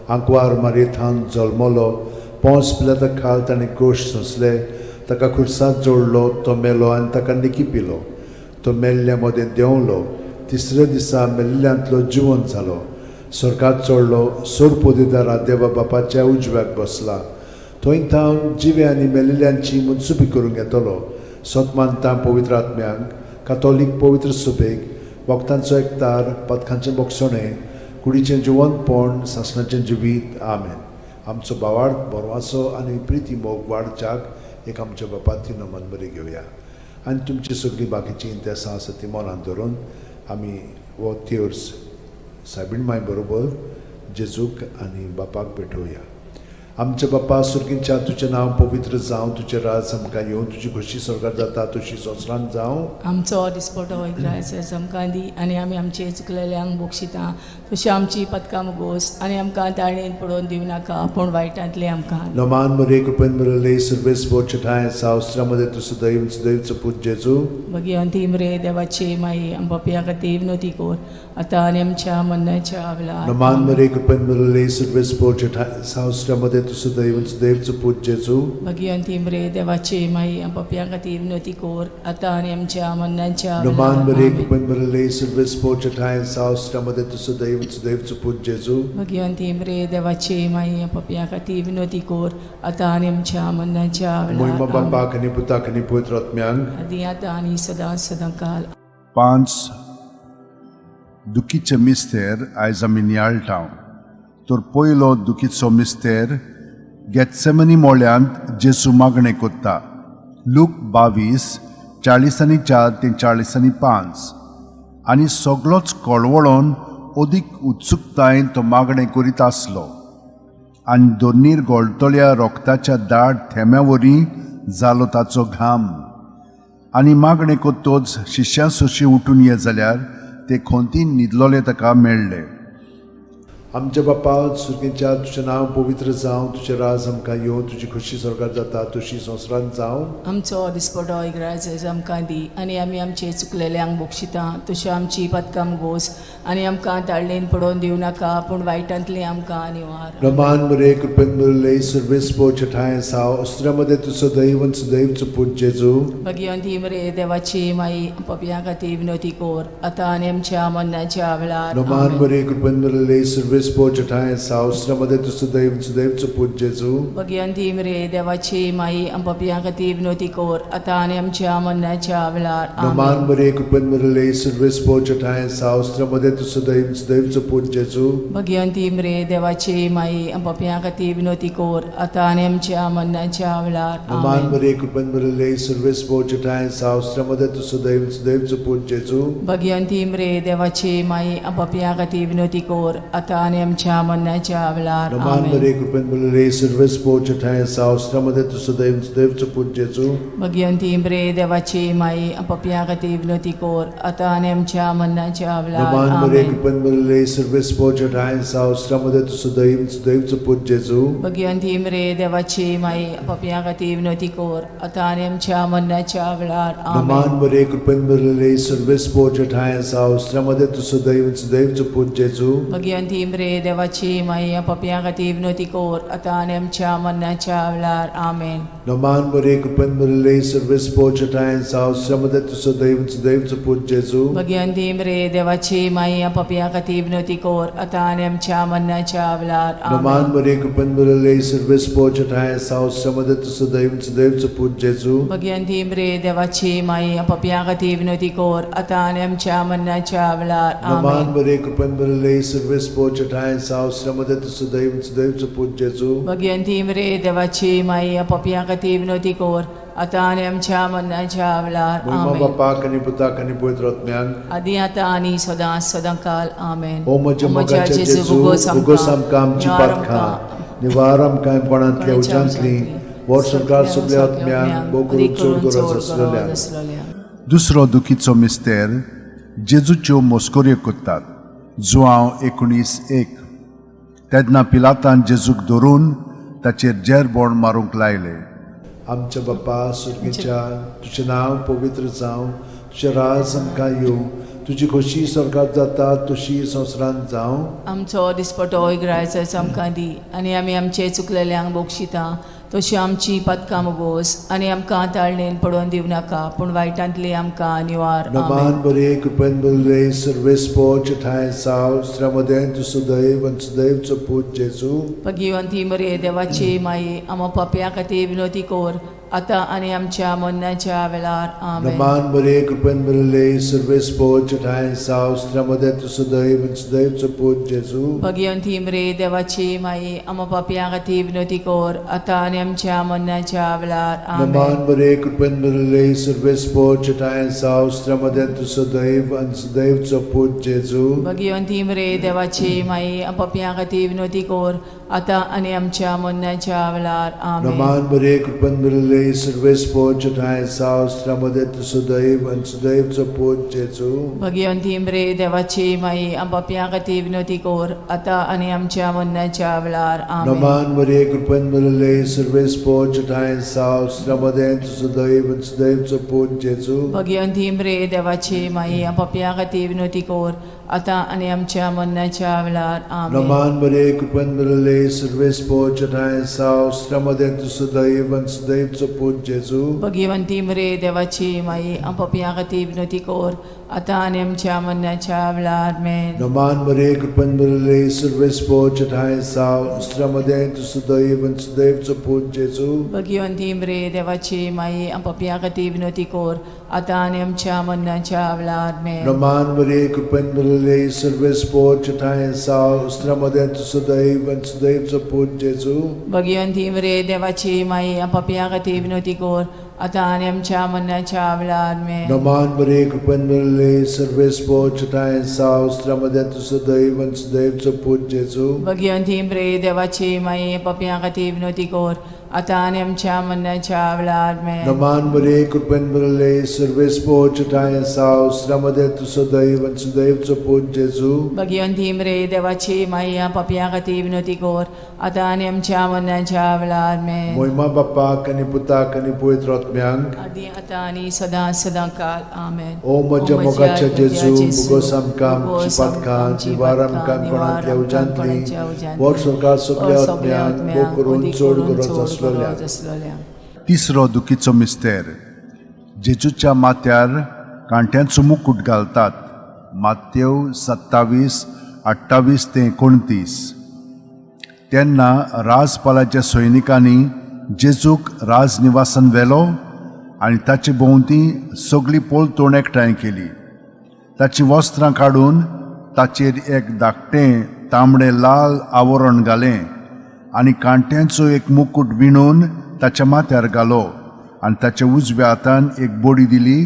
आंकवार मारयेथान जल्मलो, पोंस पिलाता खाल ताणें कोश सोंसले, ताका खुर्सात जोडलो, तो मेलो आनी ताका निकी पिलो, तो मेल्ल्या मदें देंवलो, तिसऱ्या दिसा मेल्ल्यांतलो जिवंत जालो, स्वर्गात चडलो, सोरपोदेदारा देवा बापाच्या उजव्याक बसला, थंय थावन जिवे आनी मेलिल्ल्यांची मनसुबी करूंक येतलो. सत मानता पवित्र आत्म्यांक, कातोलीक पवित्र सुबेक, वखदांचो एकतार, पदकांचें बोगसणें, कुडीचें जिवंतपण, सासणाचें जिवीत. आमेन. आमचो बावाड बरवाचो आनी प्रिती मोग वाडच्याक एक आमच्या बापाती नमन बरी घेवया आनी तुमची सगळीं बाकीचीं इंतेसां आसा ती मनांत धरून आमी हो तेर्स सायबीण माय बरोबर जेजूक आनी बापाक भेटोवया. आमच्या बापा सुर्गींच्या, तुजें नांव पवित्र जावं, तुजें राज आमकां येवं, तुजी खोशी स्वर्गार जाता तशी संवसारांत जावं. आमचो दिसपटो इग्रायस आमकां दी आनी आमी आमचे चुकलेल्यांक बक्षिता तशी आमची पदकां मुगोस आनी आमकां ताळणेन पडोवन दिवं नाका, पूण वायटांतले आमकां. नमान मरे, कृपेन बरले, सर्वेस बोचठाय सावस्त्रामध्ये तूं सदैव सदैवचो पूत जेजू. भगिवंती मरे देवाची माई, आम पापया खातीर विनवती कर, आतां आनी आमच्या मरणाच्या वेळार. नमान मरे, कृपेन बरले, सर्वेस बोचठाय सावस्त्रामध्ये तूं सदैव सदैवचो पूत जेजू. भगिवंती मरे देवाची माई, आम पापया खातीर विनवती कर, आतां आनी आमच्या मरणाच्या नमान वेळार. मरे, आमेन. कृपेन बरले, सर्वेस बोचठाय सावस्त्रामध्ये तूं सदैव सदैवचो पूत जेजू. भगिवंती मरे देवाची माई, आम पापया खातीर विनवती कर, आतां आनी आमच्या मरणाच्या मोहिमा वेळार. आमेन. बापाक आनी पुताक आनी पवित्र आत्म्यांक. आदी आतां आनी सदां सदां काल. पांच दुखीचे मिस्तेर आयज आमी नियाळटा. तर पयलो दुखीचो मिस्तेर, गेत्सेमनी मोळ्यांत जेजू मागणें कोत्ता. लूक 22:44 ते 45. आनी सगलोच कळवळोन अदीक उत्सुकतायेन तो मागणें करीत आसलो आनी दोनीर गोळटल्या रोगताच्या दाट थेंब्या वरी जालो ताचो घाम. आनी मागणें कोत्तोच शिश्यां सोशी उठून ये जाल्यार ते खोंतीन न्हिदलोले ताका मेळ्ळे. आमच्या बापा सुर्गीच्या, तुजें नांव पवित्र जावं, तुजें राज आमकां येवं, तुजी खोशी स्वर्गार जाता तशी संवसारांत जावं. आमचो दिसपटो इग्राज आमकां दी आनी आमी आमचे चुकलेल्यांक बक्षिता तश्यो आमची पदकां गोस आनी आमकां ताळणेन पडोवन दिवं नाका, पूण वायटांतली आमकां निवार. रमान मरे, कृपेन बरले, सर्वेस ठाय साव अस्त्रामध्ये तूं सदैव सदैवचो पूत जेजू. भगिवंती मरे देवाची माई, पपया खातीर विनवती कर, आतां आनी आमच्या मरणाच्या वेळार. रमान आमेन. मरे, कृपेन बरले, सर्वेस ठाय साव अस्त्रामध्ये तूं सदैव सदैवचो पूत जेजू. भगिवंती मरे देवाची माई, पपया खातीर विनवती कर, आतां आनी आमच्या मरणाच्या वेळार. रमान आमेन. मरे, कृपेन बरले, सर्वेस ठाय साव अस्त्रामध्ये तूं सदैव सदैवचो पूत जेजू. भगिवंती मरे देवाची माई, पपया खातीर विनवती कर, आतां आनी आमच्या मरणाच्या वेळार. रमान आमेन. मरे, कृपेन बरले, सर्वेस ठाय साव अस्त्रामध्ये तूं सदैव सदैवचो पूत जेजू. भगिवंती मरे देवाची माई, पपया खातीर विनवती कर, आतां आनी आमच्या मरणाच्या वेळार. रमान आमेन. मरे, कृपेन बरले, सर्वेस ठाय साव अस्त्रामध्ये तूं सदैव सदैवचो पूत जेजू. भगिवंती मरे देवाची माई, पपया खातीर विनवती कर, आतां आनी आमच्या मरणाच्या वेळार. रमान मरे, आमेन. कृपेन बरले, सर्वेस ठाय साव अस्त्रामध्ये तूं सदैव सदैवचो पूत जेजू. भगिवंती मरे देवाची माई, पपया खातीर विनवती कर, आतां आनी आमच्या मरणाच्या वेळार. रमान आमेन. मरे, कृपेन बरले, सर्वेस ठाय साव अस्त्रामध्ये तूं सदैव सदैवचो पूत जेजू. भगिवंती मरे देवाची माई, पपया खातीर विनवती कर, आतां आनी आमच्या मरणाच्या वेळार. आमेन. रमान मरे, कृपेन बरले, सर्वेस ठाय साव अस्त्रामध्ये तूं सदैव सदैवचो पूत जेजू. भगिवंती मरे देवाची माई, पपया खातीर विनवती कर, आतां आनी आमच्या मरणाच्या वेळार. रमान आमेन. मरे, कृपेन बरले, सर्वेस ठाय साव अस्त्रामध्ये तूं सदैव सदैवचो पूत जेजू. भगिवंती मरे देवाची माई, पपया खातीर विनवती कर, आतां आनी आमच्या मरणाच्या वेळार. रमान आमेन. मरे, कृपेन बरले, सर्वेस ठाय साव अस्त्रामध्ये तूं सदैव सदैवचो पूत जेजू. भगिवंती मरे देवाची माई, पपया खातीर विनवती कर, आतां आनी आमच्या मरणाच्या वेळार. मोहिमा आमेन. बापाक आनी पुताक आनी पवित्र आत्म्याक. आदी आतां आनी सदां सदां काल. आमेन. ओ म्हज्या मोगाच्या जेजू, उगोस आमकां आमची पातकां, निवार आमकां कोणांतल्या उज्यांतली, वर संवसार सगल्या आत्म्यांक, भोव करून चड गरज आसलेल्या. दुसरो दुखीचो मिस्तेर, जेजूच्यो मस्कऱ्यो करतात. जुआंव 19:1. तेन्ना पिलातान जेजूक धरून ताचेर जेरबोण मारूंक लायले. आमच्या बाप्पा सुर्गीच्या, तुजें नांव पवित्र जावं, तुजें राज आमकां येवं, तुजी खोशी स्वर्गात जाता तशी संवसारांत जावं. आमचो दिसपटो इगरायचो आमकां दी आनी आमी आमचे चुकलेल्यांक बक्षिता तशी आमची पदकां मोगोस आनी आमकां ताळणेन पडोवन दिवं नाका पूण वायटांतली आमकां निवार. आमेन. नमान बरे कृपेन बरले सर्वेस्पोच ठांय साव श्रमदें तूं सुदैव आनी सुदैवचो पूत जेजू. भगिवंती मरे देवाची माई, आमा पापया खातीर विनोती कोर आतां आनी आमच्या मरणाच्या वेळार. आमेन. नमान बरे कृपेन बरले सर्वेस्पोच ठांय साव श्रमदें तूं सुदैव आनी सुदैवचो पूत जेजू. भगिवंती मरे देवाची माई, आमा पापया खातीर विनोती कोर आतां आनी आमच्या मरणाच्या वेळार. आमेन. नमान बरे कृपेन बरले सर्वेस्पोच ठांय साव श्रमदें तूं सुदैव आनी सुदैवचो पूत जेजू. भगिवंती मरे देवाची माई, पापया खातीर विनोती कोर आतां आनी आमच्या मरणाच्या वेळार. आमेन. नमान बरे कृपेन बरले सर्वेस्पोच ठांय साव श्रमदें तूं सुदैव आनी सुदैवचो पूत जेजू. भगिवंती मरे देवाची माई, पापया खातीर विनोती कोर आतां आनी आमच्या मरणाच्या वेळार. आमेन. नमान मरिये कृपेन भरिल्ले सर्वेस्पोच ठांय साव श्रमदें तूं सुदैव आनी सुदैवचो पूत जेजू. भगिवंती मरे देवाची माई, पापया खातीर विनोती कोर आतां आनी आमच्या मरणाच्या वेळार. आमेन. नमान मरिये कृपेन भरिल्ले सर्वेस्पोच ठांय साव श्रमदें तूं सुदैव आनी सुदैवचो पूत जेजू. भगिवंती मरे देवाची माई, पापया खातीर विनोती कोर आतां आनी आमच्या मरणाच्या वेळार. आमेन. नमान मरिये कृपेन भरिल्ले सर्वेस्पोच ठांय साव श्रमदें तूं सुदैव आनी सुदैवचो पूत जेजू. भगिवंती मरे देवाची माई, पापया खातीर विनोती कोर आतां आनी आमच्या मरणाच्या वेळार. आमेन. नमान मरिये कृपेन भरिल्ले सर्वेस्पोच ठांय साव श्रमदें तूं सुदैव आनी सुदैवचो पूत जेजू. भगिवंती मरे देवाची माई, पापया खातीर विनोती कोर आतां आनी आमच्या मरणाच्या वेळार. आमेन. नमान मरिये कृपेन भरिल्ले सर्वेस्पोच ठांय साव श्रमदें तूं सुदैव आनी सुदैवचो पूत जेजू. भगिवंती मरे देवाची माई, पापया खातीर विनोती कोर आतां आनी आमच्या मरणाच्या वेळार. आमेन. नमान मरिये कृपेन भरिल्ले सर्वेस्पोच ठांय साव श्रमदें तूं सुदैव आनी सुदैवचो पूत जेजू. भगिवंती मरे देवाची माई, पापया खातीर विनोती कोर आतां आनी आमच्या मरणाच्या वेळार. आमेन. मोहिमा बाप्पाक आनी पुताक आनी पवित्र आत्म्यांक, आदी आतां आनी सदां सदां काल. आमेन. ओ म्हज्या मोगाच्या जेजू, मुगोस आमकां आमची पातकां निवार आमकां कोणांतल्या उज्यांतली वर सरकार सगल्या आत्म्यांक भोग करून चड गरज आसलोल्या. तिसरो दुखीचो मिस्तेर. जेजूच्या माथ्यार कांट्यांचो मुकूट घालतात. मातेव 27:28 ते 29. तेन्ना राजपालाच्या सैनिकांनी जेजूक राजनिवासान व्हेलो आनी ताचे भोंवती सगळी पलतोण एकठांय केली. ताचीं वस्त्रां काडून ताचेर एक धाकटें तांबडें लाल आवरण घालें आनी कांट्यांचो एक मुकूट विणून ताच्या माथ्यार घालो आनी ताच्या उजव्या हातान एक बडी दिली.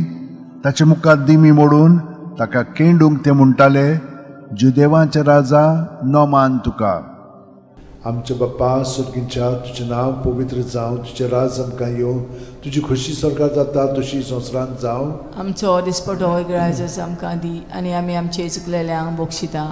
ताच्या मुखार दिमी मोडून ताका केंडूंक ते म्हणटाले, जुदेवांचे राजा, नमान तुका. आमच्या बाप्पा सुर्गींच्या, तुजें नांव पवित्र जावं, तुजें राज आमकां येवं, तुजी खोशी स्वर्गात जाता तशी संवसारांत जावं. आमचो दिसपटो ग्रायजस आमकां दी आनी आमी आमचे चुकलेल्यांक बक्षिता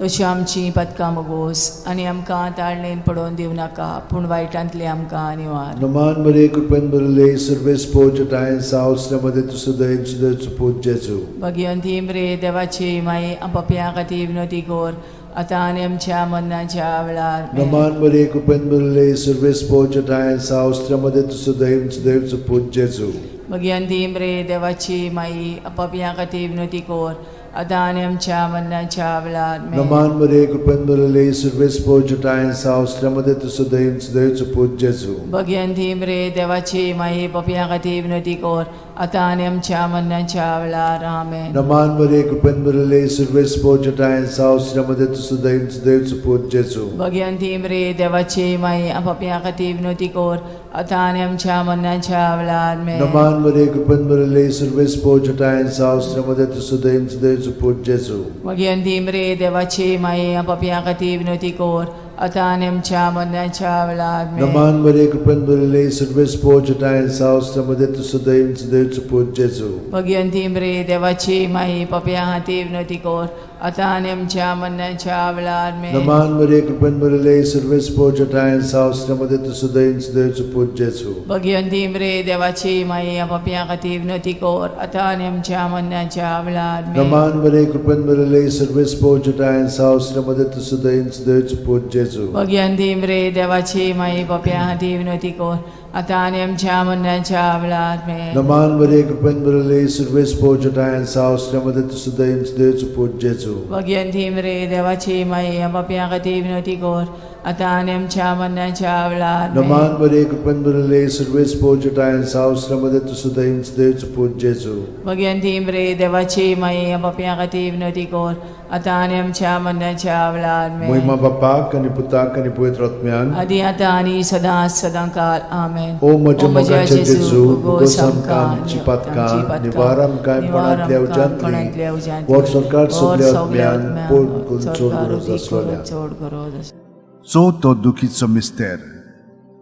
तशी आमची पदकां मोगोस आनी आमकां ताळणेन पडोवन दिवं नाका पूण वायटांतली आमकां निवार. नमान मरिये कृपेन भरिल्ले सर्वेस्पोच ठांय साव मध्ये तूं सुदैव सुदैवचो पूत जेजू. भगिवंती मरे देवाची माई, पापया खातीर विनोती कोर आतां आनी आमच्या मरणाच्या वेळार. आमेन. नमान मरिये कृपेन भरिल्ले सर्वेस्पोच ठांय साव मध्ये तूं सुदैव सुदैवचो पूत जेजू. भगिवंती मरे देवाची माई, पापया खातीर विनोती कोर आतां आनी आमच्या मरणाच्या वेळार. आमेन. नमान मरिये कृपेन भरिल्ले सर्वेस्पोच ठांय साव मध्ये तूं सुदैव सुदैवचो पूत जेजू. भगिवंती मरे देवाची माई, पापया खातीर विनोती कोर आतां आनी आमच्या मरणाच्या वेळार. आमेन. नमान मरिये कृपेन भरिल्ले सर्वेस्पोच ठांय साव मध्ये तूं सुदैव सुदैवचो पूत जेजू. भगिवंती मरे देवाची माई, पापया खातीर विनोती कोर आतां आनी आमच्या मरणाच्या वेळार. आमेन. नमान मरिये कृपेन भरिल्ले सर्वेस्पोच ठांय साव मध्ये तूं सुदैव सुदैवचो पूत जेजू. भगिवंती मरे देवाची माई, पापया खातीर विनोती कोर आतां आनी आमच्या मरणाच्या वेळार. आमेन. नमान मरिये कृपेन भरिल्ले सर्वेस्पोच ठांय साव मध्ये तूं सुदैव सुदैवचो पूत जेजू. भगिवंती मरे देवाची माई, पापया खातीर विनोती कोर आतां आनी आमच्या मरणाच्या वेळार आमेन. नमान मरिये, कृपेन भरिल्ले, सर्वेस्पर जठायन साव, मध्ये तूं सदैव सदैवचो पूत जेजू. भगिवंती मरे देवाची माई, पापयां खातीर विनवती कर आतां आनी आमच्या मरणाच्या वेळार आमेन. नमान मरिये, कृपेन भरिल्ले, सर्वेस्पर जठायन साव, मध्ये तूं सदैव सदैवचो पूत जेजू. भगिवंती मरे देवाची माई, पापयां खातीर विनवती कर आतां आनी आमच्या मरणाच्या वेळार आमेन. नमान मरिये, कृपेन भरिल्ले, सर्वेस्पर जठायन साव, मध्ये तूं सदैव सदैवचो पूत जेजू. भगिवंती मरे देवाची माई, पापयां खातीर विनवती कर आतां आनी आमच्या मरणाच्या वेळार आमेन. नमान मरिये, कृपेन भरिल्ले, सर्वेस्पर जठायन साव, मध्ये तूं सदैव सदैवचो पूत जेजू. भगिवंती मरे देवाची माई, पापयां खातीर विनवती कर आतां आनी आमच्या मरणाच्या वेळार आमेन. मोहिमा बापाक आनी पुताक आनी पवित्र आत्म्यान, आदी आतां आनी सदां सदां काल आमेन. ओ म्हज्या मोगाच्या जेजू, भोगोस आमकां आमची पातकां, निवार आमकां कोणांतल्या उज्यांतली, व्हड सरकार सगल्या आत्म्यान पोट करून चड गरज आसलोल्या. चड गरज आसलोल्या. चवथो दुखीचो मिस्तेर,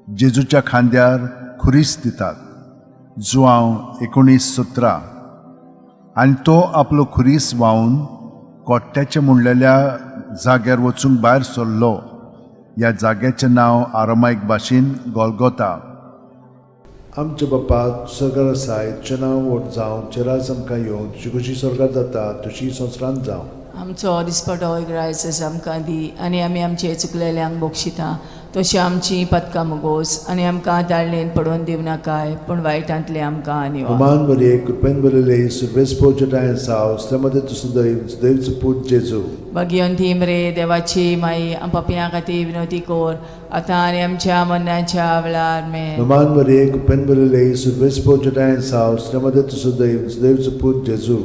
जेजूच्या खांद्यार खुरीस दितात, जुआंव 19:17. आनी तो आपलो खुरीस व्हांवन कोट्ट्याच्या म्हणलेल्या जाग्यार वचूंक भायर सरलो. ह्या जाग्याचें नांव आरामायक भाशेन गोलगोता. आमच्या बापा सरकार आसाय, तुजें नांव व्हड जावं, तुजें राज आमकां येवं, तुजी खुशी सरकार जाता तुजी संवसारांत जावं. आमचो दिसपटो ग्रायस आमकां दी आनी आमी आमचे चुकलेल्यांक बक्षिता तशी आमची पदकां मुगोस आनी आमकां ताळणेन पडोवन दिवनाकाय, पूण वायटांतले आमकां निवार. नमान मरिये, कृपेन भरिल्ले, सर्वेस्पर जठायन साव, मध्ये तूं सदैव सदैवचो पूत जेजू. भगिवंती मरे देवाची माई, पापयां खातीर विनवती कर आतां आनी आमच्या मरणाच्या वेळार आमेन. नमान मरिये, कृपेन भरिल्ले, सर्वेस्पर जठायन साव, मध्ये तूं सदैव सदैवचो पूत जेजू.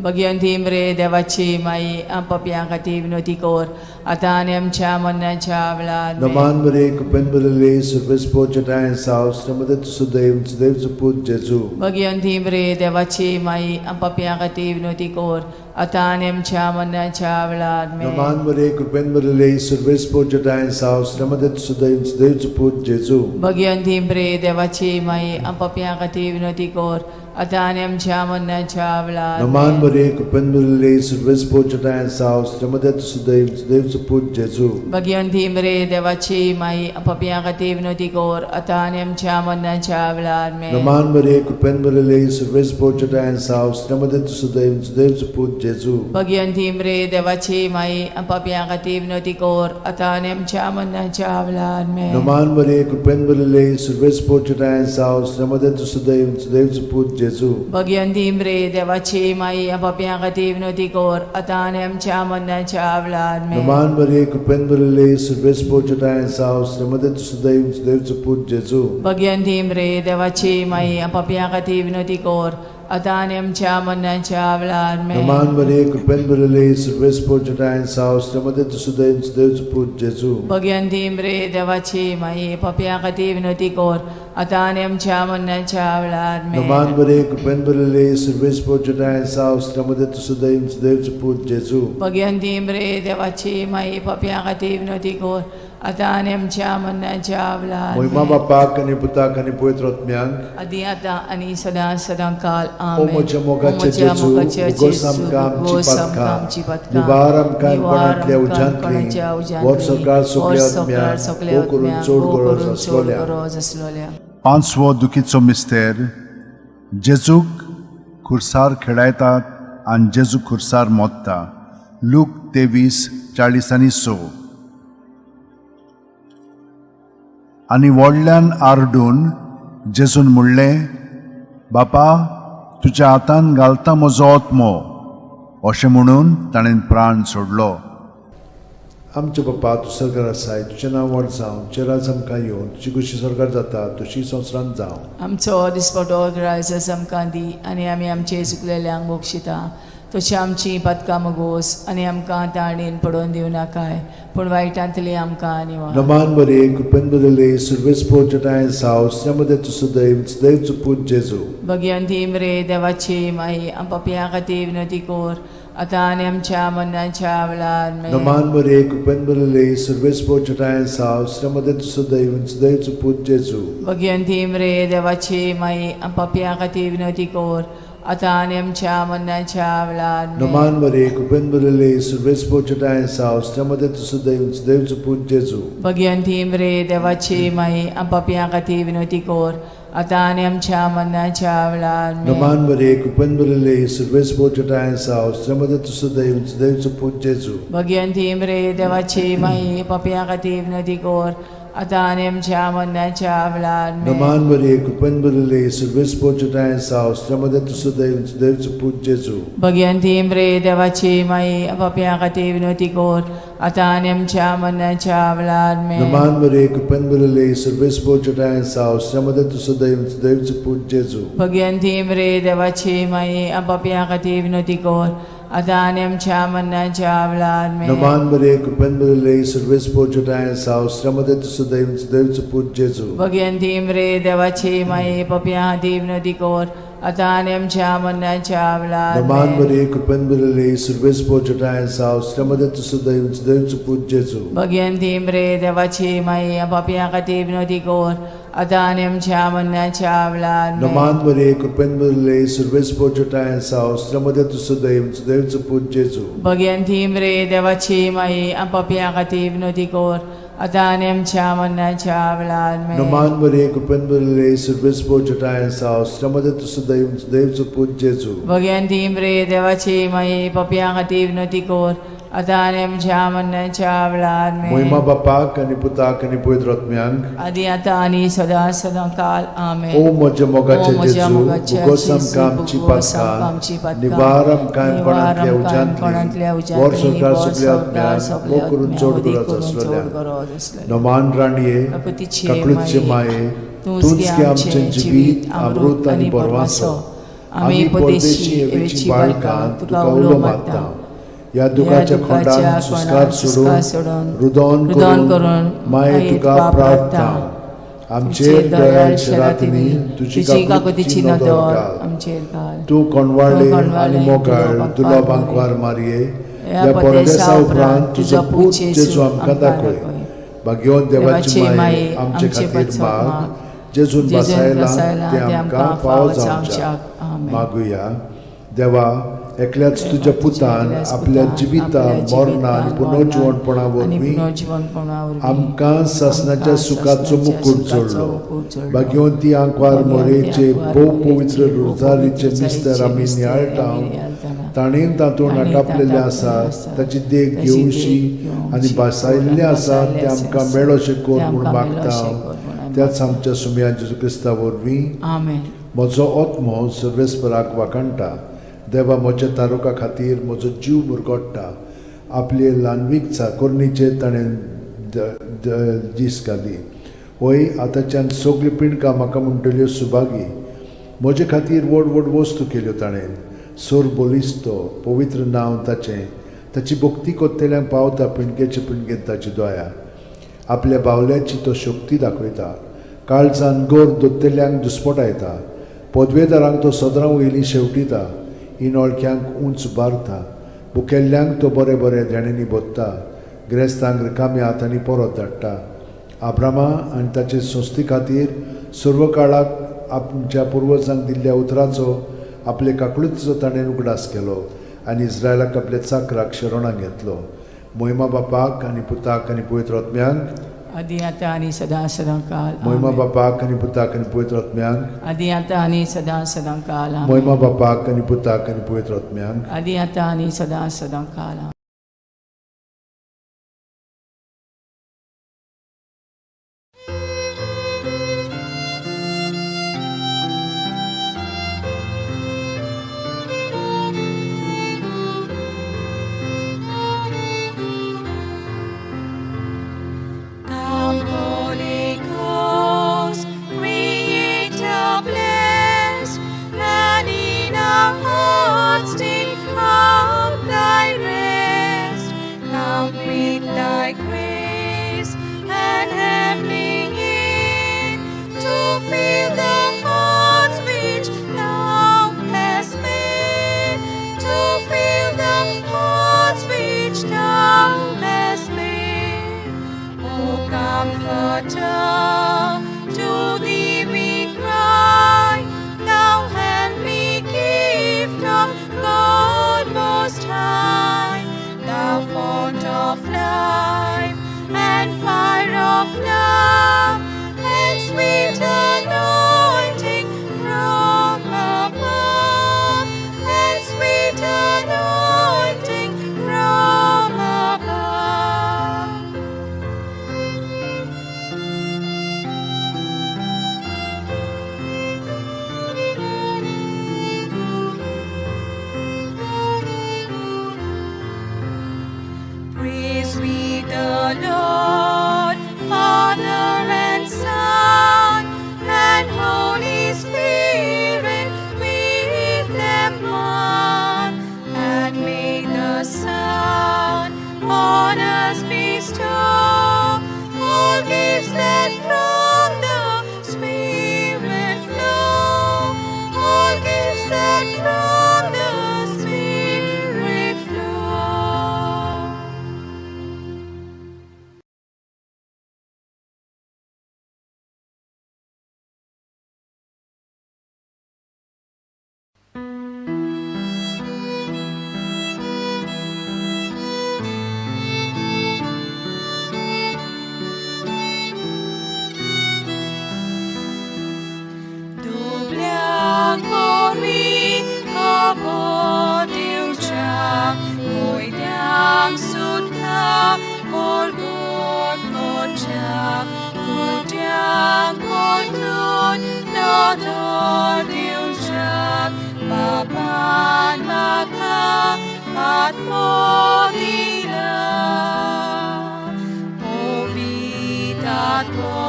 भगिवंती मरे देवाची माई, पापयां खातीर विनवती कर आतां आनी आमच्या मरणाच्या वेळार आमेन. नमान मरिये, कृपेन भरिल्ले, सर्वेस्पर जठायन साव, मध्ये तूं सदैव सदैवचो पूत जेजू. भगिवंती मरे देवाची माई, पापयां खातीर विनवती कर आतां आनी आमच्या मरणाच्या वेळार आमेन. नमान मरिये, कृपेन भरिल्ले, सर्वेस्पर जठायन साव, मध्ये तूं सदैव सदैवचो पूत जेजू. भगिवंती मरे देवाची माई, पापयां खातीर विनवती कर आतां आनी आमच्या मरणाच्या वेळार नमान आमेन. मरिये, कृपेन भरिल्ले, सर्वेस्पर जठायन साव, मध्ये तूं सदैव सदैवचो पूत जेजू. भगिवंती मरे देवाची माई, पापयां खातीर विनवती कर आतां आनी आमच्या मरणाच्या वेळार आमेन. नमान मरिये, कृपेन भरिल्ले, सर्वेस्पर जठायन साव, मध्ये तूं सदैव सदैवचो पूत जेजू. भगिवंती मरे देवाची माई, पापयां खातीर विनवती कर आतां आनी आमच्या मरणाच्या वेळार आमेन. नमान मरिये, कृपेन भरिल्ले, सर्वेस्पर जठायन साव, मध्ये तूं सदैव सदैवचो पूत जेजू. भगिवंती मरे देवाची माई, पापयां खातीर विनवती कर आतां आनी आमच्या मरणाच्या वेळार आमेन. नमान मरिये, कृपेन भरिल्ले, सर्वेस्पर जठायन साव, मध्ये तूं सदैव सदैवचो पूत जेजू. भगिवंती मरे देवाची माई, पापयां खातीर विनवती कर आतां आनी आमच्या मरणाच्या वेळार आमेन. नमान मरिये, कृपेन भरिल्ले, सर्वेस्पर जठायन साव, मध्ये तूं सदैव सदैवचो पूत जेजू. भगिवंती मरे देवाची माई, पापयां खातीर विनवती कर आतां आनी आमच्या मरणाच्या वेळार आमेन. नमान मरिये, कृपेन भरिल्ले, सर्वेस्पर जठायन साव, मध्ये तूं सदैव सदैवचो पूत जेजू. भगिवंती मरे देवाची माई, पापयां खातीर विनवती कर आतां आनी आमच्या मरणाच्या वेळार मोहिमा आमेन. बापाक आनी पुताक आनी पवित्र आत्म्याक, आदी आतां आनी सदां सदां काल ओ आमेन. म्हज्या मोगाचे ओ म्हज्या जेजू, मोगाचे उगोस जेजू, आमकां आमची उगोस आमकां पातकां, आमची पातकां, निवार आमकां निवार कोणांतल्या आमकां उज्यांतली, कोणाच्या उज्यांतली, व्हड सरकार सगल्या व्हड सरकार आत्म्यांक, सगल्या भोव करून आत्म्यांक, चड भोव गरज करून चड आसलोल्या. गरज आसलोल्या. पांचवो दुखीचो मिस्तेर, जेजूक खुर्सार खेळायतात आनी जेजू खुर्सार मोत्ता, लूक 23:46. आनी व्हडल्यान आरडून जेजून म्हणलें, बापा, तुज्या हातान घालता म्हजो आत्मो. अशें म्हणून ताणें प्राण सोडलो. आमच्या बापा, तूं सरकार आसाय, तुजें नांव व्हड जावं, तुजें राज आमकां येवं, तुजी खुशी सरकार जाता तुजी संवसारांत जावं. आमचो दिसपटो ग्रायस आमकां दी आनी आमी आमचे चुकलेल्यांक बक्षिता तशी आमची पातकां मगोस आनी आमकां ताणेन पडोवन दिवनाकाय, पूण वायटांतली आमकां निवार. नमान मरिये, कृपेन भरिल्ले, सर्वेस्पर जठायन साव, मध्ये तूं सदैव सदैवचो पूत जेजू. भगिवंती मरे देवाची माई, पापयां खातीर विनवती कर आतां आनी आमच्या मरणाच्या वेळार आमेन. नमान मरिये, कृपेन भरिल्ले, सर्वेस्पर जठायन साव, मध्ये तूं सदैव सदैवचो पूत जेजू. भगिवंती मरे देवाची माई, पापयां खातीर विनवती कर आतां आनी आमच्या मरणाच्या वेळार आमेन. नमान मरे कृपेन भरिल्ले सर्वेस्पर तुज्या आसा स्त्रियां तूं सुदैव देवचो पूत जेजू. भगवंती मरे देवाची माई, आम पापयां खातीर विनवती कर, आतां आनी आमच्या मरणाच्या वेळार आमेन. नमान मरे कृपेन भरिल्ले सर्वेस्पर तुज्या आसा स्त्रियां तूं सुदैव देवचो पूत जेजू. भगवंती मरे देवाची माई, पापयां खातीर विनवती कर, आतां आनी आमच्या मरणाच्या वेळार आमेन. नमान मरे कृपेन भरिल्ले सर्वेस्पर तुज्या आसा स्त्रियां तूं सुदैव देवचो पूत जेजू. भगवंती मरे देवाची माई, पापयां खातीर विनवती कर, आतां आनी आमच्या मरणाच्या वेळार आमेन. नमान मरे कृपेन भरिल्ले सर्वेस्पर तुज्या आसा स्त्रियां तूं सुदैव देवचो पूत जेजू. भगवंती मरे देवाची माई, पापयां खातीर विनवती कर, आतां आनी आमच्या मरणाच्या वेळार आमेन. नमान मरे कृपेन भरिल्ले सर्वेस्पर तुज्या आसा स्त्रियां तूं सुदैव देवचो पूत जेजू. भगवंती मरे देवाची माई, पापयां खातीर विनवती कर, आतां आनी आमच्या मरणाच्या वेळार नमान आमेन. मरे कृपेन भरिल्ले सर्वेस्पर तुज्या आसा स्त्रियां तूं सुदैव देवचो पूत जेजू. भगवंती मरे देवाची माई, पापयां खातीर विनवती कर, आतां आनी आमच्या मरणाच्या वेळार आमेन. नमान मरे कृपेन भरिल्ले सर्वेस्पर तुज्या आसा स्त्रियां तूं सुदैव देवचो पूत जेजू. भगवंती मरे देवाची माई, पापयां खातीर विनवती कर, आतां आनी आमच्या मरणाच्या वेळार आमेन. नमान मरे कृपेन भरिल्ले सर्वेस्पर तुज्या आसा स्त्रियां तूं सुदैव देवचो पूत जेजू. भगवंती मरे देवाची माई, पापयां खातीर विनवती कर, आतां आनी आमच्या मरणाच्या वेळार आमेन. मोहिमा बापाक आनी पुताक आनी पवित्र आत्म्यांक, आदी आतां आनी सदां सदां काल आमेन. ओ म्हज्या मोगाचे ओ म्हज्या जेजू, मोगाचे भुगोस जेजू, आमकां आमची भुगोस आमकां आमची पातकां, पातकां, निवार आमकां निवार कोणांतल्या आमकां कोणांतल्या उज्यांतली, उज्यांतली, वर संवसार वर सगल्या संवसार आत्म्यांक, सगल्या मोग करून आत्म्यांक, चड वदी गरज करून चड आसलेल्या. गरज आसलेल्या. नमान राणये, काकुतीचे काकळूतचे माये, माये, तूंच तूंच गे गे आमचें आमचें जिवीत, अमृत आनी बरवासो. आमी परदेशी एवेची बाळकां तुका उलो मारता. ह्या दुखाच्या खोंडान सुस्कार सोडून, रुदन रुदन करून करून माये तुका प्रार्थना. आमचेर दयाळ शरातिनी तुजी तुजी काकुतीची काकुतीची नदर नदर घाल. आमचेर घाल. तूं कोणवाळे तूं कोणवाळे आनी मोगाळ तुलो तुलो बांकवार बांकवार मारये, ह्या ह्या परदेसा परदेसा उपरांत उपरांत तुजो तुजो पूत पूत जेजू जेजू आमकां आमकां दाखय. दाखय. भाग्यवंत देवाची देवाची माये, माये, आमचे आमचे खातीर पासत माग, माग, जेजून जेजून बसायला बसायला ते आमकां फावो जावच्याक. आमेन. मागुया. देवा, एकल्याच तुज्या पुतान एकल्याच आपल्या पुतान जिविता आपल्या मरणान जिवितान, पुनर्जिवणपणा आनी वरवीं पुनर्जिवणपणा वरवीं आमकां सासणाच्या आमकां सुखाचो सासणाच्या मुकूट सुखाचो जोडलो. मुकूट जोडलो. भाग्यवंती आंकवार भाग्यवंती मोरेचे आंकवार भोव मोरेचे पवित्र भोव रोजारीचे पवित्र मिस्तर आमी मिस्तर नियाळटा, आमी नियाळटाना, ताणें तातूंत ताणें आटापलेलें तातूंत आसा, आसा, ताची देख ताची देख घेवशी घेवशी आनी भासायल्लें आसा भासायल्लें तें आमकां आसा, मेळोशें कर तें म्हूण आमकां मागता. मेळोशें कर म्हूण आमी त्याच आमच्या सुमया जेजू क्रिस्ता वरवीं. आमेन. म्हजो आत्मो सर्वेस्पराक वाखाणटा, देवा म्हज्या तारुका खातीर म्हजो जीव मुरगोट्टा. आपले ल्हानवीक चाकोरणीचेर ताणें दीस घाली. वय आतांच्यान सगळीं पिंडकां म्हाका म्हणटल्यो सुभागी. म्हजे खातीर व्हड व्हड वस्तू केल्यो ताणें. सोर बलिस्तो पवित्र नांव ताचें, ताची भक्ती कोत्तेल्यांक पावता पिंडकेचे पिंडकेंत ताची दया. आपल्या बावल्याची तो शक्ती दाखयता, काळजान गोर दोत्तेल्यांक दुस्पटायता. पदवेदारांक तो सदरां वयली शेवटिता, इनोळख्यांक उंच बारता. भुकेल्ल्यांक तो बरे बरे देण्यांनी भोत्ता, गिरेस्तांक रिकाम्या हातांनी परत धाडटा. आब्रामा आनी ताचे संस्थे खातीर सर्व काळाक आमच्या पुर्वजांक दिल्ल्या उतराचो आपले काकळुतीचो ताणें उगडास केलो आनी इस्रायलाक आपल्या चाकराक शरणाक घेतलो. मोहिमा बापाक आनी पुताक आनी पवित्र आत्म्यांक, आदी आतां आनी सदां सदां काल मोहिमा आमेन. बापाक आनी पुताक आनी पवित्र आत्म्यांक, आदी आतां आनी सदां सदां काल आमेन. मोहिमा बापाक आनी पुताक आनी पवित्र आत्म्यांक, आदी आतां आनी सदां सदां काल आमेन. Come, Holy Ghost, Creator bless, and in our hearts take up thy rest. आदर दिवच्याक बापान म्हाका आत्मो दिला. पवित्र आत्मो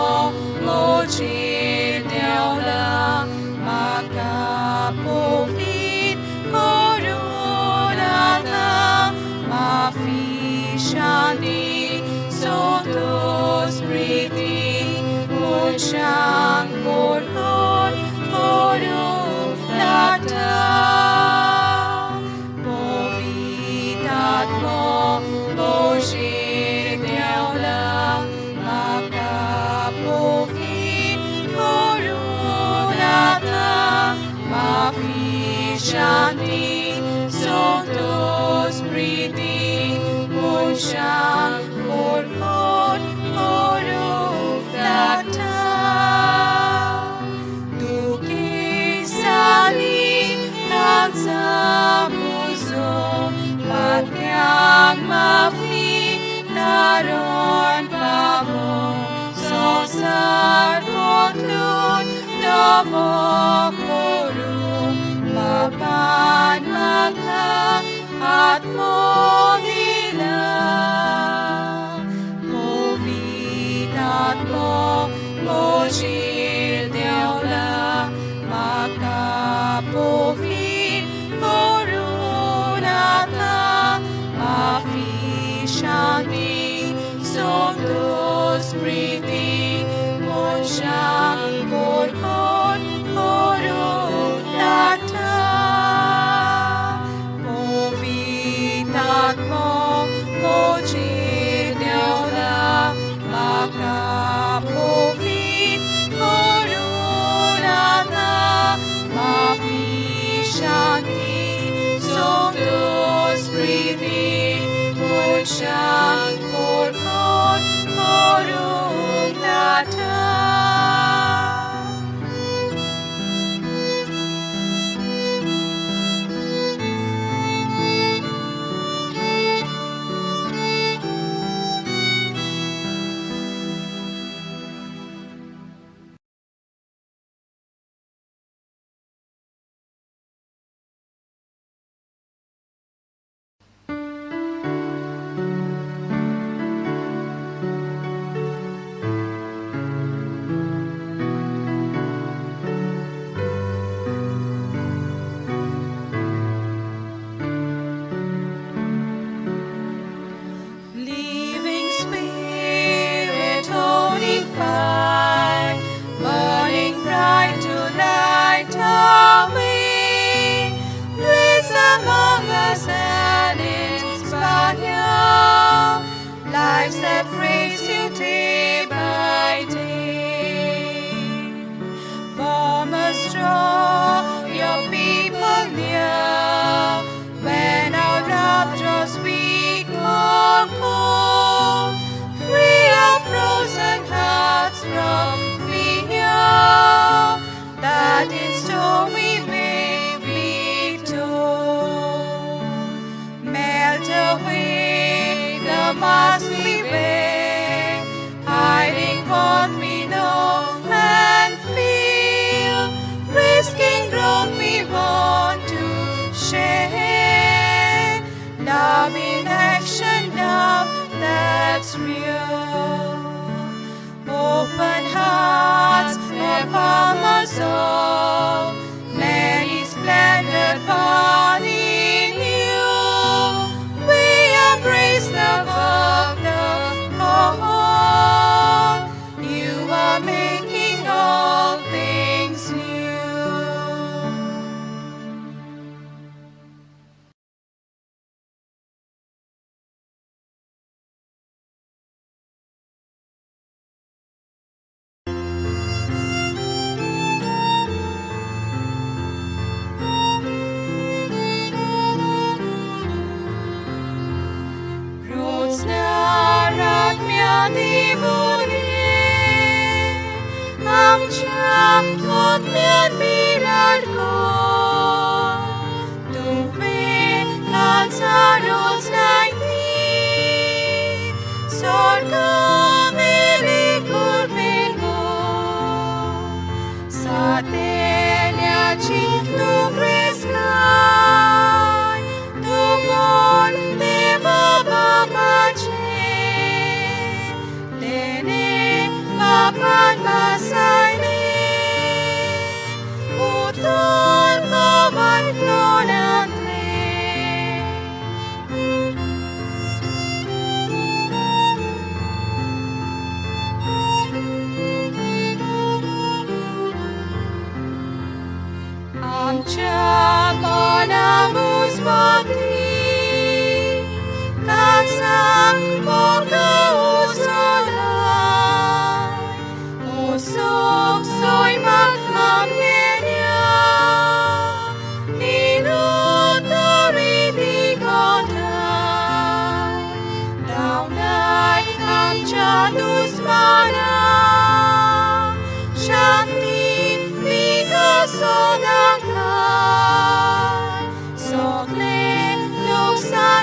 म्हजेर देंवला, म्हाका पवित्र करून आतां माफी, शांती, संतोष, प्रिती मनशांक परगट करूंक लागता. पवित्र आत्मो म्हजेर देंवला, म्हाका पवित्र करून आतां माफी, शांती, संतोष, प्रिती मनशांक परगट करूंक लागता. दुखेस्तांनी तांचा पुजो, पाप्यांक माफी, तारण पावो, संवसार बदलून नवो करूं बापान म्हाका आत्मो दिला. पवित्र आत्मो म्हजेर देंवला, म्हाका पवित्र करून आतां माफी, शांती, संतोष, प्रिती मनशांक परगट करूंक लागता. पवित्र आत्मो म्हजेर देंवला, म्हाका पवित्र करून आतां माफी, शांती, संतोष, प्रिती मनशांक परगट करूंक लागता. Living Spirit, holy fire, burning bright to light our way. Blaze among us and inspire lives that praise you day by day. Form us, draw your people near, when our love draws weak or cold. Free our frozen hearts from fear, that in storm we may be told. Melt away the mask we wear, hiding what we know and feel, risking growth we want to share. Love in action, love that's real. Open hearts, affirm us all, many splendored body new. We embrace the work, the call. You are making all things new. रोजनारात्म्या देवुने आमच्या आत्म्यान बिराड कर. तुवें काळजा रोजनाय दी, स्वर्गावेली कृपेन भर. साते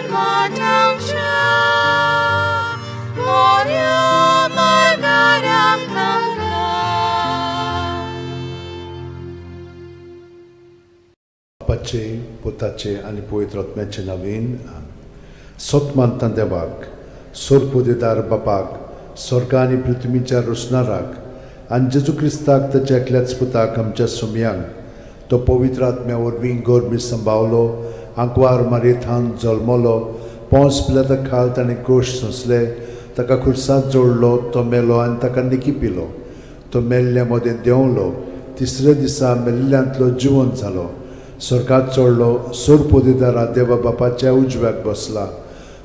अनवाटांच्या मोऱ्या मार्गार आमकां घाल. बापाचे, पुताचे आनी पवित्र आत्म्याचे नवीन. सत मानता देवाक, सोरपुदेदार बापाक, स्वर्ग आनी पृथ्वीच्या रोसणाराक, आनी जेजू क्रिस्ताक ताच्या एकल्याच पुताक, आमच्या सुमयांक, तो पवित्र आत्म्या वरवीं गोरमी संभावलो, आंकवार मारयेथान जल्मलो, पोंस पिलाता खाल ताणें कोश सोंसले, ताका खुर्सांत जोडलो, तो मेलो आनी ताका निकी पिलो, तो मेल्ल्या मदें देंवलो, तिसऱ्या दिसा मेल्ल्यांतलो जिवन जालो, स्वर्गात चडलो, सोरपोदेदारा देवा बापाच्या उजव्याक बसला,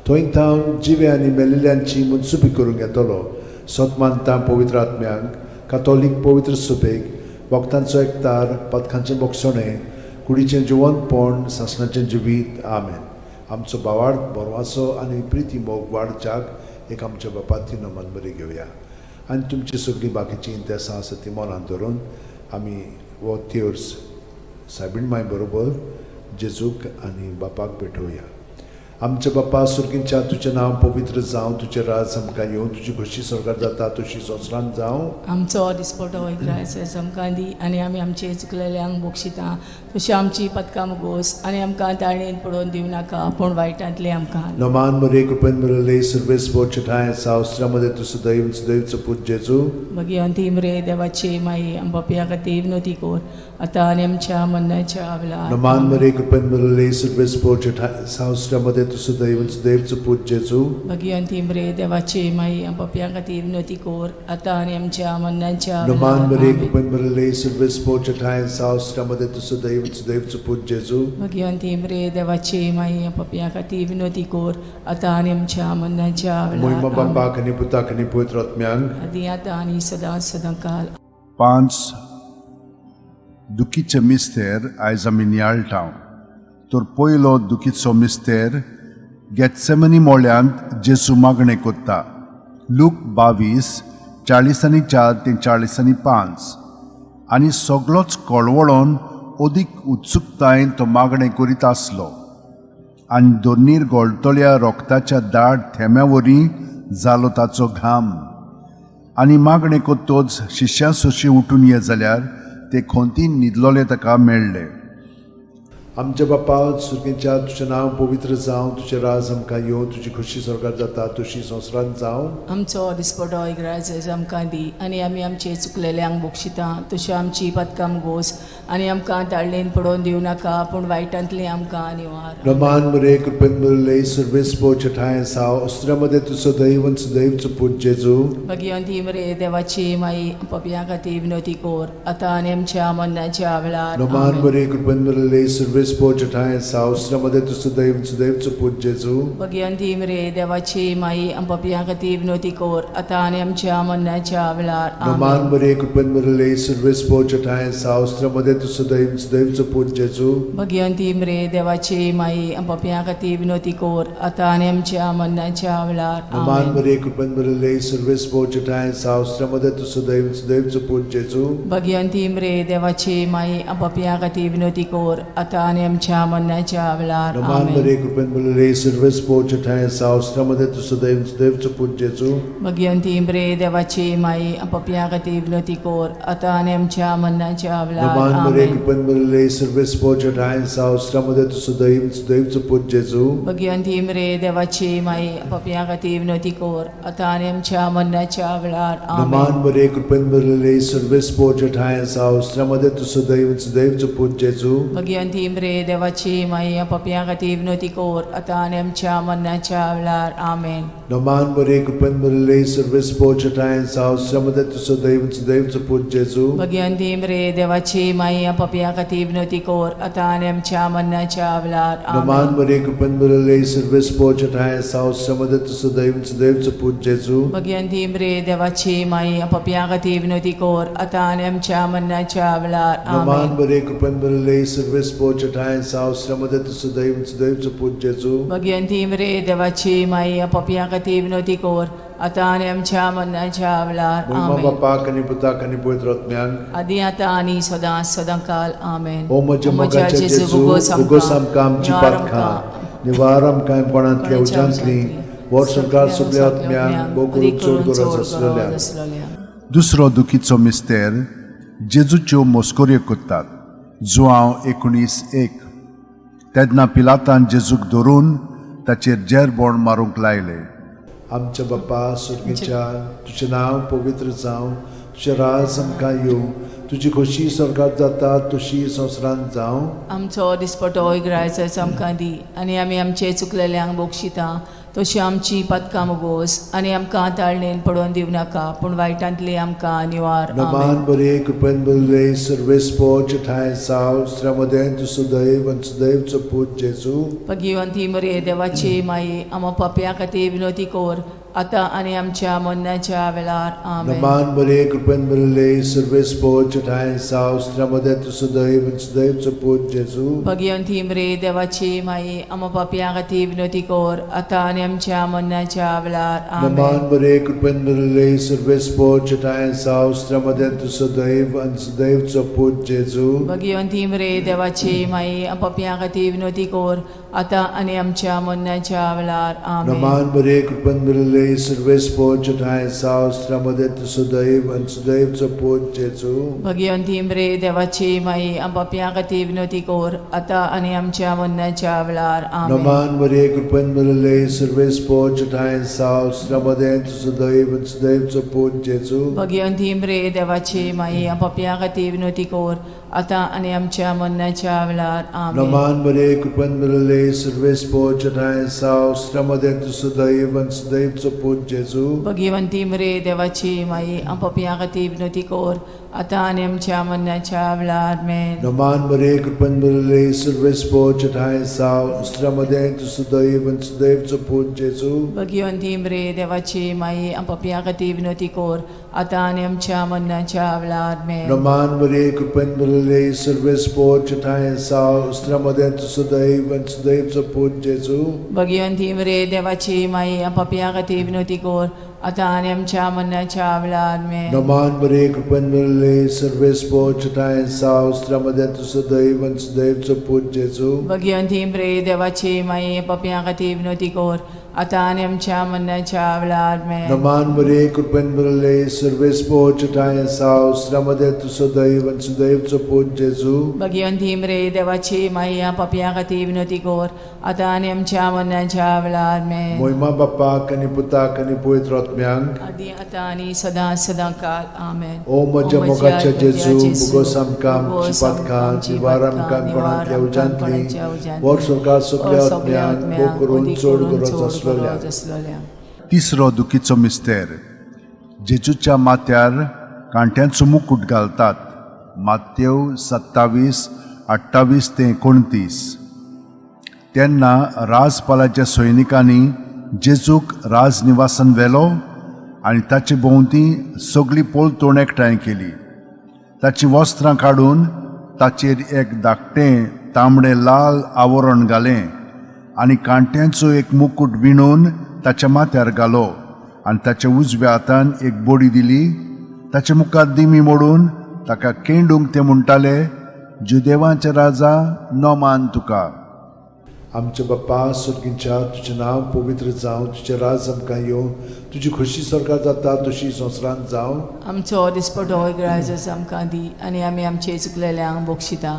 थंय थावन जिवे आनी मेल्ल्यांची मनसुबी करूंक येतलो. सत मानता पवित्र आत्म्यांक, कातोलीक पवित्र सुबेक, वखदांचो एकतार, पदकांचें बोगसणें, कुडीचें जिवनपण, सासणाचें जिवीत. आमेन. आमचो बावाड बरवाचो आनी प्रिती मोग वाडच्याक एक आमच्या बापाती नमन बरी घेवया आनी तुमची सगळीं बाकीचीं इंतेसां आसा ती मनांत धरून आमी हो तेर्स सायबीण माय बरोबर जेजूक आनी बापाक भेटोवया. आमच्या बापा सुर्गींच्या, तुजें नांव पवित्र जावं, तुजें राज आमकां येवं, तुजी खोशी स्वर्गात जाता तशी संवसारांत जावं. आमचो दिसपटो इग्रायस आमकां दी आनी आमी आमचे चुकलेल्यांक बक्षिता तशी आमची पदकां मुगोस आनी आमकां ताळणेन पडोवन दिवं नाका, पूण वायटांतले आमकां. नमान मरे, कृपेन मिळले, सर्वेस ठाय सावस्त्रामध्ये तूं सदैव सदैवचो पूत जेजू. मागीर अंतीम रे देवाची माई, आमच्या खातीर विनोती कोर, आतां आनी आमच्या मरणाच्या वेळार. नमान मरे, कृपेन मिळले, सर्वेस ठाय सावस्त्रामध्ये तूं सदैव सदैवचो पूत जेजू. मागीर अंतीम रे देवाची माई, आमच्या खातीर विनोती कोर, आतां आनी आमच्या मरणाच्या नमान वेळार. मरे, आमेन. कृपेन मिळले, सर्वेस ठाय सावस्त्रामध्ये तूं सदैव सदैवचो पूत जेजू. मागीर अंतीम रे देवाची माई, आमच्या खातीर विनोती कोर, आतां आनी आमच्या मरणाच्या मोहिमा वेळार. आमेन. बापाक आनी पुताक आनी पवित्र आत्म्यांक. आदी आतां आनी सदां सदां काल. पांच दुखीचे मिस्तेर आयज आमी नियाळटा. तर पयलो दुखीचो मिस्तेर, गेत्सेमनी मोळ्यांत जेजू मागणें कोत्ता. लूक 22, 44 ते 45. आनी सगलोच कळवळोन अदीक उत्सुकतायेन तो मागणें करीत आसलो आनी दोनीर गोळटल्या रोगताच्या दाट थेंब्या वरी जालो ताचो घाम. आनी मागणें कोत्तोच शिश्यां सोशी उठून ये जाल्यार ते खोंतीन न्हिदलोले ताका मेळ्ळे. आमच्या बापा सुर्गींच्या, तुजें नांव पवित्र जावं, तुजें राज आमकां येवं, तुजी खोशी स्वर्गात जाता तशी संवसारांत जावं. आमचो दिसपटो इग्राज आमकां दी आनी आमी आमचे चुकलेल्यांक बक्षिता तशी आमची पदकां गोस आनी आमकां ताळणेन पडोवन दिवं नाका, पूण वायटांतली आमकां निवार. रमान मरे, कृपेन मुरले, सर्वेस ठाय साव अस्त्रामध्ये तूं सदैव सदैवचो पूत जेजू. भगिवंती मरे देवाची माई, पपया खातीर विनोती कोर, आतां आनी आमच्या मरणाच्या वेळार. रमान आमेन. मरे, कृपेन मुरले, सर्वेस ठाय साव अस्त्रामध्ये तूं सदैव सदैवचो पूत जेजू. भगिवंती मरे देवाची माई, पपया खातीर विनोती कोर, आतां आनी आमच्या मरणाच्या वेळार. रमान आमेन. मरे, कृपेन मुरले, सर्वेस ठाय साव अस्त्रामध्ये तूं सदैव सदैवचो पूत जेजू. भगिवंती मरे देवाची माई, पपया खातीर विनोती कोर, आतां आनी आमच्या मरणाच्या वेळार. रमान आमेन. मरे, कृपेन मुरले, सर्वेस ठाय साव अस्त्रामध्ये तूं सदैव सदैवचो पूत जेजू. भगिवंती मरे देवाची माई, पपया खातीर विनोती कोर, आतां आनी आमच्या मरणाच्या वेळार. रमान आमेन. मरे, कृपेन मुरले, सर्वेस ठाय साव अस्त्रामध्ये तूं सदैव सदैवचो पूत जेजू. भगिवंती मरे देवाची माई, पपया खातीर विनोती कोर, आतां आनी आमच्या मरणाच्या वेळार. रमान मरे, आमेन. कृपेन मुरले, सर्वेस ठाय साव अस्त्रामध्ये तूं सदैव सदैवचो पूत जेजू. भगिवंती मरे देवाची माई, पपया खातीर विनोती कोर, आतां आनी आमच्या मरणाच्या वेळार. रमान आमेन. मरे, कृपेन मुरले, सर्वेस ठाय साव अस्त्रामध्ये तूं सदैव सदैवचो पूत जेजू. भगिवंती मरे देवाची माई, पपया खातीर विनोती कोर, आतां आनी आमच्या मरणाच्या वेळार. आमेन. रमान मरे, कृपेन मुरले, सर्वेस ठाय साव अस्त्रामध्ये तूं सदैव सदैवचो पूत जेजू. भगिवंती मरे देवाची माई, पपया खातीर विनोती कोर, आतां आनी आमच्या मरणाच्या वेळार. रमान आमेन. मरे, कृपेन मुरले, सर्वेस ठाय साव अस्त्रामध्ये तूं सदैव सदैवचो पूत जेजू. भगिवंती मरे देवाची माई, पपया खातीर विनोती कोर, आतां आनी आमच्या मरणाच्या वेळार. रमान आमेन. मरे, कृपेन मुरले, सर्वेस ठाय साव अस्त्रामध्ये तूं सदैव सदैवचो पूत जेजू. भगिवंती मरे देवाची माई, पपया खातीर विनोती कोर, आतां आनी आमच्या मरणाच्या वेळार. मोहिमा आमेन. बापाक आनी पुताक आनी पवित्र आत्म्याक. आदी आतां आनी सदां सदां काल. आमेन. ओ म्हज्या मोगाच्या जेजू, उगोस आमकां आमची पातकां, निवार आमकां कोणांतल्या उज्यांतली वर सरकार सगल्या आत्म्यांक भोव करून चड गरज आसलेल्या. आसलेल्या. दुसरो दुखीचो मिस्तेर जेजूच्यो मस्कऱ्यो करतात, जुआंव 19:1. तेन्ना पिलातान जेजूक धरून ताचेर जेरबोण मारूंक लायले. आमच्या बाप्पा सुर्गीच्या, तुजें नांव पवित्र जावं, तुजें राज आमकां येवं, तुजी खोशी स्वर्गात जाता तशी संवसारांत जावं. आमचो दिसपटो इग्रायचो आमकां दी आनी आमी आमचे चुकलेल्यांक बक्षिता तशी आमची पातकां मोगोस आनी आमकां ताळणेन पडोवन दिवं नाका पूण वायटांतली आमकां निवार. नमान आमेन. बरे कृपेन बरले सर्वेस्पोच ठांय साव स्त्र्यामदें तूं सुदैव आनी सुदैवचो पूत जेजू. भगिवंती मरे देवाची माई, आमा पापया खातीर विनोती कर आतां आनी आमच्या मरणाच्या वेळार. आमेन. नमान बरे कृपेन बरले सर्वेस्पोच ठांय साव स्त्र्यामदें तूं सुदैव आनी सुदैवचो पूत जेजू. भगिवंती मरे देवाची माई, आमा पापया खातीर विनोती कर आतां आनी आमच्या मरणाच्या वेळार. नमान आमेन. बरे कृपेन बरले सर्वेस्पोच ठांय साव स्त्र्यामदें तूं सुदैव आनी सुदैवचो पूत जेजू. भगिवंती मरे देवाची माई, पापया खातीर विनोती कर आतां आनी आमच्या मरणाच्या वेळार. आमेन. नमान बरे कृपेन बरले सर्वेस्पोच ठांय साव स्त्र्यामदें तूं सुदैव आनी सुदैवचो पूत जेजू. भगिवंती मरे देवाची माई, पापया खातीर विनोती कर आतां आनी आमच्या मरणाच्या वेळार. आमेन. नमान बरे कृपेन बरले सर्वेस्पोच ठांय साव स्त्र्यामदें तूं सुदैव आनी सुदैवचो पूत जेजू. भगिवंती मरे देवाची माई, पापया खातीर विनोती कर आतां आनी आमच्या मरणाच्या वेळार. आमेन. नमान बरे कृपेन बरले सर्वेस्पोच ठांय साव स्त्र्यामदें तूं सुदैव आनी सुदैवचो पूत जेजू. भगिवंती मरे देवाची माई, पापया खातीर विनोती कर आतां आनी आमच्या मरणाच्या वेळार. आमेन. नमान बरे कृपेन बरले सर्वेस्पोच ठांय साव स्त्र्यामदें तूं सुदैव आनी सुदैवचो पूत जेजू. भगिवंती मरे देवाची माई, पापया खातीर विनोती कर आतां आनी आमच्या मरणाच्या वेळार. आमेन. नमान बरे कृपेन बरले सर्वेस्पोच ठांय साव स्त्र्यामदें तूं सुदैव आनी सुदैवचो पूत जेजू. भगिवंती मरे देवाची माई, पापया खातीर विनोती कर आतां आनी आमच्या मरणाच्या वेळार. आमेन. नमान बरे कृपेन बरले सर्वेस्पोच ठांय साव स्त्र्यामदें तूं सुदैव आनी सुदैवचो पूत जेजू. भगिवंती मरे देवाची माई, पापया खातीर विनोती कर आतां आनी आमच्या मरणाच्या वेळार. आमेन. नमान बरे कृपेन बरले सर्वेस्पोच ठांय साव स्त्र्यामदें तूं सुदैव आनी सुदैवचो पूत जेजू. भगिवंती मरे देवाची माई, पापया खातीर विनोती कर आतां आनी आमच्या मरणाच्या वेळार. आमेन. मोहिमा बाप्पाक आनी पुताक आनी पवित्र आत्म्यांक, आदी आतां आनी सदां सदां काल. आमेन. ओ म्हज्या मोगाच्या जेजू, मुगोस आमकां आमची पातकां निवार आमकां कोणांतल्या उज्यांतली वर सरकार सगल्या आत्म्यांक भोव करून चड गरज आसलेल्या. आसलेल्या. तिसरो दुखीचो मिस्तेर जेजूच्या माथ्यार कांट्यांचो मुकूट घालतात, मातेव 27:28 ते 29. तेन्ना राजपालाच्या सैनिकांनी जेजूक राजनिवासान व्हेलो आनी ताचे भोंवती सगळी पलतोण एकठांय केली. ताचीं वस्त्रां काडून ताचेर एक धाकटें तांबडें लाल आवरण घालें आनी कांट्यांचो एक मुकूट विणून ताच्या माथ्यार घालो आनी ताच्या उजव्या हातान एक बडी दिली. ताचे मुखार दिमी मोडून ताका केंडूंक ते म्हणटाले, जुदेवांचे राजा, नोमान तुका. आमच्या बाप्पा सुर्गींच्या, तुजें नांव पवित्र जावं, तुजें राज आमकां येवं, तुजी खोशी स्वर्गात जाता तशी संवसारांत जावं. आमचो दिसपटो ग्रायजस आमकां दी आनी आमी आमचे चुकलेल्यांक बक्षिता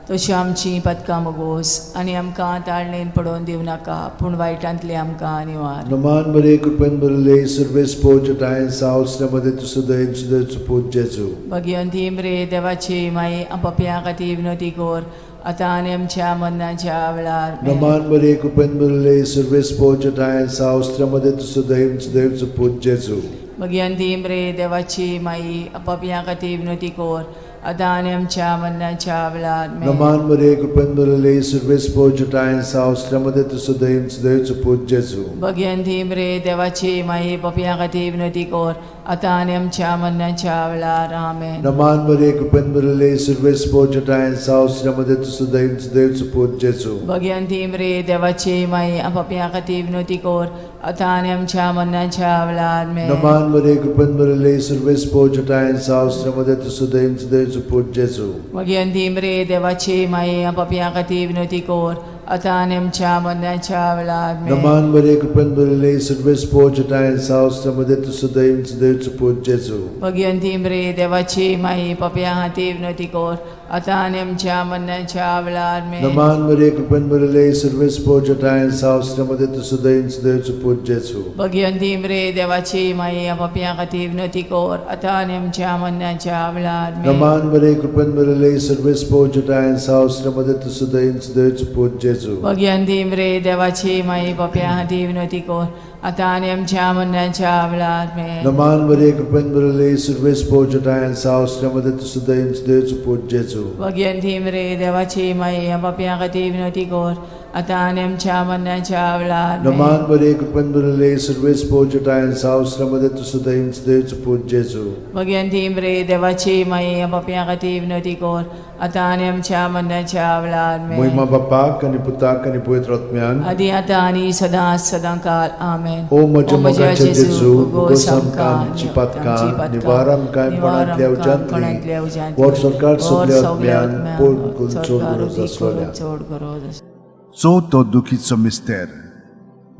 तशी आमची पदकां मोगोस आनी आमकां ताळणेन पडोवन दिवं नाका पूण वायटांतली आमकां निवार. नमान बरे कृपेन भरले सर्वेस पोच ठांय सावसल्या मदें तूं सदैव सदैव पूत जेजू. भगिवंती मरे देवाची माई, पापयां खातीर विनोती कर आतां आनी आमच्या मरणाच्या वेळार. नमान बरे कृपेन भरले सर्वेस पोच ठांय सावसल्या मदें तूं सदैव सदैव पूत जेजू. भगिवंती मरे देवाची माई, पापयां खातीर विनोती कर आतां आनी आमच्या मरणाच्या वेळार. नमान बरे कृपेन भरले सर्वेस पोच ठांय सावसल्या मदें तूं सदैव सदैव पूत जेजू. भगिवंती मरे देवाची माई, पापयां खातीर विनोती कर आतां आनी आमच्या मरणाच्या वेळार. आमेन. नमान बरे कृपेन भरले सर्वेस पोच ठांय सावसल्या मदें तूं सदैव सदैव पूत जेजू. भगिवंती मरे देवाची माई, पापयां खातीर विनोती कर आतां आनी आमच्या मरणाच्या वेळार. आमेन. नमान बरे कृपेन भरले सर्वेस पोच ठांय सावसल्या मदें तूं सदैव सदैव पूत जेजू. भगिवंती मरे देवाची माई, पापयां खातीर विनोती कर आतां आनी आमच्या मरणाच्या वेळार आमेन. नमान मरिये, कृपेन भरिल्ले, सर्वेस्पर जेठाय सावस मध्ये तूं सदैव सदैवचो पूत जेजू. भगिवंती मरे देवाची माई, पापया खातीर विनवती कर, आतां आनी आमच्या मरणाच्या वेळार आमेन. नमान मरिये, कृपेन भरिल्ले, सर्वेस्पर जेठाय सावस मध्ये तूं सदैव सदैवचो पूत जेजू. भगिवंती मरे देवाची माई, पापया खातीर विनवती कर, आतां आनी आमच्या मरणाच्या वेळार आमेन. नमान मरिये, कृपेन भरिल्ले, सर्वेस्पर जेठाय सावस मध्ये तूं सदैव सदैवचो पूत जेजू. भगिवंती मरे देवाची माई, पापया खातीर विनवती कर, आतां आनी आमच्या मरणाच्या वेळार आमेन. नमान मरिये, कृपेन भरिल्ले, सर्वेस्पर जेठाय सावस मध्ये तूं सदैव सदैवचो पूत जेजू. भगिवंती मरे देवाची माई, पापया खातीर विनवती कर, आतां आनी आमच्या मरणाच्या वेळार आमेन. नमान मरिये, कृपेन भरिल्ले, सर्वेस्पर जेठाय सावस मध्ये तूं सदैव सदैवचो पूत जेजू. भगिवंती मरे देवाची माई, पापया खातीर विनवती कर, आतां आनी आमच्या मरणाच्या वेळार आमेन. मोहिमा बापाक आनी पुताक आनी पवित्र आत्म्यान. आदी आतां आनी सदां सदां काल आमेन. ओ म्हज्या मोगाचे जेजू, उगोस आमकां आमची पातकां, निवार आमकां कोणांतल्या उज्यांतली, वर सरकार सगल्या आत्म्यान पोट करून चड गरज आसलोल्या. चड गरज आसलोल्या. चवथो दुखीचो मिस्तेर,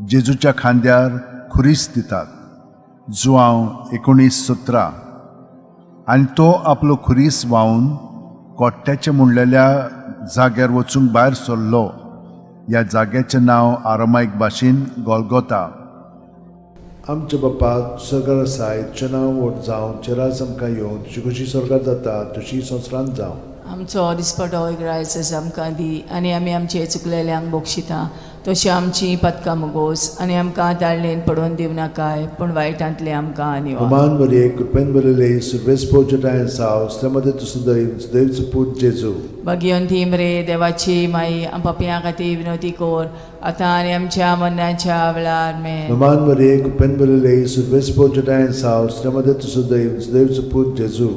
जेजूच्या खांद्यार खुरीस दितात, जुआंव 19:17. आनी तो आपलो खुरीस व्हांवन कोट्ट्याचे म्हणलेल्या जाग्यार वचूंक भायर सरलो. ह्या जाग्याचें नांव आरामायक भाशेन गोलगोता. आमच्या बापा सरकार आसाय, तुजें नांव व्हड जावं, तुजें राज आमकां येवं, तुजी खुशी स्वर्गात जाता तशी संवसारांत जावं. आमचो दिसपटो ग्रायस आमकां दी आनी आमी आमचे चुकलेल्यांक बक्षिता तशी आमची पदकां मुगोस आनी आमकां ताळणेन पडोवन दिवं नाकाय, पूण वायटांतले आमकां निवार. अमान मरिये, कृपेन भरिल्ले, सर्वेस्पर जेठाय साव, मध्ये तूं सदैव सदैवचो पूत जेजू. भगिवंती मरे देवाची माई, पापयां खातीर विनवती कर, आतां आनी आमच्या मरणाच्या वेळार आमेन. नमान मरिये, कृपेन भरिल्ले, सर्वेस्पर जेठाय साव, मध्ये तूं सदैव सदैवचो पूत जेजू.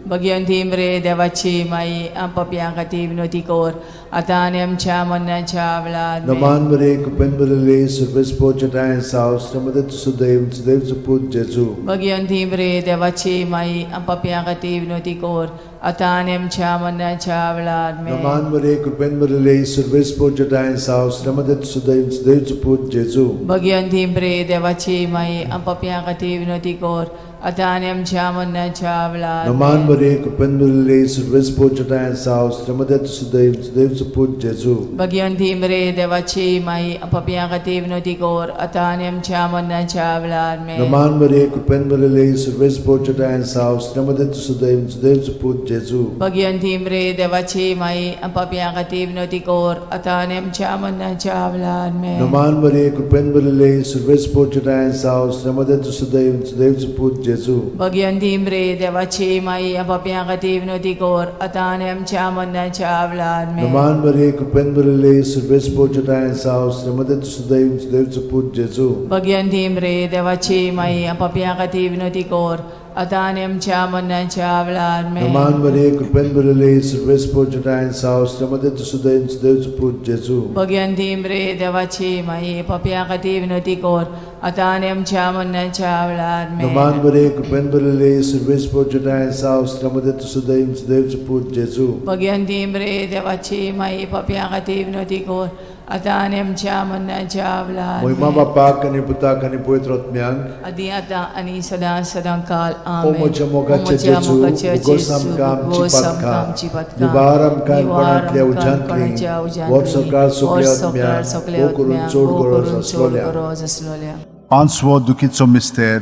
भगिवंती मरे देवाची माई, पापयां खातीर विनवती कर, आतां आनी आमच्या मरणाच्या वेळार आमेन. नमान मरिये, कृपेन भरिल्ले, सर्वेस्पर जेठाय साव, मध्ये तूं सदैव सदैवचो पूत जेजू. भगिवंती मरे देवाची माई, पापयां खातीर विनवती कर, आतां आनी आमच्या मरणाच्या वेळार आमेन. नमान मरिये, कृपेन भरिल्ले, सर्वेस्पर जेठाय साव, मध्ये तूं सदैव सदैवचो पूत जेजू. भगिवंती मरे देवाची माई, पापयां खातीर विनवती कर, आतां आनी आमच्या मरणाच्या वेळार नमान आमेन. मरिये, कृपेन भरिल्ले, सर्वेस्पर जेठाय साव, मध्ये तूं सदैव सदैवचो पूत जेजू. भगिवंती मरे देवाची माई, पापयां खातीर विनवती कर, आतां आनी आमच्या मरणाच्या वेळार आमेन. नमान मरिये, कृपेन भरिल्ले, सर्वेस्पर जेठाय साव, मध्ये तूं सदैव सदैवचो पूत जेजू. भगिवंती मरे देवाची माई, पापयां खातीर विनवती कर, आतां आनी आमच्या मरणाच्या वेळार आमेन. नमान मरिये, कृपेन भरिल्ले, सर्वेस्पर जेठाय साव, मध्ये तूं सदैव सदैवचो पूत जेजू. भगिवंती मरे देवाची माई, पापयां खातीर विनवती कर, आतां आनी आमच्या मरणाच्या वेळार आमेन. नमान मरिये, कृपेन भरिल्ले, सर्वेस्पर जेठाय साव, मध्ये तूं सदैव सदैवचो पूत जेजू. भगिवंती मरे देवाची माई, पापयां खातीर विनवती कर, आतां आनी आमच्या मरणाच्या वेळार आमेन. नमान मरिये, कृपेन भरिल्ले, सर्वेस्पर जेठाय साव, मध्ये तूं सदैव सदैवचो पूत जेजू. भगिवंती मरे देवाची माई, पापयां खातीर विनवती कर, आतां आनी आमच्या मरणाच्या वेळार आमेन. नमान मरिये, कृपेन भरिल्ले, सर्वेस्पर जेठाय साव, मध्ये तूं सदैव सदैवचो पूत जेजू. भगिवंती मरे देवाची माई, पापयां खातीर विनवती कर, आतां आनी आमच्या मरणाच्या वेळार मोहिमा आमेन. बापाक आनी पुताक आनी पवित्र आत्म्याक. आदी आतां आनी सदां सदां काल ओ आमेन. म्हज्या मोगाचे ओ म्हज्या जेजू, मोगाचे उगोस जेजू, आमकां आमची उगोस आमकां पातकां, आमची पातकां, निवार आमकां निवार कोणांतल्या आमकां उज्यांतली, कोणाच्या उज्यांतली, वर सरकार सगल्या वर सरकार आत्म्यांक, सगल्या भोव करून आत्म्यांक, चड भोव गरज करून चड आसलोल्या. गरज आसलोल्या. पांचवो दुखीचो मिस्तेर,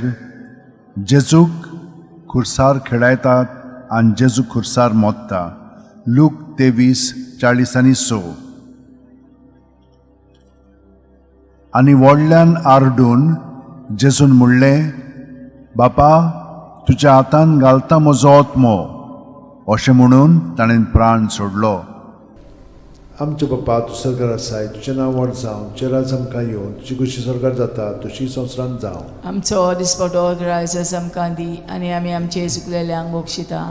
जेजूक खुर्सार खेळायतात आनी जेजू खुर्सार मोत्ता, लूक 23:46. आनी व्हडल्यान आरडून जेजून म्हणलें, बापा, तुज्या हातान घालता म्हजो आत्मो. अशें म्हणून ताणें प्राण सोडलो. आमच्या बापा तूं सरकार आसाय, तुजें नांव व्हड जावं, तुजें राज आमकां येवं, तुजी खुशी सरकार जाता तशी संवसारांत जावं. आमचो दिसपटो ग्रायस आमकां दी आनी आमी आमचे चुकलेल्यांक बक्षिता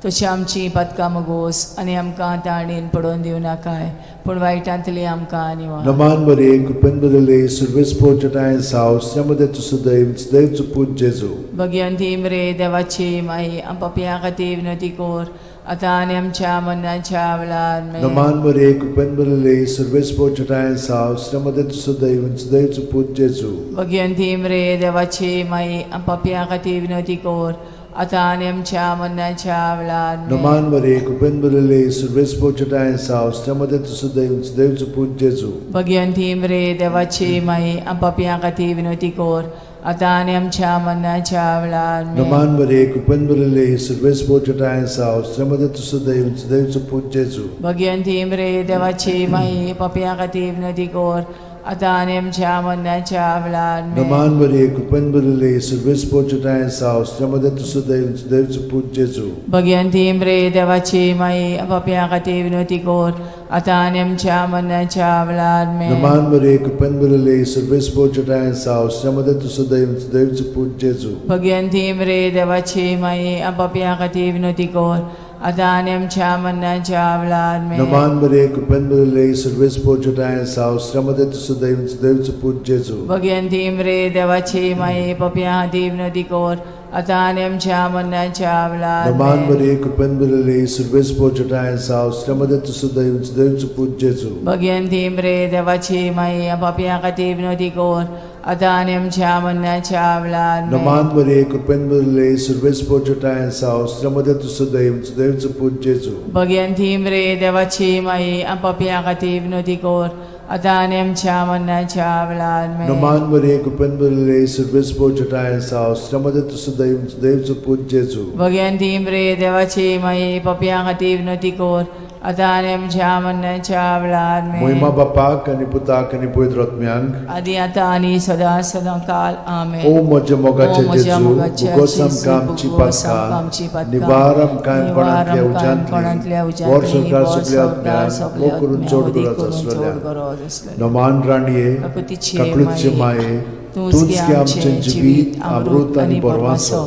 तशी आमची पातकां मगोस आनी आमकां ताणेन पडोवन दिवं नाकाय, पूण वायटांतली आमकां निवार. नमान मरिये, कृपेन भरिल्ले, सर्वेस्पर जेठाय साव, मध्ये तूं सदैव सदैवचो पूत जेजू. भगिवंती मरे देवाची माई, पापयां खातीर विनवती कर, आतां आनी आमच्या मरणाच्या वेळार आमेन. नमान मरे कृपेन भरिल्ले सर्वेस्पर तुजोठांय आसा, स्त्रियां मदें तूं सुदैव आनी सुदैवचो पूत जेजू. भगिनी मरे देवाची माई, पापयां खातीर विनवती कर, आतां आनी आमच्या मरणाच्या वेळार आमेन. नमान मरे कृपेन भरिल्ले सर्वेस्पर तुजोठांय आसा, स्त्रियां मदें तूं सुदैव आनी सुदैवचो पूत जेजू. भगिनी मरे देवाची माई, पापयां खातीर विनवती कर, आतां आनी आमच्या मरणाच्या वेळार आमेन. नमान मरे कृपेन भरिल्ले सर्वेस्पर तुजोठांय आसा, स्त्रियां मदें तूं सुदैव आनी सुदैवचो पूत जेजू. भगिनी मरे देवाची माई, पापयां खातीर विनवती कर, आतां आनी आमच्या मरणाच्या वेळार आमेन. नमान मरे कृपेन भरिल्ले सर्वेस्पर तुजोठांय आसा, स्त्रियां मदें तूं सुदैव आनी सुदैवचो पूत जेजू. भगिनी मरे देवाची माई, पापयां खातीर विनवती कर, आतां आनी आमच्या मरणाच्या वेळार आमेन. नमान मरे कृपेन भरिल्ले सर्वेस्पर तुजोठांय आसा, स्त्रियां मदें तूं सुदैव आनी सुदैवचो पूत जेजू. भगिनी मरे देवाची माई, पापयां खातीर विनवती कर, आतां आनी आमच्या मरणाच्या वेळार आमेन. नमान मरे कृपेन भरिल्ले सर्वेस्पर तुजोठांय आसा, स्त्रियां मदें तूं सुदैव आनी सुदैवचो पूत जेजू. भगिनी मरे देवाची माई, पापयां खातीर विनवती कर, आतां आनी आमच्या मरणाच्या वेळार नमान आमेन. मरे कृपेन भरिल्ले सर्वेस्पर तुजोठांय आसा, स्त्रियां मदें तूं सुदैव आनी सुदैवचो पूत जेजू. भगिनी मरे देवाची माई, पापयां खातीर विनवती कर, आतां आनी आमच्या मरणाच्या वेळार आमेन. नमान मरे कृपेन भरिल्ले सर्वेस्पर तुजोठांय आसा, स्त्रियां मदें तूं सुदैव आनी सुदैवचो पूत जेजू. भगिनी मरे देवाची माई, पापयां खातीर विनवती कर, आतां आनी आमच्या मरणाच्या वेळार आमेन. नमान मरे कृपेन भरिल्ले सर्वेस्पर तुजोठांय आसा, स्त्रियां मदें तूं सुदैव आनी सुदैवचो पूत जेजू. भगिनी मरे देवाची माई, पापयां खातीर विनवती कर, आतां आनी आमच्या मरणाच्या वेळार आमेन. मोहिमा बापाक आनी पुताक आनी पवित्र आत्म्यांक, आदी आतां आनी सदां सदां काल आमेन. ओ म्हज्या मोगाचे ओ म्हज्या जेजू, मोगाचे भुगोस जेजू, आमकां आमची भुगोस आमकां आमची पातकां, पातकां, निवार आमकां निवार कोणांतल्या आमकां कोणांतल्या उज्यांतली, वर उज्यांतली, संवसार वर सगल्या संवसार आत्म्यांक, सगल्या मोग करून आत्म्यांक, चड वदी गरज करून चड आसलेल्या. गरज आसलेल्या. नमान राणये, काकुतीचे काकळूतचे माये, माये, तूंच तूंच गे गे आमचें जिवीत, अमृत आनी बरवासो.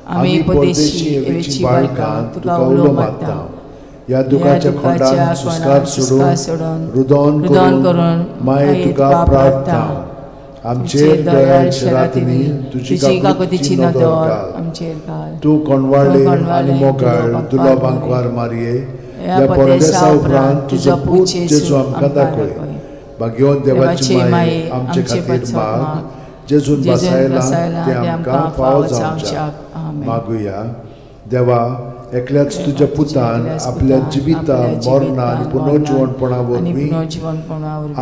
आमी परदेशी एवेची बाळकां तुका उलो मारता. ह्या दुखाच्या खोंडान सुस्कार सोडून रुदोन करून माये तुका प्रार्थना. आमचेर दयाळ शरातिनी तुजी काकुतीची नदर घाल. आमचेर घाल. तूं कोणवाळे आनी मोगाळ दुर्लभांकवार मारये, ह्या परदेसा उपरांत तुजो पूत जेजू आमकां दाखय. भाग्यवंत देवाची माये आमचे खातीर माग, जेजून बसायला ते आमकां फावो जावच्याक. मागुया. देवा, एकल्याच तुज्या पुतान आपल्या जिविता मरणा आनी पुनर्जिवणपणा वरवीं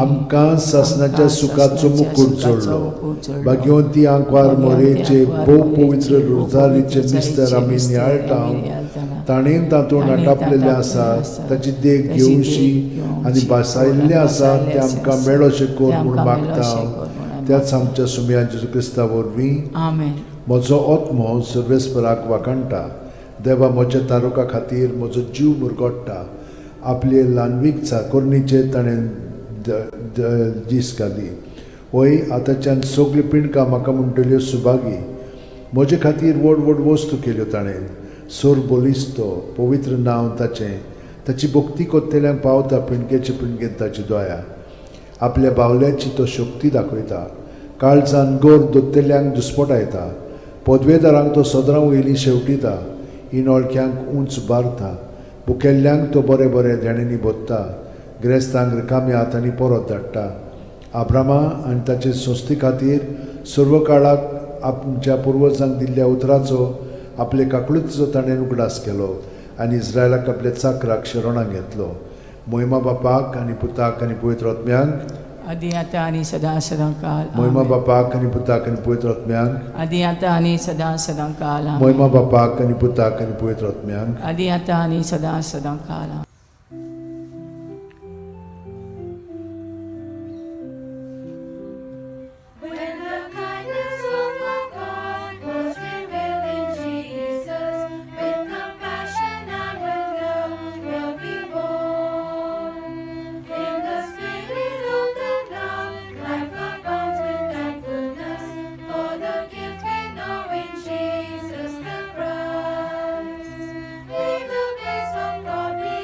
आमकां सासणाच्या सुखाचो मुकूट जोडलो. भाग्यवंती आंकवार मोरेचे भोव पवित्र रोजारीचे मिस्तर आमी नियाळटा, ताणें तातूंत आटापलेलें आसा ताची देख घेवशी आनी भासायल्लें आसा तें आमकां मेळोशें कर म्हूण मागता, त्याच आमच्या सुमया जेजू क्रिस्ता वरवीं. आमेन. म्हजो आत्मो सर्वेस्पराक वाखाणटा, देवा म्हज्या तारुका खातीर म्हजो जीव मुरगोडटा. आपले ल्हानवीक चाकोरणीचेर ताणें दीस घाली. वय आतांच्यान सगल्यो पिंडकां म्हाका म्हणटल्यो सुभागी. म्हजे खातीर व्हड व्हड वस्तू केल्यो ताणें. सोर बलिस्तो पवित्र नांव ताचें. ताची भक्ती कोत्तेल्यांक पावता पिंडकेचे पिंडकेन ताची दया. आपल्या बावल्याची तो शक्ती दाखयता. काळजान गोर दोत्तेल्यांक दुस्पटायता. पदवेदारांक तो सदरां वयली शेवटिता. इनोळख्यांक उंच बारता. भुकेल्ल्यांक तो बरें बरें देण्यांनी भोत्ता. गिरेस्तांक रिकाम्या हातांनी परत धाडटा. आब्रामा आनी ताचे संस्थे खातीर सर्व काळाक आमच्या पुर्वजांक दिल्ल्या उतराचो आपले काकळुतीचो ताणें उगडास केलो आनी इस्रायलाक आपल्या चाकराक शरणाक घेतलो. मोहिमा बापाक आनी पुताक आनी पवित्र आत्म्यांक, आदी आतां आनी सदां सदां काल. मोहिमा आमेन. बापाक आनी पुताक आनी पवित्र आत्म्यांक, आदी आतां आनी सदां सदां काल. आमेन. मोहिमा बापाक आनी पुताक आनी पवित्र आत्म्यांक, आदी आतां आनी सदां सदां काल. आमेन. When the kindness of our God was revealed in Jesus, with compassion and with love will be born. In the spirit of the love, life abounds with thankfulness for the gift we know in Jesus the Christ. May the grace of God be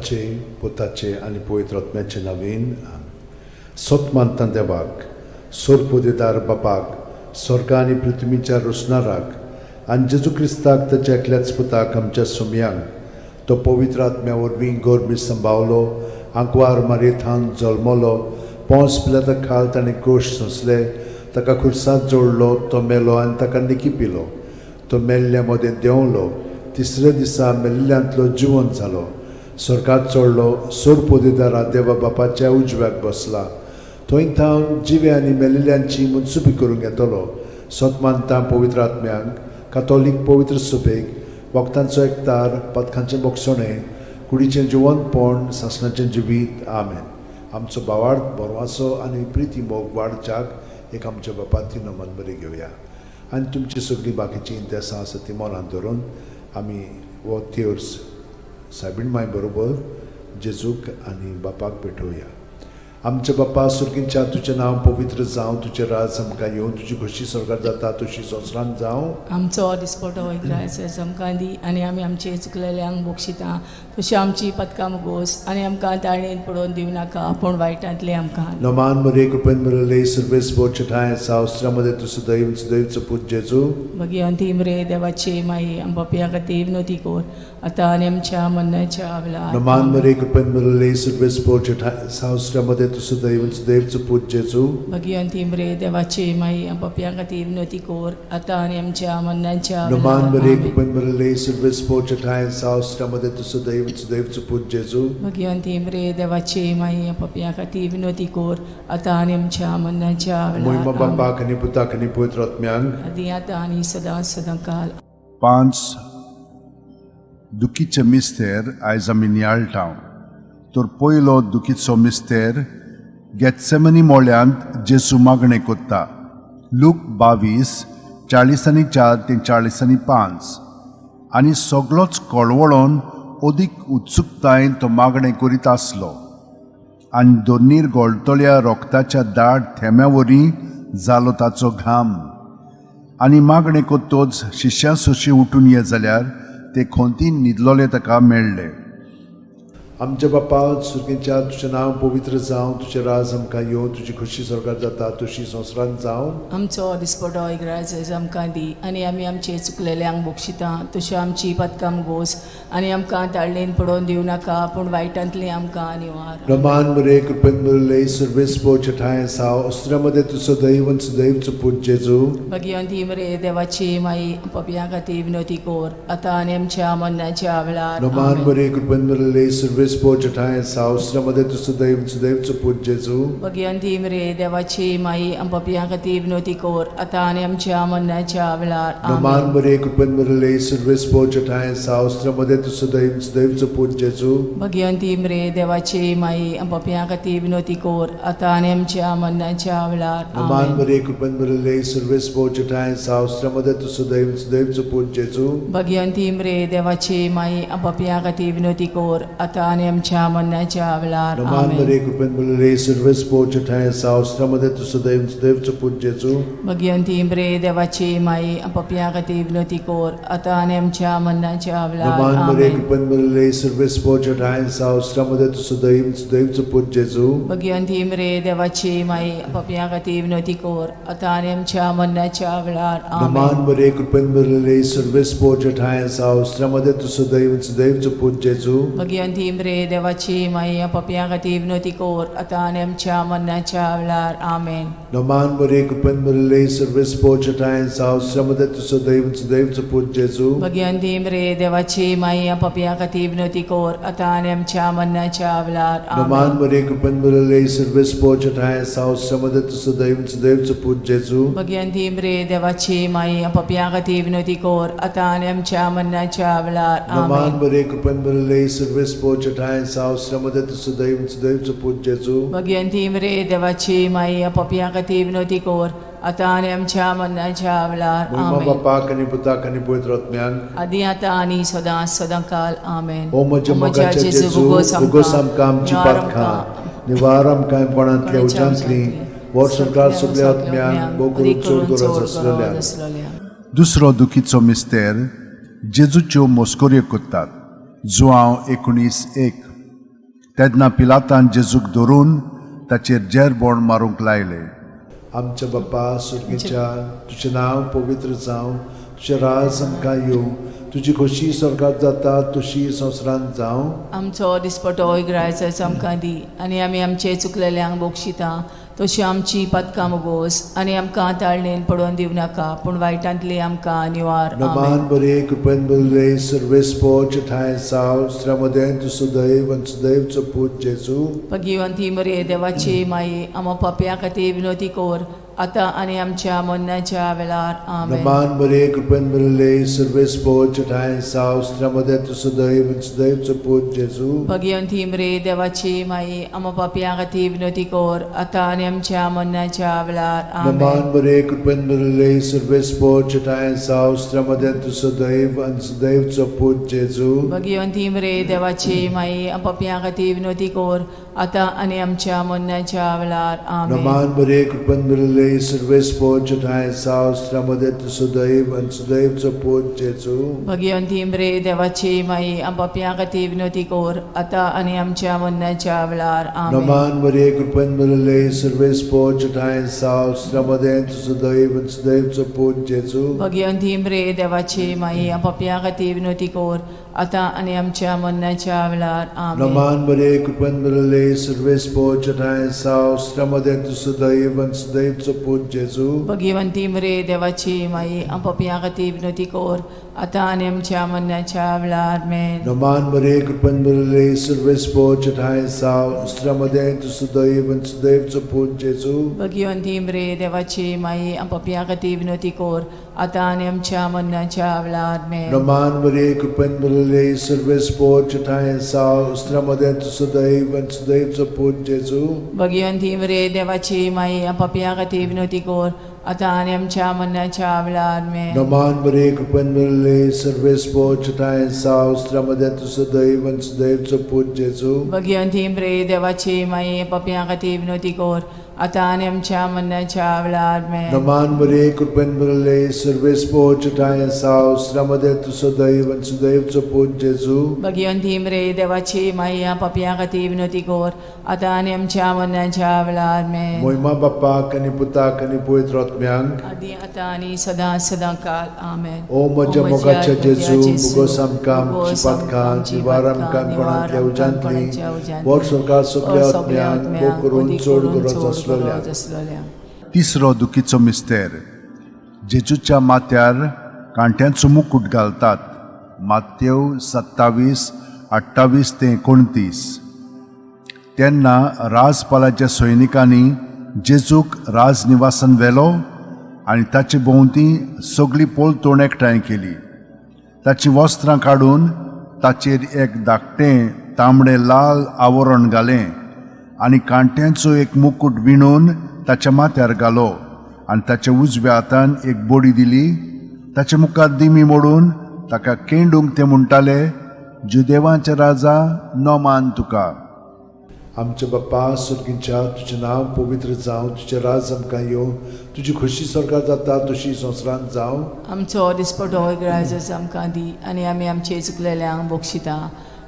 बापाचे, पुताचे आनी पवित्र आत्म्याचे नांवान आमेन. सत मानता देवाक, सोरपोदेदार बापाक, स्वर्गा आनी पृथ्वीच्या रोसणाराक, आनी जेजू क्रिस्ताक ताच्या एकल्याच पुताक, आमच्या सुमयांक, तो पवित्र आत्म्या वरवीं गर्भी संभावलो, आंकवार मारयेथान जल्मलो, पोंस पिलाता खाल ताणें कोश सोंसले, ताका खुर्सांत जोडलो, तो मेलो आनी ताका निकी पिलो, तो मेल्ल्या मदें देंवलो, तिसऱ्या दिसा मेल्ल्यांतलो जिवंत जालो, स्वर्गात चडलो, सोरपोदेदारा देवा बापाच्या उजव्याक बसला, थंय थावन जिवे आनी मेल्ल्यांची मनसुबी करूंक येतलो. सत मानता पवित्र आत्म्यांक, कातोलीक पवित्र सभेक, वखदांचो एकतार, पथकांचें बोगसणें, कुडीचें जिवंतपण, सासणाचें जिवीत. आमेन. आमचो भावार्थ, बरवासो आनी प्रिती मोग वाडच्याक एक आमच्या बापाती नमन बरी घेवया आनी तुमची सगळीं बाकीचीं इंतेसां आसा ती मनांत धरून आमी हो तेर्स सायबीण माय बरोबर जेजूक आनी बापाक भेटोवया. आमच्या बापा सुर्गींच्या, तुजें नांव पवित्र जावं, तुजें राज आमकां येवं, तुजी खोशी स्वर्गार जाता तशी संवसारांत जावं. आमचो दिसपटो इग्रायस आमकां दी आनी आमी आमचे चुकलेल्यांक बक्षिता तशी आमची पदकां मुगोस आनी आमकां ताळणेन पडोवन दिवं नाका, पूण वायटांतलें आमकां. नमान मरे, कृपेन भरले, सर्वेस बोचठाय सावस्त्रामध्ये तूं सदैव सदैवचो पूत जेजू. भगिवंती मरे देवाची माई, आमच्या खातीर विनवती कर, आतां आनी आमच्या मरणाच्या वेळार. नमान मरे, कृपेन भरले, सर्वेस बोचठाय सावस्त्रामध्ये तूं सदैव सदैवचो पूत जेजू. भगिवंती मरे देवाची माई, आमच्या खातीर विनवती कर, आतां आनी आमच्या मरणाच्या नमान वेळार. मरे, आमेन. कृपेन भरले, सर्वेस बोचठाय सावस्त्रामध्ये तूं सदैव सदैवचो पूत जेजू. भगिवंती मरे देवाची माई, आमच्या खातीर विनवती कर, आतां आनी आमच्या मरणाच्या मोहिमा वेळार. आमेन. बापाक आनी पुताक आनी पवित्र आत्म्यांक. आदी आतां आनी सदां सदां काल. पांच दुखीचे मिस्तेर आयज आमी नियाळटा. तर पयलो दुखीचो मिस्तेर, गेत्सेमनी मोळ्यांत जेजू मागणें कोत्ता, लूक 22:44 ते 45. आनी सगलोच कळवळोन अदीक उत्सुकतायेन तो मागणें करीत आसलो आनी दोनीर गोळटल्या रोगताच्या दाट थेंब्या वरी जालो ताचो घाम. आनी मागणें कोत्तोच शिश्यां सोशी उठून ये जाल्यार ते खोंतीन न्हिदलोले ताका मेळ्ळे. आमच्या बापा सुर्गीच्या, तुजें नांव पवित्र जावं, तुजें राज आमकां येवं, तुजी खोशी स्वर्गार जाता तशी संवसारांत जावं. आमचो दिसपटो इग्राज आमकां दी आनी आमी आमचे चुकलेल्यांक बक्षिता तश्यो आमची पदकां गोस आनी आमकां ताळणेन पडोवन दिवं नाका, पूण वायटांतली आमकां निवार. रमान मरे, कृपेन भरले, सर्वेस ठांय साव अस्त्रामध्ये तूं सदैव सदैवचो पूत जेजू. भगिवंती मरे देवाची माई, पपया खातीर विनवती कर, आतां आनी आमच्या मरणाच्या वेळार. रमान आमेन. मरे, कृपेन भरले, सर्वेस ठांय साव अस्त्रामध्ये तूं सदैव सदैवचो पूत जेजू. भगिवंती मरे देवाची माई, पपया खातीर विनवती कर, आतां आनी आमच्या मरणाच्या वेळार. रमान आमेन. मरे, कृपेन भरले, सर्वेस ठांय साव अस्त्रामध्ये तूं सदैव सदैवचो पूत जेजू. भगिवंती मरे देवाची माई, पपया खातीर विनवती कर, आतां आनी आमच्या मरणाच्या वेळार. रमान आमेन. मरे, कृपेन भरले, सर्वेस ठांय साव अस्त्रामध्ये तूं सदैव सदैवचो पूत जेजू. भगिवंती मरे देवाची माई, पपया खातीर विनवती कर, आतां आनी आमच्या मरणाच्या वेळार. रमान आमेन. मरे, कृपेन भरले, सर्वेस ठांय साव अस्त्रामध्ये तूं सदैव सदैवचो पूत जेजू. भगिवंती मरे देवाची माई, पपया खातीर विनवती कर, आतां आनी आमच्या मरणाच्या वेळार. रमान मरे, आमेन. कृपेन भरले, सर्वेस ठांय साव अस्त्रामध्ये तूं सदैव सदैवचो पूत जेजू. भगिवंती मरे देवाची माई, पपया खातीर विनवती कर, आतां आनी आमच्या मरणाच्या वेळार. रमान आमेन. मरे, कृपेन भरले, सर्वेस ठांय साव अस्त्रामध्ये तूं सदैव सदैवचो पूत जेजू. भगिवंती मरे देवाची माई, पपया खातीर विनवती कर, आतां आनी आमच्या मरणाच्या वेळार. आमेन. रमान मरे, कृपेन भरले, सर्वेस ठांय साव अस्त्रामध्ये तूं सदैव सदैवचो पूत जेजू. भगिवंती मरे देवाची माई, पपया खातीर विनवती कर, आतां आनी आमच्या मरणाच्या वेळार. रमान आमेन. मरे, कृपेन भरले, सर्वेस ठांय साव अस्त्रामध्ये तूं सदैव सदैवचो पूत जेजू. भगिवंती मरे देवाची माई, पपया खातीर विनवती कर, आतां आनी आमच्या मरणाच्या वेळार. रमान आमेन. मरे, कृपेन भरले, सर्वेस ठांय साव अस्त्रामध्ये तूं सदैव सदैवचो पूत जेजू. भगिवंती मरे देवाची माई, पपया खातीर विनवती कर, आतां आनी आमच्या मरणाच्या वेळार. मोहिमा आमेन. बापाक आनी पुताक आनी पवित्र आत्म्याक. आदी आतां आनी सदां सदां काल. आमेन. ओ म्हज्या मोगाच्या जेजू, भोगोस आमकां आमची पातकां, निवार आमकां कोणांतल्या उज्यांतली, वर्सभर सगल्या आत्म्यांक भोव करून चड गरज आसलेल्या. दुसरो दुखीचो मिस्तेर, जेजूच्यो मस्कऱ्यो करतात, जुआंव 19:1. तेन्ना पिलातान जेजूक धरून ताचेर जेरबोण मारूंक लायले. आमच्या बाप्पा सुर्गीच्या, तुजें नांव पवित्र जावं, तुजें राज आमकां येवं, तुजी खोशी स्वर्गात जाता तशी संवसारांत जावं. आमचो दिसपटो इगरायचो आमकां दी आनी आमी आमचे चुकलेल्यांक बक्षिता तशी आमची पातकां मोगोस आनी आमकां ताळणेन पडोवन दिवं नाका पूण वायटांतली आमकां निवार. आमेन. नमान बरे कृपेन बरले सर्वेस्पोच ठांय साव श्रमदें तूं सुदैव आनी सुदैवचो पूत जेजू. भगिवंती मरे देवाची माई, आमा पापया खातीर विनोती कर आतां आनी आमच्या मरणाच्या वेळार. आमेन. नमान बरे कृपेन बरले सर्वेस्पोच ठांय साव श्रमदें तूं सुदैव आनी सुदैवचो पूत जेजू. भगिवंती मरे देवाची माई, आमा पापया खातीर विनोती कर आतां आनी आमच्या मरणाच्या वेळार. आमेन. नमान बरे कृपेन बरले सर्वेस्पोच ठांय साव श्रमदें तूं सुदैव आनी सुदैवचो पूत जेजू. भगिवंती मरे देवाची माई, पापया खातीर विनोती कर आतां आनी आमच्या मरणाच्या वेळार. आमेन. नमान बरे कृपेन बरले सर्वेस्पोच ठांय साव श्रमदें तूं सुदैव आनी सुदैवचो पूत जेजू. भगिवंती मरे देवाची माई, पापया खातीर विनोती कर आतां आनी आमच्या मरणाच्या वेळार. आमेन. नमान मरिये कृपेन भरिल्ले सर्वेस्पोच ठांय साव श्रमदें तुझं सुदैव आनी सुदैवचो पूत जेजू. भगिवंती मरे देवाची माई, पापया खातीर विनोती कर आतां आनी आमच्या मरणाच्या वेळार. आमेन. नमान मरिये कृपेन भरिल्ले सर्वेस्पोच ठांय साव श्रमदें तुझं सुदैव आनी सुदैवचो पूत जेजू. भगिवंती मरे देवाची माई, पापया खातीर विनोती कर आतां आनी आमच्या मरणाच्या वेळार. आमेन. नमान मरिये कृपेन भरिल्ले सर्वेस्पोच ठांय साव श्रमदें तुझं सुदैव आनी सुदैवचो पूत जेजू. भगिवंती मरे देवाची माई, पापया खातीर विनोती कर आतां आनी आमच्या मरणाच्या वेळार. आमेन. नमान मरिये कृपेन भरिल्ले सर्वेस्पोच ठांय साव श्रमदें तुझं सुदैव आनी सुदैवचो पूत जेजू. भगिवंती मरे देवाची माई, पापया खातीर विनोती कर आतां आनी आमच्या मरणाच्या वेळार. आमेन. नमान मरिये कृपेन भरिल्ले सर्वेस्पोच ठांय साव श्रमदें तुझं सुदैव आनी सुदैवचो पूत जेजू. भगिवंती मरे देवाची माई, पापया खातीर विनोती कर आतां आनी आमच्या मरणाच्या वेळार. आमेन. नमान मरिये कृपेन भरिल्ले सर्वेस्पोच ठांय साव श्रमदें तुझं सुदैव आनी सुदैवचो पूत जेजू. भगिवंती मरे देवाची माई, पापया खातीर विनोती कर आतां आनी आमच्या मरणाच्या वेळार. आमेन. मोहिमा बाप्पाक आनी पुताक आनी पवित्र आत्म्यांक, आदी आतां आनी सदां सदां काल. आमेन. ओ म्हज्या मोगाच्या जेजू, मुगोस आमकां आमची पातकां निवार आमकां कोणांतल्या उज्यांतली वर सरकार सगल्या आत्म्यांक भोग करून चड गरज आसलेल्या. तिसरो दुखीचो मिस्तेर. जेजूच्या माथ्यार कांट्यांचो मुकूट घालतात. मातेव 27:28 ते 29. तेन्ना राजपालाच्या सैनिकांनी जेजूक राजनिवासान व्हेलो आनी ताचे भोंवती सगळी पोलतोण एकठांय केली. ताचीं वस्त्रां काडून ताचेर एक धाकटें तांबडें लाल आवरण घालें आनी कांट्यांचो एक मुकूट विणून ताच्या माथ्यार घालो आनी ताच्या उजव्या हातान एक बडी दिली. ताच्या मुखार दिमी मोडून ताका केंडूंक ते म्हणटाले, जुदेवांचे राजा, नमान तुका. आमच्या बाप्पा सुर्गींच्या, तुजें नांव पवित्र जावं, तुजें राज आमकां येवं, तुजी खोशी स्वर्गात जाता तशी संवसारांत जावं. आमचो दिसपटो ग्रायजस आमकां दी आनी आमी आमचे चुकलेल्यांक बक्षिता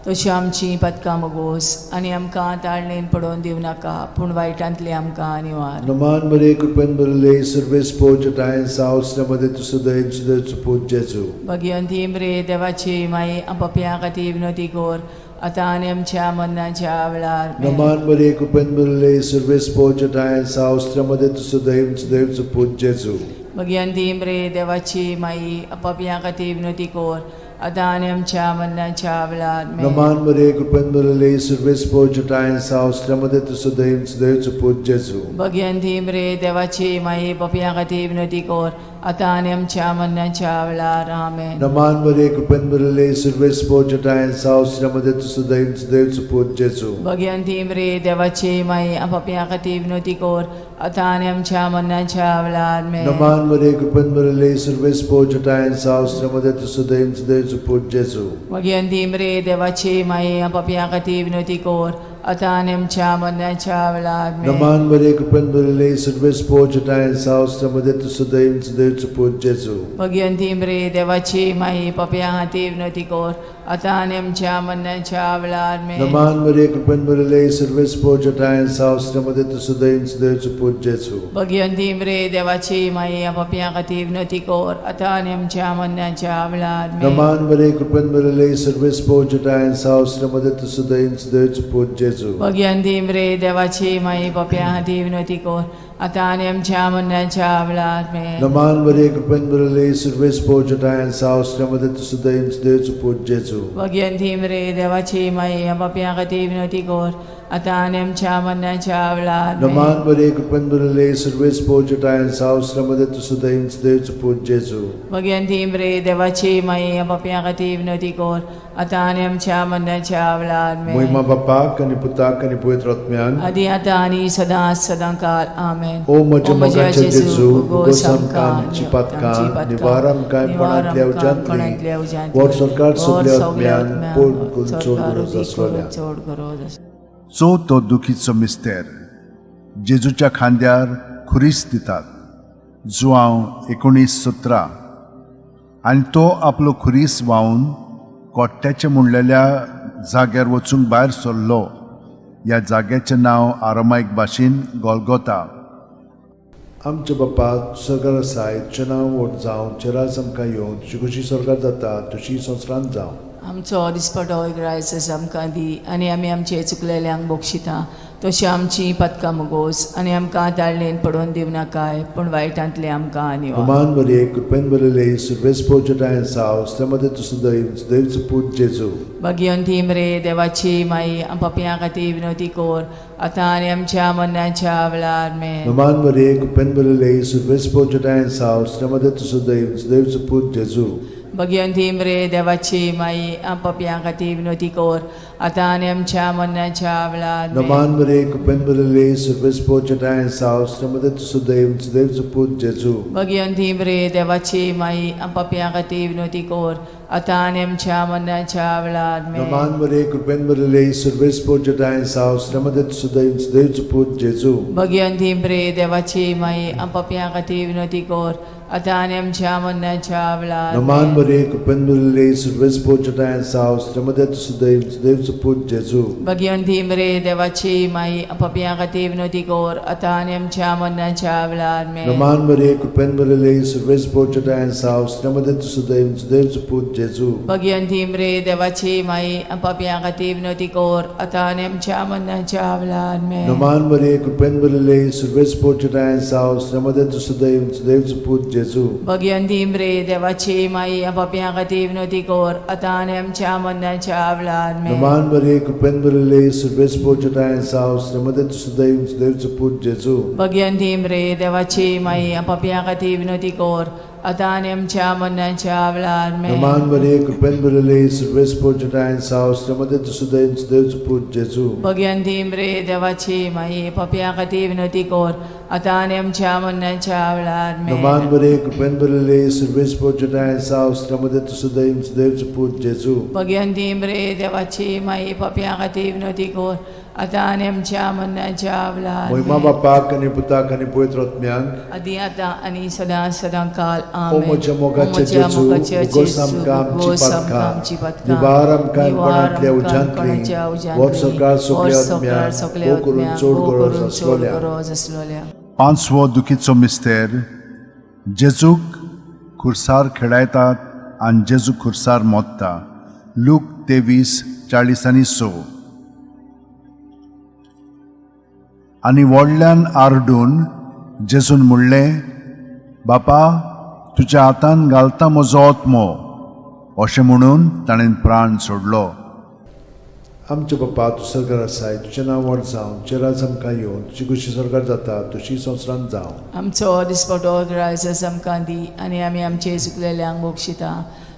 तशी आमची पदकां मगोस आनी आमकां ताळणेन पडोवन दिवं नाका पूण वायटांतली आमकां निवार. नमान मरे कृपेन भरिल्ले सर्वेस्पोच ठांय साव मध्ये तुझं सुदैव सुदैवचो पूत जेजू. भगिवंती मरे देवाची माई, पापयां खातीर विनोती कर आतां आनी आमच्या मरणाच्या वेळार. नमान मरे कृपेन भरिल्ले सर्वेस्पोच ठांय साव मध्ये तुझं सुदैव सुदैवचो पूत जेजू. भगिवंती मरे देवाची माई, पापयां खातीर विनोती कर आतां आनी आमच्या मरणाच्या वेळार. नमान मरे कृपेन भरिल्ले सर्वेस्पोच ठांय साव मध्ये तुझं सुदैव सुदैवचो पूत जेजू. भगिवंती मरे देवाची माई, पापयां खातीर विनोती कर आतां आनी आमच्या मरणाच्या वेळार. आमेन. नमान मरे कृपेन भरिल्ले सर्वेस्पोच ठांय साव मध्ये तुझं सुदैव सुदैवचो पूत जेजू. भगिवंती मरे देवाची माई, पापयां खातीर विनोती कर आतां आनी आमच्या मरणाच्या वेळार. आमेन. नमान मरे कृपेन भरिल्ले सर्वेस्पोच ठांय साव मध्ये तुझं सुदैव सुदैवचो पूत जेजू. भगिवंती मरे देवाची माई, पापयां खातीर विनोती कर आतां आनी आमच्या मरणाच्या वेळार आमेन. नमान मरिये, कृपेन भरिल्ले, सर्वेस पोर सावस्त्र तूं सदैव सदैवचो पूत जेजू. भगिवंती मरे देवाची माई, पापया खातीर विनवती कर, आतां आनी आमच्या मरणाच्या वेळार आमेन. नमान मरिये, कृपेन भरिल्ले, सर्वेस पोर सावस्त्र तूं सदैव सदैवचो पूत जेजू. भगिवंती मरे देवाची माई, पापया खातीर विनवती कर, आतां आनी आमच्या मरणाच्या वेळार आमेन. नमान मरिये, कृपेन भरिल्ले, सर्वेस पोर सावस्त्र तूं सदैव सदैवचो पूत जेजू. भगिवंती मरे देवाची माई, पापया खातीर विनवती कर, आतां आनी आमच्या मरणाच्या वेळार आमेन. नमान मरिये, कृपेन भरिल्ले, सर्वेस पोर सावस्त्र तूं सदैव सदैवचो पूत जेजू. भगिवंती मरे देवाची माई, पापया खातीर विनवती कर, आतां आनी आमच्या मरणाच्या वेळार आमेन. नमान मरिये, कृपेन भरिल्ले, सर्वेस पोर सावस्त्र तूं सदैव सदैवचो पूत जेजू. भगिवंती मरे देवाची माई, पापया खातीर विनवती कर, आतां आनी आमच्या मरणाच्या वेळार आमेन. मोहिमा बापाक आनी पुताक आनी पवित्र आत्म्यान, आदी आतां आनी सदां सदां काल आमेन. ओ म्हज्या मोगाच्या जेजू, भोगोस आमकां आमची पातकां, निवार आमकां कोणांतल्या उज्यांतली, वर सरकार सगल्या आत्म्यान पोट करून चड गरज आसलोल्या. चड गरज आसलोल्या. चवथो दुखीचो मिस्तेर, जेजूच्या खांद्यार खुरीस दितात, जुआंव 19:17. आनी तो आपलो खुरीस व्हांवन कोट्ट्याचें म्हणलेल्या जाग्यार वचूंक भायर सरलो. ह्या जाग्याचें नांव आरामायक भाशेन गोलगोता. आमच्या बापा सरकार आसाय, तुजें नांव व्हड जावं, तुजें राज आमकां येवं, तुजी खुशी सरकार जाता तुजी संवसारांत जावं. आमचो दिसपटो ग्रायस आमकां दी, आनी आमी आमचे चुकलेल्यांक बक्षिता तशी आमची पदकां मुगोस, आनी आमकां ताळणेन पडोवन दिवनाकाय, पूण वायटांतले आमकां निवार. नमान मरिये, कृपेन भरिल्ले, सर्वेस पोर सावस, मध्ये तूं सदैव सदैवचो पूत जेजू. भगिवंती मरे देवाची माई, पापयां खातीर विनवती कर, आतां आनी आमच्या मरणाच्या वेळार आमेन. नमान मरिये, कृपेन भरिल्ले, सर्वेस पोर सावस, मध्ये तूं सदैव सदैवचो पूत जेजू. भगिवंती मरे देवाची माई, पापयां खातीर विनवती कर, आतां आनी आमच्या मरणाच्या वेळार आमेन. नमान मरिये, कृपेन भरिल्ले, सर्वेस पोर सावस, मध्ये तूं सदैव सदैवचो पूत जेजू. भगिवंती मरे देवाची माई, पापयां खातीर विनवती कर, आतां आनी आमच्या मरणाच्या वेळार आमेन. नमान मरिये, कृपेन भरिल्ले, सर्वेस पोर सावस, मध्ये तूं सदैव सदैवचो पूत जेजू. भगिवंती मरे देवाची माई, पापयां खातीर विनवती कर, आतां आनी आमच्या मरणाच्या वेळार नमान आमेन. मरिये, कृपेन भरिल्ले, सर्वेस पोर सावस, मध्ये तूं सदैव सदैवचो पूत जेजू. भगिवंती मरे देवाची माई, पापयां खातीर विनवती कर, आतां आनी आमच्या मरणाच्या वेळार आमेन. नमान मरिये, कृपेन भरिल्ले, सर्वेस पोर सावस, मध्ये तूं सदैव सदैवचो पूत जेजू. भगिवंती मरे देवाची माई, पापयां खातीर विनवती कर, आतां आनी आमच्या मरणाच्या वेळार आमेन. नमान मरिये, कृपेन भरिल्ले, सर्वेस पोर सावस, मध्ये तूं सदैव सदैवचो पूत जेजू. भगिवंती मरे देवाची माई, पापयां खातीर विनवती कर, आतां आनी आमच्या मरणाच्या वेळार आमेन. नमान मरिये, कृपेन भरिल्ले, सर्वेस पोर सावस, मध्ये तूं सदैव सदैवचो पूत जेजू. भगिवंती मरे देवाची माई, पापयां खातीर विनवती कर, आतां आनी आमच्या मरणाच्या वेळार आमेन. नमान मरिये, कृपेन भरिल्ले, सर्वेस पोर सावस, मध्ये तूं सदैव सदैवचो पूत जेजू. भगिवंती मरे देवाची माई, पापयां खातीर विनवती कर, आतां आनी आमच्या मरणाच्या वेळार आमेन. नमान मरिये, कृपेन भरिल्ले, सर्वेस पोर सावस, मध्ये तूं सदैव सदैवचो पूत जेजू. भगिवंती मरे देवाची माई, पापयां खातीर विनवती कर, आतां आनी आमच्या मरणाच्या वेळार मोहिमा आमेन. बापाक आनी पुताक आनी पवित्र आत्म्याक, आदी आतां आनी सदां सदां काल ओ आमेन. म्हज्या मोगाच्या ओ म्हज्या जेजू, मोगाच्या भोगोस जेजू, आमकां आमची भोगोस आमकां पातकां, आमची पातकां, निवार आमकां निवार कोणांतल्या आमकां उज्यांतली, कोणाच्या उज्यांतली, वर सरकार सगल्या वर सरकार आत्म्याक, सगल्या भोव करून आत्म्याक, चड भोव गरज करून चड आसलोल्या. गरज आसलोल्या. पांचवो दुखीचो मिस्तेर, जेजूक खुर्सार खेळायतात आनी जेजू खुर्सार मोत्ता, लूक 23:46. आनी व्हडल्यान आरडून जेजून म्हणलें, बापा, तुज्या हातान घालता म्हजो आत्मो. अशें म्हणून ताणें प्राण सोडलो. आमच्या बापा, तूं सरकार आसाय, तुजें नांव व्हड जावं, तुजें राज आमकां येवं, तुजी खुशी सरकार जाता तुजी संवसारांत जावं. आमचो दिसपटो ग्रायस आमकां दी, आनी आमी आमचे चुकलेल्यांक बक्षिता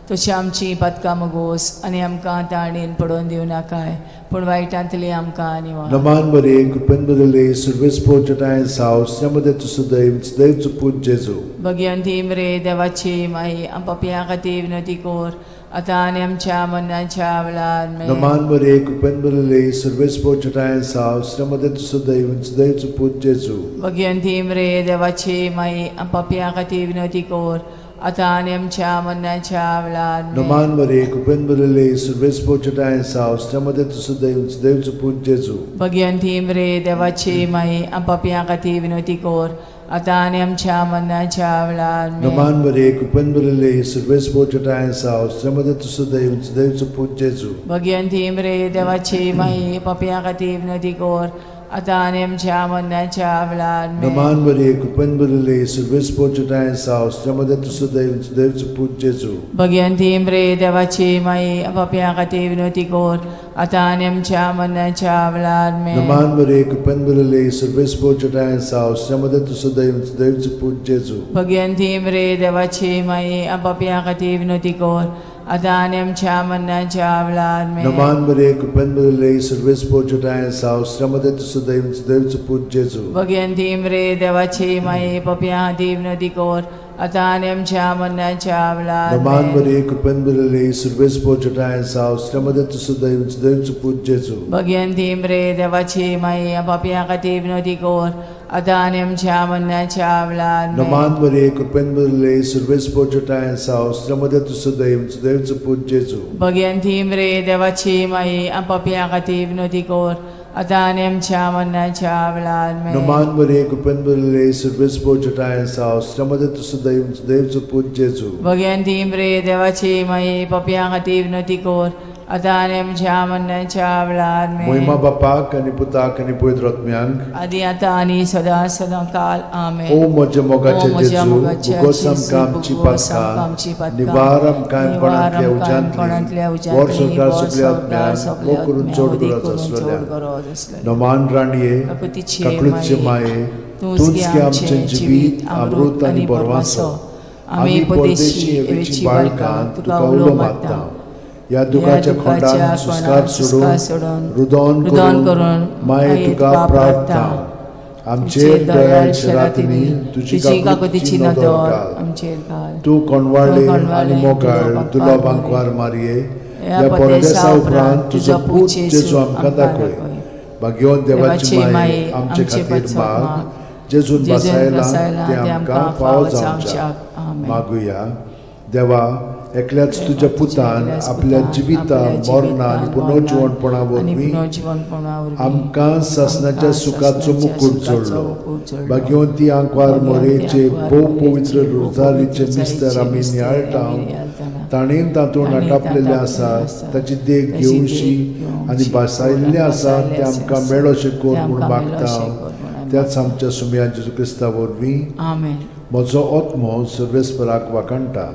तशी आमची पातकां मगोस आनी आमकां ताळणेन पडोवन दिवं नाकाय पूण वायटांतली आमकां निवार. नमान मरे कृपेन बरले सर्वेस्पोर जटाय साव श्रमदे तू सदैव सदैव पूत जेजू. भगवंती मरे देवाची माई, आम पापयां खातीर विनवती कर आतां आनी आमच्या मरणाच्या वेळार. आमेन. नमान मरे कृपेन बरले सर्वेस्पोर जटाय साव श्रमदे तू सदैव सदैव पूत जेजू. भगवंती मरे देवाची माई, आम पापयां खातीर विनवती कर आतां आनी आमच्या मरणाच्या वेळार. आमेन. नमान मरे कृपेन बरले सर्वेस्पोर जटाय साव श्रमदे तू सदैव सदैव पूत जेजू. भगवंती मरे देवाची माई, आम पापयां खातीर विनवती कर आतां आनी आमच्या मरणाच्या वेळार. आमेन. नमान मरे कृपेन बरले सर्वेस्पोर जटाय साव श्रमदे तू सदैव सदैव पूत जेजू. भगवंती मरे देवाची माई, पापयां खातीर विनवती कर आतां आनी आमच्या मरणाच्या वेळार. आमेन. नमान मरे कृपेन बरले सर्वेस्पोर जटाय साव श्रमदे तू सदैव सदैव पूत जेजू. भगवंती मरे देवाची माई, पापयां खातीर विनवती कर आतां आनी आमच्या मरणाच्या वेळार. आमेन. नमान मरे कृपेन बरले सर्वेस्पोर जटाय साव श्रमदे तू सदैव सदैव पूत जेजू. भगवंती मरे देवाची माई, पापयां खातीर विनवती कर आतां आनी आमच्या मरणाच्या वेळार. आमेन. नमान मरे कृपेन बरले सर्वेस्पोर जटाय साव श्रमदे तू सदैव सदैव पूत जेजू. भगवंती मरे देवाची माई, पापयां खातीर विनवती कर आतां आनी आमच्या मरणाच्या वेळार. नमान आमेन. मरे कृपेन बरले सर्वेस्पोर जटाय साव श्रमदे तू सदैव सदैव पूत जेजू. भगवंती मरे देवाची माई, पापयां खातीर विनवती कर आतां आनी आमच्या मरणाच्या वेळार. आमेन. नमान मरे कृपेन बरले सर्वेस्पोर जटाय साव श्रमदे तू सदैव सदैव पूत जेजू. भगवंती मरे देवाची माई, पापयां खातीर विनवती कर आतां आनी आमच्या मरणाच्या वेळार. आमेन. नमान मरे कृपेन बरले सर्वेस्पोर जटाय साव श्रमदे तू सदैव सदैव पूत जेजू. भगवंती मरे देवाची माई, पापयां खातीर विनवती कर आतां आनी आमच्या मरणाच्या वेळार. आमेन. मोहिमा बापाक आनी पुताक आनी पवित्र आत्म्यांक, आदी आतां आनी सदां सदां काल. आमेन. ओ म्हज्या मोगाचे ओ म्हज्या जेजू, मोगाच्या भुगोस जेजू, आमकां आमची भुगोस आमकां आमची पातकां, पातकां, निवार आमकां निवार कोणांतल्या आमकां कोणांतल्या उज्यांतली, उज्यांतली, वर संवसार वर सगल्या संवसार आत्म्यांक, सगल्या मोग करून आत्म्यांक, चड वदी गरज करून चड आसलेल्या. गरज आसलेल्या. नमान राणये, काकुतीचे काकळूतचे माये, माये, तूंच तूंच गे गे आमचें आमचें जिवीत, अमृत आनी बरवासो. आमी परदेशी एवेची बाळकां तुका उलो मारता. ह्या दुखाच्या खोंडान सुस्कार सोडून, रुदोन रुदोन करून करून माये तुका प्रार्थना. आमचेर दयाळ शरातींनी तुजी तुजी काकुतीची काकुतीची नदर नदर घाल. आमचेर घाल. तूं कोणवाळे तूं आनी कोणवाळे, मोगाळ तुजो दुलो बांकवार बांकवार मारये, ह्या ह्या परदेसा परदेसा उपरांत उपरांत तुजो तुजो पूत पूत जेजू जेजू आमकां आमकां दाखय. दाखय. भाग्यवंत देवाची देवाची माये, माये, आमचे आमचे खातीर पासत माग, माग, जेजून जेजून बसायला बसायला ते ते आमकां आमकां फावो फावो जावच्याक. जावच्याक. आमेन. मागुया. देवा, एकल्याच तुज्या पुतान एकल्याच आपल्या पुतान जिविता आपल्या मरणा आनी जिवितान, पुनर्जिवणपणा मरणान आनी वरवीं पुनर्जिवणपणा वरवीं आमकां सासणाच्या आमकां सुखाचो सासणाच्या मुकूट सुखाचो जोडलो. मुकूट जोडलो. भाग्यवंती आंकवार भाग्यवंती मोरेचे आंकवार भोव मोरेचे पवित्र भोव रोजारीचे पवित्र मिस्तर आमी रोजारीचे नियाळटा, मिस्तर आमी नियाळटाना, ताणें तातूंत ताणें आटापलेलें तातूंत आसा आसा, ताची देख ताची देख घेवशी घेवशी आनी भासायल्लें आसा भासायल्लें तें आमकां आसा, मेळोशें कर तें म्हूण आमकां मागता मेळोशें कर म्हूण आमी त्याच आमच्या सुमया जेजू क्रिस्ता वरवीं. आमेन. म्हजो आत्मो सर्वेस्पराक वाखाणटा,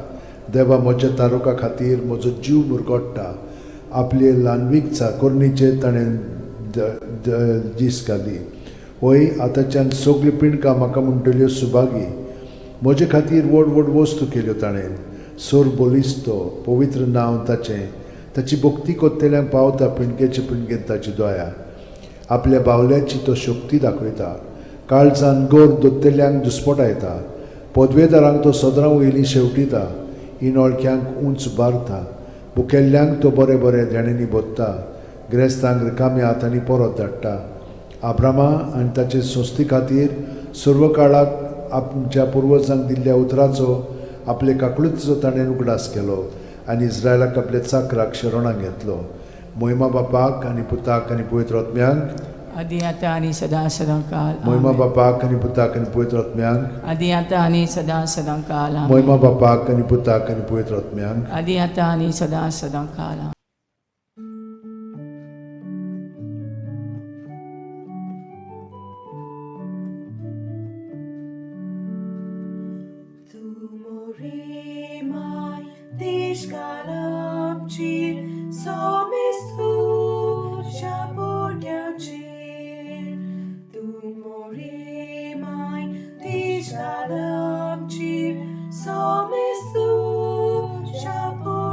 देवा म्हज्या तारुका खातीर म्हजो जीव मुरगोडटा. आपले ल्हानवीक चाकोरणीचेर ताणें दीस घाली. हय, आतांच्यान सगळीं पिंडकां म्हाका म्हणटल्यो सुभागी. म्हजे खातीर व्हड व्हड वस्तू केल्यो ताणें. सोर बलिस्तो पवित्र नांव ताचें. ताची भक्ती कोत्तेल्यांक पावता पिंडकेचे पिंडकेन ताची दया. आपल्या बावल्याची तो शक्ती दाखयता. काळजान गोर दोत्तेल्यांक दुस्पटायता. पदवेदारांक तो सदरां वयलीं शेवटिता. इनोळख्यांक उंच बारता. भुकेल्ल्यांक तो बरें बरें देणेंनी भोत्ता. ग्रेस्तांक रिकाम्या हातांनी परत धाडटा. आब्रामा आनी ताचे संस्थे खातीर सर्व काळाक आमच्या पुर्वजांक दिल्ल्या उतराचो आपले काकळुतीचो ताणें उगडास केलो आनी इस्रायलाक आपल्या चाकराक शरणाक घेतलो. मोहिमा बापाक आनी पुताक आनी पवित्र आत्म्यांक, आदी आतां आनी सदां सदां काल. मोहिमा आमेन. बापाक आनी पुताक आनी पवित्र आत्म्यांक, आदी आतां आनी सदां सदां काल. आमेन. मोहिमा बापाक आनी पुताक आनी पवित्र आत्म्यांक, आदी आतां आनी सदां सदां काल. आमेन. Tu morimai tishkalamchir somestu shapotyachir. Tu morimai tishkalamchir somestu shapotyachir.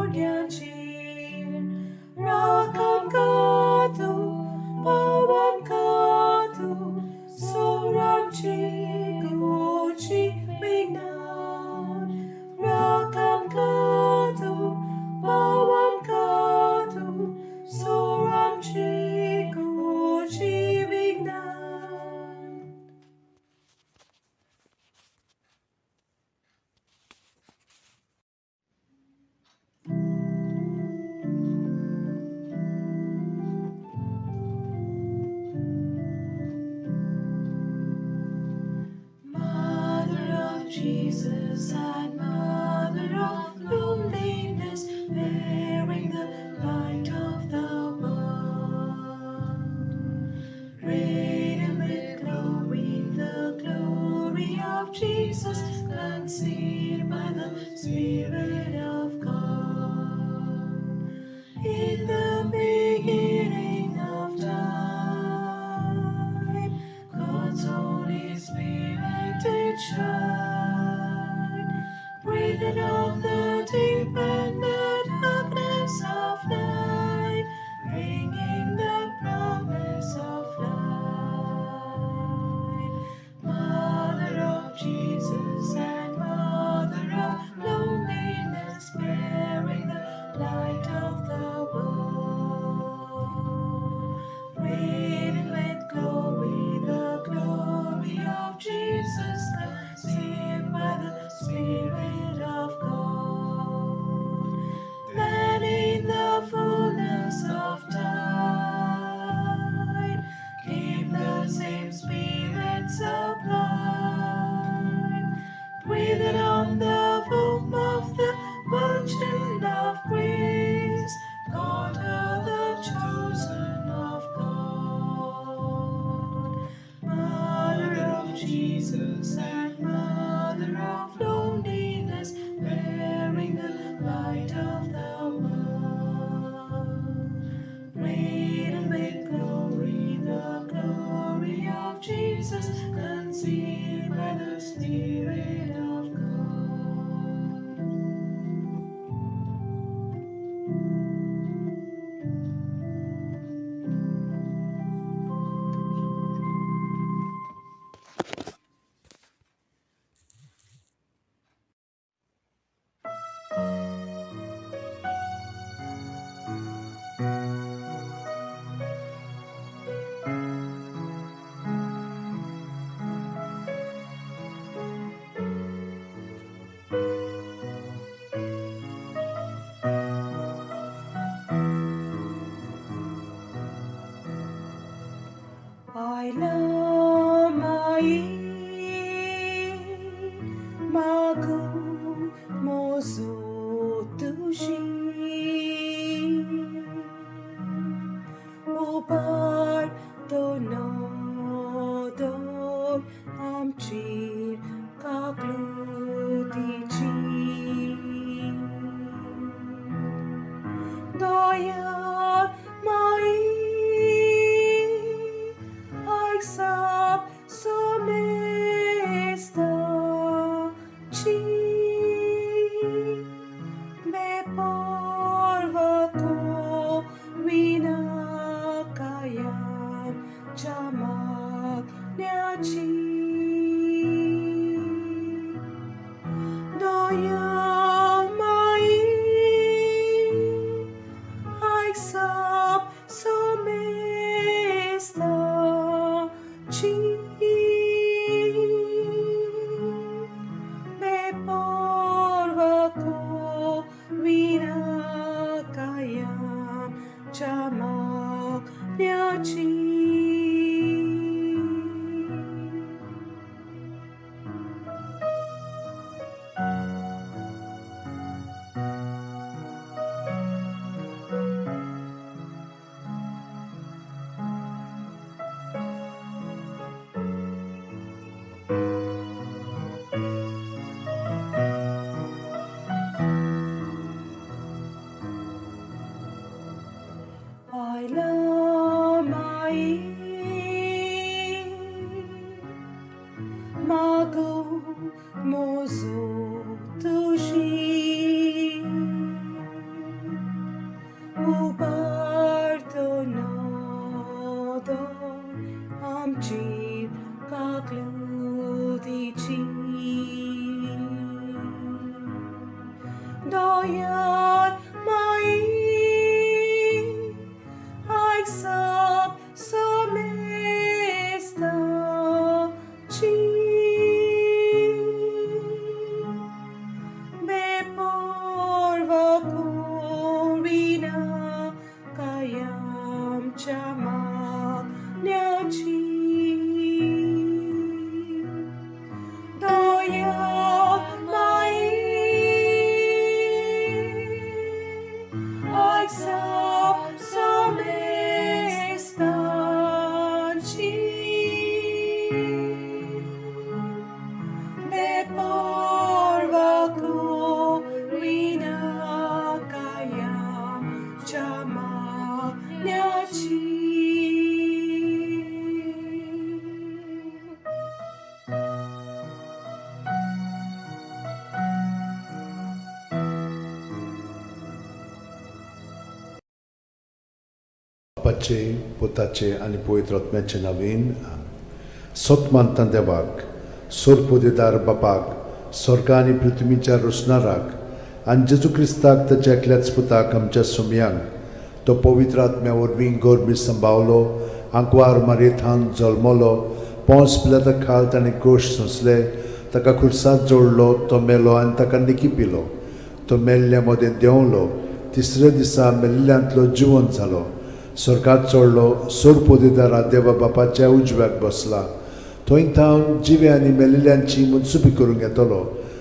of Jesus, conceived by the Spirit of God. In the beginning of time, God's Holy Spirit did shine, breathed on the deep and the darkness of night, bringing the promise of light. Mother of Jesus and Mother of loneliness, bearing the light of the world. Radiant with glory, the glory of Jesus, conceived by the Spirit of God. Then in the fullness of time came the same Spirit sublime, breathed on the womb of the Virgin of Grace, called her the chosen of God. Mother of Jesus and Mother of loneliness, bearing the light of the world. Radiant with glory, the glory of Jesus, conceived by the Spirit of God. I love my magu mozo tushi upar to no do amchir kaklutichi Doya mai Aisap somesta chi me porva ko vina kayam chamak nyachi Doya mai Aisap somesta chi me porva ko vina kayam chamak nyachi. I love my mago mozo tushi uparto nodo amchir kakludichi Doyan mai Aisap somesta chi me porva korina kayam chamak nyachi. बापाचे, पुताचे आनी पवित्र आत्म्याचे नवीन. सत मानता देवाक, सोरपोदेदार बापाक, स्वर्ग आनी पृथ्वीच्या रोसणाराक, आनी जेजू क्रिस्ताक, ताच्या एकल्याच पुताक, आमच्या सुमयांक, तो पवित्र आत्म्या वरवीं गर्भी संभावलो, आंकवार मारयेथान जल्मलो, पोंस पिलाता खाल ताणें कोश सोंसले, ताका खुर्सात जोडलो, तो मेलो आनी ताका निकी पिलो, तो मेल्ल्या मदें देंवलो, तिसऱ्या दिसा मेल्ल्यांतलो जिवंत जालो, स्वर्गात चडलो, सोरपोदेदारा देवा बापाच्या उजव्याक बसला, थंय थावन जिवे आनी मेल्ल्यांची मनसुबी करूंक येतलो.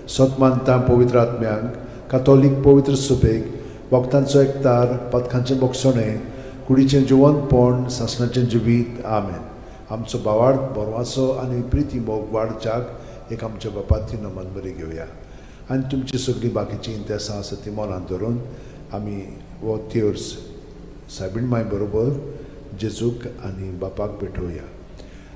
सत मानता पवित्र आत्म्यांक, कातोलीक पवित्र सुबेक, भक्तांचो एकतार, पथकांचें बोगसणें, कुडीचें जिवंतपण, सासणाचें जिवीत. आमेन. आमचो भावार्थ, बरवासो आनी प्रिती मोग वाडच्याक एक आमच्या बापाती नमन बरी घेवया आनी तुमची सगळीं बाकीचीं इंतेसां आसा ती मनांत धरून आमी हो तेर्स सायबीण माय बरोबर जेजूक आनी बापाक भेटोवया.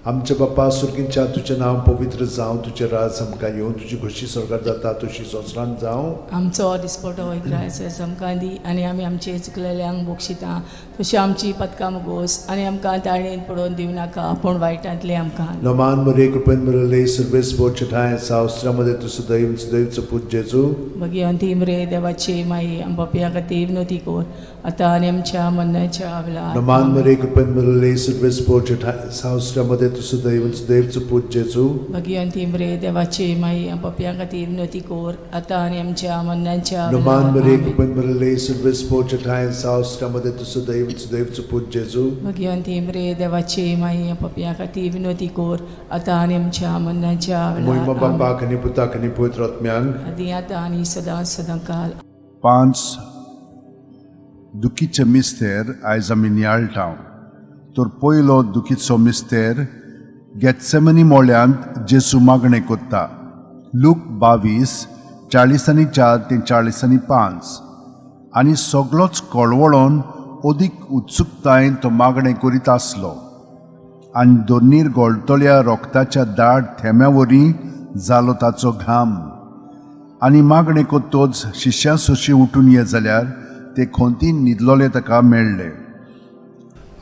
आमच्या बापा सुर्गीच्या, तुजें नांव पवित्र जावं, तुजें राज आमकां येवं, तुजी खोशी स्वर्गार जाता तशी संवसारांत जावं. आमचो दिसपटो ग्रायस आमकां दी आनी आमी आमचे चुकलेल्यांक बक्षिता तशी आमची पदकां मुगोस आनी आमकां ताळेन पडोवन दिवं नाका, पूण वायटांतले आमकां. नमान मरे, कृपेन मरले, सर्वेस बोचठाय सावस्त्रामध्ये तूं सदैव सदैवचो पूत जेजू. भगिवंती मरे देवाची माई, आमच्या खातीर विनवती कर, आतां आनी आमच्या मरणाच्या वेळार. नमान मरे, कृपेन मरले, सर्वेस बोचठाय सावस्त्रामध्ये तूं सदैव सदैवचो पूत जेजू. भगिवंती मरे देवाची माई, आमच्या खातीर विनवती कर, आतां आनी आमच्या मरणाच्या नमान वेळार. मरे, आमेन. कृपेन मरले, सर्वेस बोचठाय सावस्त्रामध्ये तूं सदैव सदैवचो पूत जेजू. भगिवंती मरे देवाची माई, आमच्या खातीर विनवती कर, आतां आनी आमच्या मरणाच्या मोहिमा वेळार. आमेन. बापाक आनी पुताक आनी पवित्र आत्म्यांक. आदी आतां आनी सदां सदां काल. पांच दुखीचे मिस्तेर आयज आमी नियाळटा. तर पयलो दुखीचो मिस्तेर, गेत्सेमनी मोळ्यांत जेजू मागणें कोत्ता. लूक 22, 44 ते 45. आनी सगलोच कळवळोन अदीक उत्सुकतायेन तो मागणें करीत आसलो आनी दोनीर गोळटल्या रोगताच्या दाट थेंब्या वरी जालो ताचो घाम. आनी मागणें कोत्तोच शिश्यां सोशी उठून ये जाल्यार ते खोंतीन न्हिदलोले ताका मेळ्ळे.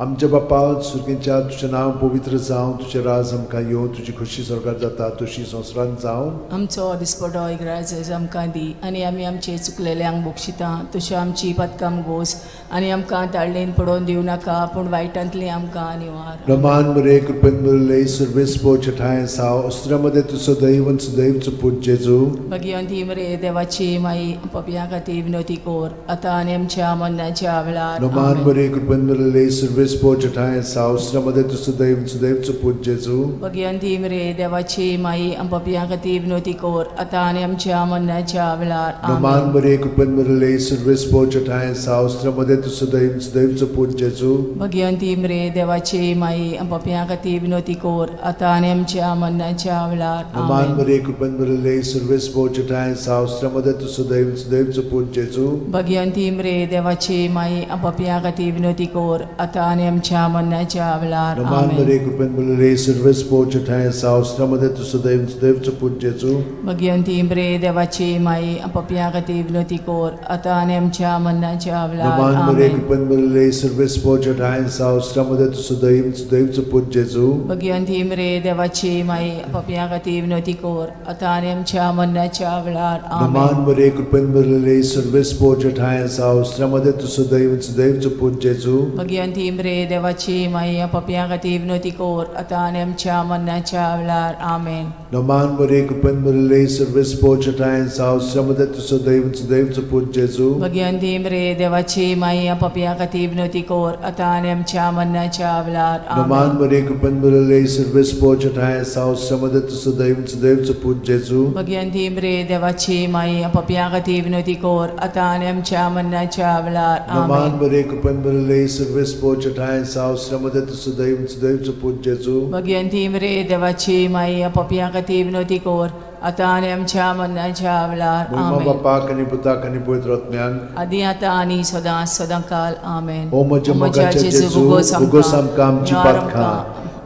आमच्या बापा सुर्गेच्या, तुजें नांव पवित्र जावं, तुजें राज आमकां येवं, तुजी खोशी स्वर्गार जाता तशी संवसारांत जावं. आमचो दिसपटो इग्राज आमकां दी आनी आमी आमचे चुकलेल्यांक बक्षिता तश्यो आमची पदकां गोस आनी आमकां ताळणेन पडोवन दिवं नाका, पूण वायटांतली आमकां निवार. रमान मरे, कृपेन मरले, सर्वेस पोचठाय साव अस्त्रामध्ये तूं सदैव सदैवचो पूत जेजू. भगिवंती मरे देवाची माई, पपया खातीर विनवती कर, आतां आनी आमच्या मरणाच्या वेळार. रमान आमेन. मरे, कृपेन मरले, सर्वेस पोचठाय साव अस्त्रामध्ये तूं सदैव सदैवचो पूत जेजू. भगिवंती मरे देवाची माई, पपया खातीर विनवती कर, आतां आनी आमच्या मरणाच्या वेळार. रमान आमेन. मरे, कृपेन मरले, सर्वेस पोचठाय साव अस्त्रामध्ये तूं सदैव सदैवचो पूत जेजू. भगिवंती मरे देवाची माई, पपया खातीर विनवती कर, आतां आनी आमच्या मरणाच्या वेळार. रमान आमेन. मरे, कृपेन मरले, सर्वेस पोचठाय साव अस्त्रामध्ये तूं सदैव सदैवचो पूत जेजू. भगिवंती मरे देवाची माई, पपया खातीर विनवती कर, आतां आनी आमच्या मरणाच्या वेळार. रमान आमेन. मरे, कृपेन मरले, सर्वेस पोचठाय साव अस्त्रामध्ये तूं सदैव सदैवचो पूत जेजू. भगिवंती मरे देवाची माई, पपया खातीर विनवती कर, आतां आनी आमच्या मरणाच्या वेळार. रमान मरे, आमेन. कृपेन मरले, सर्वेस पोचठाय साव अस्त्रामध्ये तूं सदैव सदैवचो पूत जेजू. भगिवंती मरे देवाची माई, पपया खातीर विनवती कर, आतां आनी आमच्या मरणाच्या वेळार. रमान आमेन. मरे, कृपेन मरले, सर्वेस पोचठाय साव अस्त्रामध्ये तूं सदैव सदैवचो पूत जेजू. भगिवंती मरे देवाची माई, पपया खातीर विनवती कर, आतां आनी आमच्या मरणाच्या वेळार. आमेन. रमान मरे, कृपेन मरले, सर्वेस पोचठाय साव अस्त्रामध्ये तूं सदैव सदैवचो पूत जेजू. भगिवंती मरे देवाची माई, पपया खातीर विनवती कर, आतां आनी आमच्या मरणाच्या वेळार. रमान आमेन. मरे, कृपेन मरले, सर्वेस पोचठाय साव अस्त्रामध्ये तूं सदैव सदैवचो पूत जेजू. भगिवंती मरे देवाची माई, पपया खातीर विनवती कर, आतां आनी आमच्या मरणाच्या वेळार. रमान आमेन. मरे, कृपेन मरले, सर्वेस पोचठाय साव अस्त्रामध्ये तूं सदैव सदैवचो पूत जेजू. भगिवंती मरे देवाची माई, पपया खातीर विनवती कर, आतां आनी आमच्या मरणाच्या वेळार. मोहिमा आमेन. बापाक आनी पुताक आनी पवित्र आत्म्याक. आदी आतां आनी सदां सदां काल. आमेन. ओ म्हज्या मोगाच्या जेजू, उगोस आमकां आमची पातकां,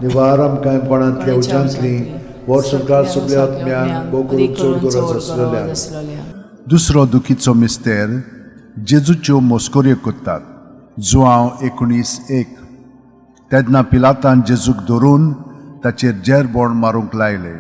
निवार आमकां कोणांतल्या उज्यांतली, वर्सभर सगल्या आत्म्यांक, भोव करून चड गरज आसलेल्या. दुसरो दुखीचो मिस्तेर, जेजूच्यो मस्कऱ्यो करतात. जुआंव 19:1. तेन्ना पिलातान जेजूक धरून ताचेर जेरबोण मारूंक लायलें.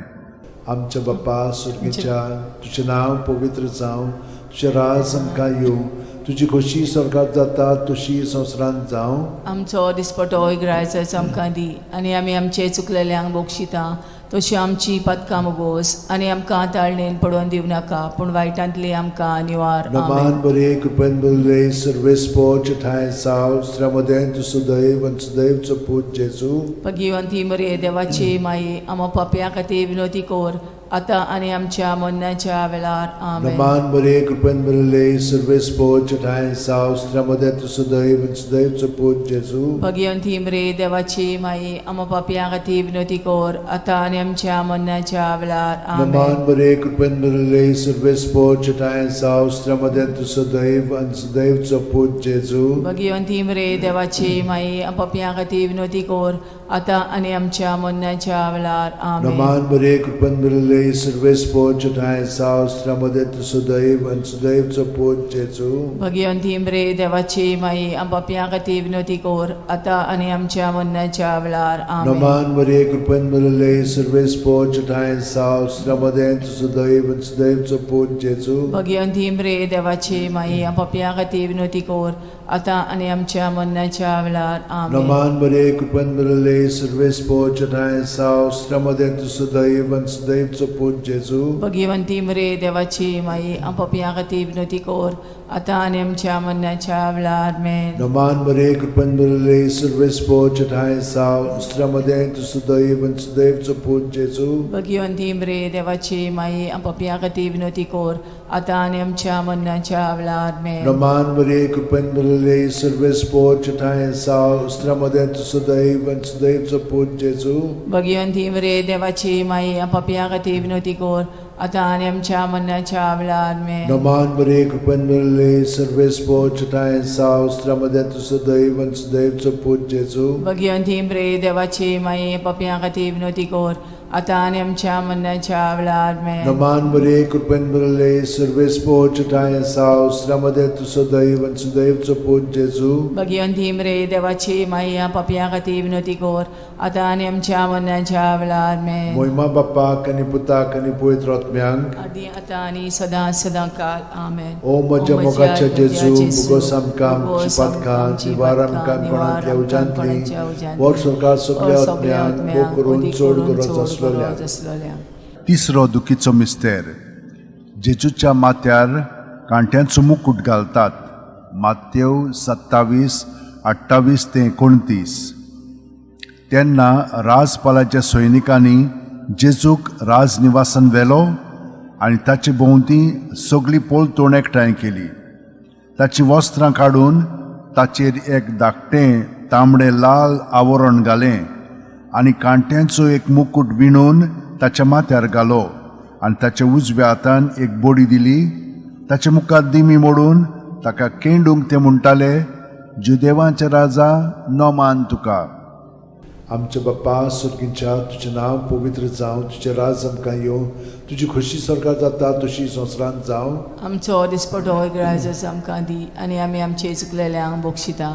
आमच्या बाप्पा सुर्गीच्या, तुजें नांव पवित्र जावं, तुजें राज आमकां येवं, तुजी खोशी स्वर्गात जाता तशी संवसारांत जावं. आमचो दिसपटो इग्रायचो आमकां दी आनी आमी आमचे चुकलेल्यांक बक्षिता तशी आमची पदकां मुगोस आनी आमकां ताळणेन पडोवन दिवं नाका पूण वायटांतली आमकां निवार. आमेन. नमान बरे कृपेन बरले सर्वेस्पोच ठांय साव श्रमदें तूं सुदैव आनी सुदैवचो पूत जेजू. भगिवंती मरे देवाची माई, आमा पापया खातीर विनोती कोर आतां आनी आमच्या मरणाच्या वेळार. आमेन. नमान बरे कृपेन बरले सर्वेस्पोच ठांय साव श्रमदें तूं सुदैव आनी सुदैवचो पूत जेजू. भगिवंती मरे देवाची माई, आमा पापया खातीर विनोती कोर आतां आनी आमच्या मरणाच्या वेळार. आमेन. नमान बरे कृपेन बरले सर्वेस्पोच ठांय साव श्रमदें तूं सुदैव आनी सुदैवचो पूत जेजू. भगिवंती मरे देवाची माई, पापया खातीर विनोती कोर आतां आनी आमच्या मरणाच्या वेळार. आमेन. नमान बरे कृपेन बरले सर्वेस्पोच ठांय साव श्रमदें तूं सुदैव आनी सुदैवचो पूत जेजू. भगिवंती मरे देवाची माई, पापया खातीर विनोती कोर आतां आनी आमच्या मरणाच्या वेळार. आमेन. नमान बरे कृपेन बरले सर्वेस्पोच ठांय साव श्रमदें तूं सुदैव आनी सुदैवचो पूत जेजू. भगिवंती मरे देवाची माई, पापया खातीर विनोती कोर आतां आनी आमच्या मरणाच्या वेळार. आमेन. नमान बरे कृपेन बरले सर्वेस्पोच ठांय साव श्रमदें तूं सुदैव आनी सुदैवचो पूत जेजू. भगिवंती मरे देवाची माई, पापया खातीर विनोती कोर आतां आनी आमच्या मरणाच्या वेळार. आमेन. नमान बरे कृपेन बरले सर्वेस्पोच ठांय साव श्रमदें तूं सुदैव आनी सुदैवचो पूत जेजू. भगिवंती मरे देवाची माई, पापया खातीर विनोती कोर आतां आनी आमच्या मरणाच्या वेळार. आमेन. नमान बरे कृपेन बरले सर्वेस्पोच ठांय साव श्रमदें तूं सुदैव आनी सुदैवचो पूत जेजू. भगिवंती मरे देवाची माई, पापया खातीर विनोती कोर आतां आनी आमच्या मरणाच्या वेळार. आमेन. नमान बरे कृपेन बरले सर्वेस्पोच ठांय साव श्रमदें तूं सुदैव आनी सुदैवचो पूत जेजू. भगिवंती मरे देवाची माई, पापया खातीर विनोती कोर आतां आनी आमच्या मरणाच्या वेळार. आमेन. नमान बरे कृपेन बरले सर्वेस्पोच ठांय साव श्रमदें तूं सुदैव आनी सुदैवचो पूत जेजू. भगिवंती मरे देवाची माई, पापया खातीर विनोती कोर आतां आनी आमच्या मरणाच्या वेळार. आमेन. मोहिमा बाप्पाक आनी पुताक आनी पवित्र आत्म्यांक, आदी आतां आनी सदां सदां काल. आमेन. ओ म्हज्या मोगाच्या जेजू, मुगोस आमकां आमची पातकां निवार आमकां कोणांतल्या उज्यांतली, वर सरकार सगल्या आत्म्यांक मोग करून चड गरज आसलेल्या. आसलेल्या. तिसरो दुखीचो मिस्तेर. जेजूच्या माथ्यार कांट्यांचो मुकूट घालतात. मातेव 27:28 ते 29. तेन्ना राजपालाच्या सैनिकांनी जेजूक राजनिवासान व्हेलो आनी ताचे भोंवती सगळी पलतोण एकठांय केली. ताचीं वस्त्रां काडून ताचेर एक धाकटें तांबडें लाल आवरण घालें आनी कांट्यांचो एक मुकूट विणून ताच्या माथ्यार घालो आनी ताच्या उजव्या हातान एक बडी दिली. ताच्या मुखार दिमी मोडून ताका केंडूंक ते म्हणटाले, जुदेवांचे राजा, नमान तुका. आमच्या बाप्पा सुर्गींच्या, तुजें नांव पवित्र जावं, तुजें राज आमकां येवं, तुजी खोशी स्वर्गात जाता तशी संवसारांत जावं. आमचो दिसपटो ग्रायजस आमकां दी आनी आमी आमचे चुकलेल्यांक बक्षिता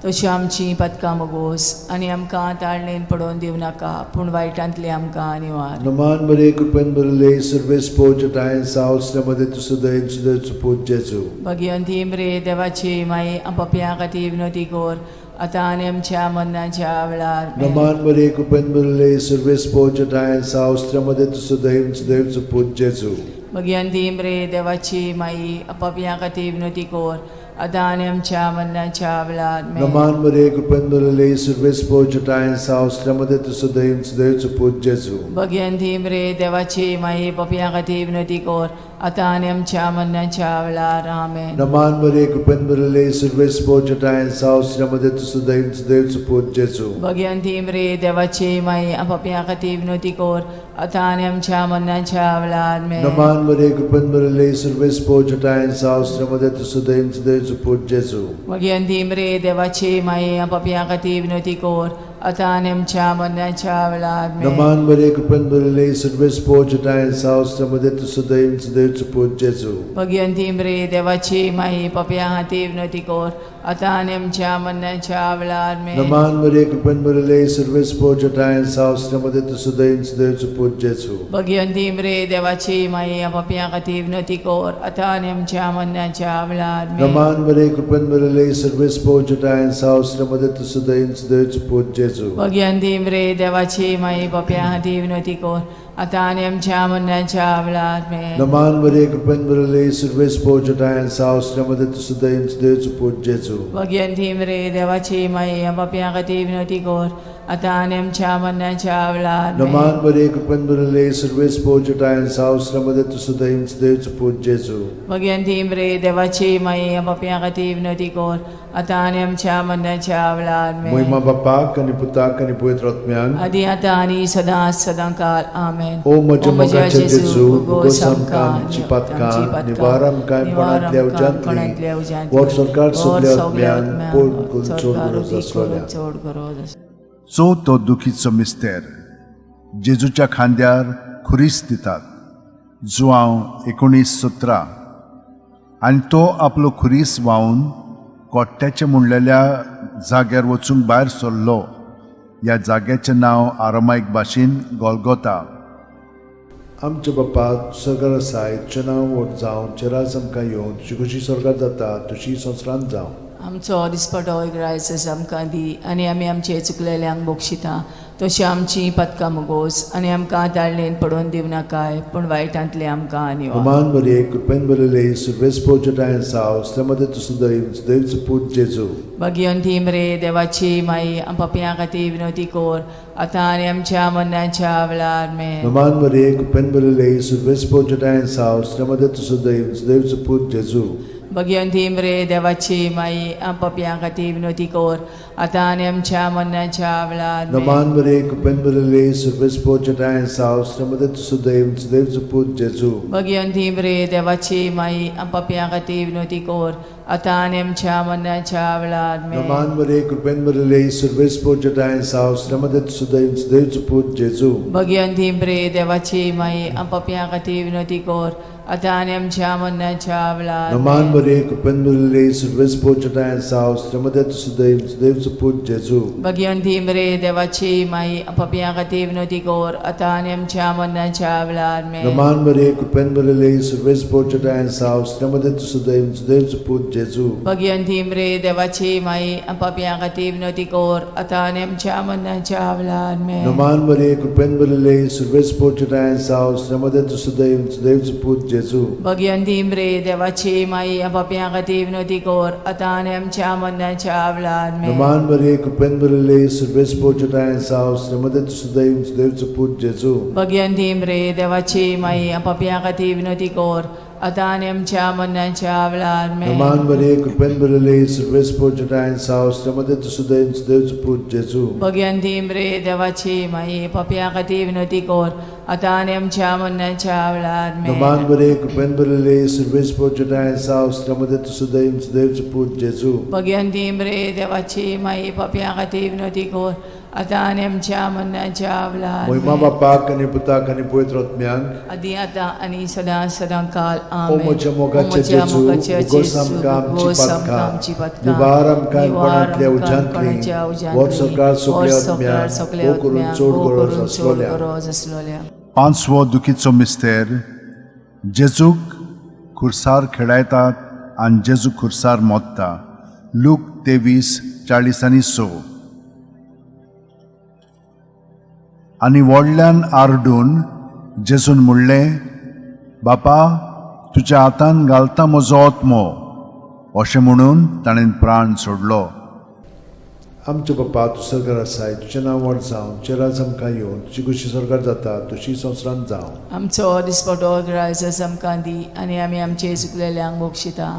तशी आमची पदकां मगोस आनी आमकां ताळणेन पडोवन दिवं नाका पूण वायटांतली आमकां निवार. नमान बरे कृपेन बरले सर्वेस्पोच ठांय साव मध्ये तूं सुदैव सुदैवचो पूत जेजू. भगिवंती मरे देवाची माई, पापयां खातीर विनोती कोर आतां आनी आमच्या मरणाच्या वेळार. नमान बरे कृपेन बरले सर्वेस्पोच ठांय साव मध्ये तूं सुदैव सुदैवचो पूत जेजू. भगिवंती मरे देवाची माई, पापयां खातीर विनोती कोर आतां आनी आमच्या मरणाच्या वेळार. नमान बरे कृपेन बरले सर्वेस्पोच ठांय साव मध्ये तूं सुदैव सुदैवचो पूत जेजू. भगिवंती मरे देवाची माई, पापयां खातीर विनोती कोर आतां आनी आमच्या मरणाच्या वेळार. आमेन. नमान बरे कृपेन बरले सर्वेस्पोच ठांय साव मध्ये तूं सुदैव सुदैवचो पूत जेजू. भगिवंती मरे देवाची माई, पापयां खातीर विनोती कोर आतां आनी आमच्या मरणाच्या वेळार. आमेन. नमान बरे कृपेन बरले सर्वेस्पोच ठांय साव मध्ये तूं सुदैव सुदैवचो पूत जेजू. भगिवंती मरे देवाची माई, पापयां खातीर विनोती कोर आतां आनी आमच्या मरणाच्या वेळार. आमेन. नमान बरे कृपेन बरले सर्वेस्पोच ठांय साव मध्ये तूं सुदैव सुदैवचो पूत जेजू. भगिवंती मरे देवाची माई, पापयां खातीर विनोती कोर आतां आनी आमच्या मरणाच्या वेळार आमेन. नमान मरिये, कृपेन भरिल्ले, सर्वेस्पर जटायन साव, मध्ये तूं सदैव सदैवचो पूत जेजू. भगिवंती मरे देवाची माई, पापयां खातीर विनवती कर, आतां आनी आमच्या मरणाच्या वेळार आमेन. नमान मरिये, कृपेन भरिल्ले, सर्वेस्पर जटायन साव, मध्ये तूं सदैव सदैवचो पूत जेजू. भगिवंती मरे देवाची माई, पापयां खातीर विनवती कर, आतां आनी आमच्या मरणाच्या वेळार आमेन. नमान मरिये, कृपेन भरिल्ले, सर्वेस्पर जटायन साव, मध्ये तूं सदैव सदैवचो पूत जेजू. भगिवंती मरे देवाची माई, पापयां खातीर विनवती कर, आतां आनी आमच्या मरणाच्या वेळार आमेन. नमान मरिये, कृपेन भरिल्ले, सर्वेस्पर जटायन साव, मध्ये तूं सदैव सदैवचो पूत जेजू. भगिवंती मरे देवाची माई, पापयां खातीर विनवती कर, आतां आनी आमच्या मरणाच्या वेळार आमेन. महिमा बापाक आनी पुताक आनी पवित्र आत्म्याक. आदी आतां आनी सदां सदां काल आमेन. ओ म्हज्या मोगाच्या जेजू, भोगोस आमकां आमची पातकां, निवार आमकां कोणांतल्या उज्यांतली, वर सरकार सगल्या आत्म्यांक पोड करून चड गरज आसलोल्या. चड गरज आसलोल्या. चवथो दुखीचो मिस्तेर, जेजूच्या खांद्यार खुरीस दितात, जुआंव 19:17. आनी तो आपलो खुरीस व्हांवन कोट्ट्याचें म्हणलेल्या जाग्यार वचूंक भायर सरलो. ह्या जाग्याचें नांव आरामायक भाशेन गोलगोता. आमच्या बापा सरकार आसाय, तुजें नांव व्हड जावं, तुजें राज आमकां येवं, तुजी खुशी स्वर्गात जाता तशी संवसारांत जावं. आमचो दिसपटो एक आमकां दी आनी आमी आमचे चुकलेल्यांक बक्षिता तशी आमची पदकां मुगोस आनी आमकां ताळणेन पडोवन दिवनाकाय, पूण वायटांतले आमकां निवार. अमान मरिये, कृपेन भरिल्ले, सर्वेस्पर जटायन साव, मध्ये तूं सदैव सदैवचो पूत जेजू. भगिवंती मरे देवाची माई, पापयां खातीर विनवती कर, आतां आनी आमच्या मरणाच्या वेळार आमेन. नमान मरिये, कृपेन भरिल्ले, सर्वेस्पर जटायन साव, मध्ये तूं सदैव सदैवचो पूत जेजू. भगिवंती मरे देवाची माई, पापयां खातीर विनवती कर, आतां आनी आमच्या मरणाच्या वेळार आमेन. नमान मरिये, कृपेन भरिल्ले, सर्वेस्पर जटायन साव, मध्ये तूं सदैव सदैवचो पूत जेजू. भगिवंती मरे देवाची माई, पापयां खातीर विनवती कर, आतां आनी आमच्या मरणाच्या वेळार आमेन. नमान मरिये, कृपेन भरिल्ले, सर्वेस्पर जटायन साव, मध्ये तूं सदैव सदैवचो पूत जेजू. भगिवंती मरे देवाची माई, पापयां खातीर विनवती कर, आतां आनी आमच्या मरणाच्या वेळार नमान आमेन. मरिये, कृपेन भरिल्ले, सर्वेस्पर जटायन साव, मध्ये तूं सदैव सदैवचो पूत जेजू. भगिवंती मरे देवाची माई, पापयां खातीर विनवती कर, आतां आनी आमच्या मरणाच्या वेळार आमेन. नमान मरिये, कृपेन भरिल्ले, सर्वेस्पर जटायन साव, मध्ये तूं सदैव सदैवचो पूत जेजू. भगिवंती मरे देवाची माई, पापयां खातीर विनवती कर, आतां आनी आमच्या मरणाच्या वेळार आमेन. नमान मरिये, कृपेन भरिल्ले, सर्वेस्पर जटायन साव, मध्ये तूं सदैव सदैवचो पूत जेजू. भगिवंती मरे देवाची माई, पापयां खातीर विनवती कर, आतां आनी आमच्या मरणाच्या वेळार आमेन. नमान मरिये, कृपेन भरिल्ले, सर्वेस्पर जटायन साव, मध्ये तूं सदैव सदैवचो पूत जेजू. भगिवंती मरे देवाची माई, पापयां खातीर विनवती कर, आतां आनी आमच्या मरणाच्या वेळार आमेन. नमान मरिये, कृपेन भरिल्ले, सर्वेस्पर जटायन साव, मध्ये तूं सदैव सदैवचो पूत जेजू. भगिवंती मरे देवाची माई, पापयां खातीर विनवती कर, आतां आनी आमच्या मरणाच्या वेळार आमेन. नमान मरिये, कृपेन भरिल्ले, सर्वेस्पर जटायन साव, मध्ये तूं सदैव सदैवचो पूत जेजू. भगिवंती मरे देवाची माई, पापयां खातीर विनवती कर, आतां आनी आमच्या मरणाच्या वेळार महिमा आमेन. बापाक आनी पुताक आनी पवित्र आत्म्याक. आदी आतां आनी सदां सदां काल ओ आमेन. म्हज्या मोगाच्या ओ म्हज्या जेजू, मोगाच्या भोगोस जेजू, आमकां आमची भोगोस आमकां पातकां, आमची पातकां, निवार आमकां निवार कोणांतल्या आमकां उज्यांतली, कोणाच्या उज्यांतली, वर सरकार सगल्या वर सरकार आत्म्यांक, सगल्या भोव करून आत्म्यांक, चड भोव गरज करून चड आसलोल्या. गरज आसलोल्या. पांचवो दुखीचो मिस्तेर, जेजूक खुर्सार खेळायतात आनी जेजू खुर्सार मोत्ता, लूक 23:46. आनी व्हडल्यान आरडून जेजून म्हणलें, बापा, तुज्या हातान घालता म्हजो आत्मो. अशें म्हणून ताणें प्राण सोडलो. आमच्या बापा, तूं सरकार आसाय, तुजें नांव व्हड जावं, तुजें राज आमकां येवं, तुजी खुशी सरकार जाता तशी संवसारांत जावं. आमचो दिसपटो ग्रायस आमकां दी आनी आमी आमचे चुकलेल्यांक बक्षिता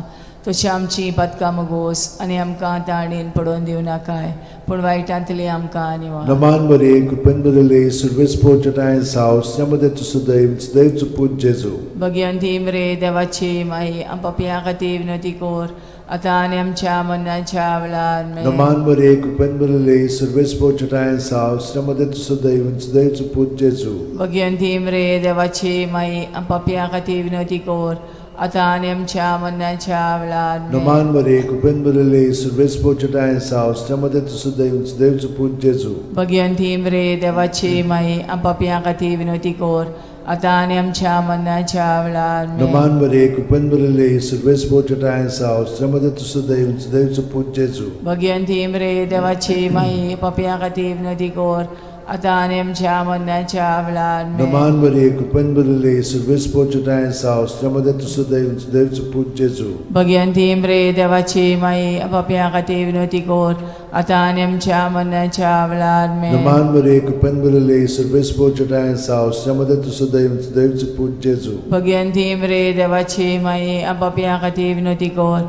तशी आमची पातकां मुगोस आनी आमकां ताणेन पडोवन दिवनाकाय, पूण वायटांतली आमकां निवार. नमान मरिये, कृपेन भरिल्ले, सर्वेस्पर जटायन साव, मध्ये तूं सदैव सदैवचो पूत जेजू. भगिवंती मरे देवाची माई, पापयां खातीर विनवती कर, आतां आनी आमच्या मरणाच्या वेळार आमेन. नमान मरिये, कृपेन भरिल्ले, सर्वेस्पर जटायन साव, मध्ये तूं सदैव सदैवचो पूत जेजू. भगिवंती मरे देवाची माई, पापयां खातीर विनवती कर, आतां आनी आमच्या मरणाच्या वेळार आमेन. नमान मरे कृपेन भरिल्ले सर्वेस्पर जेठांय आसा मध्ये तूं सुदैव सुदैवचो पूत जेजू. भगवंती मरे देवाची माई, पापयां खातीर विनवती कर, आतां आनी आमच्या मरणाच्या वेळार आमेन. नमान मरे कृपेन भरिल्ले सर्वेस्पर जेठांय आसा मध्ये तूं सुदैव सुदैवचो पूत जेजू. भगवंती मरे देवाची माई, पापयां खातीर विनवती कर, आतां आनी आमच्या मरणाच्या वेळार आमेन. नमान मरे कृपेन भरिल्ले सर्वेस्पर जेठांय आसा मध्ये तूं सुदैव सुदैवचो पूत जेजू. भगवंती मरे देवाची माई, पापयां खातीर विनवती कर, आतां आनी आमच्या मरणाच्या वेळार आमेन. नमान मरे कृपेन भरिल्ले सर्वेस्पर जेठांय आसा मध्ये तूं सुदैव सुदैवचो पूत जेजू. भगवंती मरे देवाची माई, पापयां खातीर विनवती कर,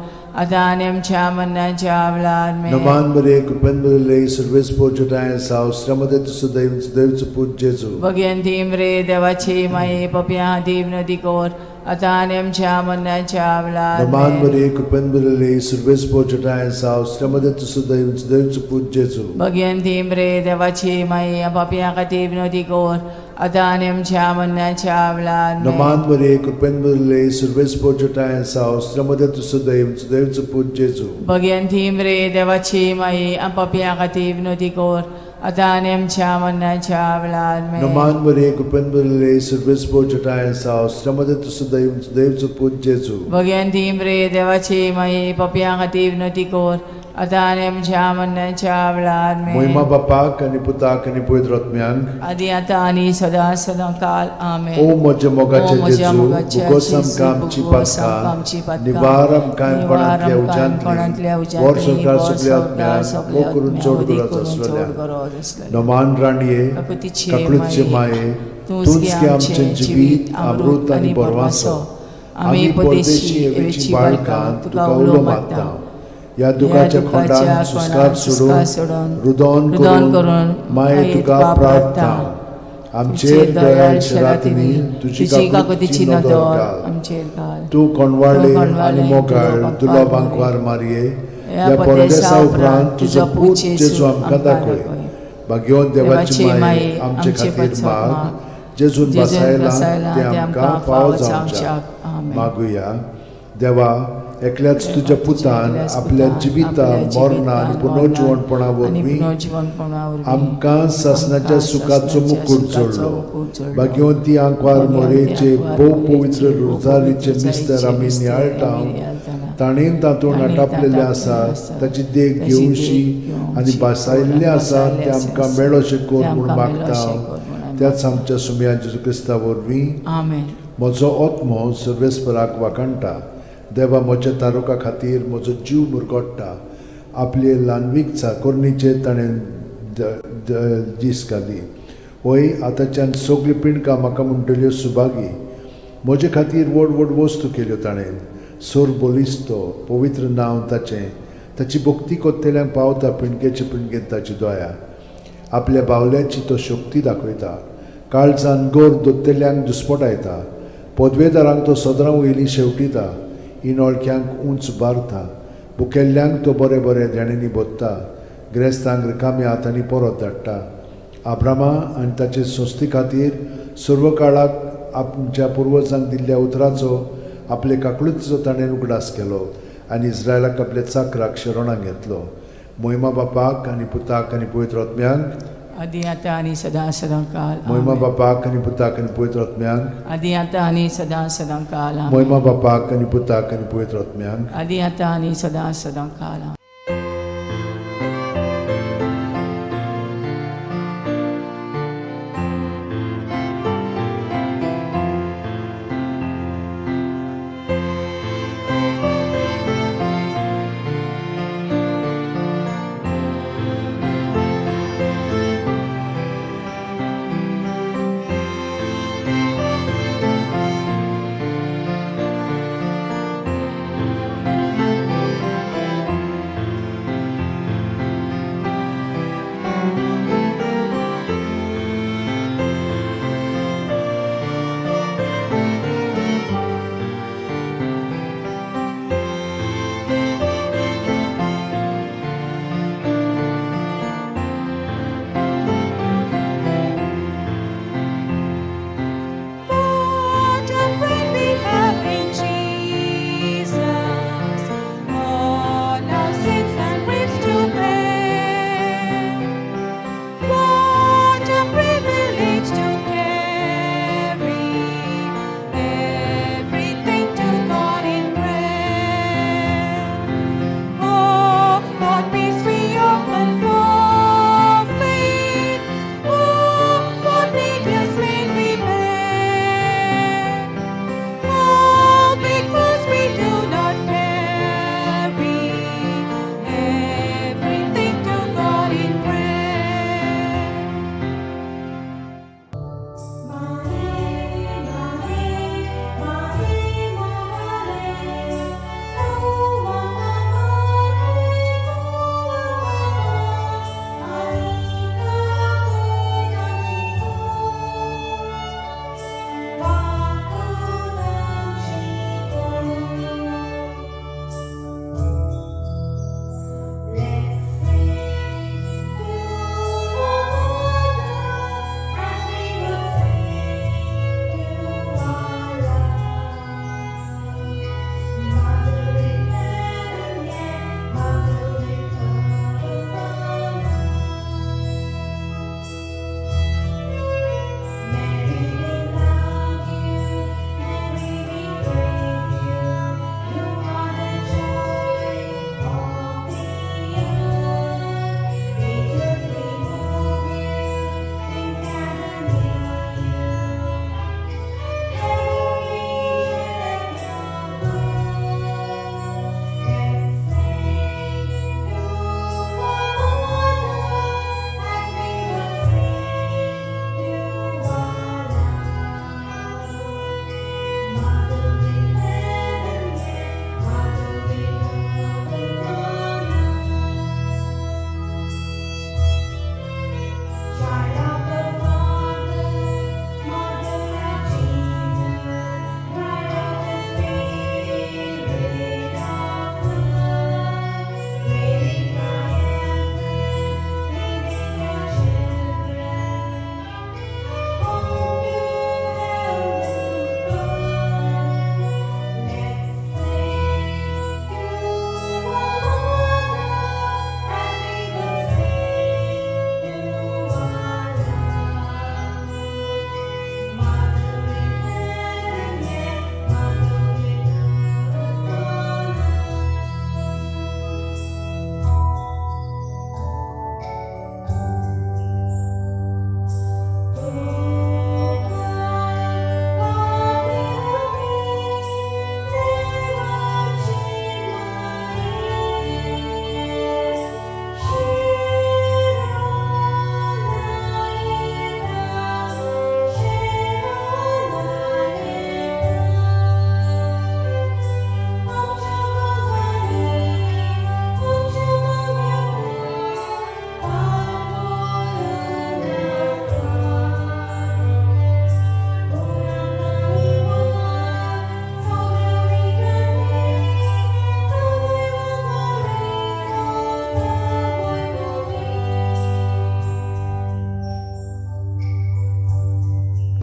आतां आनी आमच्या मरणाच्या वेळार आमेन. नमान मरे कृपेन भरिल्ले सर्वेस्पर जेठांय आसा मध्ये तूं सुदैव सुदैवचो पूत जेजू. भगवंती मरे देवाची माई, पापयां खातीर विनवती कर, आतां आनी आमच्या मरणाच्या वेळार नमान आमेन. मरे कृपेन भरिल्ले सर्वेस्पर जेठांय आसा मध्ये तूं सुदैव सुदैवचो पूत जेजू. भगवंती मरे देवाची माई, पापयां खातीर विनवती कर, आतां आनी आमच्या मरणाच्या वेळार आमेन. नमान मरे कृपेन भरिल्ले सर्वेस्पर जेठांय आसा मध्ये तूं सुदैव सुदैवचो पूत जेजू. भगवंती मरे देवाची माई, पापयां खातीर विनवती कर, आतां आनी आमच्या मरणाच्या वेळार आमेन. नमान मरे कृपेन भरिल्ले सर्वेस्पर जेठांय आसा मध्ये तूं सुदैव सुदैवचो पूत जेजू. भगवंती मरे देवाची माई, पापयां खातीर विनवती कर, आतां आनी आमच्या मरणाच्या वेळार आमेन. मोहिमा बापाक आनी पुताक आनी पवित्र आत्म्यांक, आदी आतां आनी सदां सदां काल आमेन. ओ म्हज्या मोगाचे ओ म्हज्या जेजू, मोगाचे भुगोस जेजू, आमकां आमची भुगोस आमकां आमची पातकां, पातकां, निवार आमकां निवार कोणांतल्या आमकां कोणांतल्या उज्यांतली, उज्यांतली, वर संवसार वर सगल्या संवसार आत्म्यांक, सगल्या वो करून आत्म्यांक, चड वदी गरज करून चड आसलेल्या. गरज आसलेल्या. नमान राणये, काकुतीचे काकळूतचे माये, माये, तूंच तूंच गे गे आमचें आमचें जिवीत, अमृत आनी बरवासो. आमी परदेशी एवेची बाळकां तुका उलो मारता. ह्या दुखाच्या खोंडान सुस्कार सोडून, रुदोन रुदोन करून करून माये तुका प्रार्थना. आमचेर दयाळ शरातींनी तुजी तुजी काकुतीची काकुतीची नदर नदर घाल. आमचेर घाल. तूं कोणवाळे तूं कोणवाळे आनी मोगाळ तुलो तुलो बांकवार बांकवार मारये, ह्या ह्या परदेसा परदेसा उपरांत उपरांत तुजो पूत जेजू आमकां दाखय. भाग्यवंत देवाची माये, आमचे खातीर माग, जेजून जेजून बसायला बसायला ते आमकां फावो जावच्याक. आमेन. मागुया. देवा, एकल्याच तुज्या पुतान एकल्याच आपल्या पुतान जिविता आपल्या मरणा आनी जिवितान, पुनर्जिवणपणा मरणान आनी वरवीं पुनर्जिवणपणा वरवीं आमकां सासणाच्या आमकां सुखाचो सासणाच्या मुकूट सुखाचो जोडलो. मुकूट जोडलो. भाग्यवंती आंकवार भाग्यवंती मोरेचे आंकवार भोव मोरेचे पवित्र भोव रोजारीचे पवित्र मिस्तर आमी मिस्तर नियाळटा, आमी नियाळटाना, ताणें तातूंत ताणें आटापलेलें तातूंत आसा, आसा, ताची देख ताची घेवशी देख घेवची आनी भासायल्लें आसा भासायल्लें तें आमकां आसा, मेळोशें कर तें म्हूण आमकां मागता. मेळोशें कर म्हूण आमी त्याच आमच्या सुमया जेजू क्रिस्ता वरवीं. आमेन. म्हजो आत्मो सर्वेस्पराक वाखाणटा, देवा म्हज्या तारुका खातीर म्हजो जीव मुरगोट्टा. आपले ल्हानवीक चाकोरणीचेर ताणें दीस घाली. वय आतांच्यान सगळ्यो पिंडकां म्हाका म्हणटल्यो सुभागी. म्हजे खातीर व्हड व्हड वस्तू केल्यो ताणें. सोर बलिस्तो पवित्र नांव ताचें, ताची भक्ती कोत्तेल्यांक पावता पिंडकेचे पिंडकेन ताची दया. आपल्या बावल्याची तो शक्ती दाखयता, काळजान गोर दोत्तेल्यांक दुस्पटायता. पदवेदारांक तो सदरां वयली शेवटिता, इनोळख्यांक उंच बारता. भुकेल्ल्यांक तो बरें बरें देण्यांनी भरता, ग्रेस्तांक रिकाम्या हातांनी परत धाडटा. आब्रामा आनी ताचे संस्थे खातीर सर्व काळाक आमच्या पुर्वजांक दिल्ल्या उतराचो आपले काकळुतीचो ताणें उगडास केलो आनी इस्रायलाक आपल्या चाकराक शरणाक घेतलो. मोहिमा बापाक आनी पुताक आनी पवित्र आत्म्यांक, आदी आतां आनी सदां सदां काल मोहिमा आमेन. बापाक आनी पुताक आनी पवित्र आत्म्यांक, आदी आतां आनी सदां सदां काल आमेन. मोहिमा बापाक आनी पुताक आनी पवित्र आत्म्यांक, आदी आतां आनी सदां सदां काल आमेन.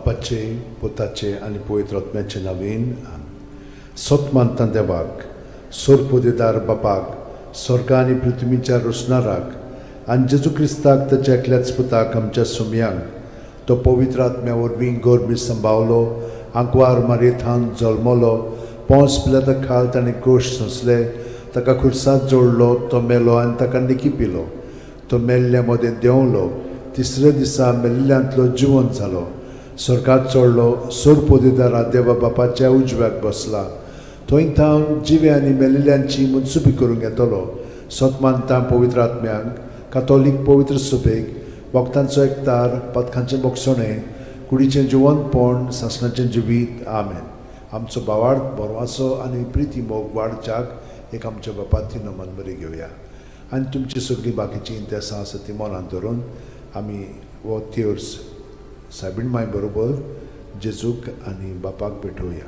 बापाचे, पुताचे आनी पवित्र आत्म्याचे नवीन. सत मानता देवाक, सोरपोदेदार बापाक, स्वर्ग आनी पृथ्वीच्या रोसणाराक, आनी जेजू क्रिस्ताक, ताच्या एकल्याच पुताक, आमच्या सुमयांक, तो पवित्र आत्म्या वरवीं गर्भी संभावलो, आंकवार मारयेथान जल्मलो, पोंस पिलाता खाल ताणें कोश सोंसले, ताका खुर्सात जोडलो, तो मेलो आनी ताका निकी पिलो, तो मेल्ल्या मदें देंवलो, तिसऱ्या दिसा मेल्ल्यांतलो जिवंत जालो, स्वर्गात चडलो, सोरपोदेदारा देवा बापाच्या उजव्याक बसला, थंय थावन जिवे आनी मेलिल्ल्यांची मनसुबी करूंक येतलो. सत मानता पवित्र आत्म्यांक, कातोलीक पवित्र सुबेक, वखदांचो एकतार, पथकांचें बोगसणें, कुडीचें जिवंतपण, सासणाचें जिवीत. आमेन. आमचो भावार्थ, बरवासो आनी प्रिती मोग वाडच्याक एक आमच्या बापाती नमन बरी घेवया आनी तुमची सगळीं बाकीचीं इंतेसां आसा ती मनांत धरून आमी हो तेर्स सायबीण माय बरोबर जेजूक आनी बापाक भेटोवया.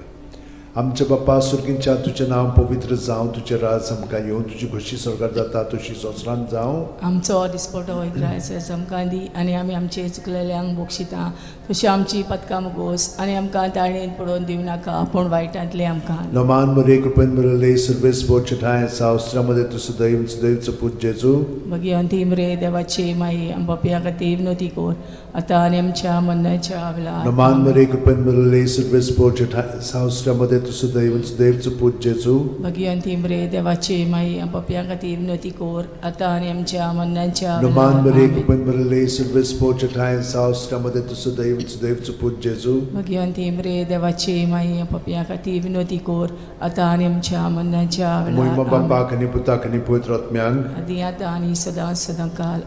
आमच्या बापा सुर्गींच्या, तुजें नांव पवित्र जावं, तुजें राज आमकां येवं, तुजी खोशी स्वर्गार जाता तशी संवसारांत जावं. आमचो दिसपटो ग्रायस आमकां दी आनी आमी आमचे चुकलेल्यांक बक्षिता तशी आमची पदकां मुगोस आनी आमकां ताळणेन पडोवन दिवं नाका, पूण वायटांतले आमकां. नमान मरे, कृपेन भरले, सर्वेस ठाय सावस्त्रामध्ये तूं सदैव सदैवचो पूत जेजू. भगिवंती रे देवाची माई, आमच्या खातीर विनोती कोर, आतां आनी आमच्या मरणाच्या वेळार. नमान मरे, कृपेन भरले, सर्वेस ठाय सावस्त्रामध्ये तूं सदैव सदैवचो पूत जेजू. भगिवंती रे देवाची माई, आमच्या खातीर विनोती कोर, आतां आनी आमच्या मरणाच्या नमान मरे, वेळार. कृपेन भरले, सर्वेस ठाय सावस्त्रामध्ये तूं सदैव सदैवचो पूत जेजू. भगिवंती रे देवाची माई, आमच्या खातीर विनोती कोर, आतां आनी आमच्या मरणाच्या मोहिमा वेळार. बापाक आनी पुताक आनी पवित्र आत्म्यांक. आदी आतां आनी सदां सदां काल.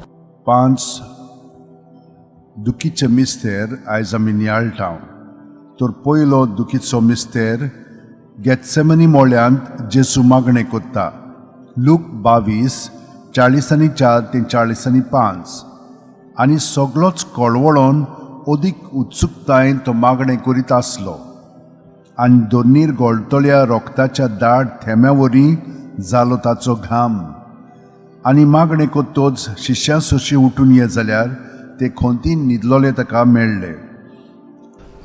पांच दुखीचे मिस्तेर आयज आमी नियाळटा. तर पयलो दुखीचो मिस्तेर, गेत्सेमनी मोळ्यांत जेसू मागणें कोत्ता, लूक 22:44 ते 45. आनी सगलोच कळवळोन अदीक उत्सुकतायेन तो मागणें करीत आसलो आनी दोनीर गोळटल्या रोगताच्या दाट थेंब्या वरी जालो ताचो घाम. आनी मागणें कोत्तोच शिश्यां सोशी उठून ये जाल्यार ते खोंतीन न्हिदलोले ताका मेळ्ळे.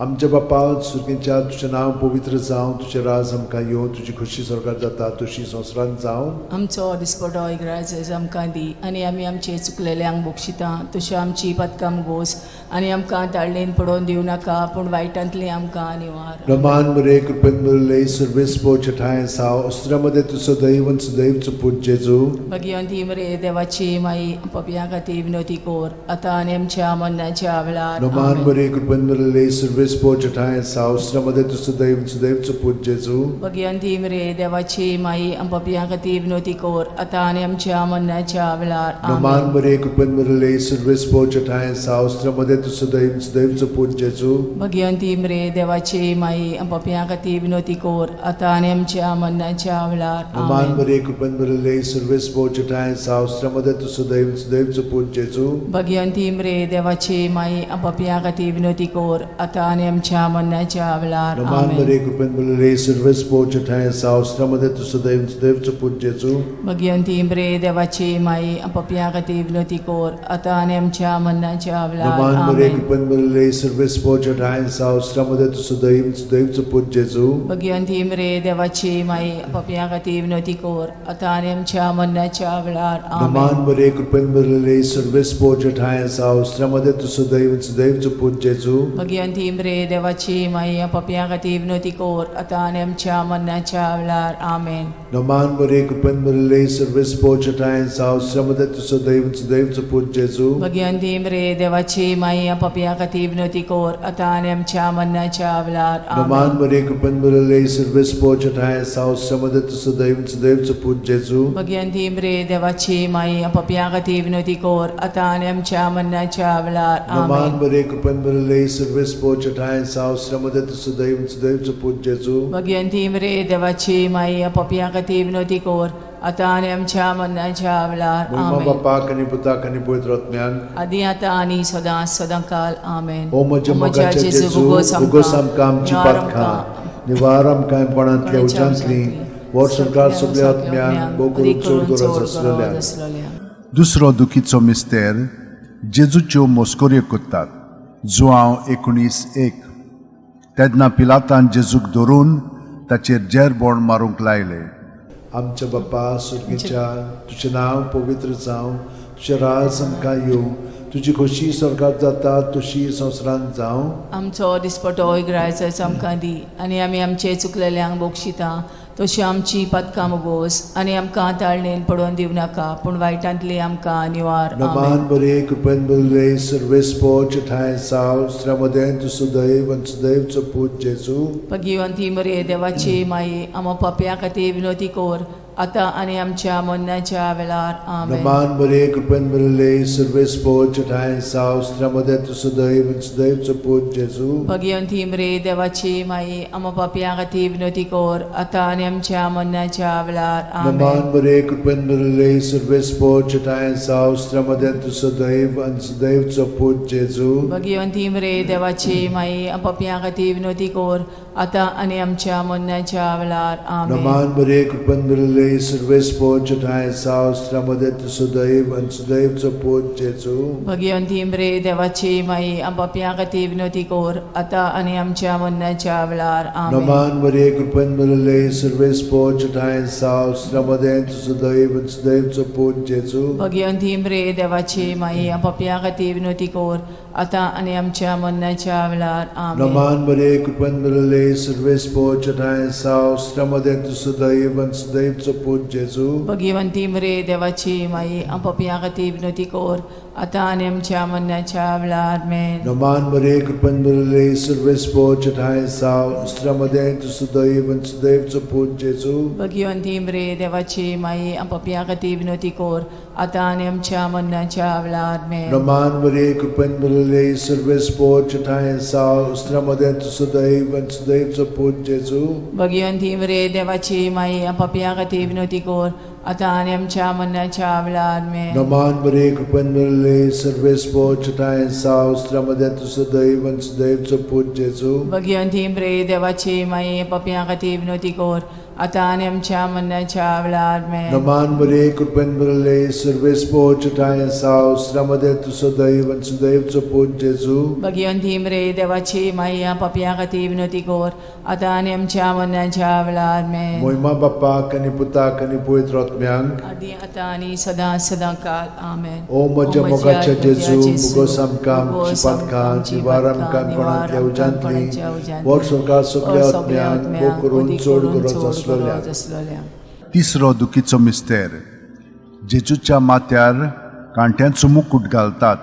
आमच्या बापा सुर्गींच्या, तुजें नांव पवित्र जावं, तुजें राज आमकां येवं, तुजी खोशी स्वर्गार जाता तशी संवसारांत जावं. आमचो दिसपटो ग्रायस आमकां दी आनी आमी आमचे चुकलेल्यांक बक्षिता तशी आमची पदकां गोस आनी आमकां ताळणेन पडोवन दिवं नाका, पूण वायटांतली आमकां निवार. रमान मरे, कृपेन भरले, सर्वेस ठाय साव अस्त्रामध्ये तूं सदैव सदैवचो पूत जेजू. भगिवंती मरे देवाची माई, पपया खातीर विनोती कोर, आतां आनी आमच्या मरणाच्या वेळार. नमान आमेन. मरे, कृपेन भरले, सर्वेस ठाय साव अस्त्रामध्ये तूं सदैव सदैवचो पूत जेजू. भगिवंती मरे देवाची माई, पपया खातीर विनोती कोर, आतां आनी आमच्या मरणाच्या वेळार. नमान आमेन. मरे, कृपेन भरले, सर्वेस ठाय साव अस्त्रामध्ये तूं सदैव सदैवचो पूत जेजू. भगिवंती मरे देवाची माई, पपया खातीर विनोती कोर, आतां आनी आमच्या मरणाच्या वेळार. नमान आमेन. मरे, कृपेन भरले, सर्वेस ठाय साव अस्त्रामध्ये तूं सदैव सदैवचो पूत जेजू. भगिवंती मरे देवाची माई, पपया खातीर विनोती कोर, आतां आनी आमच्या मरणाच्या वेळार. नमान आमेन. मरे, कृपेन भरले, सर्वेस ठाय साव अस्त्रामध्ये तूं सदैव सदैवचो पूत जेजू. भगिवंती मरे देवाची माई, पपया खातीर विनोती कोर, आतां आनी आमच्या मरणाच्या वेळार. नमान मरे, आमेन. कृपेन भरले, सर्वेस ठाय साव अस्त्रामध्ये तूं सदैव सदैवचो पूत जेजू. भगिवंती मरे देवाची माई, पपया खातीर विनोती कोर, आतां आनी आमच्या मरणाच्या वेळार. नमान आमेन. मरे, कृपेन भरले, सर्वेस ठाय साव अस्त्रामध्ये तूं सदैव सदैवचो पूत जेजू. भगिवंती मरे देवाची माई, पपया खातीर विनोती कोर, आतां आनी आमच्या मरणाच्या वेळार. आमेन. नमान मरे, कृपेन भरले, सर्वेस ठाय साव अस्त्रामध्ये तूं सदैव सदैवचो पूत जेजू. भगिवंती मरे देवाची माई, पपया खातीर विनोती कोर, आतां आनी आमच्या मरणाच्या वेळार. नमान आमेन. मरे, कृपेन भरले, सर्वेस ठाय साव अस्त्रामध्ये तूं सदैव सदैवचो पूत जेजू. भगिवंती मरे देवाची माई, पपया खातीर विनोती कोर, आतां आनी आमच्या मरणाच्या वेळार. नमान आमेन. मरे, कृपेन भरले, सर्वेस ठाय साव अस्त्रामध्ये तूं सदैव सदैवचो पूत जेजू. भगिवंती मरे देवाची माई, पपया खातीर विनोती कोर, आतां आनी आमच्या मरणाच्या वेळार. मोहिमा आमेन. बापाक आनी पुताक आनी पवित्र आत्म्याक. आदी आतां आनी सदां सदां काल. आमेन. ओ म्हज्या मोगाच्या जेजू, उगोस आमकां आमची पातकां, निवार आमकां कोणांतल्या उज्यांतली, वर्स सरकार सगल्या आत्म्यांक, भोव करून चड गरज आसलेल्या. दुसरो दुखीचो मिस्तेर, जेजूच्यो मोस्कोऱ्यो कोत्तात, जुआंव 19:1. तेन्ना पिलातान जेजूक धरून ताचेर जेरबोण मारूंक लायलें. आमच्या बापा सुर्गीच्या, तुजें नांव पवित्र जावं, तुजें राज आमकां येवं, तुजी खोशी स्वर्गात जाता तशी संवसारांत जावं. आमचो दिसपटो इग्रायचो आमकां दी आनी आमी आमचे चुकलेल्यांक बक्षिता तशी आमची पातकां मोगोस आनी आमकां ताळणेन पडोवन दिवं नाका पूण वायटांतली आमकां निवार. आमेन. नमान बरे, कृपेन बरले, सर्वेस्पोच ठांय साव, श्रमदें तूं सुदैव आनी सुदैवचो पूत जेजू. भगिवंती मरे देवाची माई, आमा पापया खातीर विनोती कोर आतां आनी आमच्या मरणाच्या वेळार. आमेन. नमान बरे, कृपेन बरले, सर्वेस्पोच ठांय साव, श्रमदें तूं सुदैव आनी सुदैवचो पूत जेजू. भगिवंती मरे देवाची माई, आमा पापया खातीर विनोती कोर आतां आनी आमच्या मरणाच्या वेळार. आमेन. नमान बरे, कृपेन बरले, सर्वेस्पोच ठांय साव, श्रमदें तूं सुदैव आनी सुदैवचो पूत जेजू. भगिवंती मरे देवाची माई, पापया खातीर विनोती कोर आतां आनी आमच्या मरणाच्या वेळार. आमेन. नमान बरे, कृपेन बरले, सर्वेस्पोच ठांय साव, श्रमदें तूं सुदैव आनी सुदैवचो पूत जेजू. भगिवंती मरे देवाची माई, पापया खातीर विनोती कोर आतां आनी आमच्या मरणाच्या वेळार. आमेन. नमान बरे, कृपेन बरले, सर्वेस्पोच ठांय साव, श्रमदें तूं सुदैव आनी सुदैवचो पूत जेजू. भगिवंती मरे देवाची माई, पापया खातीर विनोती कोर आतां आनी आमच्या मरणाच्या वेळार. आमेन. नमान बरे, कृपेन बरले, सर्वेस्पोच ठांय साव, श्रमदें तूं सुदैव आनी सुदैवचो पूत जेजू. भगिवंती मरे देवाची माई, पापया खातीर विनोती कोर आतां आनी आमच्या मरणाच्या वेळार. आमेन. नमान बरे, कृपेन बरले, सर्वेस्पोच ठांय साव, श्रमदें तूं सुदैव आनी सुदैवचो पूत जेजू. भगिवंती मरे देवाची माई, पापया खातीर विनोती कोर आतां आनी आमच्या मरणाच्या वेळार. आमेन. नमान बरे, कृपेन बरले, सर्वेस्पोच ठांय साव, श्रमदें तूं सुदैव आनी सुदैवचो पूत जेजू. भगिवंती मरे देवाची माई, पापया खातीर विनोती कोर आतां आनी आमच्या मरणाच्या वेळार. आमेन. नमान बरे, कृपेन बरले, सर्वेस्पोच ठांय साव, श्रमदें तूं सुदैव आनी सुदैवचो पूत जेजू. भगिवंती मरे देवाची माई, पापया खातीर विनोती कोर आतां आनी आमच्या मरणाच्या वेळार. आमेन. नमान बरे, कृपेन बरले, सर्वेस्पोच ठांय साव, श्रमदें तूं सुदैव आनी सुदैवचो पूत जेजू. भगिवंती मरे देवाची माई, पापया खातीर विनोती कोर आतां आनी आमच्या मरणाच्या वेळार. आमेन. मोहिमा बाप्पाक आनी पुताक आनी पवित्र आत्म्यांक, आदी आतां आनी सदां सदां काल. आमेन. ओ म्हज्या मोगाच्या जेजू, मुगोस आमकां आमची पातकां निवार आमकां कोणांतल्या उज्यांतली, वर स्वर्गात सगल्या आत्म्यांक, भोग करून चड गरज आसलेल्या. आसलोल्या. तिसरो दुखीचो मिस्तेर. जेजूच्या माथ्यार कांट्यांचो मुकूट घालतात.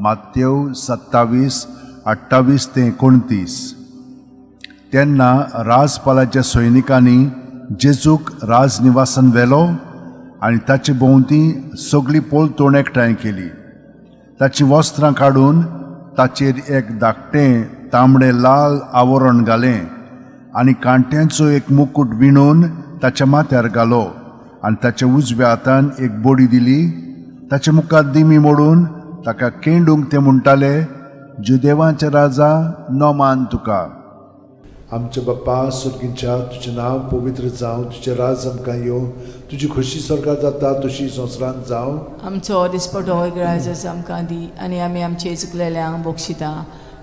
मातेव 27:28 ते 29. तेन्ना राजपालाच्या सैनिकांनी जेजूक राजनिवासान व्हेलो आनी ताचे भोंवती सगळी पलतोण एकठांय केली. ताचीं वस्त्रां काडून ताचेर एक धाकटें तांबडें लाल आवरण घालें आनी कांट्यांचो एक मुकूट विणून ताच्या माथ्यार घालो आनी ताच्या उजव्या हातान एक बडी दिली. ताच्या मुखार दिमी मोडून ताका केंडूंक ते म्हणटाले, जुदेवांचे राजा, नमान तुका. आमच्या बाप्पा सुर्गीच्या, तुजें नांव पवित्र जावं, तुजें राज आमकां येवं, तुजी खोशी स्वर्गात जाता तशी संवसारांत जावं. आमचो दिसपटो इग्रायज आमकां दी आनी आमी आमचे चुकलेल्यांक बक्षिता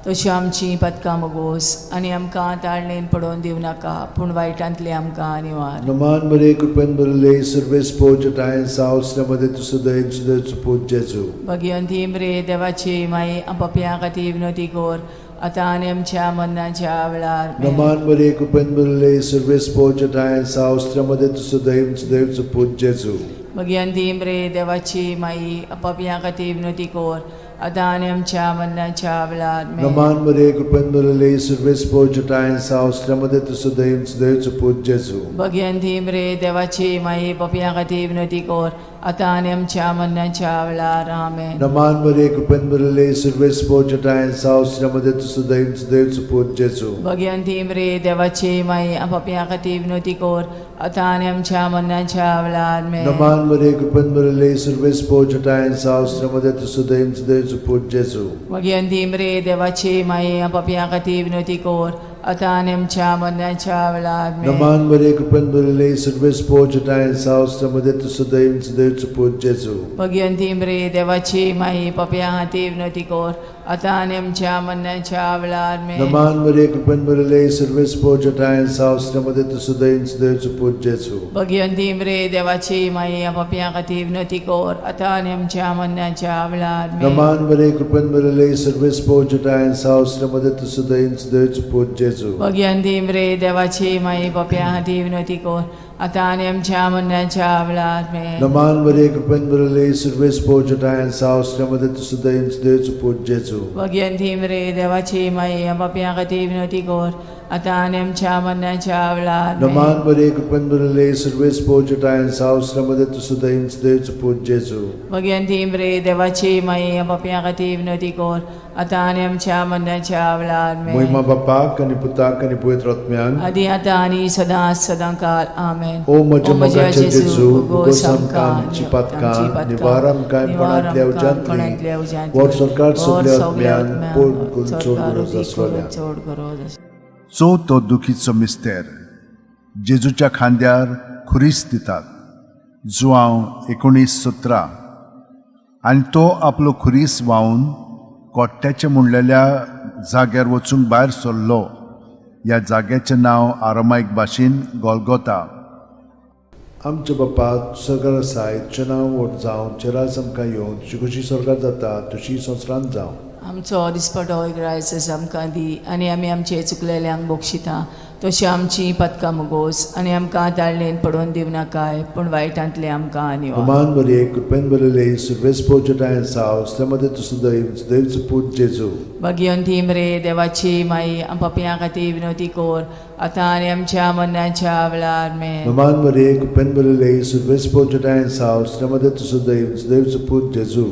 तशी आमची पदकां मोगोस आनी आमकां ताळणेन पडोवन दिवं नाका पूण वायटांतली आमकां निवार. नमान बरे, कृपेन बरले, सर्वेस्पोच ठांय साव, मध्ये तूं सुदैव सुदैवचो पूत जेजू. भगिवंती मरे देवाची माई, पापयां खातीर विनोती कोर आतां आनी आमच्या मरणाच्या वेळार. नमान बरे, कृपेन बरले, सर्वेस्पोच ठांय साव, मध्ये तूं सुदैव सुदैवचो पूत जेजू. भगिवंती मरे देवाची माई, पापयां खातीर विनोती कोर आतां आनी आमच्या मरणाच्या वेळार. नमान बरे, कृपेन बरले, सर्वेस्पोच ठांय साव, मध्ये तूं सुदैव सुदैवचो पूत जेजू. भगिवंती मरे देवाची माई, पापयां खातीर विनोती कोर आतां आनी आमच्या मरणाच्या वेळार. आमेन. नमान बरे, कृपेन बरले, सर्वेस्पोच ठांय साव, मध्ये तूं सुदैव सुदैवचो पूत जेजू. भगिवंती मरे देवाची माई, पापयां खातीर विनोती कोर आतां आनी आमच्या मरणाच्या वेळार. आमेन. नमान बरे, कृपेन बरले, सर्वेस्पोच ठांय साव, मध्ये तूं सुदैव सुदैवचो पूत जेजू. भगिवंती मरे देवाची माई, पापयां खातीर विनोती कोर आतां आनी आमच्या मरणाच्या वेळार. आमेन. नमान बरे, कृपेन बरले, सर्वेस्पोच ठांय साव, मध्ये तूं सुदैव सुदैवचो पूत जेजू. भगिवंती मरे देवाची माई, पापयां खातीर विनोती कोर आतां आनी आमच्या मरणाच्या वेळार आमेन. नमान मरिये, कृपेन भरिल्ले, सर्वेस्पर जठाय सावसल्यामध्ये तूं सुदैन सुदैवचो पूत जेजू. भगिवंती मरे देवाची माई, पापयां खातीर विनवती कर, आतां आनी आमच्या मरणाच्या वेळार आमेन. नमान मरिये, कृपेन भरिल्ले, सर्वेस्पर जठाय सावसल्यामध्ये तूं सुदैन सुदैवचो पूत जेजू. भगिवंती मरे देवाची माई, पापयां खातीर विनवती कर, आतां आनी आमच्या मरणाच्या वेळार आमेन. नमान मरिये, कृपेन भरिल्ले, सर्वेस्पर जठाय सावसल्यामध्ये तूं सुदैन सुदैवचो पूत जेजू. भगिवंती मरे देवाची माई, पापयां खातीर विनवती कर, आतां आनी आमच्या मरणाच्या वेळार आमेन. नमान मरिये, कृपेन भरिल्ले, सर्वेस्पर जठाय सावसल्यामध्ये तूं सुदैन सुदैवचो पूत जेजू. भगिवंती मरे देवाची माई, पापयां खातीर विनवती कर, आतां आनी आमच्या मरणाच्या वेळार आमेन. मोहिमा बापाक आनी पुताक आनी पवित्र आत्म्याक. आदी आतां आनी सदां सदां काल आमेन. ओ म्हज्या मोगाचे जेजू, उगोस आमकां आमची पातकां, निवार आमकां कोणांतल्या उज्यांतली, वर सरकार सगल्या आत्म्यान पोट करून चड गरज आसलोल्या. चड गरज आसलोल्या. चवथो दुखीचो मिस्तेर, जेजूच्या खांद्यार खुरीस दितात, जुआंव 19:17. आनी तो आपलो खुरीस व्हांवन कोट्ट्याचें म्हणलेल्या जाग्यार वचूंक भायर सरलो. ह्या जाग्याचें नांव आरामायक भाशेन गोलगोता. आमच्या बापा, सरकार आसाय, तुजें नांव व्हड जावं, तुजें राज आमकां येवं, तुजी खोशी स्वर्गात जाता तशी संवसारांत जावं. आमचो दिसपटो ग्रायस आमकां दी, आनी आमी आमचे चुकलेल्यांक बक्षिता तशी आमची पदकां मुगोस, आनी आमकां ताळणेन पडोवन दिवनाकाय, पूण वायटांतले आमकां निवार. नमान मरिये, कृपेन भरिल्ले, सर्वेस्पर जठाय सावसल्यामध्ये तूं सुदैव सुदैवचो पूत जेजू. भगिवंती मरे देवाची माई, पापयां खातीर विनवती कर, आतां आनी आमच्या मरणाच्या वेळार आमेन. नमान मरिये, कृपेन भरिल्ले, सर्वेस्पर जठाय सावसल्यामध्ये तूं सुदैव सुदैवचो पूत जेजू.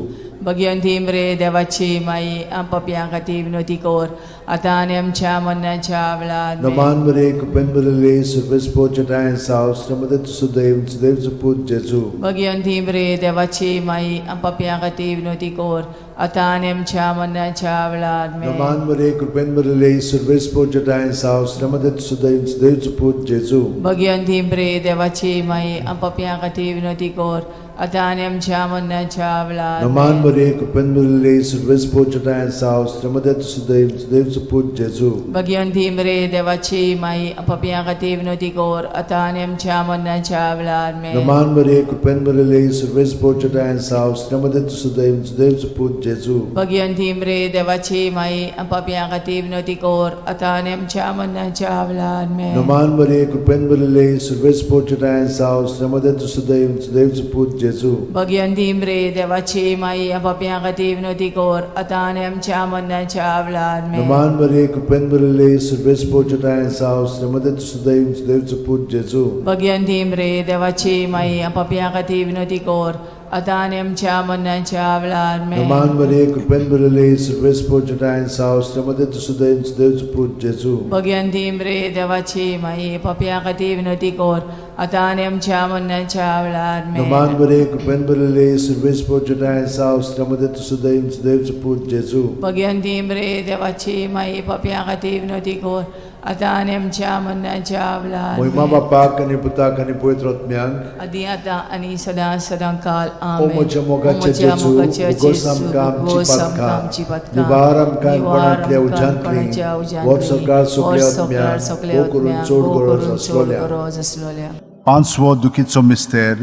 भगिवंती मरे देवाची माई, पापयां खातीर विनवती कर, आतां आनी आमच्या मरणाच्या वेळार आमेन. नमान मरिये, कृपेन भरिल्ले, सर्वेस्पर जठाय सावसल्यामध्ये तूं सुदैव सुदैवचो पूत जेजू. भगिवंती मरे देवाची माई, पापयां खातीर विनवती कर, आतां आनी आमच्या मरणाच्या वेळार आमेन. नमान मरिये, कृपेन भरिल्ले, सर्वेस्पर जठाय सावसल्यामध्ये तूं सुदैव सुदैवचो पूत जेजू. भगिवंती मरे देवाची माई, पापयां खातीर विनवती कर, आतां आनी आमच्या मरणाच्या वेळार नमान आमेन. मरिये, कृपेन भरिल्ले, सर्वेस्पर जठाय सावसल्यामध्ये तूं सुदैव सुदैवचो पूत जेजू. भगिवंती मरे देवाची माई, पापयां खातीर विनवती कर, आतां आनी आमच्या मरणाच्या वेळार आमेन. नमान मरिये, कृपेन भरिल्ले, सर्वेस्पर जठाय सावसल्यामध्ये तूं सुदैव सुदैवचो पूत जेजू. भगिवंती मरे देवाची माई, पापयां खातीर विनवती कर, आतां आनी आमच्या मरणाच्या वेळार आमेन. नमान मरिये, कृपेन भरिल्ले, सर्वेस्पर जठाय सावसल्यामध्ये तूं सुदैव सुदैवचो पूत जेजू. भगिवंती मरे देवाची माई, पापयां खातीर विनवती कर, आतां आनी आमच्या मरणाच्या वेळार आमेन. नमान मरिये, कृपेन भरिल्ले, सर्वेस्पर जठाय सावसल्यामध्ये तूं सुदैव सुदैवचो पूत जेजू. भगिवंती मरे देवाची माई, पापयां खातीर विनवती कर, आतां आनी आमच्या मरणाच्या वेळार आमेन. नमान मरिये, कृपेन भरिल्ले, सर्वेस्पर जठाय सावसल्यामध्ये तूं सुदैव सुदैवचो पूत जेजू. भगिवंती मरे देवाची माई, पापयां खातीर विनवती कर, आतां आनी आमच्या मरणाच्या वेळार आमेन. नमान मरिये, कृपेन भरिल्ले, सर्वेस्पर जठाय सावसल्यामध्ये तूं सुदैव सुदैवचो पूत जेजू. भगिवंती मरे देवाची माई, पापयां खातीर विनवती कर, आतां आनी आमच्या मरणाच्या वेळार मोहिमा आमेन. बापाक आनी पुताक आनी पवित्र आत्म्याक. आदी आतां आनी सदां सदां काल ओ आमेन. म्हज्या मोगाचे म्हज्या जेजू, मोगाचे उगोस जेजू, आमकां आमची उगोस आमकां पातकां, आमची पातकां, निवार आमकां निवार कोणांतल्या आमकां उज्यांतली, कोणाच्या उज्यांतली, वर सरकार सगल्या वर सरकार आत्म्यांक, सगल्या भोव करून आत्म्यांक, चड भोव गरज करून चड आसलोल्या. गरज आसलोल्या. पांचवो दुखीचो मिस्तेर,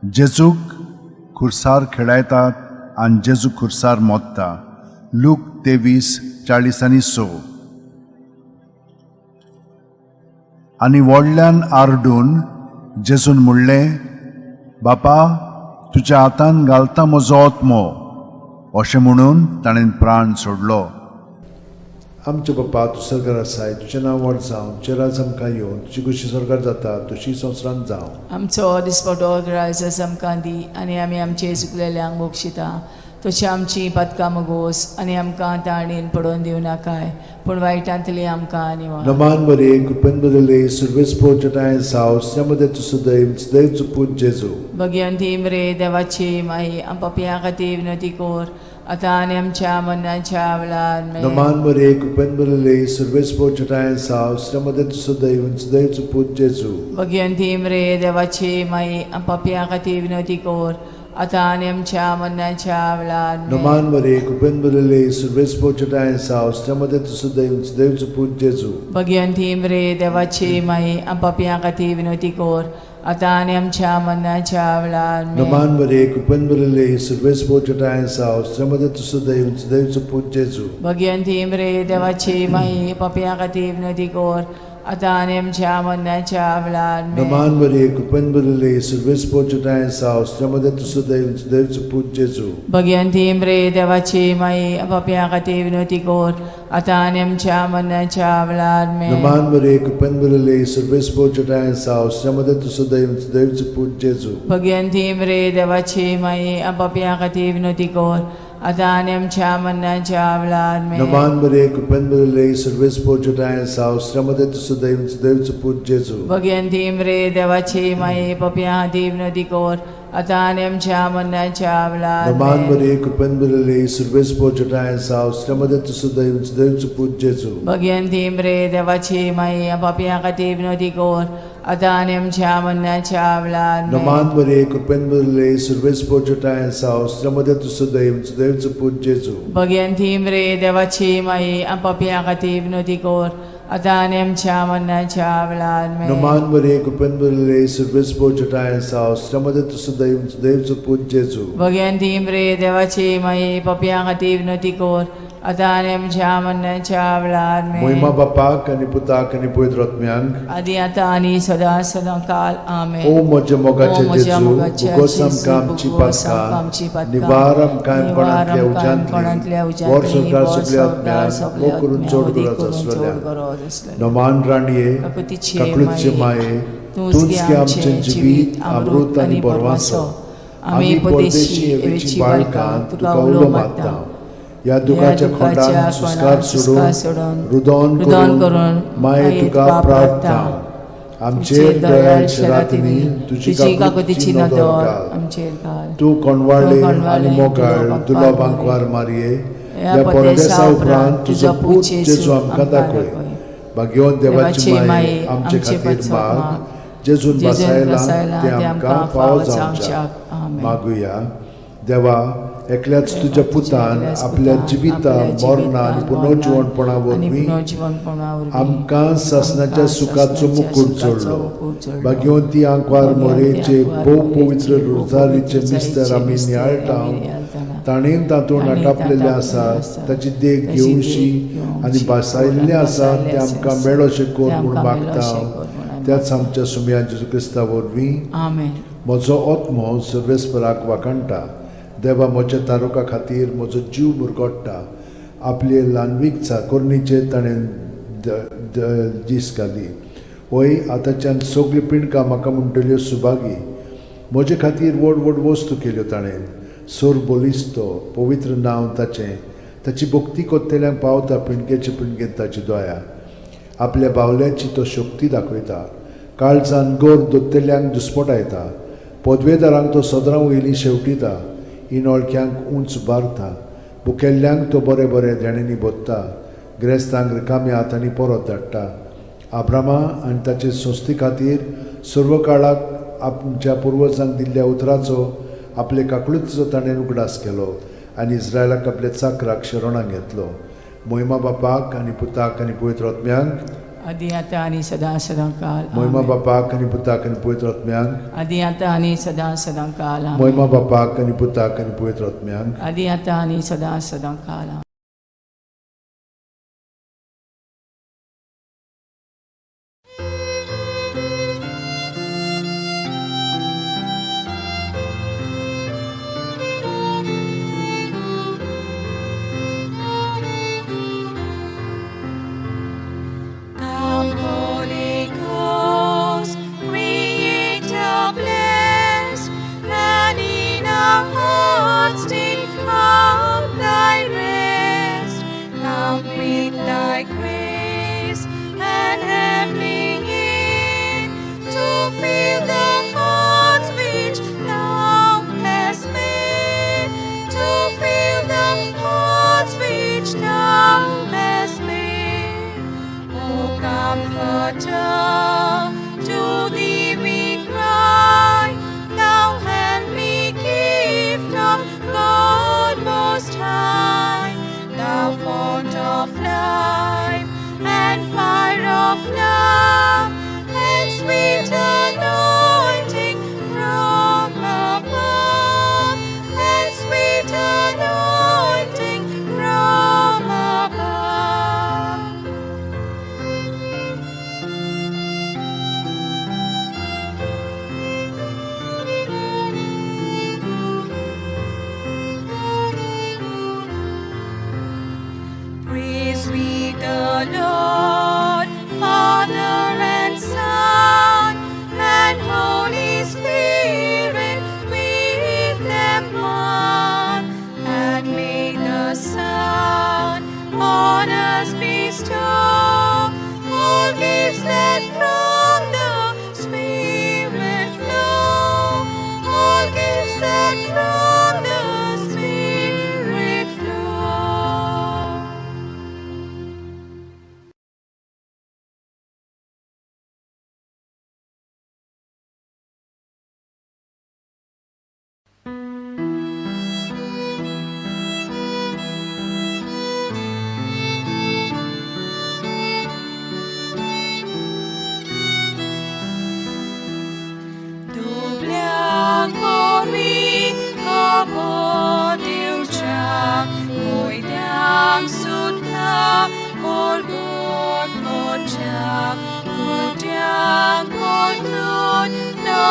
जेजूक खुर्सार खेळायतात आनी जेजू खुर्सार मोत्ता, लूक 23:46. आनी व्हडल्यान आरडून जेजून म्हणलें, बापा, तुज्या हातान घालता म्हजो आत्मो. अशें म्हणून ताणें प्राण सोडलो. आमच्या बापा, तूं सरकार आसाय, तुजें नांव व्हड जावं, तुजें राज आमकां येवं, तुजी खोशी स्वर्गार जाता तशी संवसारांत जावं. आमचो दिसपटो ग्रायस आमकां दी, आनी आमी आमचे चुकलेल्यांक बक्षिता तशी आमची पातकां मुगोस, आनी आमकां ताणेन पडोवन दिवनाकाय, पूण वायटांतली आमकां निवार. नमान मरिये, कृपेन भरिल्ले, सर्वेस्पर जठाय सावसल्यामध्ये तूं सुदैव सुदैवचो पूत जेजू. भगिवंती मरे देवाची माई, पापयां खातीर विनवती कर, आतां आनी आमच्या मरणाच्या वेळार आमेन. नमान मरिये, कृपेन भरिल्ले, सर्वेस्पर जठाय सावसल्यामध्ये तूं सुदैव सुदैवचो पूत जेजू. भगिवंती मरे देवाची माई, पापयां खातीर विनवती कर, आतां आनी आमच्या मरणाच्या वेळार आमेन. नमान मरे कृपेन भरिल्ले सर्वेस्पोर साव मध्ये तूं सुदैव देवचो पूत जेजू. भगिवंती मरे देवाची माई, आम पापयां खातीर विनवती कर, आतां आनी आमच्या मरणाच्या वेळार आमेन. नमान मरे कृपेन भरिल्ले सर्वेस्पोर साव मध्ये तूं सुदैव देवचो पूत जेजू. भगिवंती मरे देवाची माई, पापयां खातीर विनवती कर, आतां आनी आमच्या मरणाच्या वेळार आमेन. नमान मरे कृपेन भरिल्ले सर्वेस्पोर साव मध्ये तूं सुदैव देवचो पूत जेजू. भगिवंती मरे देवाची माई, पापयां खातीर विनवती कर, आतां आनी आमच्या मरणाच्या वेळार आमेन. नमान मरे कृपेन भरिल्ले सर्वेस्पोर साव मध्ये तूं सुदैव देवचो पूत जेजू. भगिवंती मरे देवाची माई, पापयां खातीर विनवती कर, आतां आनी आमच्या मरणाच्या वेळार आमेन. नमान मरे कृपेन भरिल्ले सर्वेस्पोर साव मध्ये तूं सुदैव देवचो पूत जेजू. भगिवंती मरे देवाची माई, पापयां खातीर विनवती कर, आतां आनी आमच्या मरणाच्या वेळार नमान आमेन. मरे कृपेन भरिल्ले सर्वेस्पोर साव मध्ये तूं सुदैव देवचो पूत जेजू. भगिवंती मरे देवाची माई, पापयां खातीर विनवती कर, आतां आनी आमच्या मरणाच्या वेळार आमेन. नमान मरे कृपेन भरिल्ले सर्वेस्पोर साव मध्ये तूं सुदैव देवचो पूत जेजू. भगिवंती मरे देवाची माई, पापयां खातीर विनवती कर, आतां आनी आमच्या मरणाच्या वेळार आमेन. नमान मरे कृपेन भरिल्ले सर्वेस्पोर साव मध्ये तूं सुदैव देवचो पूत जेजू. भगिवंती मरे देवाची माई, पापयां खातीर विनवती कर, आतां आनी आमच्या मरणाच्या वेळार आमेन. मोहिमा बापाक आनी पुताक आनी पवित्र आत्म्यांक, आदी आतां आनी सदां सदां काल आमेन. ओ म्हज्या मोगाचे ओ म्हज्या जेजू, मोगाच्या भोगोस जेजू, आमकां आमची भोगोस आमकां आमची पातकां, पातकां, निवार आमकां निवार काणकोणांतल्या आमकां काणकोणांतल्या उज्यांतली, वर उज्यांतली, संवसार वर सगल्या संवसार आत्म्यांक, सगल्या मोग करून आत्म्यांक, चड मोग गरज करून आसलेल्या. चड गरज आसलेल्या. नमान राणये, काकुतीचे काकळूतचे माये, तूंच गे तूंच गे आमचें आमचें जिवीत, अमृत आनी परवासो. आमी परदेशी एवेची बाळकां तुका उलो मारता. ह्या दुखाच्या खोंडान सुस्कार सोडून, रुदोन रुदोन करून करून माये तुका प्रार्थना. आमचेर दयाळ शरातींनी तुजी तुजी काकुतीची काकुतीची नदर नदर घाल. आमचेर घाल. तूं कोणवाळे तूं कोणवाळे आनी मोगाळ दुलो दुलो बांकवार बांकवार मारये, ह्या ह्या परदेसा परदेसा उपरांत उपरांत तुजो तुजो पूत पूत जेजू जेजू आमकां आमकां दाखय. दाखय. भाग्यवंत देवाची देवाची माये, माये, आमचे आमचे खातीर पासत माग, माग, जेजून जेजून बसायला बसायला ते आमकां फावो जावच्याक. आमेन. मागुया. देवा, एकल्याच तुज्या पुतान एकल्याच आपल्या पुतान जिविता आपल्या मरणा आनी जिवितान, पुनर्जिवणपणा आनी वरवीं पुनर्जिवणपणा वरवीं आमकां सासणाच्या आमकां सुखाचो सासणाच्या मुकूट सुखाचो जोडलो. मुकूट जोडलो. भाग्यवंती आंकवार भाग्यवंती मोरेचे आंकवार भोव मोरेचे पवित्र भोव रोजारीचे पवित्र मिस्तर रोजारीचे आमी मिस्तर नियाळटा, आमी नियाळटाना, ताणें तातूंत ताणें आटापलेलें तातूंत आसा आसा, ताची देख ताची घेवशी देख घेवची आनी भासायल्लें आसा आनी तें आमकां भासायल्लें मेळोशें कर तें म्हूण आमकां मागता. मेळोशें कर म्हूण आमी त्याच आमच्या सुमया जेजू क्रिस्ता वरवीं. आमेन. म्हजो आत्मो सर्वेस्पराक वाखाणटा, देवा म्हज्या तारुका खातीर म्हजो जीव मुरगोडटा. आपले ल्हानवीक चाकोरणीचेर ताणें दीस घाली. वय आतांच्यान सगळीं पिंडकां म्हाका म्हणटल्यो सुभागी. म्हजे खातीर व्हड व्हड वस्तू केल्यो ताणें. सोर बलिस्तो पवित्र नांव ताचें, ताची भक्ती कोत्तेल्यांक पावता पिंडकेचे पिंडकेंत ताची दया. आपल्या बावल्याची तो शक्ती दाखयता, काळजान गोर दोत्तेल्यांक दुस्पटायता. पदवेदारांक तो सदरां वयली शेवटिता, इनोळख्यांक उंच बारता. भुकेल्ल्यांक तो बरें बरें देण्यांनी भोत्ता, ग्रेस्तांक रिकाम्या हातांनी परत धाडटा. आब्रामा आनी ताचे संस्थे खातीर सर्व काळाक आमच्या पुर्वजांक दिल्ल्या उतराचो आपले काकळुतीचो ताणें उगडास केलो आनी इस्रायलाक आपल्या चाकराक शरणाक घेतलो. मोहिमा बापाक आनी पुताक आनी पवित्र आत्म्यांक, आदी आतां आनी सदां सदां काल मोहिमा आमेन. बापाक आनी पुताक आनी पवित्र आत्म्यांक, आदी आतां आनी सदां सदां काल आमेन. मोहिमा बापाक आनी पुताक आनी पवित्र आत्म्यांक, आदी आतां आनी सदां सदां काल आमेन. Come, Holy Ghost, Creator blessed, and in our hearts take up thy rest. Come with thy grace and heavenly aid to fill the hearts which thou hast made, to fill the hearts which thou hast made. O Comforter, to thee we cry, thou heavenly King.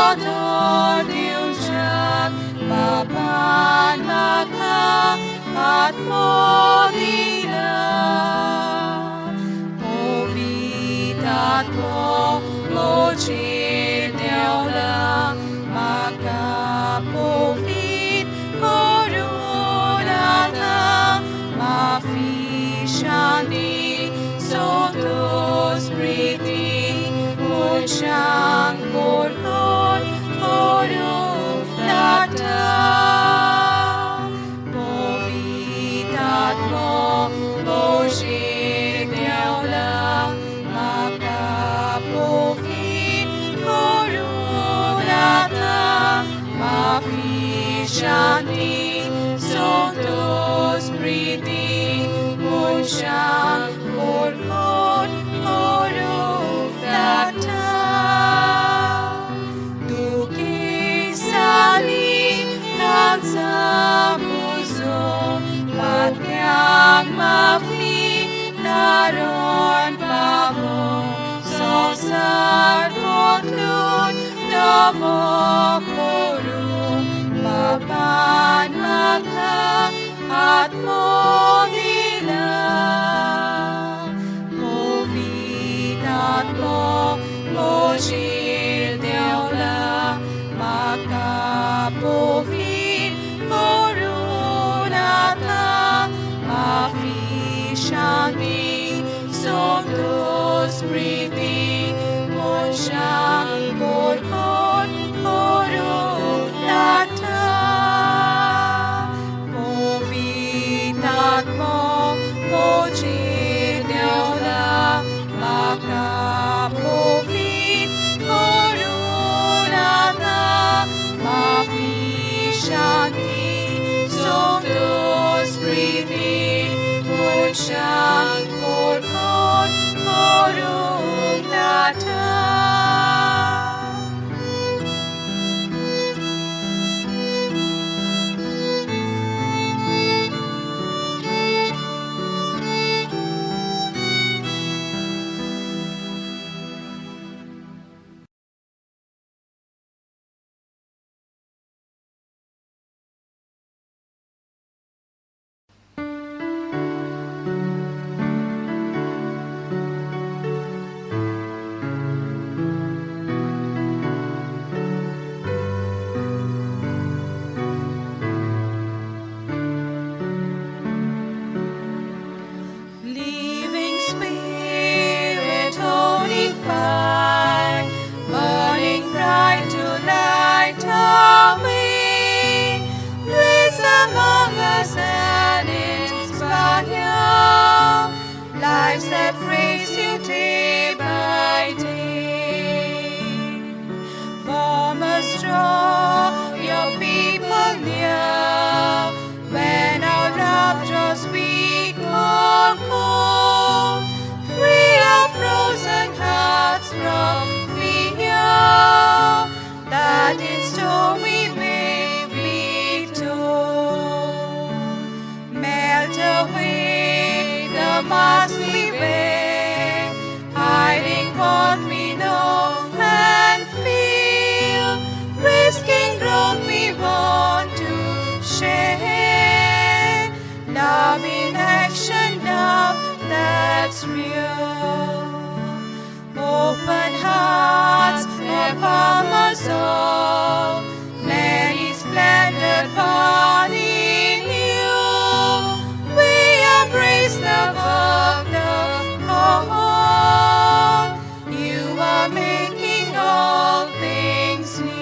आदर दिवच्याक बापान म्हाका आत्मो दिला. पवित्र आत्मो म्हजेर देंवला, म्हाका पवित्र करून आतां माफी, शांती, संतोष, प्रीती मनशांक बरकत करूंक धाडटा. पवित्र आत्मो म्हजेर देंवला, म्हाका पवित्र करून आतां माफी, शांती, संतोष, प्रीती मनशांक बरकत करूंक धाडटा. दुखेस्तांनी तांचो पुजो, पातक्यांक माफी तारण पावो, संवसार बदलून नवो करूंक बापान म्हाका आत्मो दिला. पवित्र आत्मो म्हजेर देंवला, म्हाका पवित्र करून आतां माफी, शांती, संतोष, प्रीती मनशांक बरकत करूंक धाडटा. पवित्र आत्मो म्हजेर देंवला, म्हाका पवित्र करून आतां माफी, शांती, संतोष, प्रीती मनशांक बरकत करूंक धाडटा. Living Spirit, holy fire, burning bright to light our way. Blaze among us and inspire lives that praise you day by day. Form us, draw your people near, when our love draws weak or cold. Free our frozen hearts from fear, that in storm we may be told. Melt away the mask we wear, hiding what we know and feel, risking ground we want to share. Love in action, love that's real. Open hearts affirm us all, many splendored body new. We embrace the work, the call. You are making all things new.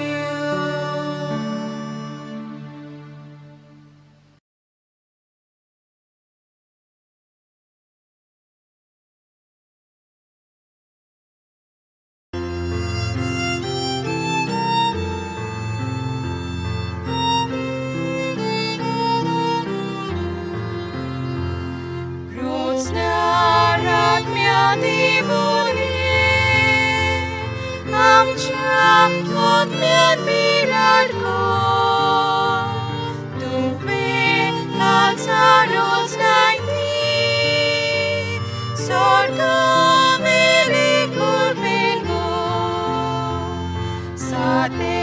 आमच्या आत्म्यात बिराड कर. तुवें काळजारोच लायती, स्वर्गावेले कृपेन भर. साते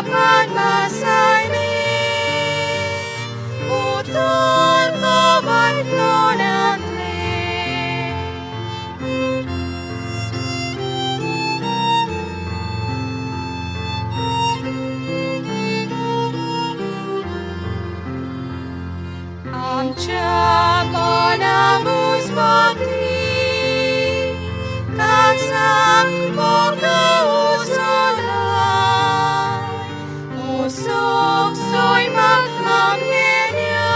पाटलासायले उतर कवाय तोंडांतले. आमच्या मना मुजमती कासाक मोगा उसोला उसोक सोयमाक आमगेल्या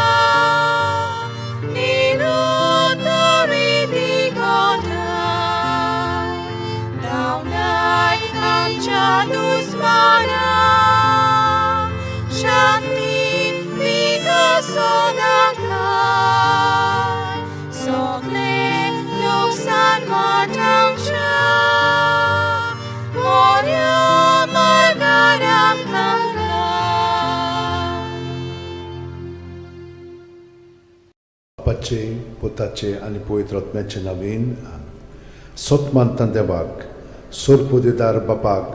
निरुतरी दिगोता धांवडाय आमच्या दुस्माना शांती विकसोदांतला सगळे लुकसान वाटावच्या मोऱ्या मार्गार आमकां लाय. बापाचे, पुताचे आनी पवित्र आत्म्याचे नवीन. सत मानता देवाक, सोरपोदेदार बापाक,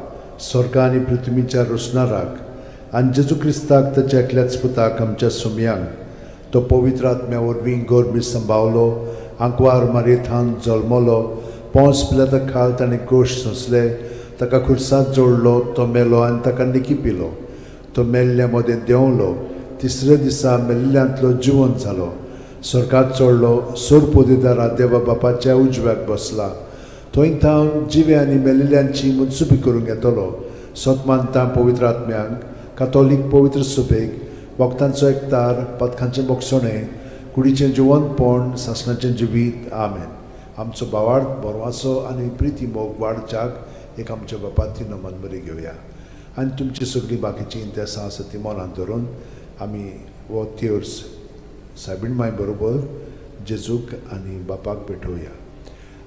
स्वर्ग आनी पृथ्वीच्या रोसणाराक, आनी जेजू क्रिस्ताक ताच्या एकल्याच पुताक आमच्या सुमयांक, तो पवित्र आत्म्या वरवीं गोरमी संभावलो, आंकवार मारयेथान जल्मलो, पोंस पिलाता खाल ताणें गोश सोंसले, ताका खुर्सांत जोडलो, तो मेलो आनी ताका निकी पिलो, तो मेल्ल्या मदें देंवलो, तिसऱ्या दिसा मेल्ल्यांतलो जिवंत जालो, स्वर्गात चडलो, सोरपोदेदारा देवा बापाच्या उजव्याक बसला, थंय थावन जिवे आनी मेलिल्ल्यांची मनसुबी करूंक येतलो. सत मानता पवित्र आत्म्यांक, कातोलीक पवित्र सुबेक, वखदांचो एकतार, पदकांचें बोगसणें, कुडीचें जिवंतपण, सासणाचें जिवीत. आमेन. आमचो बावाड बरवाचो आनी प्रिती मोग वाडच्याक एक आमच्या बापाती नमन बरी घेवया आनी तुमची सगळीं बाकीचीं इंतेसां आसा ती मनांत धरून आमी हो तेर्स सायबीण माय बरोबर जेजूक आनी बापाक भेटोवया.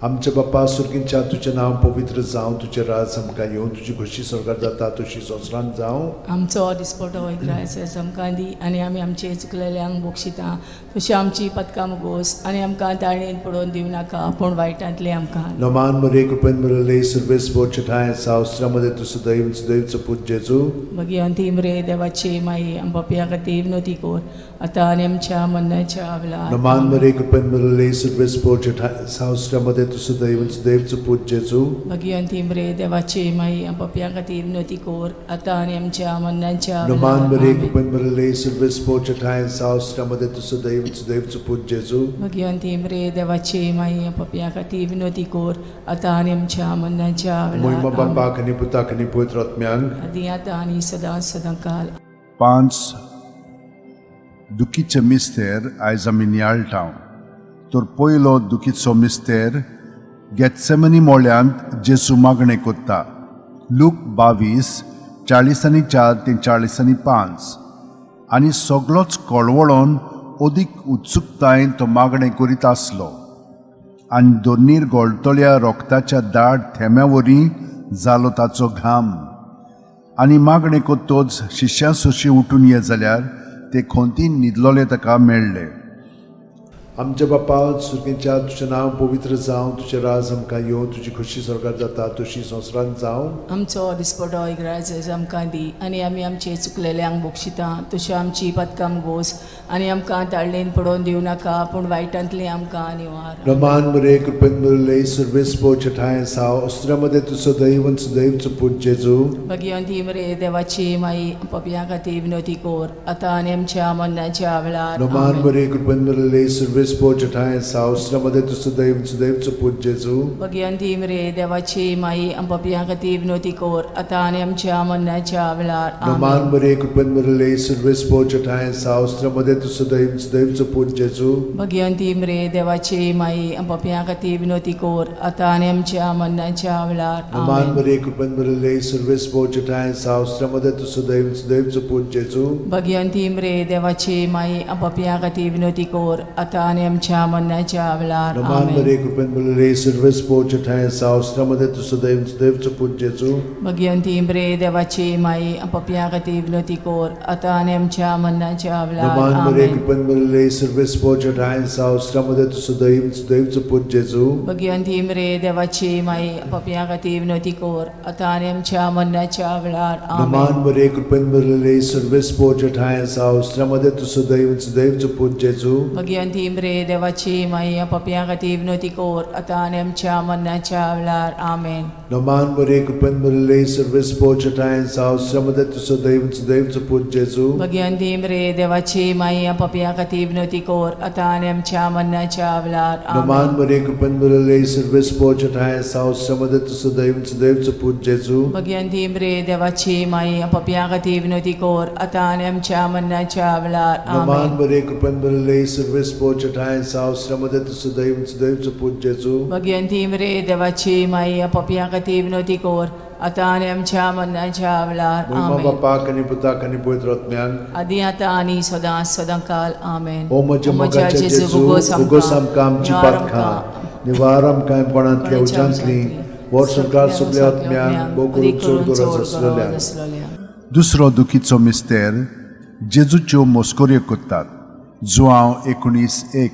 आमच्या बापा सुर्गींच्या, तुजें नांव पवित्र जावं, तुजें राज आमकां येवं, तुजी खोशी स्वर्गार जाता तशी संवसारांत जावं. आमचो दिसपटो ग्रायस आमकां दी आनी आमी आमचे चुकलेल्यांक बक्षिता तशी आमची पदकां मुगोस आनी आमकां ताळणेन पडोवन दिवं नाका पूण वायटांतले आमकां. नमान मरे, कृपेन भरले, सर्वेस्पर ठांय सावस्त्रामध्ये तूं सदैव सदैवचो पूत जेजू. भगिवंती मरे देवाची माई, आम पापया खातीर विनवती कर आतां आनी आमच्या मरणाच्या वेळार. नमान मरे, कृपेन भरले, सर्वेस्पर ठांय सावस्त्रामध्ये तूं सदैव सदैवचो पूत जेजू. भगिवंती मरे देवाची माई, आम पापया खातीर विनवती कर आतां आनी आमच्या मरणाच्या नमान वेळार. मरे, आमेन. कृपेन भरले, सर्वेस्पर ठांय सावस्त्रामध्ये तूं सदैव सदैवचो पूत जेजू. भगिवंती मरे देवाची माई, आम पापया खातीर विनवती कर आतां आनी आमच्या मरणाच्या मोहिमा वेळार. आमेन. बापाक आनी पुताक आनी पवित्र आत्म्यांक. आदी आतां आनी सदां सदां काल. पांच दुखीचे मिस्तेर आयज आमी नियाळटाव. तर पयलो दुखीचो मिस्तेर, गेत्सेमनी मोळ्यांत जेजू मागणें कोत्ता. लूक 22:44 ते 45. आनी सगलोच कळवळोन अदीक उत्सुकतायेन तो मागणें करीत आसलो आनी दोनीर गोळटल्या रोगताच्या दाट थेंब्या वरी जालो ताचो घाम. आनी मागणें कोत्तोच शिश्यां सोशी उठून ये जाल्यार ते खोंतीन न्हिदलोले ताका मेळ्ळे. आमच्या बापा सुर्गीच्या, तुजें नांव पवित्र जावं, तुजें राज आमकां येवं, तुजी खोशी स्वर्गार जाता तशी संवसारांत जावं. आमचो दिसपटो इग्राज आमकां दी आनी आमी आमचे चुकलेल्यांक बक्षिता तशी आमची पदकां गोस आनी आमकां ताळणेन पडोवन दिवं नाका पूण वायटांतली आमकां निवार. रमान मरे, कृपेन भरले, सर्वेस्पर ठांय साव अस्त्रामध्ये तूं सदैव सदैवचो पूत जेजू. भगिवंती मरे देवाची माई, पपया खातीर विनवती कर आतां आनी आमच्या मरणाच्या वेळार. रमान आमेन. मरे, कृपेन भरले, सर्वेस्पर ठांय साव अस्त्रामध्ये तूं सदैव सदैवचो पूत जेजू. भगिवंती मरे देवाची माई, पपया खातीर विनवती कर आतां आनी आमच्या मरणाच्या वेळार. रमान आमेन. मरे, कृपेन भरले, सर्वेस्पर ठांय साव अस्त्रामध्ये तूं सदैव सदैवचो पूत जेजू. भगिवंती मरे देवाची माई, पपया खातीर विनवती कर आतां आनी आमच्या मरणाच्या वेळार. रमान आमेन. मरे, कृपेन भरले, सर्वेस्पर ठांय साव अस्त्रामध्ये तूं सदैव सदैवचो पूत जेजू. भगिवंती मरे देवाची माई, पपया खातीर विनवती कर आतां आनी आमच्या मरणाच्या वेळार. नमान आमेन. मरे कृपेन भरलेले सर्वेस्पोर ठांय आसा, उस्त्रा तूं सदैव सदैवचो पूत जेजू. भगिवंती मरे देवाची माई, पपया खातीर विनवती कर आतां आनी आमच्या मरणाच्या वेळार. नमान मरे आमेन. कृपेन भरलेले सर्वेस्पोर ठांय आसा, उस्त्रा तूं सदैव सदैवचो पूत जेजू. भगिवंती मरे देवाची माई, पपया खातीर विनवती कर आतां आनी आमच्या मरणाच्या वेळार. आमेन. नमान मरे कृपेन भरलेले सर्वेस्पोर ठांय आसा, उस्त्रा तूं सदैव सदैवचो पूत जेजू. भगिवंती मरे देवाची माई, पपया खातीर विनवती कर आतां आनी आमच्या मरणाच्या वेळार. आमेन. नमान मरे कृपेन भरलेले सर्वेस्पोर ठांय आसा, उस्त्रा तूं सदैव सदैवचो पूत जेजू. भगिवंती मरे देवाची माई, पपया खातीर विनवती कर आतां आनी आमच्या मरणाच्या वेळार. नमान आमेन. मरे कृपेन भरलेले सर्वेस्पोर ठांय आसा, उस्त्रा तूं सदैव सदैवचो पूत जेजू. भगिवंती मरे देवाची माई, पपया खातीर विनवती कर आतां आनी आमच्या मरणाच्या वेळार. नमान आमेन. मरे कृपेन भरलेले सर्वेस्पोर ठांय आसा, उस्त्रा तूं सदैव सदैवचो पूत जेजू. भगिवंती मरे देवाची माई, पपया खातीर विनवती कर आतां आनी आमच्या मरणाच्या वेळार. महिमा आमेन. बापाक आनी पुताक आनी पवित्र आत्म्याक. आदी आतां आनी सदां सदां काल. आमेन. ओ म्हज्या मोगाच्या जेजू, उगोस आमकां आमची पातकां, निवार आमकां कोणांतल्या उज्यांतली, वर संवसार सगल्या आत्म्यांक, भोव करून चड गरज आसलेल्या. दुसरो दुखीचो मिस्तेर जेजूच्यो मस्कऱ्यो करतात. जुआंव 19:1.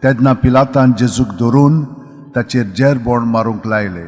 तेन्ना पिलातान जेजूक धरून ताचेर जेरबोण मारूंक लायले.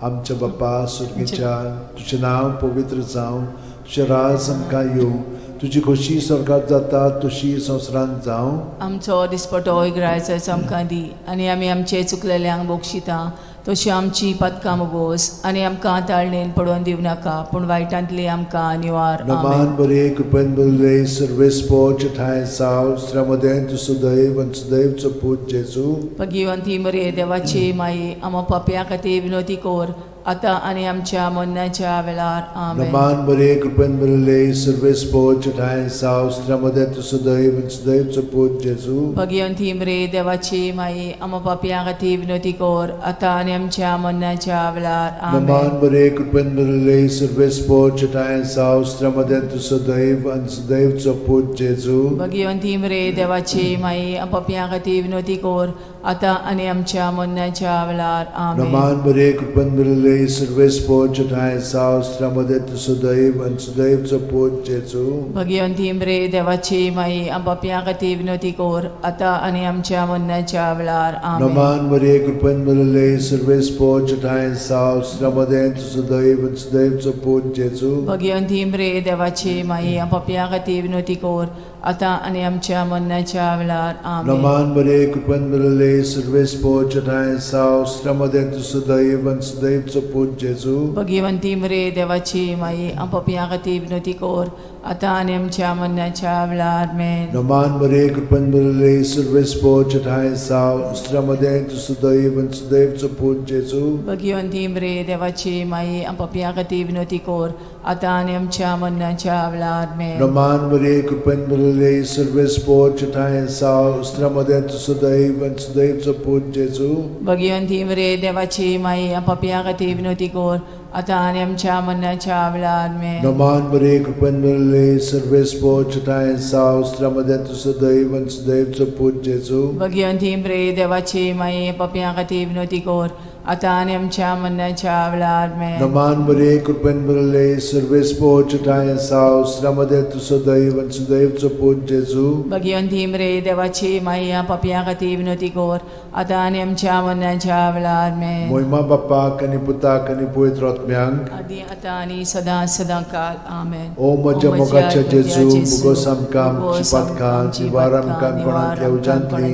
आमच्या बापा सुर्गीच्या, तुजें नांव पवित्र जावं, तुजें राज आमकां येवं, तुजी खोशी स्वर्गात जाता तशी संवसारांत जावं. आमचो दिसपटो इगरायचो आमकां दी आनी आमी आमचे चुकलेल्यांक बक्षिता तशी आमची पातकां मोगोस आनी आमकां ताळणेन पडोवन दिवं नाका, पूण वायटांतली आमकां निवार. नमान आमेन. बरे कृपेन भरले सर्वेस्पोर ठांय साव स्त्र्यामदें तूं सदैव आनी सदैवचो पूत जेजू. भगिवंती मरे देवाची माई, आमा पापया खातीर विनवती कर आतां आनी आमच्या मरणाच्या वेळार. आमेन. नमान बरे कृपेन भरले सर्वेस्पोर ठांय साव स्त्र्यामदें तूं सदैव आनी सदैवचो पूत जेजू. भगिवंती मरे देवाची माई, आमा पापया खातीर विनवती कर आतां आनी आमच्या मरणाच्या वेळार. आमेन. नमान बरे कृपेन भरले सर्वेस्पोर ठांय साव स्त्र्यामदें तूं सदैव आनी सदैवचो पूत जेजू. भगिवंती मरे देवाची माई, पापया खातीर विनवती कर आतां आनी आमच्या मरणाच्या वेळार. आमेन. नमान बरे कृपेन भरले सर्वेस्पोर ठांय साव स्त्र्यामदें तूं सदैव आनी सदैवचो पूत जेजू. भगिवंती मरे देवाची माई, पापया खातीर विनवती कर आतां आनी आमच्या मरणाच्या वेळार. आमेन. नमान मरे कृपेन भरले सर्वेस्पोर ठांय साव स्त्र्यामदें तूं सदैव आनी सदैवचो पूत जेजू. भगिवंती मरे देवाची माई, पापया खातीर विनवती कर आतां आनी आमच्या मरणाच्या वेळार. आमेन. नमान बरे कृपेन भरले सर्वेस्पोर ठांय साव स्त्र्यामदें तूं सदैव आनी सदैवचो पूत जेजू. भगिवंती मरे देवाची माई, पापया खातीर विनवती कर आतां आनी आमच्या मरणाच्या वेळार. आमेन. नमान मरे कृपेन भरले सर्वेस्पोर ठांय साव स्त्र्यामदें तूं सदैव आनी सदैवचो पूत जेजू. भगिवंती मरे देवाची माई, पापया खातीर विनवती कर आतां आनी आमच्या मरणाच्या वेळार. आमेन. नमान मरे कृपेन भरले सर्वेस्पोर ठांय साव स्त्र्यामदें तूं सदैव आनी सदैवचो पूत जेजू. भगिवंती मरे देवाची माई, पापया खातीर विनवती कर आतां आनी आमच्या मरणाच्या वेळार. आमेन. नमान मरे कृपेन भरले सर्वेस्पोर ठांय साव स्त्र्यामदें तूं सदैव आनी सदैवचो पूत जेजू. भगिवंती मरे देवाची माई, पापया खातीर विनवती कर आतां आनी आमच्या मरणाच्या वेळार. आमेन. नमान मरे कृपेन भरले सर्वेस्पोर ठांय साव स्त्र्यामदें तूं सदैव आनी सदैवचो पूत जेजू. भगिवंती मरे देवाची माई, पापया खातीर विनवती कर आतां आनी आमच्या मरणाच्या वेळार. आमेन. मोहिमा बापाक आनी पुताक आनी पवित्र आत्म्यांक. आदी आतां आनी सदां सदां काल. आमेन. ओ म्हज्या मोगाच्या जेजू, मुगोस आमकां आमची पातकां, निवार आमकां कोणांतल्या उज्यांतली,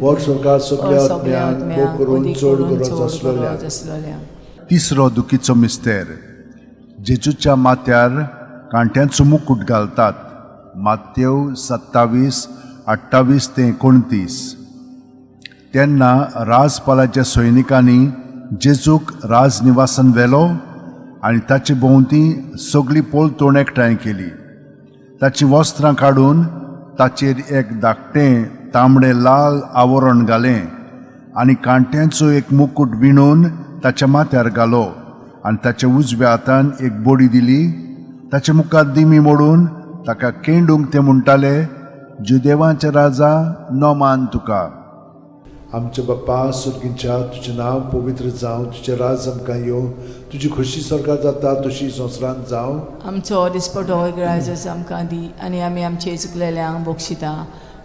वर सरकार सगल्या आत्म्यांक, भोव करून चड गरज आसलेल्या. तिसरो दुखीचो मिस्तेर जेजूच्या माथ्यार कांट्यांचो मुकूट घालतात. मातेव 27:28 ते 29. तेन्ना राजपालाच्या सैनिकांनी जेजूक राजनिवासान व्हेलो आनी ताचे भोंवती सगळी पलतोण एकठांय केली. ताचीं वस्त्रां काडून ताचेर एक धाकटें तांबडें लाल आवरण घालें आनी कांट्यांचो एक मुकूट विणून ताच्या माथ्यार घालो आनी ताच्या उजव्या हातान एक बडी दिली. ताच्या मुखार दिमी मोडून ताका केंडूंक ते म्हणटाले, जुदेवांचे राजा, नोमान तुका. आमच्या बाप्पा सुर्गींच्या, तुजें नांव पवित्र जावं, तुजें राज आमकां येवं, तुजी खोशी सरकार जाता तशी संवसारांत जावं. आमचो दिसपटो ग्रायजस आमकां दी आनी आमी आमचे चुकलेल्यांक बक्षिता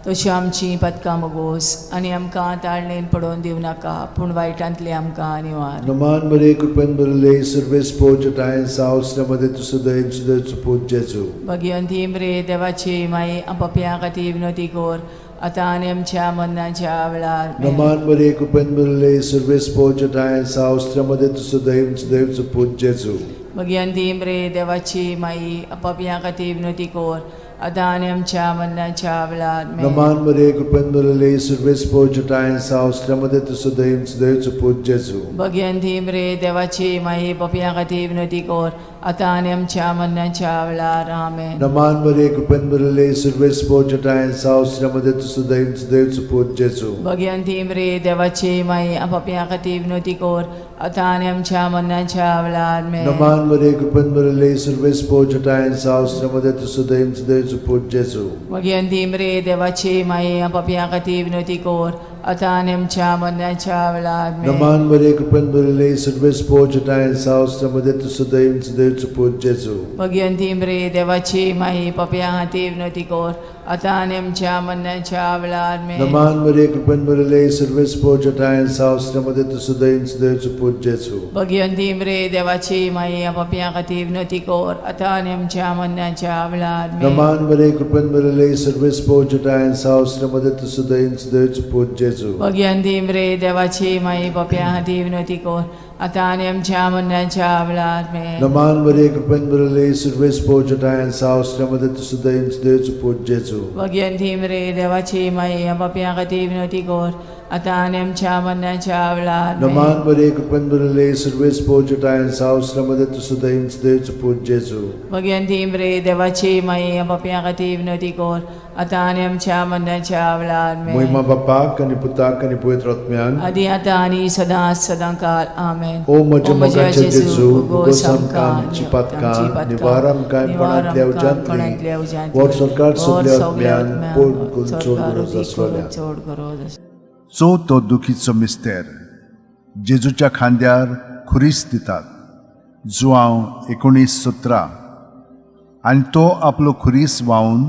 तश्यो आमची पदकां मोगोस आनी आमकां ताळणेन पडोवन दिवं नाका पूण वायटांतली आमकां निवार. नमान बरे, कृपेन भरले, सर्वेस पोजटाय सावसल्यामध्ये तुजो दैव सुदैवचो पूत जेजू. भगिवंती मरे देवाची माई, पपया खातीर विनोती कोर आतां आनी आमच्या मरणाच्या वेळार. नमान बरे, कृपेन भरले, सर्वेस पोजटाय सावसल्यामध्ये तुजो दैव सुदैवचो पूत जेजू. भगिवंती मरे देवाची माई, पपया खातीर विनोती कोर आतां आनी आमच्या मरणाच्या वेळार. नमान बरे, कृपेन भरले, सर्वेस पोजटाय सावसल्यामध्ये तुजो दैव सुदैवचो पूत जेजू. भगिवंती मरे देवाची माई, पपया खातीर विनोती कोर आतां आनी आमच्या मरणाच्या वेळार. आमेन. नमान बरे, कृपेन भरले, सर्वेस पोजटाय सावसल्यामध्ये तुजो दैव सुदैवचो पूत जेजू. भगिवंती मरे देवाची माई, पपया खातीर विनोती कोर आतां आनी आमच्या मरणाच्या वेळार. नमान बरे, कृपेन भरले, सर्वेस पोजटाय सावसल्यामध्ये तुजो दैव सुदैवचो पूत जेजू. भगिवंती मरे देवाची माई, पपया खातीर विनोती कोर आतां आनी आमच्या मरणाच्या वेळार. नमान बरे, कृपेन भरले, सर्वेस पोजटाय सावसल्यामध्ये तुजो दैव सुदैवचो पूत जेजू. भगिवंती मरे देवाची माई, पपया खातीर विनोती कोर आतां आनी आमच्या मरणाच्या वेळार. नमान बरे, कृपेन भरले, सर्वेस पोजटाय सावसल्यामध्ये तुजो दैव सुदैवचो पूत जेजू. भगिवंती मरे देवाची माई, पपया खातीर विनोती कोर आतां आनी आमच्या मरणाच्या वेळार. नमान बरे, कृपेन भरले, सर्वेस पोजटाय सावसल्यामध्ये तुजो दैव सुदैवचो पूत जेजू. भगिवंती मरे देवाची माई, पपया खातीर विनोती कोर आतां आनी आमच्या मरणाच्या वेळार. नमान बरे, कृपेन भरले, सर्वेस पोजटाय सावसल्यामध्ये तुजो दैव सुदैवचो पूत जेजू. भगिवंती मरे देवाची माई, पपया खातीर विनोती कोर आतां आनी आमच्या मरणाच्या वेळार. नमान बरे, कृपेन भरले, सर्वेस पोजटाय सावसल्यामध्ये तुजो दैव सुदैवचो पूत जेजू. भगिवंती मरे देवाची माई, पपया खातीर विनोती कोर आतां आनी आमच्या मरणाच्या वेळार. मोहिमा बापाक आनी पुताक आनी पवित्र आत्म्याक. आदी आतां आनी सदां सदां काल. आमेन. ओ म्हज्या मोगाचे जेजू, भोगोस आमकां आमची पातकां, निवार आमकां कोणांतल्या उज्यांतली, वर सरकार सगल्या आत्म्यान पोट करून चड गरज आसलोल्या. चड गरज आसल्या. चवथो दुखीचो मिस्तेर, जेजूच्या खांद्यार खुरीस दितात. जुआंव 19:17. आनी तो आपलो खुरीस व्हांवन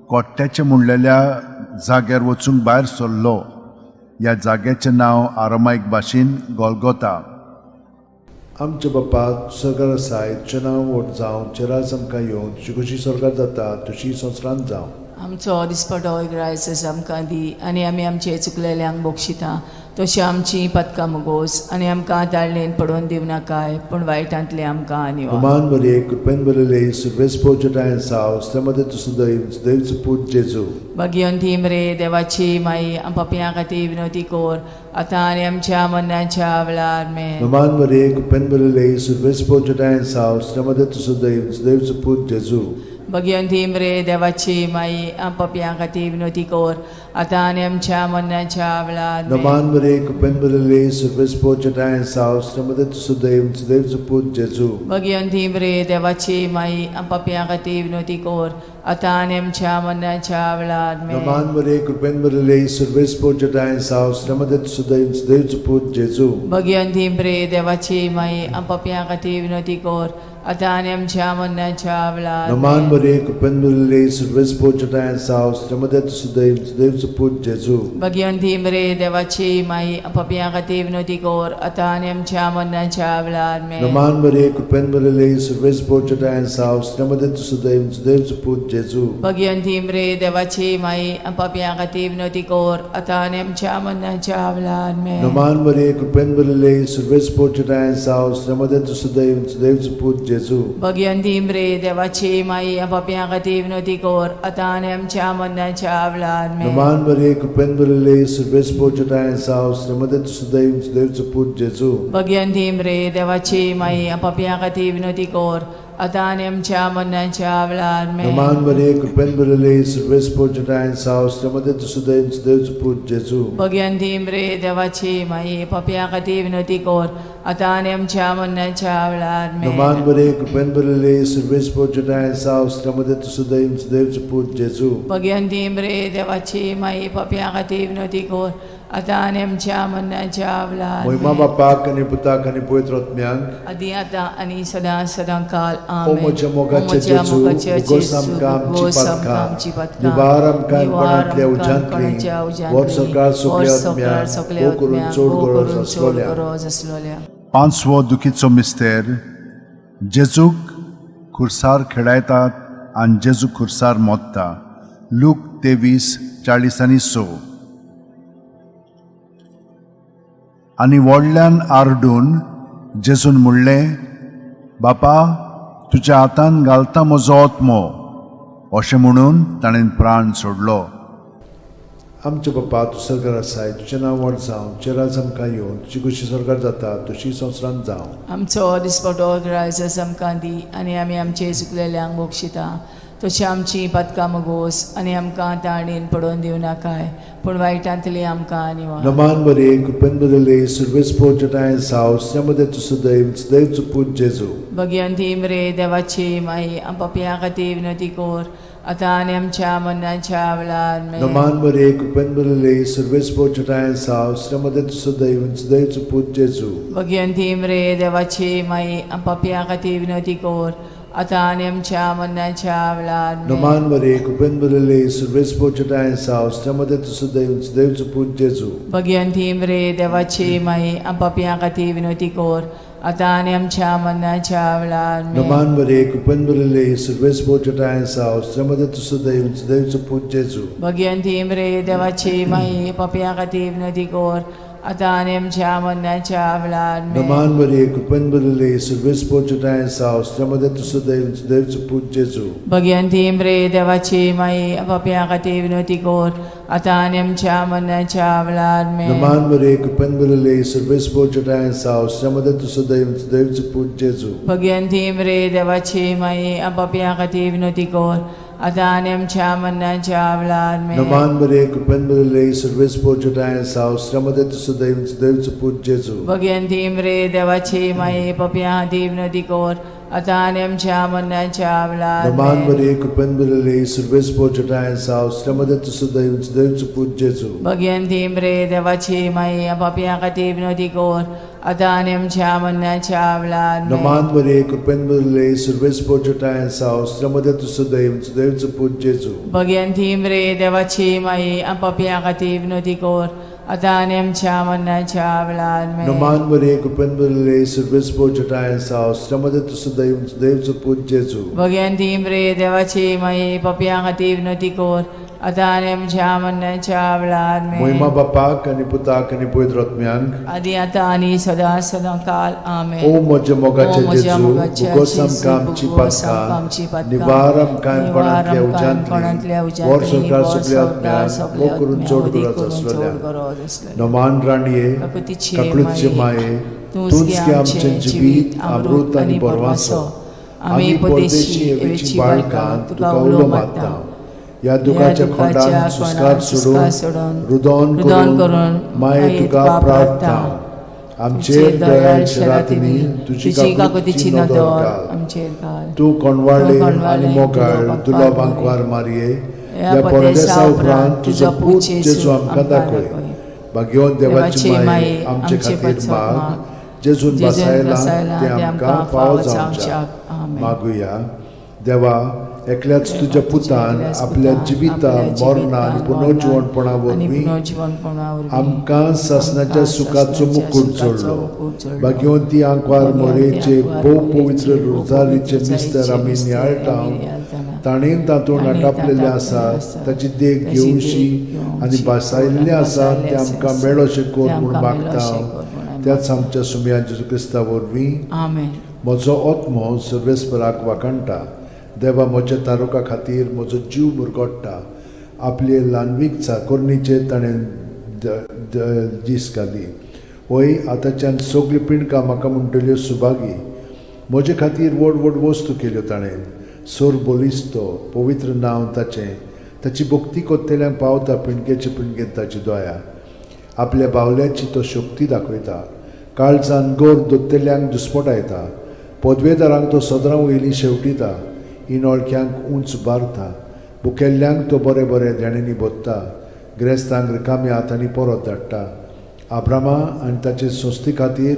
कोट्ट्याचे म्हणलेल्या जाग्यार वचूंक भायर सरलो. ह्या जाग्याचें नांव आरामायक भाशेन गोलगोता. आमच्या बापा सरकार आसाय, तुजें नांव व्हड जावं, तुजें राज आमकां येवं, तुजी खोशी सरकार जाता तशी संवसारांत जावं. आमचो दिसपटो ग्रायसस आमकां दी आनी आमी आमचे चुकलेल्यांक बक्षिता तशी आमची पदकां मुगोस आनी आमकां ताळणेन पडोवन दिवं नाकाय पूण वायटांतले आमकां निवार. नमान बरे, कृपेन भरले, सर्वेस पोजटाय सावसल्यामध्ये तुजो दैव सुदैवचो पूत जेजू. भगिवंती मरे देवाची माई, पपया खातीर विनोती कोर आतां आनी आमच्या मरणाच्या वेळार. मेन. नमान बरे, कृपेन भरले, सर्वेस पोजटाय सावसल्यामध्ये तुजो दैव सुदैवचो पूत जेजू. भगिवंती मरे देवाची माई, पपया खातीर विनोती कोर आतां आनी आमच्या मरणाच्या वेळार. नमान बरे, कृपेन भरले, सर्वेस पोजटाय सावसल्यामध्ये तुजो दैव सुदैवचो पूत जेजू. भगिवंती मरे देवाची माई, पपया खातीर विनोती कोर आतां आनी आमच्या मरणाच्या वेळार. नमान बरे, कृपेन भरले, सर्वेस पोजटाय सावसल्यामध्ये तुजो दैव सुदैवचो पूत जेजू. भगिवंती मरे देवाची माई, पपया खातीर विनोती कोर आतां आनी आमच्या मरणाच्या वेळार. नमान बरे, कृपेन भरले, सर्वेस पोजटाय सावसल्यामध्ये तुजो दैव सुदैवचो पूत जेजू. भगिवंती मरे देवाची माई, पपया खातीर विनोती कोर आतां आनी आमच्या मरणाच्या वेळार. नमान बरे, कृपेन भरले, सर्वेस पोजटाय सावसल्यामध्ये तुजो दैव सुदैवचो पूत जेजू. भगिवंती मरे देवाची माई, पपया खातीर विनोती कोर आतां आनी आमच्या मरणाच्या वेळार. नमान बरे, कृपेन भरले, सर्वेस पोजटाय सावसल्यामध्ये तुजो दैव सुदैवचो पूत जेजू. भगिवंती मरे देवाची माई, पपया खातीर विनोती कोर आतां आनी आमच्या मरणाच्या वेळार. नमान बरे, कृपेन भरले, सर्वेस पोजटाय सावसल्यामध्ये तुजो दैव सुदैवचो पूत जेजू. भगिवंती मरे देवाची माई, पपया खातीर विनोती कोर आतां आनी आमच्या मरणाच्या वेळार आमेन. नमान मरिये, कृपेन भरिल्ली, सर्वेस्पर जटायन साव, श्रीमती तुसुदय सुदैव पूत जेजू. भग्यांती मरे देवाची माये पापया खातीर विनवती कर आतां आनी आमच्या मरणाच्या वेळार आमेन. नमान मरिये, कृपेन भरिल्ली, सर्वेस्पर जटायन साव, श्रीमती तुसुदय सुदैव पूत जेजू. भग्यांती मरे देवाची माये पापया खातीर विनवती कर आतां आनी आमच्या मरणाच्या वेळार मोहिमा आमेन. बापाक आनी पुताक आनी पवित्र आत्म्याक. आदी आतां आनी सदां सदां काल ओ आमेन. म्हज्या मोगाचे ओ म्हज्या जेजू, मोगाचे भोगोस जेजू, आमकां आमची भोगोस आमकां पातकां, आमची पातकां, निवार आमकां निवार कोणांतल्या आमकां उज्यांतली, कोणाच्या उज्यांतली, वर्स सकाळ सगल्या वर्स सकाळ आत्म्यांक, सगल्या भोव करून आत्म्यांक, चड भोव गरज करून चड आसलोल्या. गरज आसलोल्या. पांचवो दुखीचो मिस्तेर जेजूक खुर्सार खेळायतात आनी जेजू खुर्सार मोत्ता. लूक 23:46. आनी व्हडल्यान आरडून जेजून म्हणलें, बापा तुज्या हातान घालता म्हजो आत्मो. अशें म्हणून ताणें प्राण सोडलो. आमच्या बापा, तूं सरकार आसाय, तुजें नांव व्हड जावं, तुजें राज आमकां येवन, तुजी खुशी सरकार जाता तशी संवसारांत जावं. आमचो दिसपटो ग्रायस आमकां दी आनी आमी आमचे चुकलेल्यांक बक्षिता तशी आमची पातकां मगोस आनी आमकां ताणेन पडोवन दिवं नाकाय पूण वायटांतली आमकां निवार. नमान बरे, कृपेन बरले, सर्वेस्पर जटायन साव, श्रीमती तुसुदैव सुदैव पूत जेजू. भग्यांती मरे देवाची माई पापया खातीर विनवती कर आतां आनी आमच्या मरणाच्या वेळार आमेन. नमान बरे, कृपेन बरले, सर्वेस्पर जटायन साव, श्रीमती तुसुदैव सुदैव पूत जेजू. भग्यांती मरे देवाची माई पापया खातीर विनवती कर आतां आनी आमच्या मरणाच्या वेळार आमेन. नमान बरे, कृपेन बरले, सर्वेस्पर जटायन साव, श्रीमती तुसुदैव सुदैव पूत जेजू. भग्यांती मरे देवाची माई पापया खातीर विनवती कर आतां आनी आमच्या मरणाच्या वेळार आमेन. नमान बरे, कृपेन बरले, सर्वेस्पर जटायन साव, श्रीमती तुसुदैव सुदैव पूत जेजू. भग्यांती मरे देवाची माई पापया खातीर विनवती कर आतां आनी आमच्या मरणाच्या वेळार आमेन. नमान बरे, कृपेन बरले, सर्वेस्पर जटायन साव, श्रीमती तुसुदैव सुदैव पूत जेजू. भग्यांती मरे देवाची माई पापया खातीर विनवती कर आतां आनी आमच्या मरणाच्या वेळार आमेन. नमान बरे, कृपेन बरले, सर्वेस्पर जटायन साव, श्रीमती तुसुदैव सुदैव पूत जेजू. भग्यांती मरे देवाची माई पापया खातीर विनवती कर आतां आनी आमच्या मरणाच्या वेळार आमेन. नमान बरे, कृपेन बरले, सर्वेस्पर जटायन साव, श्रीमती तुसुदैव सुदैव पूत जेजू. भग्यांती मरे देवाची माई पापया खातीर विनवती कर आतां आनी आमच्या मरणाच्या वेळार नमान आमेन. बरे, कृपेन बरले, सर्वेस्पर जटायन साव, श्रीमती तुसुदैव सुदैव पूत जेजू. भग्यांती मरे देवाची माई पापया खातीर विनवती कर आतां आनी आमच्या मरणाच्या वेळार आमेन. नमान बरे, कृपेन बरले, सर्वेस्पर जटायन साव, श्रीमती तुसुदैव सुदैव पूत जेजू. भग्यांती मरे देवाची माई पापया खातीर विनवती कर आतां आनी आमच्या मरणाच्या वेळार आमेन. नमान बरे, कृपेन बरले, सर्वेस्पर जटायन साव, श्रीमती तुसुदैव सुदैव पूत जेजू. भग्यांती मरे देवाची माई पापया खातीर विनवती कर आतां आनी आमच्या मरणाच्या वेळार आमेन. मोहिमा बापाक आनी पुताक आनी पवित्र आत्म्यांक. आदी आतां आनी सदां सदां काल आमेन. ओ म्हज्या मोगाचे ओ म्हज्या जेजू, मोगाच्या भोगोस जेजू, आमकां आमची भोगोस आमकां पातकां, आमची पातकां, निवार आमकां निवार कोणांतल्या आमकां कोणांतल्या उज्यांतली, उज्यांतली, वर्स सरकार वर्स सगल्या सरकार आत्म्यांक, सगल्या भोव करून आत्म्यांक, चड वदी गरज करून चड आसलेल्या. गरज आसलेल्या. नमान राणये, काकुतीचे काकळूतचे माये, माये, तूंच तूंच गे गे आमचें आमचें जिवीत, अमृत आनी बरवासो. आमी परदेशी एवेची बाळकां तुका उलो मारता. ह्या दुखाच्या खोंडान सुस्कार सोडून, रुदोन रुदन करून करून माये तुका प्रार्थना. आमचेर दयाळ शरातींनी तुजी तुजी काकुतीची काकुतीची नदर नदर घाल. आमचेर घाल. तूं कोणवाळे तूं कोणवाळे आनी मोगाळ दुलो दुलो बांकवार बांकवार मारये, ह्या ह्या परदेसा परदेसा उपरांत उपरांत तुजो पूत जेजू आमकां दाखय. भाग्यवंत देवाची माये आमचे खातीर माग, जेजून जेजून बसायला बसायला ते आमकां फावो जावच्याक. आमेन. मागुया. देवा, एकल्याच तुज्या पुतान एकल्याच आपल्या पुतान जिविता आपल्या मरणा आनी जिवितान, पुनर्जिवणपणा आनी वरवीं पुनर्जिवणपणा वरवीं आमकां सासणाच्या आमकां सुखाचो सासणाच्या मुकूट सुखाचो जोडलो. मुकूट जोडलो. भाग्यवंती आंकवार भाग्यवंती मोरेचे आंकवार भोव मोरेचे पवित्र भोव रोजारीचे पवित्र मिस्तर आमी रोजारीचे नियाळटा, मिस्तर आमी नियाळटाना, ताणें तातूंत ताणें आटापलेलें तातूंत आसा आसा, ताची देख ताची देख घेवशी घेवशी आनी भासायल्लें आनी आसा तें भासायल्लें आमकां आसा, मेळोशें कर तें म्हूण आमकां मागता. मेळोशें कर म्हूण आमी त्याच आमच्या सुमया जेजू क्रिस्ता वरवीं. आमेन. म्हजो आत्मो सर्वेस्पराक वाखाणटा, देवा म्हज्या तारुका खातीर म्हजो जीव मुरगोडटा. आपले ल्हानवीक चाकोरणीचेर ताणें दीस घाली. वय आतांच्यान सगळीं पिंडकां म्हाका म्हणटल्यो सुभागी. म्हजे खातीर व्हड व्हड वस्तू केल्यो ताणें. सोर बलिस्तो पवित्र नांव ताचें. ताची भक्ती कोत्तेल्यांक पावता पिणगेचे पिणगेन ताची दया. आपल्या बावल्याची तो शक्ती दाखयता. काळजान गोर दोत्तेल्यांक दुस्पटायता. पदवेदारांक तो सदरां वयली शेवटिता. इनोळख्यांक उंच बारता. बुकेल्ल्यांक तो बरें बरें देण्यांनी बोत्ता. ग्रेस्तांक रिकाम्या हातांनी परत धाडटा. आब्रामा आनी ताचे संस्थे खातीर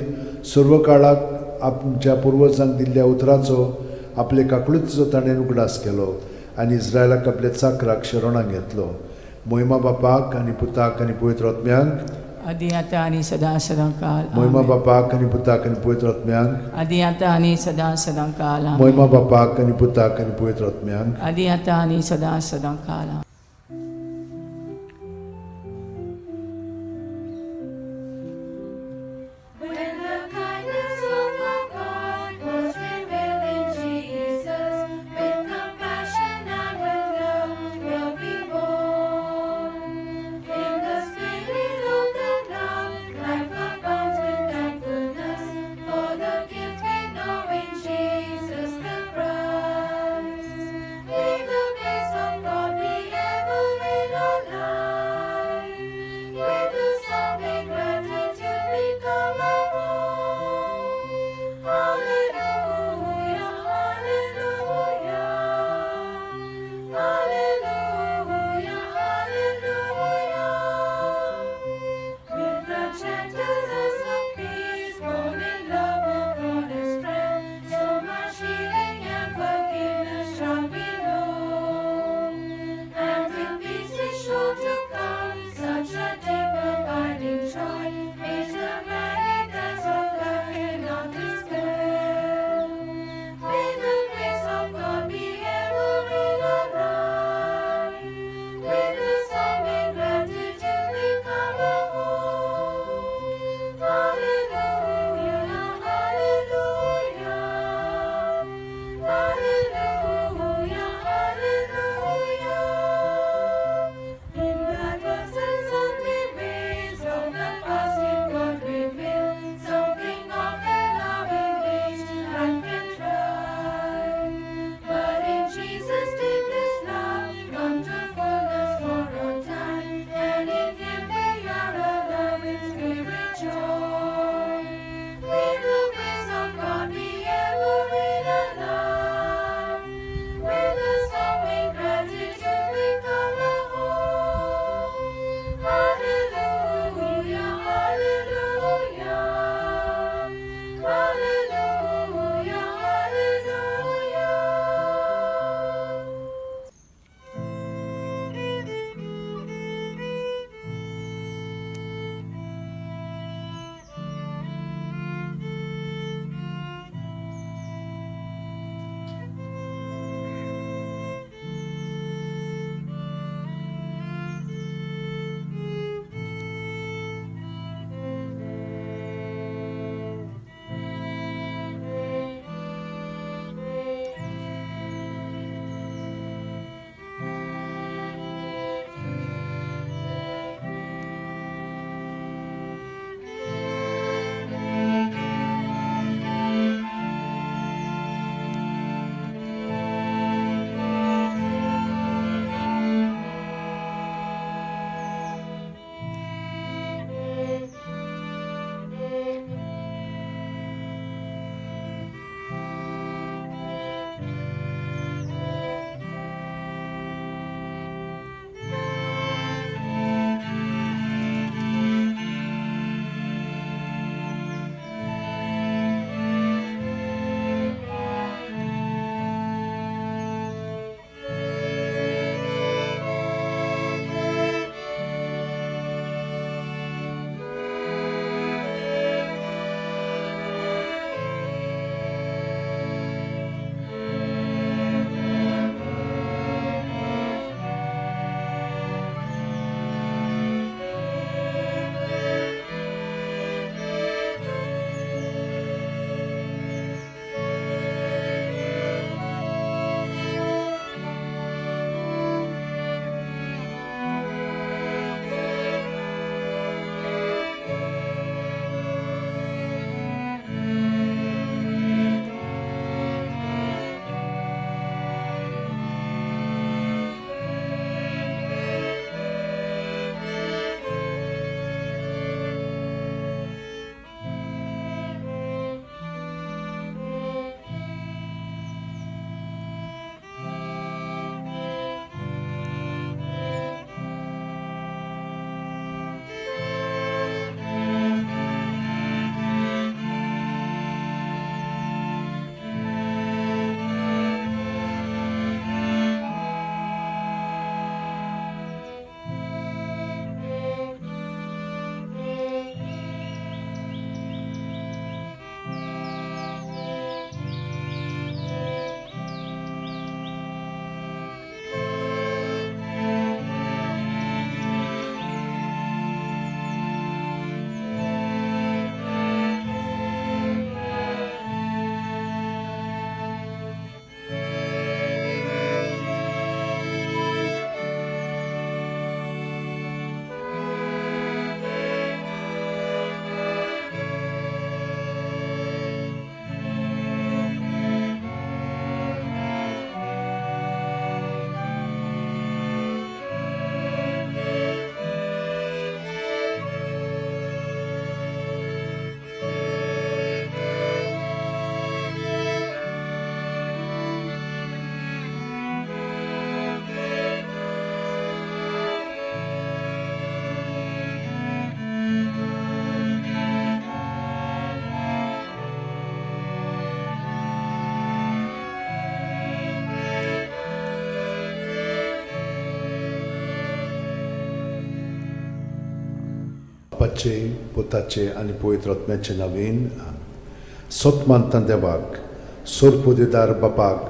सर्व काळाक आमच्या पुर्वजांक दिल्ल्या उतराचो आपले काकळुतीचो ताणें उगडास केलो आनी इस्रायलाक आपल्या चाकराक शरणाक घेतलो. मोहिमा बापाक आनी पुताक आनी पवित्र आत्म्यांक. आदी आतां आनी सदां सदां काल. मोहिमा आमेन. बापाक आनी पुताक आनी पवित्र आत्म्यांक. आदी आतां आनी सदां सदां काल. आमेन. मोहिमा बापाक आनी पुताक आनी पवित्र आत्म्यांक. आदी आतां आनी सदां सदां काल. आमेन. When the kindness of our God was revealed in Jesus, with compassion and with love will be born. In the spirit of that love, life abounds with thankfulness for the gift we know in Jesus the Christ. May the grace of God be बापाचे, पुताचे आनी पवित्र आत्म्याचे नवीन. सत मानता देवाक, सोरपोदेदार बापाक,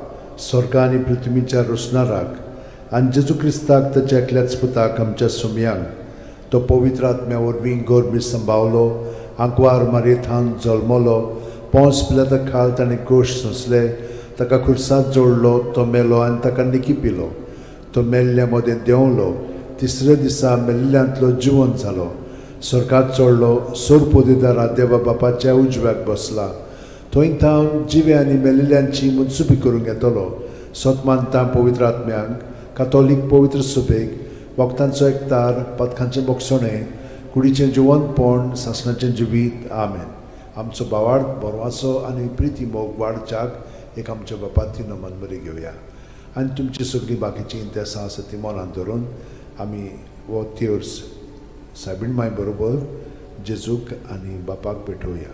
स्वर्ग आनी पृथ्वीच्या रोसणाराक, आनी जेजू क्रिस्ताक, ताच्या एकल्याच पुताक, आमच्या सुमयांक, तो पवित्र आत्म्या वरवीं गर्भी संभावलो, आंकवार मारयेथावन जल्मलो, पोंस पिलाता खाल ताणें कोश सोंसले, ताका खुर्सात जोडलो, तो मेलो आनी ताका निकी पिलो, तो मेल्ल्या मदें देंवलो, तिसऱ्या दिसा मेल्ल्यांतलो जिवन जालो, स्वर्गात चडलो, सोरपोदेदारा देवा बापाच्या उजव्याक बसला, थंय थावन जिवे आनी मेलिल्ल्यांची मनसुबी करूंक येतलो. सत मानता पवित्र आत्म्यांक, कातोलीक पवित्र सभेक, वखदांचो एकतार, पथकांचें बोगसणें, कुडीचें जिवंतपण, सासणाचें जिवीत. आमेन. आमचो भावार्थ, बरवासो आनी प्रिती मोग वाडच्याक एक आमच्या बापाती नमन बरी घेवया आनी तुमची सगळीं बाकीचीं इंतेसां आसा ती मनांत धरून आमी हो तेर्स सायबीण माय बरोबर जेजूक आनी बापाक भेटोवया.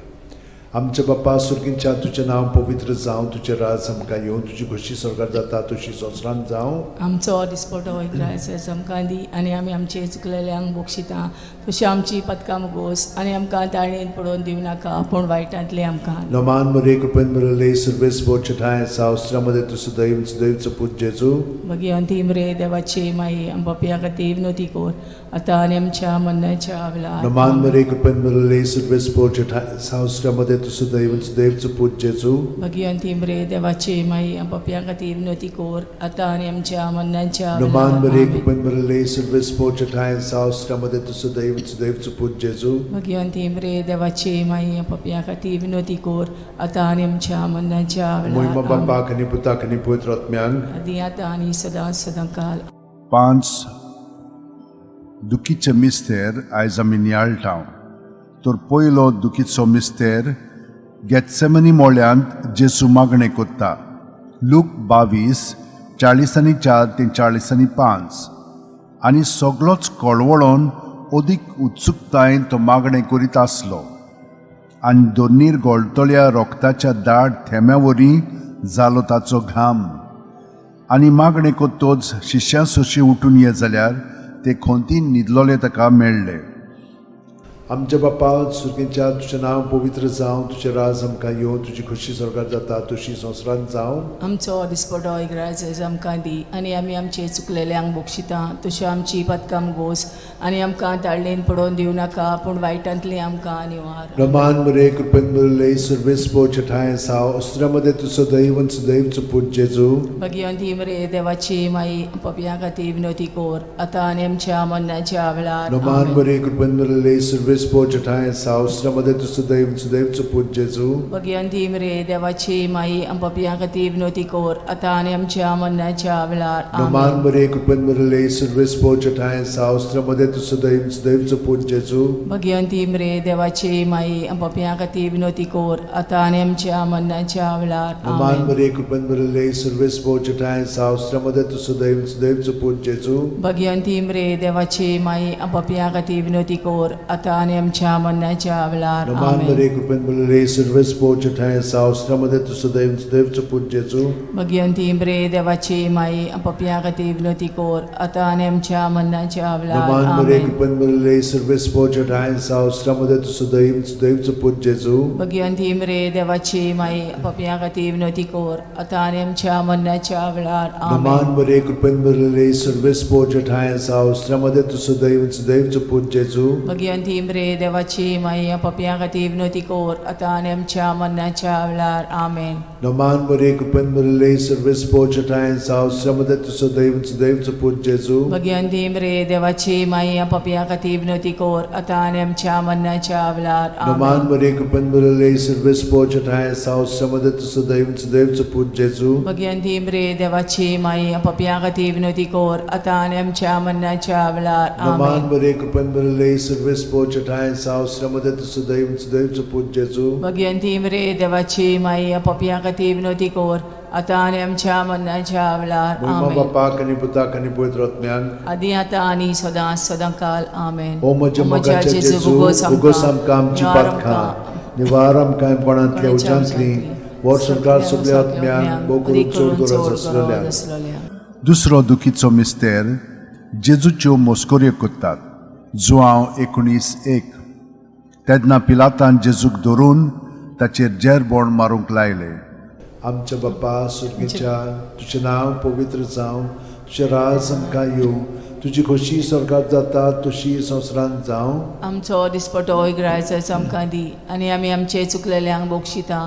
आमच्या बापा सुर्गींच्या, तुजें नांव पवित्र जावं, तुजें राज आमकां येवं, तुजी खोशी स्वर्गार जाता तशी संवसारांत जावं. आमचो दिसपटो ग्रायस आमकां दी आनी आमी आमचे चुकलेल्यांक बक्षिता तशी आमची पदकां मुगोस आनी आमकां ताळणेन पडोवन दिवं नाका, पूण वायटांतले आमकां. नमान मरे, कृपेन मरले, सर्वेस बोचठाय सावस्त्रामध्ये तू सदैव सदैवचो पूत जेजू. मागीर अंतीम रे देवाची माई, आमच्या खातीर विनोती कोर, आतां आनी आमच्या मरणाच्या वेळार. नमान मरे, कृपेन मरले, सर्वेस बोचठाय सावस्त्रामध्ये तू सदैव सदैवचो पूत जेजू. मागीर अंतीम रे देवाची माई, आमच्या खातीर विनोती कोर, आतां आनी आमच्या मरणाच्या नमान मरे, वेळार. कृपेन मरले, सर्वेस बोचठाय सावस्त्रामध्ये तू सदैव सदैवचो पूत जेजू. मागीर अंतीम रे देवाची माई, आमच्या खातीर विनोती कोर, आतां आनी आमच्या मरणाच्या मोहिमा वेळार. बापाक आनी पुताक आनी पवित्र आत्म्यांक. आदी आतां आनी सदां सदां काल. पांच दुखीचे मिस्तेर आयज आमी नियाळटा. तर पयलो दुखीचो मिस्तेर, गेत्सेमनी मोळ्यांत जेजू मागणें कोत्ता, लूक 22, 44 ते 45. आनी सगलोच कळवळोन अदीक उत्सुकतायेन तो मागणें करीत आसलो आनी दोनीर गोळटल्या रोगताच्या दाट थेंब्या वरी जालो ताचो घाम. आनी मागणें कोत्तोच शिश्यां सोशी उठून ये जाल्यार ते खोंतीन न्हिदलोले ताका मेळ्ळे. आमच्या बापा सुर्गींच्या, तुजें नांव पवित्र जावं, तुजें राज आमकां येवं, तुजी खोशी स्वर्गार जाता तशी संवसारांत जावं. आमचो दिसपटो ग्रायस आमकां दी आनी आमी आमचे चुकलेल्यांक बक्षिता तशी आमची पदकां गोस आनी आमकां ताळणेन पडोवन दिवं नाका, पूण वायटांतली आमकां निवार. रमान मरे, कृपेन मरले, सर्वेस पोचठाय साव अस्त्रामध्ये तू सदैव सदैवचो पूत जेजू. भगिवंती मरे देवाची माई, पपया खातीर विनोती कोर, आतां आनी आमच्या मरणाच्या वेळार. रमान आमेन. मरे, कृपेन मरले, सर्वेस पोचठाय साव अस्त्रामध्ये तू सदैव सदैवचो पूत जेजू. भगिवंती मरे देवाची माई, पपया खातीर विनोती कोर, आतां आनी आमच्या मरणाच्या वेळार. रमान आमेन. मरे, कृपेन मरले, सर्वेस पोचठाय साव अस्त्रामध्ये तू सदैव सदैवचो पूत जेजू. भगिवंती मरे देवाची माई, पपया खातीर विनोती कोर, आतां आनी आमच्या मरणाच्या वेळार. रमान आमेन. मरे, कृपेन मरले, सर्वेस पोचठाय साव अस्त्रामध्ये तू सदैव सदैवचो पूत जेजू. भगिवंती मरे देवाची माई, पपया खातीर विनोती कोर, आतां आनी आमच्या मरणाच्या वेळार. रमान आमेन. मरे, कृपेन मरले, सर्वेस पोचठाय साव अस्त्रामध्ये तू सदैव सदैवचो पूत जेजू. भगिवंती मरे देवाची माई, पपया खातीर विनोती कोर, आतां आनी आमच्या मरणाच्या वेळार. रमान मरे, आमेन. कृपेन मरले, सर्वेस पोचठाय साव अस्त्रामध्ये तू सदैव सदैवचो पूत जेजू. भगिवंती मरे देवाची माई, पपया खातीर विनोती कोर, आतां आनी आमच्या मरणाच्या वेळार. रमान आमेन. मरे, कृपेन मरले, सर्वेस पोचठाय साव अस्त्रामध्ये तू सदैव सदैवचो पूत जेजू. भगिवंती मरे देवाची माई, पपया खातीर विनोती कोर, आतां आनी आमच्या मरणाच्या वेळार. आमेन. रमान मरे, कृपेन मरले, सर्वेस पोचठाय साव अस्त्रामध्ये तू सदैव सदैवचो पूत जेजू. भगिवंती मरे देवाची माई, पपया खातीर विनोती कोर, आतां आनी आमच्या मरणाच्या वेळार. रमान आमेन. मरे, कृपेन मरले, सर्वेस पोचठाय साव अस्त्रामध्ये तू सदैव सदैवचो पूत जेजू. भगिवंती मरे देवाची माई, पपया खातीर विनोती कोर, आतां आनी आमच्या मरणाच्या वेळार. रमान आमेन. मरे, कृपेन मरले, सर्वेस पोचठाय साव अस्त्रामध्ये तू सदैव सदैवचो पूत जेजू. भगिवंती मरे देवाची माई, पपया खातीर विनोती कोर, आतां आनी आमच्या मरणाच्या वेळार. मोहिमा आमेन. बापाक आनी पुताक आनी पवित्र आत्म्याक. आदी आतां आनी सदां सदां काल. आमेन. ओ म्हज्या मोगाच्या जेजू, उगोस आमकां आमची पातकां, निवार आमकां कोणांतल्या उज्यांतली, वर्सभर सगल्या आत्म्यांक, भोव करून चड गरज आसलेल्या. दुसरो दुखीचो मिस्तेर, जेजूच्यो मोस्कोऱ्यो कोत्तात, जुआंव 19:1. तेन्ना पिलातान जेजूक धरून ताचेर जेरबोण मारूंक लायलें. आमच्या बापा सुर्गीच्या, तुजें नांव पवित्र जावं, तुजें राज आमकां येवं, तुजी खोशी स्वर्गात जाता तशी संवसारांत जावं. आमचो दिसपटो इग्रायचो आमकां दी आनी आमी आमचे चुकलेल्यांक बक्षिता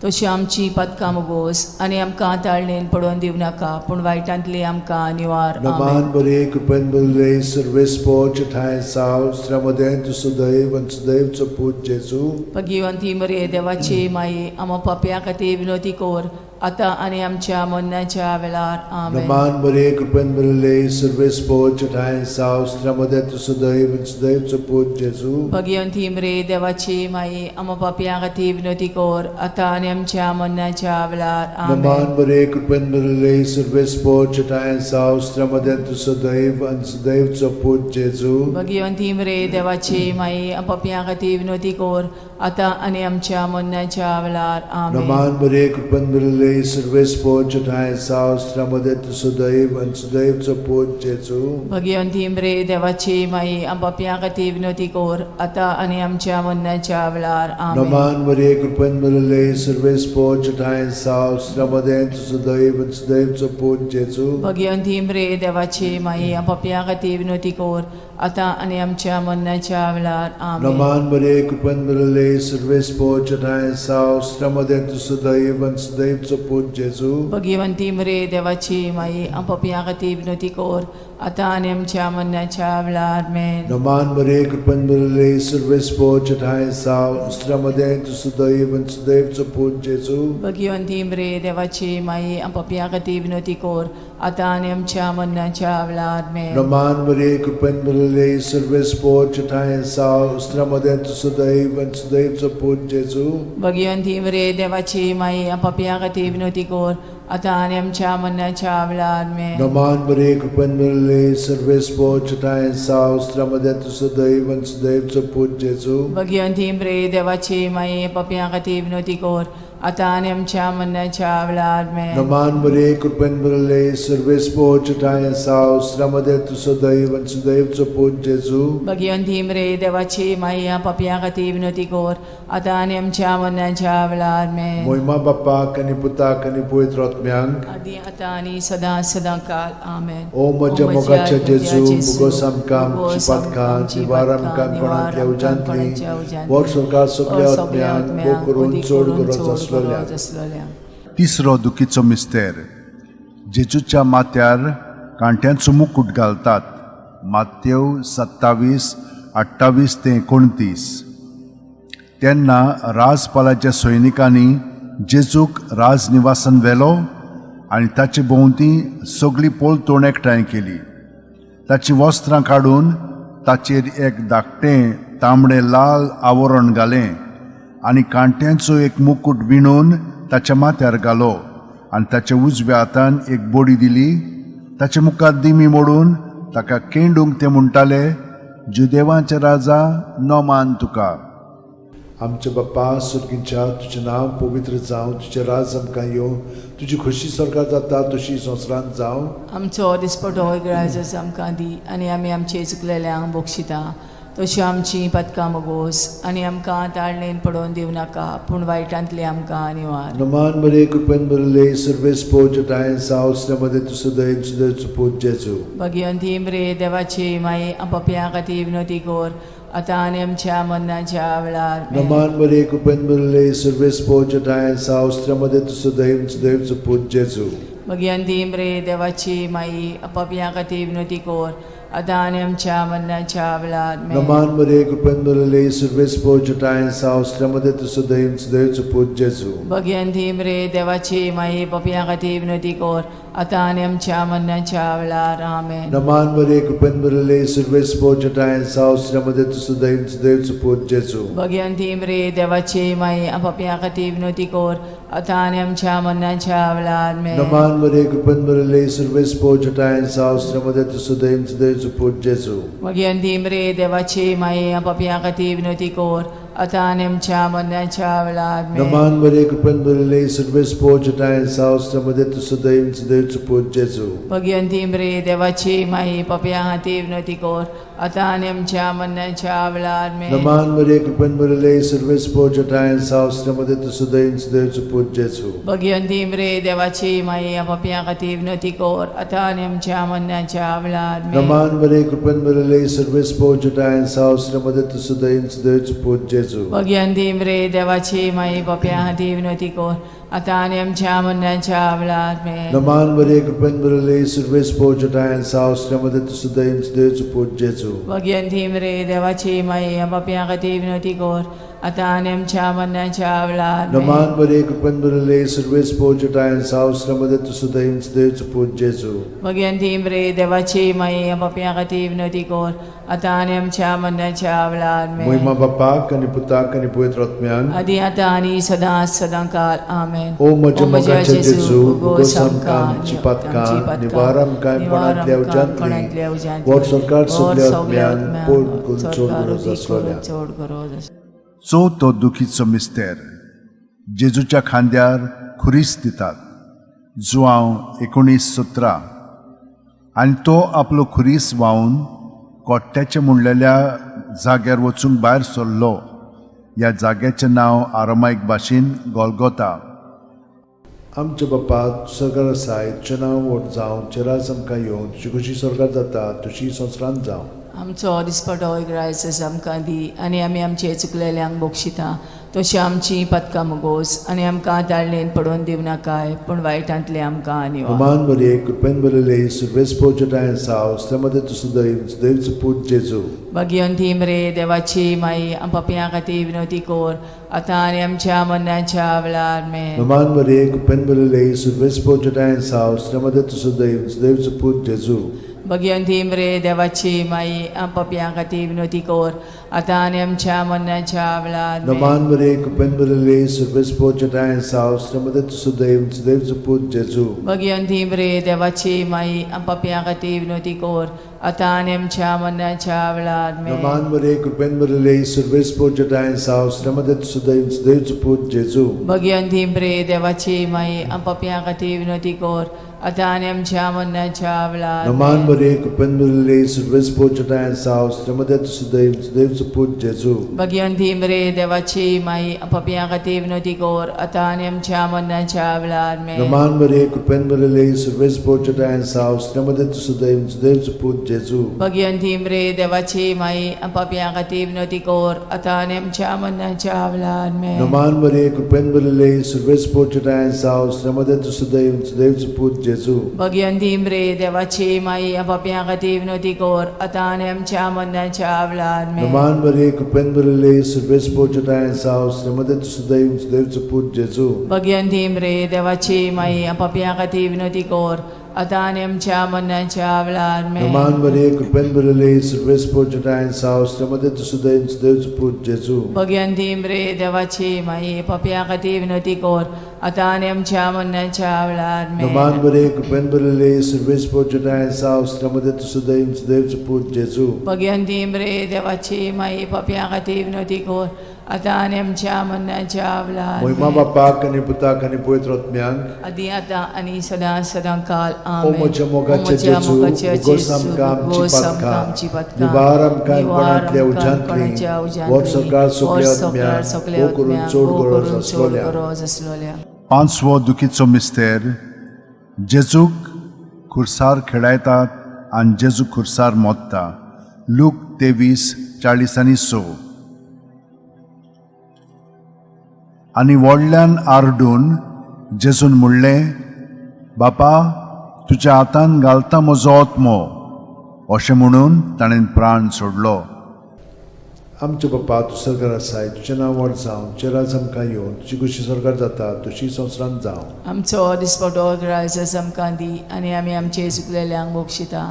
तशी आमची पदकां मोगोस आनी आमकां ताळणेन पडोवन दिवं नाका पूण वायटांतली आमकां निवार. आमेन. नमान बरे, कृपेन बरले, सर्वेस्पोच ठांय साव, स्त्र्यामदें तूं सदैव आनी सदैवचो पूत जेजू. भगिवंती मरे देवाची माई, आमा पापया खातीर विनोती कोर आतां आनी आमच्या मरणाच्या वेळार. आमेन. नमान बरे, कृपेन बरले, सर्वेस्पोच ठांय साव, स्त्र्यामदें तूं सदैव आनी सदैवचो पूत जेजू. भगिवंती मरे देवाची माई, आमा पापया खातीर विनोती कोर आतां आनी आमच्या मरणाच्या वेळार. आमेन. नमान बरे, कृपेन बरले, सर्वेस्पोच ठांय साव, स्त्र्यामदें तूं सदैव आनी सदैवचो पूत जेजू. भगिवंती मरे देवाची माई, पापया खातीर विनोती कोर आतां आनी आमच्या मरणाच्या वेळार. आमेन. नमान बरे, कृपेन बरले, सर्वेस्पोच ठांय साव, स्त्र्यामदें तूं सदैव आनी सदैवचो पूत जेजू. भगिवंती मरे देवाची माई, पापया खातीर विनोती कोर आतां आनी आमच्या मरणाच्या वेळार. आमेन. नमान मरे, कृपेन भरले, सर्वेस्पोच ठांय साव, स्त्र्यामदें तूं सदैव आनी सदैवचो पूत जेजू. भगिवंती मरे देवाची माई, पापया खातीर विनोती कोर आतां आनी आमच्या मरणाच्या वेळार. आमेन. नमान मरे, कृपेन भरले, सर्वेस्पोच ठांय साव, स्त्र्यामदें तूं सदैव आनी सदैवचो पूत जेजू. भगिवंती मरे देवाची माई, पापया खातीर विनोती कोर आतां आनी आमच्या मरणाच्या वेळार. आमेन. नमान मरे, कृपेन भरले, सर्वेस्पोच ठांय साव, स्त्र्यामदें तूं सदैव आनी सदैवचो पूत जेजू. भगिवंती मरे देवाची माई, पापया खातीर विनोती कोर आतां आनी आमच्या मरणाच्या वेळार. आमेन. नमान मरे, कृपेन भरले, सर्वेस्पोच ठांय साव, स्त्र्यामदें तूं सदैव आनी सदैवचो पूत जेजू. भगिवंती मरे देवाची माई, पापया खातीर विनोती कोर आतां आनी आमच्या मरणाच्या वेळार. आमेन. नमान मरे, कृपेन भरले, सर्वेस्पोच ठांय साव, स्त्र्यामदें तूं सदैव आनी सदैवचो पूत जेजू. भगिवंती मरे देवाची माई, पापया खातीर विनोती कोर आतां आनी आमच्या मरणाच्या वेळार. आमेन. नमान मरे, कृपेन भरले, सर्वेस्पोच ठांय साव, स्त्र्यामदें तूं सदैव आनी सदैवचो पूत जेजू. भगिवंती मरे देवाची माई, पापया खातीर विनोती कोर आतां आनी आमच्या मरणाच्या वेळार. आमेन. मोहिमा बाप्पाक आनी पुताक आनी पवित्र आत्म्यांक, आदी आतां आनी सदां सदां काल. आमेन. ओ म्हज्या मोगाच्या जेजू, मुगोस आमकां आमची पातकां निवार आमकां कोणांतल्या उज्यांतली, वर सरकार सगल्या आत्म्यांक भोग करून चड गरज आसलोल्या. आसलोल्या. तिसरो दुखीचो मिस्तेर. जेजूच्या माथ्यार कांट्यांचो मुकूट घालतात. मातेव 27:28 ते 29. तेन्ना राजपालाच्या सैनिकांनी जेजूक राजनिवासान व्हेलो आनी ताचे भोंवती सगळी पलतोण एकठांय केली. ताचीं वस्त्रां काडून ताचेर एक धाकटें तांबडें लाल आवरण घालें आनी कांट्यांचो एक मुकूट विणून ताच्या माथ्यार घालो आनी ताच्या उजव्या हातान एक बडी दिली. ताचे मुखार दिमी मोडून ताका केंडूंक ते म्हणटाले, जुदेवांचे राजा, नमान तुका. आमच्या बाप्पा सुर्गींच्या, तुजें नांव पवित्र जावं, तुजें राज आमकां येवं, तुजी खोशी स्वर्गात जाता तशी संवसारांत जावं. आमचो दिसपटो ग्रायजस आमकां दी आनी आमी आमचे चुकलेल्यांक बक्षिता तशी आमची पदकां मोगोस आनी आमकां ताळणेन पडोवन दिवं नाका पूण वायटांतली आमकां निवार. नमान मरे, कृपेन भरले, सर्वेस्पोच ठांय साव, स्त्र्यामदें तूं सदैव सदैवचो पूत जेजू. भगिवंती मरे देवाची माई, पापया खातीर विनोती कोर आतां आनी आमच्या मरणाच्या वेळार. आमेन. नमान मरे, कृपेन भरले, सर्वेस्पोच ठांय साव, स्त्र्यामदें तूं सदैव सदैवचो पूत जेजू. भगिवंती मरे देवाची माई, पापया खातीर विनोती कोर आतां आनी आमच्या मरणाच्या वेळार. आमेन. नमान मरे, कृपेन भरले, सर्वेस्पोच ठांय साव, स्त्र्यामदें तूं सदैव सदैवचो पूत जेजू. भगिवंती मरे देवाची माई, पापया खातीर विनोती कोर आतां आनी आमच्या मरणाच्या वेळार. आमेन. नमान मरे, कृपेन भरले, सर्वेस्पोच ठांय साव, स्त्र्यामदें तूं सदैव सदैवचो पूत जेजू. भगिवंती मरे देवाची माई, पापया खातीर विनोती कोर आतां आनी आमच्या मरणाच्या वेळार. आमेन. नमान मरे, कृपेन भरले, सर्वेस्पोच ठांय साव, स्त्र्यामदें तूं सदैव सदैवचो पूत जेजू. भगिवंती मरे देवाची माई, पापया खातीर विनोती कोर आतां आनी आमच्या मरणाच्या वेळार. आमेन. नमान मरे, कृपेन भरले, सर्वेस्पोच ठांय साव, स्त्र्यामदें तूं सदैव सदैवचो पूत जेजू. भगिवंती मरे देवाची माई, पापया खातीर विनोती कोर आतां आनी आमच्या मरणाच्या वेळार आमेन. नमान मरिये, कृपेन भरिल्ले, सर्वेस्पर जठायन साव, मध्ये तूं सुदैन सुदैवचो पूत जेजू. भगिवंती मरे देवाची माई, पापयां खातीर विनवती कर, आतां आनी आमच्या मरणाच्या वेळार आमेन. नमान मरिये, कृपेन भरिल्ले, सर्वेस्पर जठायन साव, मध्ये तूं सुदैन सुदैवचो पूत जेजू. भगिवंती मरे देवाची माई, पापयां खातीर विनवती कर, आतां आनी आमच्या मरणाच्या वेळार आमेन. नमान मरिये, कृपेन भरिल्ले, सर्वेस्पर जठायन साव, मध्ये तूं सुदैन सुदैवचो पूत जेजू. भगिवंती मरे देवाची माई, पापयां खातीर विनवती कर, आतां आनी आमच्या मरणाच्या वेळार आमेन. नमान मरिये, कृपेन भरिल्ले, सर्वेस्पर जठायन साव, मध्ये तूं सुदैन सुदैवचो पूत जेजू. भगिवंती मरे देवाची माई, पापयां खातीर विनवती कर, आतां आनी आमच्या मरणाच्या वेळार आमेन. मोहिमा बापाक आनी पुताक आनी पवित्र आत्म्याक. आदी आतां आनी सदां सदां काल आमेन. ओ म्हज्या मोगाच्या जेजू, उगोस आमकां आमची पातकां, निवार आमकां कोणांतल्या उज्यांतली, व्हड सरकार सगल्या आत्म्यान पोट करून चड गरज आसलोल्या. चड गरज आसलोल्या. चवथो दुखीचो मिस्तेर, जेजूच्या खांद्यार खुरीस दितात, जुआंव 19:17. आनी तो आपलो खुरीस व्हांवन कोट्ट्याचे म्हणलेल्या जाग्यार वचूंक भायर सरलो. ह्या जाग्याचें नांव आरामायक भाशेन गोलगोता. आमच्या बापा, सरकार आसाय, तुजें नांव व्हड जावं, तुजें राज आमकां येवं, तुजी खुशी स्वर्गात जाता तशी संवसारांत जावं. आमचो दिसपटो ग्रायस आमकां दी, आनी आमी आमचे चुकलेल्यांक बक्षिता तशी आमची पदकां मुगोस, आनी आमकां ताळणेन पडोवन दिवं नाकाय, पूण वायटांतले आमकां निवार. नमान मरिये, कृपेन भरिल्ले, सर्वेस्पर जठायन साव, मध्ये तूं सुदैव सुदैवचो पूत जेजू. भगिवंती मरे देवाची माई, पापयां खातीर विनवती कर, आतां आनी आमच्या मरणाच्या वेळार आमेन. नमान मरिये, कृपेन भरिल्ले, सर्वेस्पर जठायन साव, मध्ये तूं सुदैव सुदैवचो पूत जेजू. भगिवंती मरे देवाची माई, पापयां खातीर विनवती कर, आतां आनी आमच्या मरणाच्या वेळार आमेन. नमान मरिये, कृपेन भरिल्ले, सर्वेस्पर जठायन साव, मध्ये तूं सुदैव सुदैवचो पूत जेजू. भगिवंती मरे देवाची माई, पापयां खातीर विनवती कर, आतां आनी आमच्या मरणाच्या वेळार आमेन. नमान मरिये, कृपेन भरिल्ले, सर्वेस्पर जठायन साव, मध्ये तूं सुदैव सुदैवचो पूत जेजू. भगिवंती मरे देवाची माई, पापयां खातीर विनवती कर, आतां आनी आमच्या मरणाच्या वेळार नमान आमेन. मरिये, कृपेन भरिल्ले, सर्वेस्पर जठायन साव, मध्ये तूं सुदैव सुदैवचो पूत जेजू. भगिवंती मरे देवाची माई, पापयां खातीर विनवती कर, आतां आनी आमच्या मरणाच्या वेळार आमेन. नमान मरिये, कृपेन भरिल्ले, सर्वेस्पर जठायन साव, मध्ये तूं सुदैव सुदैवचो पूत जेजू. भगिवंती मरे देवाची माई, पापयां खातीर विनवती कर, आतां आनी आमच्या मरणाच्या वेळार आमेन. नमान मरिये, कृपेन भरिल्ले, सर्वेस्पर जठायन साव, मध्ये तूं सुदैव सुदैवचो पूत जेजू. भगिवंती मरे देवाची माई, पापयां खातीर विनवती कर, आतां आनी आमच्या मरणाच्या वेळार आमेन. नमान मरिये, कृपेन भरिल्ले, सर्वेस्पर जठायन साव, मध्ये तूं सुदैव सुदैवचो पूत जेजू. भगिवंती मरे देवाची माई, पापयां खातीर विनवती कर, आतां आनी आमच्या मरणाच्या वेळार आमेन. नमान मरिये, कृपेन भरिल्ले, सर्वेस्पर जठायन साव, मध्ये तूं सुदैव सुदैवचो पूत जेजू. भगिवंती मरे देवाची माई, पापयां खातीर विनवती कर, आतां आनी आमच्या मरणाच्या वेळार आमेन. नमान मरिये, कृपेन भरिल्ले, सर्वेस्पर जठायन साव, मध्ये तूं सुदैव सुदैवचो पूत जेजू. भगिवंती मरे देवाची माई, पापयां खातीर विनवती कर, आतां आनी आमच्या मरणाच्या वेळार मोहिमा आमेन. बापाक आनी पुताक आनी पवित्र आत्म्याक. आदी आतां आनी सदां सदां काल ओ आमेन. म्हज्या मोगाच्या ओ म्हज्या जेजू, मोगाच्या उगोस जेजू, आमकां आमची उगोस आमकां पातकां, आमची पातकां, निवार आमकां निवार कोणांतल्या आमकां उज्यांतली, कोणाच्या उज्यांतली, व्हड सरकार सगल्या व्हड सरकार आत्म्याक, सगल्या भोव करून आत्म्याक, चड भोव गरज करून चड आसलोल्या. गरज आसलोल्या. पांचवो दुखीचो मिस्तेर, जेजूक खुर्सार खेळायतात आनी जेजू खुर्सार मोत्ता, लूक 23:46. आनी व्हडल्यान आरडून जेजून म्हणलें, बापा, तुज्या हातान घालता म्हजो आत्मो. अशें म्हणून ताणें प्राण सोडलो. आमच्या बापा, तूं सरकार आसाय, तुजें नांव व्हड जावं, तुजें राज आमकां येवं, तुजी खुशी सरकार जाता तशी संवसारांत जावं. आमचो दिसपटो ग्रायस आमकां दी, आनी आमी आमचे चुकलेल्यांक बक्षिता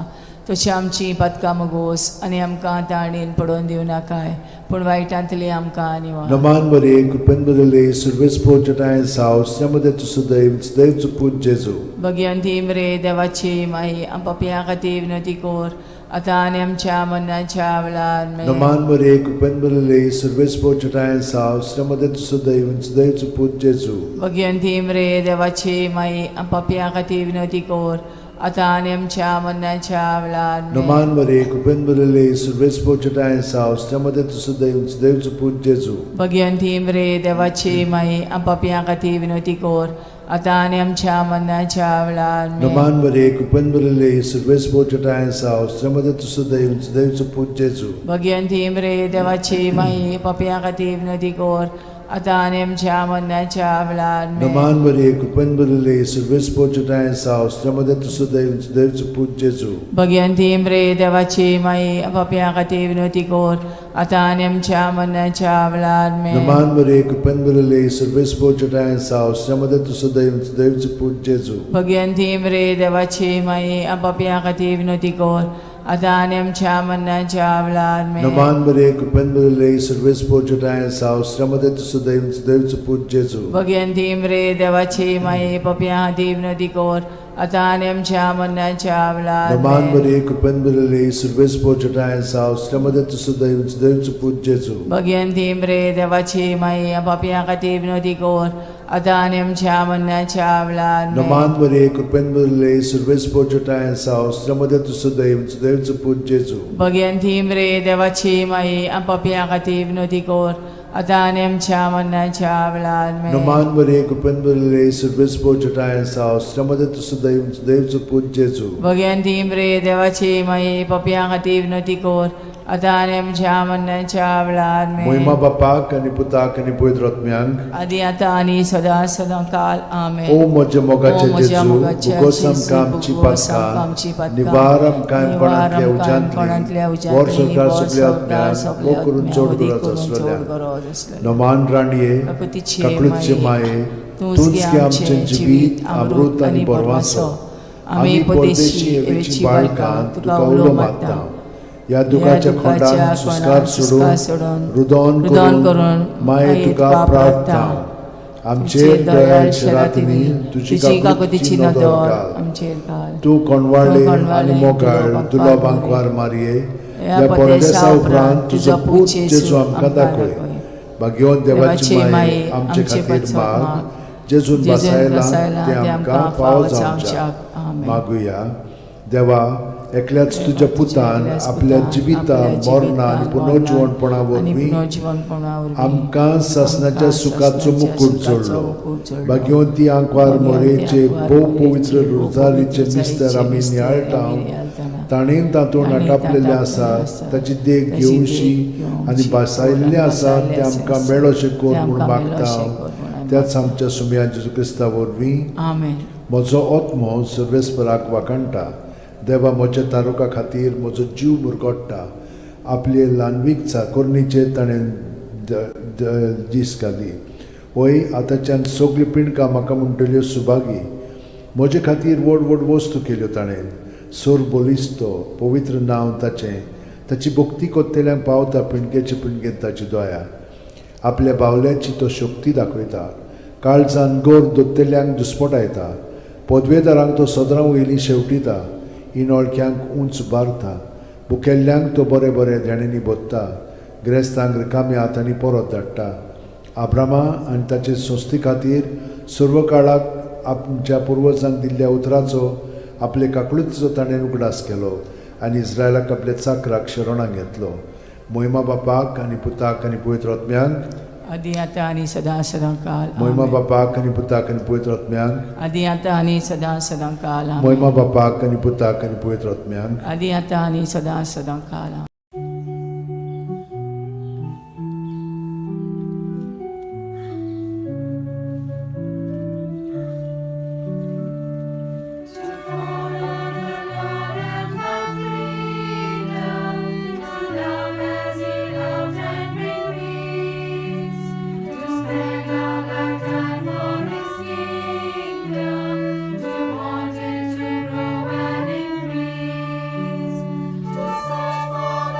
तशी आमची पातकां मुगोस, आनी आमकां ताणेन पडोवन दिवं नाकाय, पूण वायटांतली आमकां निवार. नमान मरिये, कृपेन भरिल्ले, सर्वेस्पर जठायन साव, मध्ये तूं सुदैव सुदैवचो पूत जेजू. भगिवंती मरे देवाची माई, पापयां खातीर विनवती कर, आतां आनी आमच्या मरणाच्या वेळार आमेन. नमान मरे कृपेन भरिल्ले सर्वेस्पर चटायेन साव श्रमदे सदैव सदैवचो पूत जेजू. भगिनी मरे देवाची माई, पापयां खातीर विनवती कर, आतां आनी आमच्या मरणाच्या वेळार आमेन. नमान मरे कृपेन भरिल्ले सर्वेस्पर चटायेन साव श्रमदे सदैव सदैवचो पूत जेजू. भगिनी मरे देवाची माई, पापयां खातीर विनवती कर, आतां आनी आमच्या मरणाच्या वेळार आमेन. नमान मरे कृपेन भरिल्ले सर्वेस्पर चटायेन साव श्रमदे सदैव सदैवचो पूत जेजू. भगिनी मरे देवाची माई, पापयां खातीर विनवती कर, आतां आनी आमच्या मरणाच्या वेळार आमेन. नमान मरे कृपेन भरिल्ले सर्वेस्पर चटायेन साव श्रमदे सदैव सदैवचो पूत जेजू. भगिनी मरे देवाची माई, पापयां खातीर विनवती कर, आतां आनी आमच्या मरणाच्या वेळार आमेन. नमान मरे कृपेन भरिल्ले सर्वेस्पर चटायेन साव श्रमदे सदैव सदैवचो पूत जेजू. भगिनी मरे देवाची माई, पापयां खातीर विनवती कर, आतां आनी आमच्या मरणाच्या वेळार आमेन. नमान मरे कृपेन भरिल्ले सर्वेस्पर चटायेन साव श्रमदे सदैव सदैवचो पूत जेजू. भगिनी मरे देवाची माई, पापयां खातीर विनवती कर, आतां आनी आमच्या मरणाच्या वेळार नमान आमेन. मरे कृपेन भरिल्ले सर्वेस्पर चटायेन साव श्रमदे सदैव सदैवचो पूत जेजू. भगिनी मरे देवाची माई, पापयां खातीर विनवती कर, आतां आनी आमच्या मरणाच्या वेळार आमेन. नमान मरे कृपेन भरिल्ले सर्वेस्पर चटायेन साव श्रमदे सदैव सदैवचो पूत जेजू. भगिनी मरे देवाची माई, पापयां खातीर विनवती कर, आतां आनी आमच्या मरणाच्या वेळार आमेन. नमान मरे कृपेन भरिल्ले सर्वेस्पर चटायेन साव श्रमदे सदैव सदैवचो पूत जेजू. भगिनी मरे देवाची माई, पापयां खातीर विनवती कर, आतां आनी आमच्या मरणाच्या वेळार आमेन. मोहिमा बापाक आनी पुताक आनी पवित्र आत्म्यांक, आदी आतां आनी सदां सदां काल आमेन. ओ म्हज्या मोगाचे ओ म्हज्या जेजू, मोगाचे भोगोस जेजू, आमकां आमची भोगोस आमकां आमची पातकां, पातकां, निवार आमकां निवार कांयपणांतल्या आमकां उज्यांतली, कांयपणांतल्या वर उज्यांतली, संवसार वर सगल्या संवसार आत्म्यांक सगल्या मोग करून आत्म्यांक, चड मोग गरज करून चड आसलेल्या. गरज आसलेल्या. नमान राणये, काकुतीचे काकळूतचे माये, माये, तूंच तूंच गे गे आमचें आमचें जिवीत अमृत आनी बरवासो. आमी परदेशी एवेची बाळकां तुका उलो मारता. ह्या दुखाच्या खोंडान सुस्कार सोडून रुदोन रुदन करून करून माये तुका प्रार्थना, आमचेर दयाळ शेरातिनी तुजी तुजी काकुतीची काकुतीची नदर नदर घाल. आमचेर घाल. तूं कोणवाळे तूं कोणवाळे आनी मोगाळ दुलो दुलो बांकवार बांकवार मारये, ह्या ह्या परदेसा परदेसा उपरांत उपरांत तुजो तुजो पूत पूत जेजू जेजू आमकां आमकां दाखय. दाखय. भाग्यवंत देवाची माये, आमचे आमचे खातीर पासत माग, माग, जेजून जेजून बसायला बसायला तें तें आमकां आमकां फावो फावो जावच्याक. जावच्याक. आमेन. मागुया. देवा, एकल्याच तुज्या पुतान एकल्याच आपल्या पुतान जिविता आपल्या मरणा आनी जिवितान, पुनर्जिवणपणा आनी वरवीं पुनर्जिवणपणा वरवीं आमकां सासणाच्या आमकां सुखाचो सासणाच्या मुकूट सुखाचो जोडलो. मुकूट जोडलो. भाग्यवंती आंकवार भाग्यवंती मोरेचे आंकवार भोव मोरेचे पवित्र भोव रोजारीचे पवित्र मिस्तर आमी मिस्तर नियाळटा, आमी नियाळटाना, ताणें तातूंत ताणें आटापलेलें तातूंत आसा, आसा, ताची देख ताची घेवशी देख घेवची आनी भासायल्लें आसा भासायल्लें तें आमकां आसा, मेळोशें कर तें म्हूण आमकां मागता, मेळोशें कर म्हूण आमी त्याच आमच्या सुमया जेजू क्रिस्ता वरवीं. आमेन. म्हजो आत्मो सर्वेस्पराक वाखाणटा, देवा म्हज्या तारुका खातीर म्हजो जीव मुरगोट्टा. आपले ल्हानवीक चाकोरणीचेर ताणें दीस घाली. वय आतांच्यान सगळीं पिंडकां म्हाका म्हणटल्यो सुभागी. म्हजे खातीर व्हड व्हड वस्तू केल्यो ताणें. सोर बलिस्तो पवित्र नांव ताचें, ताची भक्ती कोत्तेल्यांक पावता पिंडकेचे पिंडकेन ताची दया. आपल्या बावल्याची तो शक्ती दाखयता, काळजान गोर दोत्तेल्यांक दुस्पटायता. पदवेदारांक तो सदरां वयली शेवटिता, इनोळख्यांक उंच बारता. भुकेल्ल्यांक तो बरें बरें देण्यांनी भोत्ता, ग्रेस्तांक रिकाम्या हातांनी परत धाडटा. आब्रामा आनी ताचे संस्थे खातीर सर्व काळाक आमच्या पुर्वजांक दिल्ल्या उतराचो आपले काकळुतीचो ताणें उगडास केलो आनी इस्रायलाक आपल्या चाकराक शरणाक घेतलो. मोहिमा बापाक आनी पुताक आनी पवित्र आत्म्यांक, आदी आतां आनी सदां सदां काल मोहिमा आमेन. बापाक आनी पुताक आनी पवित्र आत्म्यांक, आदी आतां आनी सदां सदां काल आमेन. मोहिमा बापाक आनी पुताक आनी पवित्र आत्म्यांक, आदी आतां आनी सदां सदां काल आमेन. To follow the Lord and find freedom, to love as He loved and bring peace, to spend our lifetime for His kingdom, to want it to grow and increase, to search for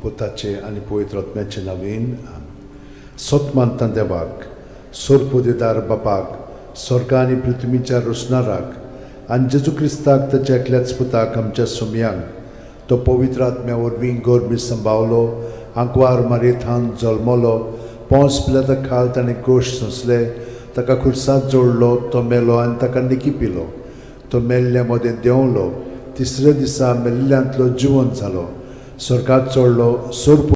पुताचे आनी पवित्र आत्म्याचे नवीन. सत मानता देवाक, सोरपुदेदार बापाक, स्वर्गा आनी पृथ्वीच्या रोसणाराक, आनी जेजू क्रिस्ताक ताच्या एकल्याच पुताक, आमच्या सुमयांक, तो पवित्र आत्म्या वरवीं गोरमी संभावलो, आंकवार मारयेथान जल्मलो, पोंस पिलाता खाल ताणें गोश सोंसले, ताका खुर्सात जोडलो, तो मेलो आनी ताका निकी पिलो, तो मेल्ल्या मदें देंवलो, तिसऱ्या दिसा मेल्ल्यांतलो जिवन जालो, स्वर्गात चडलो, सोर